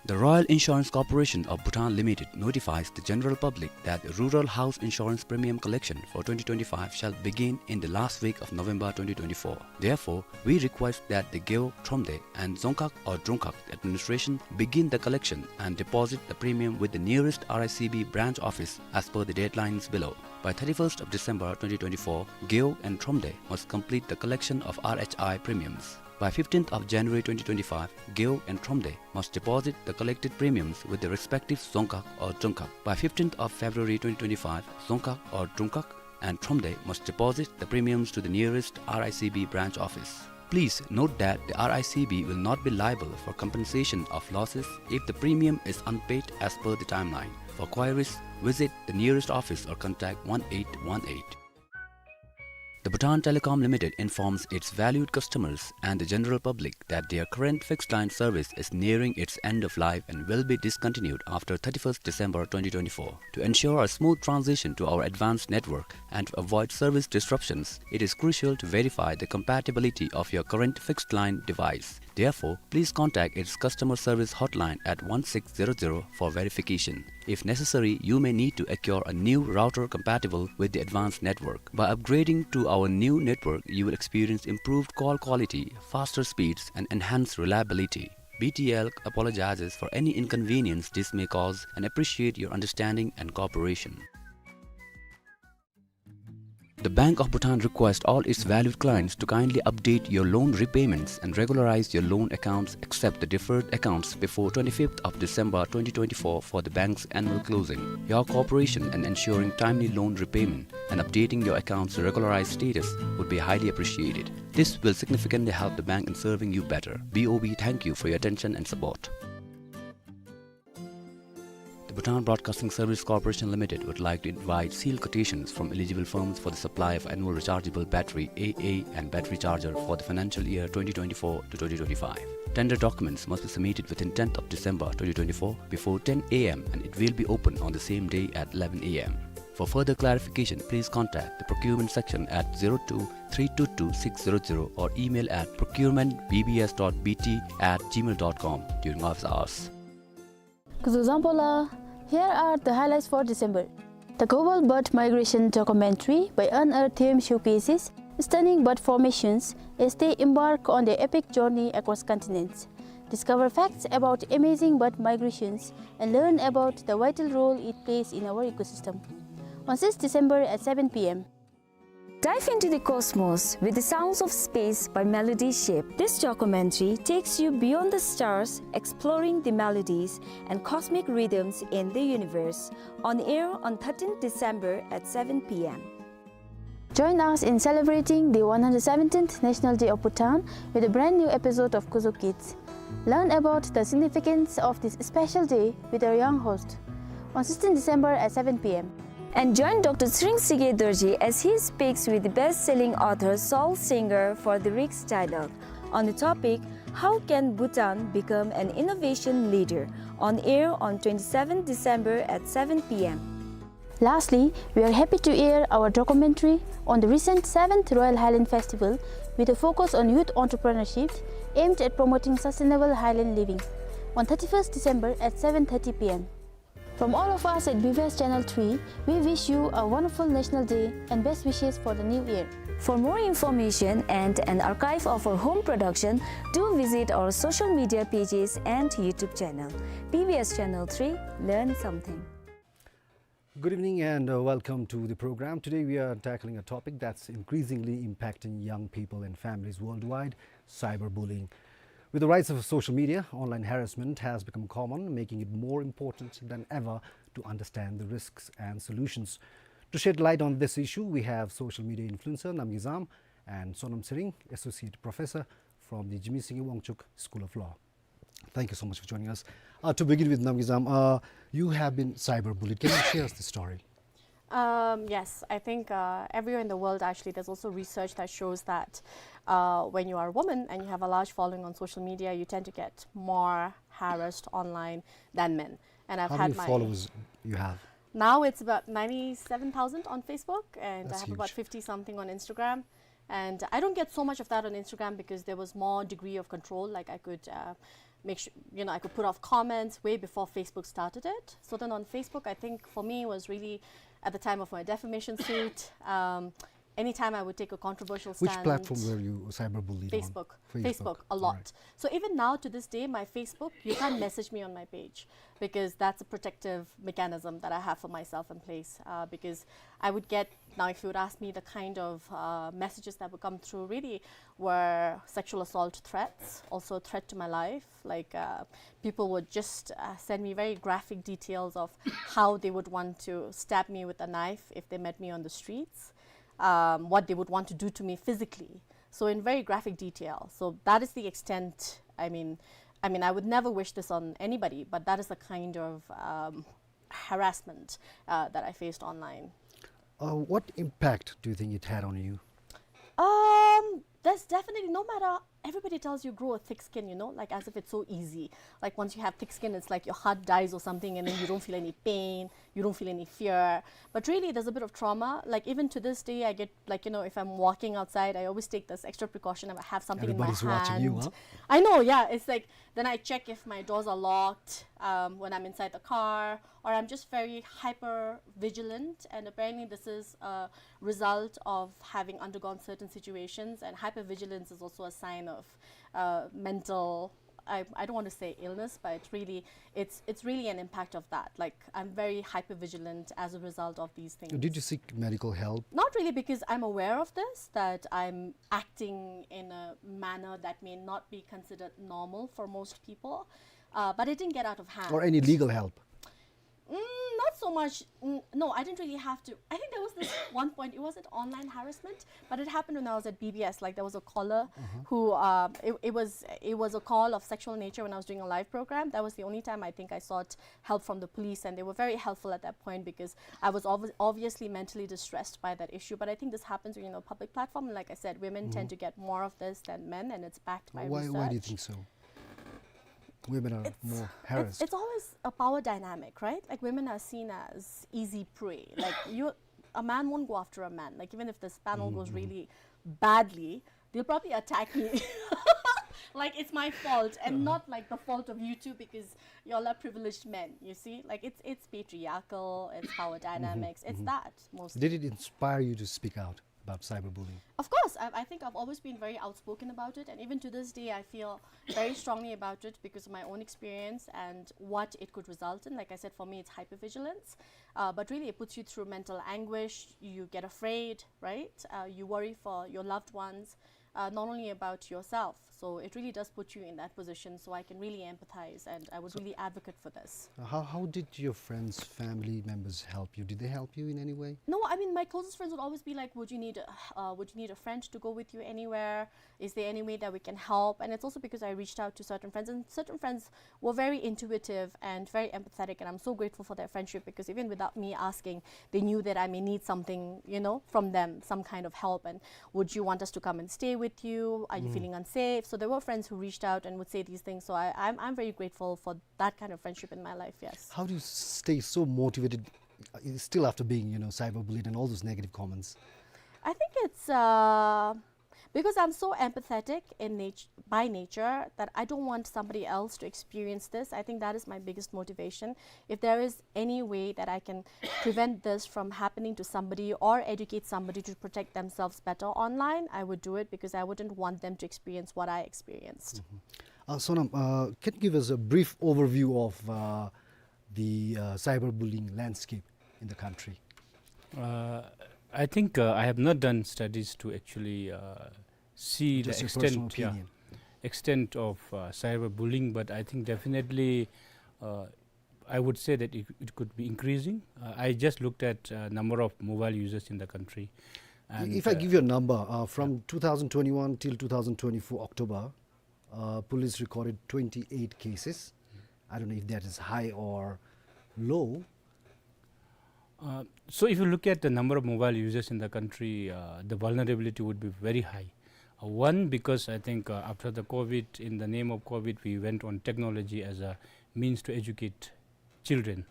The Royal Insurance Corporation of Bhutan Limited notifies the general public that rural house insurance premium collection for twenty twenty-five shall begin in the last week of November twenty twenty-four. Therefore, we request that the Gewog, Thromde and Dzongkhag or Drungkhag administration begin the collection and deposit the premium with the nearest R I C B branch office as per the deadlines below. By thirty-first of December twenty twenty-four, Gewog and Thromde must complete the collection of R H I premiums. By fifteenth of January twenty twenty-five, Gewog and Thromde must deposit the collected premiums with the respective Dzongkhag or Drungkhag. By fifteenth of February twenty twenty-five, Dzongkhag or Drungkhag and Thromde must deposit the premiums to the nearest R I C B branch office. Please note that the R I C B will not be liable for compensation of losses if the premium is unpaid as per the timeline. For queries, visit the nearest office or contact one eight one eight. The Bhutan Telecom Limited informs its valued customers and the general public that their current fixed line service is nearing its end of life and will be discontinued after thirty-first December twenty twenty-four. To ensure a smooth transition to our advanced network and to avoid service disruptions, it is crucial to verify the compatibility of your current fixed line device. Therefore, please contact its customer service hotline at one six zero zero for verification. If necessary, you may need to acquire a new router compatible with the advanced network. By upgrading to our new network, you will experience improved call quality, faster speeds, and enhanced reliability. B T L apologizes for any inconvenience this may cause and appreciate your understanding and cooperation. The Bank of Bhutan requests all its valued clients to kindly update your loan repayments and regularize your loan accounts except the deferred accounts before twenty-fifth of December twenty twenty-four for the bank's annual closing. Your cooperation in ensuring timely loan repayment and updating your accounts to regularized status would be highly appreciated. This will significantly help the bank in serving you better. B O B thank you for your attention and support. The Bhutan Broadcasting Service Corporation Limited would like to invite sealed quotations from eligible firms for the supply of annual rechargeable battery, A A, and battery charger for the financial year twenty twenty-four to twenty twenty-five. Tender documents must be submitted within tenth of December twenty twenty-four before ten A M and it will be open on the same day at eleven A M. For further clarification, please contact the procurement section at zero two three two two six zero zero or email at procurement B B S dot B T at gmail dot com during office hours. Kuzuzangpola, here are the highlights for December. The Global Bird Migration documentary by N R Them showcases stunning bird formations as they embark on their epic journey across continents. Discover facts about amazing bird migrations and learn about the vital role it plays in our ecosystem. On sixth December at seven p m. Dive into the cosmos with the sounds of space by Melody Ship. This documentary takes you beyond the stars, exploring the melodies and cosmic rhythms in the universe. On air on thirteenth December at seven p m. Join us in celebrating the one hundred seventeenth National Day of Bhutan with a brand new episode of Kuzo Kids. Learn about the significance of this special day with our young host on sixteenth December at seven p m. And join Doctor Tshering Shige Dorji as he speaks with the best-selling author Saul Singer for the Rik's Dialogue on the topic, "How can Bhutan become an innovation leader?" On air on twenty-seventh December at seven p m. Lastly, we are happy to air our documentary on the recent seventh Royal Highland Festival with a focus on youth entrepreneurship aimed at promoting sustainable Highland living on thirty-first December at seven thirty p m. From all of us at B B S Channel three, we wish you a wonderful National Day and best wishes for the new year. For more information and an archive of our home production, do visit our social media pages and YouTube channel. B B S Channel three, learn something. Good evening and, uh, welcome to the program. Today we are tackling a topic that's increasingly impacting young people and families worldwide, cyberbullying. With the rise of social media, online harassment has become common, making it more important than ever to understand the risks and solutions. To shed light on this issue, we have social media influencer Namgay Zam and Sonam Tshering, Associate Professor from the Jigme Singye Wangchuck School of Law. Thank you so much for joining us. Uh, to begin with, Namgay Zam, uh, you have been cyberbullied. Can you share us the story? Um, yes, I think, uh, everywhere in the world, actually, there's also research that shows that, uh, when you are a woman and you have a large following on social media, you tend to get more harassed online than men. And I've How had many my followers you have? Now it's about ninety-seven thousand on Facebook, and That's I have about huge. fifty something on Instagram. And I don't get so much of that on Instagram because there was more degree of control. Like, I could, uh, make sure, you know, I could put off comments way before Facebook started it. So then on Facebook, I think for me it was really at the time of my defamation suit. Um, anytime I would take a controversial Which stance. platform were you cyberbullied on? Facebook. Facebook. Facebook, a lot. All right. So even now, to this day, my Facebook, you can't message me on my page because that's a protective mechanism that I have for myself in place. Uh, because I would get, now if you would ask me, the kind of, uh, messages that would come through really were sexual assault threats, also a threat to my life. Like, uh, people would just, uh, send me very graphic details of how they would want to stab me with a knife if they met me on the streets, um, what they would want to do to me physically. So in very graphic detail. So that is the extent, I mean, I mean, I would never wish this on anybody, but that is the kind of, um, harassment, uh, that I faced online. Uh, what impact do you think it had on you? Um, there's definitely, no matter, everybody tells you grow a thick skin, you know, like, as if it's so easy. Like, once you have thick skin, it's like your heart dies or something, and then you don't feel any pain, you don't feel any fear. But really, there's a bit of trauma. Like, even to this day, I get, like, you know, if I'm walking outside, I always take this extra precaution. I have something in my hand. Everybody's watching you, huh? I know, yeah. It's like, then I check if my doors are locked, um, when I'm inside the car, or I'm just very hyper vigilant. And apparently, this is a result of having undergone certain situations. And hypervigilance is also a sign of, uh, mental, I, I don't want to say illness, but it's really, it's, it's really an impact of that. Like, I'm very hypervigilant as a result of these things. Did you seek medical help? Not really, because I'm aware of this, that I'm acting in a manner that may not be considered normal for most people. Uh, but it didn't get out of hand. Or any legal help? Mm, not so much. Mm, no, I didn't really have to. I think there was this one point. It wasn't online harassment, but it happened when I was at B B S. Like, there was a caller Mm-hmm. who, uh, it, it was, it was a call of sexual nature when I was doing a live program. That was the only time I think I sought help from the police, and they were very helpful at that point because I was obvi- obviously mentally distressed by that issue. But I think this happens when, you know, public platform. And like I said, women tend Mm-hmm. to get more of this than men, and it's backed by Why, research. why do you think so? Women are It's, more it's, harassed. it's always a power dynamic, right? Like, women are seen as easy prey. Like, you, a man won't go after a man. Like, even if this panel Mm-hmm, goes mm-hmm. really badly, they'll probably attack me. Like, it's my fault and Uh-huh. not, like, the fault of you two because y'all are privileged men, you see? Like, it's, it's patriarchal, it's power Mm-hmm, dynamics, it's mm-hmm. that mostly. Did it inspire you to speak out? about cyberbullying? Of course, I, I think I've always been very outspoken about it, and even to this day, I feel very strongly about it because of my own experience and what it could result in. Like I said, for me, it's hypervigilance, uh, but really it puts you through mental anguish. You get afraid, right? Uh, you worry for your loved ones, uh, not only about yourself. So it really does put you in that position. So I can really empathize, and I would So really advocate for this. Uh, how, how did your friends, family members help you? Did they help you in any way? No, I mean, my closest friends would always be like, "Would you need a, uh, would you need a friend to go with you anywhere? Is there any way that we can help?" And it's also because I reached out to certain friends, and certain friends were very intuitive and very empathetic, and I'm so grateful for their friendship, because even without me asking, they knew that I may need something, you know, from them, some kind of help. And, "Would you want us to come and stay with you? Are you Mm. feeling unsafe?" So there were friends who reached out and would say these things. So I, I'm, I'm very grateful for that kind of friendship in my life, yes. How do you stay so motivated, uh, still after being, you know, cyberbullied and all those negative comments? I think it's, uh, because I'm so empathetic in nat-, by nature, that I don't want somebody else to experience this. I think that is my biggest motivation. If there is any way that I can prevent this from happening to somebody or educate somebody to protect themselves better online, I would do it, because I wouldn't want them to experience what I experienced. Mm-hmm. Uh, Sonam, uh, can you give us a brief overview of, uh, the, uh, cyberbullying landscape in the country? Uh, I think, uh, I have not done studies to actually, uh, see the Just your personal extent, yeah, opinion. extent of, uh, cyberbullying, but I think definitely, uh, I would say that it, it could be increasing. Uh, I just looked at, uh, number of mobile users in the country. I-, And, if I uh, give you a number, uh, from yeah. two thousand twenty-one till two thousand twenty-four October, uh, police recorded twenty-eight cases. I don't know if that is high or low. Uh, so if you look at the number of mobile users in the country, uh, the vulnerability would be very high. Uh, one, because I think, uh, after the COVID, in the name of COVID, we went on technology as a means to educate children.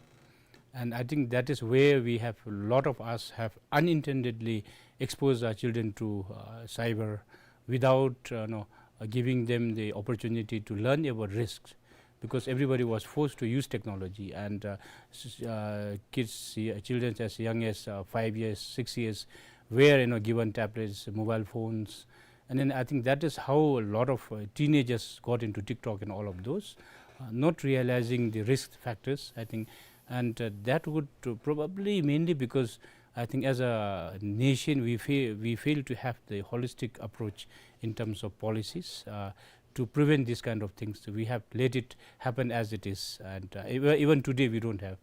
And I think that is where we have, a lot of us have unintendedly exposed our children to, uh, cyber without, uh, no, uh, giving them the opportunity to learn about risks, because everybody was forced to use technology, and, uh, s-, uh, kids, uh, children as young as, uh, five years, six years were, you know, given tablets, mobile phones, and then I think that is how a lot of, uh, teenagers got into TikTok and all of those, uh, not realizing the risk factors, I think. And, uh, that would, uh, probably mainly because I think as a nation, we fail, we fail to have the holistic approach in terms of policies, uh, to prevent these kind of things. We have let it happen as it is, and, uh, even, even today we don't have.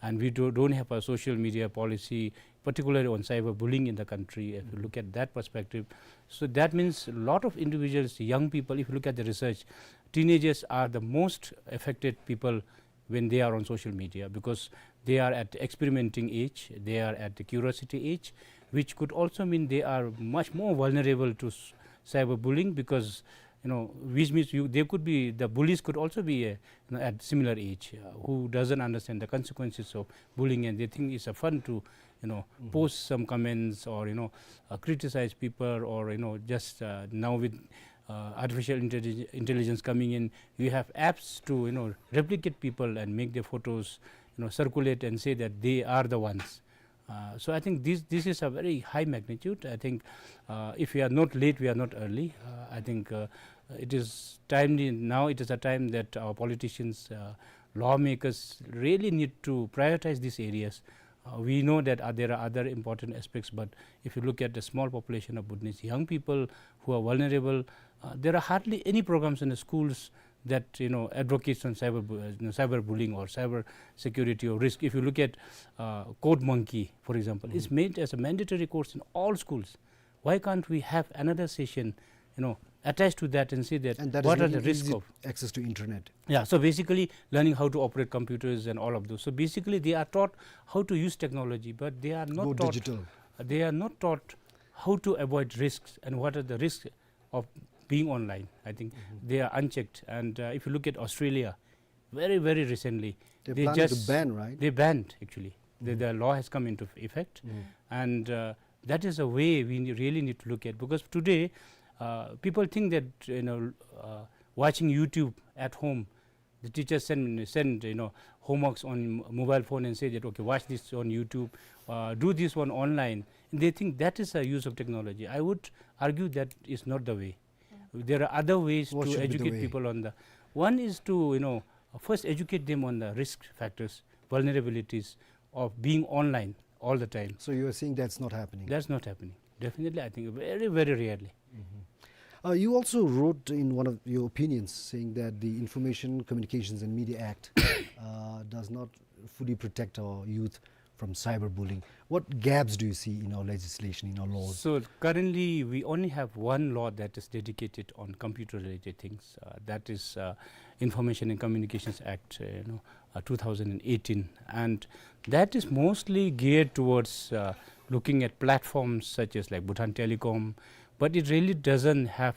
And we do, don't have a social media policy, particularly on cyberbullying in the country, if you look at that perspective. So that means a lot of individuals, young people, if you look at the research, teenagers are the most affected people when they are on social media, because they are at the experimenting age, they are at the curiosity age, which could also mean they are much more vulnerable to s-, cyberbullying, because, you know, which means you, they could be, the bullies could also be, uh, you know, at similar age, uh, who doesn't understand the consequences of bullying, and they think it's a fun to, you know, Mm-hmm. post some comments or, you know, uh, criticize people, or, you know, just, uh, now with, uh, artificial intellig-, intelligence coming in, you have apps to, you know, replicate people and make their photos, you know, circulate and say that they are the ones. Uh, so I think this, this is a very high magnitude. I think, uh, if we are not late, we are not early. Uh, I think, uh, it is timely now. It is a time that our politicians, uh, lawmakers really need to prioritize these areas. Uh, we know that, uh, there are other important aspects, but if you look at the small population of Bhutanese young people who are vulnerable, uh, there are hardly any programs in the schools that, you know, advocates on cyber bu-, uh, you know, cyberbullying or cyber security or risk. If you look at, uh, Code Monkey, for example, it's Mm-hmm. made as a mandatory course in all schools. Why can't we have another session, you know, attached to that and say that And that is what are very the risk easy of access to internet. Yeah, so basically learning how to operate computers and all of those. So basically they are taught how to use technology, but they are not Go taught, digital. they are not taught how to avoid risks and what are the risks of being online. I think Mm-hmm. they are unchecked. And, uh, if you look at Australia, very, very recently, They they planning to just ban, right? they banned, actually. The, Mm-hmm. the law has come into effect. Mm-hmm. And, uh, that is a way we ne-, really need to look at, because today, uh, people think that, you know, uh, watching YouTube at home, the teachers send, send, you know, homeworks on mobile phone and say that, "Okay, watch this on YouTube, uh, do this one online." They think that is a use of technology. I would argue that is not the way. There are other ways to educate people on the, one is to, you know, first educate them on the risk factors, vulnerabilities of being online all the time. So you are saying that's not happening? That's not happening. Definitely, I think very, very rarely. Uh, you also wrote in one of your opinions saying that the Information, Communications and Media Act, uh, does not fully protect our youth from cyberbullying. What gaps do you see in our legislation, in our laws? So currently, we only have one law that is dedicated on computer-related things. Uh, that is, uh, Information and Communications Act, uh, you know, uh, two thousand and eighteen, and that is mostly geared towards, uh, looking at platforms such as, like, Bhutan Telecom, but it really doesn't have,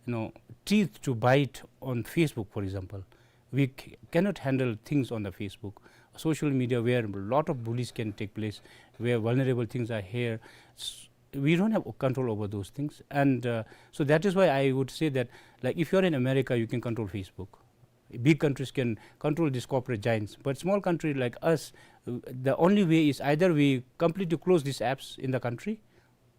you know, teeth to bite on Facebook, for example. We c-, cannot handle things on the Facebook, social media, where a lot of bullies can take place, where vulnerable things are here. S-, we don't have control over those things, and, uh, so that is why I would say that, like, if you're in America, you can control Facebook. Big countries can control these corporate giants, but small country like us, uh, the only way is either we completely close these apps in the country,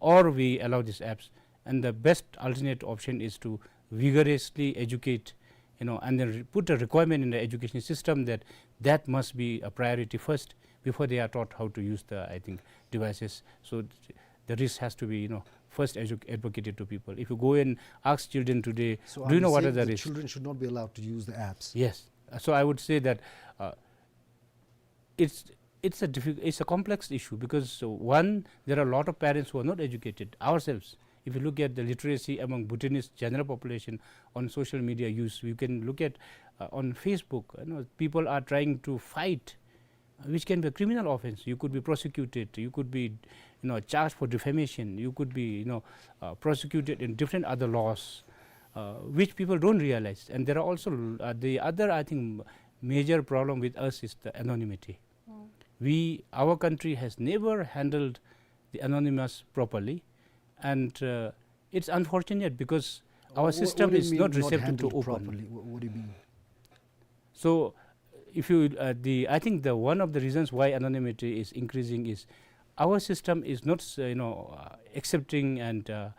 or we allow these apps. And the best alternate option is to vigorously educate, you know, and then re-, put a requirement in the education system that that must be a priority first before they are taught how to use the, I think, devices. So th-, the risk has to be, you know, first edu-, advocated to people. If you go and ask children today, so "Do you know what are the risks?" Children should not be allowed to use the apps? Yes. Uh, so I would say that, uh, it's, it's a diffi-, it's a complex issue because, uh, one, there are a lot of parents who are not educated ourselves. If you look at the literacy among Bhutanese general population on social media use, you can look at, uh, on Facebook, you know, people are trying to fight, uh, which can be a criminal offense. You could be prosecuted, you could be, you know, charged for defamation, you could be, you know, uh, prosecuted in different other laws, uh, which people don't realize. And there are also, uh, the other, I think, major problem with us is the anonymity. We, our country has never handled the anonymous properly, and, uh, it's unfortunate because our system is not receptive to open. What do you mean, not handled properly? What, what do you mean? So, if you, uh, the, I think the, one of the reasons why anonymity is increasing is our system is not, uh, you know, uh, accepting and, uh,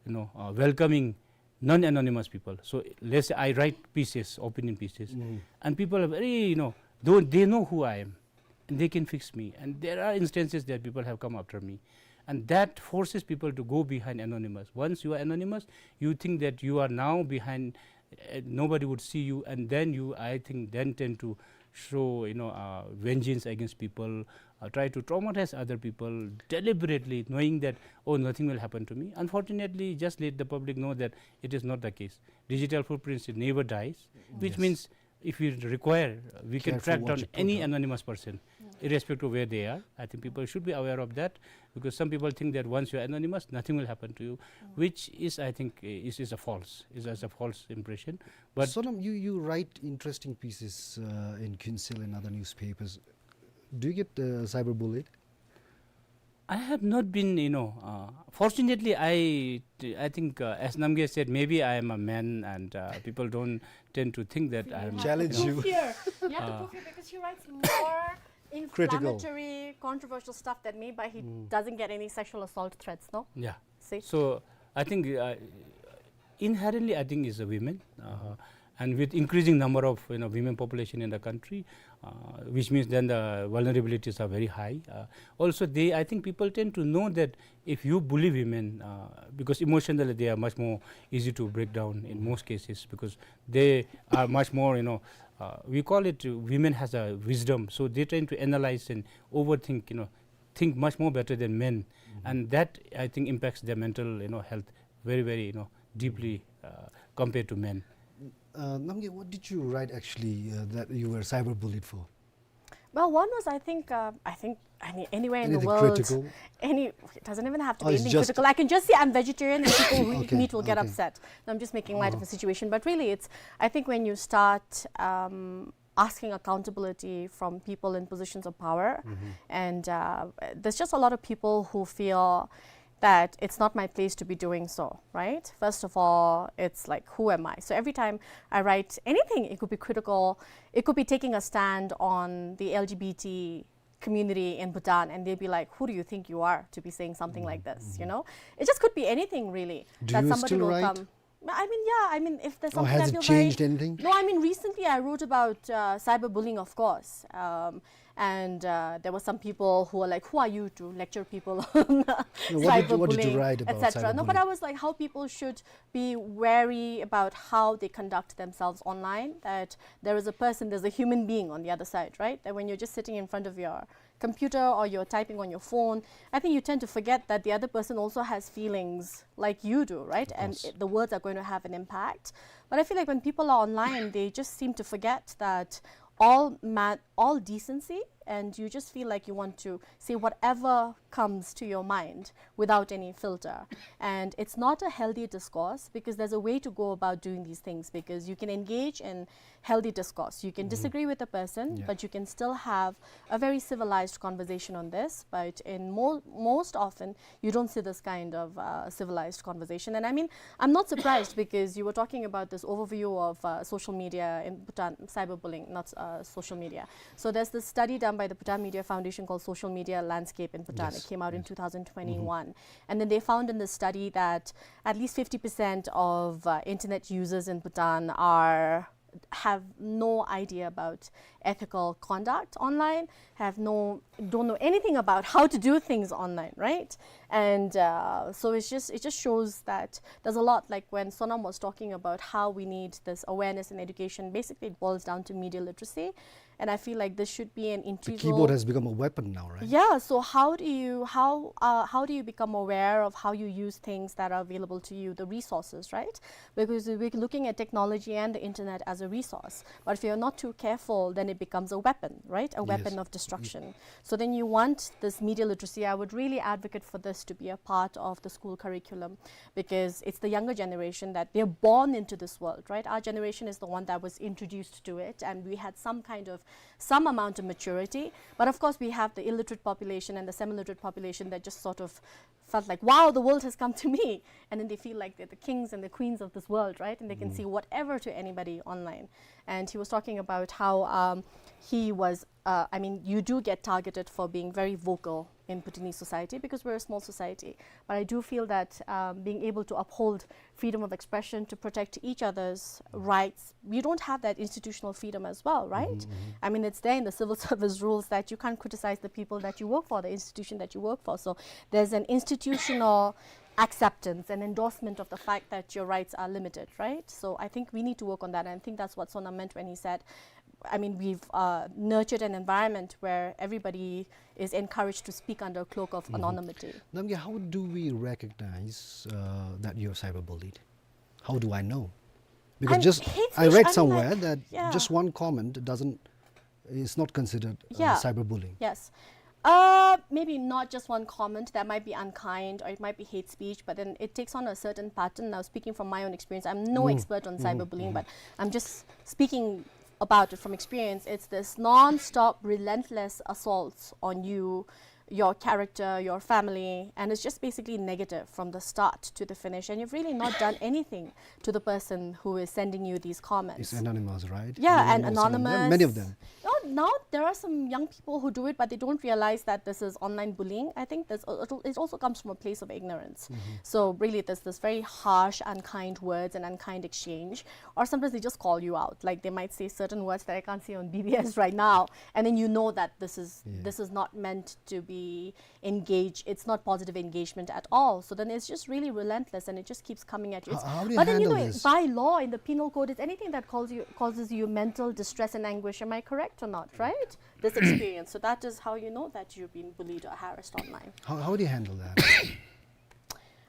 you know, uh, welcoming non-anonymous people. So let's say I write pieces, opinion pieces, and people are very, you know, though they know who I am, and they can fix me. And there are instances that people have come after me. And that forces people to go behind anonymous. Once you are anonymous, you think that you are now behind, uh, nobody would see you, and then you, I think, then tend to show, you know, uh, vengeance against people, uh, try to traumatize other people deliberately, knowing that, "Oh, nothing will happen to me." Unfortunately, just let the public know that it is not the case. Digital footprints, it never dies, which means if we require, we can track down any anonymous person, irrespective of where they are. I think people should be aware of that, because some people think that once you are anonymous, nothing will happen to you, which is, I think, is, is a false, is, is a false impression. But Sonam, you, you write interesting pieces, uh, in Khyentse and other newspapers. Do you get, uh, cyberbullied? I have not been, you know, uh, fortunately, I, I think, uh, as Namgay said, maybe I am a man and, uh, people don't tend to think that I am, challenge you. You have to prove fear. You have to prove fear because he writes more inflammatory, controversial stuff than me, but he doesn't get any sexual assault threats, no? Yeah. See? So, I think, uh, inherently, I think, is a women. Uh, and with increasing number of, you know, women population in the country, uh, which means then the vulnerabilities are very high. Uh, also, they, I think people tend to know that if you bully women, uh, because emotionally they are much more easy to break down in most cases, because they are much more, you know, uh, we call it, uh, women has a wisdom, so they tend to analyze and overthink, you know, think much more better than men, and that, I think, impacts their mental, you know, health very, very, you know, deeply, uh, compared to men. Uh, Namgay, what did you write actually, uh, that you were cyberbullied for? Well, one was, I think, uh, I think any, anywhere in the world, any, it doesn't even have to be anything critical. I can just say I'm vegetarian and people who eat meat will get upset. No, I'm just making light of a situation, but really, it's, I think when you start, um, asking accountability from people in positions of power. And, uh, there's just a lot of people who feel that it's not my place to be doing so, right? First of all, it's like, who am I? So every time I write anything, it could be critical, it could be taking a stand on the L G B T community in Bhutan, and they'll be like, "Who do you think you are to be saying something like this?" You know, it just could be anything really. Do that you somebody still will write? Come. I mean, yeah, I mean, if there's something I feel very. Or has it changed anything? No, I mean, recently I wrote about uh, cyberbullying, of course. Um, and uh, there were some people who were like, "Who are you to lecture people on cyberbullying, et cetera?" No, what did you, what did you write about cyberbullying? No, but I was like, how people should be wary about how they conduct themselves online, that there is a person, there's a human being on the other side, right? That when you're just sitting in front of your computer or you're typing on your phone, I think you tend to forget that the other person also has feelings like you do, right? And it, the words are going to have an impact. But I feel like when people are online, they just seem to forget that all ma-, all decency, and you just feel like you want to say whatever comes to your mind without any filter. And it's not a healthy discourse, because there's a way to go about doing these things, because you can engage in healthy discourse. You can disagree with a person, but you can still have a very civilized conversation on this. But in mo-, most often, you don't see this kind of uh, civilized conversation. And I mean, I'm not surprised, because you were talking about this overview of uh, social media in Bhutan, cyberbullying, not uh, social media. So there's this study done by the Bhutan Media Foundation called Social Media Landscape in Bhutan. Yes. It came out in two thousand twenty-one. And then they found in the study that at least fifty percent of uh, internet users in Bhutan are, have no idea about ethical conduct online, have no, don't know anything about how to do things online, right? And uh, so it's just, it just shows that there's a lot, like when Sonam was talking about how we need this awareness and education, basically it boils down to media literacy. And I feel like this should be an integral. The keyboard has become a weapon now, right? Yeah, so how do you, how, uh, how do you become aware of how you use things that are available to you, the resources, right? Because we're looking at technology and the internet as a resource. But if you're not too careful, then it becomes a weapon, right? A weapon of destruction. So then you want this media literacy. I would really advocate for this to be a part of the school curriculum, because it's the younger generation that they're born into this world, right? Our generation is the one that was introduced to it, and we had some kind of, some amount of maturity. But of course, we have the illiterate population and the semi-literate population that just sort of felt like, "Wow, the world has come to me." And then they feel like they're the kings and the queens of this world, right? And they can say whatever to anybody online. And he was talking about how um, he was, uh, I mean, you do get targeted for being very vocal in Bhutanese society, because we're a small society. But I do feel that um, being able to uphold freedom of expression, to protect each other's rights, we don't have that institutional freedom as well, right? I mean, it's there in the civil service rules that you can't criticize the people that you work for, the institution that you work for. So there's an institutional acceptance and endorsement of the fact that your rights are limited, right? So I think we need to work on that, and I think that's what Sonam meant when he said, I mean, we've uh, nurtured an environment where everybody is encouraged to speak under a cloak of anonymity. Namgay, how do we recognize uh, that you're cyberbullied? How do I know? Because just I read somewhere that just one comment doesn't, it's not considered uh, cyberbullying. Yes. Uh, maybe not just one comment that might be unkind or it might be hate speech, but then it takes on a certain pattern. Now, speaking from my own experience, I'm no expert on cyberbullying, but I'm just speaking about it from experience. It's this non-stop, relentless assaults on you, your character, your family, and it's just basically negative from the start to the finish. And you've really not done anything to the person who is sending you these comments. It's anonymous, right? Yeah, and anonymous. Many of them. No, now there are some young people who do it, but they don't realize that this is online bullying. I think this, it also comes from a place of ignorance. So really, there's this very harsh, unkind words and unkind exchange. Or sometimes they just call you out. Like, they might say certain words that I can't say on B B S right now, and then you know that this is this is not meant to be engage, it's not positive engagement at all. So then it's just really relentless and it just keeps coming at you. How, how do you handle this? But then, you know, by law in the penal code, it's anything that calls you, causes you mental distress and anguish. Am I correct or not, right? This experience. So that is how you know that you've been bullied or harassed online. How, how do you handle that?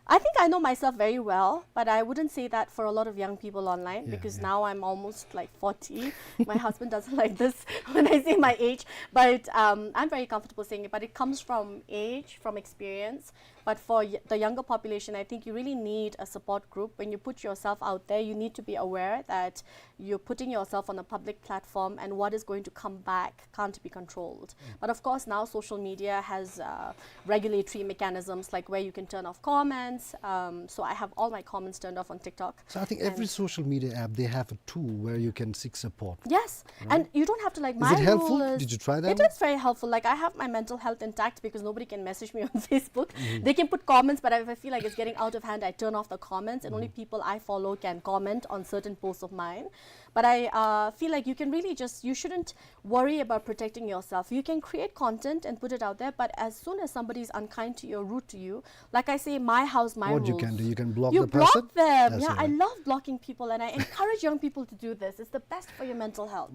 I think I know myself very well, but I wouldn't say that for a lot of young people online, because now I'm almost like forty. My husband doesn't like this when I say my age, but um, I'm very comfortable saying it. But it comes from age, from experience. But for y- the younger population, I think you really need a support group. When you put yourself out there, you need to be aware that you're putting yourself on a public platform, and what is going to come back can't be controlled. But of course, now social media has uh, regulatory mechanisms, like where you can turn off comments, Um, so I have all my comments turned off on TikTok. So I think every And social media app, they have a tool where you can seek support. Yes, and you don't have to like. Is it My helpful? rule is. Did you try that It one? Is very helpful. Like, I have my mental health intact because nobody can message me on Facebook. They can put comments, but if I feel like it's getting out of hand, I turn off the comments, and only people I follow can comment on certain posts of mine. But I uh, feel like you can really just, you shouldn't worry about protecting yourself. You can create content and put it out there, but as soon as somebody is unkind to you or rude to you, like I say, my house, my What rules. You can do, you can block You the block person. Them. That's Yeah, all I right. Love blocking people, and I encourage young people to do this. It's the best for your mental health.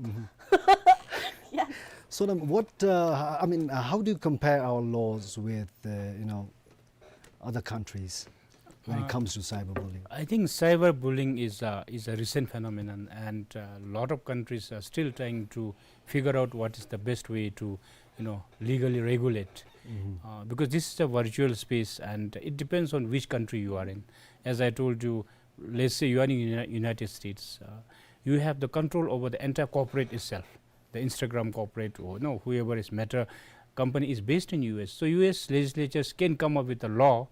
Yeah. Sonam, what, uh, I mean, uh, how do you compare our laws with, uh, you know, other countries when it Uh, comes to cyberbullying? I think cyberbullying is a, is a recent phenomenon, and a lot of countries are still trying to figure out what is the best way to, you know, legally regulate. Uh, because this is a virtual space, and it depends on which country you are in. As I told you, let's say you are in Uni- United States, uh, you have the control over the entire corporate itself, the Instagram corporate, or no, whoever is Meta company is based in U S. So U S legislatures can come up with a law,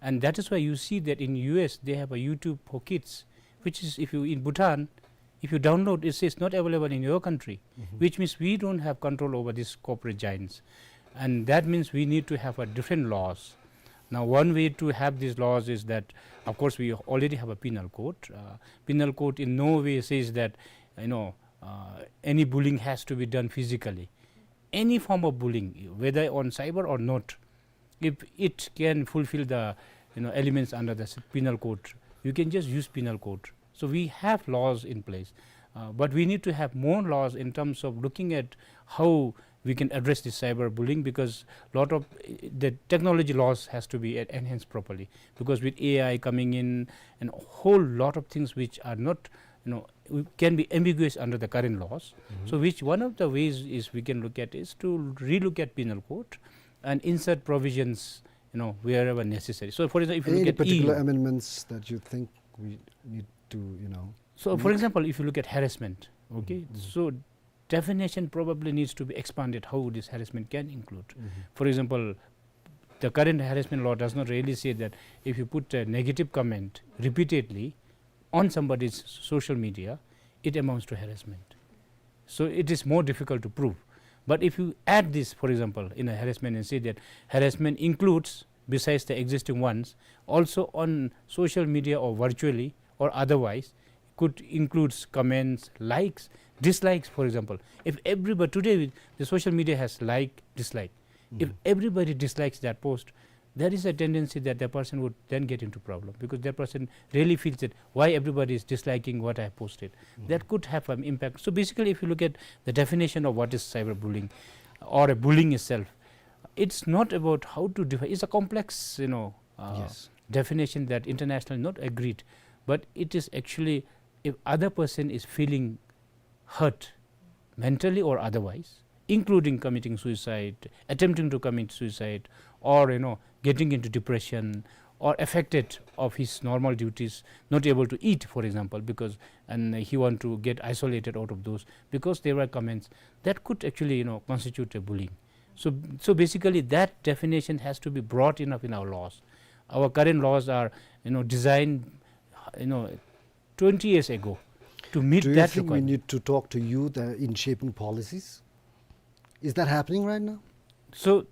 and that is why you see that in U S they have a YouTube for kids, which is, if you in Bhutan, if you download, it says not available in your country, which means we don't have control over these corporate giants, and that means we need to have a different laws. Now, one way to have these laws is that, of course, we already have a penal code. Uh, penal code in no way says that, you know, uh, any bullying has to be done physically. Any form of bullying, whether on cyber or not, if it can fulfill the, you know, elements under the s- penal code, you can just use penal code. So we have laws in place, uh, but we need to have more laws in terms of looking at how we can address this cyberbullying, because lot of uh, the technology laws has to be en- enhanced properly, because with A I coming in and a whole lot of things which are not, you know, we- can be ambiguous under the current laws. So which one of the ways is we can look at is to relook at penal code and insert provisions, you know, wherever necessary. So for example, if you Any look at particular E U, amendments that you think we need to, you know? So for example, if you look at harassment, okay, so definition probably needs to be expanded how this harassment can include. For example, the current harassment law does not really say that if you put a negative comment repeatedly on somebody's social media, it amounts to harassment. So it is more difficult to prove. But if you add this, for example, in a harassment and say that harassment includes, besides the existing ones, also on social media or virtually or otherwise, could includes comments, likes, dislikes, for example. If everybody today, the social media has like, dislike. If everybody dislikes that post, there is a tendency that the person would then get into problem, because that person really feels that why everybody is disliking what I have posted. That could have an impact. So basically, if you look at the definition of what is cyberbullying or a bullying itself, it's not about how to define. It's a complex, you know, uh, Yes. definition that internationally not agreed, but it is actually if other person is feeling hurt, mentally or otherwise, including committing suicide, attempting to commit suicide, or, you know, getting into depression, or affected of his normal duties, not able to eat, for example, because, and he want to get isolated out of those because there were comments that could actually, you know, constitute a bullying. So, so basically, that definition has to be broad enough in our laws. Our current laws are, you know, designed, you know, twenty years ago to meet Do you that think we requirement. Need to talk to youth uh, in shaping policies? Is that happening right now? So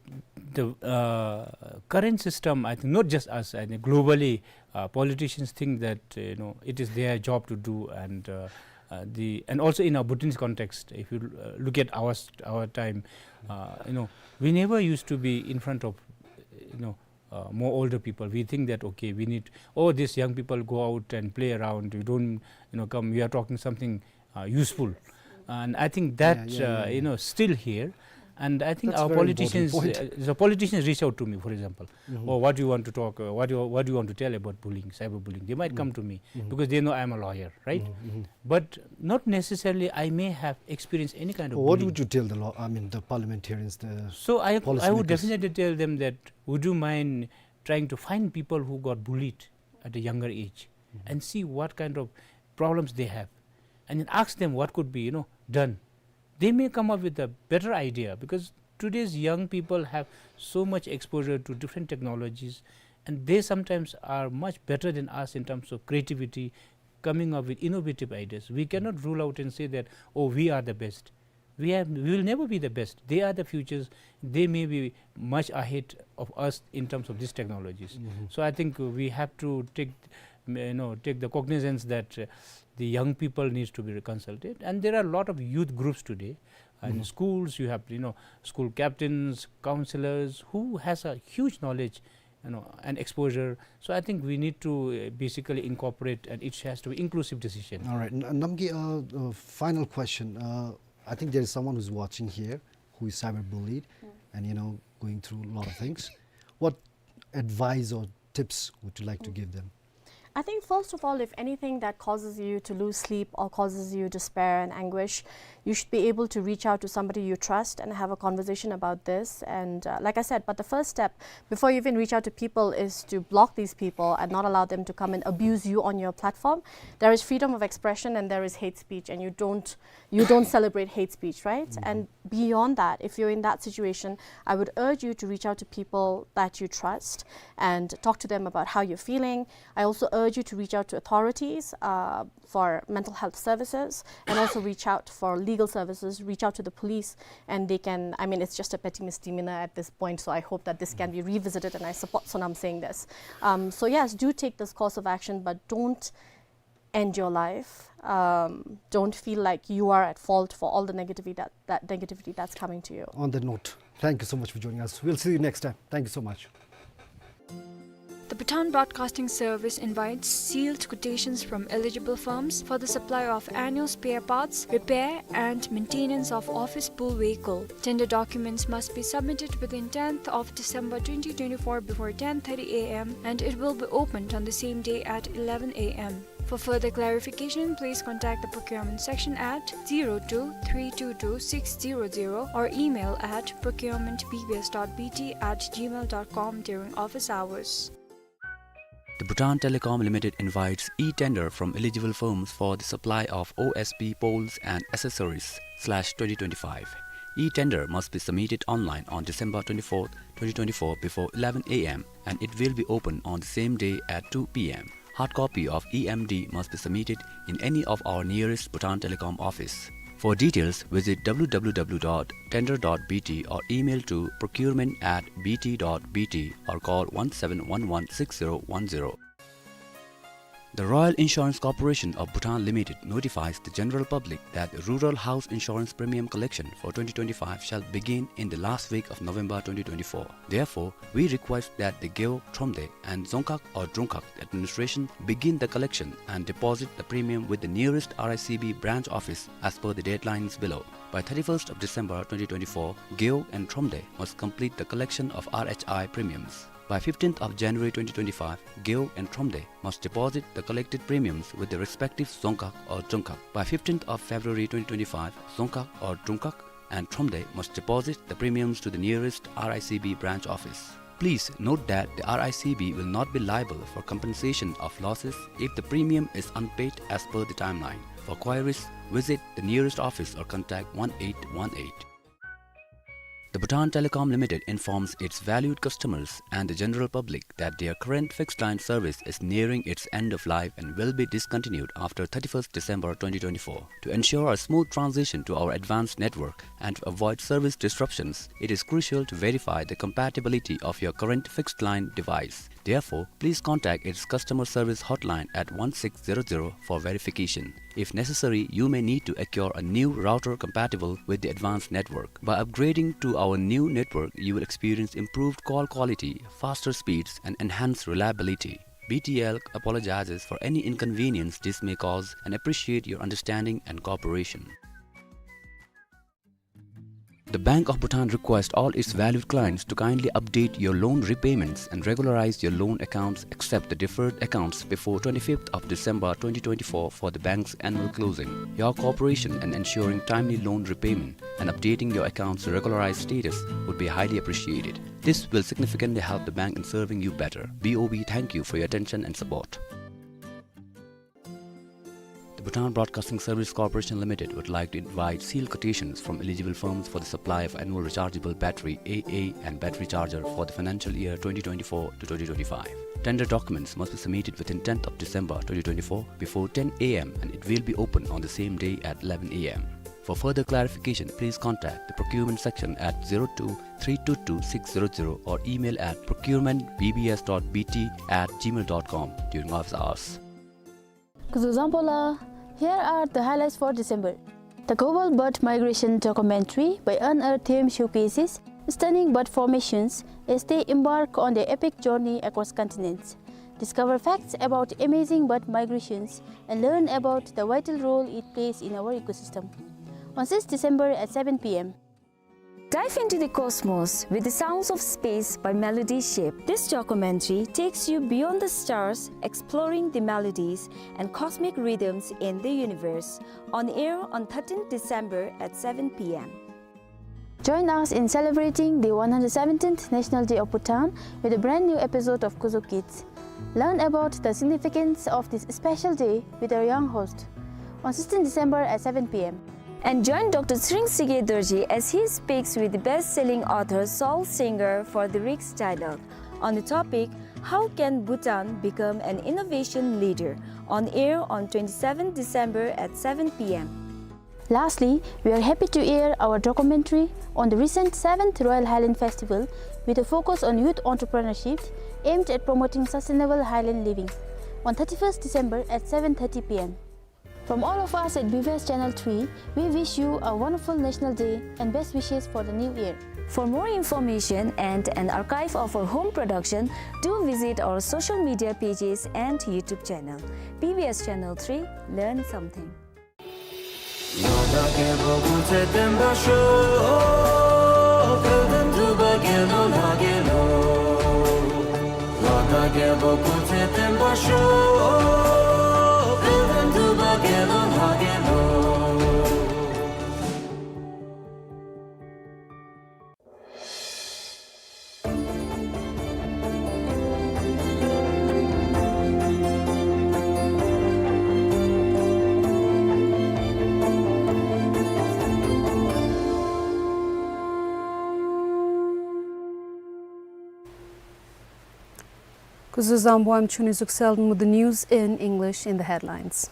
the uh, current system, I think, not just us, I think globally, uh, politicians think that, uh, you know, it is their job to do, and uh, uh, the and also in our Bhutanese context, if you uh, look at our s- our time, uh, you know, we never used to be in front of, you know, uh, more older people. We think that, okay, we need, oh, these young people go out and play around. You don't, you know, come. We are talking something uh, useful, and I think that Yeah, yeah, uh, yeah. You know, still here. And I think That's our a very important politicians, point. Uh, the politicians reach out to me, for example, oh, what do you want to talk? Uh, what do you, what do you want to tell about bullying, cyberbullying? They might come to me because they know I'm a lawyer, right? But not necessarily I may have experienced any kind of What bullying. Would you tell the law? I mean, the parliamentarians, the So I, I would policymakers? Definitely tell them that, would you mind trying to find people who got bullied at a younger age and see what kind of problems they have, and then ask them what could be, you know, done. They may come up with a better idea, because today's young people have so much exposure to different technologies, And they sometimes are much better than us in terms of creativity, coming up with innovative ideas. We cannot rule out and say that, "Oh, we are the best." We have, we will never be the best. They are the futures. They may be much ahead of us in terms of these technologies. Mm-hmm. So I think we have to take, you know, take the cognizance that, uh, the young people needs to be consulted. And there are a lot of youth groups today. And, mm-hmm, schools, you have, you know, school captains, counselors, who has a huge knowledge, you know, and exposure. So I think we need to, uh, basically incorporate, and it has to be inclusive decision. All right, N-, Namgay, uh, uh, final question. Uh, I think there is someone who's watching here who is cyberbullied, mm, and, you know, going through a lot of things. What advice or tips would you like to, mm, give them? I think, first of all, if anything that causes you to lose sleep or causes you despair and anguish, you should be able to reach out to somebody you trust and have a conversation about this. And, uh, like I said, but the first step before you even reach out to people is to block these people and not allow them to come and abuse you on your platform. There is freedom of expression and there is hate speech, and you don't, you don't celebrate hate speech, right? Mm-hmm. And beyond that, if you're in that situation, I would urge you to reach out to people that you trust and talk to them about how you're feeling. I also urge you to reach out to authorities, uh, for mental health services, and also reach out for legal services, reach out to the police, and they can, I mean, it's just a petty misdemeanor at this point, so I hope that this can be revisited, and I support Sonam saying this. Um, so yes, do take this course of action, but don't end your life. Um, don't feel like you are at fault for all the negativity that, that negativity that's coming to you. On that note, thank you so much for joining us. We'll see you next time. Thank you so much. The Bhutan Broadcasting Service invites sealed quotations from eligible firms for the supply of annual spare parts, repair and maintenance of office pool vehicle. Tender documents must be submitted within tenth of December twenty twenty-four before ten thirty A M, and it will be opened on the same day at eleven A M. For further clarification, please contact the procurement section at zero two three two two six zero zero or email at procurement B B S dot B T at gmail dot com during office hours. The Bhutan Telecom Limited invites e-tender from eligible firms for the supply of O S P poles and accessories slash twenty twenty-five. E-tender must be submitted online on December twenty-fourth, twenty twenty-four before eleven A M, and it will be open on the same day at two P M. Hard copy of E M D must be submitted in any of our nearest Bhutan Telecom office. For details, visit W W W dot tender dot B T or email to procurement at B T dot B T or call one seven one one six zero one zero. The Royal Insurance Corporation of Bhutan Limited notifies the general public that rural house insurance premium collection for twenty twenty-five shall begin in the last week of November twenty twenty-four. Therefore, we request that the Gewog Thromde and Dzongkhag or Drungkhag administration begin the collection and deposit the premium with the nearest R I C B branch office as per the deadlines below. By thirty-first of December twenty twenty-four, Gewog and Thromde must complete the collection of R H I premiums. By fifteenth of January twenty twenty-five, Gewog and Thromde must deposit the collected premiums with the respective Dzongkhag or Drungkhag. By fifteenth of February twenty twenty-five, Dzongkhag or Drungkhag and Thromde must deposit the premiums to the nearest R I C B branch office. Please note that the R I C B will not be liable for compensation of losses if the premium is unpaid as per the timeline. For queries, visit the nearest office or contact one eight one eight. The Bhutan Telecom Limited informs its valued customers and the general public that their current fixed line service is nearing its end of life and will be discontinued after thirty-first December twenty twenty-four. To ensure a smooth transition to our advanced network and to avoid service disruptions, it is crucial to verify the compatibility of your current fixed line device. Therefore, please contact its customer service hotline at one six zero zero for verification. If necessary, you may need to acquire a new router compatible with the advanced network. By upgrading to our new network, you will experience improved call quality, faster speeds, and enhanced reliability. B T L apologizes for any inconvenience this may cause and appreciate your understanding and cooperation. The Bank of Bhutan requests all its valued clients to kindly update your loan repayments and regularize your loan accounts except the deferred accounts before twenty-fifth of December twenty twenty-four for the bank's annual closing. Your cooperation in ensuring timely loan repayment and updating your accounts' regularized status would be highly appreciated. This will significantly help the bank in serving you better. B O B thank you for your attention and support. The Bhutan Broadcasting Service Corporation Limited would like to invite sealed quotations from eligible firms for the supply of annual rechargeable battery, A A, and battery charger for the financial year twenty twenty-four to twenty twenty-five. Tender documents must be submitted within tenth of December twenty twenty-four before ten A M, and it will be open on the same day at eleven A M. For further clarification, please contact the procurement section at zero two three two two six zero zero or email at procurement B B S dot B T at gmail dot com during office hours. Kuzuzangpo la, here are the highlights for December. The Global Bird Migration documentary by Unearthed Them showcases stunning bird formations as they embark on their epic journey across continents. Discover facts about amazing bird migrations and learn about the vital role it plays in our ecosystem. On sixth December at seven P M. Dive into the cosmos with the sounds of space by Melody Ship. This documentary takes you beyond the stars, exploring the melodies and cosmic rhythms in the universe. On air on thirteenth December at seven P M. Join us in celebrating the one hundred seventeenth National Day of Bhutan with a brand new episode of Kuzo Kids. Learn about the significance of this special day with our young host on sixteenth December at seven P M. And join Doctor Tshering Tshige Dorji as he speaks with the best-selling author, soul singer for the Rik's Dialogue on the topic, "How can Bhutan become an innovation leader?" On air on twenty-seventh December at seven P M. Lastly, we are happy to air our documentary on the recent seventh Royal Highland Festival with a focus on youth entrepreneurship aimed at promoting sustainable highland living on thirty-first December at seven thirty P M. From all of us at B B S Channel three, we wish you a wonderful National Day and best wishes for the new year. For more information and an archive of our home production, do visit our social media pages and YouTube channel. B B S Channel three, learn something. Kuzuzangpo, I'm Chuni Zuxel with the news in English in the headlines.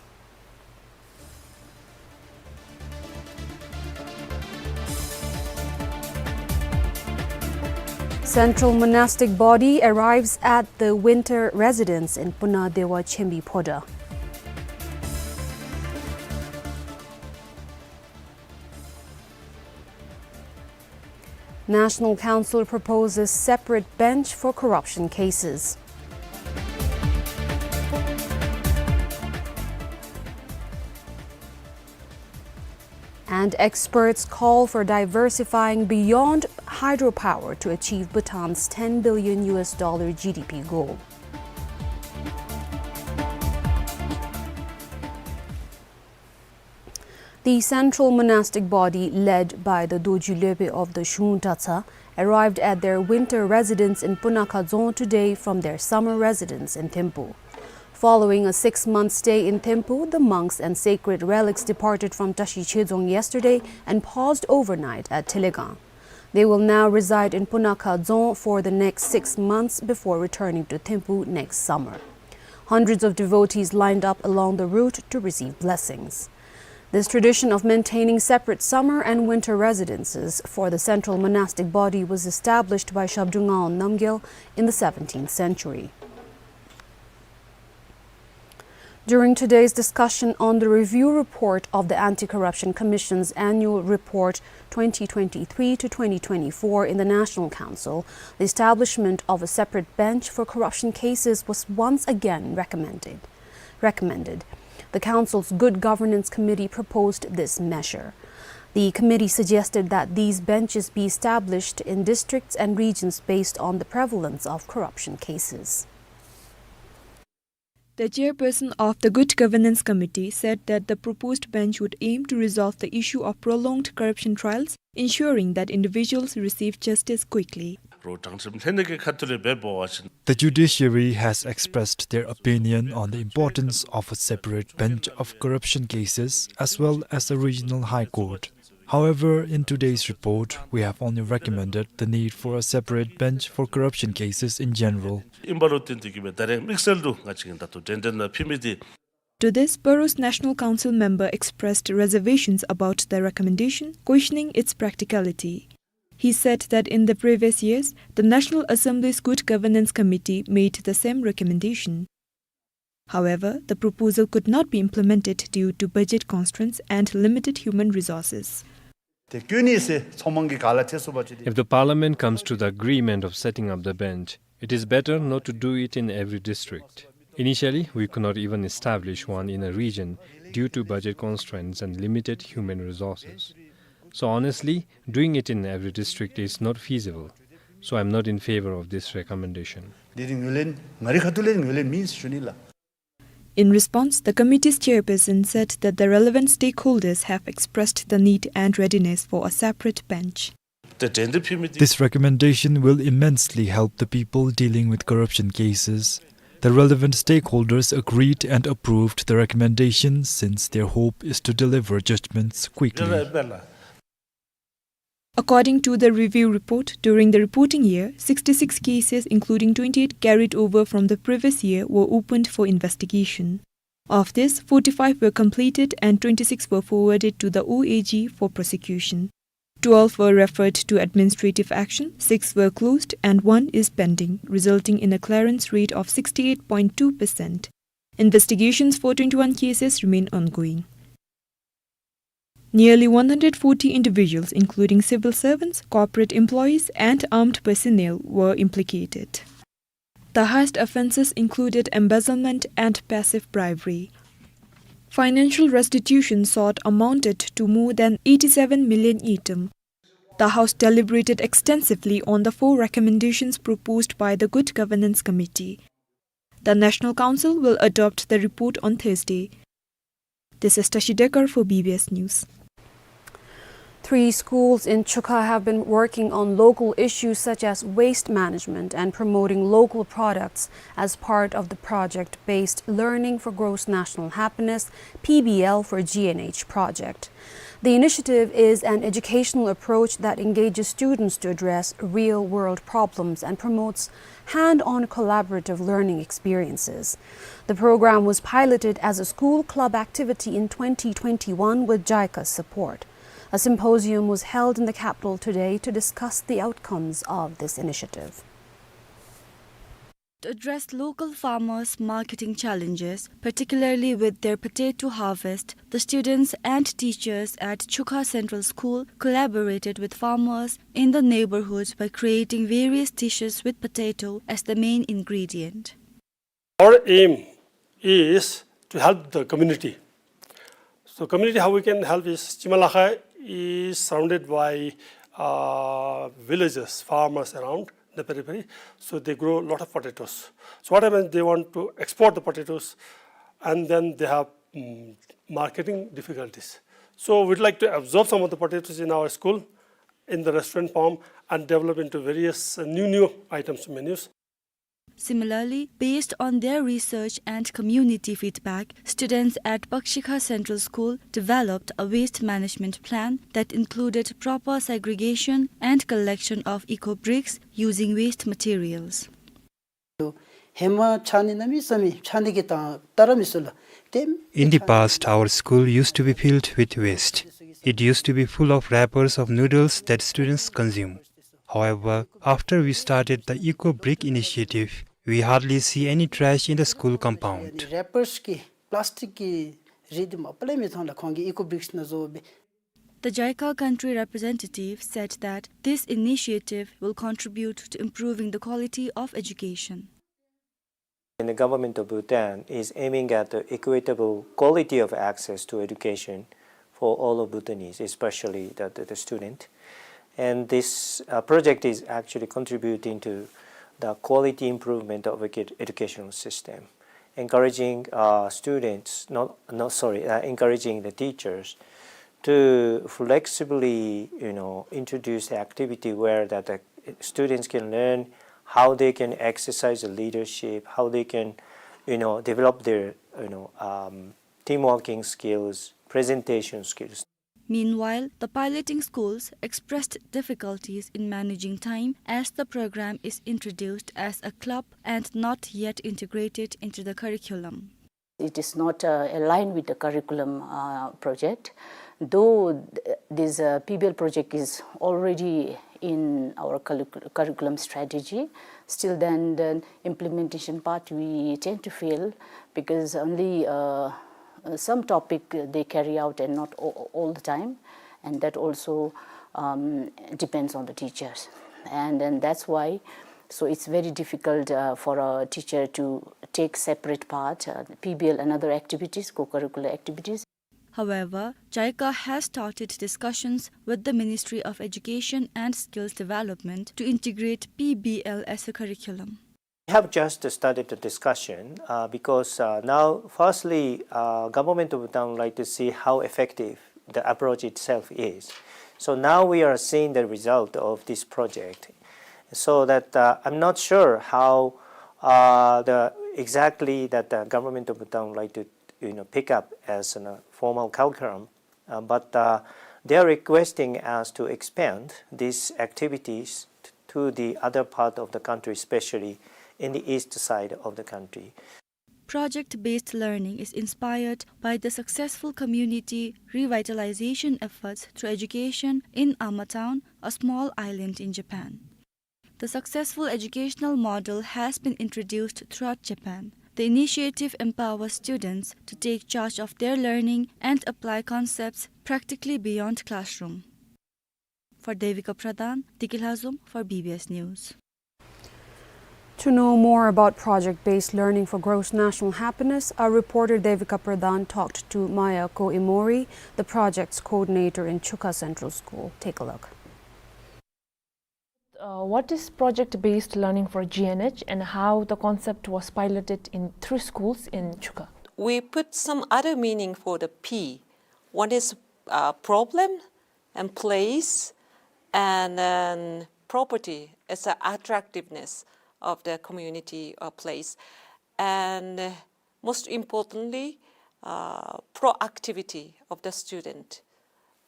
Central Monastic Body arrives at the winter residence in Puna Dewa Chembi Phodrang. National Council proposes separate bench for corruption cases. And experts call for diversifying beyond hydropower to achieve Bhutan's ten billion U S dollar G D P goal. The Central Monastic Body, led by the Dorji Lopen of the Shung Dratshang, arrived at their winter residence in Punakha Dzong today from their summer residence in Thimphu. Following a six-month stay in Thimphu, the monks and sacred relics departed from Tashi Chhedzong yesterday and paused overnight at Thilegang. They will now reside in Punakha Dzong for the next six months before returning to Thimphu next summer. Hundreds of devotees lined up along the route to receive blessings. This tradition of maintaining separate summer and winter residences for the Central Monastic Body was established by Zhabdrung Ngawang Namgyal in the seventeenth century. During today's discussion on the review report of the Anti-Corruption Commission's annual report twenty twenty-three to twenty twenty-four in the National Council, the establishment of a separate bench for corruption cases was once again recommended. Recommended. The Council's Good Governance Committee proposed this measure. The committee suggested that these benches be established in districts and regions based on the prevalence of corruption cases. The chairperson of the Good Governance Committee said that the proposed bench would aim to resolve the issue of prolonged corruption trials, ensuring that individuals receive justice quickly. རོགས་དྲང་ཁྲིམས་ལྷན་ནེ་གི་ཁ་ཐུག་ལས་འབད་བ་ཅིན། The judiciary has expressed their opinion on the importance of a separate bench of corruption cases as well as a regional high court. However, in today's report, we have only recommended the need for a separate bench for corruption cases in general. ཨིན་པ་ལུ་བརྟེན་ཏེ་གིས་སྦེ་ད་རེས་དམིགས་བསལ་དུ་ང་བཅས་ཀྱིས་ད་ལྟོ་འགྲན་བསྡུར་ནང་ཕུལ་མི་འདི། To this, Paros National Council member expressed reservations about the recommendation, questioning its practicality. He said that in the previous years, the National Assembly's Good Governance Committee made the same recommendation. However, the proposal could not be implemented due to budget constraints and limited human resources. ཏེ་བཀོད་ནི་ཟེར་ཚོགས་མང་གི་ག་ལ་ཐེ་སུ་བ་ཅི་དེ། If the parliament comes to the agreement of setting up the bench, it is better not to do it in every district. Initially, we could not even establish one in a region due to budget constraints and limited human resources. So honestly, doing it in every district is not feasible. So I'm not in favor of this recommendation. འདི་ངོས་ལེན་ང་རའི་ཁ་ཐུག་ལས་ངོས་ལེན་མེད་ཟེར་ཞུ་ནི་ལགས། In response, the committee's chairperson said that the relevant stakeholders have expressed the need and readiness for a separate bench. ཏེ་འགྲན་བསྡུར་ཕུལ་མི་འདི། This recommendation will immensely help the people dealing with corruption cases. The relevant stakeholders agreed and approved the recommendation since their hope is to deliver judgments quickly. འདི་ལ་འབད་ལགས། According to the review report, during the reporting year, sixty-six cases, including twenty-eight carried over from the previous year, were opened for investigation. Of this, forty-five were completed and twenty-six were forwarded to the O A G for prosecution. Twelve were referred to administrative action, six were closed, and one is pending, resulting in a clearance rate of sixty-eight point two percent. Investigations for twenty-one cases remain ongoing. Nearly one hundred forty individuals, including civil servants, corporate employees, and armed personnel, were implicated. The highest offenses included embezzlement and passive bribery. Financial restitution sought amounted to more than eighty-seven million ngultrum. The House deliberated extensively on the four recommendations proposed by the Good Governance Committee. The National Council will adopt the report on Thursday. This is Tashi Dekar for B B S News. Three schools in Chukha have been working on local issues such as waste management and promoting local products as part of the project-based Learning for Gross National Happiness, P B L for G N H project. The initiative is an educational approach that engages students to address real-world problems and promotes hand-on collaborative learning experiences. The program was piloted as a school club activity in twenty twenty-one with JICA's support. A symposium was held in the capital today to discuss the outcomes of this initiative. To address local farmers' marketing challenges, particularly with their potato harvest, the students and teachers at Chukha Central School collaborated with farmers in the neighborhoods by creating various dishes with potato as the main ingredient. Our aim is to help the community. So community, how we can help is Chima Lakha is surrounded by, uh, villages, farmers around the periphery. So they grow a lot of potatoes. So what happens, they want to export the potatoes, and then they have, mm, marketing difficulties. So we'd like to absorb some of the potatoes in our school, in the restaurant form, and develop into various, uh, new, new items, menus. Similarly, based on their research and community feedback, students at Pakshikha Central School developed a waste management plan that included proper segregation and collection of eco bricks using waste materials. ཧེ་མ་ཕྱགས་སྙིགས་གནམ་མེད་ས་མེད་ཕྱགས་སྙིགས་ཀྱིས་ད་ལྟ་ར་མི་སོ་ལ་ཏེ། In the past, our school used to be filled with waste. It used to be full of wrappers of noodles that students consume. However, after we started the Eco Brick initiative, we hardly see any trash in the school compound. རེ་པར་གྱི་པ་ལཱསི་ཊིག་གི་རིགས་འདི་མ་པ་ལས་མི་མཐོང་ལགས། ཁོང་གིས་ཨི་ཀོ་བི་རིཀསི་ནང་བཟོ་སྦེ། The JICA country representative said that this initiative will contribute to improving the quality of education. And the government of Bhutan is aiming at the equitable quality of access to education for all of Bhutanese, especially the, the, the student. And this, uh, project is actually contributing to the quality improvement of edu-, educational system, encouraging, uh, students, not, not, sorry, uh, encouraging the teachers to flexibly, you know, introduce the activity where that the, Students can learn how they can exercise leadership, how they can, you know, develop their, you know, um, team working skills, presentation skills. Meanwhile, the piloting schools expressed difficulties in managing time as the program is introduced as a club and not yet integrated into the curriculum. It is not, uh, aligned with the curriculum, uh, project. Though th-, this, uh, P B L project is already in our curric-, curriculum strategy, still then the implementation part we tend to fail because only, uh, uh, some topic, uh, they carry out and not a-, all the time, and that also, um, depends on the teachers. And then that's why, so it's very difficult, uh, for a teacher to take separate part, uh, P B L and other activities, co-curricular activities. However, JICA has started discussions with the Ministry of Education and Skills Development to integrate P B L as a curriculum. We have just started the discussion, uh, because, uh, now, firstly, uh, Government of Bhutan would like to see how effective the approach itself is. So now we are seeing the result of this project. So that, uh, I'm not sure how, uh, the, exactly that the Government of Bhutan would like to, you know, pick up as a formal curriculum. Uh, but, uh, they are requesting us to expand these activities t-, to the other part of the country, especially in the east side of the country. Project-based learning is inspired by the successful community revitalization efforts through education in Ama Town, a small island in Japan. The successful educational model has been introduced throughout Japan. The initiative empowers students to take charge of their learning and apply concepts practically beyond classroom. For Devika Pradhan, Diki Lhazom for B B S News. To know more about project-based learning for gross national happiness, our reporter Devika Pradhan talked to Mayako Imori, the project's coordinator in Chuka Central School. Take a look. Uh, what is project-based learning for G N H and how the concept was piloted in three schools in Chuka? We put some other meaning for the P. One is, uh, problem and place and then property. It's the attractiveness of the community or place. And, uh, most importantly, uh, proactivity of the student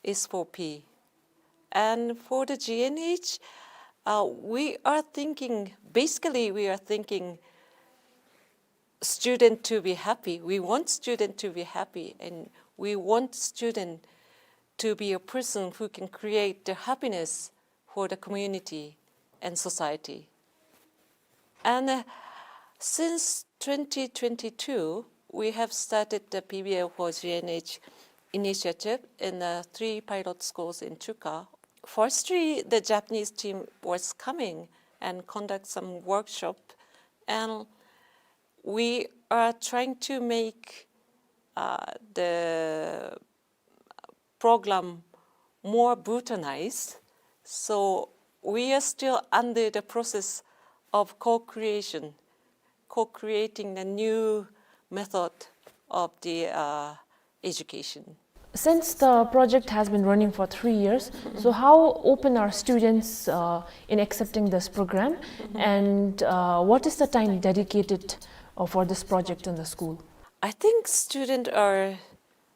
is for P. And for the G N H, uh, we are thinking, basically we are thinking student to be happy. We want student to be happy, and we want student to be a person who can create the happiness for the community and society. And, uh, since twenty twenty-two, we have started the P B L for G N H initiative in, uh, three pilot schools in Chuka. Firstly, the Japanese team was coming and conduct some workshop, and we are trying to make, uh, the program more Bhutanized. So we are still under the process of co-creation, co-creating the new method of the, uh, education. Since the project has been running for three years, so how open are students, uh, in accepting this program, and, uh, what is the time dedicated, uh, for this project in the school? I think students are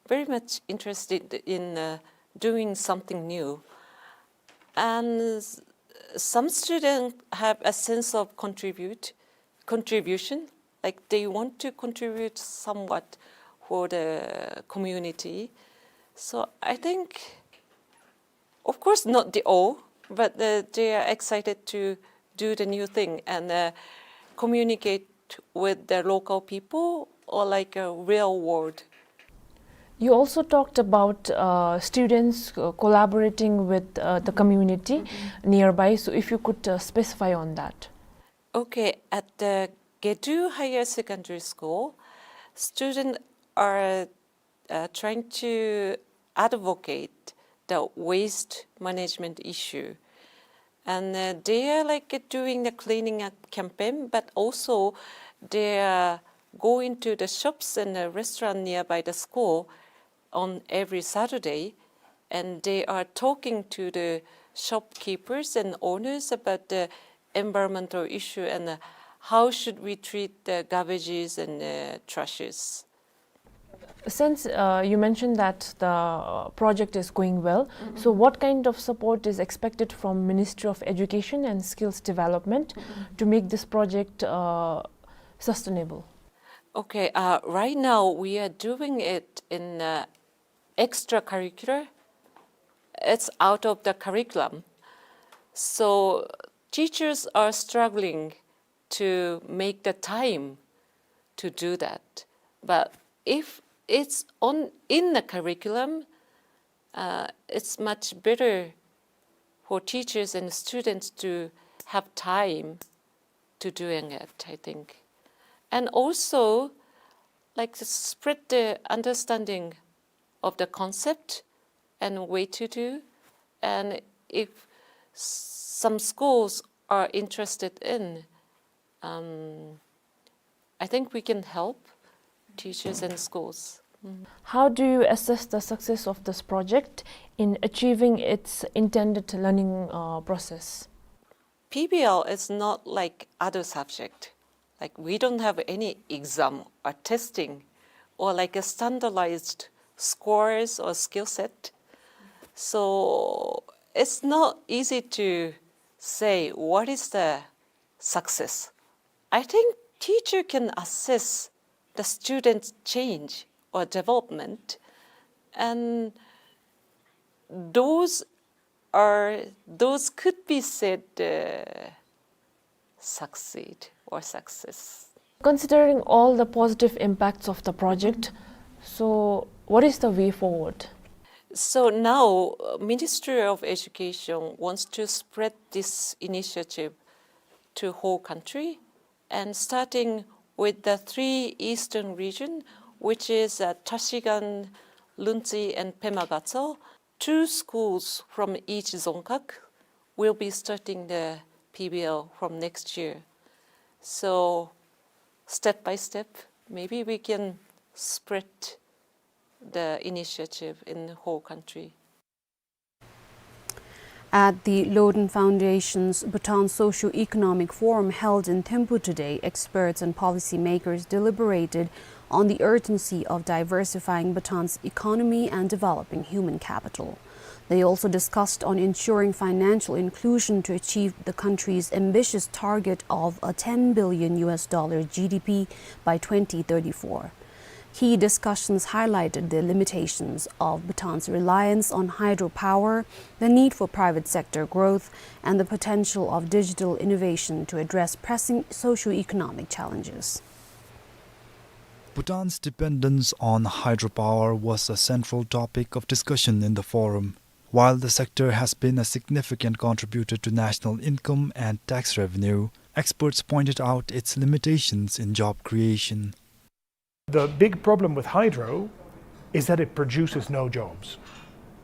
very much interested in, uh, doing something new. And s-, some students have a sense of contribute, contribution, like they want to contribute somewhat for the community. So I think, of course, not the all, but, uh, they are excited to do the new thing and, uh, communicate with the local people or, like, a real world. You also talked about, uh, students, uh, collaborating with, uh, the community nearby. So if you could, uh, specify on that. Okay, at the Gedu Higher Secondary School, students are, uh, trying to advocate the waste management issue. And, uh, they are, like, uh, doing the cleaning up campaign, but also they are going to the shops and the restaurant nearby the school on every Saturday, and they are talking to the shopkeepers and owners about the environmental issue and, uh, how should we treat the garbages and, uh, trashes. Since, uh, you mentioned that the, uh, project is going well, so what kind of support is expected from Ministry of Education and Skills Development to make this project, uh, sustainable? Okay, uh, right now we are doing it in, uh, extracurricular. It's out of the curriculum. So teachers are struggling to make the time to do that. But if it's on, in the curriculum, uh, it's much better for teachers and students to have time to doing it, I think. And also, like, to spread the understanding of the concept and way to do. And if s-, some schools are interested in, um, I think we can help teachers and schools. Mm. How do you assess the success of this project in achieving its intended learning, uh, process? P B L is not like other subject. Like, we don't have any exam or testing or, like, a standardized scores or skill set. So it's not easy to say what is the success. I think teacher can assess the student's change or development, and those are, those could be said, uh, succeed or success. Considering all the positive impacts of the project, so what is the way forward? So now, uh, Ministry of Education wants to spread this initiative to whole country, and starting with the three eastern region, which is, uh, Trashigang, Luntsi, and Pema Gatshel, two schools from each dzongkhag will be starting the P B L from next year. So, step by step, maybe we can spread the initiative in the whole country. At the Loden Foundation's Bhutan Socio-Economic Forum held in Thimphu today, experts and policymakers deliberated on the urgency of diversifying Bhutan's economy and developing human capital. They also discussed on ensuring financial inclusion to achieve the country's ambitious target of a ten billion U S dollar G D P by twenty thirty-four. Key discussions highlighted the limitations of Bhutan's reliance on hydropower, the need for private sector growth, and the potential of digital innovation to address pressing socio-economic challenges. Bhutan's dependence on hydropower was a central topic of discussion in the forum. While the sector has been a significant contributor to national income and tax revenue, experts pointed out its limitations in job creation. The big problem with hydro is that it produces no jobs.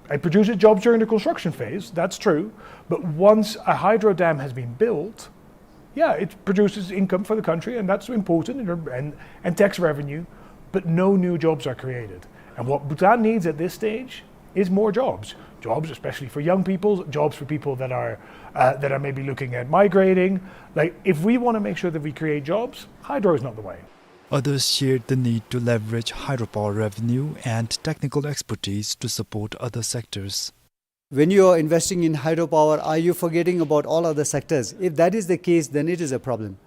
It produces jobs during the construction phase, that's true, but once a hydro dam has been built, yeah, it produces income for the country, and that's important, and, and, and tax revenue, but no new jobs are created. And what Bhutan needs at this stage is more jobs. Jobs, especially for young people, jobs for people that are, uh, that are maybe looking at migrating. Like, if we wanna make sure that we create jobs, hydro is not the way. Others shared the need to leverage hydropower revenue and technical expertise to support other sectors. When you are investing in hydropower, are you forgetting about all other sectors? If that is the case, then it is a problem.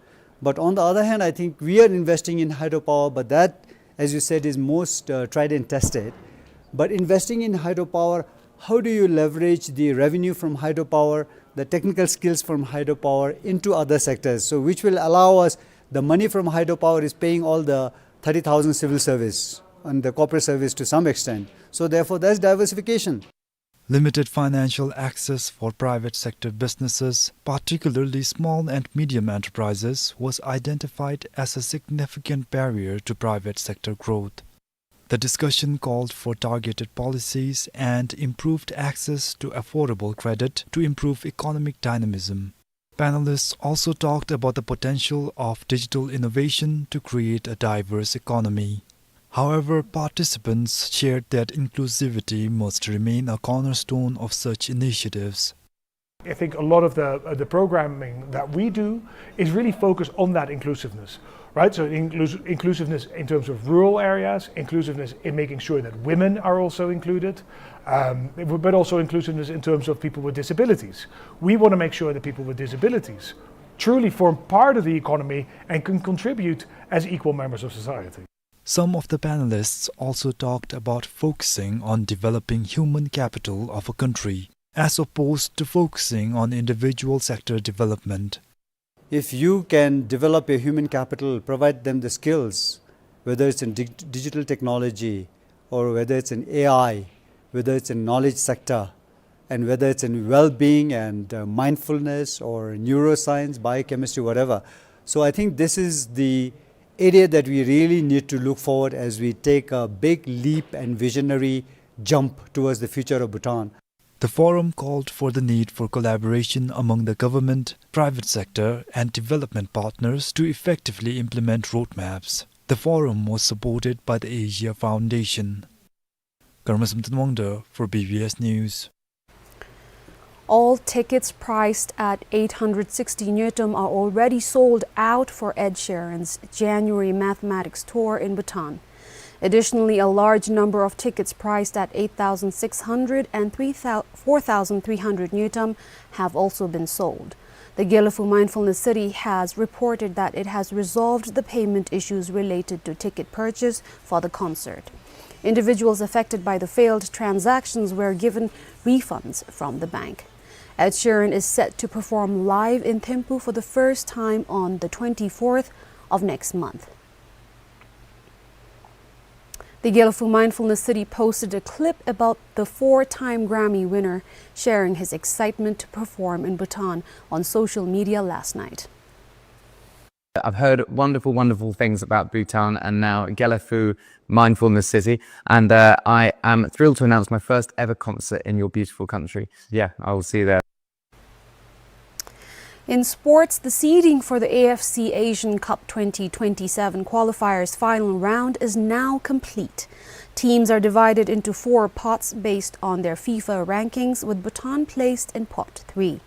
But on the other hand, I think we are investing in hydropower, but that, as you said, is most, uh, tried and tested. But investing in hydropower, how do you leverage the revenue from hydropower, the technical skills from hydropower into other sectors? So which will allow us, the money from hydropower is paying all the thirty thousand civil service and the corporate service to some extent. So therefore, that's diversification. Limited financial access for private sector businesses, particularly small and medium enterprises, was identified as a significant barrier to private sector growth. The discussion called for targeted policies and improved access to affordable credit to improve economic dynamism. Panelists also talked about the potential of digital innovation to create a diverse economy. However, participants shared that inclusivity must remain a cornerstone of such initiatives. I think a lot of the, uh, the programming that we do is really focused on that inclusiveness, right? So inclus-, inclusiveness in terms of rural areas, inclusiveness in making sure that women are also included, um, but also inclusiveness in terms of people with disabilities. We want to make sure that people with disabilities truly form part of the economy and can contribute as equal members of society. Some of the panelists also talked about focusing on developing human capital of a country, as opposed to focusing on individual sector development. If you can develop your human capital, provide them the skills, whether it's in dig-, digital technology or whether it's in A I, whether it's in knowledge sector, and whether it's in well-being and, uh, mindfulness or neuroscience, biochemistry, whatever. So I think this is the area that we really need to look forward as we take a big leap and visionary jump towards the future of Bhutan. The forum called for the need for collaboration among the government, private sector, and development partners to effectively implement roadmaps. The forum was supported by the Asia Foundation. Karma Samten Wangda for B B S News. All tickets priced at eight hundred sixty ngultrum are already sold out for Ed Sheeran's January Mathematics tour in Bhutan. Additionally, a large number of tickets priced at eight thousand six hundred and three thou-, four thousand three hundred ngultrum have also been sold. The Gelephu Mindfulness City has reported that it has resolved the payment issues related to ticket purchase for the concert. Individuals affected by the failed transactions were given refunds from the bank. Ed Sheeran is set to perform live in Thimphu for the first time on the twenty-fourth of next month. The Gelephu Mindfulness City posted a clip about the four-time Grammy winner sharing his excitement to perform in Bhutan on social media last night. I've heard wonderful, wonderful things about Bhutan and now Gelephu Mindfulness City, and, uh, I am thrilled to announce my first ever concert in your beautiful country. Yeah, I will see you there. In sports, the seeding for the A F C Asian Cup twenty twenty-seven qualifiers final round is now complete. Teams are divided into four pots based on their FIFA rankings, with Bhutan placed in pot three.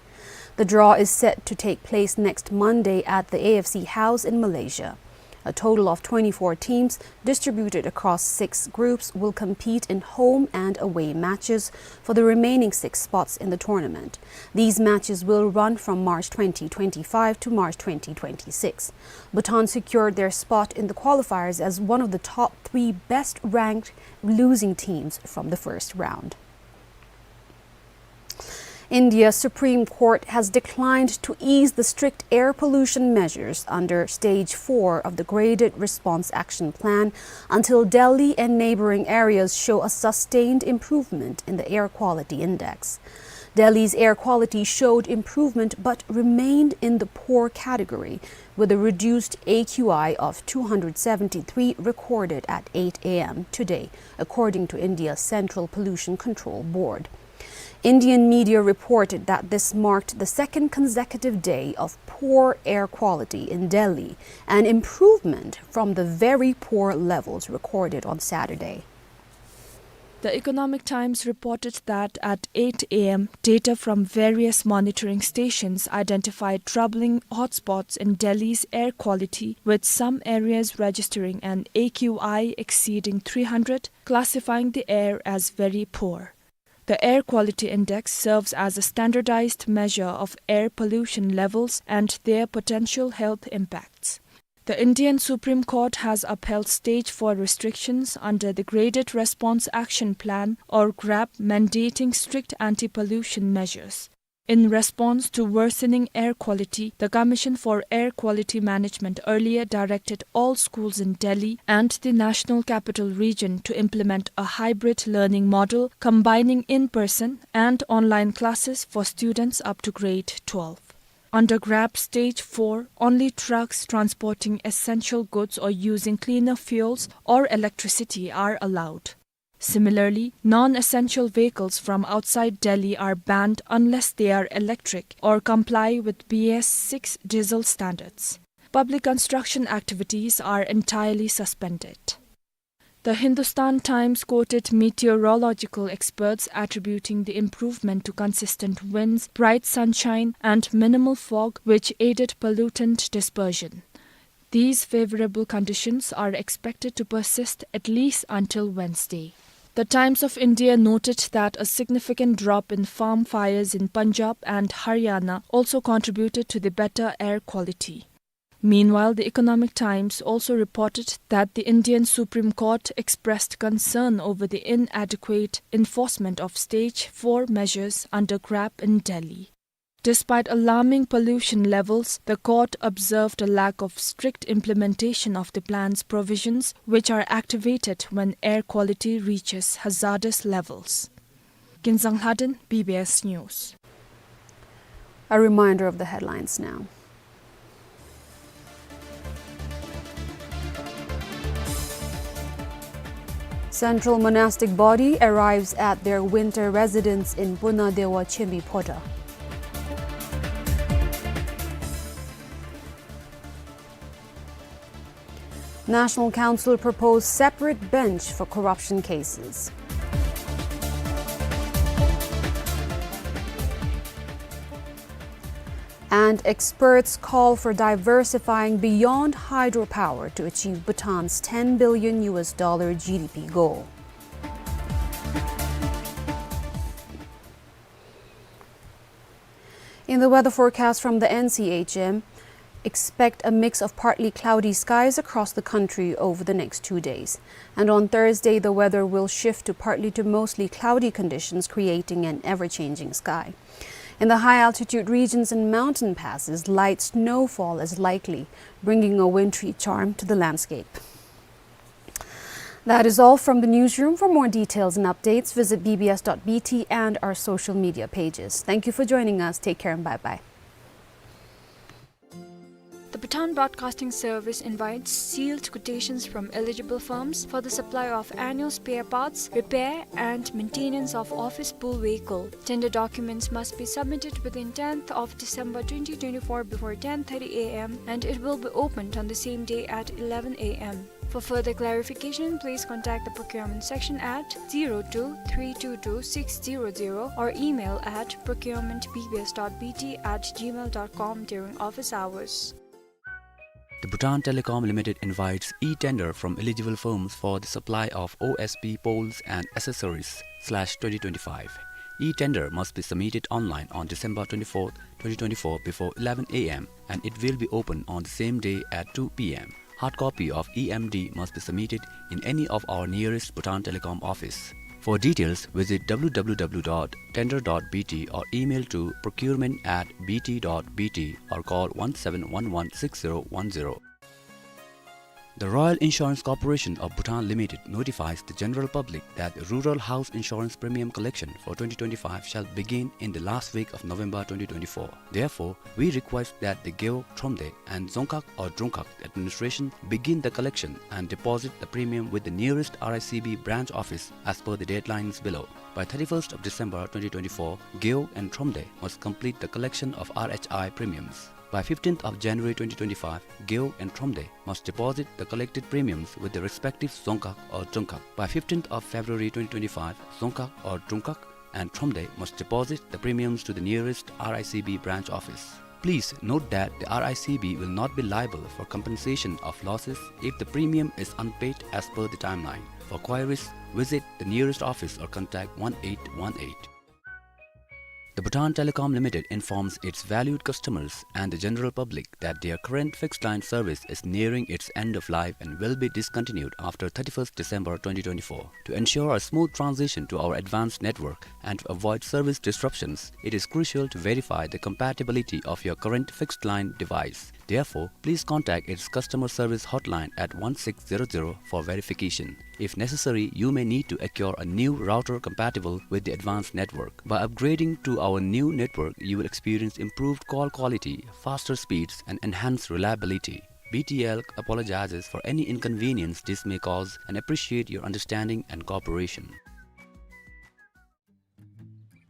The draw is set to take place next Monday at the A F C House in Malaysia. A total of twenty-four teams, distributed across six groups, will compete in home and away matches for the remaining six spots in the tournament. These matches will run from March twenty twenty-five to March twenty twenty-six. Bhutan secured their spot in the qualifiers as one of the top three best-ranked losing teams from the first round. India's Supreme Court has declined to ease the strict air pollution measures under Stage four of the Graded Response Action Plan until Delhi and neighboring areas show a sustained improvement in the air quality index. Delhi's air quality showed improvement but remained in the poor category, with a reduced A Q I of two hundred seventy-three recorded at eight A M today, according to India's Central Pollution Control Board. Indian media reported that this marked the second consecutive day of poor air quality in Delhi, an improvement from the very poor levels recorded on Saturday. The Economic Times reported that at eight A M, data from various monitoring stations identified troubling hotspots in Delhi's air quality, with some areas registering an A Q I exceeding three hundred, classifying the air as very poor. The Air Quality Index serves as a standardized measure of air pollution levels and their potential health impacts. The Indian Supreme Court has upheld Stage four restrictions under the Graded Response Action Plan, or GRAP, mandating strict anti-pollution measures. In response to worsening air quality, the Commission for Air Quality Management earlier directed all schools in Delhi and the National Capital Region to implement a hybrid learning model combining in-person and online classes for students up to grade twelve. Under GRAP Stage four, only trucks transporting essential goods or using cleaner fuels or electricity are allowed. Similarly, non-essential vehicles from outside Delhi are banned unless they are electric or comply with B S six diesel standards. Public construction activities are entirely suspended. The Hindustan Times quoted meteorological experts attributing the improvement to consistent winds, bright sunshine, and minimal fog, which aided pollutant dispersion. These favorable conditions are expected to persist at least until Wednesday. The Times of India noted that a significant drop in farm fires in Punjab and Haryana also contributed to the better air quality. Meanwhile, the Economic Times also reported that the Indian Supreme Court expressed concern over the inadequate enforcement of Stage four measures under CRAP in Delhi. Despite alarming pollution levels, the court observed a lack of strict implementation of the plan's provisions, which are activated when air quality reaches hazardous levels. Kinzang Lhaden, B B S News. A reminder of the headlines now. Central Monastic Body arrives at their winter residence in Puna Dewa Chembi Phota. National Council proposed separate bench for corruption cases. And experts call for diversifying beyond hydropower to achieve Bhutan's ten billion U S dollar G D P goal. In the weather forecast from the N C H M, expect a mix of partly cloudy skies across the country over the next two days. And on Thursday, the weather will shift to partly to mostly cloudy conditions, creating an ever-changing sky. In the high-altitude regions and mountain passes, light snowfall is likely, bringing a wintry charm to the landscape. That is all from the newsroom. For more details and updates, visit B B S dot B T and our social media pages. Thank you for joining us. Take care and bye-bye. The Bhutan Broadcasting Service invites sealed quotations from eligible firms for the supply of annual spare parts, repair and maintenance of office pool vehicle. Tender documents must be submitted within tenth of December twenty twenty-four before ten thirty A M and it will be opened on the same day at eleven A M. For further clarification, please contact the procurement section at zero two three two two six zero zero or email at procurement B B S dot B T at gmail dot com during office hours. The Bhutan Telecom Limited invites e-tender from eligible firms for the supply of O S P poles and accessories slash twenty twenty-five. E-tender must be submitted online on December twenty-fourth, twenty twenty-four before eleven A M and it will be open on the same day at two P M. Hard copy of E M D must be submitted in any of our nearest Bhutan Telecom office. For details, visit W W W dot tender dot B T or email to procurement at B T dot B T or call one seven one one six zero one zero. The Royal Insurance Corporation of Bhutan Limited notifies the general public that the rural house insurance premium collection for twenty twenty-five shall begin in the last week of November twenty twenty-four. Therefore, we request that the Gewog, Thromde and Dzongkhag or Drungkhag administration begin the collection and deposit the premium with the nearest R I C B branch office as per the deadlines below. By thirty-first of December twenty twenty-four, Gewog and Thromde must complete the collection of R H I premiums. By fifteenth of January twenty twenty-five, Gewog and Thromde must deposit the collected premiums with the respective Dzongkhag or Drungkhag. By fifteenth of February twenty twenty-five, Dzongkhag or Drungkhag and Thromde must deposit the premiums to the nearest R I C B branch office. Please note that the R I C B will not be liable for compensation of losses if the premium is unpaid as per the timeline. For queries, visit the nearest office or contact one eight one eight. The Bhutan Telecom Limited informs its valued customers and the general public that their current fixed line service is nearing its end of life and will be discontinued after thirty-first December twenty twenty-four. To ensure a smooth transition to our advanced network and to avoid service disruptions, it is crucial to verify the compatibility of your current fixed line device. Therefore, please contact its customer service hotline at one six zero zero for verification. If necessary, you may need to acquire a new router compatible with the advanced network. By upgrading to our new network, you will experience improved call quality, faster speeds, and enhanced reliability. B T L apologizes for any inconvenience this may cause and appreciate your understanding and cooperation.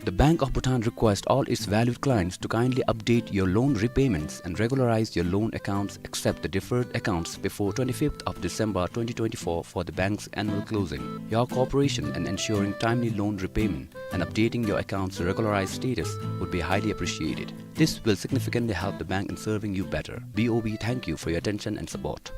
The Bank of Bhutan requests all its valued clients to kindly update your loan repayments and regularize your loan accounts, except the deferred accounts, before twenty-fifth of December twenty twenty-four for the bank's annual closing. Your cooperation in ensuring timely loan repayment and updating your accounts' regularized status would be highly appreciated. This will significantly help the bank in serving you better. B O B thank you for your attention and support.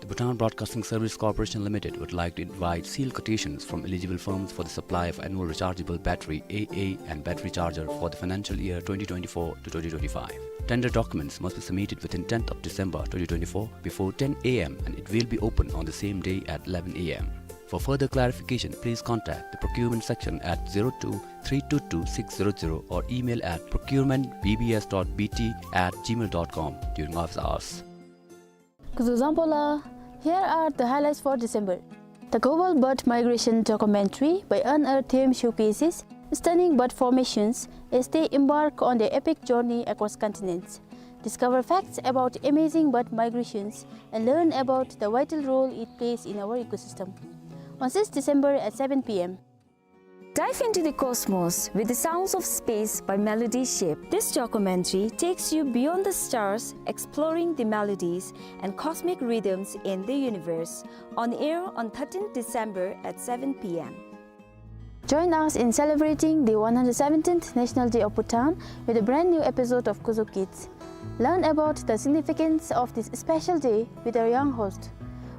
The Bhutan Broadcasting Service Corporation Limited would like to invite sealed quotations from eligible firms for the supply of annual rechargeable battery, A A, and battery charger for the financial year twenty twenty-four to twenty twenty-five. Tender documents must be submitted within tenth of December twenty twenty-four before ten A M, and it will be open on the same day at eleven A M. For further clarification, please contact the procurement section at zero two three two two six zero zero or email at procurement B B S dot B T at gmail dot com during office hours. Kuzuzang pola, here are the highlights for December. The Global Bird Migration documentary by Unearth Them showcases stunning bird formations as they embark on their epic journey across continents. Discover facts about amazing bird migrations and learn about the vital role it plays in our ecosystem. On sixth December at seven P M. Dive into the cosmos with the sounds of space by Melody Ship. This documentary takes you beyond the stars, exploring the melodies and cosmic rhythms in the universe. On air on thirteenth December at seven P M. Join us in celebrating the one hundred seventeenth National Day of Bhutan with a brand new episode of Kuzo Kids. Learn about the significance of this special day with our young host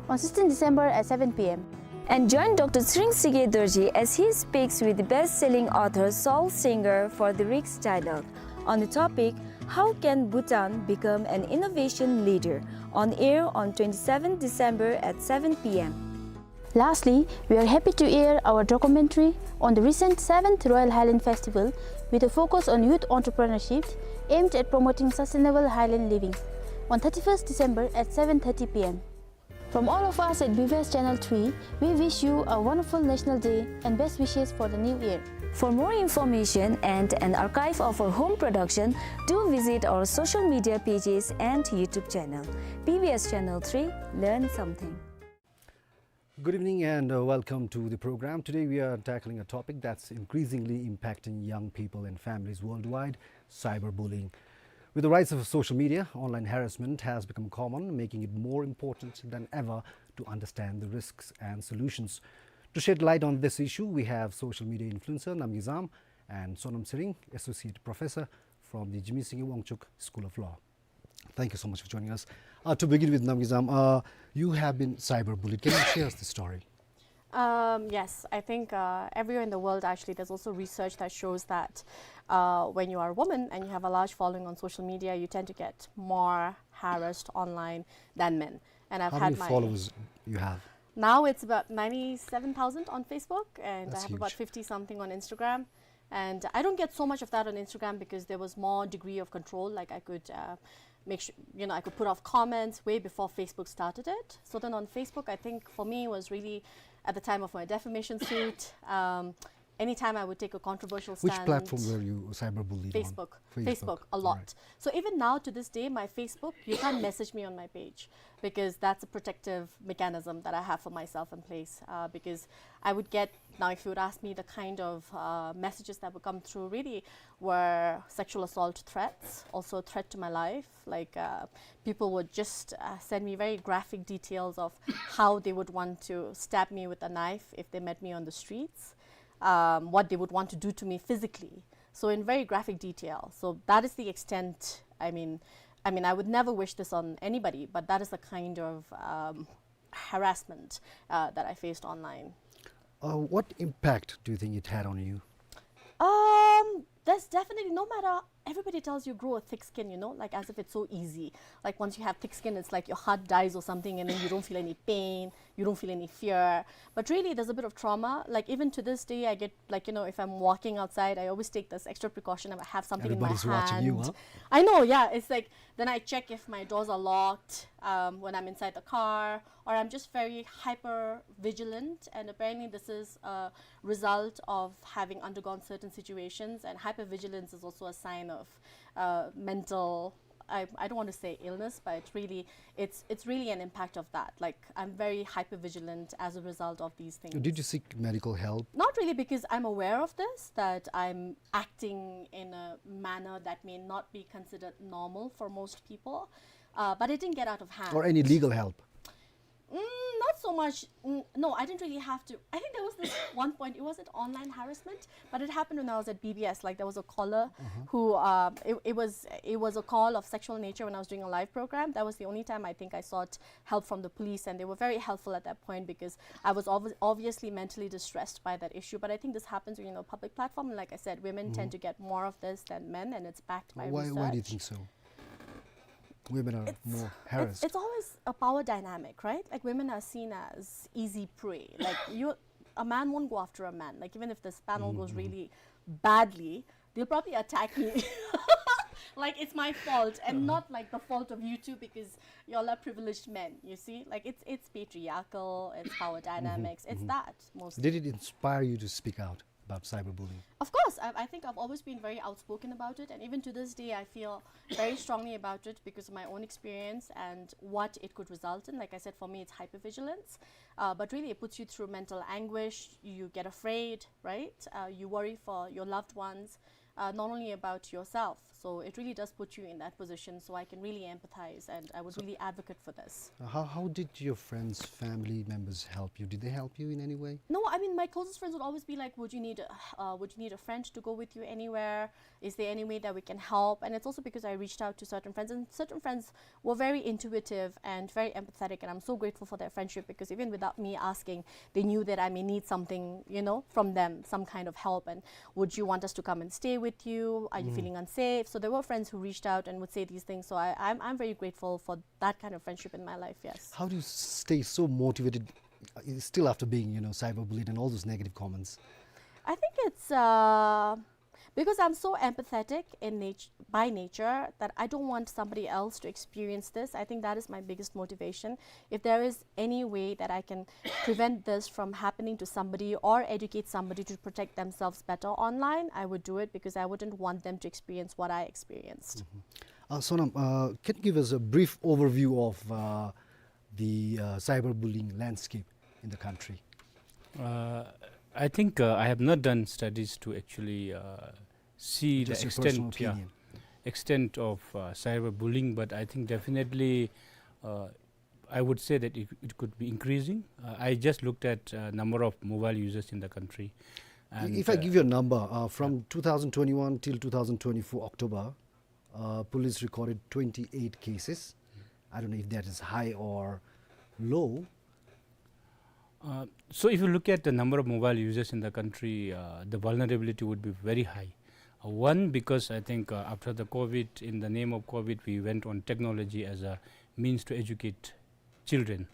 on sixteenth December at seven P M. And join Doctor Tshering Shige Dorji as he speaks with the best-selling author Soul Singer for the Riks Dialogue on the topic, "How can Bhutan become an innovation leader?" On air on twenty-seventh December at seven P M. Lastly, we are happy to air our documentary on the recent seventh Royal Highland Festival with a focus on youth entrepreneurship aimed at promoting sustainable highland living on thirty-first December at seven thirty P M. From all of us at B B S Channel three, we wish you a wonderful National Day and best wishes for the new year. For more information and an archive of our home production, do visit our social media pages and YouTube channel. B B S Channel three, learn something. Good evening and, uh, welcome to the program. Today we are tackling a topic that's increasingly impacting young people and families worldwide, cyberbullying. With the rise of social media, online harassment has become common, making it more important than ever to understand the risks and solutions. To shed light on this issue, we have social media influencer Namgay Zam and Sonam Tshering, Associate Professor from the Jigme Singye Wangchuck School of Law. Thank you so much for joining us. Uh, to begin with, Namgay Zam, uh, you have been cyberbullied. Can you share us the story? Um, yes, I think, uh, everywhere in the world, actually, there's also research that shows that, uh, when you are a woman and you have a large following on social media, you tend to get more harassed online than men. And I've had my... How many followers you have? Now it's about ninety-seven thousand on Facebook, and I have about fifty something on Instagram. And I don't get so much of that on Instagram because there was more degree of control. Like, I could, uh, make sure, you know, I could put off comments way before Facebook started it. So then on Facebook, I think for me it was really at the time of my defamation suit. Um, anytime I would take a controversial stand. Which platform were you cyberbullied on? Facebook. Facebook, a lot. All right. So even now to this day, my Facebook, you can't message me on my page because that's a protective mechanism that I have for myself in place, uh, because I would get, now if you would ask me, the kind of, uh, messages that would come through really were sexual assault threats, also a threat to my life. Like, uh, people would just, uh, send me very graphic details of how they would want to stab me with a knife if they met me on the streets, um, what they would want to do to me physically. So in very graphic detail. So that is the extent, I mean, I mean, I would never wish this on anybody, but that is the kind of, um, harassment, uh, that I faced online. Uh, what impact do you think it had on you? Um, there's definitely, no matter, everybody tells you grow a thick skin, you know, like, as if it's so easy. Like, once you have thick skin, it's like your heart dies or something, and then you don't feel any pain, you don't feel any fear. But really, there's a bit of trauma. Like, even to this day, I get, like, you know, if I'm walking outside, I always take this extra precaution. I have something in my hand. Everybody's watching you, huh? I know, yeah. It's like, then I check if my doors are locked, um, when I'm inside the car, or I'm just very hyper vigilant. And apparently, this is a result of having undergone certain situations. And hyper vigilance is also a sign of, uh, mental I, I don't want to say illness, but really, it's, it's really an impact of that. Like, I'm very hypervigilant as a result of these things. Did you seek medical help? Not really, because I'm aware of this, that I'm acting in a manner that may not be considered normal for most people. Uh, but it didn't get out of hand. Or any legal help? Mm, not so much. Mm, no, I didn't really have to. I think there was this one point. It wasn't online harassment, but it happened when I was at B B S. Like, there was a caller who, uh, it, it was, it was a call of sexual nature when I was doing a live program. That was the only time I think I sought help from the police, and they were very helpful at that point because I was obvi- obviously mentally distressed by that issue. But I think this happens when you're in a public platform. And like I said, women tend to get more of this than men, and it's backed by Why, research. Why do you think so? Women are It's- more It's, harassed. it's always a power dynamic, right? Like, women are seen as easy prey. Like, you, a man won't go after a man. Like, even if this panel goes really badly, they'll probably attack me. Like, it's my fault and not, like, the fault of you two because y'all are privileged men. You see, like, it's it's patriarchal, it's power dynamics, it's that mostly. Did it inspire you to speak out about cyberbullying? Of course, I, I think I've always been very outspoken about it, and even to this day, I feel very strongly about it because of my own experience and what it could result in. Like I said, for me, it's hypervigilance, uh, but really it puts you through mental anguish. You get afraid, right? Uh, you worry for your loved ones, uh, not only about yourself. So it really does put you in that position. So I can really empathize, and I would really advocate for this. Uh, how, how did your friends, family members help you? Did they help you in any way? No, I mean, my closest friends would always be like, "Would you need, uh, would you need a friend to go with you anywhere? Is there any way that we can help?" And it's also because I reached out to certain friends, and certain friends were very intuitive and very empathetic, and I'm so grateful for their friendship because even without me asking, they knew that I may need something, you know, from them, some kind of help. And, "Would you want us to come and stay with you? Are you feeling unsafe?" So there were friends who reached out and would say these things. So I, I'm, I'm very grateful for that kind of friendship in my life, yes. How do you stay so motivated, uh, still after being, you know, cyberbullied and all those negative comments? I think it's, uh, because I'm so empathetic in nat- by nature that I don't want somebody else to experience this. I think that is my biggest motivation. If there is any way that I can prevent this from happening to somebody or educate somebody to protect themselves better online, I would do it because I wouldn't want them to experience what I experienced. Uh, Sonam, uh, can you give us a brief overview of uh, the uh, cyberbullying landscape in the country? Uh, I think uh, I have not done studies to actually uh, see Just the your personal extent, yeah, opinion. Extent of uh, cyberbullying, but I think definitely uh, I would say that it, it could be increasing. Uh, I just looked at uh, number of mobile users in the country. And, If I uh, give you a number, uh, from two thousand twenty-one till two thousand twenty-four October, uh, police recorded twenty-eight cases. I don't know if that is high or low. Uh, so if you look at the number of mobile users in the country, uh, the vulnerability would be very high. Uh, one, because I think uh, after the COVID, in the name of COVID, we went on technology as a means to educate children.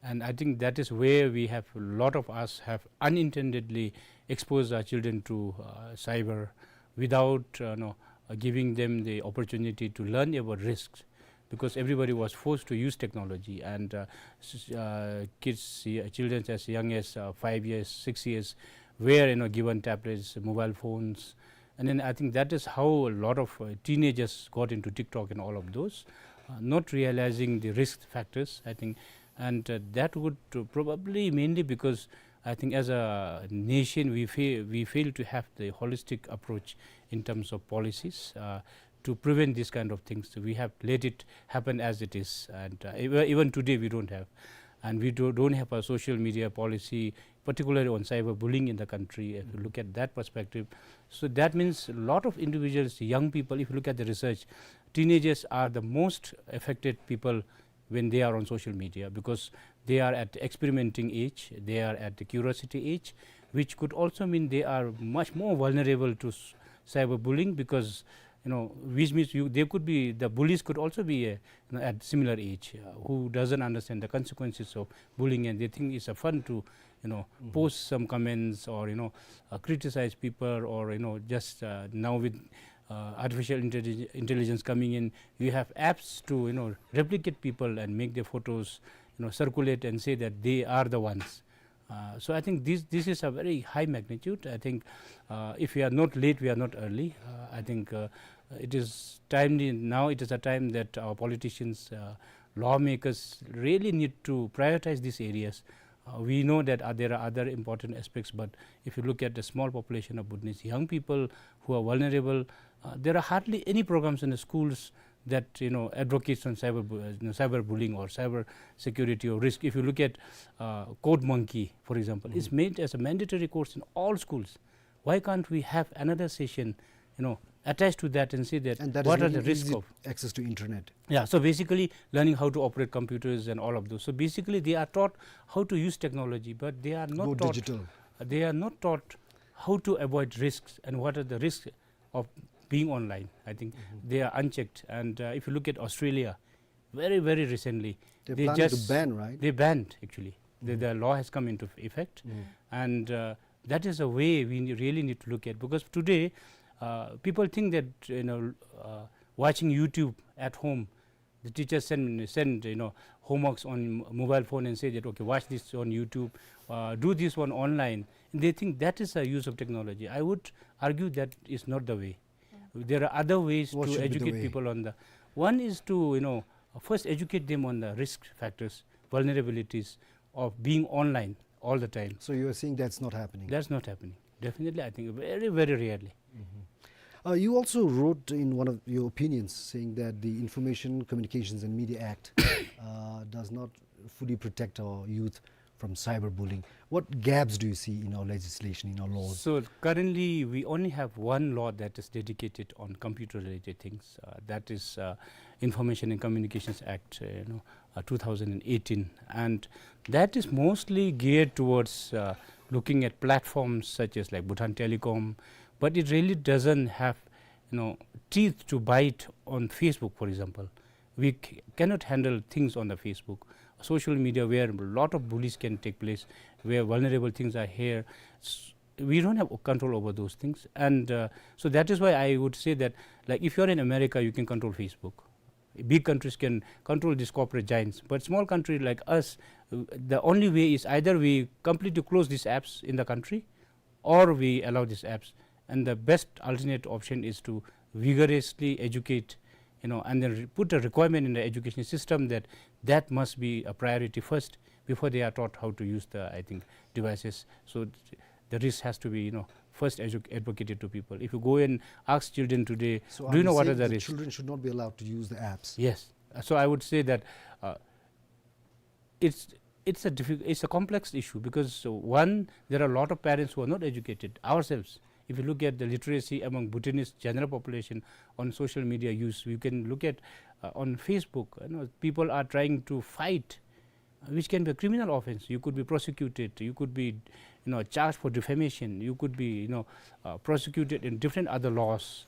And I think that is where we have, a lot of us have unintendedly exposed our children to uh, cyber without uh, no, uh, giving them the opportunity to learn about risks, because everybody was forced to use technology, and uh, s- uh, kids, y- children as young as uh, five years, six years, were, you know, given tablets, mobile phones, and then I think that is how a lot of uh, teenagers got into TikTok and all of those, uh, not realizing the risk factors, I think. And uh, that would uh, probably mainly because I think as a nation we fail, we fail to have the holistic approach in terms of policies uh, to prevent these kind of things. We have let it happen as it is, and uh, even, even today we don't have, and we do, don't have a social media policy, particularly on cyberbullying in the country. If you look at that perspective, so that means a lot of individuals, young people, if you look at the research, teenagers are the most affected people when they are on social media, because they are at the experimenting age, they are at the curiosity age, which could also mean they are much more vulnerable to s- cyberbullying, because, you know, which means you, they could be, the bullies could also be a, you know, at similar age, uh, who doesn't understand the consequences of bullying, and they think it's a fun to, you know, post some comments or, you know, uh, criticize people, or, you know, just uh, now with uh, artificial intellig- intelligence coming in, you have apps to, you know, replicate people and make their photos, you know, circulate and say that they are the ones. Uh, so I think this this is a very high magnitude. I think uh, if we are not late, we are not early. Uh, I think uh, Uh, it is timely now. It is a time that our politicians, uh, lawmakers really need to prioritize these areas. Uh, we know that, uh, there are other important aspects, but if you look at the small population of Bhutanese young people who are vulnerable, uh, there are hardly any programs in the schools that, you know, advocates on cyber bu-, uh, you know, cyberbullying or cyber security or risk. If you look at, uh, Code Monkey, for example, it's made as a mandatory course in all schools. Why can't we have another session, you know, attached to that and say that, and that is what are the risk of access to internet? Yeah, so basically learning how to operate computers and all of those. So basically they are taught how to use technology, but they are not taught, they are not taught how to avoid risks and what are the risks of being online. I think they are unchecked. And, uh, if you look at Australia, very, very recently, they planning to just ban, right? They banned, actually. The, the law has come into effect. And, uh, that is a way we ne-, really need to look at, because today, uh, people think that, you know, uh, watching YouTube at home, the teachers send, send, you know, homeworks on m-, mobile phone and say that, "Okay, watch this on YouTube, uh, do this one online." And they think that is a use of technology. I would argue that is not the way. There are other ways to educate people on the, one is to, you know, first educate them on the risk factors, vulnerabilities of being online all the time. So you are saying that's not happening? That's not happening. Definitely, I think very, very rarely. Uh, you also wrote in one of your opinions saying that the Information Communications and Media Act, uh, does not fully protect our youth from cyberbullying. What gaps do you see in our legislation, in our laws? So currently, we only have one law that is dedicated on computer-related things. Uh, that is, uh, Information and Communications Act, uh, you know, uh, two thousand and eighteen, and that is mostly geared towards, uh, looking at platforms such as, like, Bhutan Telecom, but it really doesn't have, you know, teeth to bite on Facebook, for example. We c-, cannot handle things on the Facebook, social media, where a lot of bullies can take place, where vulnerable things are here. S-, we don't have control over those things. And, uh, so that is why I would say that, like, if you're in America, you can control Facebook. Big countries can control these corporate giants. But small country like us, uh, the only way is either we completely close these apps in the country, or we allow these apps. And the best alternate option is to vigorously educate, you know, and then re-, put a requirement in the education system that that must be a priority first before they are taught how to use the, I think, devices. So th-, the risk has to be, you know, first edu-, advocated to people. If you go and ask children today, "Do you know what are the risks?" So are you saying the children should not be allowed to use the apps? Yes. Uh, so I would say that, uh, it's, it's a diffi-, it's a complex issue because, uh, one, there are a lot of parents who are not educated ourselves. If you look at the literacy among Bhutanese general population on social media use, you can look at, uh, on Facebook, you know, people are trying to fight, uh, which can be a criminal offense. You could be prosecuted, you could be, you know, charged for defamation, you could be, you know, uh, prosecuted in different other laws,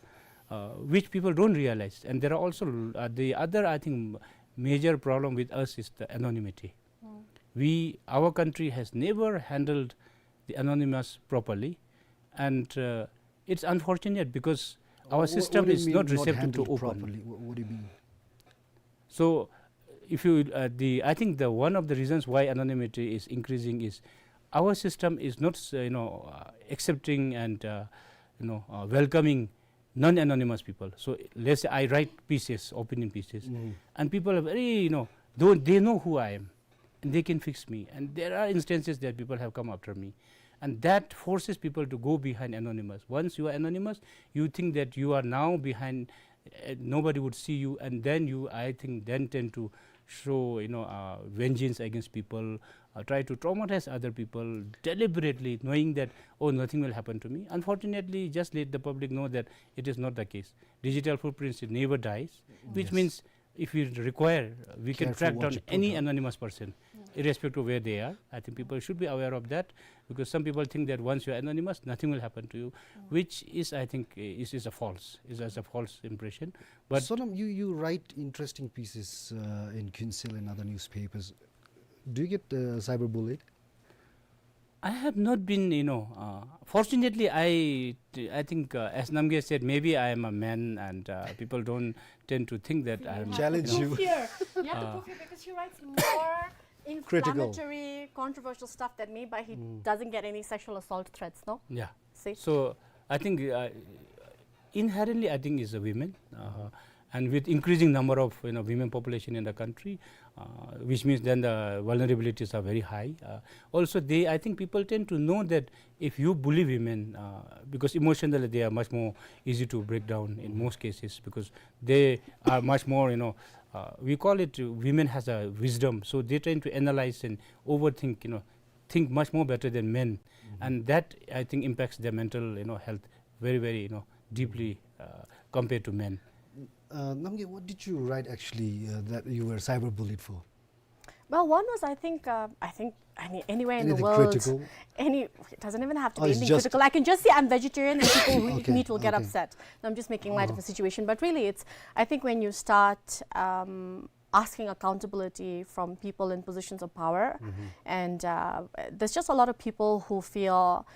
uh, which people don't realize. And there are also, uh, the other, I think, major problem with us is the anonymity. We, our country has never handled the anonymous properly, and, uh, it's unfortunate because our system is not receptive to open. What do you mean, not handled properly? What, what do you mean? So, if you, uh, the, I think the, one of the reasons why anonymity is increasing is our system is not, uh, you know, uh, accepting and, uh, you know, uh, welcoming non-anonymous people. So let's say I write pieces, opinion pieces, and people are very, you know, though they know who I am, and they can fix me. And there are instances that people have come after me, and that forces people to go behind anonymous. Once you are anonymous, you think that you are now behind, uh, nobody would see you, and then you, I think, then tend to show, you know, uh, vengeance against people, uh, try to traumatize other people deliberately, knowing that, "Oh, nothing will happen to me." Unfortunately, just let the public know that it is not the case. Digital footprints, it never dies, which means if we require, uh, we can track down any anonymous person, irrespective of where they are. I think people should be aware of that, because some people think that once you are anonymous, nothing will happen to you, which is, I think, i-, is, is a false, is, is a false impression. But Sonam, you, you write interesting pieces, uh, in Khyentse and other newspapers. Do you get, uh, cyberbullied? I have not been, you know, uh, fortunately, I, I think, uh, as Namgay said, maybe I am a man and, uh, people don't tend to think that I am, you know. Challenge you. Prove here. You have to prove here because he writes more inflammatory, controversial stuff than me, but he doesn't get any sexual assault threats, no? Yeah. See? So, I think, uh, inherently, I think, is a women. Uh, and with increasing number of, you know, women population in the country, uh, which means then the vulnerabilities are very high. Uh, also, they, I think people tend to know that if you bully women, uh, because emotionally they are much more easy to break down in most cases, because they are much more, you know, uh, we call it, uh, women has a wisdom, so they tend to analyze and overthink, you know, think much more better than men, and that, I think, impacts their mental, you know, health very, very, you know, deeply, uh, compared to men. Uh, Namgay, what did you write actually, uh, that you were cyberbullied for? Well, one was, I think, uh, I think, I mean, anywhere in the world, any, it doesn't even have to be anything critical. I can just say I'm vegetarian and people who eat meat will get upset. No, I'm just making light of the situation. But really, it's, I think when you start, um, asking accountability from people in positions of power, and, uh, there's just a lot of people who feel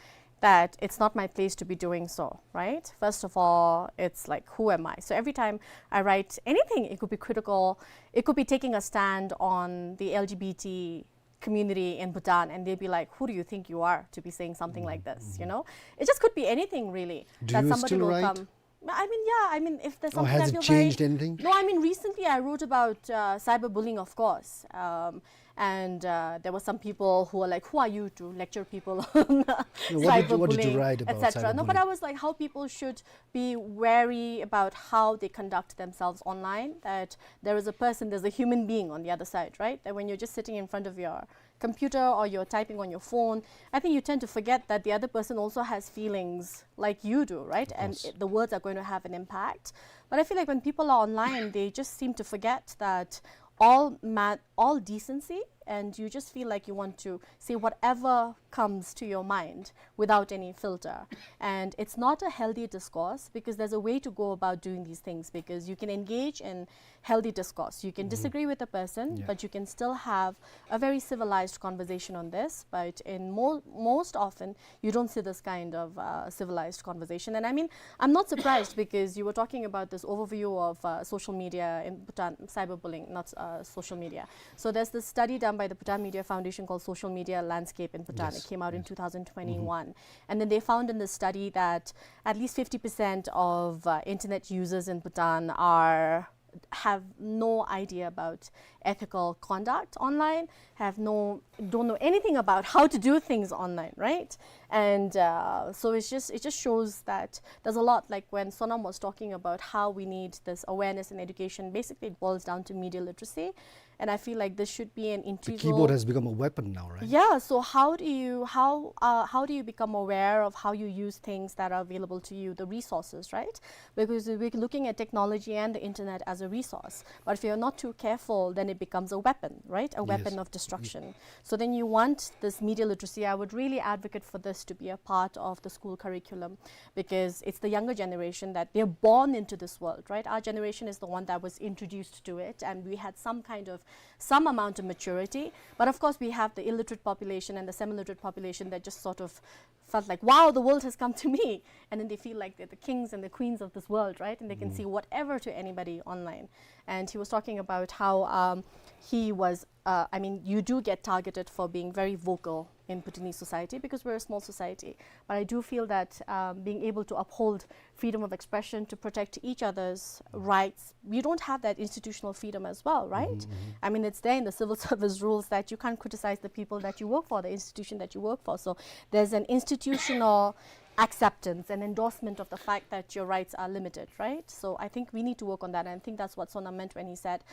that it's not my place to be doing so, right? First of all, it's like, who am I? So every time I write anything, it could be critical, it could be taking a stand on the L G B T community in Bhutan, and they'd be like, "Who do you think you are to be saying something like this?" You know, it just could be anything really. Do you still write? I mean, yeah, I mean, if there's something I feel very... Or has it changed anything? No, I mean, recently I wrote about, uh, cyberbullying, of course. Um, and, uh, there were some people who were like, "Who are you to lecture people on cyberbullying, et cetera?" No, what did you, what did you write about cyberbullying? No, but I was like, how people should be wary about how they conduct themselves online, that there is a person, there's a human being on the other side, right? That when you're just sitting in front of your computer or you're typing on your phone, I think you tend to forget that the other person also has feelings like you do, right? And it, the words are going to have an impact. But I feel like when people are online, they just seem to forget that all ma-, all decency, and you just feel like you want to say whatever comes to your mind without any filter. And it's not a healthy discourse, because there's a way to go about doing these things, because you can engage in healthy discourse. You can disagree with a person, but you can still have a very civilized conversation on this. But in mo-, most often, you don't see this kind of, uh, civilized conversation. And I mean, I'm not surprised, because you were talking about this overview of, uh, social media in Bhutan, cyberbullying, not, uh, social media. So there's this study done by the Bhutan Media Foundation called Social Media Landscape in Bhutan. It came out in two thousand twenty-one. And then they found in the study that at least fifty percent of, uh, internet users in Bhutan are, have no idea about ethical conduct online, have no, don't know anything about how to do things online, right? And, uh, so it's just, it just shows that there's a lot, like when Sonam was talking about how we need this awareness and education, basically it boils down to media literacy. And I feel like this should be an integral... The keyboard has become a weapon now, right? Yeah, so how do you, how, uh, how do you become aware of how you use things that are available to you, the resources, right? Because we're looking at technology and the internet as a resource. But if you're not too careful, then it becomes a weapon, right? A weapon of destruction. So then you want this media literacy. I would really advocate for this to be a part of the school curriculum, because it's the younger generation that they're born into this world, right? Our generation is the one that was introduced to it, and we had some kind of, some amount of maturity. But of course, we have the illiterate population and the semi-literate population that just sort of felt like, "Wow, the world has come to me." And then they feel like they're the kings and the queens of this world, right? And they can say whatever to anybody online. And he was talking about how, um, he was, uh, I mean, you do get targeted for being very vocal in Bhutanese society because we're a small society. But I do feel that, um, being able to uphold freedom of expression, to protect each other's rights, we don't have that institutional freedom as well, right? I mean, it's there in the civil service rules that you can't criticize the people that you work for, the institution that you work for. So there's an institutional acceptance and endorsement of the fact that your rights are limited, right? So I think we need to work on that, and I think that's what Sonam meant when he said,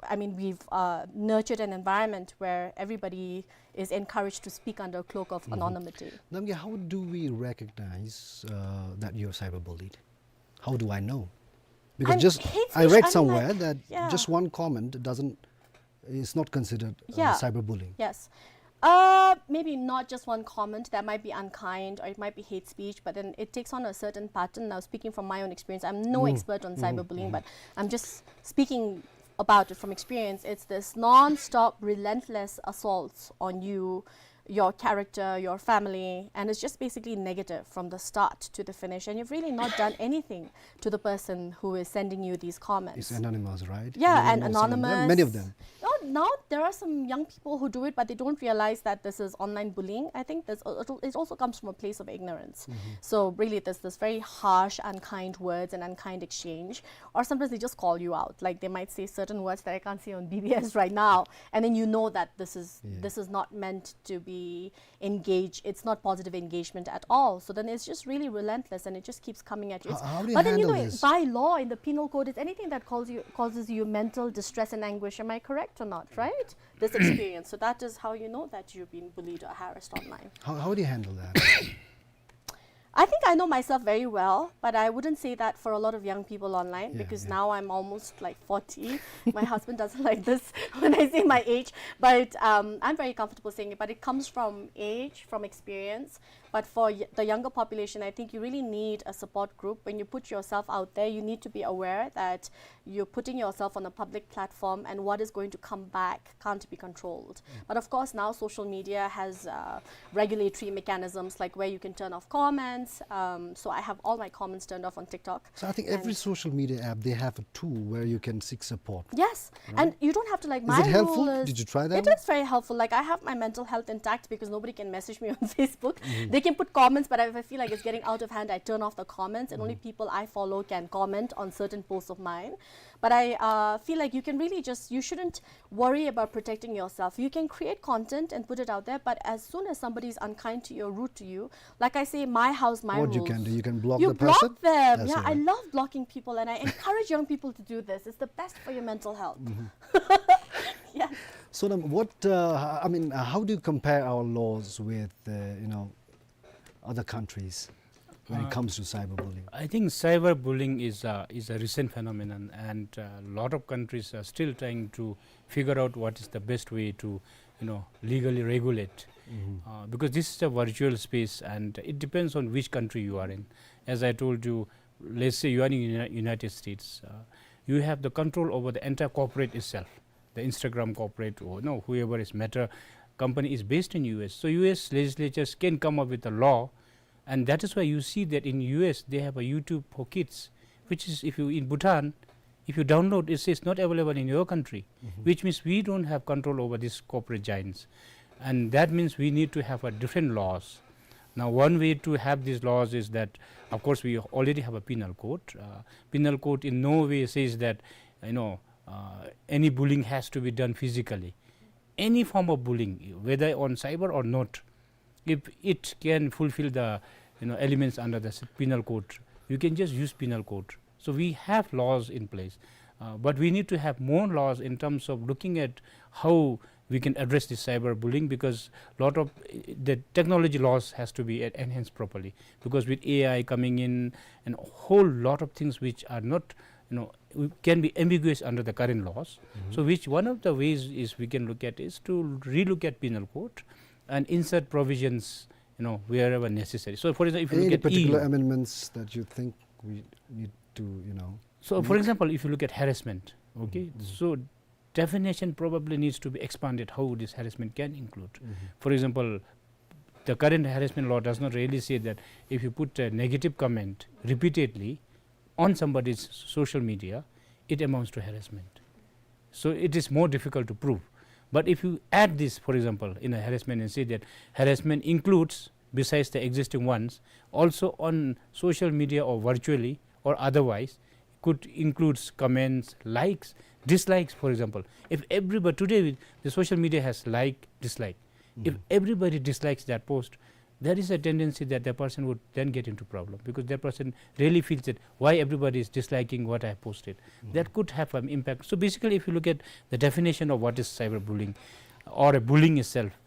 I mean, we've, uh, nurtured an environment where everybody is encouraged to speak under a cloak of anonymity. Namgay, how do we recognize, uh, that you're cyberbullied? How do I know? Because just, I read somewhere that just one comment doesn't, is not considered, uh, cyberbullying. Yes. Uh, maybe not just one comment that might be unkind or it might be hate speech, but then it takes on a certain pattern. Now, speaking from my own experience, I'm no expert on cyberbullying, but I'm just speaking about it from experience. It's this non-stop, relentless assaults on you, your character, your family, and it's just basically negative from the start to the finish, and you've really not done anything to the person who is sending you these comments. It's anonymous, right? Yeah, You and know someone. Anonymous. Many of them. No, now there are some young people who do it, but they don't realize that this is online bullying. I think this it al- it also comes from a place of ignorance. So really, there's this very harsh, unkind words and unkind exchange, or sometimes they just call you out. Like, they might say certain words that I can't say on B B S right now, and then you know that this is Yeah. this is not meant to be engaged. It's not positive engagement at all. So then it's just really relentless, and it just keeps coming at you. How- It's- how do you but then you handle know, this? By law in the penal code, it's anything that calls you causes you mental distress and anguish. Am I correct or not? Right? This experience. So that is how you know that you've been bullied or harassed online. How, how do you handle that? I think I know myself very well, but I wouldn't say that for a lot of young people online Yeah, because yeah. Now I'm almost like forty. My husband doesn't like this when I say my age, but um, I'm very comfortable saying it. But it comes from age, from experience. But for y- the younger population, I think you really need a support group. When you put yourself out there, you need to be aware that you're putting yourself on a public platform, and what is going to come back can't be controlled. But of course, now social media has uh, regulatory mechanisms, like where you can turn off comments. Um, so I have all my comments turned off on TikTok. So I think every And- social media app, they have a tool where you can seek support. Yes, and you don't have to like. Is My it helpful? Rule is, Did you try that It one? Is very helpful. Like, I have my mental health intact because nobody can message me on Facebook. Mm-hmm. They can put comments, but if I feel like it's getting out of hand, I turn off the comments, and only people I follow can comment on certain posts of mine. But I uh, feel like you can really just, you shouldn't worry about protecting yourself. You can create content and put it out there, but as soon as somebody is unkind to you or rude to you, like I say, my house, my What rules. You can do, you can block You the block person. Them. That's Yeah, it, I right? Love blocking people, and I encourage young people to do this. It's the best for your mental health. Mm-hmm. Yeah. So then, what? Uh, I mean, uh, how do you compare our laws with, uh, you know, other countries when Uh, it comes to cyberbullying? I think cyberbullying is a, is a recent phenomenon, and a lot of countries are still trying to figure out what is the best way to, you know, legally regulate. Mm-hmm. Uh, because this is a virtual space, and it depends on which country you are in. As I told you, let's say you are in the Uni- United States, uh, you have the control over the entire corporate itself. The Instagram corporate, or no, whoever is Meta company is based in U S. So U S legislatures can come up with a law, and that is why you see that in U S they have a YouTube for kids, which is, if you in Bhutan, if you download, it says not available in your country, Mm-hmm. which means we don't have control over these corporate giants, and that means we need to have a different laws. Now, one way to have these laws is that, of course, we already have a penal code. Uh, penal code in no way says that, you know, uh, any bullying has to be done physically. Any form of bullying, whether on cyber or not, if it can fulfill the, you know, elements under the s- penal code, you can just use penal code. So we have laws in place, uh, but we need to have more laws in terms of looking at how we can address this cyberbullying, because lot of uh, the technology laws has to be en- enhanced properly, because with A I coming in and a whole lot of things which are not, you know, we- can be ambiguous under the current laws. Mm-hmm. So which one of the ways is we can look at is to relook at penal code and insert provisions, you know, wherever necessary. So, for example, if you Any look at particular E U, amendments that you think we need to, you know? so, for make? Example, if you look at harassment, okay, Mm-hmm. So definition probably needs to be expanded how this harassment can include. Mm-hmm. For example, the current harassment law does not really say that if you put a negative comment repeatedly on somebody's social media, it amounts to harassment. So it is more difficult to prove. But if you add this, for example, in a harassment and say that harassment includes, besides the existing ones, also on social media or virtually or otherwise, could includes comments, likes, dislikes, for example. If everybody, today the social media has like, dislike. If Mhm. everybody dislikes that post, there is a tendency that the person would then get into problem, because that person really feels that why everybody is disliking what I have posted. Mhm. That could have an impact. So basically, if you look at the definition of what is cyberbullying or a bullying itself,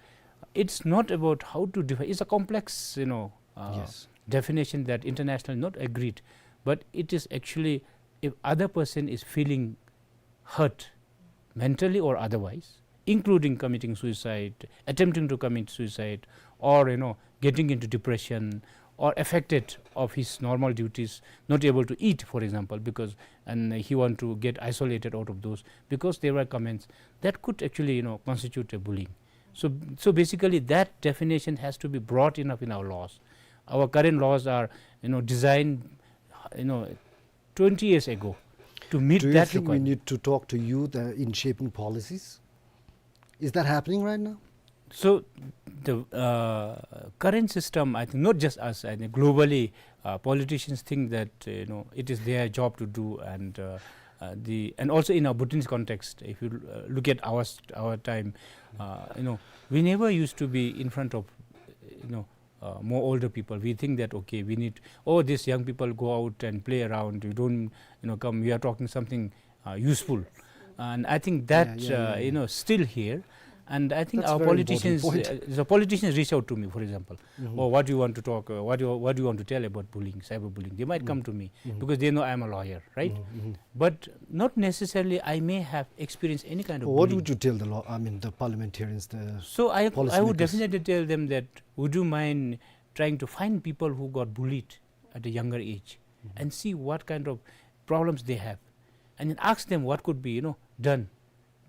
it's not about how to define. It's a complex, you know, uh, Yes. definition that internationally not agreed, but it is actually if other person is feeling hurt mentally or otherwise, including committing suicide, attempting to commit suicide, or, you know, getting into depression, or affected of his normal duties, not able to eat, for example, because, and he want to get isolated out of those because there were comments that could actually, you know, constitute a bullying. So, so basically that definition has to be broad enough in our laws. Our current laws are, you know, designed, you know, twenty years ago to meet that requirement. Do you think we need to talk to youth, uh, in shaping policies? Is that happening right now? So the, uh, current system, I think, not just us, I think globally, uh, politicians think that, uh, you know, it is their job to do, and, uh, uh, the, and also in our Bhutanese context, if you, uh, look at our st-, our time, uh, you know, we never used to be in front of, you know, uh, more older people. We think that, okay, we need, oh, these young people go out and play around. You don't, you know, come. We are talking something, uh, useful, and I think that, yeah, yeah, uh, yeah, you know, still here. And I think our politicians, uh, the politicians reach out to me, for example, oh, what do you want to talk? Uh, what do you, what do you want to tell about bullying, cyberbullying? They might come to me because they know I'm a lawyer, right? But not necessarily I may have experienced any kind of bullying. What would you tell the law, I mean, the parliamentarians, the policymakers? So I, I would definitely tell them that, would you mind trying to find people who got bullied at a younger age and see what kind of problems they have, and then ask them what could be, you know, done.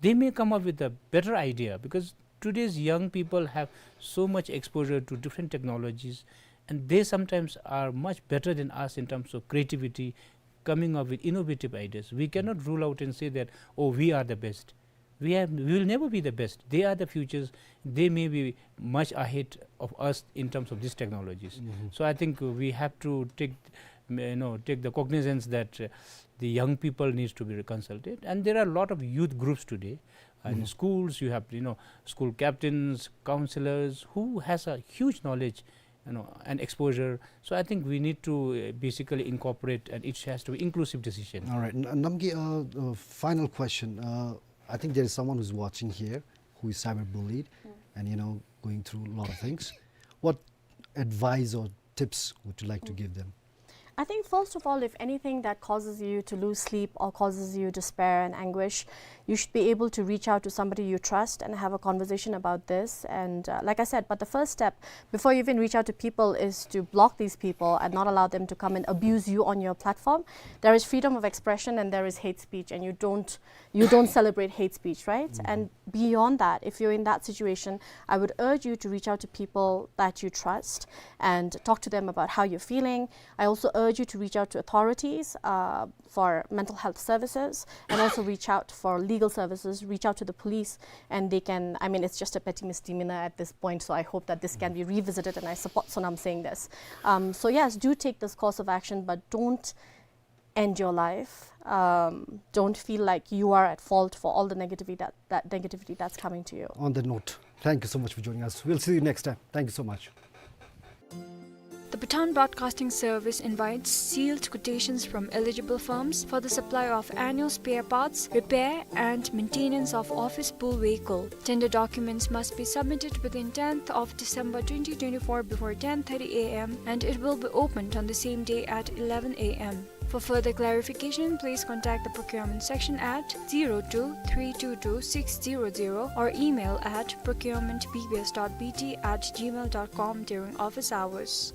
They may come up with a better idea, because today's young people have so much exposure to different technologies, and they sometimes are much better than us in terms of creativity, coming up with innovative ideas. We cannot rule out and say that, oh, we are the best. We have, we will never be the best. They are the futures. They may be much ahead of us in terms of these technologies. So I think we have to take, you know, take the cognizance that, uh, the young people needs to be consulted. And there are a lot of youth groups today. And in schools, you have, you know, school captains, counselors, who has a huge knowledge, you know, and exposure. So I think we need to, uh, basically incorporate, and it has to be inclusive decision. All right. N-, Namgay, uh, uh, final question. Uh, I think there is someone who's watching here who is cyberbullied and, you know, going through a lot of things. What advice or tips would you like to give them? I think, first of all, if anything that causes you to lose sleep or causes you despair and anguish, you should be able to reach out to somebody you trust and have a conversation about this. And, uh, like I said, but the first step before you even reach out to people is to block these people and not allow them to come and abuse you on your platform. There is freedom of expression and there is hate speech, and you don't, you don't celebrate hate speech, right? And beyond that, if you're in that situation, I would urge you to reach out to people that you trust and talk to them about how you're feeling. I also urge you to reach out to authorities, uh, for mental health services, and also reach out for legal services, reach out to the police, and they can, I mean, it's just a petty misdemeanor at this point, so I hope that this can be revisited, and I support Sonam saying this. Um, so yes, do take this course of action, but don't end your life. Um, don't feel like you are at fault for all the negativity that, that negativity that's coming to you. On that note, thank you so much for joining us. We'll see you next time. Thank you so much. The Bhutan Broadcasting Service invites sealed quotations from eligible firms for the supply of annual spare parts, repair and maintenance of office pool vehicle. Tender documents must be submitted within tenth of December twenty twenty-four before ten thirty A M, and it will be opened on the same day at eleven A M. For further clarification, please contact the procurement section at zero two three two two six zero zero or email at procurement B B S dot B T at gmail dot com during office hours.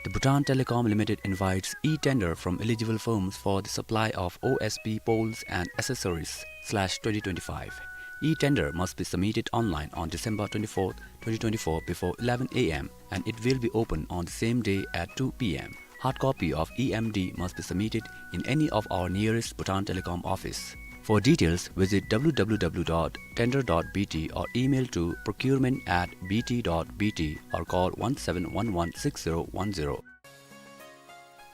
The Bhutan Telecom Limited invites e-tender from eligible firms for the supply of O S P poles and accessories, slash twenty twenty-five. E-tender must be submitted online on December twenty-fourth, twenty twenty-four before eleven A M, and it will be open on the same day at two P M. Hard copy of E M D must be submitted in any of our nearest Bhutan Telecom office. For details, visit W W W dot tender dot B T or email to procurement at B T dot B T or call one seven one one six zero one zero.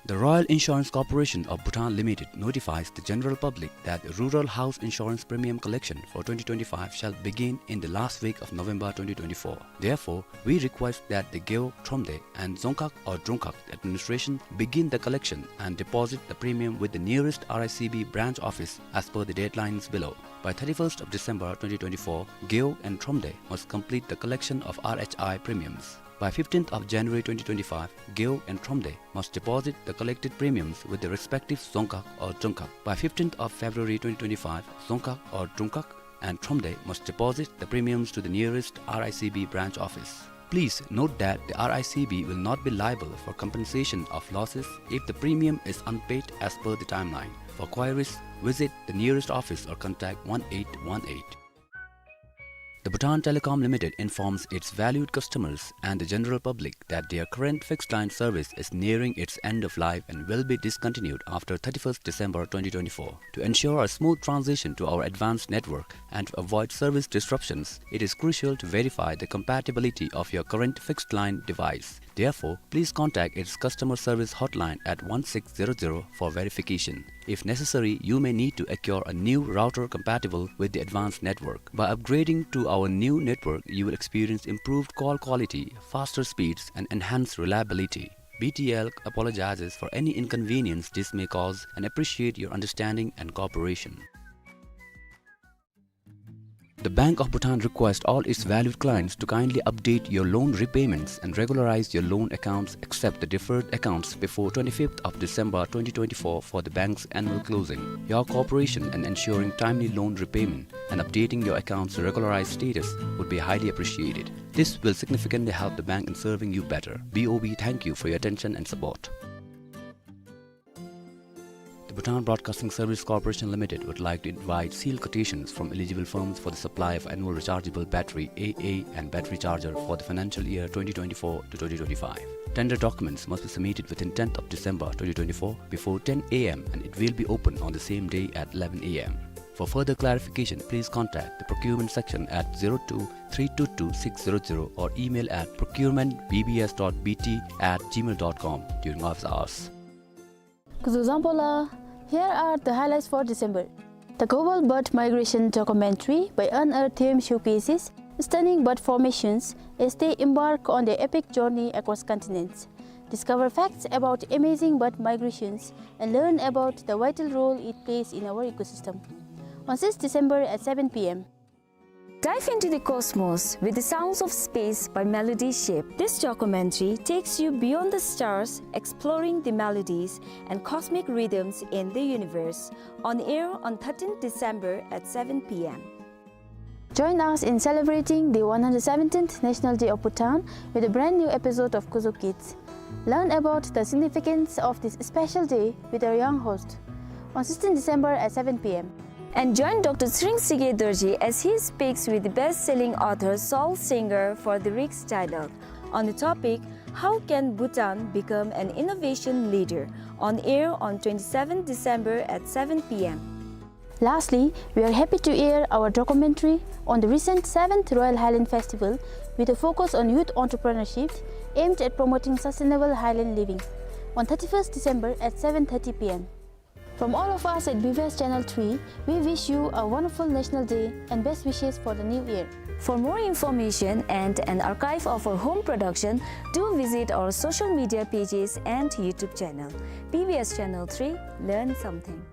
The Royal Insurance Corporation of Bhutan Limited notifies the general public that rural house insurance premium collection for twenty twenty-five shall begin in the last week of November twenty twenty-four. Therefore, we request that the Geo, Thromde and Dzongkhag or Drongkhag administration begin the collection and deposit the premium with the nearest R I C B branch office as per the deadlines below. By thirty-first of December twenty twenty-four, Geo and Thromde must complete the collection of R H I premiums. By fifteenth of January twenty twenty-five, Geo and Thromde must deposit the collected premiums with the respective Dzongkhag or Drongkhag. By fifteenth of February twenty twenty-five, Dzongkhag or Drongkhag and Thromde must deposit the premiums to the nearest R I C B branch office. Please note that the R I C B will not be liable for compensation of losses if the premium is unpaid as per the timeline. For queries, visit the nearest office or contact one eight one eight. The Bhutan Telecom Limited informs its valued customers and the general public that their current fixed line service is nearing its end of life and will be discontinued after thirty-first December twenty twenty-four. To ensure a smooth transition to our advanced network and to avoid service disruptions, it is crucial to verify the compatibility of your current fixed line device. Therefore, please contact its customer service hotline at one six zero zero for verification. If necessary, you may need to acquire a new router compatible with the advanced network. By upgrading to our new network, you will experience improved call quality, faster speeds, and enhanced reliability. B T L apologizes for any inconvenience this may cause and appreciate your understanding and cooperation. The Bank of Bhutan requests all its valued clients to kindly update your loan repayments and regularize your loan accounts except the deferred accounts before twenty-fifth of December twenty twenty-four for the bank's annual closing. Your cooperation in ensuring timely loan repayment and updating your accounts' regularized status would be highly appreciated. This will significantly help the bank in serving you better. B O B thank you for your attention and support. The Bhutan Broadcasting Service Corporation Limited would like to invite sealed quotations from eligible firms for the supply of annual rechargeable battery, A A, and battery charger for the financial year twenty twenty-four to twenty twenty-five. Tender documents must be submitted within tenth of December twenty twenty-four before ten A M and it will be open on the same day at eleven A M. For further clarification, please contact the procurement section at zero two three two two six zero zero or email at procurement B B S dot B T at gmail dot com during office hours. Kuzuzangpola, here are the highlights for December. The Global Bird Migration documentary by Unearthed Showcases stunning bird formations as they embark on their epic journey across continents. Discover facts about amazing bird migrations and learn about the vital role it plays in our ecosystem. On sixth December at seven P M. Dive into the cosmos with the sounds of space by Melody Ship. This documentary takes you beyond the stars, exploring the melodies and cosmic rhythms in the universe. On air on thirteenth December at seven P M. Join us in celebrating the one hundred seventeenth National Day of Bhutan with a brand new episode of Kuzo Kids. Learn about the significance of this special day with our young host on sixteenth December at seven P M. And join Doctor Tshering Shige Dorji as he speaks with the best-selling author Saul Singer for the Rix Dialogue on the topic, "How can Bhutan become an innovation leader?" On air on twenty-seventh December at seven P M. Lastly, we are happy to air our documentary on the recent seventh Royal Highland Festival with a focus on youth entrepreneurship aimed at promoting sustainable highland living on thirty-first December at seven thirty P M. From all of us at B B S Channel three, we wish you a wonderful National Day and best wishes for the new year. For more information and an archive of our home production, do visit our social media pages and YouTube channel. B B S Channel three, learn something.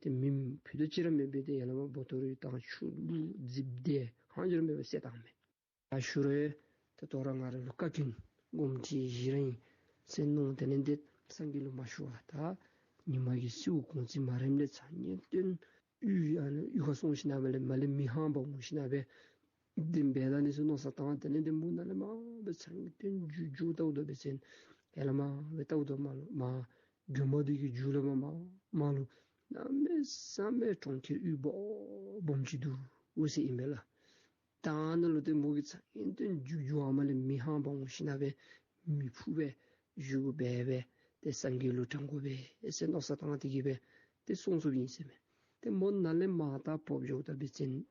ཏེ་མི་ཕུད་རྡོག་གཅིག་ར་མེད་པའི་ཏེ་ཡ་ལ་མ་བོ་ཏོ་རི་དང་ཆུ་ལུད་རྫིབ་དེ་གང་ཡང་མེད་པར་བསད་བཏང་མས། ད་ཞུ་རུང་ད་ལྟོ་ར་ང་ར་ལུ་བཀའ་དྲིན་དགོངསམ་ཁྲེལ་བཞེས་ར་ཨིན། ཟེར་མནོ། དེ་ལས་ཏེ་སངས་རྒྱས་ལུ་མ་ཞུ་བར་ད་ཉི་མ་གི་ཟེརཝ་གོང་ཚད་མ་རནམ་ལས་ཚ་ངེས་སྟོན་ཡུལ་ཨ་ནི་ཡུལ་ཁར་སོང་ཞིནམ་ལས་མར་ལས་མི་ཧང་པ་འོང་ཞིནམ་ལས་དེ་འབད་ད་ནི་ཟེར་མནོ་བསམ་བཏང་། དེ་ལས་ཏེ་མོ་ནཱ་ལས་མར་སྦེ་ཚ་ངེས་སྟོན་རྒྱུག་རྒྱུག་ལྟཝ་ད་འབད་བ་ཅིན་ཡར་ལས་མར་སྦེ་ལྟཝ་ད་མར་ལུ་མར་དགོན་པ་འདི་གི་མཇུག་ལས་མར་མར་མར་ལུ་གནམ་མེད་ས་མེད་གྲོང་ཁྱེར་ཡུལ་སྦོམ་སྦོམ་ཅིག་འདུག་ཟེར་ཨིན་པས་ལགས། ད་ནཱ་ལུ་ཏེ་མོ་གིས་ཚ་ངེས་སྟོན་རྒྱུག་རྒྱུག་ཨ་མར་ལས་མི་ཧང་པ་འོང་ཞིནམ་ལས་མེ་ཕུ་སྦེ་བཞུགས་སྦེ་སྦེ་ཏེ་སངས་རྒྱས་ལུ་དྲང་དགོ་པས་ཟེར་མནོ་བསམ་བཏང་སྟེ་གིས་སྦེ་ཏེ་སོང་སོངཔ་ཨིན་ཟེར་མས། ཏེ་མོ་ནཱ་ལས་མར་ད་བབས་འགྱོཝ་ད་འབད་བ་ཅིན་